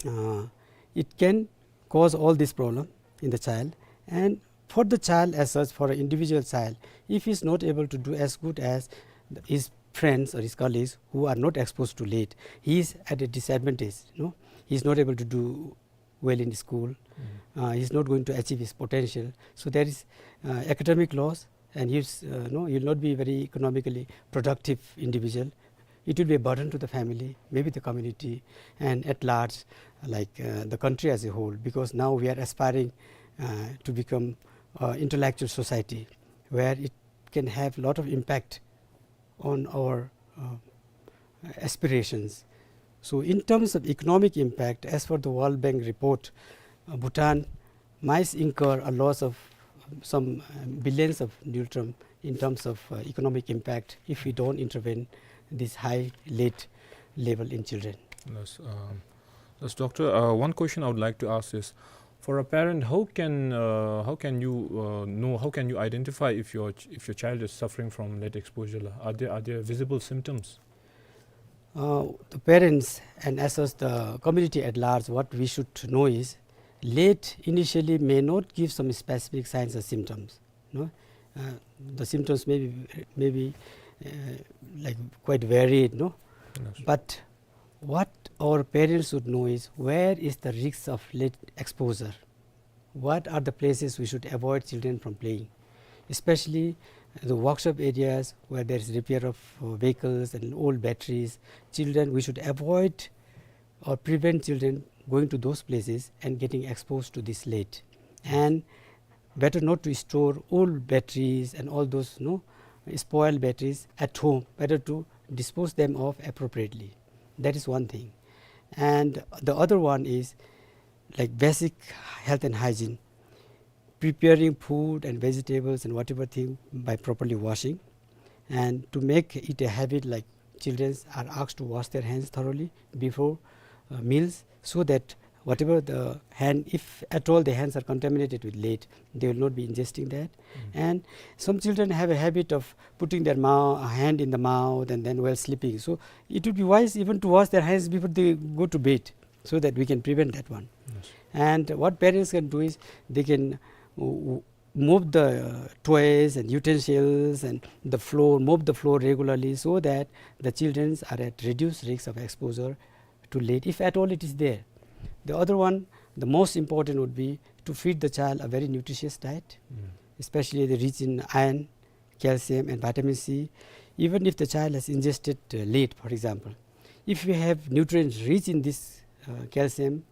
uh, it can cause all this problem in the child. And for the child as such, for an individual child, if he is not able to do as good as his friends or his colleagues who are not exposed to lead, he is at a disadvantage, no? He is not able to do well in school. Mm. Uh, he's not going to achieve his potential. So there is, uh, academic loss, and he's, uh, no, he will not be very economically productive individual. It will be a burden to the family, maybe the community, and at large, like, uh, the country as a whole, because now we are aspiring, uh, to become, uh, intellectual society, where it can have lot of impact on our, uh, aspirations. So in terms of economic impact, as per the World Bank report, uh, Bhutan might incur a loss of some, um, billions of ngultrum in terms of, uh, economic impact if we don't intervene this high lead, level in children. Yes, um, yes, doctor, uh, one question I would like to ask is, for a parent, how can, uh, how can you, uh, know, how can you identify if your ch-, if your child is suffering from lead exposure la? Are there, are there visible symptoms? Uh, the parents and as well as the community at large, what we should know is lead initially may not give some specific signs or symptoms, no? Uh, the symptoms may be, may be, uh, like, quite varied, no? Yes. But what our parents should know is where is the risk of lead exposure? What are the places we should avoid children from playing? Especially the workshop areas where there is repair of, uh, vehicles and old batteries. Children, we should avoid or prevent children going to those places and getting exposed to this lead. And better not to store old batteries and all those, no, spoiled batteries at home. Better to dispose them of appropriately. That is one thing. And the other one is, like, basic health and hygiene, preparing food and vegetables and whatever thing by properly washing, and to make it a habit, like, children are asked to wash their hands thoroughly before, uh, meals, so that whatever the hand, if at all the hands are contaminated with lead, they will not be ingesting that. And some children have a habit of putting their mou-, hand in the mouth and then while sleeping. So it would be wise even to wash their hands before they go to bed, so that we can prevent that one. Yes. And what parents can do is they can, uh, mop the toys and utensils and the floor, mop the floor regularly, so that the children are at reduced risk of exposure to lead, if at all it is there. The other one, the most important, would be to feed the child a very nutritious diet, Mm. especially the rich in iron, calcium and vitamin C. Even if the child has ingested, uh, lead, for example, if we have nutrients rich in this, uh, calcium,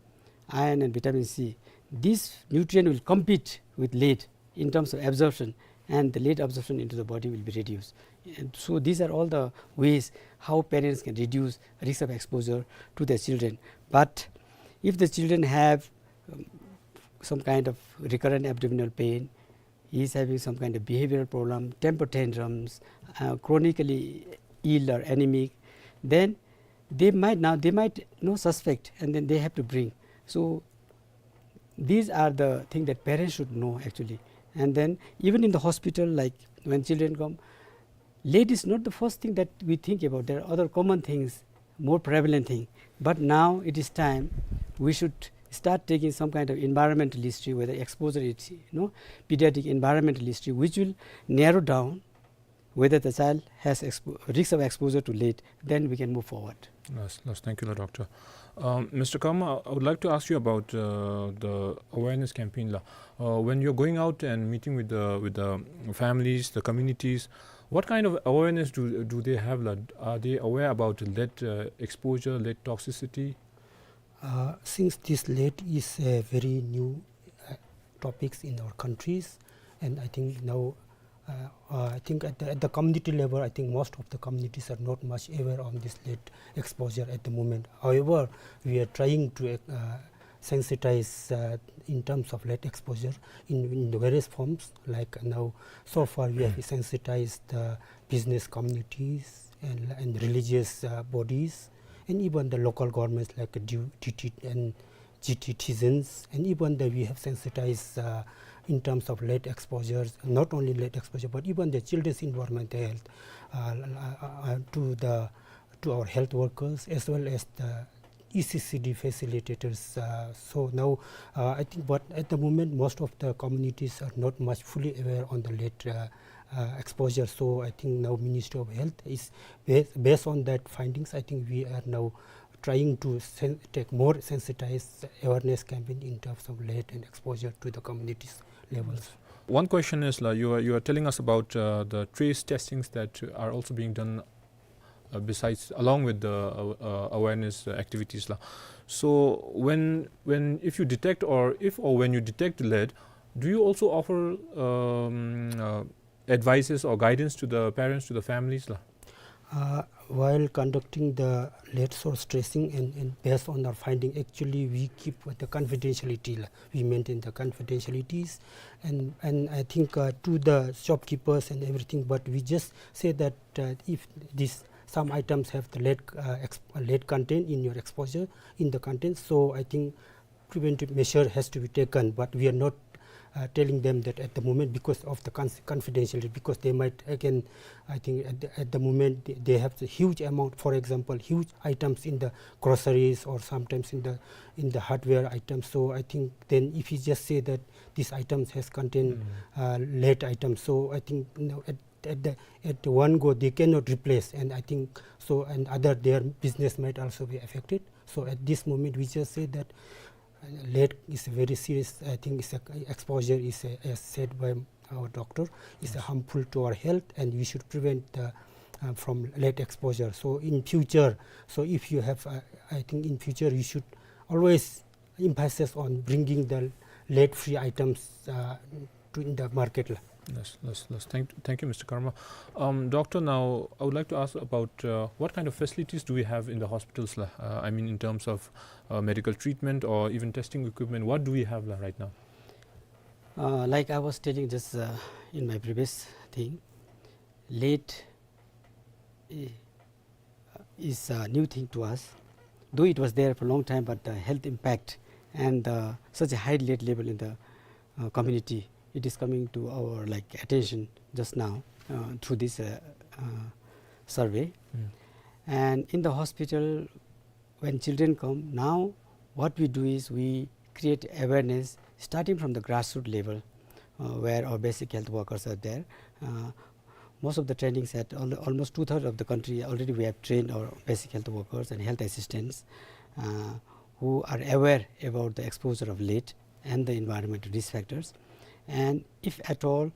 iron and vitamin C, this nutrient will compete with lead in terms of absorption, and the lead absorption into the body will be reduced. And so these are all the ways how parents can reduce risk of exposure to their children. But if the children have, um, some kind of recurrent abdominal pain, he is having some kind of behavioral problem, temper tantrums, uh, chronically ill or anemic, then they might now, they might, you know, suspect, and then they have to bring. So these are the things that parents should know actually. And then even in the hospital, like, when children come, lead is not the first thing that we think about. There are other common things, more prevalent thing. But now it is time we should start taking some kind of environmental history, whether exposure is, you know, pediatric environmental history, which will narrow down whether the child has expo-, risk of exposure to lead, then we can move forward. Yes, yes, thank you, la, doctor. Um, Mister Kama, I would like to ask you about, uh, the awareness campaign la. Uh, when you're going out and meeting with the, with the families, the communities, what kind of awareness do, do they have la? Are they aware about lead, uh, exposure, lead toxicity? Uh, since this lead is a very new, uh, topics in our countries, and I think now, uh, uh, I think at the, at the community level, I think most of the communities are not much aware on this lead exposure at the moment. However, we are trying to, uh, sensitize, uh, in terms of lead exposure in, in the various forms. Like now, so far we have sensitized the business communities and, and religious, uh, bodies, and even the local governments like D-, D T and G T citizens, and even the, we have sensitized, uh, in terms of lead exposures, not only lead exposure, but even the children's environmental health, uh, uh, uh, to the, to our health workers as well as the E C C D facilitators. Uh, so now, uh, I think, but at the moment, most of the communities are not much fully aware on the lead, uh, uh, exposure. So I think now Ministry of Health is, ba-, based on that findings, I think we are now trying to sen-, take more sensitized awareness campaign in terms of lead and exposure to the communities levels. One question is, la, you are, you are telling us about, uh, the trace testings that are also being done, uh, besides, along with the, uh, uh, awareness, uh, activities la. So when, when, if you detect, or if or when you detect lead, do you also offer, um, uh, advices or guidance to the parents, to the families la? Uh, while conducting the lead source tracing and, and based on our finding, actually we keep the confidentiality la, we maintain the confidentialities, and, and I think, uh, to the shopkeepers and everything, but we just say that, uh, if this some items have the lead, uh, ex-, lead content in your exposure, in the content. So I think preventive measure has to be taken, but we are not, uh, telling them that at the moment because of the cons-, confidentiality, because they might again, I think at the, at the moment they, they have the huge amount, for example, huge items in the groceries or sometimes in the, in the hardware items. So I think then if you just say that these items has contained, uh, lead items, so I think, you know, at, at the, at the one go they cannot replace, and I think so, and other, their business might also be affected. So at this moment we just say that, uh, lead is a very serious, I think it's a, exposure is a, as said by our doctor, is, yes, harmful to our health, and we should prevent the, uh, from lead exposure. So in future, so if you have, uh, I think in future you should always emphasis on bringing the lead-free items, uh, to, in the market la. Yes, yes, yes. Thank, thank you, Mister Karma. Um, doctor, now I would like to ask about, uh, what kind of facilities do we have in the hospitals la? Uh, I mean, in terms of, uh, medical treatment or even testing equipment, what do we have la right now? Uh, like I was telling just, uh, in my previous thing, lead, eh, is a new thing to us. Though it was there for a long time, but the health impact and, uh, such a high lead level in the, uh, community, it is coming to our, like, attention just now, uh, through this, uh, uh, survey. Mm. And in the hospital, when children come, now what we do is we create awareness starting from the grassroots level, uh, where our basic health workers are there. Uh, most of the trainings at al-, almost two-thirds of the country already we have trained our basic health workers and health assistants, uh, who are aware about the exposure of lead and the environmental risk factors. And if at all,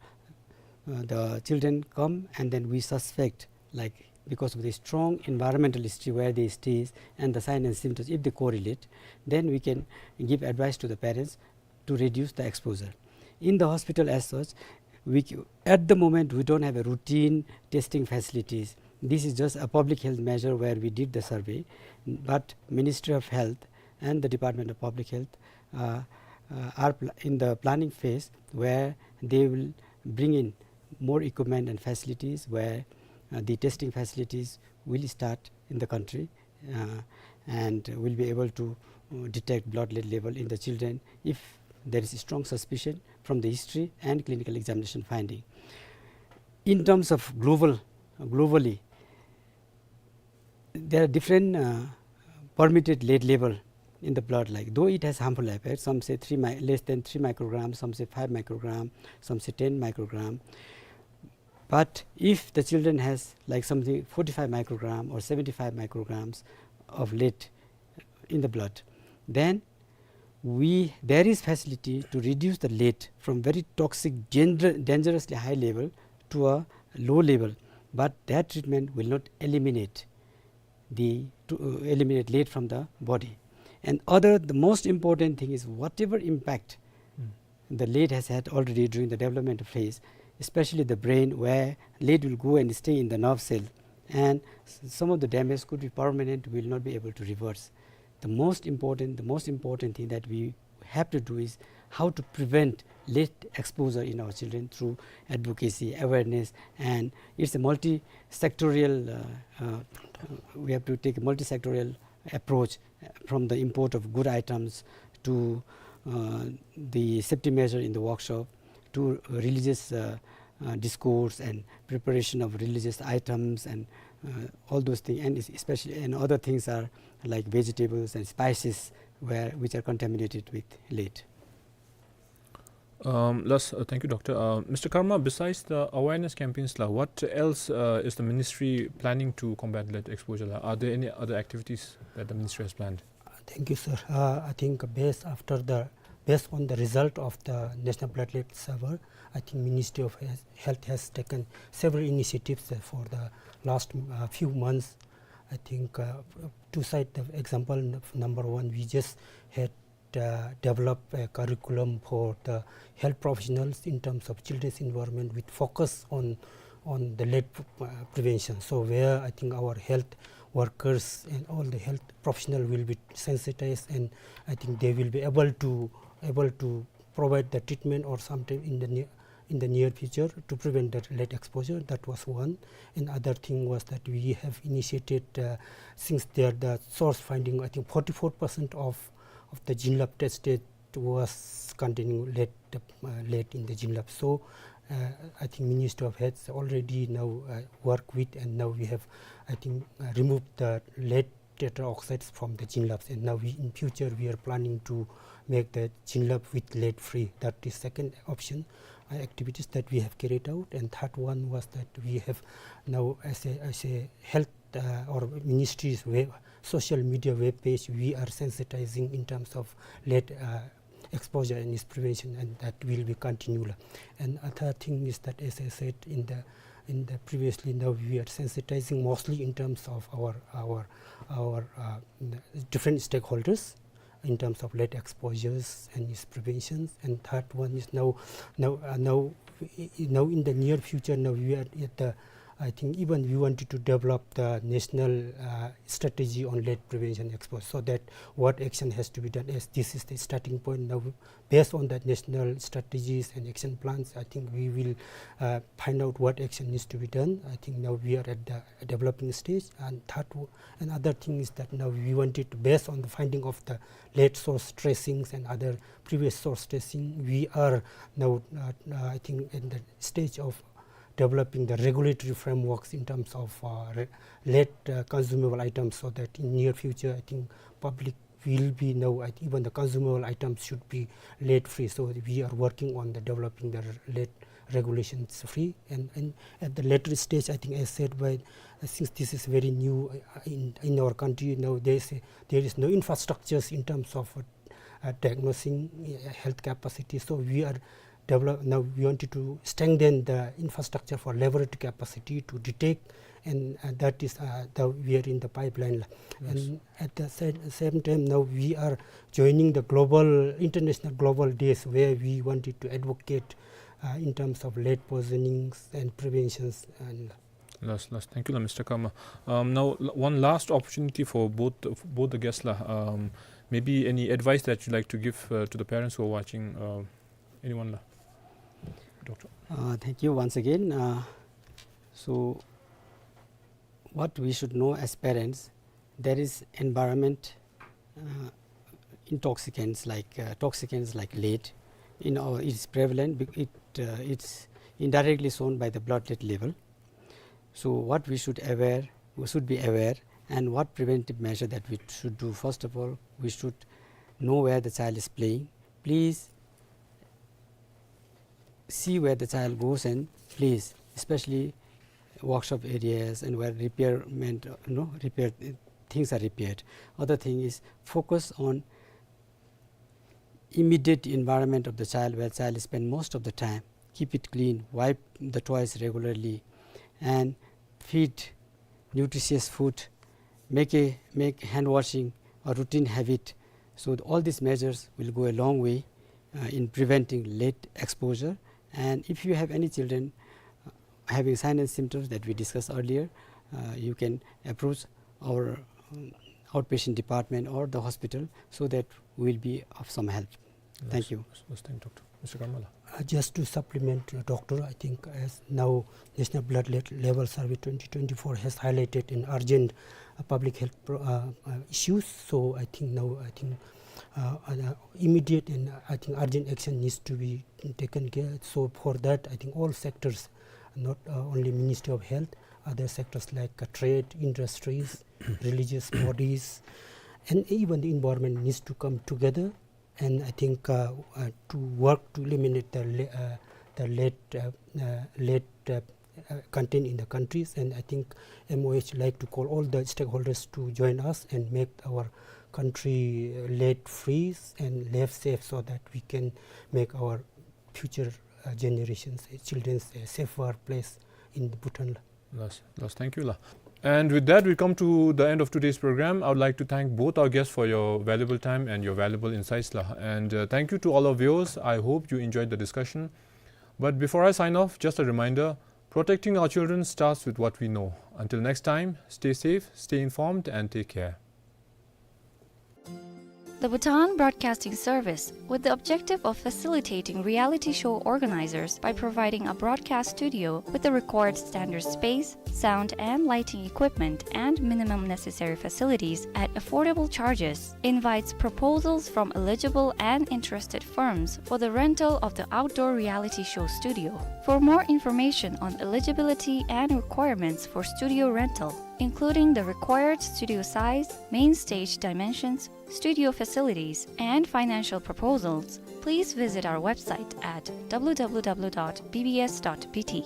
uh, the children come and then we suspect, like, because of the strong environmental history where they stay and the sign and symptoms, if they correlate, then we can give advice to the parents to reduce the exposure. In the hospital as such, we c-, at the moment, we don't have a routine testing facilities. This is just a public health measure where we did the survey, but Ministry of Health and the Department of Public Health, uh, uh, are pl-, in the planning phase where they will bring in more equipment and facilities where, uh, the testing facilities will start in the country, uh, and will be able to, uh, detect blood lead level in the children if there is a strong suspicion from the history and clinical examination finding. In terms of global, globally, there are different, uh, permitted lead level in the blood, like, though it has harmful effects, some say three mi-, less than three microgram, some say five microgram, some say ten microgram. But if the children has, like, something forty-five microgram or seventy-five micrograms of lead in the blood, then we, there is facility to reduce the lead from very toxic, danger-, dangerously high level to a low level, but that treatment will not eliminate the, to, uh, eliminate lead from the body. And other, the most important thing is whatever impact the lead has had already during the development phase, especially the brain, where lead will go and stay in the nerve cell, and s-, some of the damage could be permanent, will not be able to reverse. The most important, the most important thing that we have to do is how to prevent lead exposure in our children through advocacy, awareness, and it's a multi-sectorial, uh, uh, we have to take a multi-sectorial approach, uh, from the import of good items to, uh, the safety measure in the workshop to religious, uh, uh, discourse and preparation of religious items and, uh, all those things, and es-, especially, and other things are like vegetables and spices where, which are contaminated with lead. Um, yes, uh, thank you, Doctor. Uh, Mister Karma, besides the awareness campaigns la, what else, uh, is the ministry planning to combat lead exposure la? Are there any other activities that the ministry has planned? Uh, thank you, sir. Uh, I think based after the, based on the result of the National Blood Lead Survey, I think Ministry of Health, Health has taken several initiatives, uh, for the last, uh, few months. I think, uh, to cite the example, n-, number one, we just had uh, develop a curriculum for the health professionals in terms of children's environment with focus on, on the lead p-, uh, prevention. So where I think our health workers and all the health professional will be sensitized, and I think they will be able to, able to provide the treatment or sometime in the near, in the near future to prevent that lead exposure. That was one. And other thing was that we have initiated, uh, since there the source finding, I think forty-four percent of, of the Jinlap tested was containing lead, uh, lead in the Jinlap. So, uh, I think Ministry of Health already now, uh, work with, and now we have, I think, uh, removed the lead tetra oxides from the Jinlaps, and now we, in future, we are planning to make the Jinlap with lead free. That is second option, uh, activities that we have carried out. And third one was that we have now, as a, as a health, uh, or ministry's web, social media web page, we are sensitizing in terms of lead, uh, exposure and its prevention, and that will be continual. And other thing is that, as I said in the, in the previously, now we are sensitizing mostly in terms of our, our, our, uh, different stakeholders in terms of lead exposures and its preventions. And third one is now, now, uh, now, i-, i-, now in the near future, now we are at the, I think even we wanted to develop the national, uh, strategy on lead prevention exposure, so that what action has to be done, as this is the starting point. Now, based on that national strategies and action plans, I think we will, uh, find out what action needs to be done. I think now we are at the developing stage. And third, w-, another thing is that now we wanted to, based on the finding of the lead source tracings and other previous source tracing, we are now, uh, uh, I think, in the stage of developing the regulatory frameworks in terms of, uh, re-, lead, uh, consumable items, so that in near future, I think public will be now, I think even the consumable items should be lead free. So we are working on the developing the lead regulations free. And, and at the later stage, I think, as said by, uh, since this is very new, uh, in, in our country, now there is a, there is no infrastructures in terms of, uh, uh, diagnosing, uh, health capacity. So we are develop, now we wanted to strengthen the infrastructure for laboratory capacity to detect, and, uh, that is, uh, the, we are in the pipeline. Yes. And at the sa-, same time, now we are joining the global, international global days, where we wanted to advocate, uh, in terms of lead poisonings and preventions. And Last, last. Thank you, la, Mister Karma. Um, now, l-, one last opportunity for both, for both the guests, la. Um, maybe any advice that you'd like to give, uh, to the parents who are watching, uh, anyone, la? Doctor. Uh, thank you once again. Uh, so, what we should know as parents, there is environment, uh, intoxicants like, uh, toxicants like lead. In our, it's prevalent, bec-, it, uh, it's indirectly shown by the blood lead level. So what we should aware, we should be aware, and what preventive measure that we should do. First of all, we should know where the child is playing. Please see where the child goes and plays, especially workshop areas and where repairment, uh, you know, repair, uh, things are repaired. Other thing is focus on immediate environment of the child where child spend most of the time. Keep it clean, wipe the toys regularly, and feed nutritious food. Make a, make hand washing a routine habit. So all these measures will go a long way, uh, in preventing lead exposure. And if you have any children, uh, having sign and symptoms that we discussed earlier, uh, you can approach our, um, outpatient department or the hospital so that we will be of some help. Thank you. Yes, yes, thank you, Doctor. Mister Karma, la. Uh, just to supplement, uh, Doctor, I think as now National Blood Le-, Level Survey twenty twenty-four has highlighted an urgent, uh, public health pro-, uh, uh, issues. So I think now, I think, uh, uh, immediate and, uh, I think urgent action needs to be taken care. So for that, I think all sectors, not, uh, only Ministry of Health, other sectors like, uh, trade, industries, religious bodies, and even the environment needs to come together. And I think, uh, uh, to work to eliminate the le-, uh, the lead, uh, uh, lead, uh, uh, content in the countries. And I think M O H like to call all the stakeholders to join us and make our country, uh, lead free and lead safe, so that we can make our future, uh, generations, uh, children's a safer place in Bhutan. Last, last, thank you, la. And with that, we come to the end of today's program. I would like to thank both our guests for your valuable time and your valuable insights, la. And, uh, thank you to all our viewers. I hope you enjoyed the discussion. But before I sign off, just a reminder, protecting our children starts with what we know. Until next time, stay safe, stay informed, and take care. The Bhutan Broadcasting Service, with the objective of facilitating reality show organizers by providing a broadcast studio with the required standard space, sound and lighting equipment, and minimum necessary facilities at affordable charges, invites proposals from eligible and interested firms for the rental of the outdoor reality show studio. For more information on eligibility and requirements for studio rental, including the required studio size, main stage dimensions, studio facilities, and financial proposals, please visit our website at w w w dot b b s dot b t.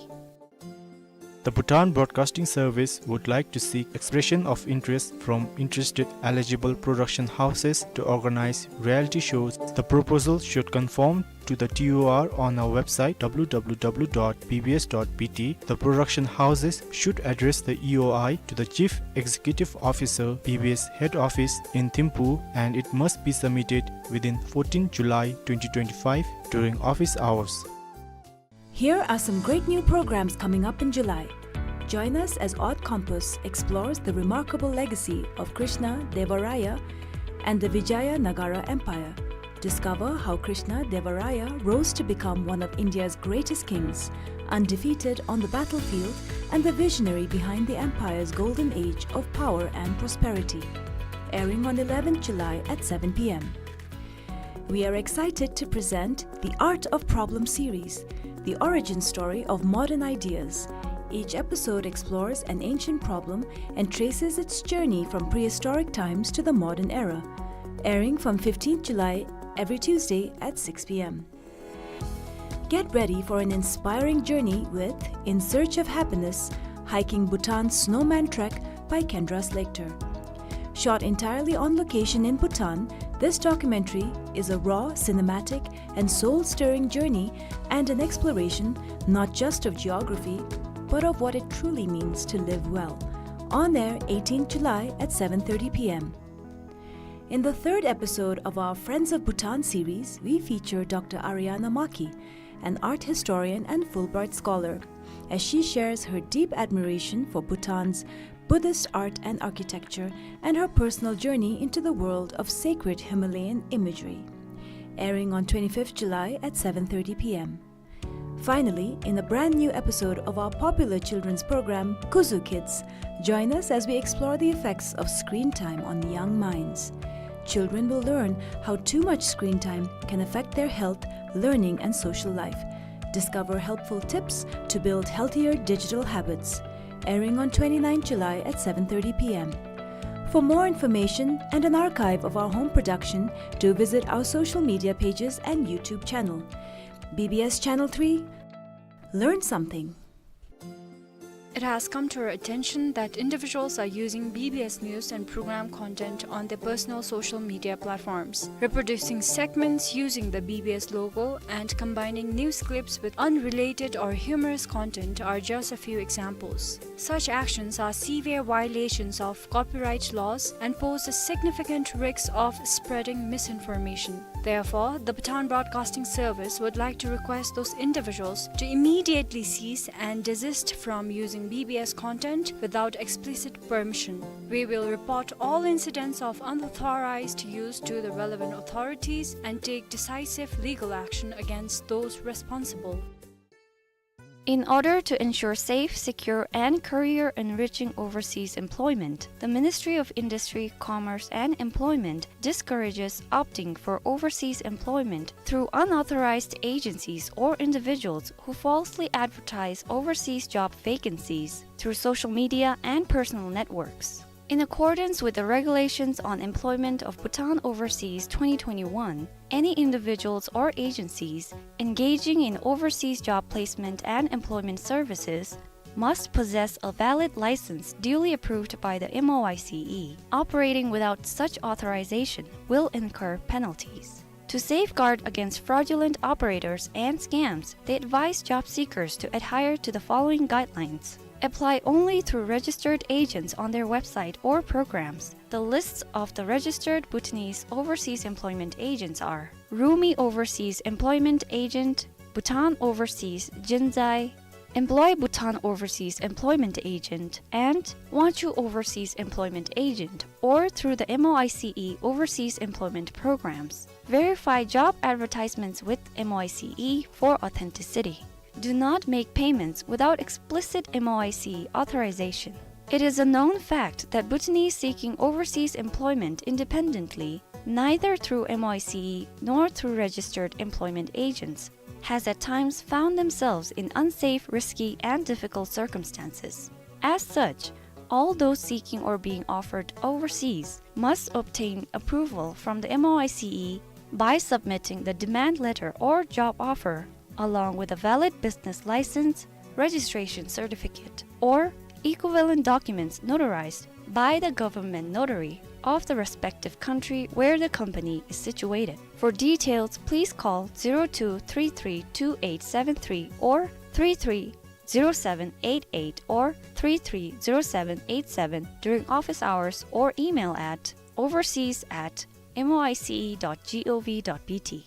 The Bhutan Broadcasting Service would like to seek expression of interest from interested eligible production houses to organize reality shows. The proposal should conform to the T O R on our website w w w dot b b s dot b t. The production houses should address the E O I to the Chief Executive Officer, B B S Head Office in Thimphu, and it must be submitted within fourteenth July twenty twenty-five during office hours. Here are some great new programs coming up in July. Join us as Odd Compass explores the remarkable legacy of Krishna Deva Raya and the Vijaya Nagara Empire. Discover how Krishna Deva Raya rose to become one of India's greatest kings, undefeated on the battlefield and the visionary behind the empire's golden age of power and prosperity. Airing on eleventh July at seven p m. We are excited to present the Art of Problem series, the origin story of modern ideas. Each episode explores an ancient problem and traces its journey from prehistoric times to the modern era. Airing from fifteenth July every Tuesday at six p m. Get ready for an inspiring journey with In Search of Happiness, Hiking Bhutan's Snowman Trek by Kendra Slater. Shot entirely on location in Bhutan, this documentary is a raw, cinematic, and soul-stirring journey and an exploration not just of geography, but of what it truly means to live well. On air eighteenth July at seven thirty p m. In the third episode of our Friends of Bhutan series, we feature Doctor Ariana Maki, an art historian and Fulbright scholar, as she shares her deep admiration for Bhutan's Buddhist art and architecture and her personal journey into the world of sacred Himalayan imagery. Airing on twenty-fifth July at seven thirty p m. Finally, in a brand new episode of our popular children's program, Kuzu Kids, join us as we explore the effects of screen time on young minds. Children will learn how too much screen time can affect their health, learning, and social life. Discover helpful tips to build healthier digital habits. Airing on twenty-ninth July at seven thirty p m. For more information and an archive of our home production, do visit our social media pages and YouTube channel. B B S Channel three, learn something. It has come to our attention that individuals are using B B S news and program content on their personal social media platforms, reproducing segments using the B B S logo and combining news clips with unrelated or humorous content are just a few examples. Such actions are severe violations of copyright laws and pose a significant risk of spreading misinformation. Therefore, the Bhutan Broadcasting Service would like to request those individuals to immediately cease and desist from using B B S content without explicit permission. We will report all incidents of unauthorized use to the relevant authorities and take decisive legal action against those responsible. In order to ensure safe, secure, and career-enriching overseas employment, the Ministry of Industry, Commerce, and Employment discourages opting for overseas employment through unauthorized agencies or individuals who falsely advertise overseas job vacancies through social media and personal networks. In accordance with the Regulations on Employment of Bhutan Overseas twenty twenty-one, any individuals or agencies engaging in overseas job placement and employment services must possess a valid license duly approved by the M O I C E. Operating without such authorization will incur penalties. To safeguard against fraudulent operators and scams, they advise job seekers to adhere to the following guidelines. Apply only through registered agents on their website or programs. The lists of the registered Bhutanese overseas employment agents are Rumi Overseas Employment Agent, Bhutan Overseas Jinzai, Employ Bhutan Overseas Employment Agent and Wangchuh Overseas Employment Agent or through the M O I C E Overseas Employment Programs. Verify job advertisements with M O I C E for authenticity. Do not make payments without explicit M O I C E authorization. It is a known fact that Bhutanese seeking overseas employment independently, neither through M O I C E nor through registered employment agents, has at times found themselves in unsafe, risky, and difficult circumstances. As such, all those seeking or being offered overseas must obtain approval from the M O I C E by submitting the demand letter or job offer, along with a valid business license, registration certificate, or equivalent documents notarized by the government notary of the respective country where the company is situated. For details, please call zero two three three two eight seven three or three three zero seven eight eight or three three zero seven eight seven during office hours or email at overseas at M O I C E dot gov dot B T.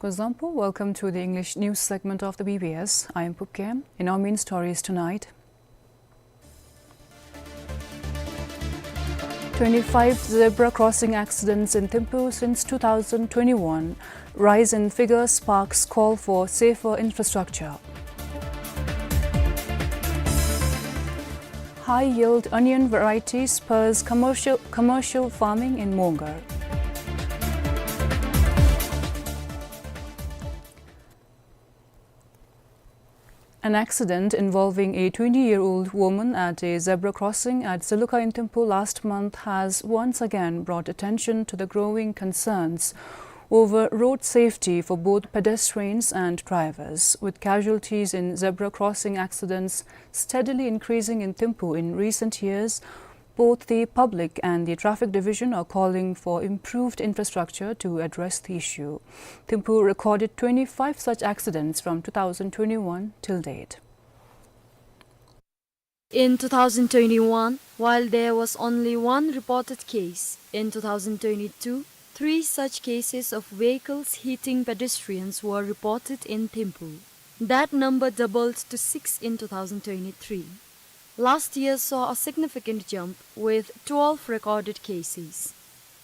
Kuzuzangpo, welcome to the English news segment of the B B S. I am Pupkem. In our main stories tonight, twenty-five zebra crossing accidents in Thimphu since two thousand twenty-one. Rise in figure sparks call for safer infrastructure. High yield onion variety spurs commercial, commercial farming in Mongar. An accident involving a twenty-year-old woman at a zebra crossing at Zaluka in Thimphu last month has once again brought attention to the growing concerns over road safety for both pedestrians and drivers, with casualties in zebra crossing accidents steadily increasing in Thimphu in recent years. Both the public and the traffic division are calling for improved infrastructure to address the issue. Thimphu recorded twenty-five such accidents from two thousand twenty-one till date. In two thousand twenty-one, while there was only one reported case, in two thousand twenty-two, three such cases of vehicles hitting pedestrians were reported in Thimphu. That number doubled to six in two thousand twenty-three. Last year saw a significant jump, with twelve recorded cases.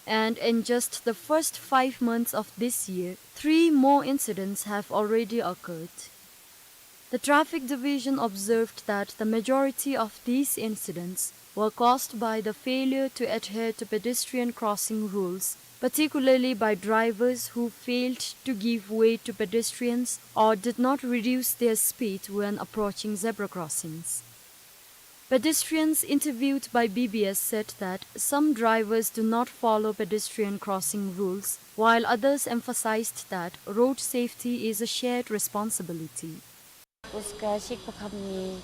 And in just the first five months of this year, three more incidents have already occurred. The Traffic Division observed that the majority of these incidents were caused by the failure to adhere to pedestrian crossing rules, particularly by drivers who failed to give way to pedestrians or did not reduce their speed when approaching zebra crossings. Pedestrians interviewed by B B S said that some drivers do not follow pedestrian crossing rules, while others emphasized that road safety is a shared responsibility. उसका सिक पखामनी,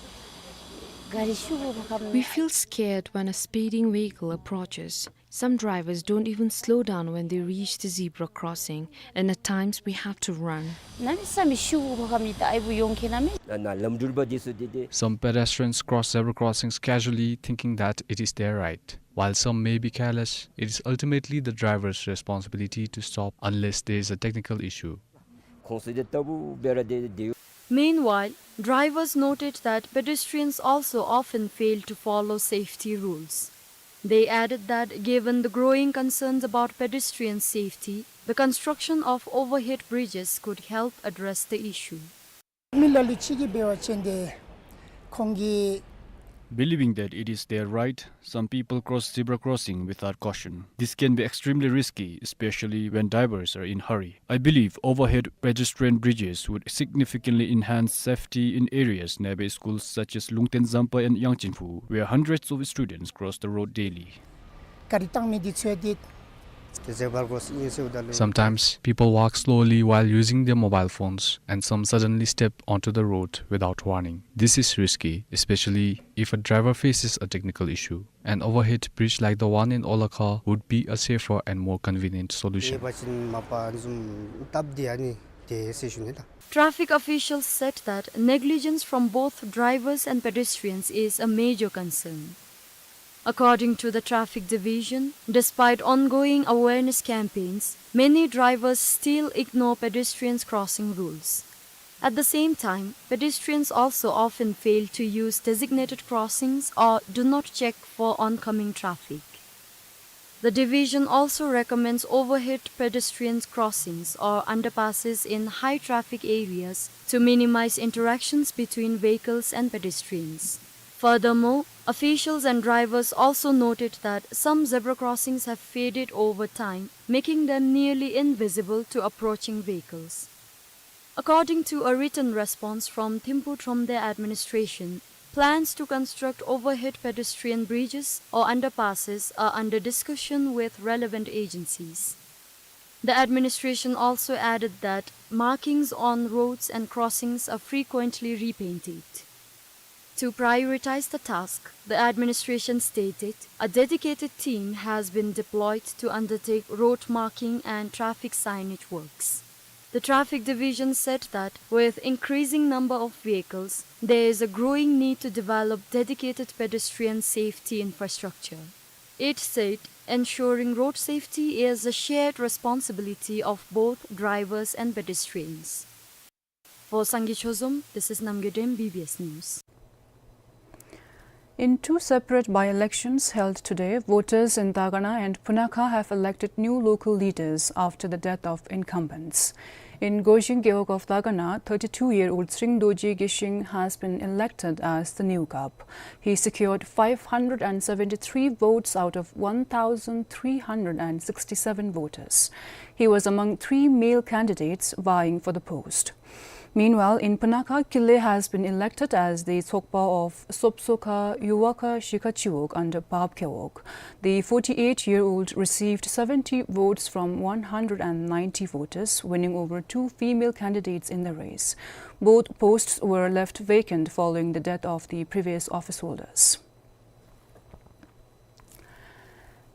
गाडी सुगु पखामनी। We feel scared when a speeding vehicle approaches. Some drivers don't even slow down when they reach the zebra crossing, and at times we have to run. ནམ་ས་མི་ཤུགས་པོ་ག་མི་ད་ཨའི་བུ་ཡོང་ཁེ་ན་མེ། ན་ན་ལམ་འགྲུལ་པ་འདི་ཚུ་འདི་འདི། Some pedestrians cross zebra crossings casually, thinking that it is their right. While some may be careless, it is ultimately the driver's responsibility to stop unless there is a technical issue. ཁོང་ཚུ་འདི་ལྟ་བུ་སྦེ་ར་འདི་འདི། Meanwhile, drivers noted that pedestrians also often fail to follow safety rules. They added that given the growing concerns about pedestrian safety, the construction of overhead bridges could help address the issue. མི་ལ་ལུ་ཅིག་གིས་འབད་བ་ཅིན་ཏེ་ཁོང་གིས་ Believing that it is their right, some people cross zebra crossing without caution. This can be extremely risky, especially when drivers are in hurry. I believe overhead pedestrian bridges would significantly enhance safety in areas nearby schools such as Lungten Zampa and Yangchinphu, where hundreds of students cross the road daily. ག་རི་བཏང་མི་འདི་ཚུ་འདི་Sometimes people walk slowly while using their mobile phones, and some suddenly step onto the road without warning. This is risky, especially if a driver faces a technical issue. An overhead bridge like the one in Olakha would be a safer and more convenient solution. Traffic officials said that negligence from both drivers and pedestrians is a major concern. According to the Traffic Division, despite ongoing awareness campaigns, many drivers still ignore pedestrians crossing rules. At the same time, pedestrians also often fail to use designated crossings or do not check for oncoming traffic. The division also recommends overhead pedestrian crossings or underpasses in high traffic areas to minimize interactions between vehicles and pedestrians. Furthermore, officials and drivers also noted that some zebra crossings have faded over time, making them nearly invisible to approaching vehicles. According to a written response from Thimphu Thromde administration, plans to construct overhead pedestrian bridges or underpasses are under discussion with relevant agencies. The administration also added that markings on roads and crossings are frequently repainted. To prioritize the task, the administration stated a dedicated team has been deployed to undertake road marking and traffic signage works. The Traffic Division said that with increasing number of vehicles, there is a growing need to develop dedicated pedestrian safety infrastructure. It said ensuring road safety is a shared responsibility of both drivers and pedestrians. For Sangay Chozom, this is Namgay Dem, B B S News. In two separate by-elections held today, voters in Dagana and Punakha have elected new local leaders after the death of incumbents. In Gojing Gewog of Dagana, thirty-two-year-old Tsering Dorji Gyashing has been elected as the new gap. He secured five hundred and seventy-three votes out of one thousand three hundred and sixty-seven voters. He was among three male candidates vying for the post. Meanwhile, in Punakha, Kile has been elected as the Tsokpa of Sopsoka Yuvaka Shikha Chiwog under Bab Gewog. The forty-eight-year-old received seventy votes from one hundred and ninety voters, winning over two female candidates in the race. Both posts were left vacant following the death of the previous office holders.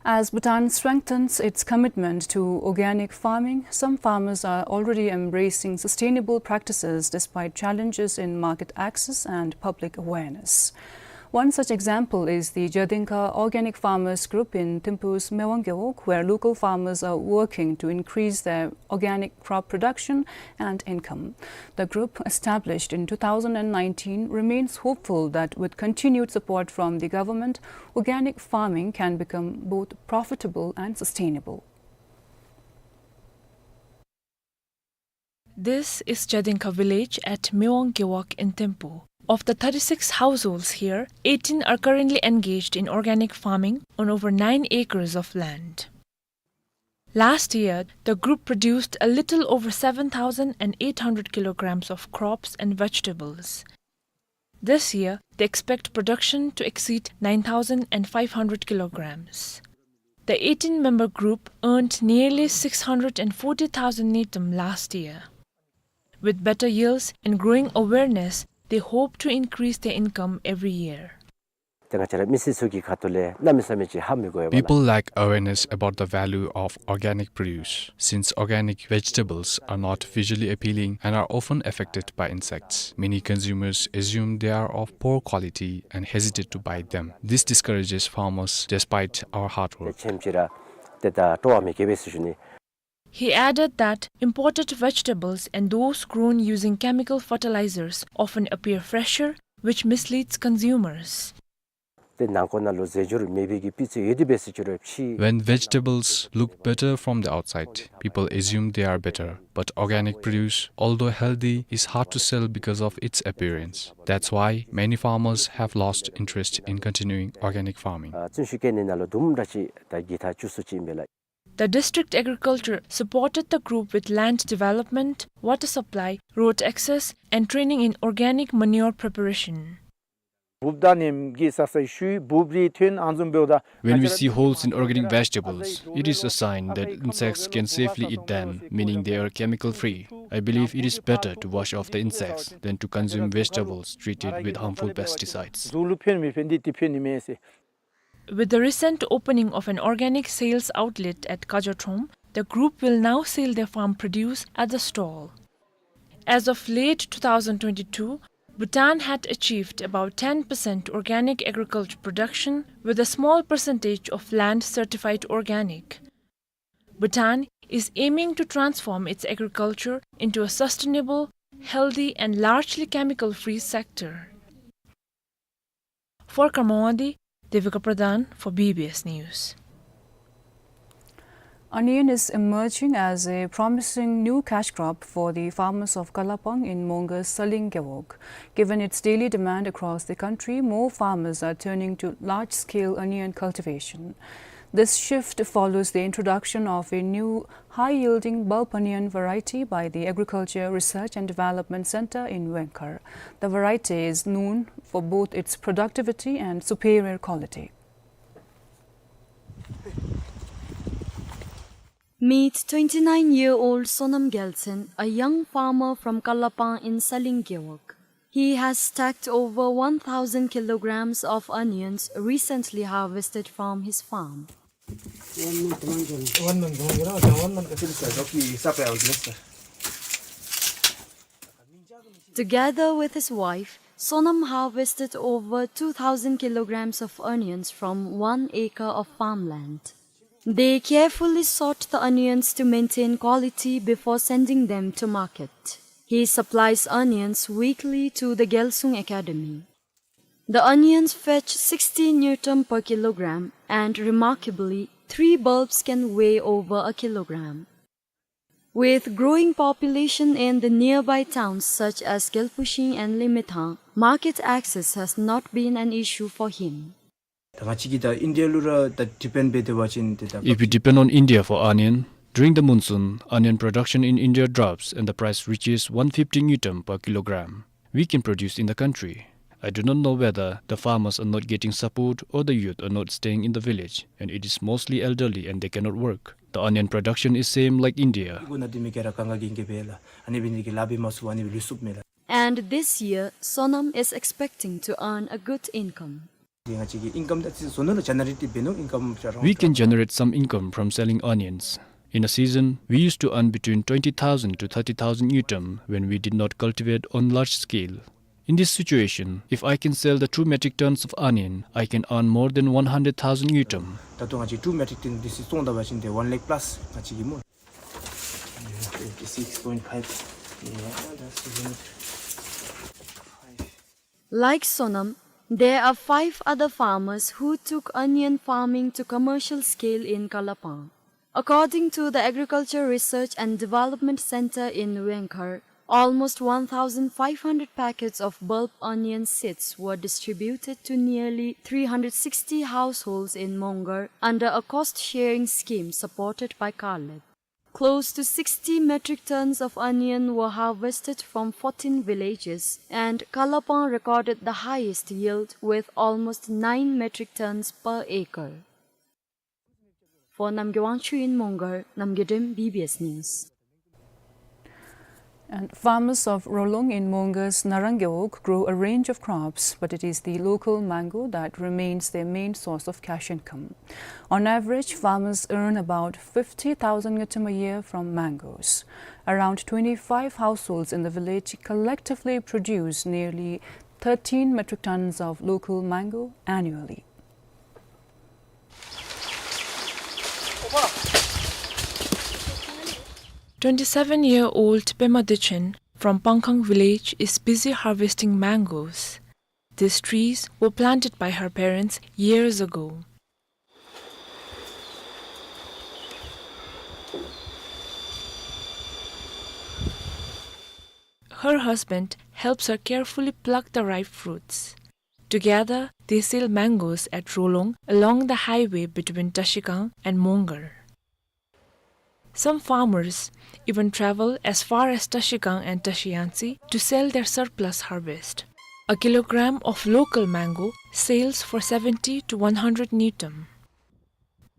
As Bhutan strengthens its commitment to organic farming, some farmers are already embracing sustainable practices despite challenges in market access and public awareness. One such example is the Jadinka Organic Farmers Group in Thimphu's Mewang Gewog, where local farmers are working to increase their organic crop production and income. The group, established in two thousand and nineteen, remains hopeful that with continued support from the government, organic farming can become both profitable and sustainable. This is Jadinka village at Mewang Gewog in Thimphu. Of the thirty-six households here, eighteen are currently engaged in organic farming on over nine acres of land. Last year, the group produced a little over seven thousand eight hundred kilograms of crops and vegetables. This year, they expect production to exceed nine thousand five hundred kilograms. The eighteen-member group earned nearly six hundred forty thousand ngultrum last year. With better yields and growing awareness, they hope to increase their income every year. People lack awareness about the value of organic produce, since organic vegetables are not visually appealing and are often affected by insects. Many consumers assume they are of poor quality and hesitate to buy them. This discourages farmers despite our hard work. He added that imported vegetables and those grown using chemical fertilizers often appear fresher, which misleads consumers. ཏེ་ནང་འཁོད་ནང་ལུ་རྫས་སྦྱོར་མེད་པའི་གི་སྤུས་ཚད་ཡོད་དེ་འབད་ཟེར་ཅི་རུང་ཕྱི། When vegetables look better from the outside, people assume they are better. But organic produce, although healthy, is hard to sell because of its appearance. That's why many farmers have lost interest in continuing organic farming. ཨ་བརྩོན་ཤུགས་བསྐྱེད་ནི་ནང་ལུ་དུམ་གྲ་ཅིག་ད་གི་ཐ་ཅུག་སུ་ཅིག་ཨིན་པས་ལགས། The district agriculture supported the group with land development, water supply, road access, and training in organic manure preparation. འབུཔ་དང་ནེམ་གི་ས་སའི་ཤུལ་འབུཔ་རིགས་ཐོན་ཨ་ནི་བཟུམ་འབདཝ་ད། When we see holes in organic vegetables, it is a sign that insects can safely eat them, meaning they are chemical free. I believe it is better to wash off the insects than to consume vegetables treated with harmful pesticides. གཟུགས་ལུ་ཕན་མི་ཕན་འདི་འདི་ཕན་ནི་མས་ཟེར། With the recent opening of an organic sales outlet at Kajothrom, the group will now sell their farm produce at the stall. As of late two thousand twenty-two, Bhutan had achieved about ten percent organic agriculture production, with a small percentage of land certified organic. Bhutan is aiming to transform its agriculture into a sustainable, healthy and largely chemical-free sector. For Kharmawadi, Devika Pradhan for B B S News. Onion is emerging as a promising new cash crop for the farmers of Kalapang in Mongar's Saling Gewog. Given its daily demand across the country, more farmers are turning to large-scale onion cultivation. This shift follows the introduction of a new high-yielding bulb onion variety by the Agriculture Research and Development Center in Wengkar. The variety is known for both its productivity and superior quality. Meet twenty-nine-year-old Sonam Gyaltshen, a young farmer from Kalapang in Saling Gewog. He has stacked over one thousand kilograms of onions recently harvested from his farm. Together with his wife, Sonam harvested over two thousand kilograms of onions from one acre of farmland. They carefully sort the onions to maintain quality before sending them to market. He supplies onions weekly to the Gyalsung Academy. The onions fetch sixty ngultrum per kilogram, and remarkably, three bulbs can weigh over a kilogram. With growing population in the nearby towns such as Gyalpushing and Limethang, market access has not been an issue for him. ད་ང་བཅས་ཀྱིས་ད་ཨིན་ཌི་ཡ་ལུ་ར་ད་ཌི་པེནཌ་འབད་དེ་འབད་བ་ཅིན་ཏེ་ད། If we depend on India for onion, during the monsoon, onion production in India drops and the price reaches one fifty ngultrum per kilogram. We can produce in the country. I do not know whether the farmers are not getting support or the youth are not staying in the village, and it is mostly elderly and they cannot work. The onion production is same like India. ཨི་གོ་ན་དེ་མི་ཀེ་ར་གང་ག་གིན་གེ་བེ་ལ། ཨ་ནི་བི་ནི་གི་ལ་བི་མ་སུ་ཨ་ནི་བི་ལུས་སུབ་མེ་ལ། And this year, Sonam is expecting to earn a good income. ང་བཅས་ཀྱིས་ཨིན་ཀམ་ད་ཅི་བཟོ་ནུག་ལ། ཇེ་ནེ་རེཊ་འབད་ནུག་ཨིན་ཀམ་ཅིག་རང་། We can generate some income from selling onions. In a season, we used to earn between twenty thousand to thirty thousand ngultrum when we did not cultivate on large scale. In this situation, if I can sell the two metric tons of onion, I can earn more than one hundred thousand ngultrum. ད་ལྟོ་ང་བཅས་two metric ton འདི་ཚུ་བཙོང་ད་པ་ཅིན་ཏེ་one lakh plus ང་བཅས་ཀྱིས་སྨོ། Twenty-six point five. Yeah, that's the limit. Like Sonam, there are five other farmers who took onion farming to commercial scale in Kalapang. According to the Agriculture Research and Development Center in Wengkar, almost one thousand five hundred packets of bulb onion seeds were distributed to nearly three hundred sixty households in Mongar under a cost-sharing scheme supported by CARLED. Close to sixty metric tons of onion were harvested from fourteen villages, and Kalapang recorded the highest yield with almost nine metric tons per acre. For Namgay Wangchuk in Mongar, Namgay Dem, B B S News. And farmers of Rolong in Mongar's Narang Gewog grow a range of crops, but it is the local mango that remains their main source of cash income. On average, farmers earn about fifty thousand ngultrum a year from mangoes. Around twenty-five households in the village collectively produce nearly thirteen metric tons of local mango annually. Twenty-seven-year-old Pema Dechen from Pangkhang village is busy harvesting mangoes. These trees were planted by her parents years ago. Her husband helps her carefully pluck the ripe fruits. Together, they sell mangoes at Rolong along the highway between Trashigang and Mongar. Some farmers even travel as far as Trashigang and Trashiyangtse to sell their surplus harvest. A kilogram of local mango sells for seventy to one hundred ngultrum.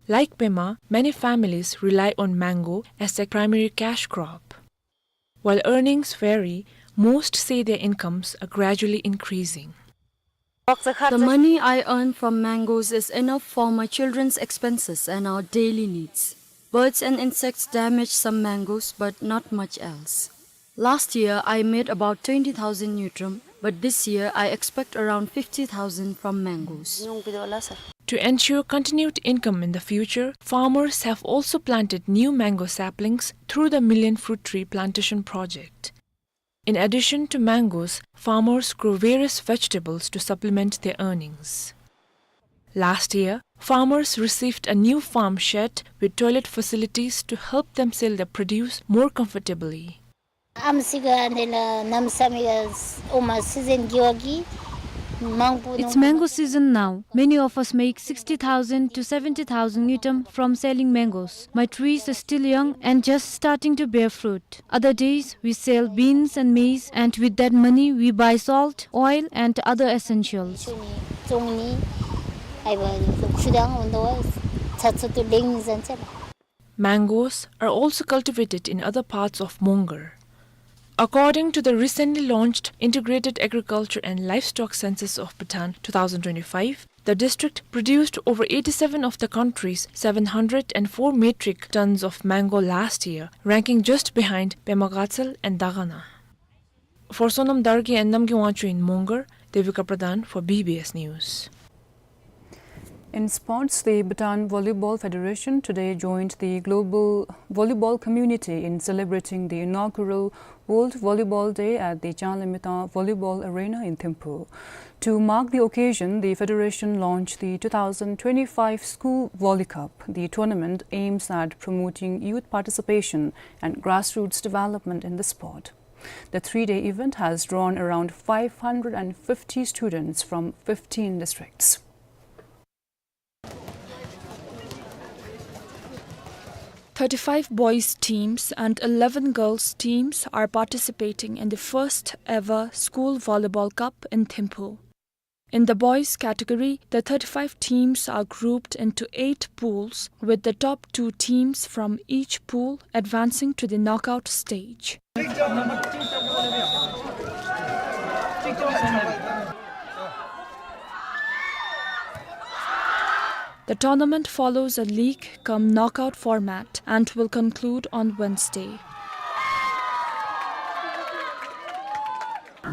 Like Pema, many families rely on mango as their primary cash crop. While earnings vary, most say their incomes are gradually increasing. The money I earn from mangoes is enough for my children's expenses and our daily needs. Birds and insects damage some mangoes, but not much else. Last year, I made about twenty thousand ngultrum, but this year I expect around fifty thousand from mangoes. To ensure continued income in the future, farmers have also planted new mango saplings through the Million Fruit Tree Plantation project. In addition to mangoes, farmers grow various vegetables to supplement their earnings. Last year, farmers received a new farm shed with toilet facilities to help them sell their produce more comfortably. Amsi ga nela namsami ga s-, oma season giwagi mangpu. It's mango season now. Many of us make sixty thousand to seventy thousand ngultrum from selling mangoes. My trees are still young and just starting to bear fruit. Other days, we sell beans and maize, and with that money, we buy salt, oil, and other essentials. Mangoes are also cultivated in other parts of Mongar. According to the recently launched Integrated Agriculture and Livestock Census of Bhutan two thousand twenty-five, the district produced over eighty-seven of the country's seven hundred and four metric tons of mango last year, ranking just behind Pema Gatshel and Dagana. For Sonam Dargye and Namgay Wangchuk in Mongar, Devika Pradhan for B B S News. In sports, the Bhutan Volleyball Federation today joined the global volleyball community in celebrating the inaugural World Volleyball Day at the Changlimithang Volleyball Arena in Thimphu. To mark the occasion, the federation launched the two thousand twenty-five School Volley Cup. The tournament aims at promoting youth participation and grassroots development in the sport. The three-day event has drawn around five hundred and fifty students from fifteen districts. Thirty-five boys teams and eleven girls teams are participating in the first ever School Volleyball Cup in Thimphu. In the boys category, the thirty-five teams are grouped into eight pools, with the top two teams from each pool advancing to the knockout stage. The tournament follows a league cum knockout format and will conclude on Wednesday.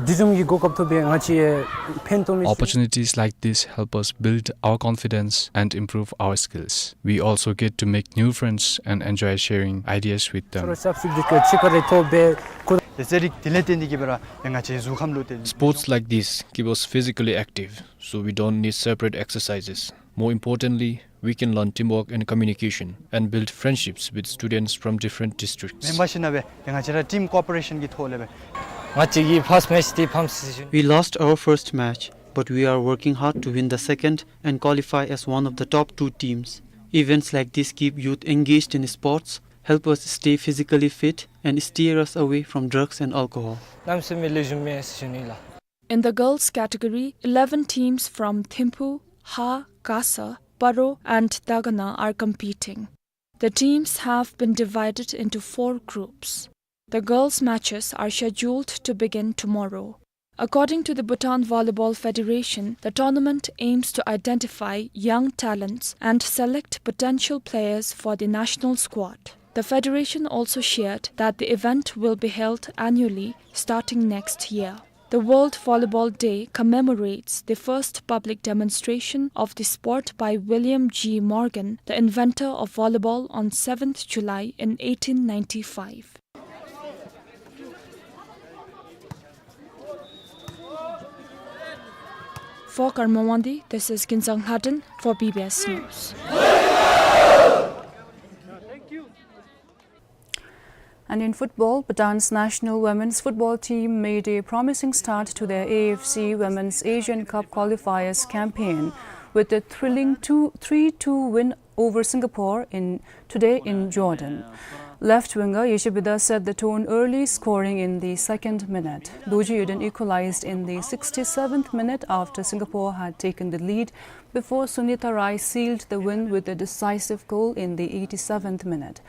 འདི་བཟུམ་གྱི་གོ་སྐབས་ཐོབ་པའི་ང་བཅས་ཕན་ཐོགས་མི། Opportunities like this help us build our confidence and improve our skills. We also get to make new friends and enjoy sharing ideas with them. ཆོ་རོགས་ཞབས་ཞུ་འདི་གི་ཕྱི་ཁར་ཐོབ་པའི་ཁུ། དེ་ཚེ་རིགས་དེ་ལས་བརྟེན་ཏེ་གི་སྦེ་ར་ང་བཅས་གཟུགས་ཁམས་ལུ་དེ། Sports like this keep us physically active, so we don't need separate exercises. More importantly, we can learn teamwork and communication and build friendships with students from different districts. མེན་པར་ཞིན་ན་སྦེ་ང་བཅས་ར་team cooperation གི་ཐོག་ལས་སྦེ། ང་བཅས་ཀྱི་first match འདི་ཕམ་སོ་ཡི། We lost our first match, but we are working hard to win the second and qualify as one of the top two teams. Events like this keep youth engaged in sports, help us stay physically fit, and steer us away from drugs and alcohol. གནམ་མེད་ས་མེད་ལེགས་ཤོམ་མས་ཟེར་ཞུ་ནི་ལགས། In the girls' category, eleven teams from Thimphu, Ha, Khasa, Paro, and Dagana are competing. The teams have been divided into four groups. The girls' matches are scheduled to begin tomorrow. According to the Bhutan Volleyball Federation, the tournament aims to identify young talents and select potential players for the national squad. The federation also shared that the event will be held annually starting next year. The World Volleyball Day commemorates the first public demonstration of the sport by William G. Morgan, the inventor of volleyball, on seventh July in eighteen ninety-five. For Karma Wangdi, this is Kinsang Lhaden for B B S News. And in football, Bhutan's national women's football team made a promising start to their A F C Women's Asian Cup qualifiers campaign with a thrilling two, three two win over Singapore in, today in Jordan. Left winger Yeshibida set the tone early, scoring in the second minute. Dorji Yuden equalized in the sixty-seventh minute after Singapore had taken the lead, before Sunita Rai sealed the win with a decisive goal in the eighty-seventh minute.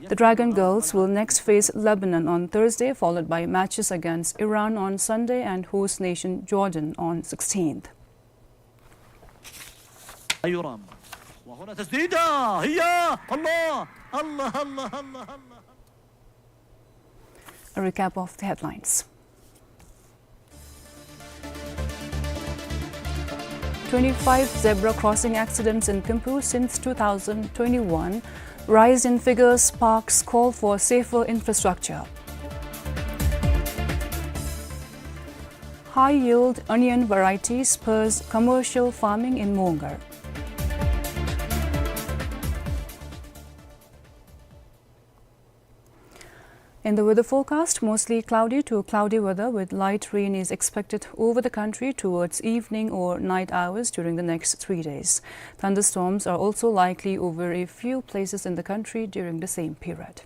The Dragon Girls will next face Lebanon on Thursday, followed by matches against Iran on Sunday and host nation Jordan on sixteenth. أيرام. وهنا تسديدة. هي. الله. الله، الله، الله، الله. A recap of the headlines. Twenty-five zebra crossing accidents in Thimphu since two thousand twenty-one. Rise in figures sparks call for safer infrastructure. High-yield onion variety spurs commercial farming in Mongar. In the weather forecast, mostly cloudy to cloudy weather with light rain is expected over the country towards evening or night hours during the next three days. Thunderstorms are also likely over a few places in the country during the same period.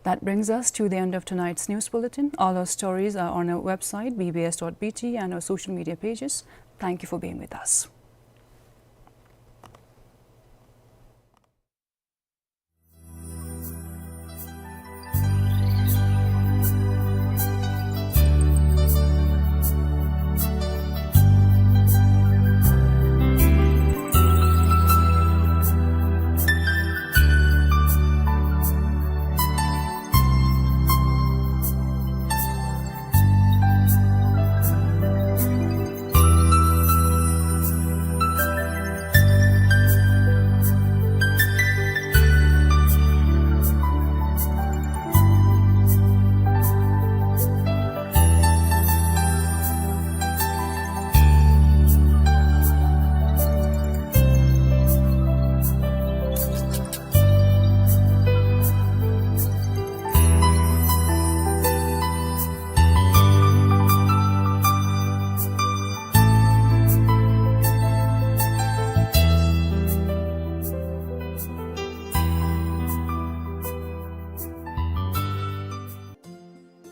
That brings us to the end of tonight's news bulletin. All our stories are on our website, B B S dot B T, and our social media pages. Thank you for being with us.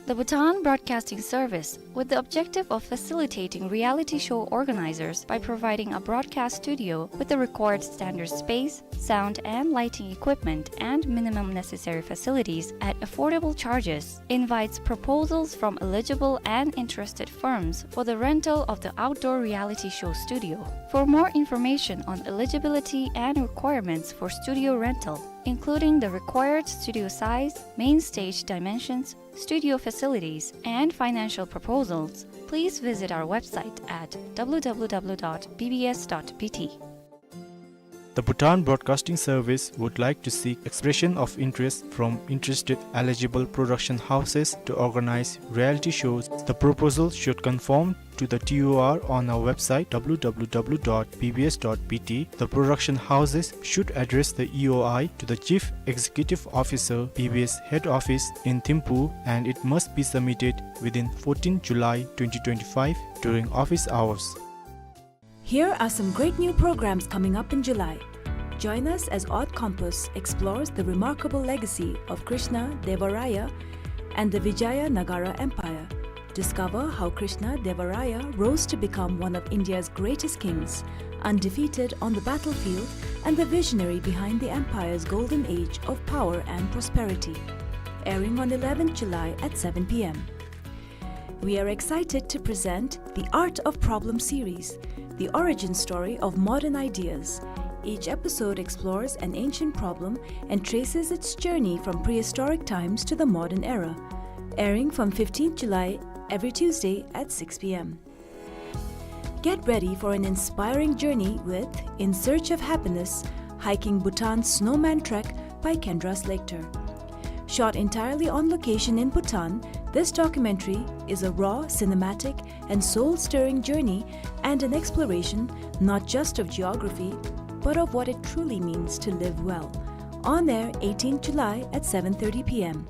The Bhutan Broadcasting Service, with the objective of facilitating reality show organizers by providing a broadcast studio with the required standard space, sound and lighting equipment, and minimum necessary facilities at affordable charges, invites proposals from eligible and interested firms for the rental of the outdoor reality show studio. For more information on eligibility and requirements for studio rental, including the required studio size, main stage dimensions, studio facilities, and financial proposals, please visit our website at W W W dot B B S dot B T. The Bhutan Broadcasting Service would like to seek expression of interest from interested eligible production houses to organize reality shows. The proposal should conform to the T O R on our website, W W W dot B B S dot B T. The production houses should address the E O I to the Chief Executive Officer, B B S Head Office in Thimphu, and it must be submitted within fourteenth July twenty twenty-five during office hours. Here are some great new programs coming up in July. Join us as Odd Compass explores the remarkable legacy of Krishna Deva Raya and the Vijayanagara Empire. Discover how Krishna Deva Raya rose to become one of India's greatest kings, undefeated on the battlefield and the visionary behind the empire's golden age of power and prosperity. Airing on eleventh July at seven P M. We are excited to present the Art of Problem series, the origin story of modern ideas. Each episode explores an ancient problem and traces its journey from prehistoric times to the modern era. Airing from fifteenth July, every Tuesday at six P M. Get ready for an inspiring journey with In Search of Happiness, Hiking Bhutan's Snowman Trek by Kendra Slater. Shot entirely on location in Bhutan, this documentary is a raw, cinematic, and soul-stirring journey and an exploration not just of geography, but of what it truly means to live well. On air, eighteenth July at seven thirty p m.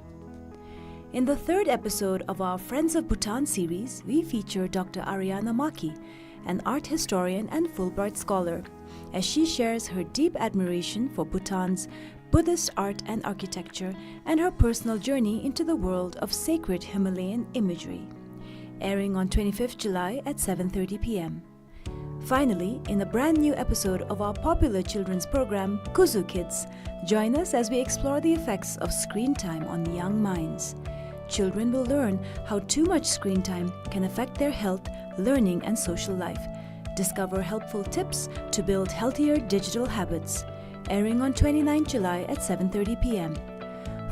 In the third episode of our Friends of Bhutan series, we feature Doctor Ariana Maki, an art historian and Fulbright scholar, as she shares her deep admiration for Bhutan's Buddhist art and architecture and her personal journey into the world of sacred Himalayan imagery. Airing on twenty-fifth July at seven thirty p m. Finally, in a brand new episode of our popular children's program, Kuzu Kids, join us as we explore the effects of screen time on young minds. Children will learn how too much screen time can affect their health, learning, and social life. Discover helpful tips to build healthier digital habits. Airing on twenty-ninth July at seven thirty p m.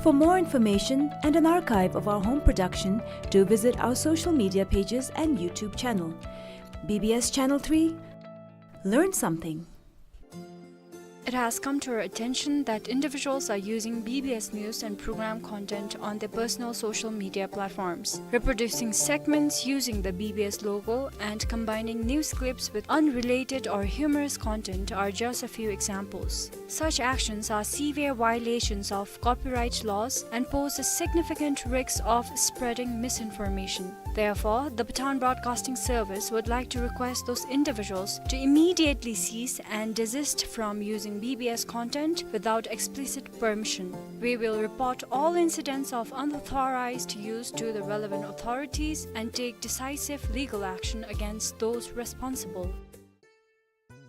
For more information and an archive of our home production, do visit our social media pages and YouTube channel. B B S Channel three, learn something. It has come to our attention that individuals are using B B S news and program content on their personal social media platforms. Reproducing segments using the B B S logo and combining news clips with unrelated or humorous content are just a few examples. Such actions are severe violations of copyright laws and pose a significant risk of spreading misinformation. Therefore, the Bhutan Broadcasting Service would like to request those individuals to immediately cease and desist from using B B S content without explicit permission. We will report all incidents of unauthorized use to the relevant authorities and take decisive legal action against those responsible.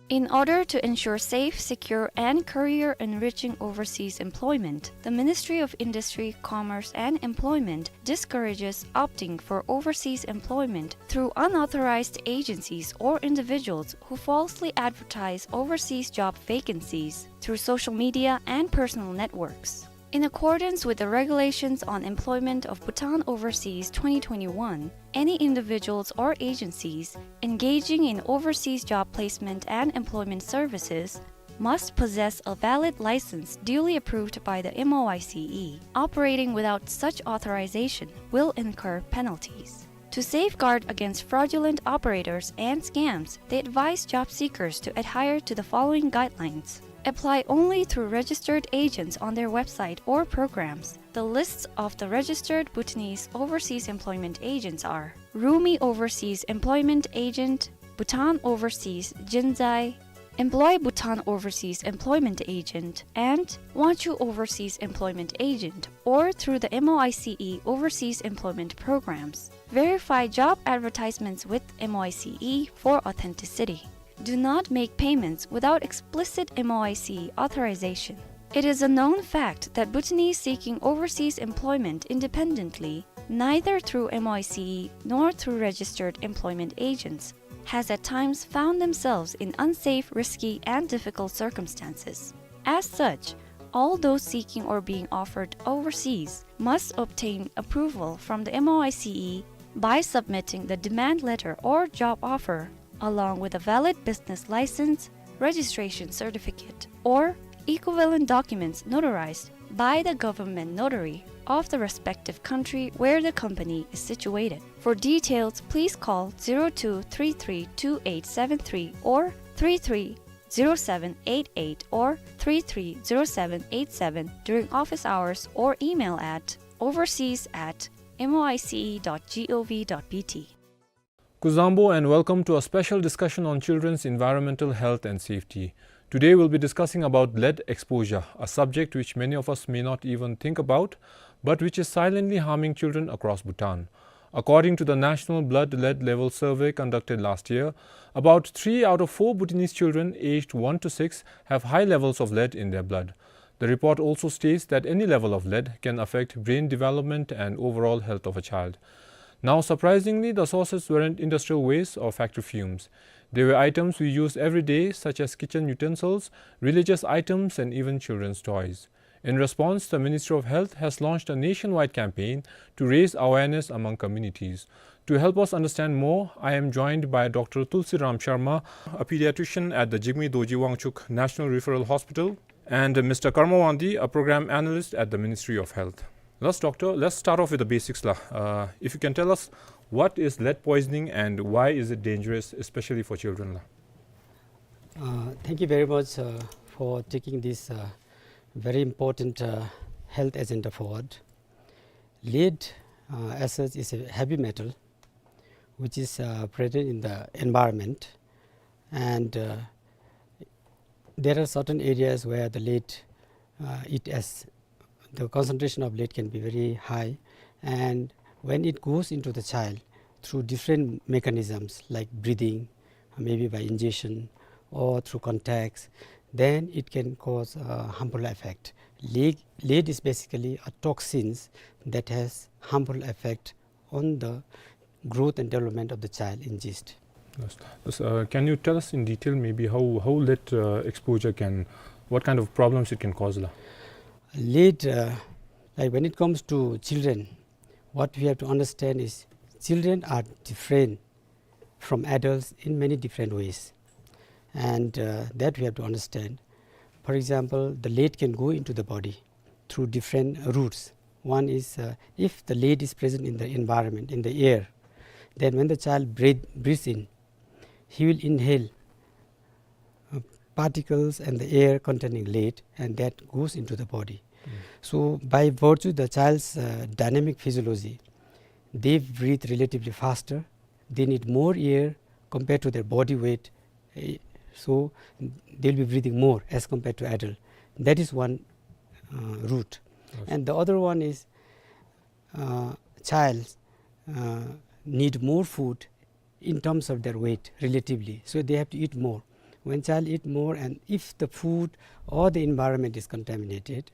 In order to ensure safe, secure, and career-enriching overseas employment, the Ministry of Industry, Commerce, and Employment discourages opting for overseas employment through unauthorized agencies or individuals who falsely advertise overseas job vacancies through social media and personal networks. In accordance with the Regulations on Employment of Bhutan Overseas twenty twenty-one, any individuals or agencies engaging in overseas job placement and employment services must possess a valid license duly approved by the M O I C E. Operating without such authorization will incur penalties. To safeguard against fraudulent operators and scams, they advise job seekers to adhere to the following guidelines. Apply only through registered agents on their website or programs. The lists of the registered Bhutanese overseas employment agents are Rumi Overseas Employment Agent, Bhutan Overseas Jinzai, Employ Bhutan Overseas Employment Agent, and Wangchuh Overseas Employment Agent, or through the M O I C E overseas employment programs. Verify job advertisements with M O I C E for authenticity. Do not make payments without explicit M O I C E authorization. It is a known fact that Bhutanese seeking overseas employment independently, neither through M O I C E nor through registered employment agents, has at times found themselves in unsafe, risky, and difficult circumstances. As such, all those seeking or being offered overseas must obtain approval from the M O I C E by submitting the demand letter or job offer, along with a valid business license, registration certificate, or equivalent documents notarized by the government notary of the respective country where the company is situated. For details, please call zero two three three two eight seven three or three three zero seven eight eight or three three zero seven eight seven during office hours or email at overseas at M O I C E dot G O V dot B T. Kuzuzangpo and welcome to a special discussion on children's environmental health and safety. Today we'll be discussing about lead exposure, a subject which many of us may not even think about, but which is silently harming children across Bhutan. According to the National Blood Lead Level Survey conducted last year, about three out of four Bhutanese children aged one to six have high levels of lead in their blood. The report also states that any level of lead can affect brain development and overall health of a child. Now, surprisingly, the sources weren't industrial waste or factory fumes. They were items we use every day, such as kitchen utensils, religious items, and even children's toys. In response, the Ministry of Health has launched a nationwide campaign to raise awareness among communities. To help us understand more, I am joined by Doctor Tulsiram Sharma, a pediatrician at the Jigme Dorji Wangchuck National Referral Hospital, and Mister Karma Wangdi, a program analyst at the Ministry of Health. Let's, doctor, let's start off with the basics la. Uh, if you can tell us, What is lead poisoning and why is it dangerous, especially for children, la? Uh, thank you very much, uh, for taking this, uh, very important, uh, health agenda forward. Lead, uh, as such, is a heavy metal which is, uh, present in the environment, and, uh, there are certain areas where the lead, uh, it has, the concentration of lead can be very high, and when it goes into the child through different mechanisms like breathing, maybe by ingestion or through contacts, then it can cause a harmful effect. Lead, lead is basically a toxins that has harmful effect on the growth and development of the child in gist. Yes. Yes, uh, can you tell us in detail maybe how, how lead, uh, exposure can, what kind of problems it can cause, la? Lead, uh, like, when it comes to children, what we have to understand is children are different from adults in many different ways, and, uh, that we have to understand. For example, the lead can go into the body through different routes. One is, uh, if the lead is present in the environment, in the air, then when the child breathe, breathes in, he will inhale, uh, particles and the air containing lead, and that goes into the body. Mm. So by virtue the child's, uh, dynamic physiology, they breathe relatively faster, they need more air compared to their body weight, eh, so they'll be breathing more as compared to adult. That is one, uh, route. Yes. And the other one is, uh, child, uh, need more food in terms of their weight relatively. So they have to eat more. When child eat more, and if the food or the environment is contaminated,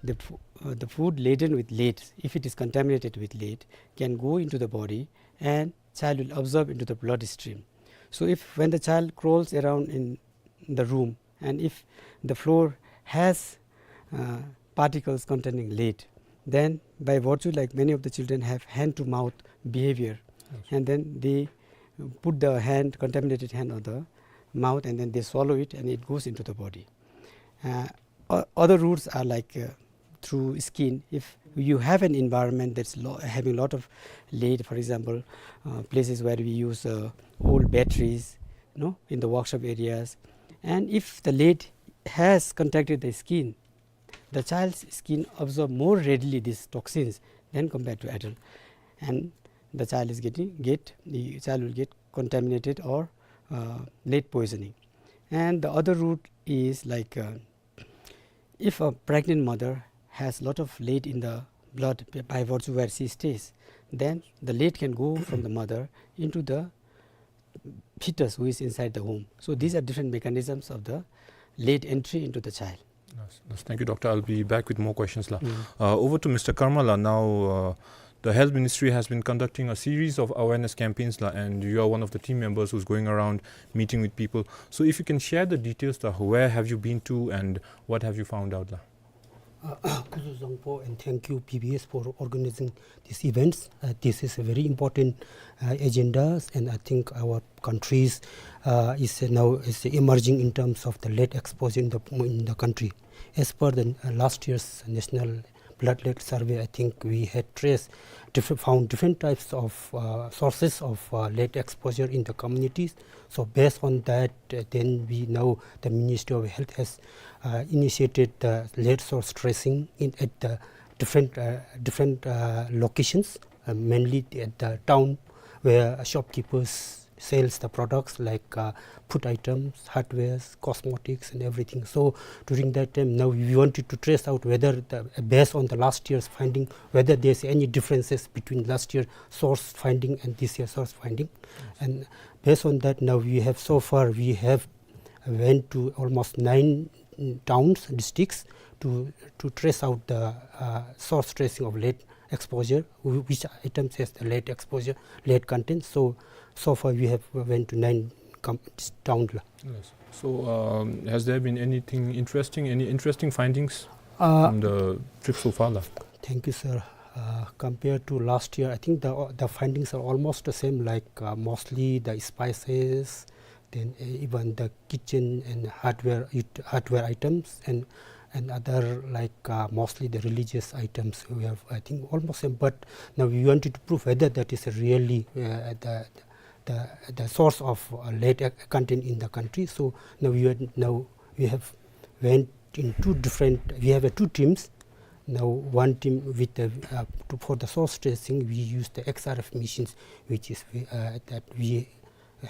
the fo-, uh, the food laden with lead, if it is contaminated with lead, can go into the body and child will absorb into the bloodstream. So if, when the child crawls around in the room, and if the floor has, uh, particles containing lead, then by virtue, like, many of the children have hand to mouth behavior, yes, and then they put the hand, contaminated hand on the mouth, and then they swallow it and it goes into the body. Uh, o-, other routes are like, uh, through skin. If you have an environment that's lo-, having a lot of lead, for example, uh, places where we use, uh, old batteries, you know, in the workshop areas, and if the lead has contacted the skin, the child's skin absorb more readily these toxins than compared to adult, and the child is getting, get, the child will get contaminated or, uh, lead poisoning. And the other route is like, uh, if a pregnant mother has lot of lead in the blood b-, by virtue where she stays, then the lead can go from the mother into the fetus who is inside the womb. So these are different mechanisms of the lead entry into the child. Yes, yes, thank you, doctor. I'll be back with more questions, la. Mm. Uh, over to Mister Karmala now. Uh, the Health Ministry has been conducting a series of awareness campaigns, la, and you are one of the team members who's going around meeting with people. So if you can share the details, la, where have you been to and what have you found out, la? Uh, Khuzu Zangpo, and thank you, P B S, for organizing these events. Uh, this is a very important, uh, agenda, and I think our countries, uh, is now is emerging in terms of the lead exposure in the, in the country. As per the, uh, last year's National Blood Lead Survey, I think we had traced different, found different types of, uh, sources of, uh, lead exposure in the communities. So based on that, uh, then we now, the Ministry of Health has, uh, initiated the lead source tracing in, at the different, uh, different, uh, locations, uh, mainly at the town where shopkeepers sells the products like, uh, food items, hardwares, cosmetics and everything. So during that time, now we wanted to trace out whether the, based on the last year's finding, whether there's any differences between last year source finding and this year source finding. Yes. And based on that, now we have, so far we have went to almost nine, mm, towns, districts to, to trace out the, uh, source tracing of lead exposure, wh-, which items has the lead exposure, lead content. So, so far we have went to nine com-, town, la. Yes. So, um, has there been anything interesting, any interesting findings, uh, from the trip so far, la? Thank you, sir. Uh, compared to last year, I think the, the findings are almost the same, like, uh, mostly the spices, then, uh, even the kitchen and hardware, it-, hardware items, and and other, like, uh, mostly the religious items. We have, I think, almost same, but now we wanted to prove whether that is really, uh, the, the, the source of, uh, lead, uh, content in the country. So now we are, now we have went in two different, we have, uh, two teams. Now one team with the, uh, to, for the source tracing, we use the X R F machines, which is, uh, that we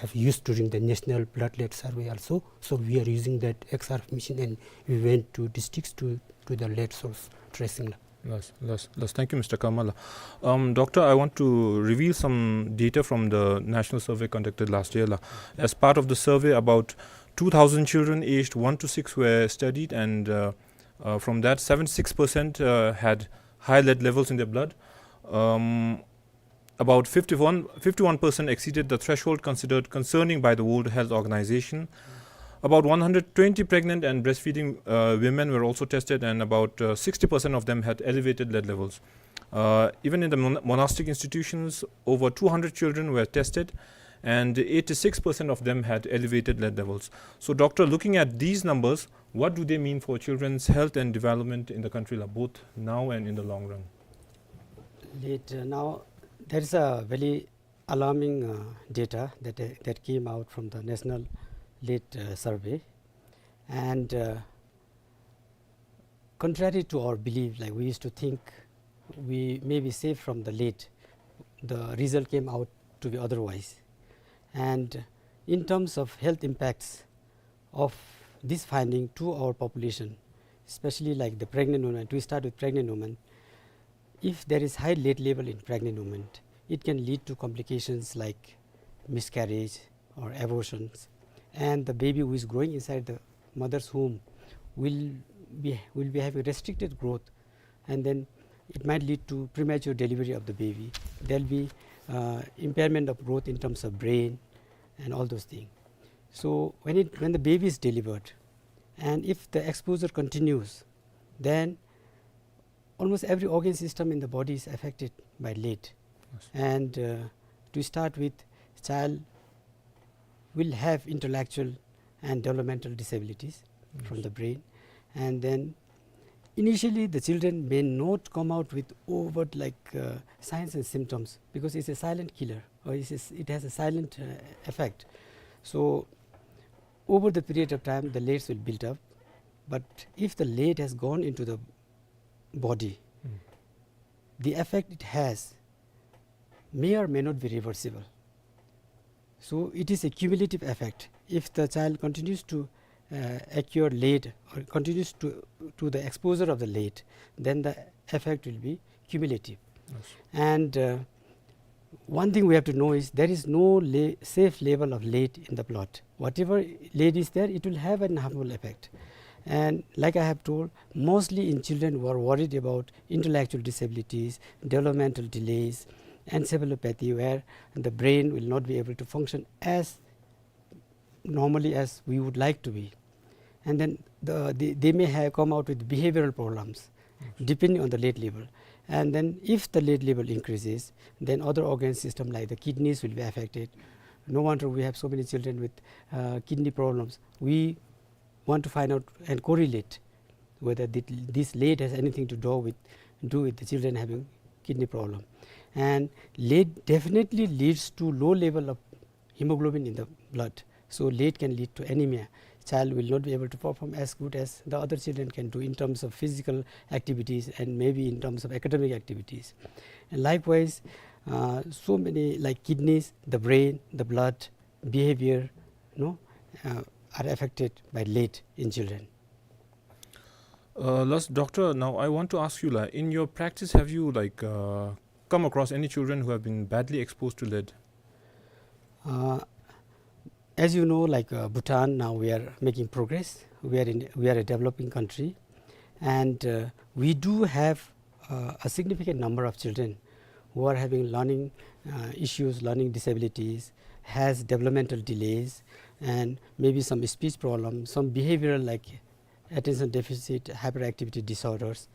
have used during the National Blood Lead Survey also. So we are using that X R F machine, and we went to districts to do the lead source tracing la. Yes, yes, yes. Thank you, Mister Kamala. Um, Doctor, I want to reveal some data from the national survey conducted last year la. As part of the survey, about two thousand children aged one to six were studied, and, uh, uh, from that, seventy-six percent, uh, had high lead levels in their blood. Um, about fifty-one, fifty-one percent exceeded the threshold considered concerning by the World Health Organization. About one hundred twenty pregnant and breastfeeding, uh, women were also tested, and about, uh, sixty percent of them had elevated lead levels. Uh, even in the mon-, monastic institutions, over two hundred children were tested, and eighty-six percent of them had elevated lead levels. So, Doctor, looking at these numbers, what do they mean for children's health and development in the country, la, both now and in the long run? Lead, uh, now, there is a very alarming, uh, data that, uh, that came out from the National Lead, uh, Survey. And, uh, contrary to our belief, like, we used to think we may be safe from the lead, the result came out to be otherwise. And in terms of health impacts of this finding to our population, especially, like, the pregnant woman, we start with pregnant woman, if there is high lead level in pregnant woman, it can lead to complications like miscarriage or abortions, and the baby who is growing inside the mother's womb will be, will be having restricted growth, and then it might lead to premature delivery of the baby. There'll be, uh, impairment of growth in terms of brain and all those things. So when it, when the baby is delivered, and if the exposure continues, then almost every organ system in the body is affected by lead. Yes. And, uh, to start with, child will have intellectual and developmental disabilities from, yes, the brain. And then initially the children may not come out with overt, like, uh, signs and symptoms, because it's a silent killer, or it's a s-, it has a silent, uh, effect. So over the period of time, the leads will build up. But if the lead has gone into the body, mm, the effect it has may or may not be reversible. So it is a cumulative effect. If the child continues to, uh, acquire lead or continues to, to the exposure of the lead, then the effect will be cumulative. Yes. And, uh, one thing we have to know is there is no le-, safe level of lead in the blood. Whatever lead is there, it will have an harmful effect. And like I have told, mostly in children who are worried about intellectual disabilities, developmental delays, encephalopathy, where the brain will not be able to function as normally as we would like to be. And then the, they, they may have come out with behavioral problems, yes, depending on the lead level. And then if the lead level increases, then other organ system like the kidneys will be affected. No wonder we have so many children with, uh, kidney problems. We want to find out and correlate whether thi-, this lead has anything to do with, do with the children having kidney problem. And lead definitely leads to low level of hemoglobin in the blood. So lead can lead to anemia. Child will not be able to perform as good as the other children can do in terms of physical activities and maybe in terms of academic activities. And likewise, uh, so many, like, kidneys, the brain, the blood, behavior, you know, uh, are affected by lead in children. Uh, last, Doctor, now I want to ask you, like, in your practice, have you, like, uh, come across any children who have been badly exposed to lead? Uh, as you know, like, uh, Bhutan, now we are making progress. We are in, we are a developing country, and, uh, we do have, uh, a significant number of children who are having learning, uh, issues, learning disabilities, has developmental delays, and maybe some speech problems, some behavioral, like attention deficit hyperactivity disorders.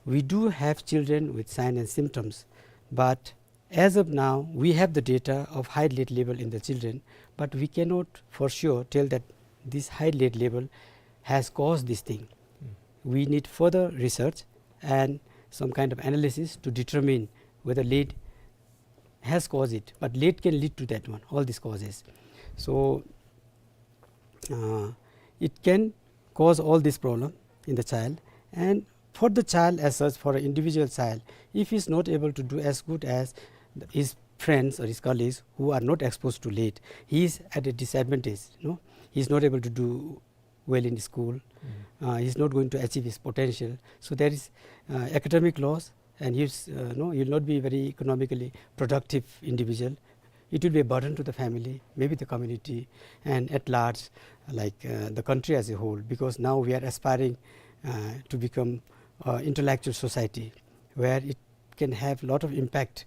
We do have children with signs and symptoms, but as of now, we have the data of high lead level in the children, but we cannot for sure tell that this high lead level has caused this thing. Mm. We need further research and some kind of analysis to determine whether lead has caused it, but lead can lead to that one, all these causes. So uh, it can cause all this problem in the child. And for the child as such, for an individual child, if he's not able to do as good as his friends or his colleagues who are not exposed to lead, he is at a disadvantage. No, he's not able to do well in school. Uh, he's not going to achieve his potential. So there is uh, academic loss, and he's uh, no, he'll not be very economically productive individual. It will be a burden to the family, maybe the community, and at large, like uh, the country as a whole, because now we are aspiring uh, to become uh, intellectual society where it can have lot of impact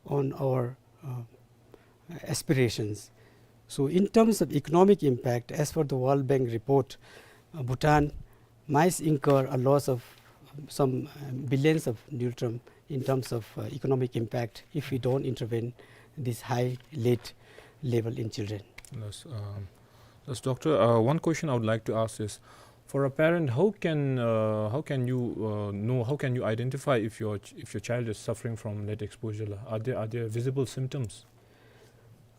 on our uh, aspirations. So in terms of economic impact, as per the World Bank report, uh, Bhutan might incur a loss of some uh, billions of ngultrum in terms of uh, economic impact if we don't intervene this high lead level in children. Yes, um, yes, doctor, uh, one question I would like to ask is, for a parent, how can, uh, how can you uh, know, how can you identify if your ch- if your child is suffering from lead exposure? Are there, are there visible symptoms?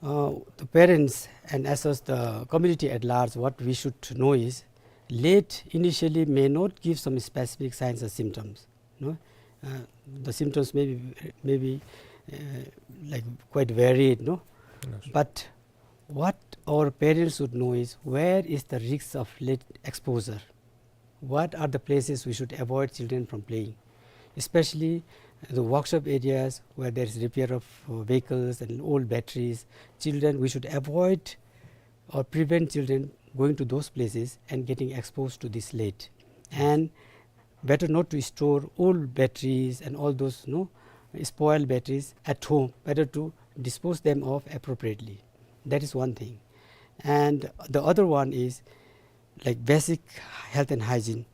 Uh, the parents and as well as the community at large, what we should know is lead initially may not give some specific signs or symptoms. No, uh, the symptoms may be, may be uh, like quite varied. No, but what our parents should know is where is the risk of lead exposure. What are the places we should avoid children from playing, especially the workshop areas where there is repair of uh, vehicles and old batteries. Children, we should avoid or prevent children going to those places and getting exposed to this lead. And better not to store old batteries and all those, no, spoiled batteries at home. Better to dispose them of appropriately. That is one thing. And the other one is like basic health and hygiene,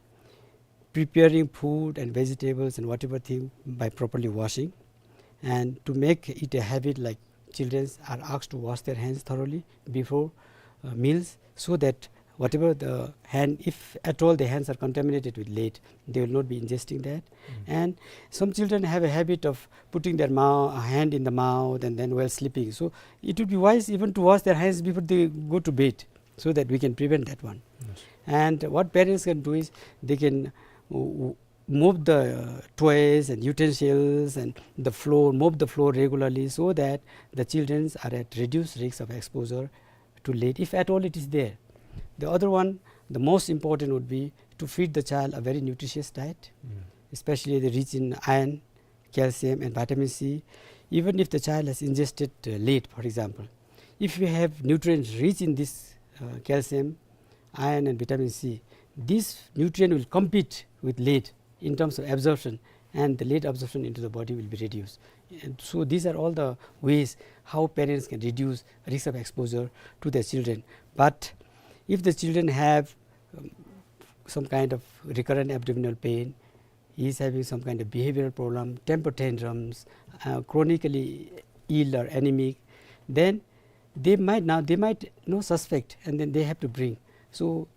preparing food and vegetables and whatever thing by properly washing, and to make it a habit, like children are asked to wash their hands thoroughly before uh, meals, so that whatever the hand, if at all the hands are contaminated with lead, they will not be ingesting that. And some children have a habit of putting their mou- hand in the mouth and then while sleeping. So it would be wise even to wash their hands before they go to bed, so that we can prevent that one. And what parents can do is they can w- w- mop the uh, toys and utensils and the floor, mop the floor regularly, so that the children are at reduced risk of exposure to lead, if at all it is there. The other one, the most important, would be to feed the child a very nutritious diet, especially the rich in iron, calcium and vitamin C. Even if the child has ingested uh, lead, for example, if we have nutrients rich in this uh, calcium, iron and vitamin C, this nutrient will compete with lead in terms of absorption, and the lead absorption into the body will be reduced. And so these are all the ways how parents can reduce risk of exposure to their children. But if the children have um, some kind of recurrent abdominal pain, he is having some kind of behavioral problem, temper tantrums, uh, chronically ill or anemic, then they might now, they might no suspect, and then they have to bring. So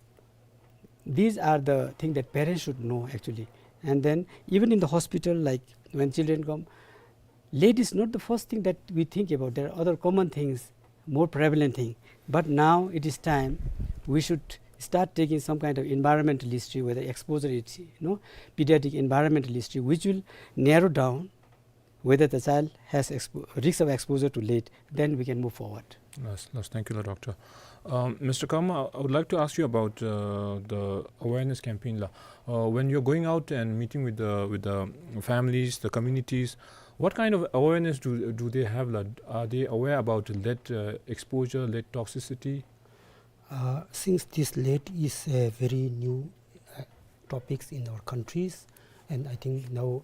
these are the things that parents should know actually. And then even in the hospital, like when children come, lead is not the first thing that we think about. There are other common things, more prevalent thing. But now it is time we should start taking some kind of environmental history, whether exposure is, you know, pediatric environmental history, which will narrow down whether the child has expo- risk of exposure to lead, then we can move forward. Yes, yes, thank you, doctor. Um, Mister Karma, I would like to ask you about uh, the awareness campaign la. Uh, when you're going out and meeting with the with the families, the communities, what kind of awareness do do they have la? Are they aware about lead uh, exposure, lead toxicity? Uh, since this lead is a very new uh, topics in our countries, and I think now,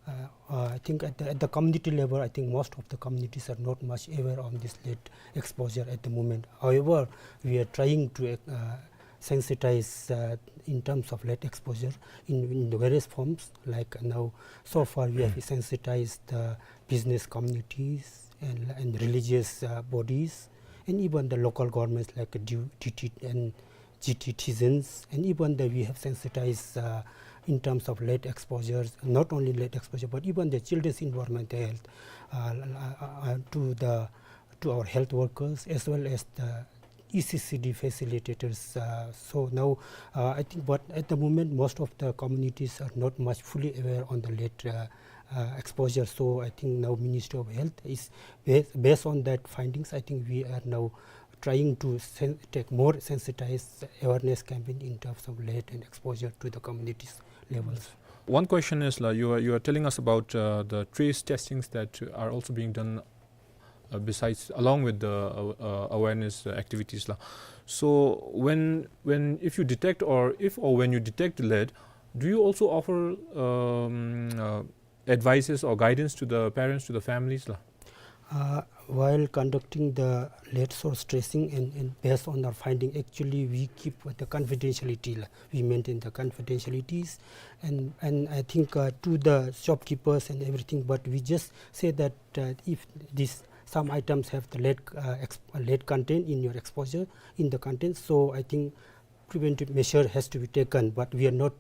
uh, uh, I think at the, at the community level, I think most of the communities are not much aware on this lead exposure at the moment. However, we are trying to uh, sensitize uh, in terms of lead exposure in, in the various forms. Like now, so far we have sensitized the business communities and, and religious uh, bodies, and even the local governments like D- D T and G T citizens, and even that we have sensitized, uh, in terms of lead exposures, not only lead exposure, but even the children's environmental health, uh, uh, uh, uh, to the, to our health workers as well as the E C C D facilitators. Uh, so now, uh, I think, but at the moment, most of the communities are not much fully aware on the lead, uh, uh, exposure. So I think now Ministry of Health is, ba-, based on that findings, I think we are now trying to sen-, take more sensitized awareness campaign in terms of lead and exposure to the communities levels. One question is, la, you are, you are telling us about, uh, the trace testings that are also being done, uh, besides, along with the, uh, uh, awareness, uh, activities, la. So when, when, if you detect, or if or when you detect lead, do you also offer, um, uh, advices or guidance to the parents, to the families, la? Uh, while conducting the lead source tracing and, and based on our finding, actually we keep the confidentiality, la. We maintain the confidentialities, and, and I think, uh, to the shopkeepers and everything, but we just say that, uh, if this, some items have the lead, uh, exp-, lead content in your exposure, in the content, so I think preventive measure has to be taken, but we are not,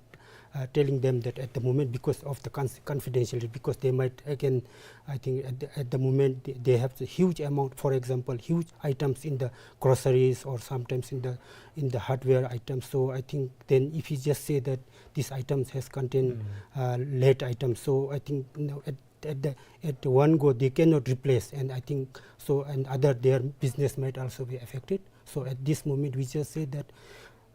uh, telling them that at the moment because of the cons-, confidentiality, because they might again, I think at the, at the moment they, they have the huge amount, for example, huge items in the groceries or sometimes in the, in the hardware items. So I think then if you just say that these items has contained, uh, lead items, so I think, you know, at, at the, at one go they cannot replace, and I think so, and other, their business might also be affected. So at this moment we just say that,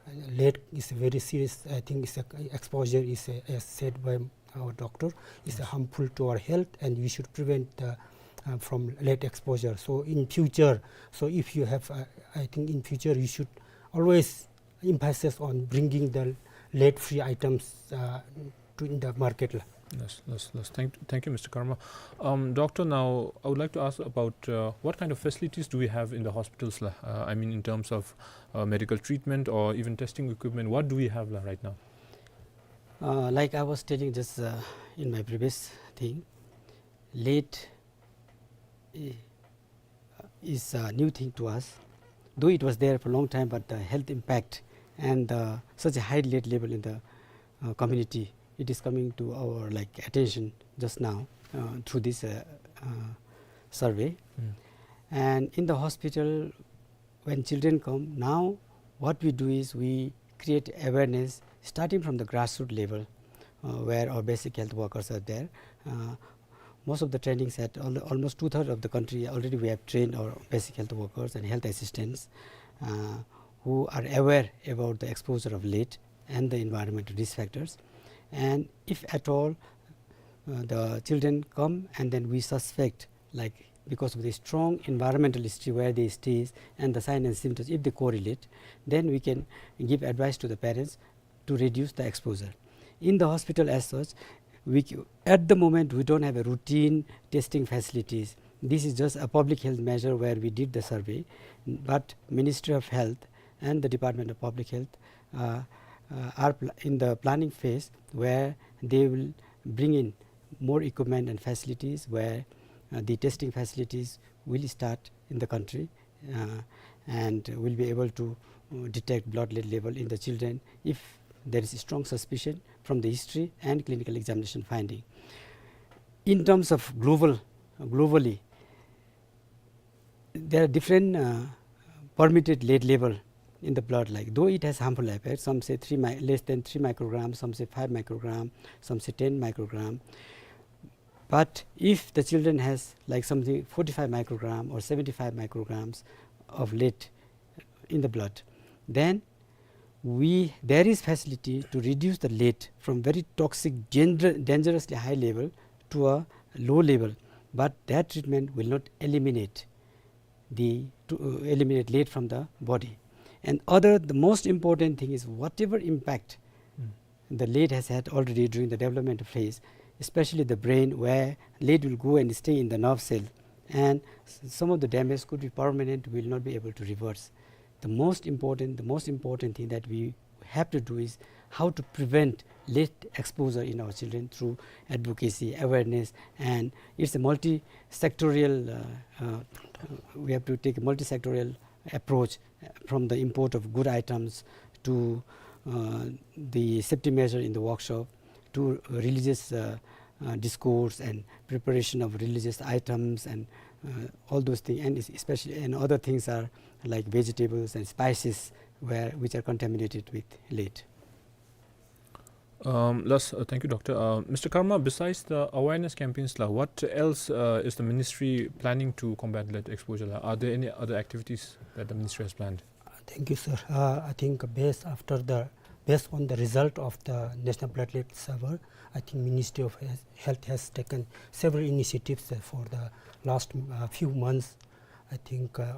uh, lead is a very serious, I think it's a, exposure is a, as said by our doctor, is a harmful to our health, and we should prevent the, uh, from lead exposure. So in future, so if you have, uh, I think in future you should always emphasis on bringing the lead-free items, uh, to, in the market, la. Yes, yes, yes. Thank, thank you, Mister Karma. Um, doctor, now I would like to ask about, uh, what kind of facilities do we have in the hospitals, la? Uh, I mean, in terms of, uh, medical treatment or even testing equipment, what do we have, la, right now? Uh, like I was telling just, uh, in my previous thing, lead, eh, is a new thing to us. Though it was there for a long time, but the health impact and, uh, such a high lead level in the, uh, community, it is coming to our, like, attention just now, uh, through this, uh, uh, survey. Mm. And in the hospital, when children come, now what we do is we create awareness starting from the grassroots level, uh, where our basic health workers are there. Uh, most of the trainings at al-, almost two-thirds of the country already we have trained our basic health workers and health assistants, uh, who are aware about the exposure of lead and the environmental risk factors. And if at all, uh, the children come and then we suspect, like, because of the strong environmental history where they stay and the sign and symptoms, if they correlate, then we can give advice to the parents to reduce the exposure. In the hospital as such, we c-, at the moment, we don't have a routine testing facilities. This is just a public health measure where we did the survey, but Ministry of Health and the Department of Public Health, uh, uh, are pl-, in the planning phase where they will bring in more equipment and facilities where, uh, the testing facilities will start in the country, uh, and will be able to, uh, detect blood lead level in the children if there is a strong suspicion from the history and clinical examination finding. In terms of global, globally, there are different, uh, permitted lead level in the blood, like, though it has harmful effects, some say three mi-, less than three microgram, some say five microgram, some say ten microgram. But if the children has, like, something forty-five microgram or seventy-five micrograms of lead in the blood, then we, there is facility to reduce the lead from very toxic, danger-, dangerously high level to a low level, but that treatment will not eliminate the, to, uh, eliminate lead from the body. And other, the most important thing is whatever impact the lead has had already during the development phase, especially the brain, where lead will go and stay in the nerve cell, and s-, some of the damage could be permanent, will not be able to reverse. The most important, the most important thing that we have to do is how to prevent lead exposure in our children through advocacy, awareness, and it's a multi-sectorial, uh, uh, we have to take a multi-sectorial approach, uh, from the import of good items to, uh, the safety measure in the workshop, to religious, uh, uh, discourse and preparation of religious items and, uh, all those things, and es-, especially, and other things are like vegetables and spices where, which are contaminated with lead. Um, last, uh, thank you, Doctor. Uh, Mister Karma, besides the awareness campaigns la, what else, uh, is the ministry planning to combat lead exposure la? Are there any other activities that the ministry has planned? Uh, thank you, sir. Uh, I think based after the, based on the result of the National Blood Lead Survey, I think Ministry of Health, Health has taken several initiatives, uh, for the last, uh, few months. I think, uh,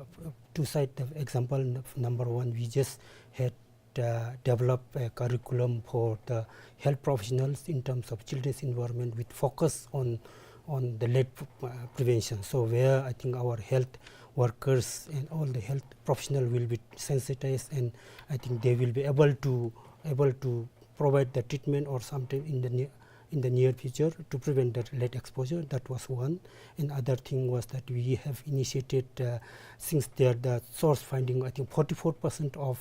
to cite the example, n-, number one, we just had, uh, developed a curriculum for the health professionals in terms of children's environment with focus on, on the lead, uh, prevention. So where I think our health workers and all the health professional will be sensitized, and I think they will be able to, able to provide the treatment or something in the near, in the near future to prevent the lead exposure. That was one. And other thing was that we have initiated, uh, since there the source finding, I think forty-four percent of,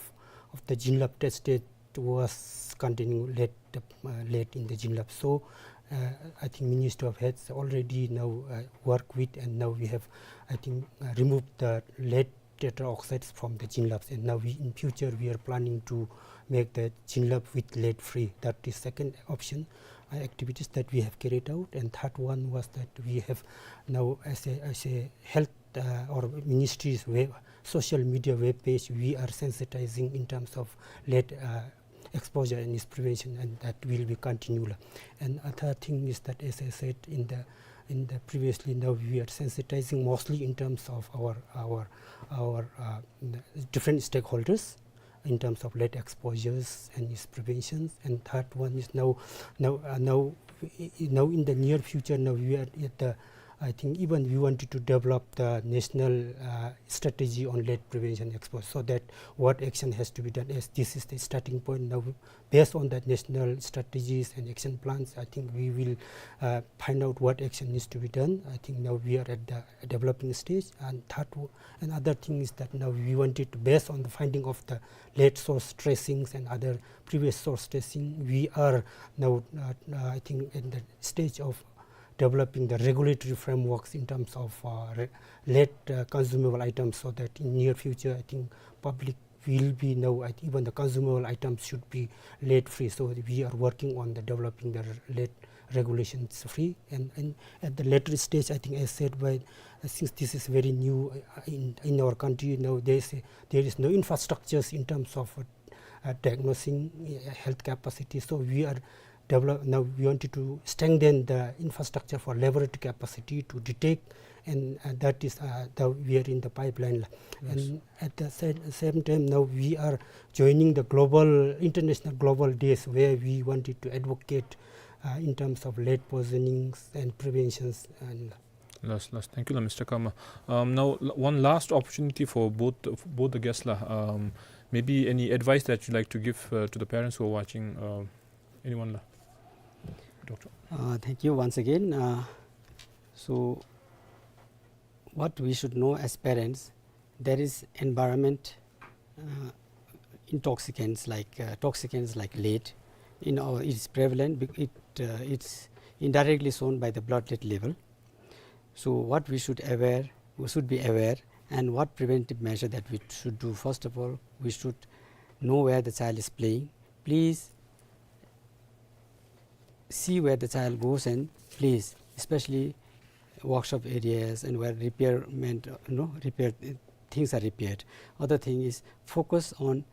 of the Jinlab tested was containing lead, uh, lead in the Jinlab. So, uh, I think Ministry of Health already now, uh, work with, and now we have, I think, uh, removed the lead tetroxide from the Jinlabs, and now we, in future, we are planning to make the Jinlab with lead free. That is second option, uh, activities that we have carried out. And third one was that we have now, as a, as a health, uh, or ministry's web, social media web page, we are sensitizing in terms of lead, uh, exposure and its prevention, and that will be continual. And other thing is that, as I said in the, in the previously, now we are sensitizing mostly in terms of our, our, our, uh, different stakeholders in terms of lead exposures and its preventions. And third one is now, now, uh, now, i-, i-, now in the near future, now we are at the, I think even we wanted to develop the national, uh, strategy on lead prevention exposure, so that what action has to be done, as this is the starting point. Now, based on that national strategies and action plans, I think we will, uh, find out what action needs to be done. I think now we are at the developing stage. And third, w-, another thing is that now we wanted to, based on the finding of the lead source tracings and other previous source tracing, we are now, uh, uh, I think, in the stage of developing the regulatory frameworks in terms of, uh, re-, lead, uh, consumable items, so that in near future, I think, public will be now, I think, even the consumable items should be lead free. So we are working on the developing the re-, lead regulations free. And, and at the later stage, I think, as said by, uh, since this is very new, uh, in, in our country, now there is a, there is no infrastructures in terms of, uh, uh, diagnosing, uh, health capacity. So we are develop, now we wanted to strengthen the infrastructure for laboratory capacity to detect, and, uh, that is, uh, the, we are in the pipeline. Yes. And at the sa-, same time, now we are joining the global, international global days, where we wanted to advocate, uh, in terms of lead poisonings and preventions and Last, last. Thank you, la, Mister Karma. Um, now, l-, one last opportunity for both, for both the guests, la. Um, maybe any advice that you'd like to give, uh, to the parents who are watching? Uh, anyone, la? Doctor. Uh, thank you once again. Uh, so, what we should know as parents, there is environment, uh, intoxicants like, uh, toxicants like lead. In our, it's prevalent. Bec-, it, uh, it's indirectly shown by the blood lead level. So what we should aware, we should be aware, and what preventive measure that we should do. First of all, we should know where the child is playing. Please see where the child goes and plays, especially workshop areas and where repairment, uh, you know, repair, uh, things are repaired. Other thing is focus on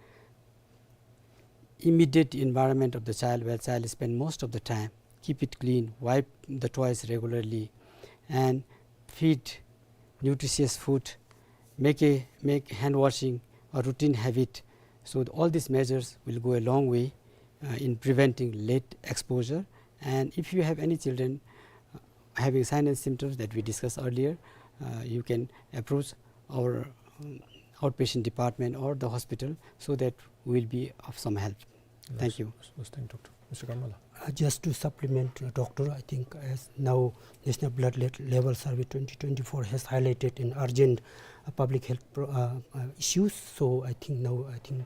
immediate environment of the child where child spend most of the time. Keep it clean, wipe the toys regularly, and feed nutritious food. Make a, make hand washing a routine habit. So all these measures will go a long way, uh, in preventing lead exposure. And if you have any children, uh, having sign and symptoms that we discussed earlier, uh, you can approach our, um, outpatient department or the hospital so that we will be of some help. Thank you. Yes, yes, thank you, Doctor. Mister Karma, la. Uh, just to supplement, uh, Doctor, I think as now National Blood Le-, Level Survey twenty twenty-four has highlighted an urgent, uh, public health pro-, uh, uh, issues. So I think now, I think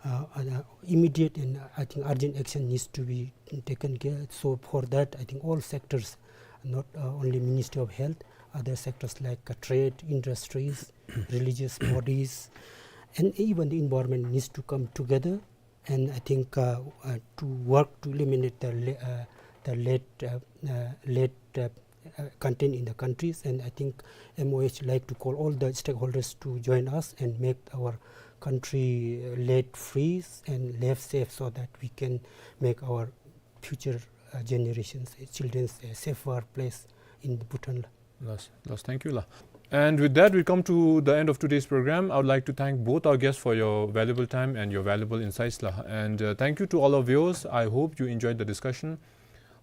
uh, uh, immediate and, uh, I think, urgent action needs to be taken care. So for that, I think all sectors, not, uh, only Ministry of Health, other sectors like, uh, trade, industries, religious bodies, and even the environment needs to come together. And I think, uh, uh, to work to eliminate the le-, uh, the lead, uh, uh, lead, uh, uh, content in the countries. And I think M O H like to call all the stakeholders to join us and make our country, uh, lead free and lead safe, so that we can make our future, uh, generations, uh, children's, uh, safer place in Bhutan. Last, last, thank you, la. And with that, we come to the end of today's program. I would like to thank both our guests for your valuable time and your valuable insights, la. And, uh, thank you to all our viewers. I hope you enjoyed the discussion.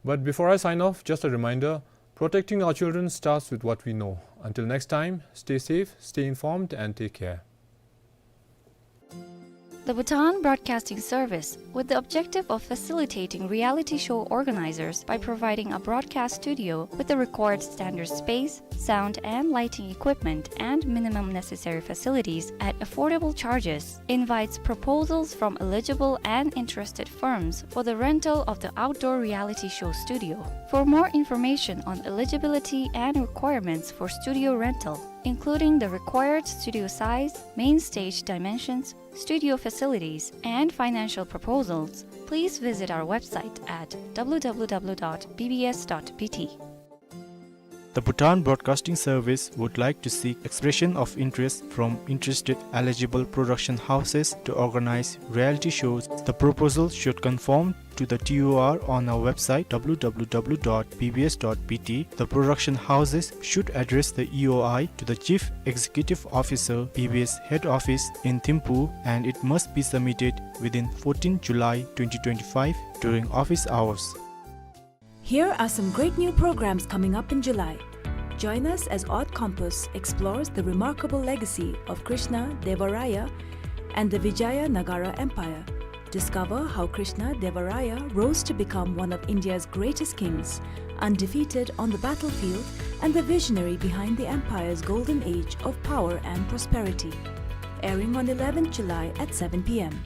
But before I sign off, just a reminder, protecting our children starts with what we know. Until next time, stay safe, stay informed, and take care. The Bhutan Broadcasting Service, with the objective of facilitating reality show organizers by providing a broadcast studio with the required standard space, sound and lighting equipment, and minimum necessary facilities at affordable charges, invites proposals from eligible and interested firms for the rental of the outdoor reality show studio. For more information on eligibility and requirements for studio rental, including the required studio size, main stage dimensions, studio facilities, and financial proposals, please visit our website at W W W dot B B S dot B T. The Bhutan Broadcasting Service would like to seek expression of interest from interested eligible production houses to organize reality shows. The proposal should conform to the T O R on our website, W W W dot B B S dot B T. The production houses should address the E O I to the Chief Executive Officer, B B S Head Office in Thimphu, and it must be submitted within fourteenth July twenty twenty-five during office hours. Here are some great new programs coming up in July. Join us as Odd Compass explores the remarkable legacy of Krishna Deva Raya and the Vijayanagara Empire. Discover how Krishna Deva Raya rose to become one of India's greatest kings, undefeated on the battlefield and the visionary behind the empire's golden age of power and prosperity. Airing on eleventh July at seven p.m.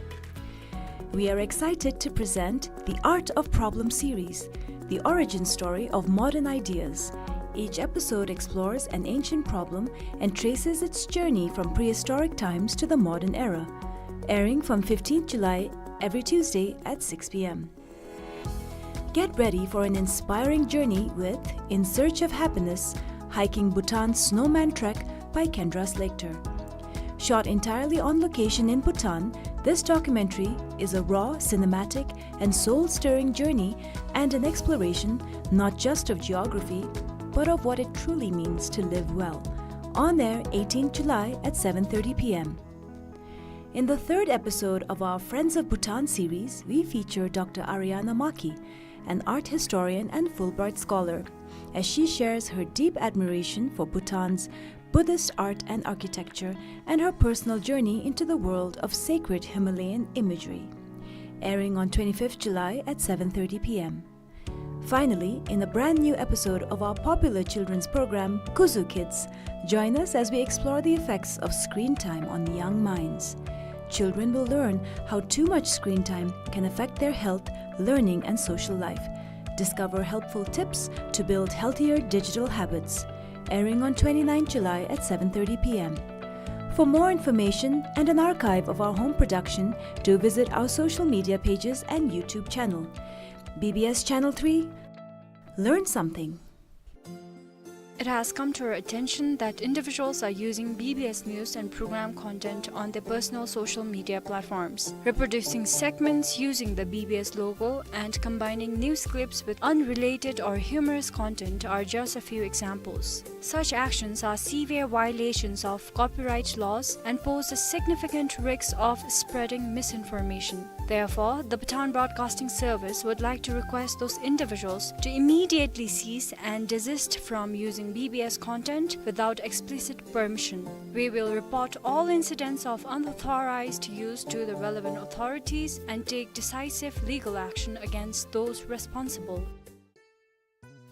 We are excited to present the Art of Problem series, the origin story of modern ideas. Each episode explores an ancient problem and traces its journey from prehistoric times to the modern era. Airing from fifteenth July every Tuesday at six p.m. Get ready for an inspiring journey with In Search of Happiness, Hiking Bhutan's Snowman Trek by Kendra Slater. Shot entirely on location in Bhutan, this documentary is a raw, cinematic, and soul-stirring journey and an exploration not just of geography, but of what it truly means to live well. On air eighteenth July at seven thirty p.m. In the third episode of our Friends of Bhutan series, we feature Doctor Ariana Maki, an art historian and Fulbright scholar, as she shares her deep admiration for Bhutan's Buddhist art and architecture and her personal journey into the world of sacred Himalayan imagery. Airing on twenty-fifth July at seven thirty p.m. Finally, in a brand new episode of our popular children's program, Kuzu Kids, join us as we explore the effects of screen time on young minds. Children will learn how too much screen time can affect their health, learning, and social life. Discover helpful tips to build healthier digital habits. Airing on twenty-ninth July at seven thirty p.m. For more information and an archive of our home production, do visit our social media pages and YouTube channel. B B S Channel three, learn something. It has come to our attention that individuals are using B B S news and program content on their personal social media platforms, reproducing segments using the B B S logo and combining news clips with unrelated or humorous content are just a few examples. Such actions are severe violations of copyright laws and pose a significant risk of spreading misinformation. Therefore, the Bhutan Broadcasting Service would like to request those individuals to immediately cease and desist from using B B S content without explicit permission. We will report all incidents of unauthorized use to the relevant authorities and take decisive legal action against those responsible.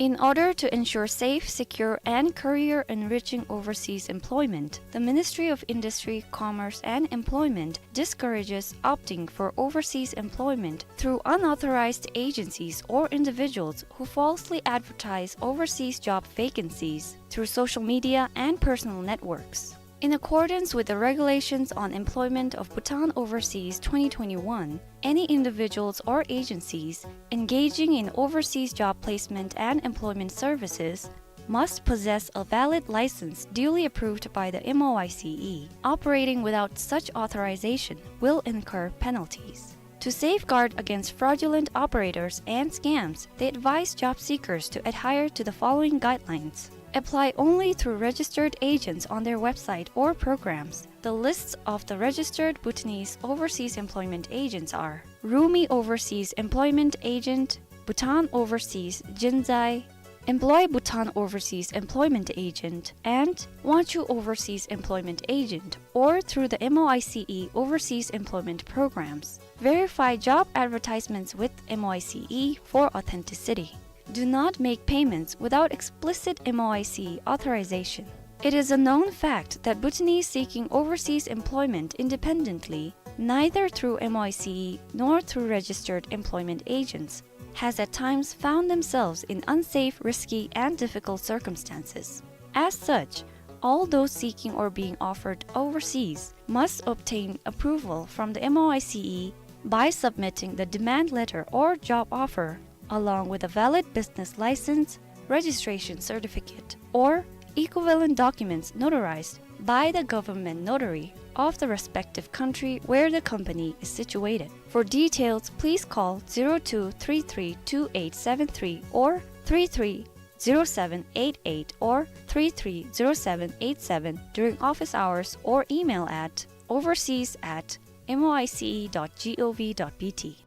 In order to ensure safe, secure, and career-enriching overseas employment, the Ministry of Industry, Commerce, and Employment discourages opting for overseas employment through unauthorized agencies or individuals who falsely advertise overseas job vacancies through social media and personal networks. In accordance with the Regulations on Employment of Bhutan Overseas twenty twenty-one, any individuals or agencies engaging in overseas job placement and employment services must possess a valid license duly approved by the M O I C E. Operating without such authorization will incur penalties. To safeguard against fraudulent operators and scams, they advise job seekers to adhere to the following guidelines. Apply only through registered agents on their website or programs. The lists of the registered Bhutanese overseas employment agents are Rumi Overseas Employment Agent, Bhutan Overseas Jinzai, Employ Bhutan Overseas Employment Agent, and Wanchu Overseas Employment Agent, or through the M O I C E Overseas Employment Programs. Verify job advertisements with M O I C E for authenticity. Do not make payments without explicit M O I C E authorization. It is a known fact that Bhutanese seeking overseas employment independently, neither through M O I C E nor through registered employment agents, has at times found themselves in unsafe, risky, and difficult circumstances. As such, all those seeking or being offered overseas must obtain approval from the M O I C E by submitting the demand letter or job offer, along with a valid business license, registration certificate, or equivalent documents notarized by the government notary of the respective country where the company is situated. For details, please call zero two three three two eight seven three or three three zero seven eight eight or three three zero seven eight seven during office hours or email at overseas at M O I C E dot gov dot B T.